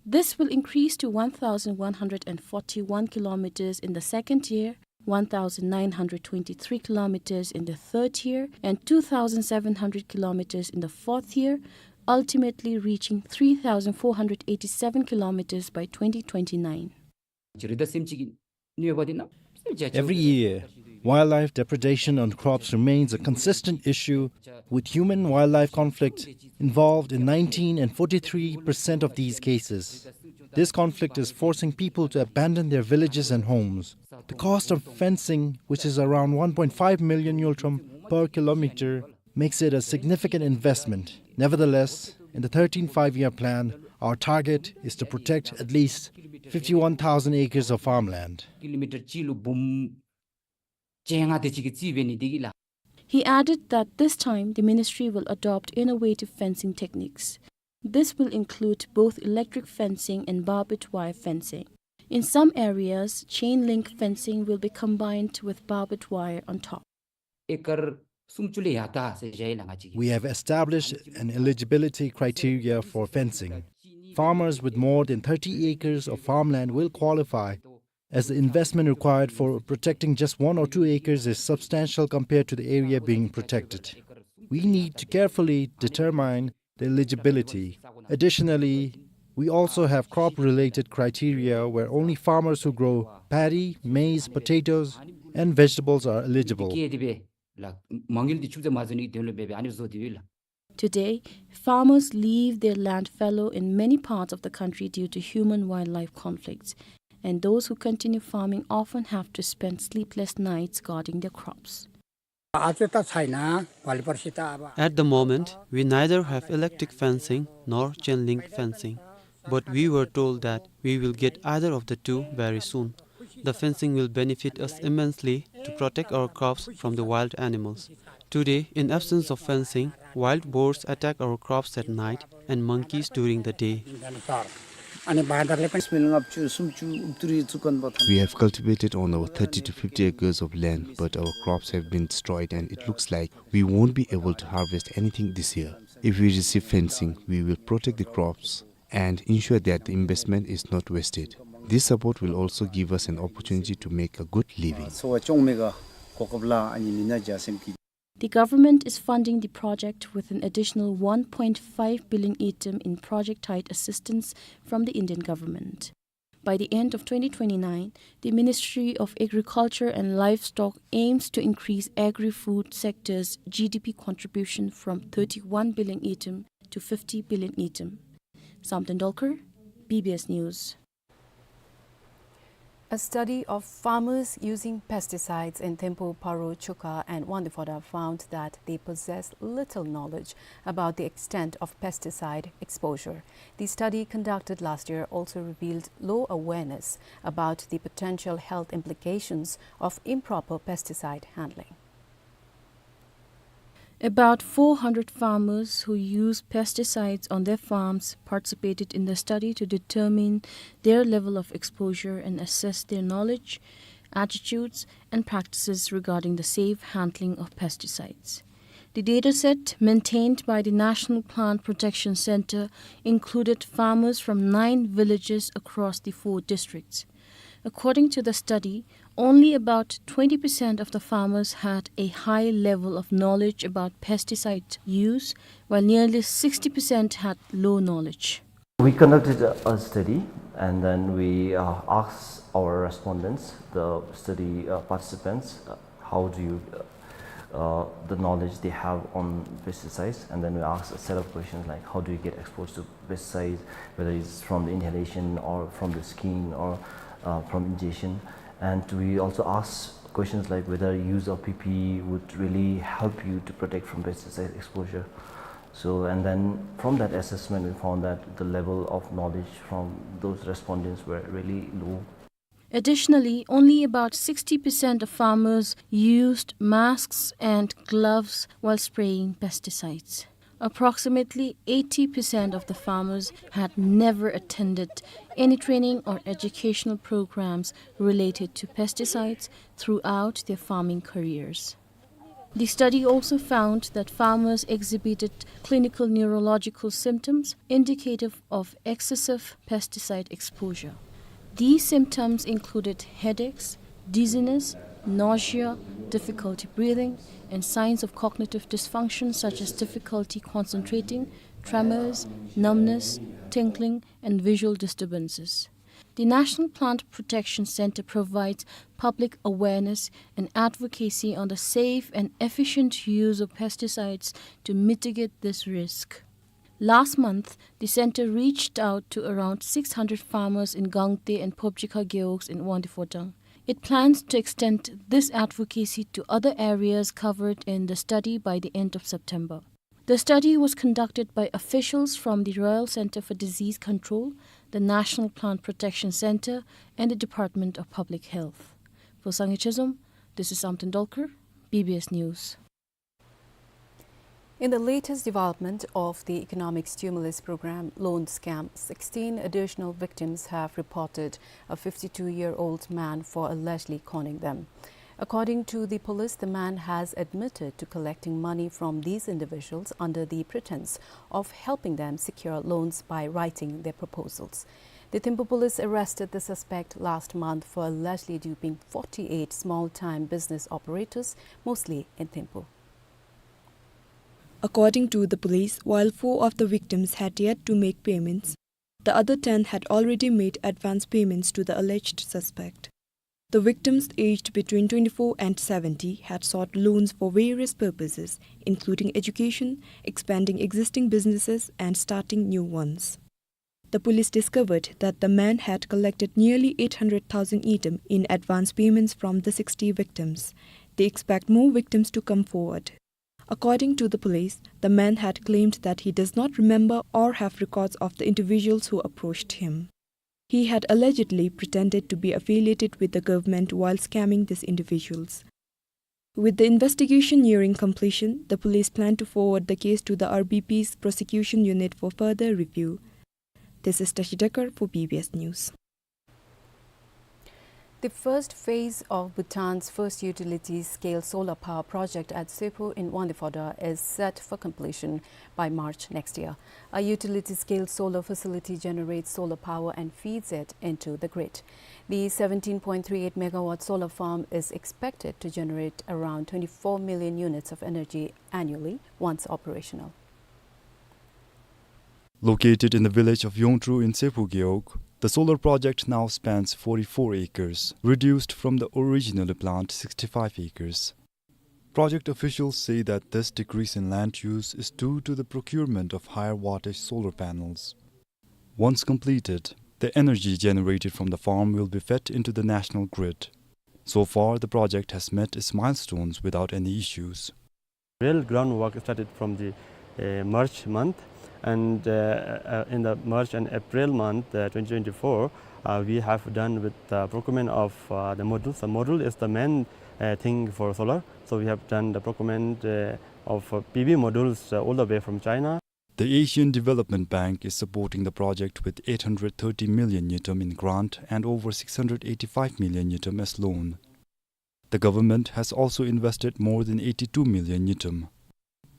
This will increase to one thousand one hundred and forty-one kilometers in the second year, one thousand nine hundred twenty-three kilometers in the third year, and two thousand seven hundred kilometers in the fourth year, ultimately reaching three thousand four hundred eighty-seven kilometers by twenty twenty-nine. Every year, wildlife depredation on crops remains a consistent issue, with human-wildlife conflict involved in nineteen and forty-three percent of these cases. This conflict is forcing people to abandon their villages and homes. The cost of fencing, which is around one point five million ngultrum per kilometer, makes it a significant investment. Nevertheless, in the thirteenth Five-Year Plan, our target is to protect at least fifty-one thousand acres of farmland. Kilometer གཅིག་ལུ་འབུམ་བཅོ་ལྔ་དེ་ཅིག་གི་རྩིས་འབད་ནི་དེ་གིས་ལགས། He added that this time the ministry will adopt innovative fencing techniques. This will include both electric fencing and barbed wire fencing. In some areas, chain link fencing will be combined with barbed wire on top. ཨེ་ཀར་སུམ་ཅུ་ལས་ཡར་ད་ཟེར་བཞག་ཡི་ལགས་ང་བཅས་ཀྱིས། We have established an eligibility criteria for fencing. Farmers with more than thirty acres of farmland will qualify, as the investment required for protecting just one or two acres is substantial compared to the area being protected. We need to carefully determine the eligibility. Additionally, we also have crop-related criteria where only farmers who grow paddy, maize, potatoes, and vegetables are eligible. དེ་གིས་དེ་སྦེ་ལགས་མ་དངུལ་འདི་ཆུད་ཟོས་མ་བཟོ་ནི་གི་དོན་ལུ་འབད་བའི་ཨ་ནི་བཟོ་སྟེ་ཡོད་ལགས། Today, farmers leave their land fallow in many parts of the country due to human-wildlife conflicts, and those who continue farming often have to spend sleepless nights guarding their crops. At the moment, we neither have electric fencing nor chain link fencing, but we were told that we will get either of the two very soon. The fencing will benefit us immensely to protect our crops from the wild animals. Today, in absence of fencing, wild boars attack our crops at night and monkeys during the day. We have cultivated on our thirty to fifty acres of land, but our crops have been destroyed and it looks like we won't be able to harvest anything this year. If we receive fencing, we will protect the crops and ensure that the investment is not wasted. This support will also give us an opportunity to make a good living. The government is funding the project with an additional one point five billion ngultrum in project-tied assistance from the Indian government. By the end of twenty twenty-nine, the Ministry of Agriculture and Livestock aims to increase agri-food sector's G D P contribution from thirty-one billion ngultrum to fifty billion ngultrum. Samten Dolkar, B B S News. A study of farmers using pesticides in Thimphu, Paro, Chukha, and Wangdue Phodrang found that they possess little knowledge about the extent of pesticide exposure. The study conducted last year also revealed low awareness about the potential health implications of improper pesticide handling. About four hundred farmers who use pesticides on their farms participated in the study to determine their level of exposure and assess their knowledge, attitudes, and practices regarding the safe handling of pesticides. The dataset, maintained by the National Plant Protection Center, included farmers from nine villages across the four districts. According to the study, only about twenty percent of the farmers had a high level of knowledge about pesticide use, while nearly sixty percent had low knowledge. We conducted a, a study, and then we, uh, asked our respondents, the study, uh, participants, uh, how do you, uh, uh, the knowledge they have on pesticides, and then we asked a set of questions like, how do you get exposed to pesticides, whether it's from the inhalation or from the skin or, uh, from ingestion. And we also asked questions like whether use of P P E would really help you to protect from pesticide exposure. So, and then from that assessment, we found that the level of knowledge from those respondents were really low. Additionally, only about sixty percent of farmers used masks and gloves while spraying pesticides. Approximately eighty percent of the farmers had never attended any training or educational programs related to pesticides throughout their farming careers. The study also found that farmers exhibited clinical neurological symptoms indicative of excessive pesticide exposure. These symptoms included headaches, dizziness, nausea, difficulty breathing, and signs of cognitive dysfunction such as difficulty concentrating, tremors, numbness, tingling, and visual disturbances. The National Plant Protection Center provides public awareness and advocacy on the safe and efficient use of pesticides to mitigate this risk. Last month, the center reached out to around six hundred farmers in Gangte and Phobjikha Gewogs in Wangdue Phodrang. It plans to extend this advocacy to other areas covered in the study by the end of September. The study was conducted by officials from the Royal Center for Disease Control, the National Plant Protection Center, and the Department of Public Health. For Sangay Chezom, this is Samten Dolkar, B B S News. In the latest development of the economic stimulus program loan scam, sixteen additional victims have reported a fifty-two-year-old man for allegedly conning them. According to the police, the man has admitted to collecting money from these individuals under the pretense of helping them secure loans by writing their proposals. The Thimphu police arrested the suspect last month for allegedly duping forty-eight small-time business operators, mostly in Thimphu. According to the police, while four of the victims had yet to make payments, the other ten had already made advance payments to the alleged suspect. The victims, aged between twenty-four and seventy, had sought loans for various purposes, including education, expanding existing businesses, and starting new ones. The police discovered that the man had collected nearly eight hundred thousand ngultrum in advance payments from the sixty victims. They expect more victims to come forward. According to the police, the man had claimed that he does not remember or have records of the individuals who approached him. He had allegedly pretended to be affiliated with the government while scamming these individuals. With the investigation nearing completion, the police plan to forward the case to the R B P's prosecution unit for further review. This is Tashi Dekar for B B S News. The first phase of Bhutan's first utility-scale solar power project at Seppo in Wangdue Phodrang is set for completion by March next year. A utility-scale solar facility generates solar power and feeds it into the grid. The seventeen point three eight megawatt solar farm is expected to generate around twenty-four million units of energy annually once operational. Located in the village of Yongtru in Seppo Gewog, The solar project now spans forty-four acres, reduced from the originally planned sixty-five acres. Project officials say that this decrease in land use is due to the procurement of higher wattage solar panels. Once completed, the energy generated from the farm will be fed into the national grid. So far, the project has met its milestones without any issues. Real groundwork started from the, uh, March month, and, uh, uh, in the March and April month, uh, twenty twenty-four, uh, we have done with the procurement of, uh, the modules. The module is the main, uh, thing for solar. So we have done the procurement, uh, of, uh, P V modules, uh, all the way from China. The Asian Development Bank is supporting the project with eight hundred thirty million ngultrum in grant and over six hundred eighty-five million ngultrum as loan. The government has also invested more than eighty-two million ngultrum.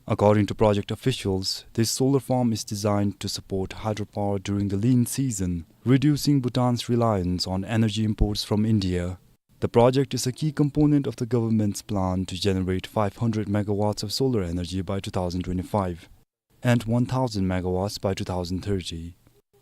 According to project officials, this solar farm is designed to support hydropower during the lean season, reducing Bhutan's reliance on energy imports from India. The project is a key component of the government's plan to generate five hundred megawatts of solar energy by two thousand twenty-five and one thousand megawatts by two thousand thirty.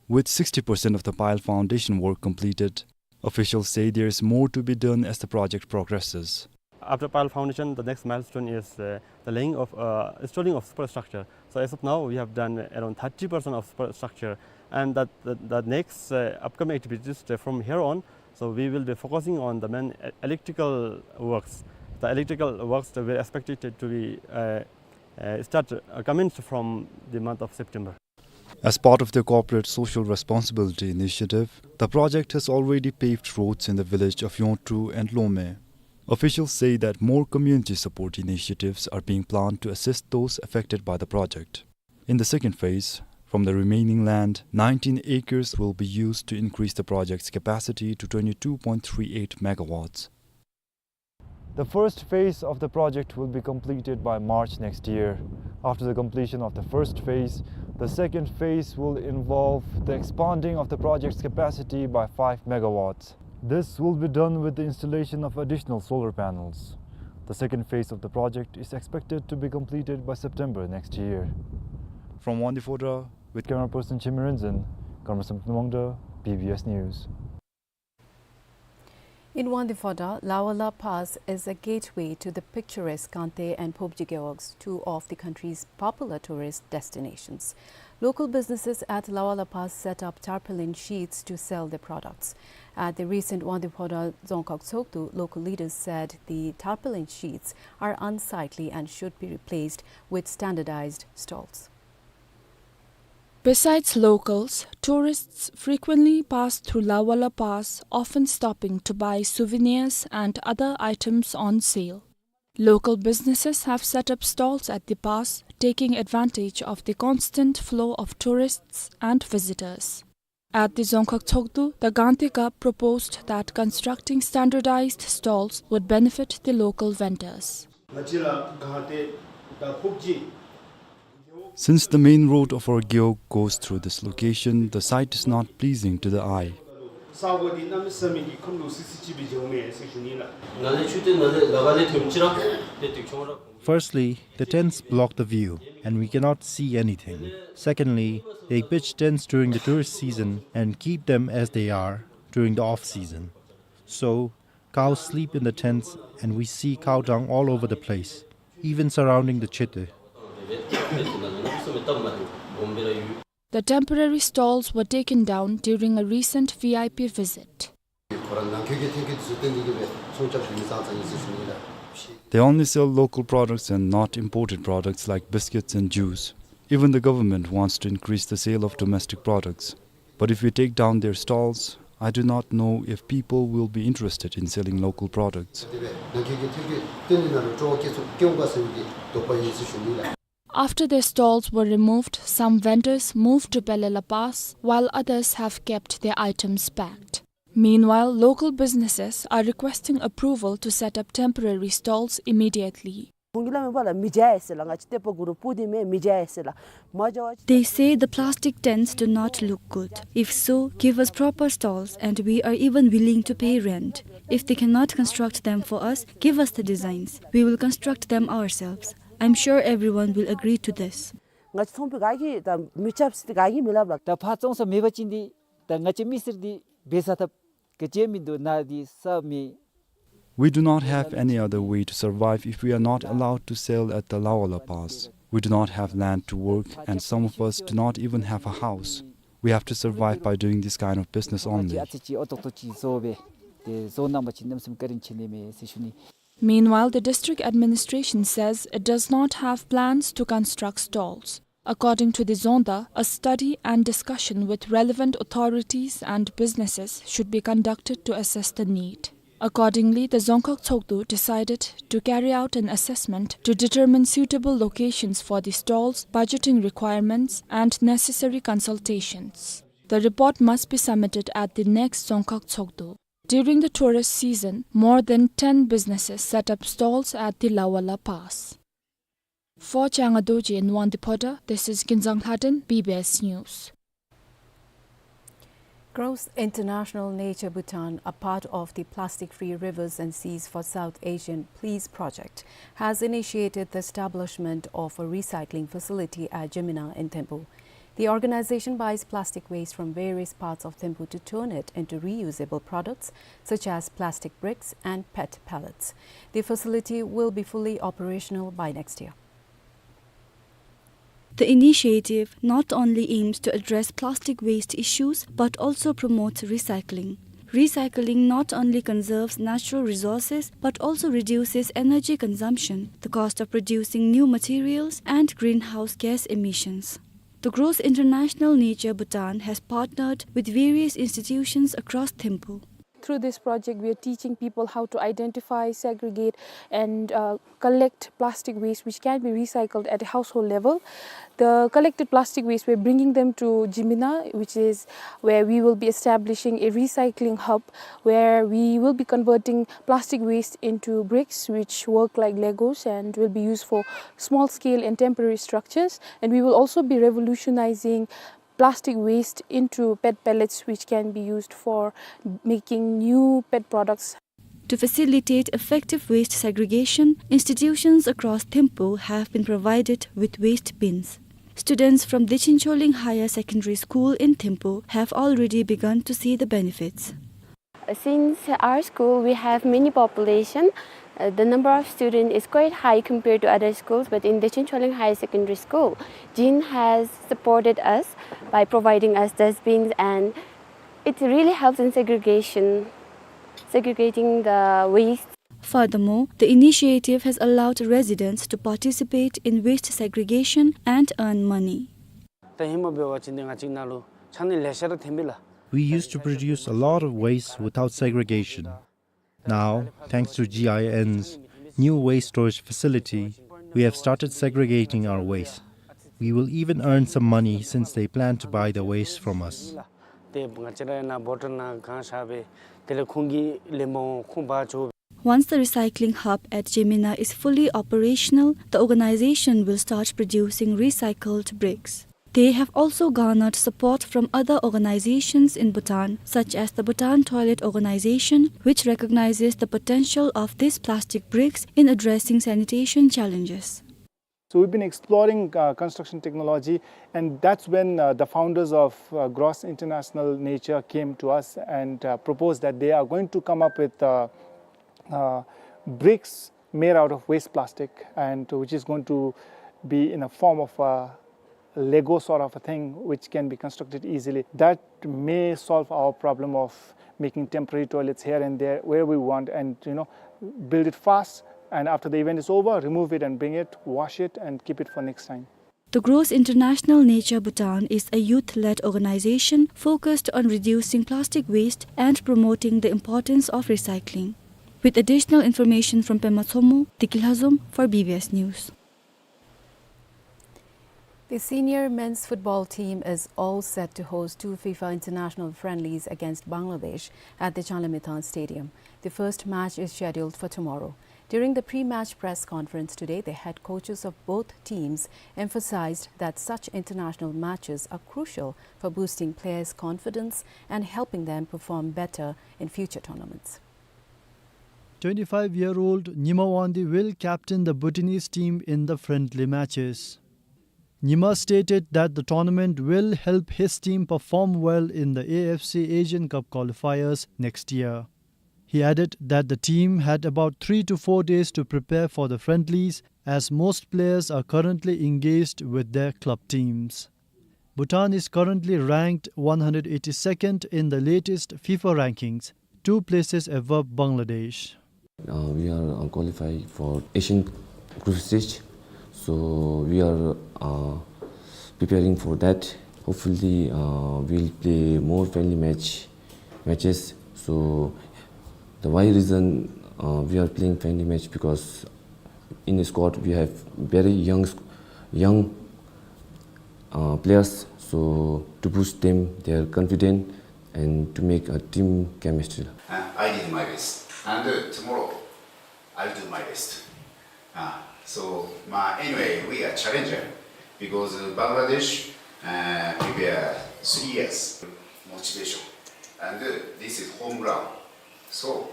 With sixty percent of the pile foundation work completed, officials say there is more to be done as the project progresses. After pile foundation, the next milestone is, uh, the laying of, uh, installing of superstructure. So as of now, we have done around thirty percent of superstructure, and that, that, that next, uh, upcoming activities, uh, from here on, so we will be focusing on the main e-, electrical works. The electrical works, uh, were expected to, to be, uh, uh, start, uh, commence from the month of September. As part of their corporate social responsibility initiative, the project has already paved roads in the village of Yongtru and Lome. Officials say that more community support initiatives are being planned to assist those affected by the project. In the second phase, from the remaining land, nineteen acres will be used to increase the project's capacity to twenty-two point three eight megawatts. The first phase of the project will be completed by March next year. After the completion of the first phase, the second phase will involve the expanding of the project's capacity by five megawatts. This will be done with the installation of additional solar panels. The second phase of the project is expected to be completed by September next year. From Wangdue Phodrang, with camera person Chimrin Zen, Karmasam Tumangda, B B S News. In Wangdue Phodrang, Lawala Pass is a gateway to the picturesque Gangte and Phobjee Gewog, two of the country's popular tourist destinations. Local businesses at Lawala Pass set up tarpaulin sheets to sell their products. At the recent Wangdue Phodrang Dzongkhag Tshogdu, local leaders said the tarpaulin sheets are unsightly and should be replaced with standardized stalls. Besides locals, tourists frequently pass through Lawala Pass, often stopping to buy souvenirs and other items on sale. Local businesses have set up stalls at the pass, taking advantage of the constant flow of tourists and visitors. At the Dzongkhag Tshogdu, the Gangte Gap proposed that constructing standardized stalls would benefit the local vendors. Since the main road of our gewog goes through this location, the sight is not pleasing to the eye. Firstly, the tents block the view, and we cannot see anything. Secondly, they pitch tents during the tourist season and keep them as they are during the off-season. So, cows sleep in the tents, and we see cow dung all over the place, even surrounding the chete. The temporary stalls were taken down during a recent V I P visit. They only sell local products and not imported products like biscuits and juice. Even the government wants to increase the sale of domestic products. But if we take down their stalls, I do not know if people will be interested in selling local products. After their stalls were removed, some vendors moved to Phellela Pass, while others have kept their items packed. Meanwhile, local businesses are requesting approval to set up temporary stalls immediately. They say the plastic tents do not look good. If so, give us proper stalls, and we are even willing to pay rent. If they cannot construct them for us, give us the designs. We will construct them ourselves. I'm sure everyone will agree to this. ད་ཕར་བཙོང་ས་མེད་པ་ཅིན་འདི་ ད་ང་བཅས་མི་སེར་འདི་འབད་ས་ཐབས་ག་ཅི་མིན་འདུག། ནཱ་འདི་ས་མེད། We do not have any other way to survive if we are not allowed to sell at the Lawala Pass. We do not have land to work, and some of us do not even have a house. We have to survive by doing this kind of business only. ཨ་ཙི་ཅིག་ཨོ་ཏོག་ཏོ་ཅིག་བཟོ་སྦེ་ཏེ་བཟོ་གནང་བ་ཅིན་གནམ་མེད་ས་མེད་བཀའ་དྲིན་ཆེ་ནི་མས་ཟེར་ཞུ་ནི། Meanwhile, the district administration says it does not have plans to construct stalls. According to the Dzongda, a study and discussion with relevant authorities and businesses should be conducted to assess the need. Accordingly, the Dzongkhag Tshogdu decided to carry out an assessment to determine suitable locations for the stalls, budgeting requirements, and necessary consultations. The report must be submitted at the next Dzongkhag Tshogdu. During the tourist season, more than ten businesses set up stalls at the Lawala Pass. For Changa Dorji and Wangdi Phota, this is Kinzang Lhaden, B B S News. Gross International Nature Bhutan, a part of the Plastic Free Rivers and Seas for South Asian PLEASE project, has initiated the establishment of a recycling facility at Jimina in Thimphu. The organization buys plastic waste from various parts of Thimphu to turn it into reusable products such as plastic bricks and pet pellets. The facility will be fully operational by next year. The initiative not only aims to address plastic waste issues but also promotes recycling. Recycling not only conserves natural resources but also reduces energy consumption, the cost of producing new materials, and greenhouse gas emissions. The Gross International Nature Bhutan has partnered with various institutions across Thimphu. Through this project, we are teaching people how to identify, segregate, and, uh, collect plastic waste which can be recycled at a household level. The collected plastic waste, we're bringing them to Jimina, which is where we will be establishing a recycling hub where we will be converting plastic waste into bricks which work like Legos and will be used for small scale and temporary structures. And we will also be revolutionizing plastic waste into pet pellets, which can be used for making new pet products. To facilitate effective waste segregation, institutions across Thimphu have been provided with waste bins. Students from Dechen Choling Higher Secondary School in Thimphu have already begun to see the benefits. Since our school, we have many population, uh, the number of student is quite high compared to other schools, but in Dechen Choling Higher Secondary School, Jin has supported us by providing us dustbins, and it really helps in segregation, segregating the waste. Furthermore, the initiative has allowed residents to participate in waste segregation and earn money. ད་ཧེ་མ་འབད་བ་ཅིན་ཏེ་ང་བཅས་ནང་ལུ་ཆང་ནི་ལེ་ཤ་ར་ཐོན་པས་ལགས། We used to produce a lot of waste without segregation. Now, thanks to G I N's new waste storage facility, we have started segregating our waste. We will even earn some money since they plan to buy the waste from us. ཏེ་ང་བཅས་ར་ནཱ་བོ་ཊལ་ནང་གང་བཞག་སྦེ་དེ་ལས་ཁོང་གིས་ལེན་པར་འོང་ཁོང་འབག་འགྱོ། Once the recycling hub at Jemina is fully operational, the organization will start producing recycled bricks. They have also garnered support from other organizations in Bhutan, such as the Bhutan Toilet Organization, which recognizes the potential of these plastic bricks in addressing sanitation challenges. So we've been exploring, uh, construction technology, and that's when, uh, the founders of, uh, Gross International Nature came to us and, uh, proposed that they are going to come up with, uh, uh, bricks made out of waste plastic, and which is going to be in a form of a Lego sort of a thing, which can be constructed easily. That may solve our problem of making temporary toilets here and there where we want, and, you know, build it fast, and after the event is over, remove it and bring it, wash it, and keep it for next time. The Gross International Nature Bhutan is a youth-led organization focused on reducing plastic waste and promoting the importance of recycling. With additional information from Pema Tshomo, Diki Lhazom for B B S News. The senior men's football team is all set to host two FIFA international friendlies against Bangladesh at the Changlimithang Stadium. The first match is scheduled for tomorrow. During the pre-match press conference today, the head coaches of both teams emphasized that such international matches are crucial for boosting players' confidence and helping them perform better in future tournaments. Twenty-five-year-old Nyima Wangdi will captain the Bhutanese team in the friendly matches. Nyima stated that the tournament will help his team perform well in the A F C Asian Cup qualifiers next year. He added that the team had about three to four days to prepare for the friendlies, as most players are currently engaged with their club teams. Bhutan is currently ranked one hundred eighty-second in the latest FIFA rankings, two places above Bangladesh. Uh, we are, uh, qualified for Asian group stage, so we are, uh, preparing for that. Hopefully, uh, we'll play more friendly match, matches. So the why reason, uh, we are playing friendly match because in the squad we have very young, young, uh, players. So to boost them, their confidence, and to make a team chemistry. Uh, I did my best, and, uh, tomorrow I'll do my best. Uh, so, uh, anyway, we are challenger because, uh, Bangladesh, uh, prepare three years motivation, and, uh, this is home ground. So,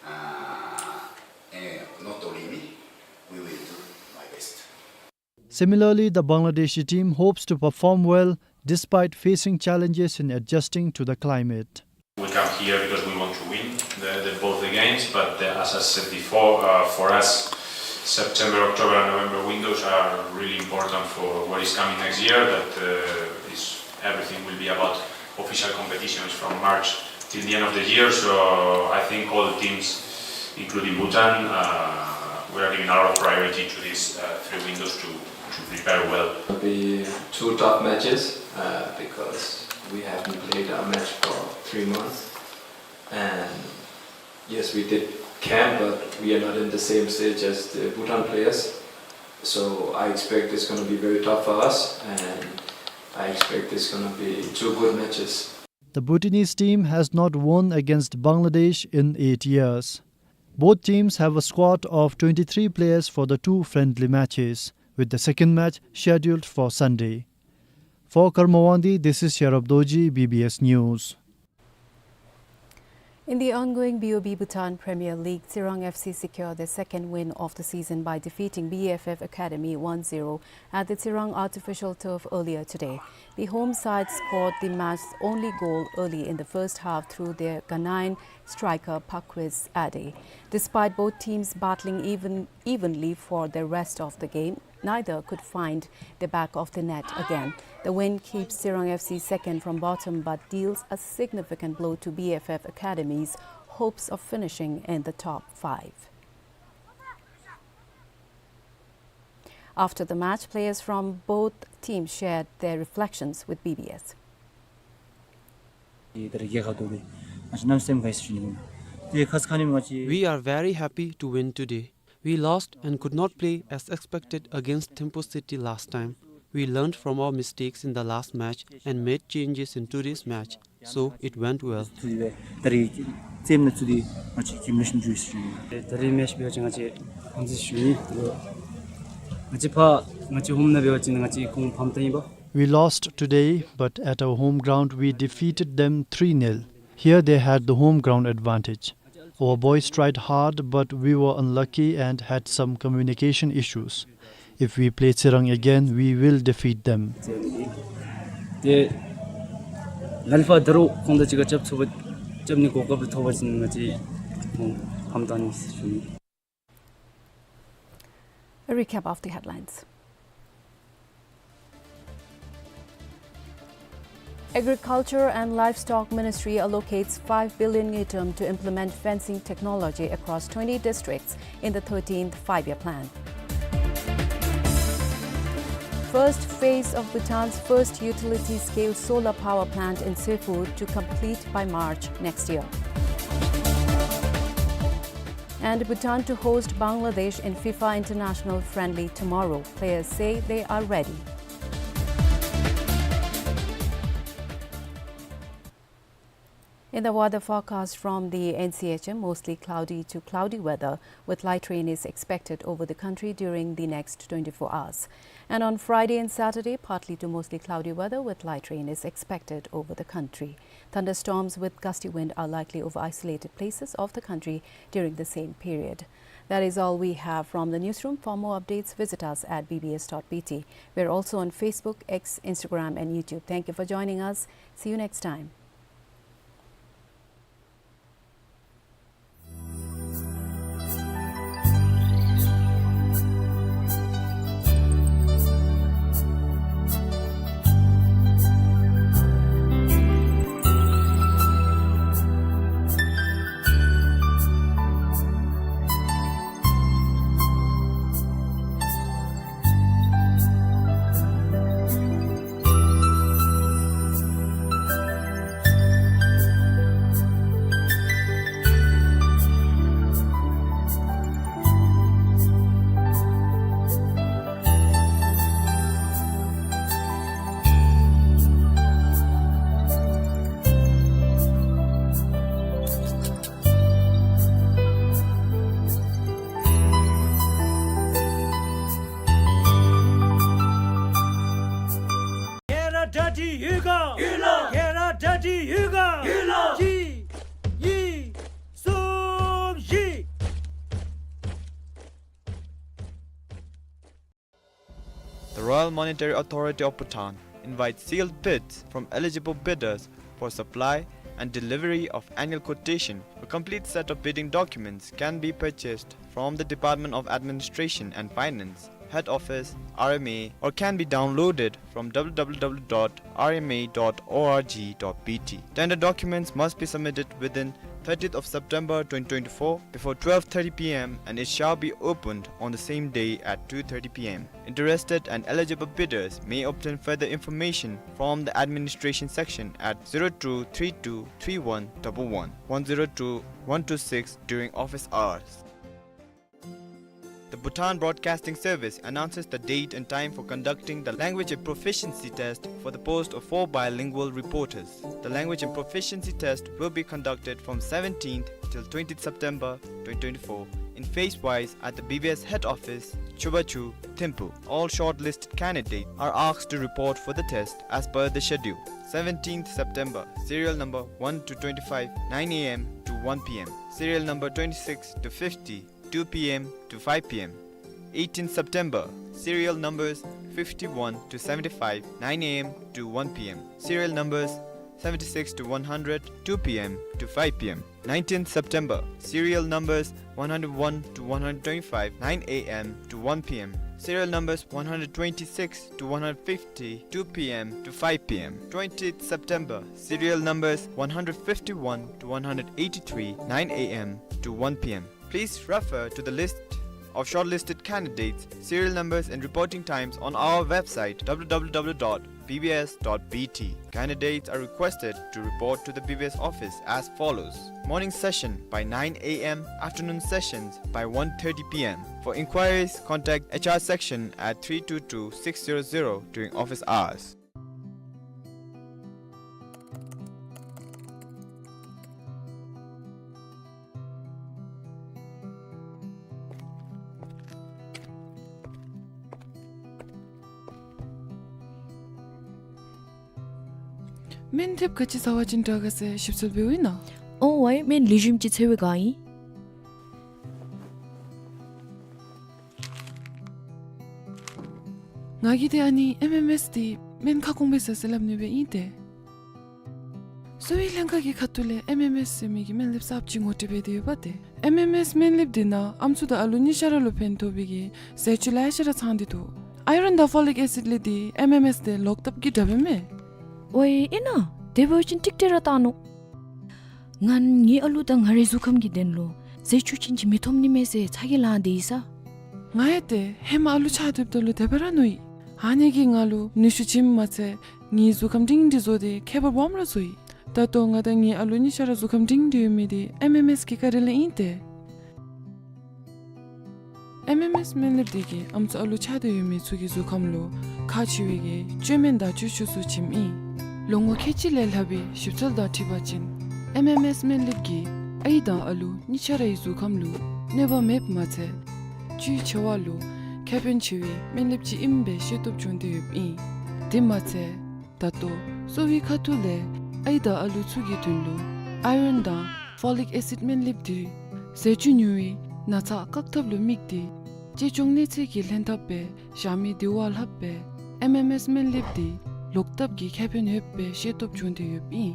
uh, uh, not only me, we will do my best. Similarly, the Bangladeshi team hopes to perform well despite facing challenges in adjusting to the climate. We come here because we want to win the, the, both the games, but the, as I said before, uh, for us, September, October, and November windows are really important for what is coming next year. That, uh, is everything will be about official competitions from March till the end of the year. So I think all teams, including Bhutan, uh, we are giving a lot of priority to these, uh, three windows to, to prepare well. It'll be two tough matches, uh, because we haven't played a match for three months. And yes, we did camp, but we are not in the same stage as the Bhutan players. So I expect it's gonna be very tough for us, and I expect it's gonna be two good matches. The Bhutanese team has not won against Bangladesh in eight years. Both teams have a squad of twenty-three players for the two friendly matches, with the second match scheduled for Sunday. For Karmawandi, this is Sherab Doji, B B S News. In the ongoing B O B Bhutan Premier League, Tsirang F C secured their second win of the season by defeating B F F Academy one zero at the Tsirang artificial turf earlier today. The home side scored the match's only goal early in the first half through their Ghanaian striker Paquis Ade. Despite both teams battling even, evenly for the rest of the game, neither could find the back of the net again. The win keeps Tsirang F C second from bottom but deals a significant blow to B F F Academy's hopes of finishing in the top five. After the match, players from both teams shared their reflections with B B S. We are very happy to win today. We lost and could not play as expected against Thimphu City last time. We learned from our mistakes in the last match and made changes in today's match, so it went well. ད་རིས་ཀྱི་ཙེམ་ནང་ཚུད་དེ་ང་བཅས་ཀྱི་མི་ཤིན་ཇུ་ཞུ་ནི། ད་རིས་མེཆ་འབད་བ་ཅིན་ང་བཅས་ཧོམ་ཟི་ཞུ་ནི། ང་བཅས་ཕར་ང་བཅས་ཧོམ་ནང་འབད་བ་ཅིན་ང་བཅས་ཁོང་ཕམ་ད་ཨིན་པས། We lost today, but at our home ground we defeated them three nil. Here they had the home ground advantage. Our boys tried hard, but we were unlucky and had some communication issues. If we play Tsirang again, we will defeat them. ཏེ་ལས་ཕར་ད་རུང་ཁོང་དང་གཅིག་ཁར་རྐྱབ་ཚུགས་པ་རྐྱབ་ནི་གོ་སྐབས་ཐོབ་པ་ཅིན་ང་བཅས་ཁོང་ཕམ་ད་ནི་ཟེར་ཞུ་ནི། A recap of the headlines. Agriculture and Livestock Ministry allocates five billion ngultrum to implement fencing technology across twenty districts in the thirteenth Five-Year Plan. First phase of Bhutan's first utility-scale solar power plant in Seppo to complete by March next year. And Bhutan to host Bangladesh in FIFA International Friendly tomorrow. Players say they are ready. In the weather forecast from the N C H M, mostly cloudy to cloudy weather with light rain is expected over the country during the next twenty-four hours. And on Friday and Saturday, partly to mostly cloudy weather with light rain is expected over the country. Thunderstorms with gusty wind are likely over isolated places of the country during the same period. That is all we have from the newsroom. For more updates, visit us at B B S dot B T. We're also on Facebook, X, Instagram, and YouTube. Thank you for joining us. See you next time. ཁྱེད་ར་གྲ་སྒྲིག་ཡོད་ག། ཡོད་ལགས། ཁྱེད་ར་གྲ་སྒྲིག་ཡོད་ག། ཡོད་ལགས། གཅིག་གཉིས་གསུམ་བཞི། The Royal Monetary Authority of Bhutan invites sealed bids from eligible bidders for supply and delivery of annual quotation. A complete set of bidding documents can be purchased from the Department of Administration and Finance, Head Office, R M A, or can be downloaded from W W W dot R M A dot org dot B T. Tender documents must be submitted within thirtieth of September twenty twenty-four before twelve thirty P M, and it shall be opened on the same day at two thirty P M. Interested and eligible bidders may obtain further information from the administration section at zero two three two three one double one, one zero two one two six during office hours. The Bhutan Broadcasting Service announces the date and time for conducting the language and proficiency test for the post of four bilingual reporters. The language and proficiency test will be conducted from seventeenth till twentieth September twenty twenty-four in phase-wise at the B B S head office, Chubachu, Thimphu. All shortlisted candidates are asked to report for the test as per the schedule. Seventeenth September, serial number one to twenty-five, nine A M to one P M. Serial number twenty-six to fifty, two P M to five P M. Eighteenth September, serial numbers fifty-one to seventy-five, nine A M to one P M. Serial numbers seventy-six to one hundred, two P M to five P M. Nineteenth September, serial numbers one hundred one to one hundred twenty-five, nine A M to one P M. Serial numbers one hundred twenty-six to one hundred fifty, two P M to five P M. Twentieth September, serial numbers one hundred fifty-one to one hundred eighty-three, nine A M to one P M. Please refer to the list of shortlisted candidates, serial numbers and reporting times on our website, W W W dot B B S dot B T. Candidates are requested to report to the B B S office as follows. Morning session by nine A M, afternoon sessions by one thirty P M. For inquiries, contact H R section at three two two six zero zero during office hours. སྨན་ཐེབས་ག་ཅི་ཟ་བ་ཅིན་དྲག་ག་ཟེར་ཞིབ་འཚོལ་འབདཝ་ཨིན་ན། ཨོ་ཝའི་སྨན་ལེགས་ཤོམ་ཅིག་འཚོལ་བའི་བསྒང་ཨིན། ང་གིས་ཏེ་ཨ་ནི་ཨེམ་ཨེམ་ཨེསི་འདི་སྨན་ཁ་སྐོང་པའི་ཟས་ཟེར་སླབ་ནི་སྦེ་ཨིན་ཏེ། གསོ་བའི་ལྷན་ཁག་གི་ཁ་ཐུག་ལས་ཨེམ་ཨེམ་ཨེསི་ཟེར་མི་གི་སྨན་ལེབ་གསརཔ་ཅིག་ངོ་སྤྲོད་འབད་དེ་ཡོདཔ་ཏེ། ཨེམ་ཨེམ་ཨེསི་སྨན་ལེབ་འདི་ནང་ཨམ་སྲུ་དང་ཨ་ལུ་གཉིས་ཆ་ར་ལུ་ཕན་ཐོགས་པའི་གི་ཟས་བཅུད་ལེ་ཤ་ར་ཚང་སྟེ་འདུག། ཨའི་རཱོན་དང་ཕོ་ལིག་ཨེ་སིཌ་ལས་འདི་ཨེམ་ཨེམ་ཨེསི་འདི་ལོག་ལྟབ་ཀྱི་དྲག་པས་མས། ཝའི་ཨིན་ན། དེ་འབད་བ་ཅིན་ཀྲིག་ཀྲི་ར་བཏང་ནུག། ང་ངེའི་ཨ་ལུ་དང་ང་རའི་གཟུགས་ཁམས་ཀྱི་དོན་ལུ་ཟས་བཅུད་ཅན་ཅིག་མི་ཐོབ་ནི་མས་ཟེར་ཚ་གྱང་ལང་སྟེ་ཡོད་ས། ང་ཡང་ཏེ་ཧེ་མ་ཨ་ལུ་ཆགས་སྡོདཔ་ད་ལུ་དེ་སྦེ་ར་མནོ་ཡི། ཨ་ནི་གིས་ང་ལུ་ནུས་ཤུགས་བྱིནམ་མ་ཚད་ངེའི་གཟུགས་ཁམས་སྒྲིང་སྒྲི་བཟོ་སྟེ་ཁྱད་པར་སྦོམ་ར་བཟོ་ཡི། ད་ལྟོ་ང་དང་ངེའི་ཨ་ལུ་གཉིས་ཆ་ར་གཟུགས་ཁམས་སྒྲིང་སྒྲི་ཡོད་མི་འདི་ཨེམ་ཨེམ་ཨེསི་གི་བཀའ་དྲིན་ལས་ཨིན་ཏེ། ཨེམ་ཨེམ་ཨེསི་སྨན་ལེབ་འདི་གིས་ཨམ་སྲུ་ཨ་ལུ་ཆགས་ཏེ་ཡོད་མི་ཚུ་གི་གཟུགས་ཁམས་ལུ་ཁག་ཆེ་བའི་གི་བཅོས་སྨན་དང་བཅོས་ཆས་ཚུ་བྱིནམ་ཨིན། ལོ་ངོ་ཁལ་གཅིག་ལས་ལྷག་པའི་ཞིབ་འཚོལ་དང་འཁྲིལ་བ་ཅིན་ཨེམ་ཨེམ་ཨེསི་སྨན་ལེབ་ཀྱིས་ཨའི་དང་ཨ་ལུ་གཉིས་ཆ་རའི་གཟུགས་ཁམས་ལུ་གནོད་པ་མེདཔ་མ་ཚད་བཅུད་ཆེ་བ་ལུ་ཁེ་ཕན་ཆེ་བའི་སྨན་ལེབ་ཅིག་ཨིནམ་སྦེ་ཤེས་རྟོགས་བྱུང་སྟེ་ཡོདཔ་ཨིན། དེ་མ་ཚད་ད་ལྟོ་གསོ་བའི་ཁ་ཐུག་ལས་ཨའི་དང་ཨ་ལུ་ཚུ་གི་དོན་ལུ་ཨའི་རཱོན་དང་ཕོ་ལིག་ཨེ་སིཌ་སྨན་ལེབ་འདི་ཟས་བཅུད་ཉུང་བའི་ ན་ཚ་བཀག་ཐབས་ལུ་དམིགས་ཏེ་གཅེས་སྐྱོང་གནས་ཚད་ཀྱི་ལྷན་ཐབས་སྦེ་བཞག་མི་དེ་བ་ལྷགཔ་སྦེ་ཨེམ་ཨེམ་ཨེསི་སྨན་ལེབ་དེ་ལོག་ལྟབ་ཀྱི་ཁེ་ཕན་ཡོདཔ་སྦེ་ཤེས་རྟོགས་བྱུང་སྟེ་ཡོདཔ་ཨིན།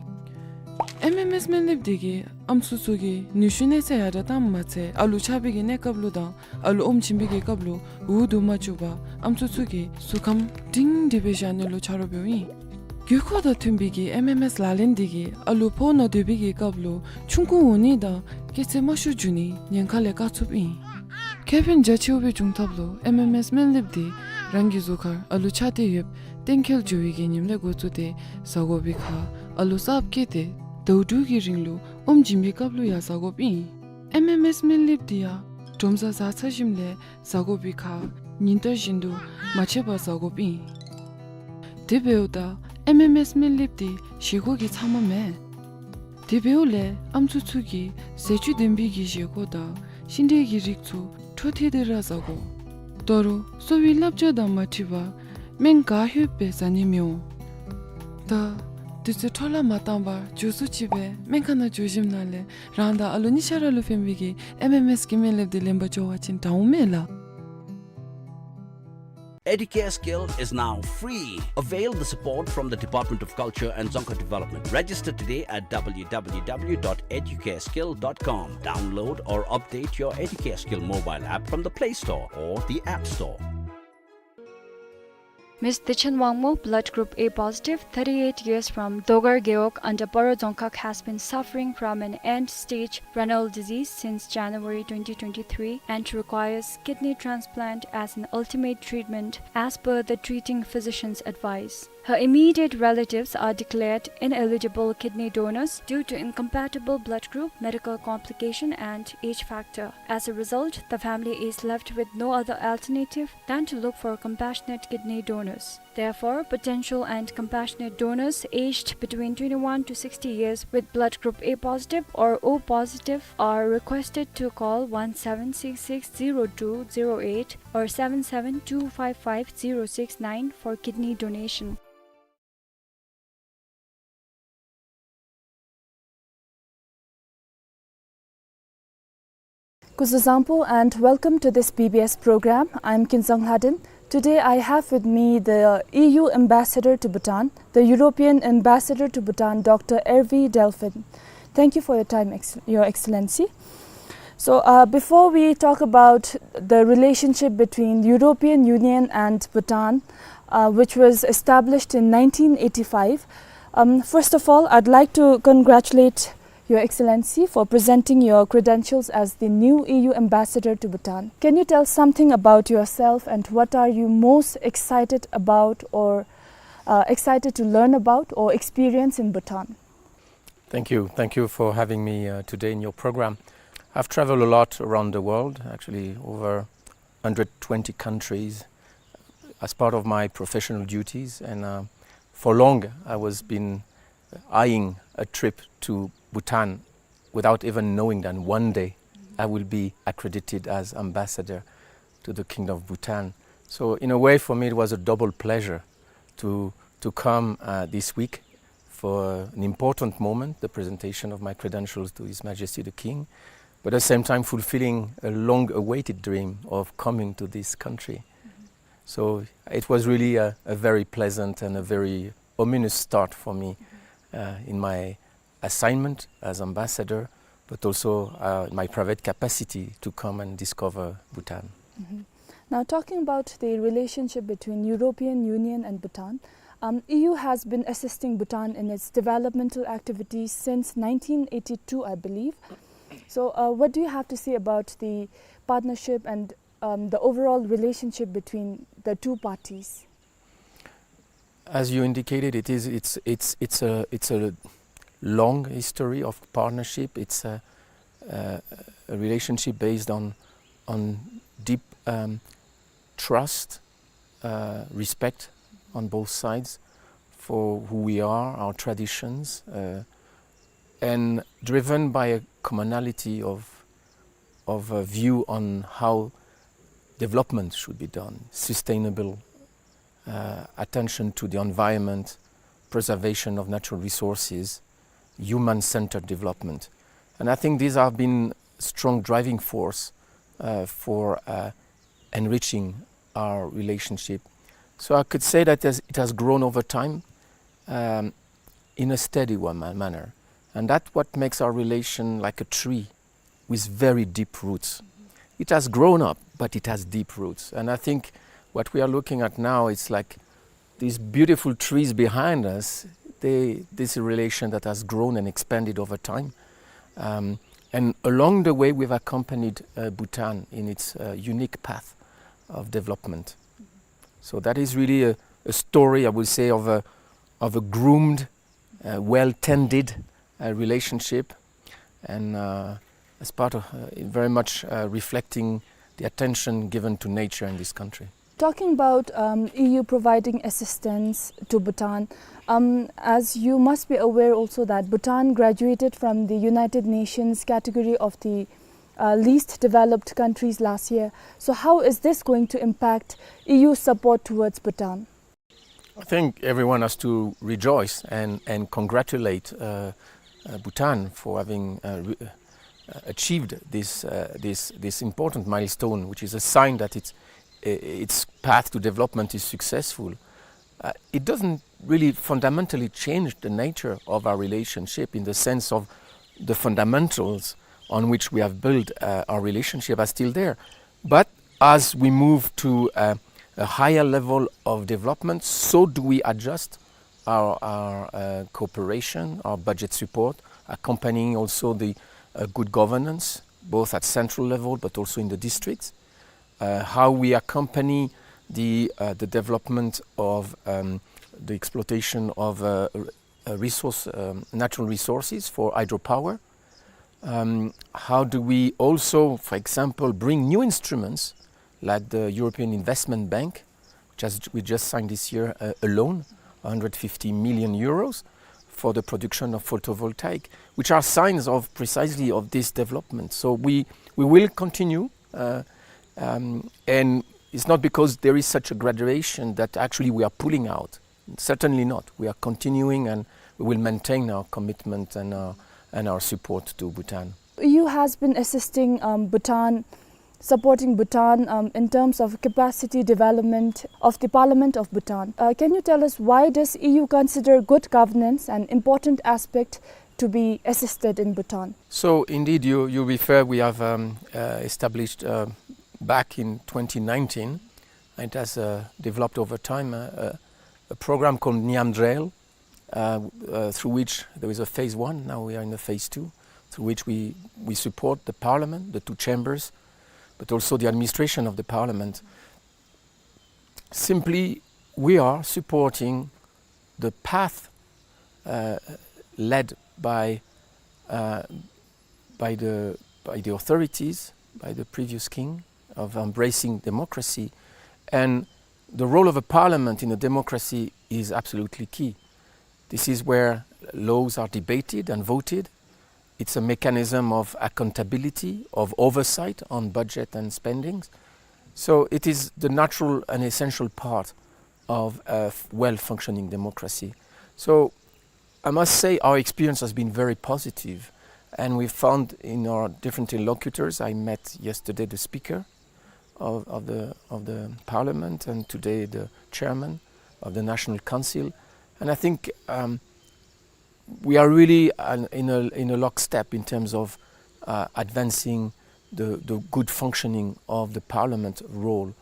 ཨེམ་ཨེམ་ཨེསི་སྨན་ལེབ་དེ་གིས་ཨམ་སྲུ་ཚུ་གི་ནུས་ཤུགས་གནས་ཚད་ཡར་དྲགས་བཏངམ་མ་ཚད་ཨ་ལུ་ཆགས་པའི་གི་གནས་སྐབས་ལུ་དང་ཨ་ལུ་ཨོམ་བྱིན་པའི་གི་སྐབས་ལུ་འུ་སྡུག་མ་བཅུག་པར་ཨམ་སྲུ་ཚུ་གི་གཟུགས་ཁམས་སྒྲིང་སྒྲིང་སྦེ་བཞག་ནི་ལུ་ཆ་རོགས་འབདཝ་ཨིན། དགོས་མཁོ་དང་མཐུན་པའི་གི་ཨེམ་ཨེམ་ཨེསི་ལག་ལེན་དེ་གིས་ཨ་ལུ་ཕོཝ་ནང་སྡོད་པའི་གི་སྐབས་ལུ་ཆུང་ཀུ་འོང་ནི་དང་སྐྱེ་ཚེ་དམའ་ཤོས་འགྱོ་ནི་ཉེན་ཁ་ལས་བཀག་ཚུགསཔ་ཨིན། ཁེ་ཕན་རྒྱ་ཆེཝ་སྦེ་འབྱུང་ཐབས་ལུ་ཨེམ་ཨེམ་ཨེསི་སྨན་ལེབ་དེ་རང་གི་གཟུགས་ཁར་ཨ་ལུ་ཆགས་ཏེ་ཡོདཔ་གཏན་འཁེལ་འགྱོ་བའི་གི་ཉིནམ་ལས་འགོ་བཙུགས་ཏེ་བཟའ་དགོ་པའི་ཁར་ཨ་ལུ་གསརཔ་སྐྱེས་ཏེ་ཟླཝ་དྲུག་གི་རིང་ལུ་ཨོམ་བྱིན་པའི་སྐབས་ལུ་ཡང་བཟའ་དགོཔ་ཨིན། ཨེམ་ཨེམ་ཨེསི་སྨན་ལེབ་དེ་ཡང་དྲོ་བཟའ་བཟའ་ཚར་ཞིནམ་ལས་བཟའ་དགོ་པའི་ཁར་ཉིན་ལྟར་བཞིན་དུ་མ་ཆད་པར་བཟའ་དགོཔ་ཨིན། དེ་འབདཝ་ད་ཨེམ་ཨེམ་ཨེསི་སྨན་ལེབ་དེ་བཞེས་སྒོ་གི་ཚབ་མ་མེན། དེ་འབདཝ་ལས་ཨམ་སྲུ་ཚུ་གི་ཟས་བཅུད་ལྡན་པའི་གི་བཞེས་སྒོ་དང་ཤིང་འབྲས་ཀྱི་རིགས་ཚུ་འཕྲོ་མཐུད་དེ་ར་བཟའ་དགོ། ད་རུང་གསོ་བའི་བསླབ་བྱ་དང་མ་འཁྲིལ་བར་སྨན་ག་ལྷོདཔ་སྦེ་བཟའ་ནི་མི་འོང་། ད་དུས་ཚོད་འཕྲོ་བརླག་མ་བཏང་བར་མགྱོགས་སུ་ཅིག་སྦེ་སྨན་ཁང་ནང་འགྱོ་ཞིནམ་ལས་རང་དང་ཨ་ལུ་གཉིས་ཆ་ར་ལུ་ཕན་པའི་གི་ཨེམ་ཨེམ་ཨེསི་གི་སྨན་ལེབ་དེ་ལེན་པར་འགྱོ་བ་ཅིན་དྲག་འོང་མས་ལགས། Educare Skill is now free. Avail the support from the Department of Culture and Dzongkha Development. Register today at w w w dot educare skill dot com. Download or update your Educare Skill mobile app from the Play Store or the App Store. Miss Tichen Wangmo, blood group A positive, thirty-eight years, from Dogar Gewog under Paro Dzongkhag, has been suffering from an end-stage renal disease since January twenty twenty-three and requires kidney transplant as an ultimate treatment as per the treating physician's advice. Her immediate relatives are declared ineligible kidney donors due to incompatible blood group, medical complication, and age factor. As a result, the family is left with no other alternative than to look for compassionate kidney donors. Therefore, potential and compassionate donors aged between twenty-one to sixty years with blood group A positive or O positive are requested to call one seven six six zero two zero eight or seven seven two five five zero six nine for kidney donation. Kuzuzangpo and welcome to this B B S program. I'm Kinzang Lhaden. Today I have with me the E U ambassador to Bhutan, the European ambassador to Bhutan, Doctor Hervé Delphin. Thank you for your time, Ex-, Your Excellency. So, uh, before we talk about the relationship between European Union and Bhutan, uh, which was established in nineteen eighty-five, um, first of all, I'd like to congratulate Your Excellency for presenting your credentials as the new E U ambassador to Bhutan. Can you tell something about yourself and what are you most excited about or, uh, excited to learn about or experience in Bhutan? Thank you. Thank you for having me, uh, today in your program. I've traveled a lot around the world, actually over hundred twenty countries, as part of my professional duties, and, uh, for long I was been eyeing a trip to Bhutan without even knowing that one day I will be accredited as ambassador to the Kingdom of Bhutan. So in a way, for me, it was a double pleasure to, to come, uh, this week for an important moment, the presentation of my credentials to His Majesty the King, but at the same time fulfilling a long-awaited dream of coming to this country. So it was really a, a very pleasant and a very ominous start for me, uh, in my assignment as ambassador, but also, uh, my private capacity to come and discover Bhutan. Mhm. Now, talking about the relationship between European Union and Bhutan, um, E U has been assisting Bhutan in its developmental activities since nineteen eighty-two, I believe. So, uh, what do you have to say about the partnership and, um, the overall relationship between the two parties? As you indicated, it is, it's, it's, it's a, it's a long history of partnership. It's a, a, a relationship based on, on deep, um, trust, uh, respect on both sides for who we are, our traditions, uh, and driven by a commonality of, of a view on how development should be done, sustainable, uh, attention to the environment, preservation of natural resources, human-centered development. And I think these have been strong driving force uh, for, uh, enriching our relationship. So I could say that it has, it has grown over time, um, in a steady one ma-, manner. And that's what makes our relation like a tree with very deep roots. It has grown up, but it has deep roots. And I think what we are looking at now, it's like these beautiful trees behind us, they, this is a relation that has grown and expanded over time. Um, and along the way, we've accompanied, uh, Bhutan in its, uh, unique path of development. So that is really a, a story, I would say, of a, of a groomed, uh, well-tended, uh, relationship, and, uh, as part of, uh, very much, uh, reflecting the attention given to nature in this country. Talking about, um, E U providing assistance to Bhutan, um, as you must be aware also that Bhutan graduated from the United Nations category of the, uh, least developed countries last year. So how is this going to impact E U support towards Bhutan? I think everyone has to rejoice and, and congratulate, uh, uh, Bhutan for having, uh, re-, uh, achieved this, uh, this, this important milestone, which is a sign that its, i-, its path to development is successful. Uh, it doesn't really fundamentally change the nature of our relationship in the sense of the fundamentals on which we have built, uh, our relationship are still there. But as we move to, uh, a higher level of development, so do we adjust our, our, uh, cooperation, our budget support, accompanying also the, uh, good governance, both at central level but also in the districts. Uh, how we accompany the, uh, the development of, um, the exploitation of, uh, r-, uh, resource, um, natural resources for hydropower. Um, how do we also, for example, bring new instruments like the European Investment Bank, which has, we just signed this year, uh, a loan, hundred fifty million euros, for the production of photovoltaic, which are signs of precisely of this development. So we, we will continue, uh, um, and it's not because there is such a graduation that actually we are pulling out. Certainly not. We are continuing and we will maintain our commitment and our, and our support to Bhutan. E U has been assisting, um, Bhutan, supporting Bhutan, um, in terms of capacity development of the Parliament of Bhutan. Uh, can you tell us, why does E U consider good governance an important aspect to be assisted in Bhutan? So indeed, you, you refer, we have, um, uh, established, uh, back in twenty nineteen, and it has, uh, developed over time, uh, a, a program called Niamdrel, uh, uh, through which there is a phase one, now we are in the phase two, through which we, we support the parliament, the two chambers, but also the administration of the parliament. Simply, we are supporting the path, uh, led by, uh, by the, by the authorities, by the previous king, of embracing democracy. And the role of a parliament in a democracy is absolutely key. This is where laws are debated and voted. It's a mechanism of accountability, of oversight on budget and spendings. So it is the natural and essential part of a f-, well-functioning democracy. So I must say our experience has been very positive, and we found in our different interlocutors, I met yesterday the speaker of, of the, of the parliament, and today the chairman of the National Council. And I think, um, we are really an-, in a, in a lockstep in terms of, uh, advancing the, the good functioning of the parliament role.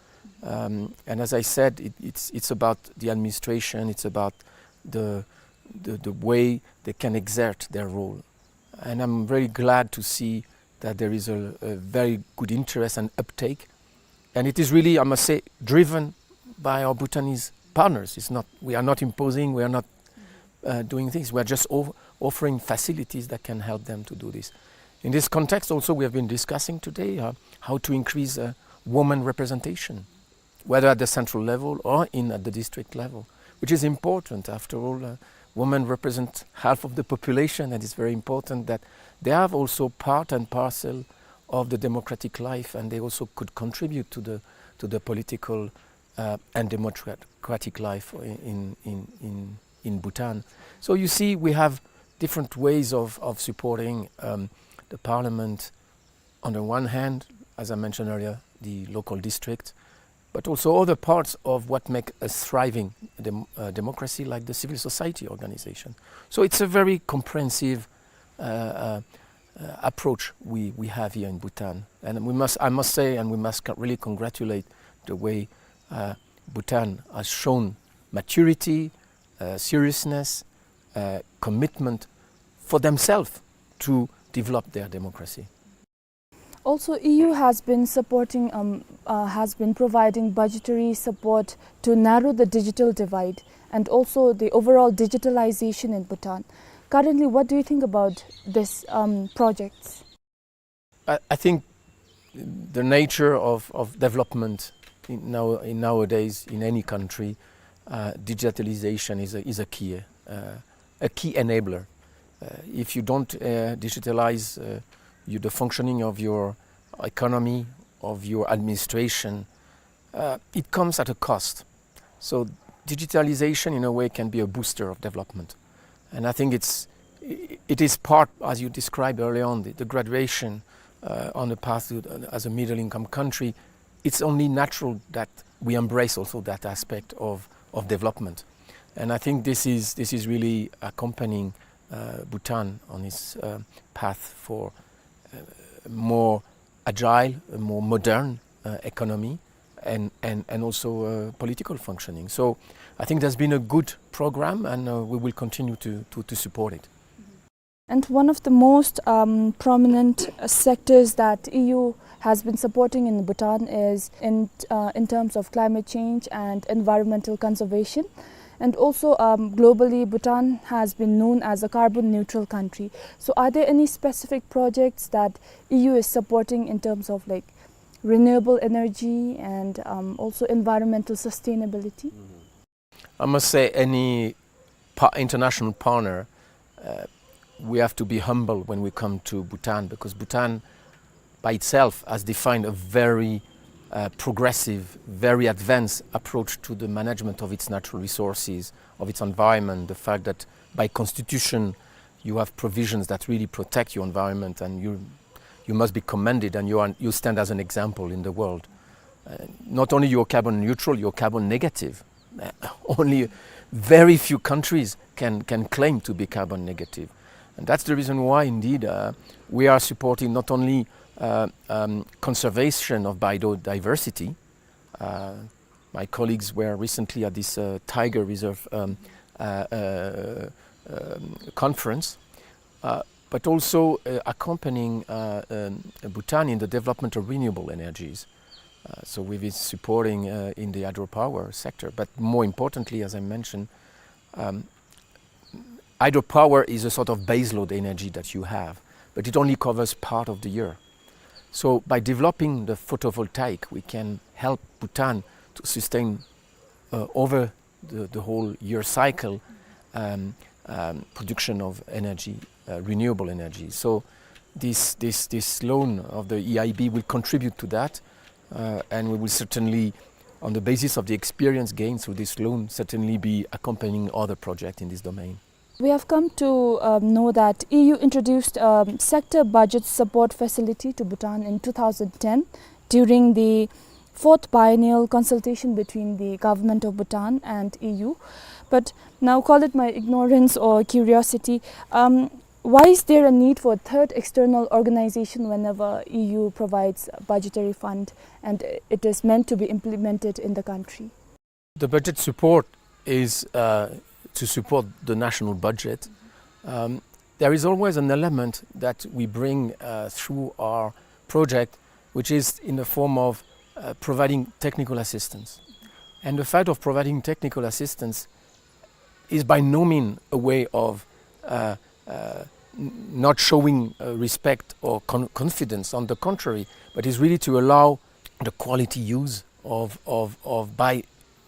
Um, and as I said, it, it's, it's about the administration, it's about the, the, the way they can exert their role. And I'm very glad to see that there is a, a very good interest and uptake. And it is really, I must say, driven by our Bhutanese partners. It's not, we are not imposing, we are not, uh, doing things. We are just of-, offering facilities that can help them to do this. In this context also, we have been discussing today, uh, how to increase, uh, woman representation, whether at the central level or in at the district level, which is important. After all, uh, women represent half of the population, and it's very important that they have also part and parcel of the democratic life, and they also could contribute to the, to the political, uh, and democratic life in, in, in, in, in Bhutan. So you see, we have different ways of, of supporting, um, the parliament. On the one hand, as I mentioned earlier, the local district, but also other parts of what make a thriving dem-, uh, democracy, like the civil society organization. So it's a very comprehensive, uh, uh, uh, approach we, we have here in Bhutan. And we must, I must say, and we must co-, really congratulate the way, uh, Bhutan has shown maturity, uh, seriousness, uh, commitment for themselves to develop their democracy. Also, E U has been supporting, um, uh, has been providing budgetary support to narrow the digital divide and also the overall digitalization in Bhutan. Currently, what do you think about this, um, projects? I, I think the nature of, of development in now, in nowadays in any country, uh, digitalization is a, is a key, uh, a key enabler. Uh, if you don't, uh, digitalize, uh, you, the functioning of your economy, of your administration, uh, it comes at a cost. So digitalization, in a way, can be a booster of development. And I think it's, i-, it is part, as you described earlier on, the, the graduation, uh, on the path to, uh, as a middle income country. It's only natural that we embrace also that aspect of, of development. And I think this is, this is really accompanying, uh, Bhutan on its, uh, path for, uh, more agile, a more modern, uh, economy and, and, and also, uh, political functioning. So I think there's been a good program, and, uh, we will continue to, to, to support it. And one of the most, um, prominent, uh, sectors that E U has been supporting in Bhutan is in, uh, in terms of climate change and environmental conservation. And also, um, globally, Bhutan has been known as a carbon neutral country. So are there any specific projects that E U is supporting in terms of, like, renewable energy and, um, also environmental sustainability? I must say, any pa-, international partner, uh, we have to be humble when we come to Bhutan, because Bhutan by itself has defined a very, uh, progressive, very advanced approach to the management of its natural resources, of its environment. The fact that by constitution you have provisions that really protect your environment, and you, you must be commended, and you are, you stand as an example in the world. Uh, not only you're carbon neutral, you're carbon negative. Uh, only very few countries can, can claim to be carbon negative. And that's the reason why, indeed, uh, we are supporting not only, uh, um, conservation of biodiversity. Uh, my colleagues were recently at this, uh, tiger reserve, um, uh, uh, um, conference, uh, but also, uh, accompanying, uh, um, Bhutan in the development of renewable energies. Uh, so we've been supporting, uh, in the hydropower sector, but more importantly, as I mentioned, um, hydropower is a sort of baseload energy that you have, but it only covers part of the year. So by developing the photovoltaic, we can help Bhutan to sustain, uh, over the, the whole year cycle, um, um, production of energy, uh, renewable energy. So this, this, this loan of the E I B will contribute to that, uh, and we will certainly, on the basis of the experience gained through this loan, certainly be accompanying other projects in this domain. We have come to, um, know that E U introduced, um, sector budget support facility to Bhutan in two thousand ten during the fourth biennial consultation between the government of Bhutan and E U. But now, call it my ignorance or curiosity, um, why is there a need for a third external organization whenever E U provides budgetary fund and it is meant to be implemented in the country? The budget support is, uh, to support the national budget. Um, there is always an element that we bring, uh, through our project, which is in the form of, uh, providing technical assistance. And the fact of providing technical assistance is by no means a way of, uh, uh, n-, not showing, uh, respect or con-, confidence. On the contrary, but is really to allow the quality use of, of, of by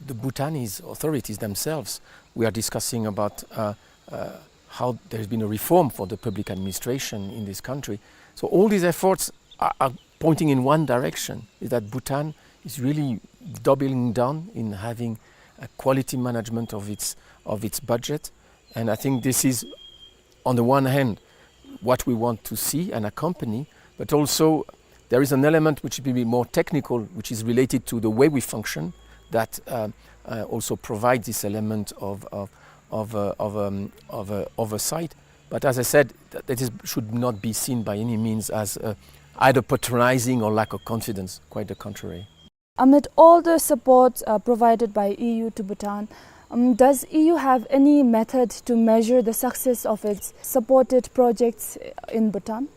the Bhutanese authorities themselves. We are discussing about, uh, uh, how there's been a reform for the public administration in this country. So all these efforts are, are pointing in one direction, is that Bhutan is really doubling down in having a quality management of its, of its budget. And I think this is, on the one hand, what we want to see and accompany, but also There is an element which will be more technical, which is related to the way we function, that, uh, uh, also provides this element of, of, of, uh, of, um, of, uh, oversight. But as I said, th-, that is, should not be seen by any means as, uh, either patronizing or lack of confidence, quite the contrary. Amid all the support, uh, provided by E U to Bhutan, um, does E U have any method to measure the success of its supported projects in Bhutan?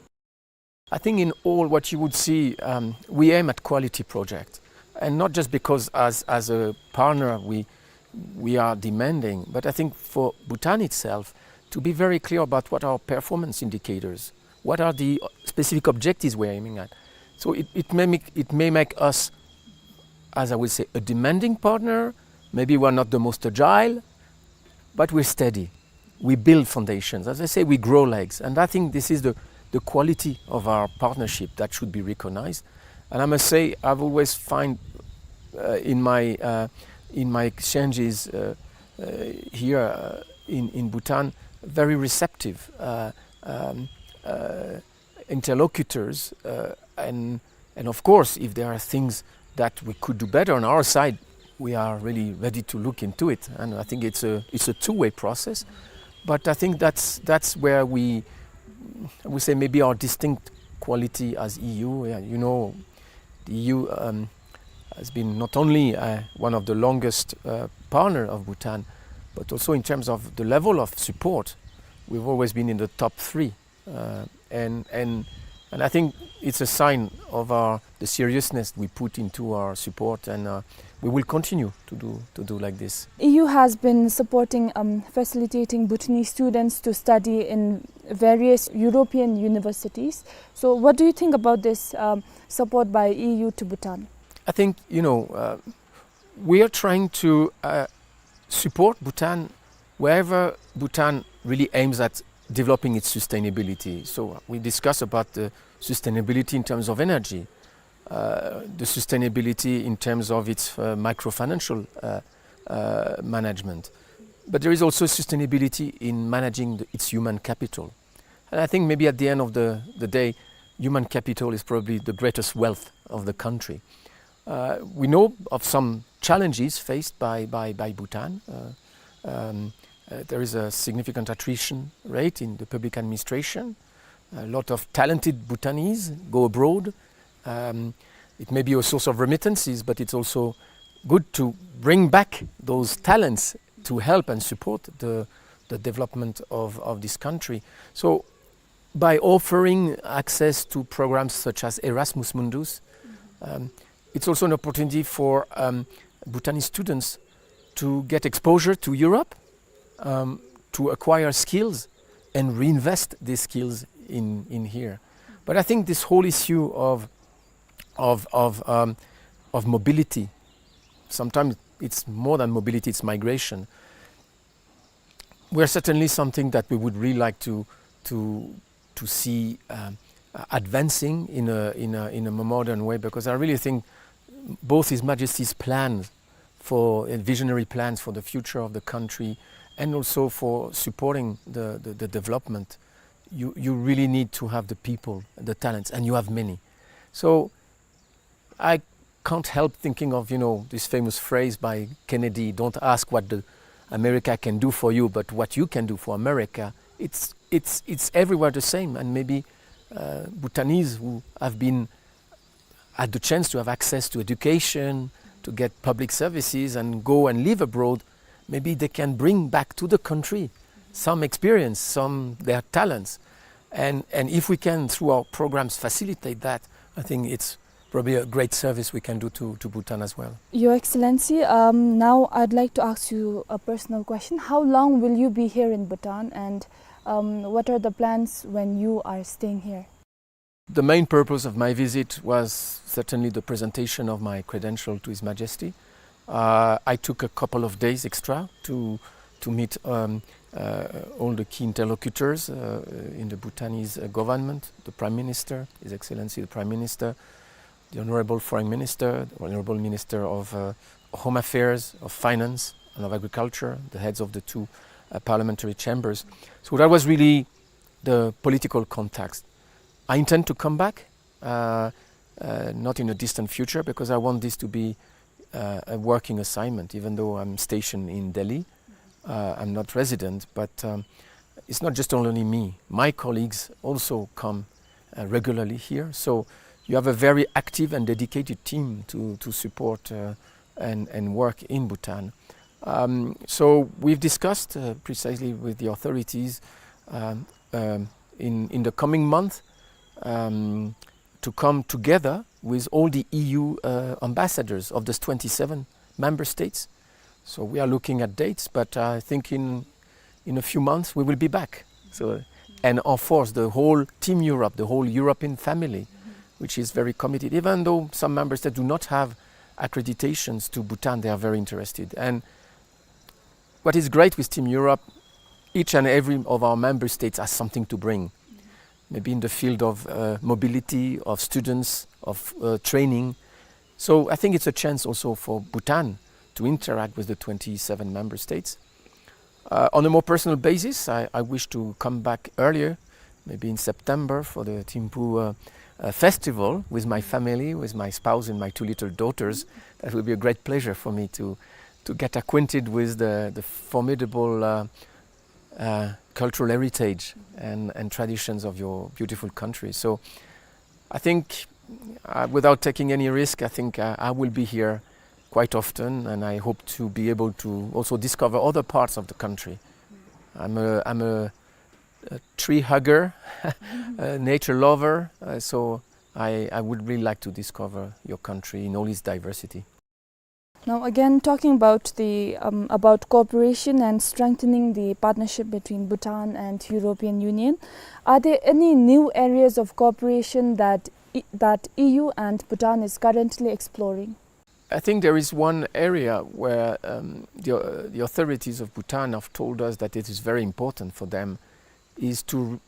I think in all what you would see, um, we aim at quality project, and not just because as, as a partner we, we are demanding, but I think for Bhutan itself to be very clear about what our performance indicators, what are the specific objectives we're aiming at. So it, it may make, it may make us, as I would say, a demanding partner. Maybe we're not the most agile, but we're steady. We build foundations. As I say, we grow legs. And I think this is the, the quality of our partnership that should be recognized. And I must say, I've always find, uh, in my, uh, in my exchanges, uh, uh, here, uh, in, in Bhutan, very receptive, uh, um, uh, interlocutors, uh, and, and of course, if there are things that we could do better on our side, we are really ready to look into it. And I think it's a, it's a two-way process. But I think that's, that's where we, we say maybe our distinct quality as E U. Yeah, you know, the E U, um, has been not only, uh, one of the longest, uh, partner of Bhutan, but also in terms of the level of support, we've always been in the top three. Uh, and, and, and I think it's a sign of our, the seriousness we put into our support, and, uh, we will continue to do, to do like this. E U has been supporting, um, facilitating Bhutanese students to study in various European universities. So what do you think about this, um, support by E U to Bhutan? I think, you know, uh, we are trying to, uh, support Bhutan wherever Bhutan really aims at developing its sustainability. So we discuss about the sustainability in terms of energy, uh, the sustainability in terms of its, uh, microfinancial, uh, uh, management. But there is also sustainability in managing the, its human capital. And I think maybe at the end of the, the day, human capital is probably the greatest wealth of the country. Uh, we know of some challenges faced by, by, by Bhutan. Uh, um, uh, there is a significant attrition rate in the public administration. A lot of talented Bhutanese go abroad. Um, it may be a source of remittances, but it's also good to bring back those talents to help and support the, the development of, of this country. So by offering access to programs such as Erasmus Mundus, um, it's also an opportunity for, um, Bhutanese students to get exposure to Europe, um, to acquire skills and reinvest these skills in, in here. But I think this whole issue of, of, of, um, of mobility, sometimes it's more than mobility, it's migration. Were certainly something that we would really like to, to, to see, um, uh, advancing in a, in a, in a more modern way, because I really think both His Majesty's plans for, uh, visionary plans for the future of the country and also for supporting the, the, the development, you, you really need to have the people, the talents, and you have many. So I can't help thinking of, you know, this famous phrase by Kennedy, "Don't ask what the America can do for you, but what you can do for America." It's, it's, it's everywhere the same, and maybe, uh, Bhutanese who have been, had the chance to have access to education, to get public services, and go and live abroad, maybe they can bring back to the country some experience, some their talents. And, and if we can, through our programs, facilitate that, I think it's probably a great service we can do to, to Bhutan as well. Your Excellency, um, now I'd like to ask you a personal question. How long will you be here in Bhutan, and, um, what are the plans when you are staying here? The main purpose of my visit was certainly the presentation of my credential to His Majesty. Uh, I took a couple of days extra to, to meet, um, uh, all the key interlocutors, uh, in the Bhutanese, uh, government, the Prime Minister, His Excellency the Prime Minister, the Honorable Foreign Minister, the Honorable Minister of, uh, Home Affairs, of Finance, and of Agriculture, the heads of the two, uh, parliamentary chambers. So that was really the political context. I intend to come back, uh, uh, not in a distant future, because I want this to be, uh, a working assignment, even though I'm stationed in Delhi. Uh, I'm not resident, but, um, it's not just only me. My colleagues also come, uh, regularly here. So you have a very active and dedicated team to, to support, uh, and, and work in Bhutan. Um, so we've discussed, uh, precisely with the authorities, um, um, in, in the coming month, um, to come together with all the E U, uh, ambassadors of the twenty-seven member states. So we are looking at dates, but I think in, in a few months we will be back. So, and of course, the whole Team Europe, the whole European family, which is very committed. Even though some member states do not have accreditations to Bhutan, they are very interested. And what is great with Team Europe, each and every of our member states has something to bring. Maybe in the field of, uh, mobility, of students, of, uh, training. So I think it's a chance also for Bhutan to interact with the twenty-seven member states. Uh, on a more personal basis, I, I wish to come back earlier, maybe in September, for the Thimphu, uh, uh, festival with my family, with my spouse and my two little daughters. That will be a great pleasure for me to, to get acquainted with the, the formidable, uh, uh, cultural heritage and, and traditions of your beautiful country. So I think, uh, without taking any risk, I think, uh, I will be here quite often, and I hope to be able to also discover other parts of the country. I'm a, I'm a, a tree hugger, a nature lover, uh, so I, I would really like to discover your country in all its diversity. Now, again, talking about the, um, about cooperation and strengthening the partnership between Bhutan and European Union, are there any new areas of cooperation that E-, that E U and Bhutan is currently exploring? I think there is one area where, um, the, uh, the authorities of Bhutan have told us that it is very important for them, is to,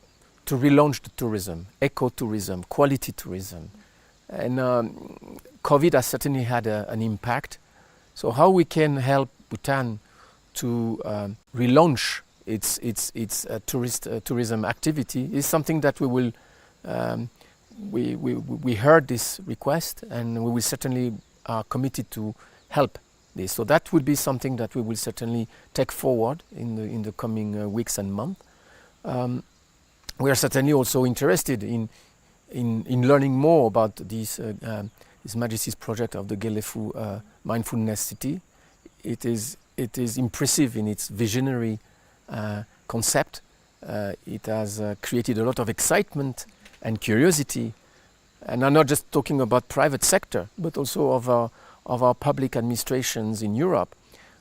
to relaunch the tourism, ecotourism, quality tourism. And, um, COVID has certainly had a, an impact. So how we can help Bhutan to, um, relaunch its, its, its, uh, tourist, uh, tourism activity is something that we will, um, we, we, we heard this request, and we will certainly are committed to help this. So that would be something that we will certainly take forward in the, in the coming, uh, weeks and months. Um, we are certainly also interested in, in, in learning more about this, uh, um, His Majesty's project of the Gelephu, uh, Mindfulness City. It is, it is impressive in its visionary, uh, concept. Uh, it has, uh, created a lot of excitement and curiosity. And I'm not just talking about private sector, but also of our, of our public administrations in Europe.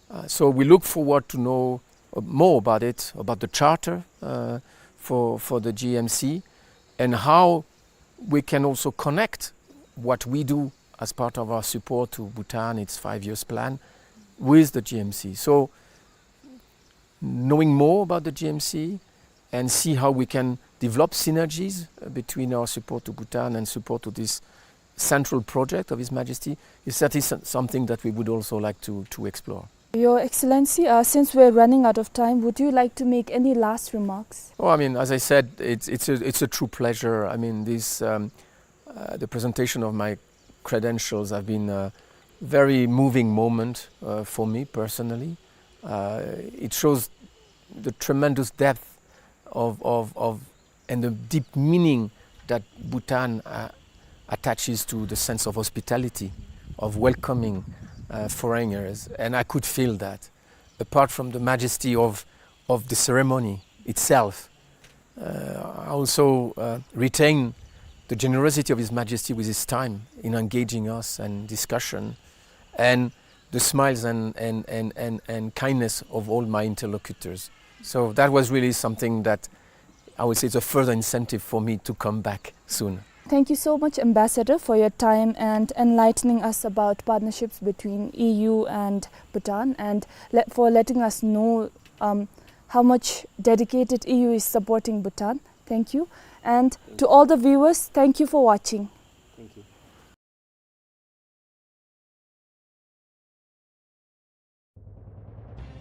Uh, so we look forward to know, uh, more about it, about the charter, uh, for, for the G M C, and how we can also connect what we do as part of our support to Bhutan, its five years plan, with the G M C. So knowing more about the G M C and see how we can develop synergies, uh, between our support to Bhutan and support to this central project of His Majesty is certainly some-, something that we would also like to, to explore. Your Excellency, uh, since we're running out of time, would you like to make any last remarks? Oh, I mean, as I said, it's, it's a, it's a true pleasure. I mean, this, um, uh, the presentation of my credentials have been a very moving moment, uh, for me personally. Uh, it shows the tremendous depth of, of, of, and the deep meaning that Bhutan, uh, attaches to the sense of hospitality, of welcoming, uh, foreigners, and I could feel that. Apart from the majesty of, of the ceremony itself, uh, I also, uh, retain the generosity of His Majesty with his time in engaging us and discussion, and the smiles and, and, and, and, and kindness of all my interlocutors. So that was really something that I would say it's a further incentive for me to come back soon. Thank you so much, Ambassador, for your time and enlightening us about partnerships between E U and Bhutan, and le-, for letting us know, um, how much dedicated E U is supporting Bhutan. Thank you. And to all the viewers, thank you for watching. Thank you.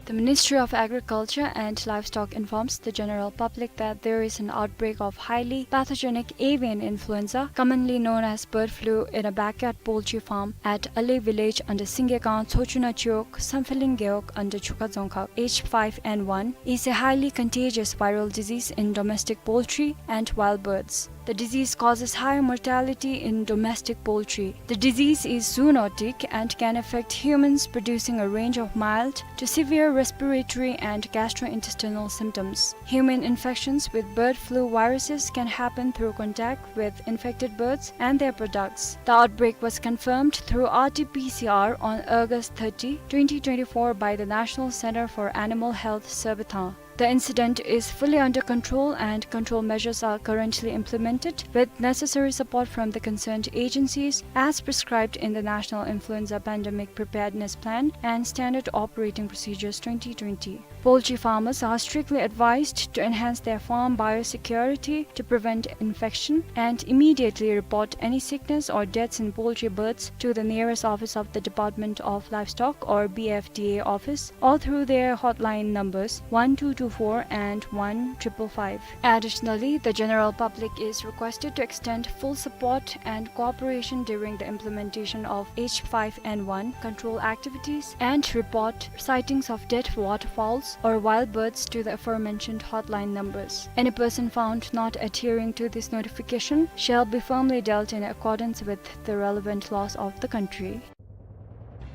The Ministry of Agriculture and Livestock informs the general public that there is an outbreak of highly pathogenic avian influenza, commonly known as bird flu, in a backyard poultry farm at Ali village under Singekang Chochuna Chiwog, Sampheling Gewog under Chukha Dzongkhag. H five N one is a highly contagious viral disease in domestic poultry and wild birds. The disease causes high mortality in domestic poultry. The disease is zoonotic and can affect humans, producing a range of mild to severe respiratory and gastrointestinal symptoms. Human infections with bird flu viruses can happen through contact with infected birds and their products. The outbreak was confirmed through R T P C R on August thirty, twenty twenty-four by the National Center for Animal Health, Sirbatang. The incident is fully under control and control measures are currently implemented with necessary support from the concerned agencies as prescribed in the National Influenza Pandemic Preparedness Plan and Standard Operating Procedures twenty twenty. Poultry farmers are strictly advised to enhance their farm biosecurity to prevent infection and immediately report any sickness or deaths in poultry birds to the nearest office of the Department of Livestock or B F D A office or through their hotline numbers one two two four and one triple five. Additionally, the general public is requested to extend full support and cooperation during the implementation of H five N one control activities and report sightings of dead waterfowls or wild birds to the aforementioned hotline numbers. Any person found not adhering to this notification shall be firmly dealt in accordance with the relevant laws of the country.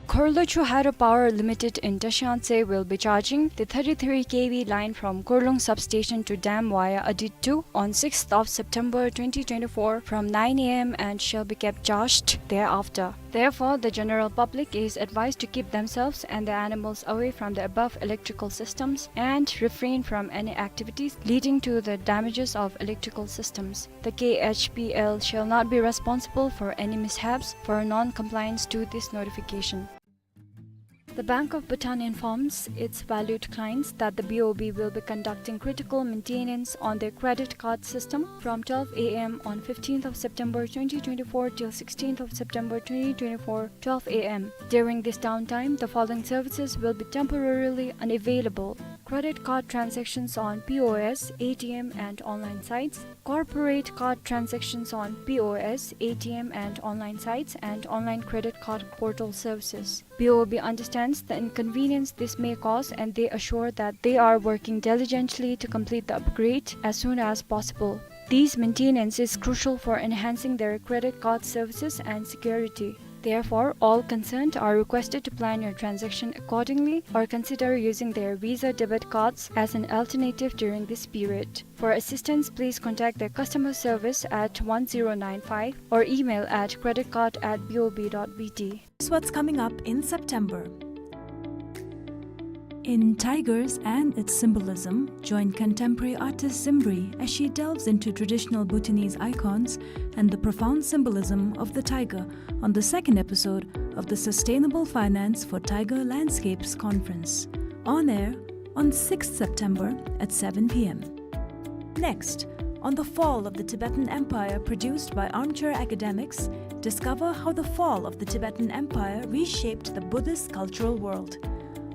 Khorlochu Hydropower Limited in Tashiantse will be charging the thirty-three K V line from Korlung substation to dam via Adit two on sixth of September twenty twenty-four from nine A M and shall be kept charged thereafter. Therefore, the general public is advised to keep themselves and their animals away from the above electrical systems and refrain from any activities leading to the damages of electrical systems. The K H P L shall not be responsible for any mishaps. For non-compliance to this notification, the Bank of Bhutan informs its valued clients that the B O B will be conducting critical maintenance on their credit card system from twelve A M on fifteenth of September twenty twenty-four till sixteenth of September twenty twenty-four, twelve A M. During this downtime, the following services will be temporarily unavailable: credit card transactions on P O S, A T M, and online sites, corporate card transactions on P O S, A T M, and online sites, and online credit card portal services. B O B understands the inconvenience this may cause, and they assure that they are working diligently to complete the upgrade as soon as possible. This maintenance is crucial for enhancing their credit card services and security. Therefore, all concerned are requested to plan your transaction accordingly or consider using their Visa debit cards as an alternative during this period. For assistance, please contact their customer service at one zero nine five or email at credit card at B O B dot B T. Here's what's coming up in September. In Tigers and Its Symbolism, join contemporary artist Zimbri as she delves into traditional Bhutanese icons and the profound symbolism of the tiger on the second episode of the Sustainable Finance for Tiger Landscapes conference. On air on sixth September at seven P M. Next, on the fall of the Tibetan Empire, produced by Armchair Academics, discover how the fall of the Tibetan Empire reshaped the Buddhist cultural world.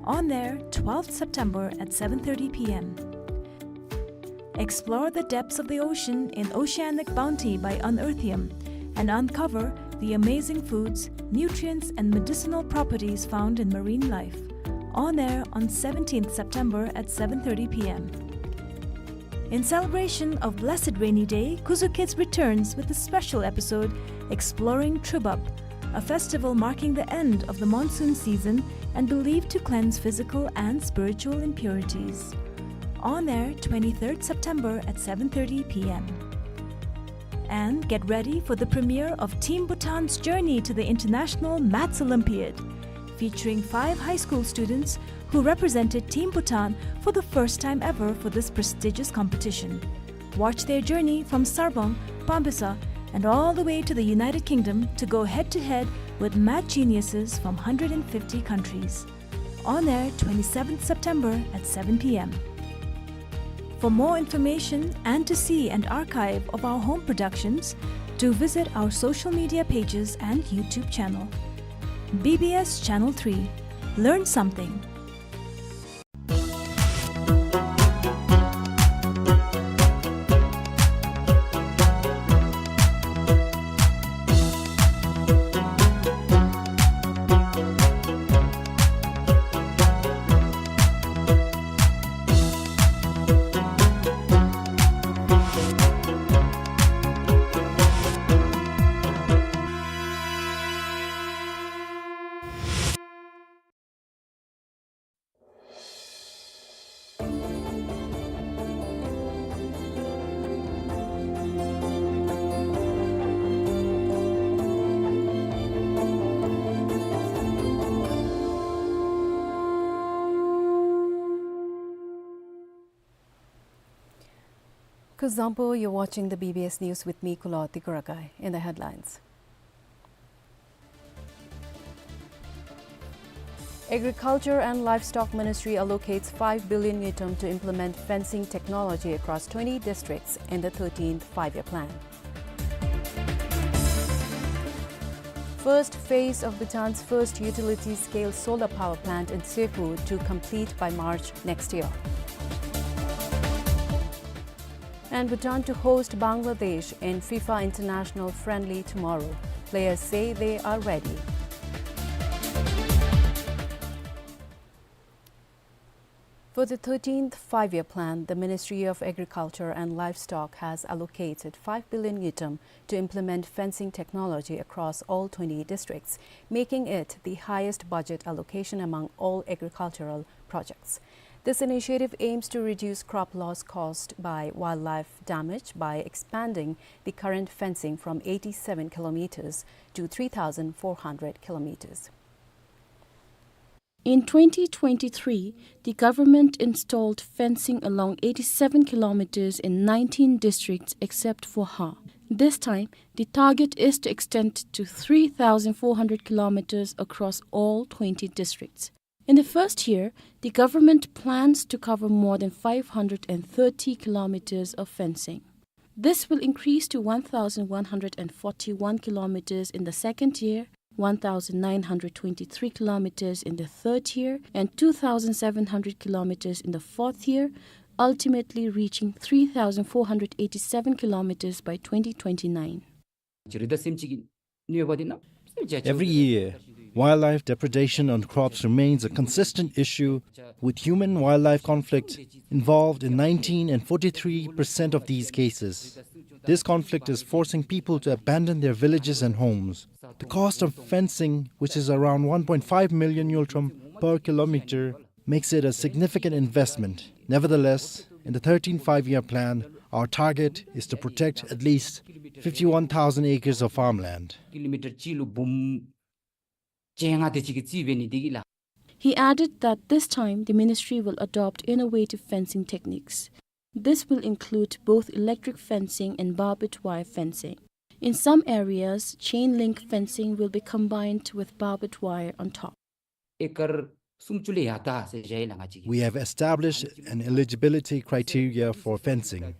On air, twelfth September at seven thirty P M. Explore the depths of the ocean in Oceanic Bounty by Unearthium and uncover the amazing foods, nutrients, and medicinal properties found in marine life. On air on seventeenth September at seven thirty P M. In celebration of Blessed Rainy Day, Kuzu Kids returns with a special episode exploring Trubab, a festival marking the end of the monsoon season and believed to cleanse physical and spiritual impurities. On air twenty-third September at seven thirty P M. And get ready for the premiere of Team Bhutan's Journey to the International Maths Olympiad, featuring five high school students who represented Team Bhutan for the first time ever for this prestigious competition. Watch their journey from Sarpang, Pambisa, and all the way to the United Kingdom to go head-to-head with math geniuses from hundred and fifty countries. On air twenty-seventh September at seven P M. For more information and to see an archive of our home productions, do visit our social media pages and YouTube channel. B B S Channel three. Learn something. Kuzuzangpo, you're watching the B B S News with me, Kulo Tikurakai. In the headlines, Agriculture and Livestock Ministry allocates five billion ngultrum to implement fencing technology across twenty districts in the thirteenth Five-Year Plan. First phase of Bhutan's first utility-scale solar power plant in Seppo to complete by March next year. And Bhutan to host Bangladesh in FIFA International Friendly tomorrow. Players say they are ready. For the thirteenth Five-Year Plan, the Ministry of Agriculture and Livestock has allocated five billion ngultrum to implement fencing technology across all twenty districts, making it the highest budget allocation among all agricultural projects. This initiative aims to reduce crop loss caused by wildlife damage by expanding the current fencing from eighty-seven kilometers to three thousand four hundred kilometers. In twenty twenty-three, the government installed fencing along eighty-seven kilometers in nineteen districts except for Har. This time, the target is to extend to three thousand four hundred kilometers across all twenty districts. In the first year, the government plans to cover more than five hundred and thirty kilometers of fencing. This will increase to one thousand one hundred and forty-one kilometers in the second year, one thousand nine hundred twenty-three kilometers in the third year, and two thousand seven hundred kilometers in the fourth year, ultimately reaching three thousand four hundred eighty-seven kilometers by twenty twenty-nine. Every year, wildlife depredation on crops remains a consistent issue, with human-wildlife conflict involved in nineteen and forty-three percent of these cases. This conflict is forcing people to abandon their villages and homes. The cost of fencing, which is around one point five million ngultrum per kilometer, makes it a significant investment. Nevertheless, in the thirteenth Five-Year Plan, our target is to protect at least fifty-one thousand acres of farmland. He added that this time the ministry will adopt innovative fencing techniques. This will include both electric fencing and barbed wire fencing. In some areas, chain link fencing will be combined with barbed wire on top. We have established an eligibility criteria for fencing.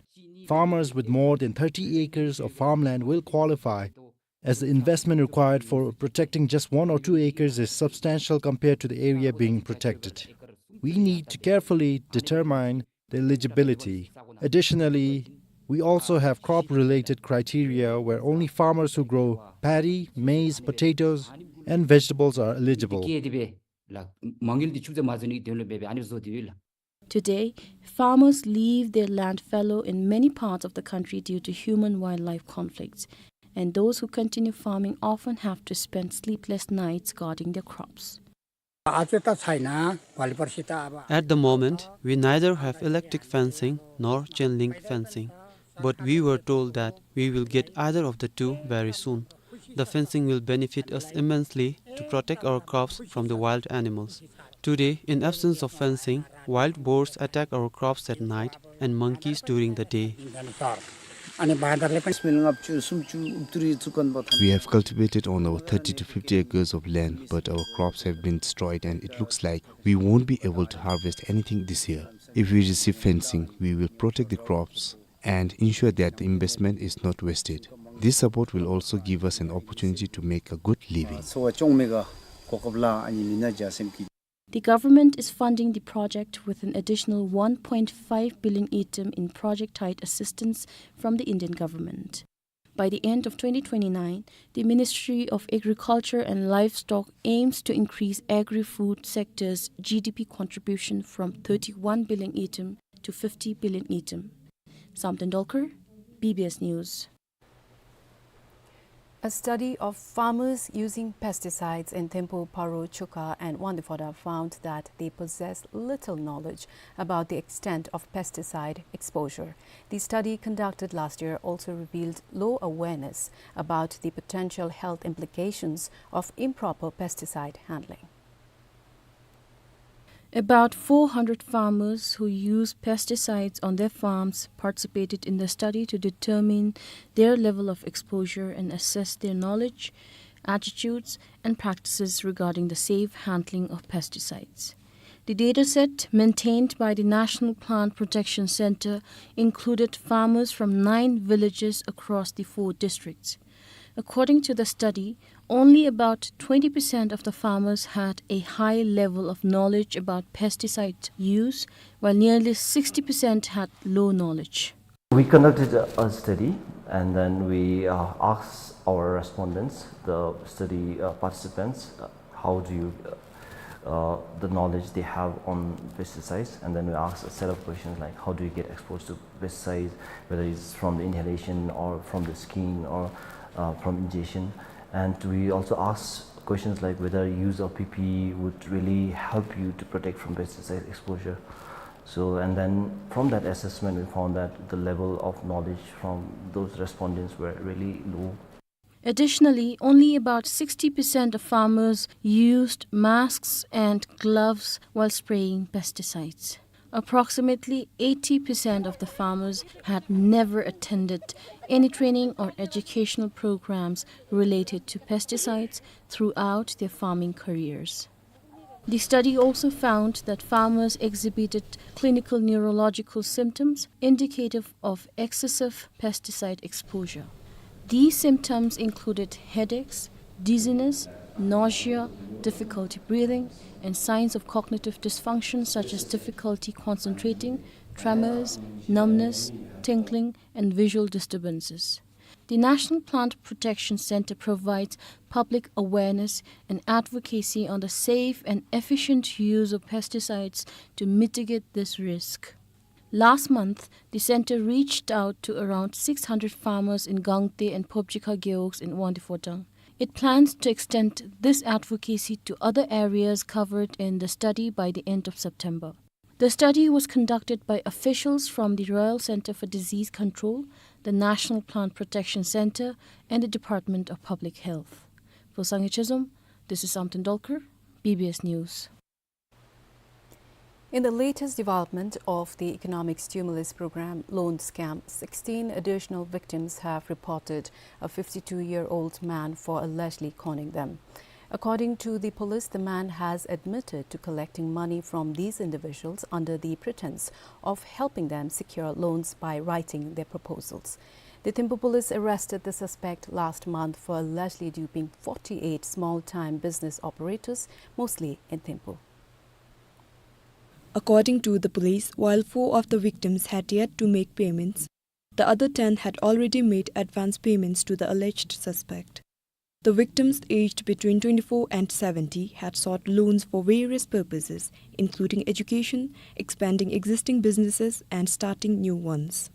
Farmers with more than thirty acres of farmland will qualify, as the investment required for protecting just one or two acres is substantial compared to the area being protected. We need to carefully determine the eligibility. Additionally, we also have crop-related criteria where only farmers who grow paddy, maize, potatoes, and vegetables are eligible. Today, farmers leave their land fallow in many parts of the country due to human-wildlife conflicts, and those who continue farming often have to spend sleepless nights guarding their crops. At the moment, we neither have electric fencing nor chain link fencing, but we were told that we will get either of the two very soon. The fencing will benefit us immensely to protect our crops from the wild animals. Today, in absence of fencing, wild boars attack our crops at night and monkeys during the day. We have cultivated on our thirty to fifty acres of land, but our crops have been destroyed and it looks like we won't be able to harvest anything this year. If we receive fencing, we will protect the crops and ensure that the investment is not wasted. This support will also give us an opportunity to make a good living. The government is funding the project with an additional one point five billion ngultrum in project-tied assistance from the Indian government. By the end of twenty twenty-nine, the Ministry of Agriculture and Livestock aims to increase agri-food sector's G D P contribution from thirty-one billion ngultrum to fifty billion ngultrum. Samten Dolkar, B B S News. A study of farmers using pesticides in Thimphu, Paro, Chukha and Wangdue Phodrang found that they possess little knowledge about the extent of pesticide exposure. The study conducted last year also revealed low awareness about the potential health implications of improper pesticide handling. About four hundred farmers who use pesticides on their farms participated in the study to determine their level of exposure and assess their knowledge, attitudes, and practices regarding the safe handling of pesticides. The dataset, maintained by the National Plant Protection Center, included farmers from nine villages across the four districts. According to the study, only about twenty percent of the farmers had a high level of knowledge about pesticide use, while nearly sixty percent had low knowledge. We conducted a, a study, and then we, uh, asked our respondents, the study, uh, participants, uh, how do you, uh, uh, the knowledge they have on pesticides, and then we asked a set of questions like, how do you get exposed to pesticides, whether it's from the inhalation or from the skin or, uh, from ingestion. And we also asked questions like whether use of P P E would really help you to protect from pesticide exposure. So, and then from that assessment, we found that the level of knowledge from those respondents were really low. Additionally, only about sixty percent of farmers used masks and gloves while spraying pesticides. Approximately eighty percent of the farmers had never attended any training or educational programs related to pesticides throughout their farming careers. The study also found that farmers exhibited clinical neurological symptoms indicative of excessive pesticide exposure. These symptoms included headaches, dizziness, nausea, difficulty breathing, and signs of cognitive dysfunction such as difficulty concentrating, tremors, numbness, tingling, and visual disturbances. The National Plant Protection Center provides public awareness and advocacy on the safe and efficient use of pesticides to mitigate this risk. Last month, the center reached out to around six hundred farmers in Gangte and Phobjikha Gewogs in Wangdue Phodrang. It plans to extend this advocacy to other areas covered in the study by the end of September. The study was conducted by officials from the Royal Center for Disease Control, the National Plant Protection Center, and the Department of Public Health. For Sangay Chezom, this is Amten Dolkar, B B S News. In the latest development of the economic stimulus program loan scam, sixteen additional victims have reported a fifty-two-year-old man for allegedly conning them. According to the police, the man has admitted to collecting money from these individuals under the pretense of helping them secure loans by writing their proposals. The Thimphu police arrested the suspect last month for allegedly duping forty-eight small-time business operators, mostly in Thimphu. According to the police, while four of the victims had yet to make payments, the other ten had already made advance payments to the alleged suspect. The victims, aged between twenty-four and seventy, had sought loans for various purposes, including education, expanding existing businesses, and starting new ones.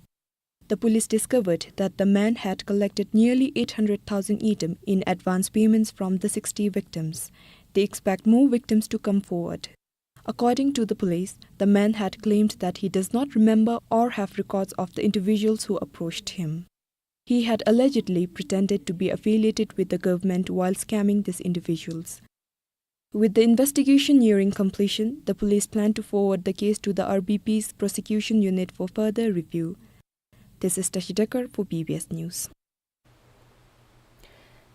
The police discovered that the man had collected nearly eight hundred thousand ngultrum in advance payments from the sixty victims. They expect more victims to come forward. According to the police, the man had claimed that he does not remember or have records of the individuals who approached him. He had allegedly pretended to be affiliated with the government while scamming these individuals. With the investigation nearing completion, the police plan to forward the case to the R B P's prosecution unit for further review. This is Tashi Dekar for B B S News.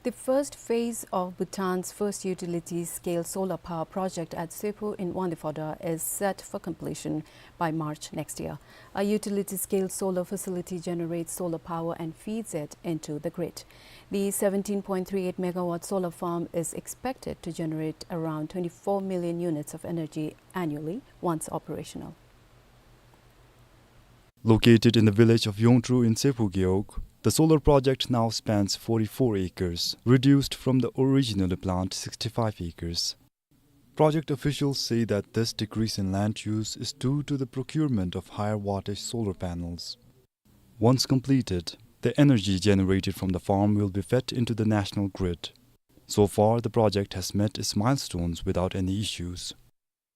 The first phase of Bhutan's first utility-scale solar power project at Seppo in Wangdue Phodrang is set for completion by March next year. A utility-scale solar facility generates solar power and feeds it into the grid. The seventeen point three eight megawatt solar farm is expected to generate around twenty-four million units of energy annually once operational. Located in the village of Yongtru in Seppo Gewog, the solar project now spans forty-four acres, reduced from the originally planned sixty-five acres. Project officials say that this decrease in land use is due to the procurement of higher wattage solar panels. Once completed, the energy generated from the farm will be fed into the national grid. So far, the project has met its milestones without any issues.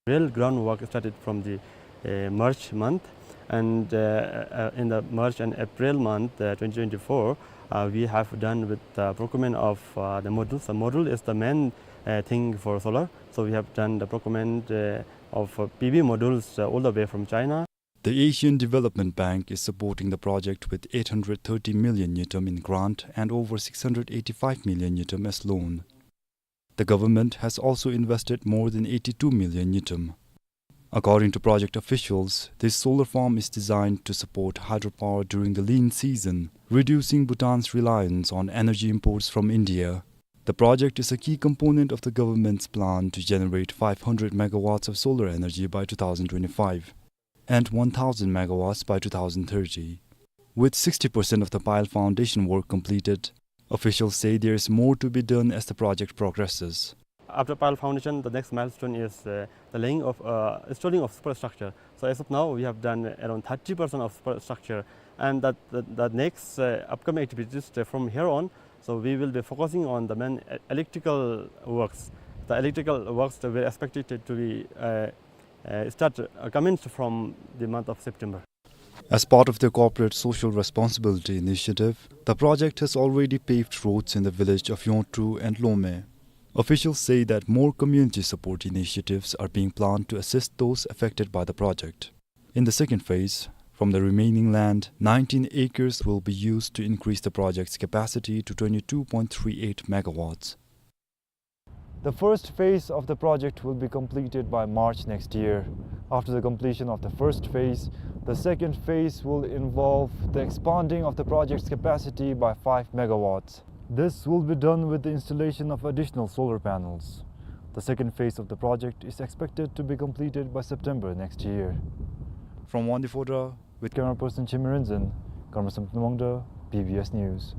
Real groundwork started from the, uh, March month, and, uh, uh, in the March and April month, uh, twenty twenty-four, Uh, we have done with the procurement of, uh, the modules. The module is the main, uh, thing for solar. So we have done the procurement, uh, of, uh, P V modules, uh, all the way from China. The Asian Development Bank is supporting the project with eight hundred thirty million ngultrum in grant and over six hundred eighty-five million ngultrum as loan. The government has also invested more than eighty-two million ngultrum. According to project officials, this solar farm is designed to support hydropower during the lean season, reducing Bhutan's reliance on energy imports from India. The project is a key component of the government's plan to generate five hundred megawatts of solar energy by two thousand twenty-five and one thousand megawatts by two thousand thirty. With sixty percent of the pile foundation work completed, officials say there is more to be done as the project progresses. After pile foundation, the next milestone is, uh, the laying of, uh, installing of superstructure. So as of now, we have done around thirty percent of superstructure, and that, that, that next, uh, upcoming activities, uh, from here on, so we will be focusing on the main e-, electrical works. The electrical works, uh, were expected to, to be, uh, uh, start, uh, commenced from the month of September. As part of their corporate social responsibility initiative, the project has already paved roads in the village of Yongtru and Lome. Officials say that more community support initiatives are being planned to assist those affected by the project. In the second phase, from the remaining land, nineteen acres will be used to increase the project's capacity to twenty-two point three eight megawatts. The first phase of the project will be completed by March next year. After the completion of the first phase, the second phase will involve the expanding of the project's capacity by five megawatts. This will be done with the installation of additional solar panels. The second phase of the project is expected to be completed by September next year. From Wangdue Phodrang, with camera person Chimrin Zen, Karma Samten Wangda, B B S News.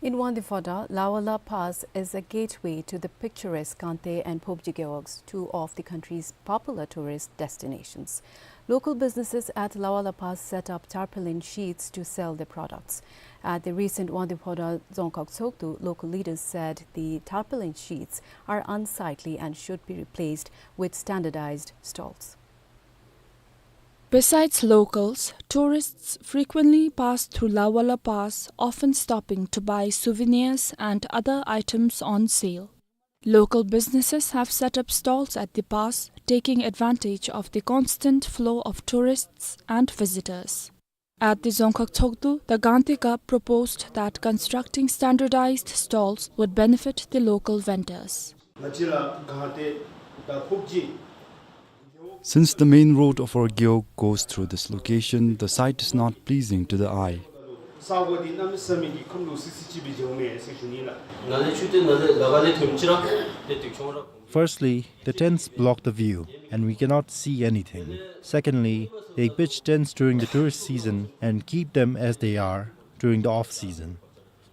In Wangdue Phodrang, Lawala Pass is a gateway to the picturesque Gangte and Phobjee Gewog, two of the country's popular tourist destinations. Local businesses at Lawala Pass set up tarpaulin sheets to sell their products. At the recent Wangdue Phodrang Dzongkhag Tshogdu, local leaders said the tarpaulin sheets are unsightly and should be replaced with standardized stalls. Besides locals, tourists frequently pass through Lawala Pass, often stopping to buy souvenirs and other items on sale. Local businesses have set up stalls at the pass, taking advantage of the constant flow of tourists and visitors. At the Dzongkhag Tshogdu, the Gangte Gap proposed that constructing standardized stalls would benefit the local vendors. Since the main road of our gewog goes through this location, the sight is not pleasing to the eye. Firstly, the tents block the view, and we cannot see anything. Secondly, they pitch tents during the tourist season and keep them as they are during the off-season.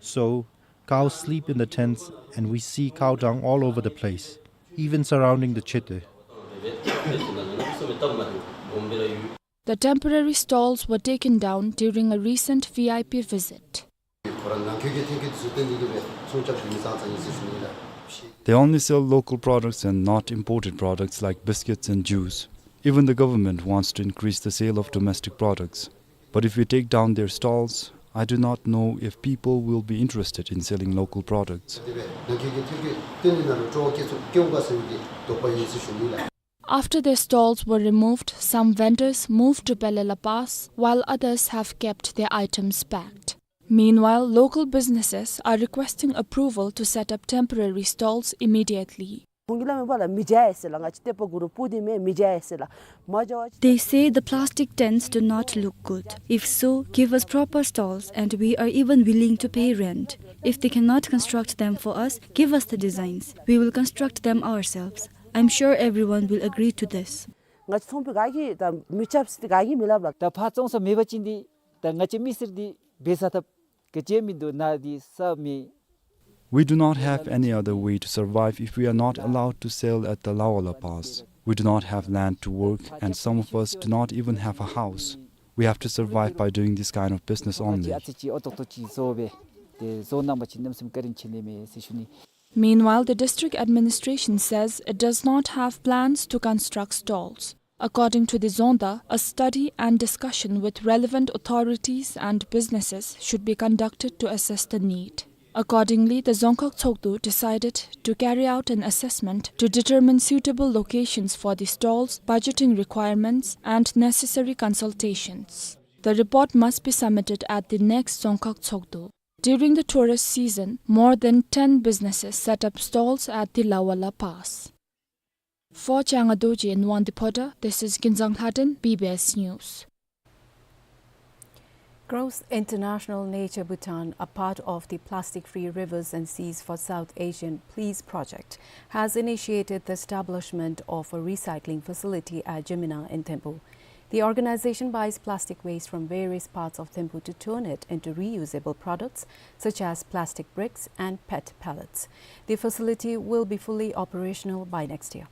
So, cows sleep in the tents, and we see cow dung all over the place, even surrounding the chete. The temporary stalls were taken down during a recent V I P visit. They only sell local products and not imported products like biscuits and juice. Even the government wants to increase the sale of domestic products. But if we take down their stalls, I do not know if people will be interested in selling local products. After their stalls were removed, some vendors moved to Phellela Pass, while others have kept their items packed. Meanwhile, local businesses are requesting approval to set up temporary stalls immediately. They say the plastic tents do not look good. If so, give us proper stalls, and we are even willing to pay rent. If they cannot construct them for us, give us the designs. We will construct them ourselves. I'm sure everyone will agree to this. ད་ཕར་བཙོང་ས་མེད་པ་ཅིན་འདི་ད་ང་བཅས་མི་སེར་འདི་འབད་ས་ཐབས་ག་ཅི་མིན་འདུག། ནཱ་འདི་ས་མེད། We do not have any other way to survive if we are not allowed to sell at the Lawala Pass. We do not have land to work, and some of us do not even have a house. We have to survive by doing this kind of business only. Meanwhile, the district administration says it does not have plans to construct stalls. According to the Dzongda, a study and discussion with relevant authorities and businesses should be conducted to assess the need. Accordingly, the Dzongkhag Tshogdu decided to carry out an assessment to determine suitable locations for the stalls, budgeting requirements, and necessary consultations. The report must be submitted at the next Dzongkhag Tshogdu. During the tourist season, more than ten businesses set up stalls at the Lawala Pass. For Changa Dorji and Wangdi Phoda, this is Kinzang Lhaden, B B S News. Gross International Nature Bhutan, a part of the Plastic Free Rivers and Seas for South Asian PLEASE project, has initiated the establishment of a recycling facility at Jemina in Thimphu. The organization buys plastic waste from various parts of Thimphu to turn it into reusable products such as plastic bricks and pet pellets. The facility will be fully operational by next year.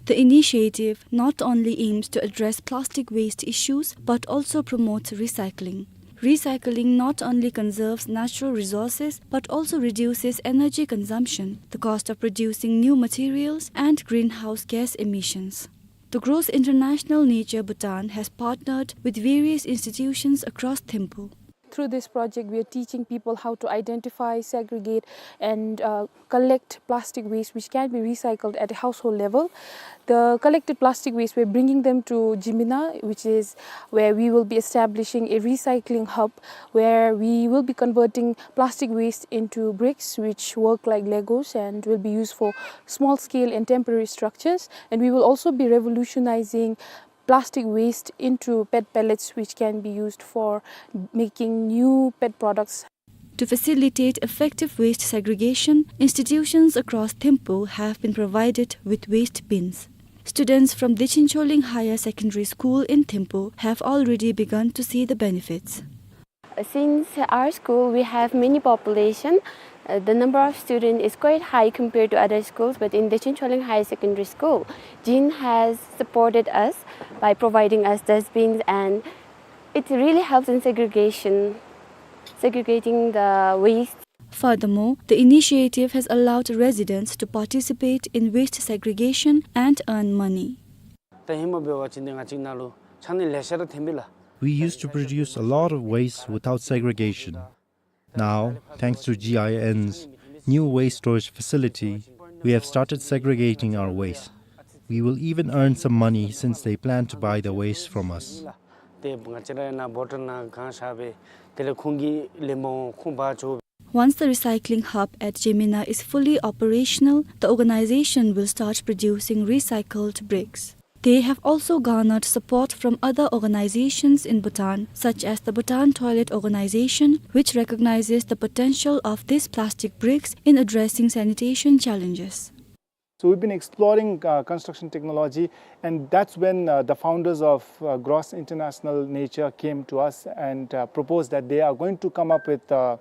The initiative not only aims to address plastic waste issues but also promotes recycling. Recycling not only conserves natural resources but also reduces energy consumption, the cost of producing new materials, and greenhouse gas emissions. The Gross International Nature Bhutan has partnered with various institutions across Thimphu. Through this project, we are teaching people how to identify, segregate, and, uh, collect plastic waste which can be recycled at a household level. The collected plastic waste, we're bringing them to Jemina, which is where we will be establishing a recycling hub where we will be converting plastic waste into bricks which work like Legos and will be used for small scale and temporary structures. And we will also be revolutionizing plastic waste into pet pellets, which can be used for making new pet products. To facilitate effective waste segregation, institutions across Thimphu have been provided with waste bins. Students from Dechen Choling Higher Secondary School in Thimphu have already begun to see the benefits. Since our school, we have many population, uh, the number of student is quite high compared to other schools, but in Dechen Choling Higher Secondary School, Jin has supported us by providing us dustbins, and it really helps in segregation, segregating the waste. Furthermore, the initiative has allowed residents to participate in waste segregation and earn money. ད་ཧེ་མ་འབད་བ་ཅིན་ང་བཅས་ནང་ལུ་ཆ་གནས་ལེ་ཤ་ར་ཐོན་པས་ལགས། We used to produce a lot of waste without segregation. Now, thanks to G I N's new waste storage facility, we have started segregating our waste. We will even earn some money since they plan to buy the waste from us. ཏེ་ང་བཅས་ར་ནཱ་བོ་ཊལ་ནང་གང་བཞག་སྦེ་དེ་ལས་ཁོང་གིས་ལེན་པར་འོང་། ཁོང་འབག་འགྱོ། Once the recycling hub at Jemina is fully operational, the organization will start producing recycled bricks. They have also garnered support from other organizations in Bhutan, such as the Bhutan Toilet Organization, which recognizes the potential of these plastic bricks in addressing sanitation challenges. So we've been exploring, uh, construction technology, and that's when, uh, the founders of, uh, Gross International Nature came to us and, uh, proposed that they are going to come up with, uh,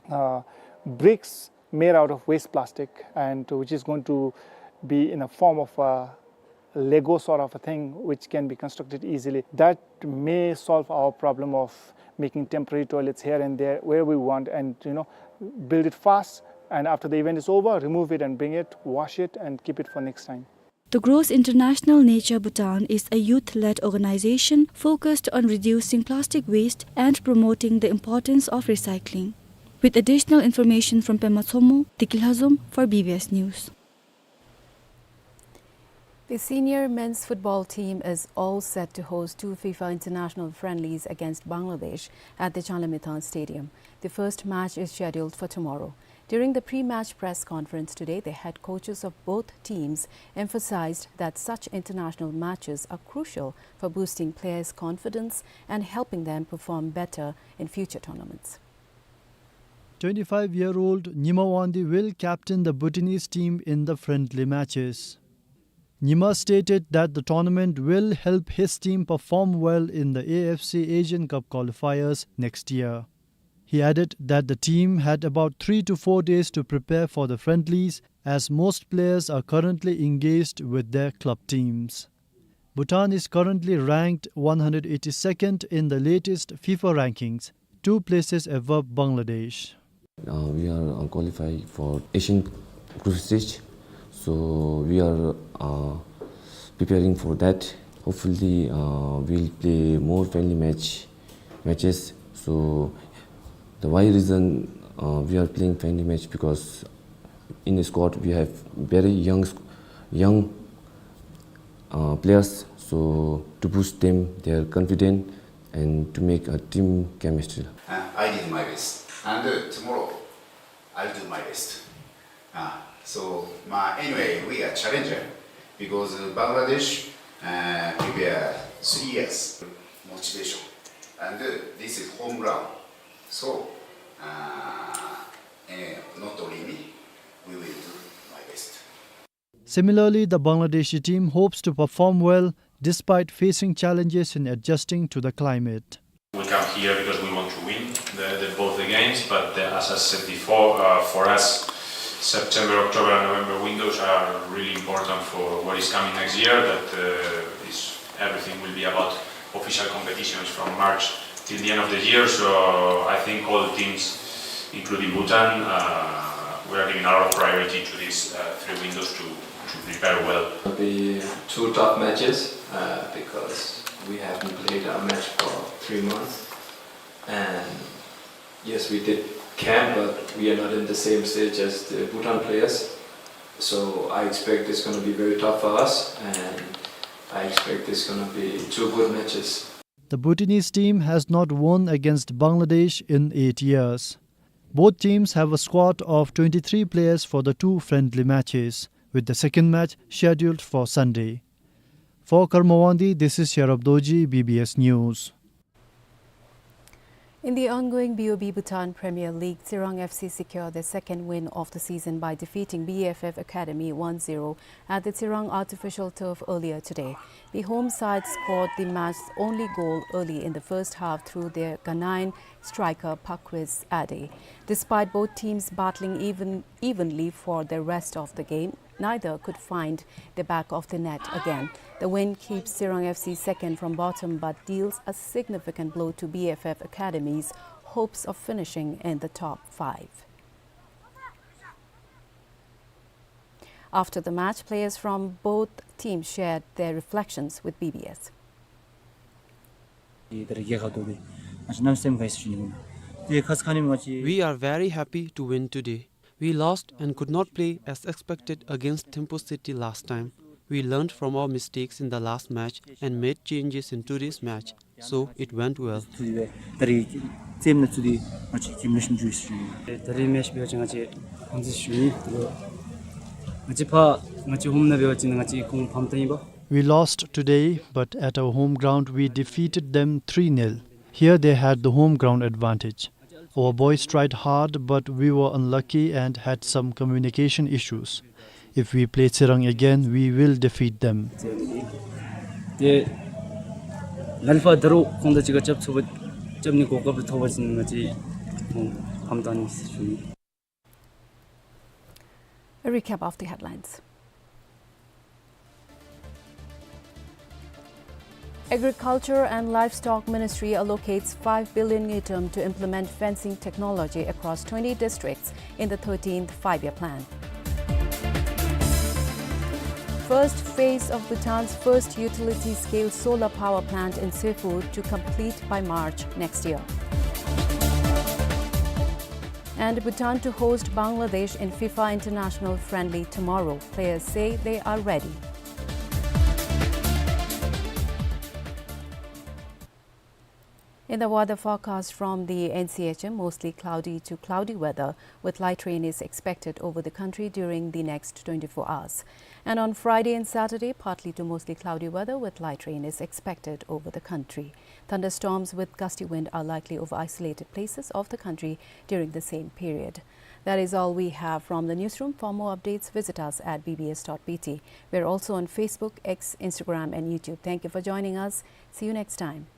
uh, bricks made out of waste plastic, and which is going to be in a form of a Lego sort of a thing, which can be constructed easily. That may solve our problem of making temporary toilets here and there where we want, and, you know, build it fast, and after the event is over, remove it and bring it, wash it, and keep it for next time. The Gross International Nature Bhutan is a youth-led organization focused on reducing plastic waste and promoting the importance of recycling. With additional information from Pema Tshomo, Deki Lhazom for B B S News. The senior men's football team is all set to host two FIFA international friendlies against Bangladesh at the Changlimithang Stadium. The first match is scheduled for tomorrow. During the pre-match press conference today, the head coaches of both teams emphasized that such international matches are crucial for boosting players' confidence and helping them perform better in future tournaments. Twenty-five-year-old Nyima Wangdi will captain the Bhutanese team in the friendly matches. Nyima stated that the tournament will help his team perform well in the A F C Asian Cup qualifiers next year. He added that the team had about three to four days to prepare for the friendlies, as most players are currently engaged with their club teams. Bhutan is currently ranked one hundred eighty-second in the latest FIFA rankings, two places above Bangladesh. Uh, we are, uh, qualified for Asian group stage, so we are, uh, Preparing for that, hopefully, uh, we'll play more friendly match, matches. So the why reason, uh, we are playing friendly match, because in the squad we have very young squ-, young, uh, players. So to boost them, their confidence, and to make a team chemistry. Uh, I did my best, and, uh, tomorrow I'll do my best. Uh, so, uh, anyway, we are challenger because, uh, Bangladesh, uh, prepare three years motivation, and, uh, this is home ground. So, uh, eh, not only me, we will do my best. Similarly, the Bangladeshi team hopes to perform well despite facing challenges in adjusting to the climate. We come here because we want to win the, the, both the games, but the, as I said before, uh, for us, September, October, and November windows are really important for what is coming next year. That, uh, is, everything will be about official competitions from March till the end of the year. So I think all teams, including Bhutan, uh, we are giving a lot of priority to these, uh, three windows to, to prepare well. It'll be two tough matches, uh, because we haven't played a match for three months. And yes, we did camp, but we are not in the same stage as the Bhutan players. So I expect it's gonna be very tough for us, and I expect it's gonna be two good matches. The Bhutanese team has not won against Bangladesh in eight years. Both teams have a squad of twenty-three players for the two friendly matches, with the second match scheduled for Sunday. For Karmawandi, this is Sherab Dorji, B B S News. In the ongoing B O B Bhutan Premier League, Tsirang F C secured their second win of the season by defeating B F F Academy one zero at the Tsirang artificial turf earlier today. The home side scored the match's only goal early in the first half through their Ghanaian striker Paquis Ade. Despite both teams battling even, evenly for the rest of the game, neither could find the back of the net again. The win keeps Tsirang F C second from bottom but deals a significant blow to B F F Academy's hopes of finishing in the top five. After the match, players from both teams shared their reflections with B B S. We are very happy to win today. We lost and could not play as expected against Thimphu City last time. We learned from our mistakes in the last match and made changes in today's match, so it went well. ད་རིས་ཙེམ་ནང་ཚུད་དེ་ང་བཅས་ཀྱི་མི་ཤིན་ཇུས་ཞུ་ནི། ད་རིས་མེཆ་འབད་བ་ཅིན་ང་བཅས་ཧོན་ཟི་ཞུ་ནི། ང་བཅས་ཕར་ང་བཅས་ཧོམ་ནང་འབད་བ་ཅིན་ང་བཅས་ཁོང་ཕམ་ད་ཨིན་པས། We lost today, but at our home ground we defeated them three nil. Here they had the home ground advantage. Our boys tried hard, but we were unlucky and had some communication issues. If we play Tsirang again, we will defeat them. ཏེ་ལན་ཕར་ད་རུང་ཁོང་དང་གཅིག་ཁར་རྐྱབ་ཚུགས་པ་རྐྱབ་ནི་གོ་སྐབས་ཐོབ་པ་ཅིན་ང་བཅས་ཁོང་ཕམ་ད་ནི་ཟེར་ཞུ་ནི། A recap of the headlines. Agriculture and Livestock Ministry allocates five billion ngultrum to implement fencing technology across twenty districts in the thirteenth Five-Year Plan. First phase of Bhutan's first utility-scale solar power plant in Seppo to complete by March next year. And Bhutan to host Bangladesh in FIFA International Friendly tomorrow. Players say they are ready. In the weather forecast from the N C H M, mostly cloudy to cloudy weather, with light rain is expected over the country during the next twenty-four hours. And on Friday and Saturday, partly to mostly cloudy weather with light rain is expected over the country. Thunderstorms with gusty wind are likely over isolated places of the country during the same period. That is all we have from the newsroom. For more updates, visit us at B B S dot B T. We're also on Facebook, X, Instagram, and YouTube. Thank you for joining us. See you next time.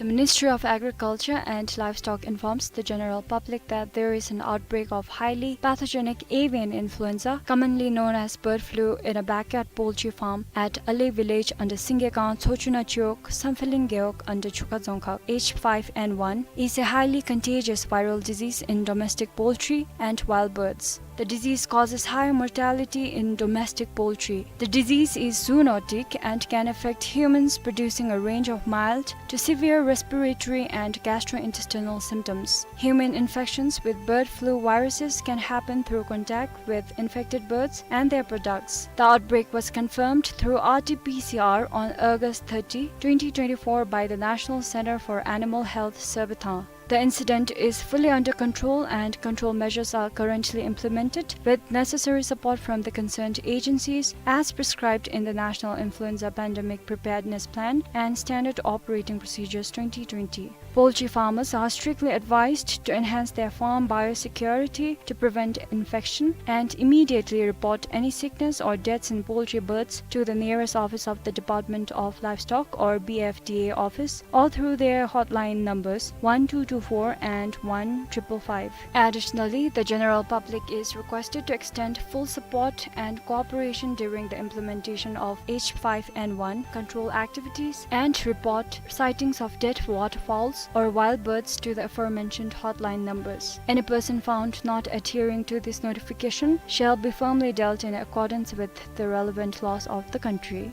The Ministry of Agriculture and Livestock informs the general public that there is an outbreak of highly pathogenic avian influenza, commonly known as bird flu, in a backyard poultry farm at Ali village under Singekang Tsochuna Chiwog, Sampheling Gewog under Chukha Dzongkhag. H five N one is a highly contagious viral disease in domestic poultry and wild birds. The disease causes high mortality in domestic poultry. The disease is zoonotic and can affect humans, producing a range of mild to severe respiratory and gastrointestinal symptoms. Human infections with bird flu viruses can happen through contact with infected birds and their products. The outbreak was confirmed through R T P C R on August thirty, twenty twenty-four by the National Center for Animal Health, Sirbatang. The incident is fully under control and control measures are currently implemented with necessary support from the concerned agencies as prescribed in the National Influenza Pandemic Preparedness Plan and Standard Operating Procedures twenty twenty. Poultry farmers are strictly advised to enhance their farm biosecurity to prevent infection and immediately report any sickness or deaths in poultry birds to the nearest office of the Department of Livestock or B F D A office or through their hotline numbers one two two four and one triple five. Additionally, the general public is requested to extend full support and cooperation during the implementation of H five N one control activities and report sightings of dead waterfowls or wild birds to the aforementioned hotline numbers. Any person found not adhering to this notification shall be firmly dealt in accordance with the relevant laws of the country.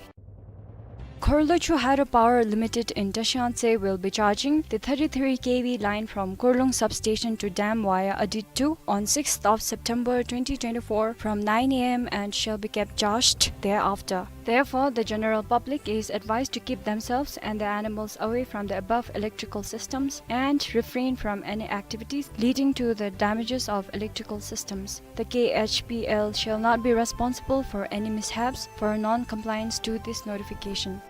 Khorlochhu Hydropower Limited in Tashiyangtse will be charging the thirty-three K V line from Khorlung substation to dam via Adit two on sixth of September twenty twenty-four from nine A M and shall be kept charged thereafter. Therefore, the general public is advised to keep themselves and their animals away from the above electrical systems and refrain from any activities leading to the damages of electrical systems. The K H P L shall not be responsible for any mishaps. For non-compliance to this notification.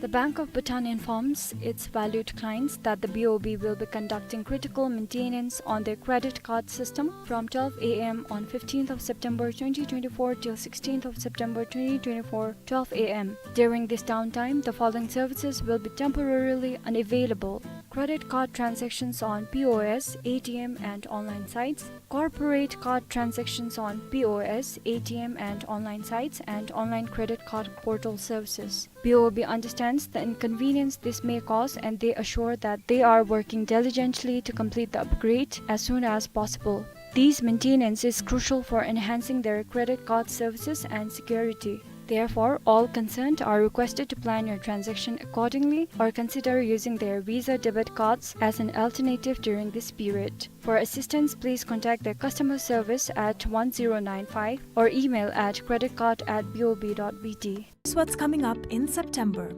The Bank of Bhutan informs its valued clients that the B O B will be conducting critical maintenance on their credit card system from twelve A M on fifteenth of September twenty twenty-four till sixteenth of September twenty twenty-four, twelve A M. During this downtime, the following services will be temporarily unavailable: credit card transactions on P O S, A T M, and online sites, corporate card transactions on P O S, A T M, and online sites, and online credit card portal services. B O B understands the inconvenience this may cause, and they assure that they are working diligently to complete the upgrade as soon as possible. This maintenance is crucial for enhancing their credit card services and security. Therefore, all concerned are requested to plan your transaction accordingly or consider using their Visa debit cards as an alternative during this period. For assistance, please contact their customer service at one zero nine five or email at credit card at B O B dot B T. Here's what's coming up in September.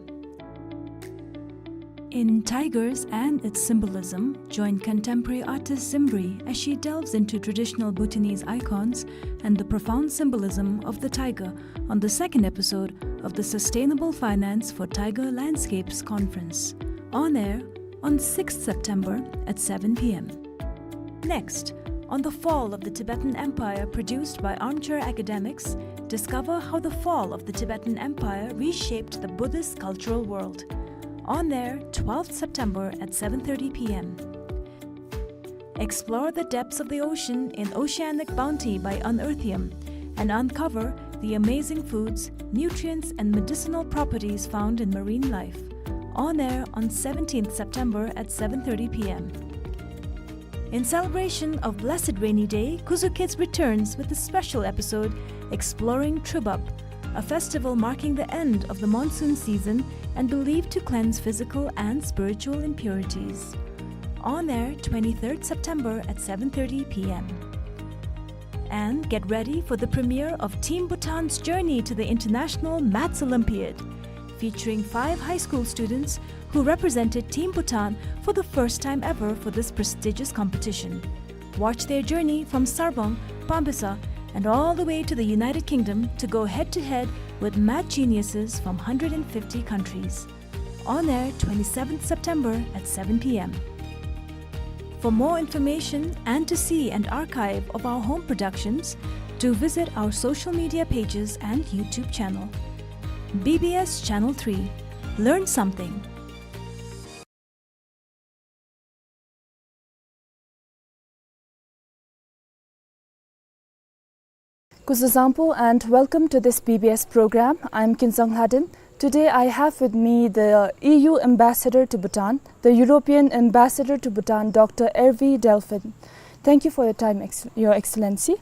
In Tigers and Its Symbolism, join contemporary artist Zimbri as she delves into traditional Bhutanese icons and the profound symbolism of the tiger on the second episode of the Sustainable Finance for Tiger Landscapes conference. On air on sixth September at seven P M. Next, on the fall of the Tibetan Empire, produced by Armchair Academics, discover how the fall of the Tibetan Empire reshaped the Buddhist cultural world. On air, twelfth September at seven thirty P M. Explore the depths of the ocean in Oceanic Bounty by Unearthium and uncover the amazing foods, nutrients, and medicinal properties found in marine life. On air on seventeenth September at seven thirty P M. In celebration of Blessed Rainy Day, Kuzu Kids returns with a special episode exploring Trubap, a festival marking the end of the monsoon season and believed to cleanse physical and spiritual impurities. On air twenty-third September at seven thirty P M. And get ready for the premiere of Team Bhutan's Journey to the International Maths Olympiad, featuring five high school students who represented Team Bhutan for the first time ever for this prestigious competition. Watch their journey from Sarpang, Pambisa, and all the way to the United Kingdom to go head-to-head with math geniuses from hundred and fifty countries. On air twenty-seventh September at seven P M. For more information and to see an archive of our home productions, do visit our social media pages and YouTube channel. B B S Channel three. Learn something. Kuzuzangpo and welcome to this B B S program. I'm Kinzang Lhaden. Today I have with me the E U ambassador to Bhutan, the European ambassador to Bhutan, Doctor Hervé Delphin. Thank you for your time, Ex-, Your Excellency.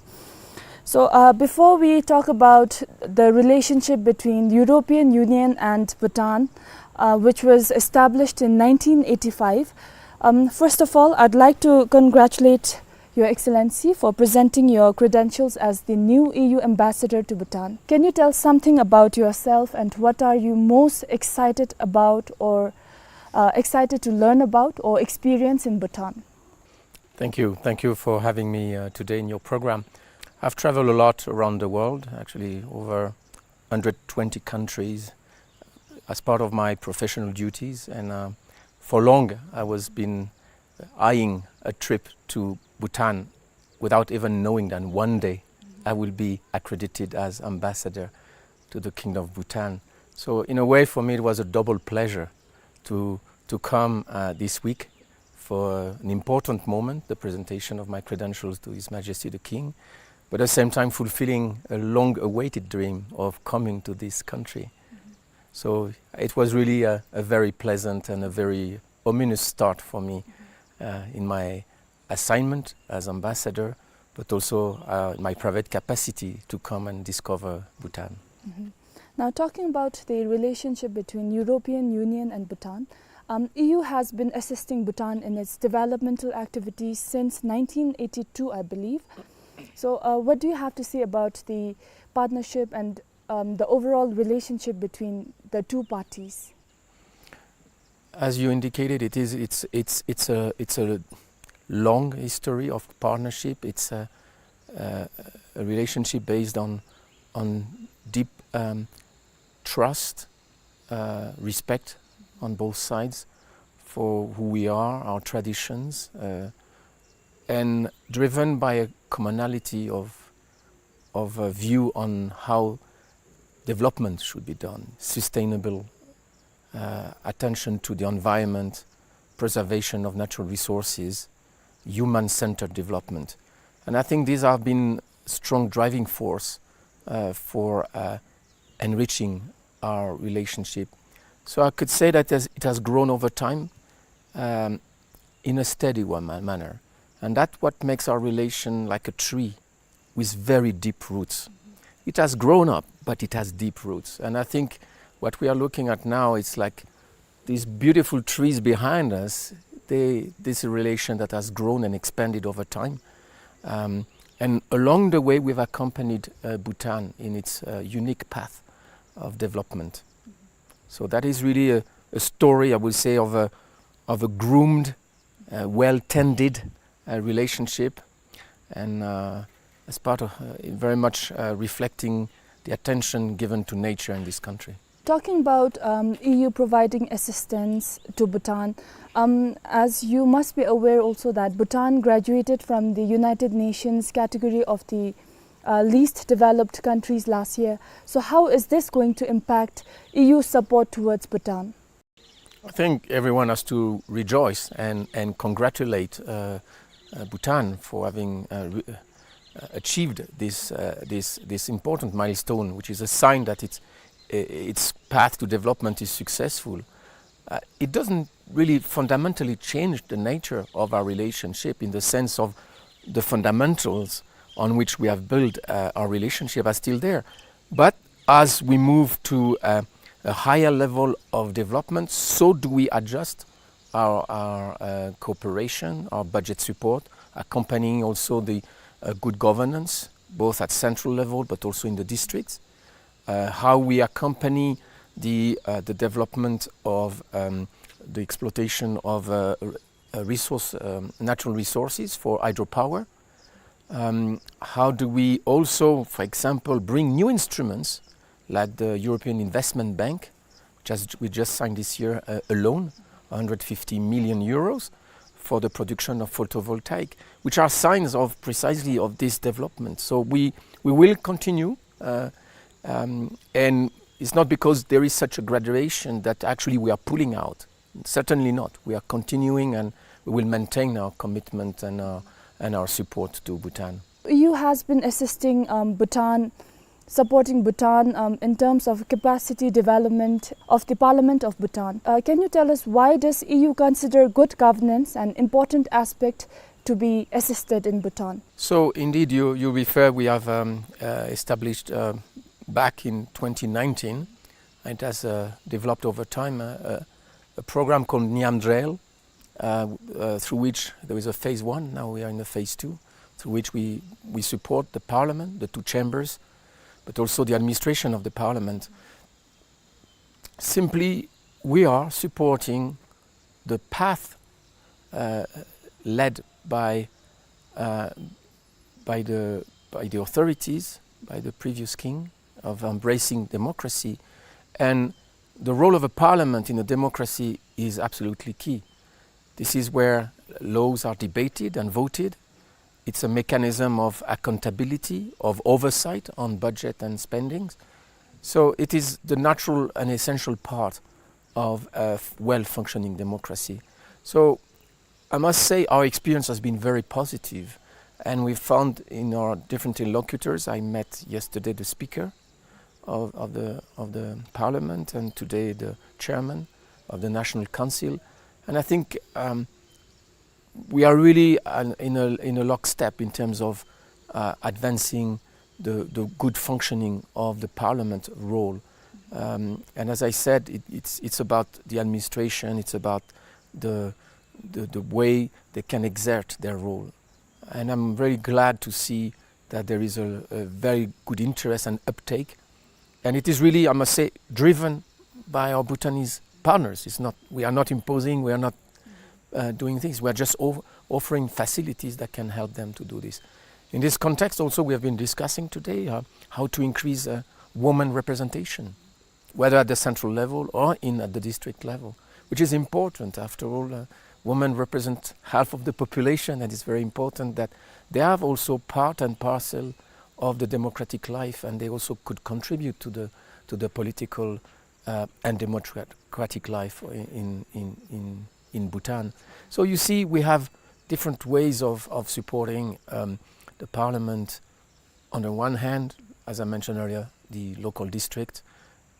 So, uh, before we talk about the relationship between European Union and Bhutan, uh, which was established in nineteen eighty-five, um, first of all, I'd like to congratulate Your Excellency for presenting your credentials as the new E U ambassador to Bhutan. Can you tell something about yourself and what are you most excited about or, uh, excited to learn about or experience in Bhutan? Thank you. Thank you for having me, uh, today in your program. I've traveled a lot around the world, actually over hundred twenty countries, as part of my professional duties, and, uh, for long I was been eyeing a trip to Bhutan without even knowing that one day I will be accredited as ambassador to the Kingdom of Bhutan. So in a way, for me, it was a double pleasure to, to come, uh, this week for an important moment, the presentation of my credentials to His Majesty the King, but at the same time fulfilling a long-awaited dream of coming to this country. So it was really a, a very pleasant and a very ominous start for me, uh, in my assignment as ambassador, but also, uh, my private capacity to come and discover Bhutan. Mhm. Now, talking about the relationship between European Union and Bhutan, um, E U has been assisting Bhutan in its developmental activities since nineteen eighty-two, I believe. So, uh, what do you have to say about the partnership and, um, the overall relationship between the two parties? As you indicated, it is, it's, it's, it's a, it's a long history of partnership. It's a, a, a relationship based on, on deep, um, trust, uh, respect on both sides for who we are, our traditions, uh, and driven by a commonality of, of a view on how development should be done, sustainable, uh, attention to the environment, preservation of natural resources, human-centered development. And I think these have been strong driving force, uh, for, uh, enriching our relationship. So I could say that as it has grown over time, um, in a steady one ma-, manner. And that's what makes our relation like a tree with very deep roots. It has grown up, but it has deep roots. And I think what we are looking at now, it's like these beautiful trees behind us, they, this relation that has grown and expanded over time. Um, and along the way, we've accompanied, uh, Bhutan in its, uh, unique path of development. So that is really a, a story, I would say, of a, of a groomed, uh, well-tended, uh, relationship, and, uh, as part of, uh, very much, uh, reflecting the attention given to nature in this country. Talking about, um, E U providing assistance to Bhutan, um, as you must be aware also that Bhutan graduated from the United Nations category of the, uh, least developed countries last year. So how is this going to impact E U support towards Bhutan? I think everyone has to rejoice and, and congratulate, uh, uh, Bhutan for having, uh, re-, uh, achieved this, uh, this, this important milestone, which is a sign that its, uh, its path to development is successful. Uh, it doesn't really fundamentally change the nature of our relationship in the sense of the fundamentals on which we have built, uh, our relationship are still there. But as we move to, uh, a higher level of development, so do we adjust our, our, uh, cooperation, our budget support, accompanying also the, uh, good governance, both at central level but also in the districts. Uh, how we accompany the, uh, the development of, um, the exploitation of, uh, r-, uh, resource, um, natural resources for hydropower. Um, how do we also, for example, bring new instruments like the European Investment Bank, which has, we just signed this year, uh, a loan, hundred fifty million euros, for the production of photovoltaic, which are signs of precisely of this development. So we, we will continue, uh, um, and it's not because there is such a graduation that actually we are pulling out. Certainly not. We are continuing and we will maintain our commitment and our, and our support to Bhutan. E U has been assisting, um, Bhutan, supporting Bhutan, um, in terms of capacity development of the Parliament of Bhutan. Uh, can you tell us, why does E U consider good governance an important aspect to be assisted in Bhutan? So indeed, you, you refer, we have, um, uh, established, uh, back in twenty nineteen, and it has, uh, developed over time, uh, a, a program called Niamdrel, uh, uh, through which there is a phase one, now we are in the phase two, through which we, we support the parliament, the two chambers, but also the administration of the parliament. Simply, we are supporting the path, uh, led by, uh, by the, by the authorities, by the previous king, of embracing democracy. And the role of a parliament in a democracy is absolutely key. This is where laws are debated and voted. It's a mechanism of accountability, of oversight on budget and spendings. So it is the natural and essential part of a f-, well-functioning democracy. So I must say our experience has been very positive, and we found in our different interlocutors, I met yesterday the speaker of, of the, of the parliament, and today the chairman of the National Council. And I think, um, we are really, uh, in a, in a lockstep in terms of, uh, advancing the, the good functioning of the parliament role. Um, and as I said, it, it's, it's about the administration, it's about the, the, the way they can exert their role. And I'm very glad to see that there is a, a very good interest and uptake. And it is really, I must say, driven by our Bhutanese partners. It's not, we are not imposing, we are not, uh, doing things. We are just o-, offering facilities that can help them to do this. In this context also, we have been discussing today, uh, how to increase, uh, woman representation, whether at the central level or in, at the district level, which is important. After all, uh, women represent half of the population, and it's very important that they have also part and parcel of the democratic life, and they also could contribute to the, to the political, uh, and democratic life in, in, in, in Bhutan. So you see, we have different ways of, of supporting, um, the parliament. On the one hand, as I mentioned earlier, the local district,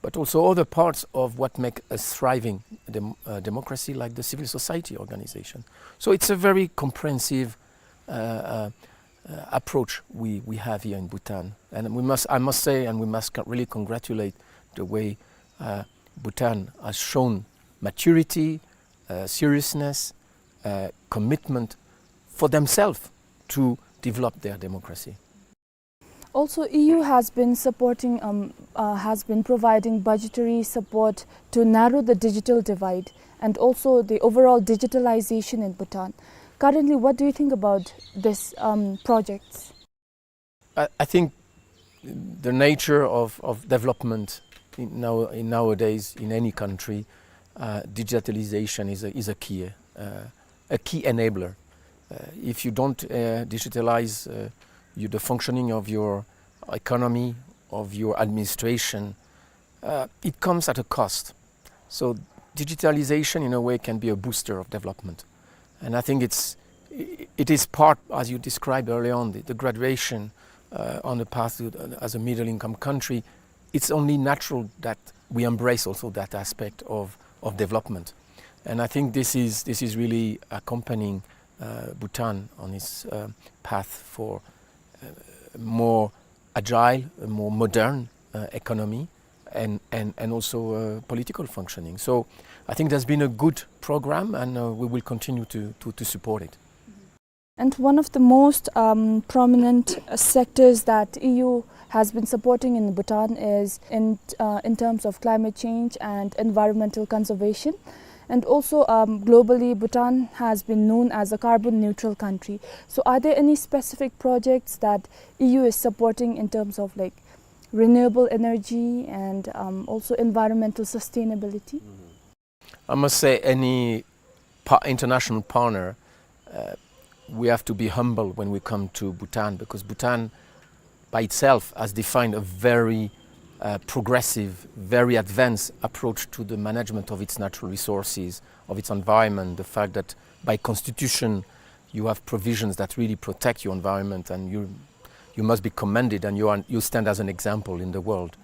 but also other parts of what make a thriving dem-, uh, democracy, like the civil society organization. So it's a very comprehensive, uh, uh, uh, approach we, we have here in Bhutan. And we must, I must say, and we must co-, really congratulate the way, uh, Bhutan has shown maturity, uh, seriousness, uh, commitment for themselves to develop their democracy. Also, E U has been supporting, um, uh, has been providing budgetary support to narrow the digital divide and also the overall digitalization in Bhutan. Currently, what do you think about this, um, projects? I, I think the nature of, of development in now, in nowadays in any country, uh, digitalization is a, is a key, uh, a key enabler. Uh, if you don't, uh, digitalize, uh, you, the functioning of your economy, of your administration, uh, it comes at a cost. So digitalization, in a way, can be a booster of development. And I think it's, i-, it is part, as you described early on, the, the graduation, uh, on the path to, uh, as a middle income country. It's only natural that we embrace also that aspect of, of development. And I think this is, this is really accompanying, uh, Bhutan on its, uh, path for, uh, more agile, a more modern, uh, economy and, and, and also, uh, political functioning. So I think there's been a good program, and, uh, we will continue to, to, to support it. And one of the most, um, prominent, uh, sectors that E U has been supporting in Bhutan is in, uh, in terms of climate change and environmental conservation. And also, um, globally, Bhutan has been known as a carbon neutral country. So are there any specific projects that E U is supporting in terms of, like, renewable energy and, um, also environmental sustainability? I must say, any pa-, international partner, uh, we have to be humble when we come to Bhutan, because Bhutan by itself has defined a very, uh, progressive, very advanced approach to the management of its natural resources, of its environment. The fact that by constitution you have provisions that really protect your environment and you you must be commended, and you are, you stand as an example in the world.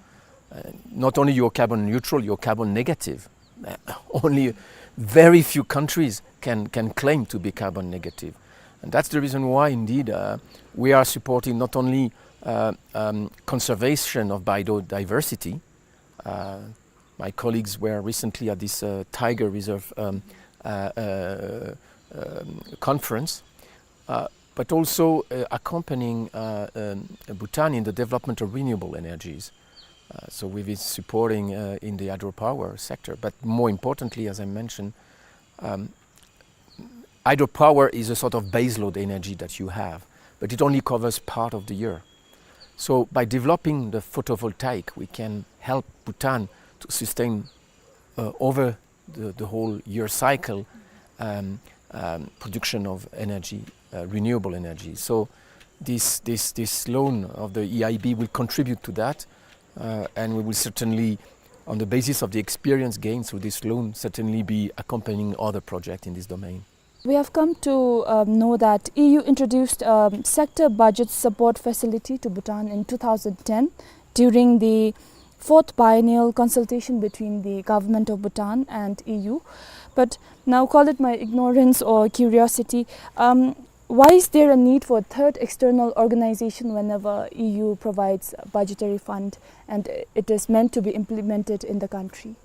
Uh, not only you're carbon neutral, you're carbon negative. Uh, only very few countries can, can claim to be carbon negative. And that's the reason why, indeed, uh, we are supporting not only, uh, um, conservation of biodiversity. Uh, my colleagues were recently at this, uh, tiger reserve, um, uh, uh, um, conference, uh, but also, uh, accompanying, uh, um, Bhutan in the development of renewable energies. Uh, so we've been supporting, uh, in the hydropower sector, but more importantly, as I mentioned, um, hydropower is a sort of baseload energy that you have, but it only covers part of the year. So by developing the photovoltaic, we can help Bhutan to sustain, uh, over the, the whole year cycle, um, um, production of energy, uh, renewable energy. So this, this, this loan of the E I B will contribute to that, uh, and we will certainly, on the basis of the experience gained through this loan, certainly be accompanying other projects in this domain. We have come to, um, know that E U introduced a sector budget support facility to Bhutan in two thousand ten during the fourth biennial consultation between the government of Bhutan and E U. But now, call it my ignorance or curiosity, um, why is there a need for a third external organization whenever E U provides budgetary fund and it is meant to be implemented in the country?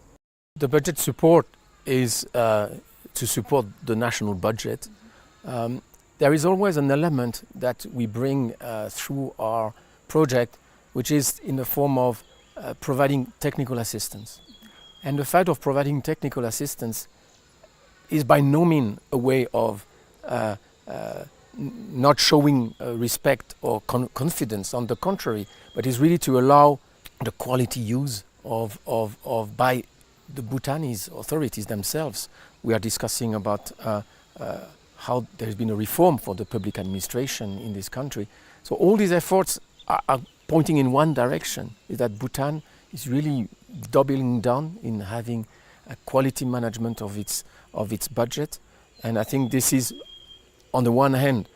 The budget support is, uh, to support the national budget. Um, there is always an element that we bring, uh, through our project, which is in the form of, uh, providing technical assistance. And the fact of providing technical assistance is by no means a way of, uh, uh, n-, not showing, uh, respect or con-, confidence. On the contrary, but is really to allow the quality use of, of, of by the Bhutanese authorities themselves. We are discussing about, uh, uh, how there's been a reform for the public administration in this country. So all these efforts are, are pointing in one direction, is that Bhutan is really doubling down in having a quality management of its, of its budget. And I think this is, on the one hand,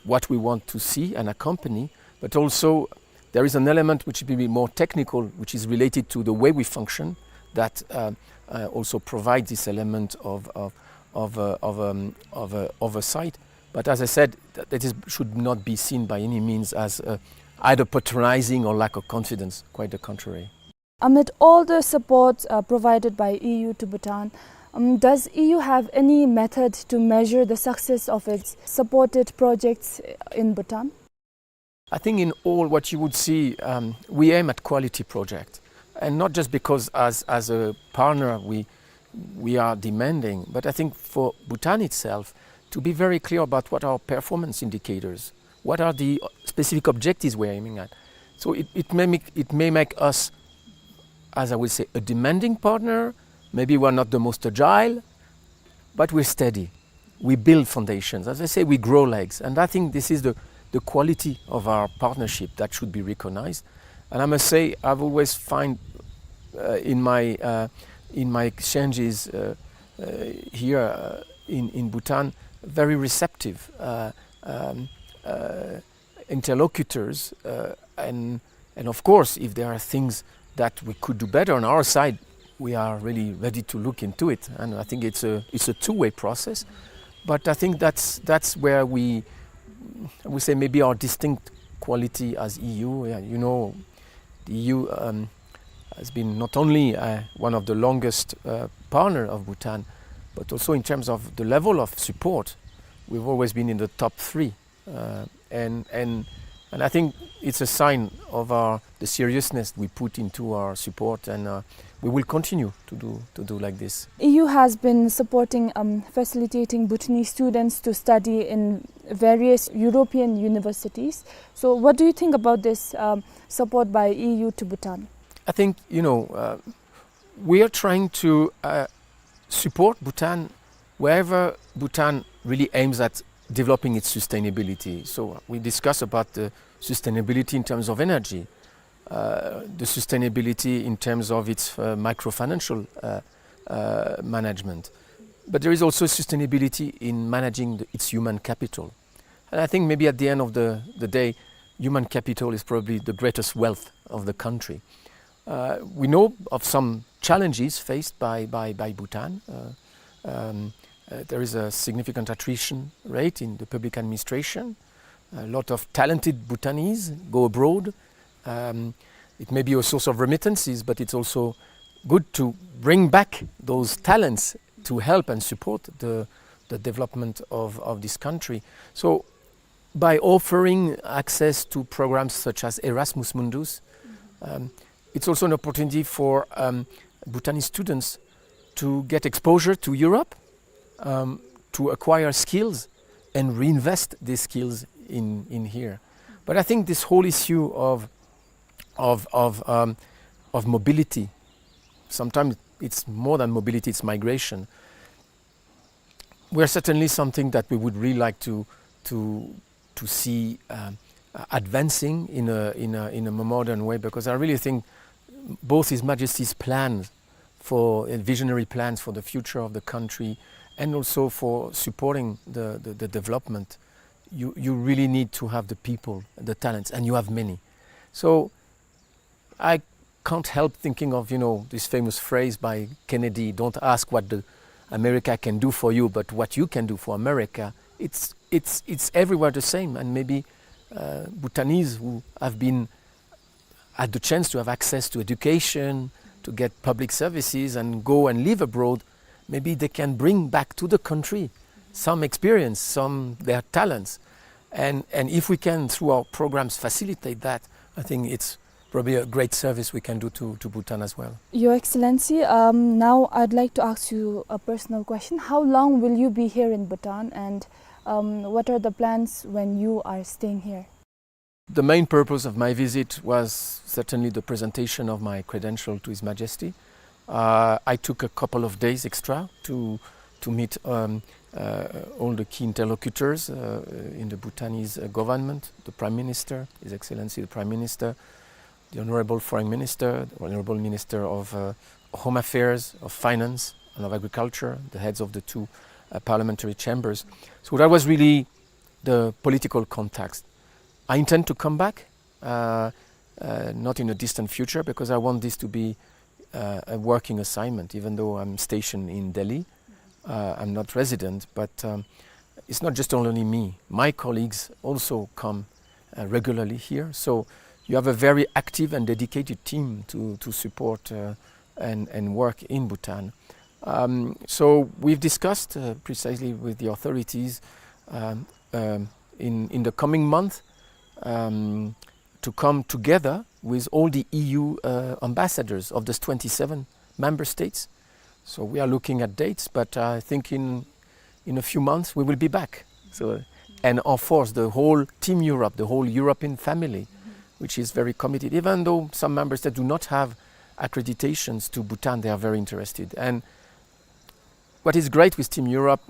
what we want to see and accompany, but also there is an element which will be more technical, which is related to the way we function, that, uh, uh, also provides this element of, of, of, uh, of, um, of, uh, oversight. But as I said, th-, that is, should not be seen by any means as, uh, either patronizing or lack of confidence, quite the contrary. Amid all the support, uh, provided by E U to Bhutan, um, does E U have any method to measure the success of its supported projects in Bhutan? I think in all what you would see, um, we aim at quality project, and not just because as, as a partner we, we are demanding, but I think for Bhutan itself to be very clear about what our performance indicators, what are the specific objectives we're aiming at. So it, it may make, it may make us, as I would say, a demanding partner. Maybe we're not the most agile, but we're steady. We build foundations. As I say, we grow legs. And I think this is the, the quality of our partnership that should be recognized. And I must say, I've always find, uh, in my, uh, in my exchanges, uh, uh, here, uh, in, in Bhutan, very receptive, uh, um, uh, interlocutors, uh, and, and of course, if there are things that we could do better on our side, we are really ready to look into it. And I think it's a, it's a two-way process. But I think that's, that's where we, we say maybe our distinct quality as E U. Yeah, you know, the E U, um, has been not only, uh, one of the longest, uh, partner of Bhutan, but also in terms of the level of support, we've always been in the top three. Uh, and, and, and I think it's a sign of our, the seriousness we put into our support, and, uh, we will continue to do, to do like this. E U has been supporting, um, facilitating Bhutanese students to study in various European universities. So what do you think about this, um, support by E U to Bhutan? I think, you know, uh, we are trying to, uh, support Bhutan wherever Bhutan really aims at developing its sustainability. So we discuss about the sustainability in terms of energy, uh, the sustainability in terms of its, uh, microfinancial, uh, uh, management. But there is also sustainability in managing the, its human capital. And I think maybe at the end of the, the day, human capital is probably the greatest wealth of the country. Uh, we know of some challenges faced by, by, by Bhutan. Uh, um, uh, there is a significant attrition rate in the public administration. A lot of talented Bhutanese go abroad. Um, it may be a source of remittances, but it's also good to bring back those talents to help and support the, the development of, of this country. So by offering access to programs such as Erasmus Mundus, um, it's also an opportunity for, um, Bhutanese students to get exposure to Europe, um, to acquire skills and reinvest these skills in, in here. But I think this whole issue of, of, of, um, of mobility, sometimes it's more than mobility, it's migration. We're certainly something that we would really like to, to, to see, um, advancing in a, in a, in a more modern way, because I really think both His Majesty's plans for, uh, visionary plans for the future of the country and also for supporting the, the, the development, you, you really need to have the people, the talents, and you have many. So I can't help thinking of, you know, this famous phrase by Kennedy, "Don't ask what the America can do for you, but what you can do for America." It's, it's, it's everywhere the same, and maybe, uh, Bhutanese who have been, had the chance to have access to education, to get public services and go and live abroad, maybe they can bring back to the country some experience, some their talents. And, and if we can, through our programs, facilitate that, I think it's probably a great service we can do to, to Bhutan as well. Your Excellency, um, now I'd like to ask you a personal question. How long will you be here in Bhutan, and, um, what are the plans when you are staying here? The main purpose of my visit was certainly the presentation of my credential to His Majesty. Uh, I took a couple of days extra to, to meet, um, uh, all the key interlocutors, uh, in the Bhutanese, uh, government, the Prime Minister, His Excellency the Prime Minister, the Honorable Foreign Minister, the Honorable Minister of, uh, Home Affairs, of Finance, and of Agriculture, the heads of the two, uh, parliamentary chambers. So that was really the political context. I intend to come back, uh, uh, not in a distant future, because I want this to be, uh, a working assignment, even though I'm stationed in Delhi. Uh, I'm not resident, but, um, it's not just only me. My colleagues also come, uh, regularly here. So you have a very active and dedicated team to, to support, uh, and, and work in Bhutan. Um, so we've discussed, uh, precisely with the authorities, um, um, in, in the coming month, um, to come together with all the E U, uh, ambassadors of the twenty-seven member states. So we are looking at dates, but I think in, in a few months we will be back. So, and of course, the whole Team Europe, the whole European family, which is very committed, even though some member states do not have accreditations to Bhutan, they are very interested. And what is great with Team Europe,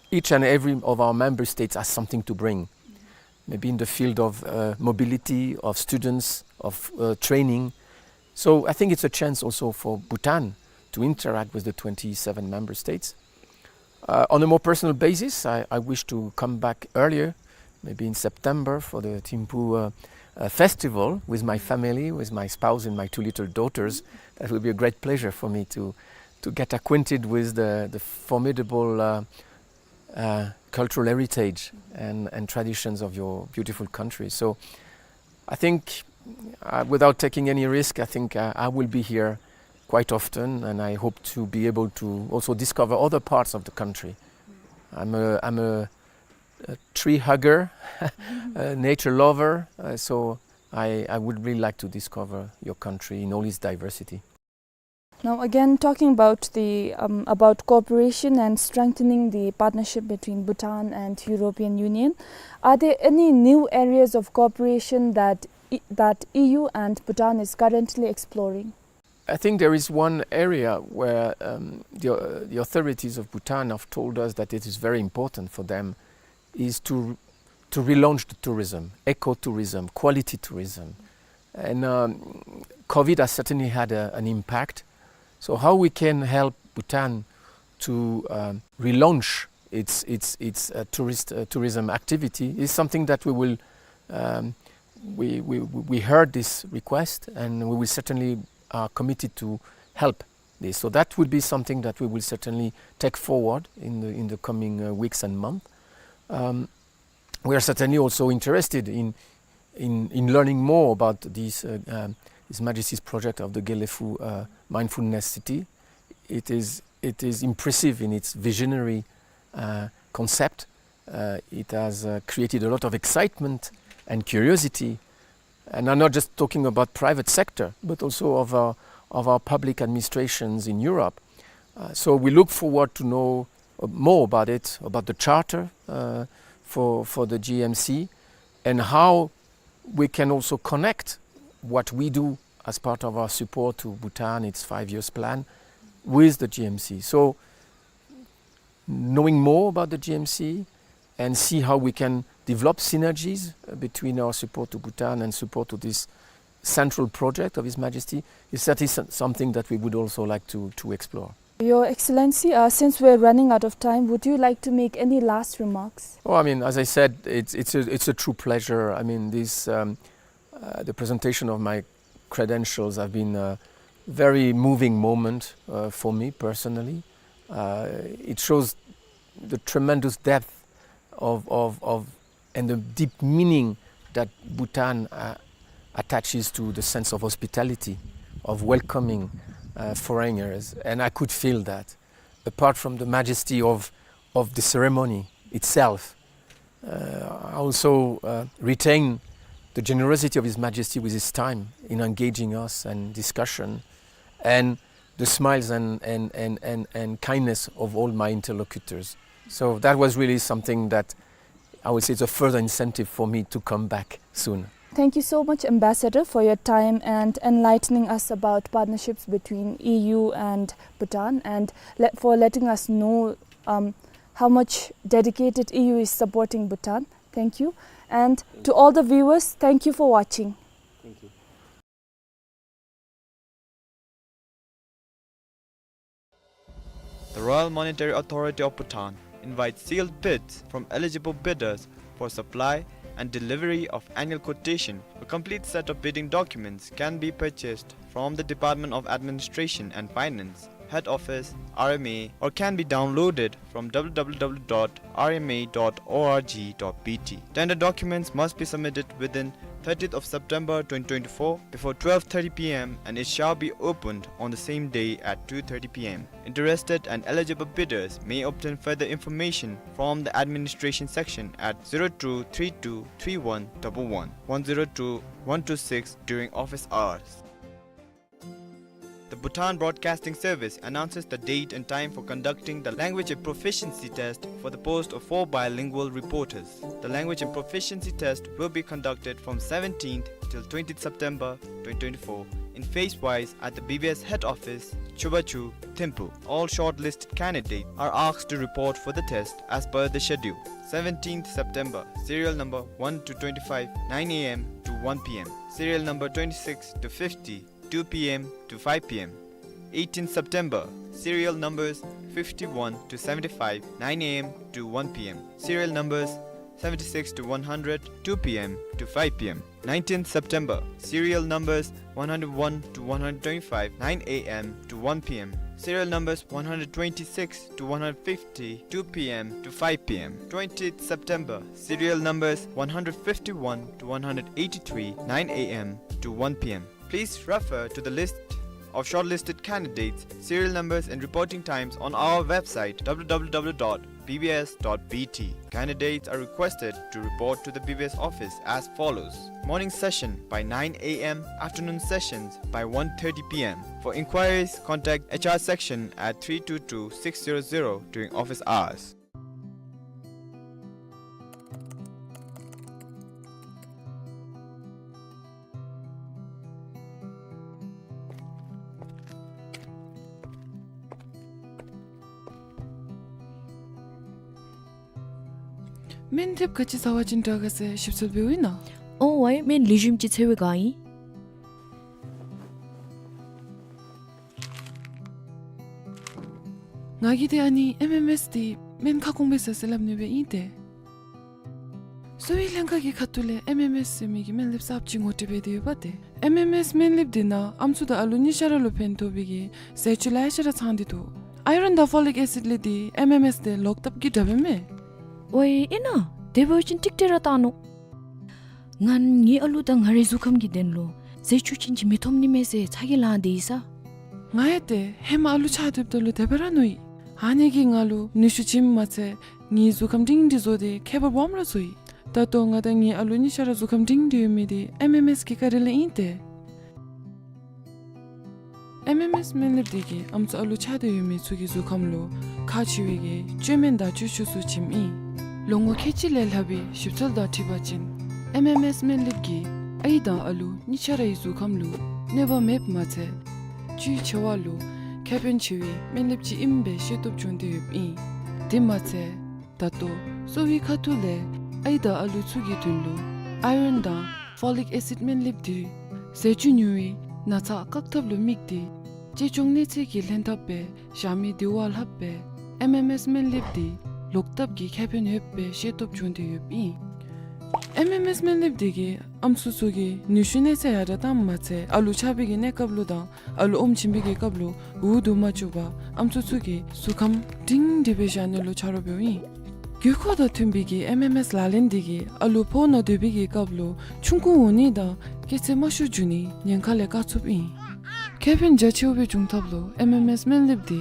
each and every of our member states has something to bring. Maybe in the field of, uh, mobility, of students, of, uh, training. So I think it's a chance also for Bhutan to interact with the twenty-seven member states. Uh, on a more personal basis, I, I wish to come back earlier, maybe in September, for the Thimphu, uh, uh, festival with my family, with my spouse and my two little daughters. That will be a great pleasure for me to, to get acquainted with the, the formidable, uh, uh, cultural heritage and, and traditions of your beautiful country. So I think, uh, without taking any risk, I think, uh, I will be here quite often, and I hope to be able to also discover other parts of the country. I'm a, I'm a, a tree hugger, a nature lover, uh, so I, I would really like to discover your country in all its diversity. Now, again, talking about the, um, about cooperation and strengthening the partnership between Bhutan and European Union, are there any new areas of cooperation that E-, that E U and Bhutan is currently exploring? I think there is one area where, um, the, uh, the authorities of Bhutan have told us that it is very important for them, is to, to relaunch the tourism, ecotourism, quality tourism. And, um, COVID has certainly had a, an impact. So how we can help Bhutan to, um, relaunch its, its, its, uh, tourist, uh, tourism activity is something that we will, um, We, we, we heard this request, and we will certainly are committed to help this. So that will be something that we will certainly take forward in the, in the coming, uh, weeks and months. Um, we are certainly also interested in, in, in learning more about this, uh, um, His Majesty's project of the Gelephu, uh, Mindfulness City. It is, it is impressive in its visionary, uh, concept. Uh, it has, uh, created a lot of excitement and curiosity. And I'm not just talking about private sector, but also of our, of our public administrations in Europe. Uh, so we look forward to know, uh, more about it, about the charter, uh, for, for the G M C, and how we can also connect what we do as part of our support to Bhutan, its five years plan, with the G M C. So knowing more about the G M C and see how we can develop synergies, uh, between our support to Bhutan and support to this central project of His Majesty is certainly some-, something that we would also like to, to explore. Your Excellency, uh, since we're running out of time, would you like to make any last remarks? Oh, I mean, as I said, it's, it's a, it's a true pleasure. I mean, this, um, uh, the presentation of my credentials have been a very moving moment, uh, for me personally. Uh, it shows the tremendous depth of, of, of, and the deep meaning that Bhutan, uh, attaches to the sense of hospitality, of welcoming, uh, foreigners, and I could feel that. Apart from the majesty of, of the ceremony itself, uh, I also, uh, retain the generosity of His Majesty with his time in engaging us and discussion, and the smiles and, and, and, and, and kindness of all my interlocutors. So that was really something that I would say it's a further incentive for me to come back soon. Thank you so much, Ambassador, for your time and enlightening us about partnerships between E U and Bhutan, and le-, for letting us know, um, how much dedicated E U is supporting Bhutan. Thank you. And to all the viewers, thank you for watching. Thank you. The Royal Monetary Authority of Bhutan invites sealed bids from eligible bidders for supply and delivery of annual quotation. A complete set of bidding documents can be purchased from the Department of Administration and Finance, Head Office, R M A, or can be downloaded from W W W dot R M A dot org dot B T. Tender documents must be submitted within thirtieth of September twenty twenty-four before twelve thirty P M, and it shall be opened on the same day at two thirty P M. Interested and eligible bidders may obtain further information from the administration section at zero two three two three one double one, one zero two, one two six during office hours. The Bhutan Broadcasting Service announces the date and time for conducting the language and proficiency test for the post of four bilingual reporters. The language and proficiency test will be conducted from seventeenth till twentieth September twenty twenty-four in phase wise at the B B S head office, Chubachu, Thimphu. All shortlisted candidates are asked to report for the test as per the schedule. Seventeenth September, serial number one to twenty-five, nine A M to one P M. Serial number twenty-six to fifty, two P M to five P M. Eighteenth September, serial numbers fifty-one to seventy-five, nine A M to one P M. Serial numbers seventy-six to one hundred, two P M to five P M. Nineteenth September, serial numbers one hundred one to one hundred twenty-five, nine A M to one P M. Serial numbers one hundred twenty-six to one hundred fifty, two P M to five P M. Twentieth September, serial numbers one hundred fifty-one to one hundred eighty-three, nine A M to one P M. Please refer to the list of shortlisted candidates, serial numbers and reporting times on our website, W W W dot B B S dot B T. Candidates are requested to report to the B B S office as follows. Morning session by nine A M, afternoon sessions by one thirty P M. For inquiries, contact H R section at three two two six zero zero during office hours. སྨན་དེབ་ག་ཅི་ཟ་བ་ཅིན་དྲག་ག་ཟེར་ཞིབ་འཚོལ་འབདཝ་ཨིན་ན། ཨོ་ཝའི་སྨན་ལེགས་ཤོམ་ཅིག་འཚོལ་བའི་བསྒང་ཨིན། ང་གིས་ཏེ་ཨ་ནི་ཨེམ་ཨེམ་ཨེསི་འདི་སྨན་ཁ་སྐོང་སྦེ་ཟ་ཟེར་སླབ་ནི་སྦེ་ཨིན་ཏེ། གསོ་བའི་ལྷན་ཁག་གི་ཁ་ཐུག་ལས་ཨེམ་ཨེམ་ཨེསི་ཟེར་མི་གི་སྨན་ལེབ་གསརཔ་ཅིག་ངོ་སྤྲོད་འབད་དེ་ཡོདཔ་ཏེ། ཨེམ་ཨེམ་ཨེསི་སྨན་ལེབ་འདི་ནང་ཨམ་སྲུ་དང་ཨ་ལུ་གཉིས་ཆ་ར་ལུ་ཕན་ཐོགས་པའི་གི་ཟས་བཅུད་ལེ་ཤ་ར་ཚང་སྟེ་འདུག། ཨའི་རཱོན་དང་ཕོ་ལིག་ཨེ་སིཌ་ལས་འདི་ཨེམ་ཨེམ་ཨེསི་འདི་ལོག་ལྟབ་ཀྱི་དྲག་པས་མས། ཝའི་ཨིན་ན། དེ་འབད་བ་ཅིན་ཀྲིག་ཀྲི་ར་བཏང་ནུག། ང་ངེའི་ཨ་ལུ་དང་ང་རའི་གཟུགས་ཁམས་ཀྱི་དོན་ལུ་ཟས་བཅུད་ཅན་ཅིག་མི་ཐོབ་ནི་མས་ཟེར་ཚ་གྱང་ལང་སྟེ་ཡོད་ས། ང་ཡང་ཏེ་ཧེ་མ་ཨ་ལུ་ཆགས་སྡོདཔ་ད་ལུ་དེ་སྦེ་ར་མནོ་ཡི། ཨ་ནི་གིས་ང་ལུ་ནུས་ཤུགས་བྱིནམ་མ་ཚད་ངེའི་གཟུགས་ཁམས་སྒྲིང་སྒྲི་བཟོ་སྟེ་ཁྱད་པར་སྦོམ་ར་བཟོ་ཡི། ད་ལྟོ་ང་དང་ངེའི་ཨ་ལུ་གཉིས་ཆ་ར་གཟུགས་ཁམས་སྒྲིང་སྒྲི་ཡོད་མི་འདི་ཨེམ་ཨེམ་ཨེསི་གི་བཀའ་དྲིན་ལས་ཨིན་ཏེ། ཨེམ་ཨེམ་ཨེསི་སྨན་ལེབ་འདི་གིས་ཨམ་སྲུ་ཨ་ལུ་ཆགས་ཏེ་ཡོད་མི་ཚུ་གི་གཟུགས་ཁམས་ལུ་ཁག་ཆེ་བའི་གི་བཅོས་སྨན་དང་བཅོས་ཆས་ཚུ་བྱིནམ་ཨིན། ལོ་ངོ་ཁལ་གཅིག་ལས་ལྷག་པའི་ཞིབ་འཚོལ་དང་འཁྲིལ་བ་ཅིན་ཨེམ་ཨེམ་ཨེསི་སྨན་ལེབ་ཀྱིས་ཨའི་དང་ཨ་ལུ་གཉིས་ཆ་རའི་གཟུགས་ཁམས་ལུ་གནོད་པ་མེདཔ་མ་ཚད་བཅུད་ཆེ་བ་ལུ་ཁེ་ཕན་ཆེ་བའི་སྨན་ལེབ་ཅིག་ཨིནམ་སྦེ་ཤེས་རྟོགས་བྱུང་སྟེ་ཡོདཔ་ཨིན། དེ་མ་ཚད་ད་ལྟོ་གསོ་བའི་ཁ་ཐུག་ལས་ཨའི་དང་ཨ་ལུ་ཚུ་གི་དོན་ལུ་ཨའི་རཱོན་དང་ཕོ་ལིག་ཨེ་སིཌ་སྨན་ལེབ་འདི་ཟས་བཅུད་ཉུང་བའི་ན་ཚ་བཀག་ཐབས་ལུ་དམིགས་ཏེ་གཅེས་སྐྱོང་གནས་ཚད་ཀྱི་ལྷན་ཐབས་སྦེ་བཞག་མི་འདི་བ་ལྷགཔ་སྦེ་ཨེམ་ཨེམ་ཨེསི་སྨན་ལེབ་འདི་ལོག་ལྟབ་ཀྱི་ཁེ་ཕན་ཡོདཔ་སྦེ་ཤེས་རྟོགས་བྱུང་སྟེ་ཡོདཔ་ཨིན། ཨེམ་ཨེམ་ཨེསི་སྨན་ལེབ་འདི་གིས་ཨམ་སྲུ་ཚུ་གི་ནུས་ཤུགས་གནས་ཚད་ཡར་དྲགས་བཏངམ་མ་ཚད་ཨ་ལུ་ཆགས་པའི་གི་གནས་སྐབས་ལུ་དང་ཨ་ལུ་ཨོམ་བྱིན་པའི་གི་སྐབས་ལུ་འུ་སྡུག་མ་བཅུག་པར་ཨམ་སྲུ་ཚུ་གི་གཟུགས་ཁམས་སྒྲིང་སྒྲི་སྦེ་བཞག་ནི་ལུ་ཆ་རོགས་འབདཝ་ཨིན། དགོས་མཁོ་དང་མཐུན་པའི་གི་ཨེམ་ཨེམ་ཨེསི་ལག་ལེན་འདི་གིས་ཨ་ལུ་ཕོཝ་ནང་སྡོད་པའི་གི་སྐབས་ལུ་ཆུང་ཀུ་འོང་ནི་དང་སྐྱེས་ཚད་དམའ་ཤོས་འགྱོ་ནི་ཉེན་ཁ་ལས་བཀག་ཚུགསཔ་ཨིན། ཁེ་ཕན་རྒྱ་ཆེཝ་སྦེ་འབྱུང་ཐབས་ལུ་ཨེམ་ཨེམ་ཨེསི་སྨན་ལེབ་འདི་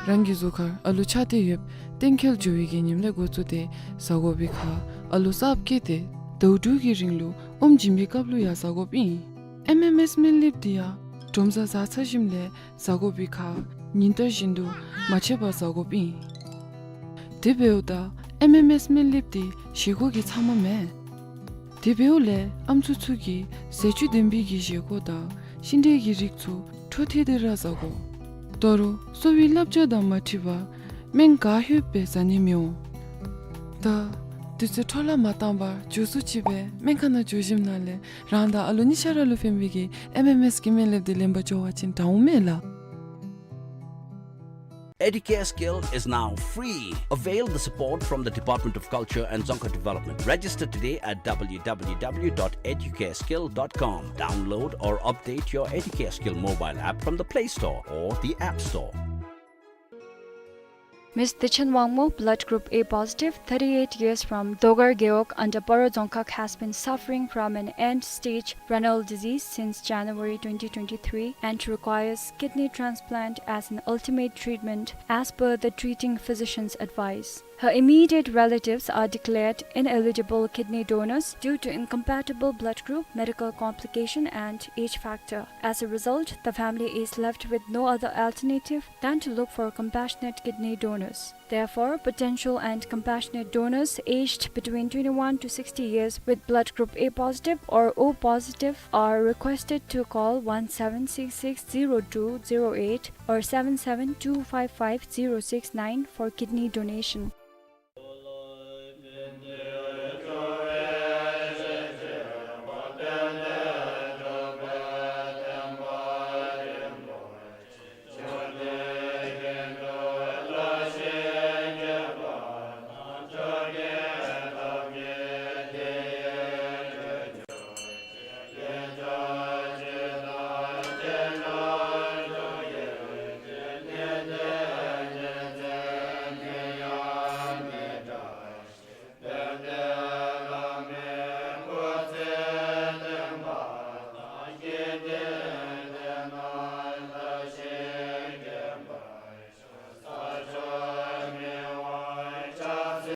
རང་གི་གཟུགས་ཁར་ཨ་ལུ་ཆགས་ཏེ་ཡོདཔ་གཏན་འཁེལ་འགྱོ་བའི་གི་ཉིནམ་ལས་འགོ་བཙུགས་ཏེ་ཟ་དགོ་པའི་ཁར་ཨ་ལུ་གསརཔ་སྐྱེས་ཏེ་ཟླཝ་དྲུག་གི་རིང་ལུ་ཨོམ་བྱིན་པའི་སྐབས་ལུ་ཡང་ཟ་དགོཔ་ཨིན། ཨེམ་ཨེམ་ཨེསི་སྨན་ལེབ་འདི་ཡང་དྲོ་པ་ཟ་ཚར་ཞིནམ་ལས་ཟ་དགོ་པའི་ཁར་ཉིན་ལྟར་བཞིན་དུ་མ་ཆད་པར་ཟ་དགོཔ་ཨིན། དེ་འབདཝ་ད་ཨེམ་ཨེམ་ཨེསི་སྨན་ལེབ་འདི་བཞེས་སྒོ་གི་ཚབ་མ་མེན། དེ་འབདཝ་ལས་ཨམ་སྲུ་ཚུ་གིས་ཟས་བཅུད་ལྡན་པའི་གི་བཞེས་སྒོ་དང་ཤིང་འབྲས་ཀྱི་རིགས་ཚུ་འཕྲོ་མཐུད་དེ་ར་ཟ་དགོ། ད་རུང་གསོ་བའི་བསླབ་བྱ་དང་མ་འཁྲིལ་བར་སྨན་ག་ལྷོད་སྦེ་ཟ་ནི་མི་འོང་། ད་དུས་ཚོད་འཕྲོ་བརླག་མ་བཏང་བར་མགྱོགས་སུ་ཅིག་སྦེ་སྨན་ཁང་ནང་འགྱོ་ཞིནམ་ལས་རང་དང་ཨ་ལུ་གཉིས་ཆ་ར་ལུ་ཕན་པའི་གི་ཨེམ་ཨེམ་ཨེསི་གི་སྨན་ལེབ་འདི་ལེན་པར་འགྱོ་བ་ཅིན་དྲག་འོང་མས་ལགས། Educare Skill is now free. Avail the support from the Department of Culture and Dzongkha Development. Register today at w w w dot educareskill dot com. Download or update your Educare Skill mobile app from the Play Store or the App Store. Miss Tichen Wangmo, blood group A positive, thirty-eight years, from Dogar Gewog under Paro Dzongkhag, has been suffering from an end-stage renal disease since January twenty twenty-three and requires kidney transplant as an ultimate treatment as per the treating physician's advice. Her immediate relatives are declared ineligible kidney donors due to incompatible blood group, medical complication, and age factor. As a result, the family is left with no other alternative than to look for compassionate kidney donors. Therefore, potential and compassionate donors aged between twenty-one to sixty years with blood group A positive or O positive are requested to call one seven six six zero two zero eight or seven seven two five five zero six nine for kidney donation.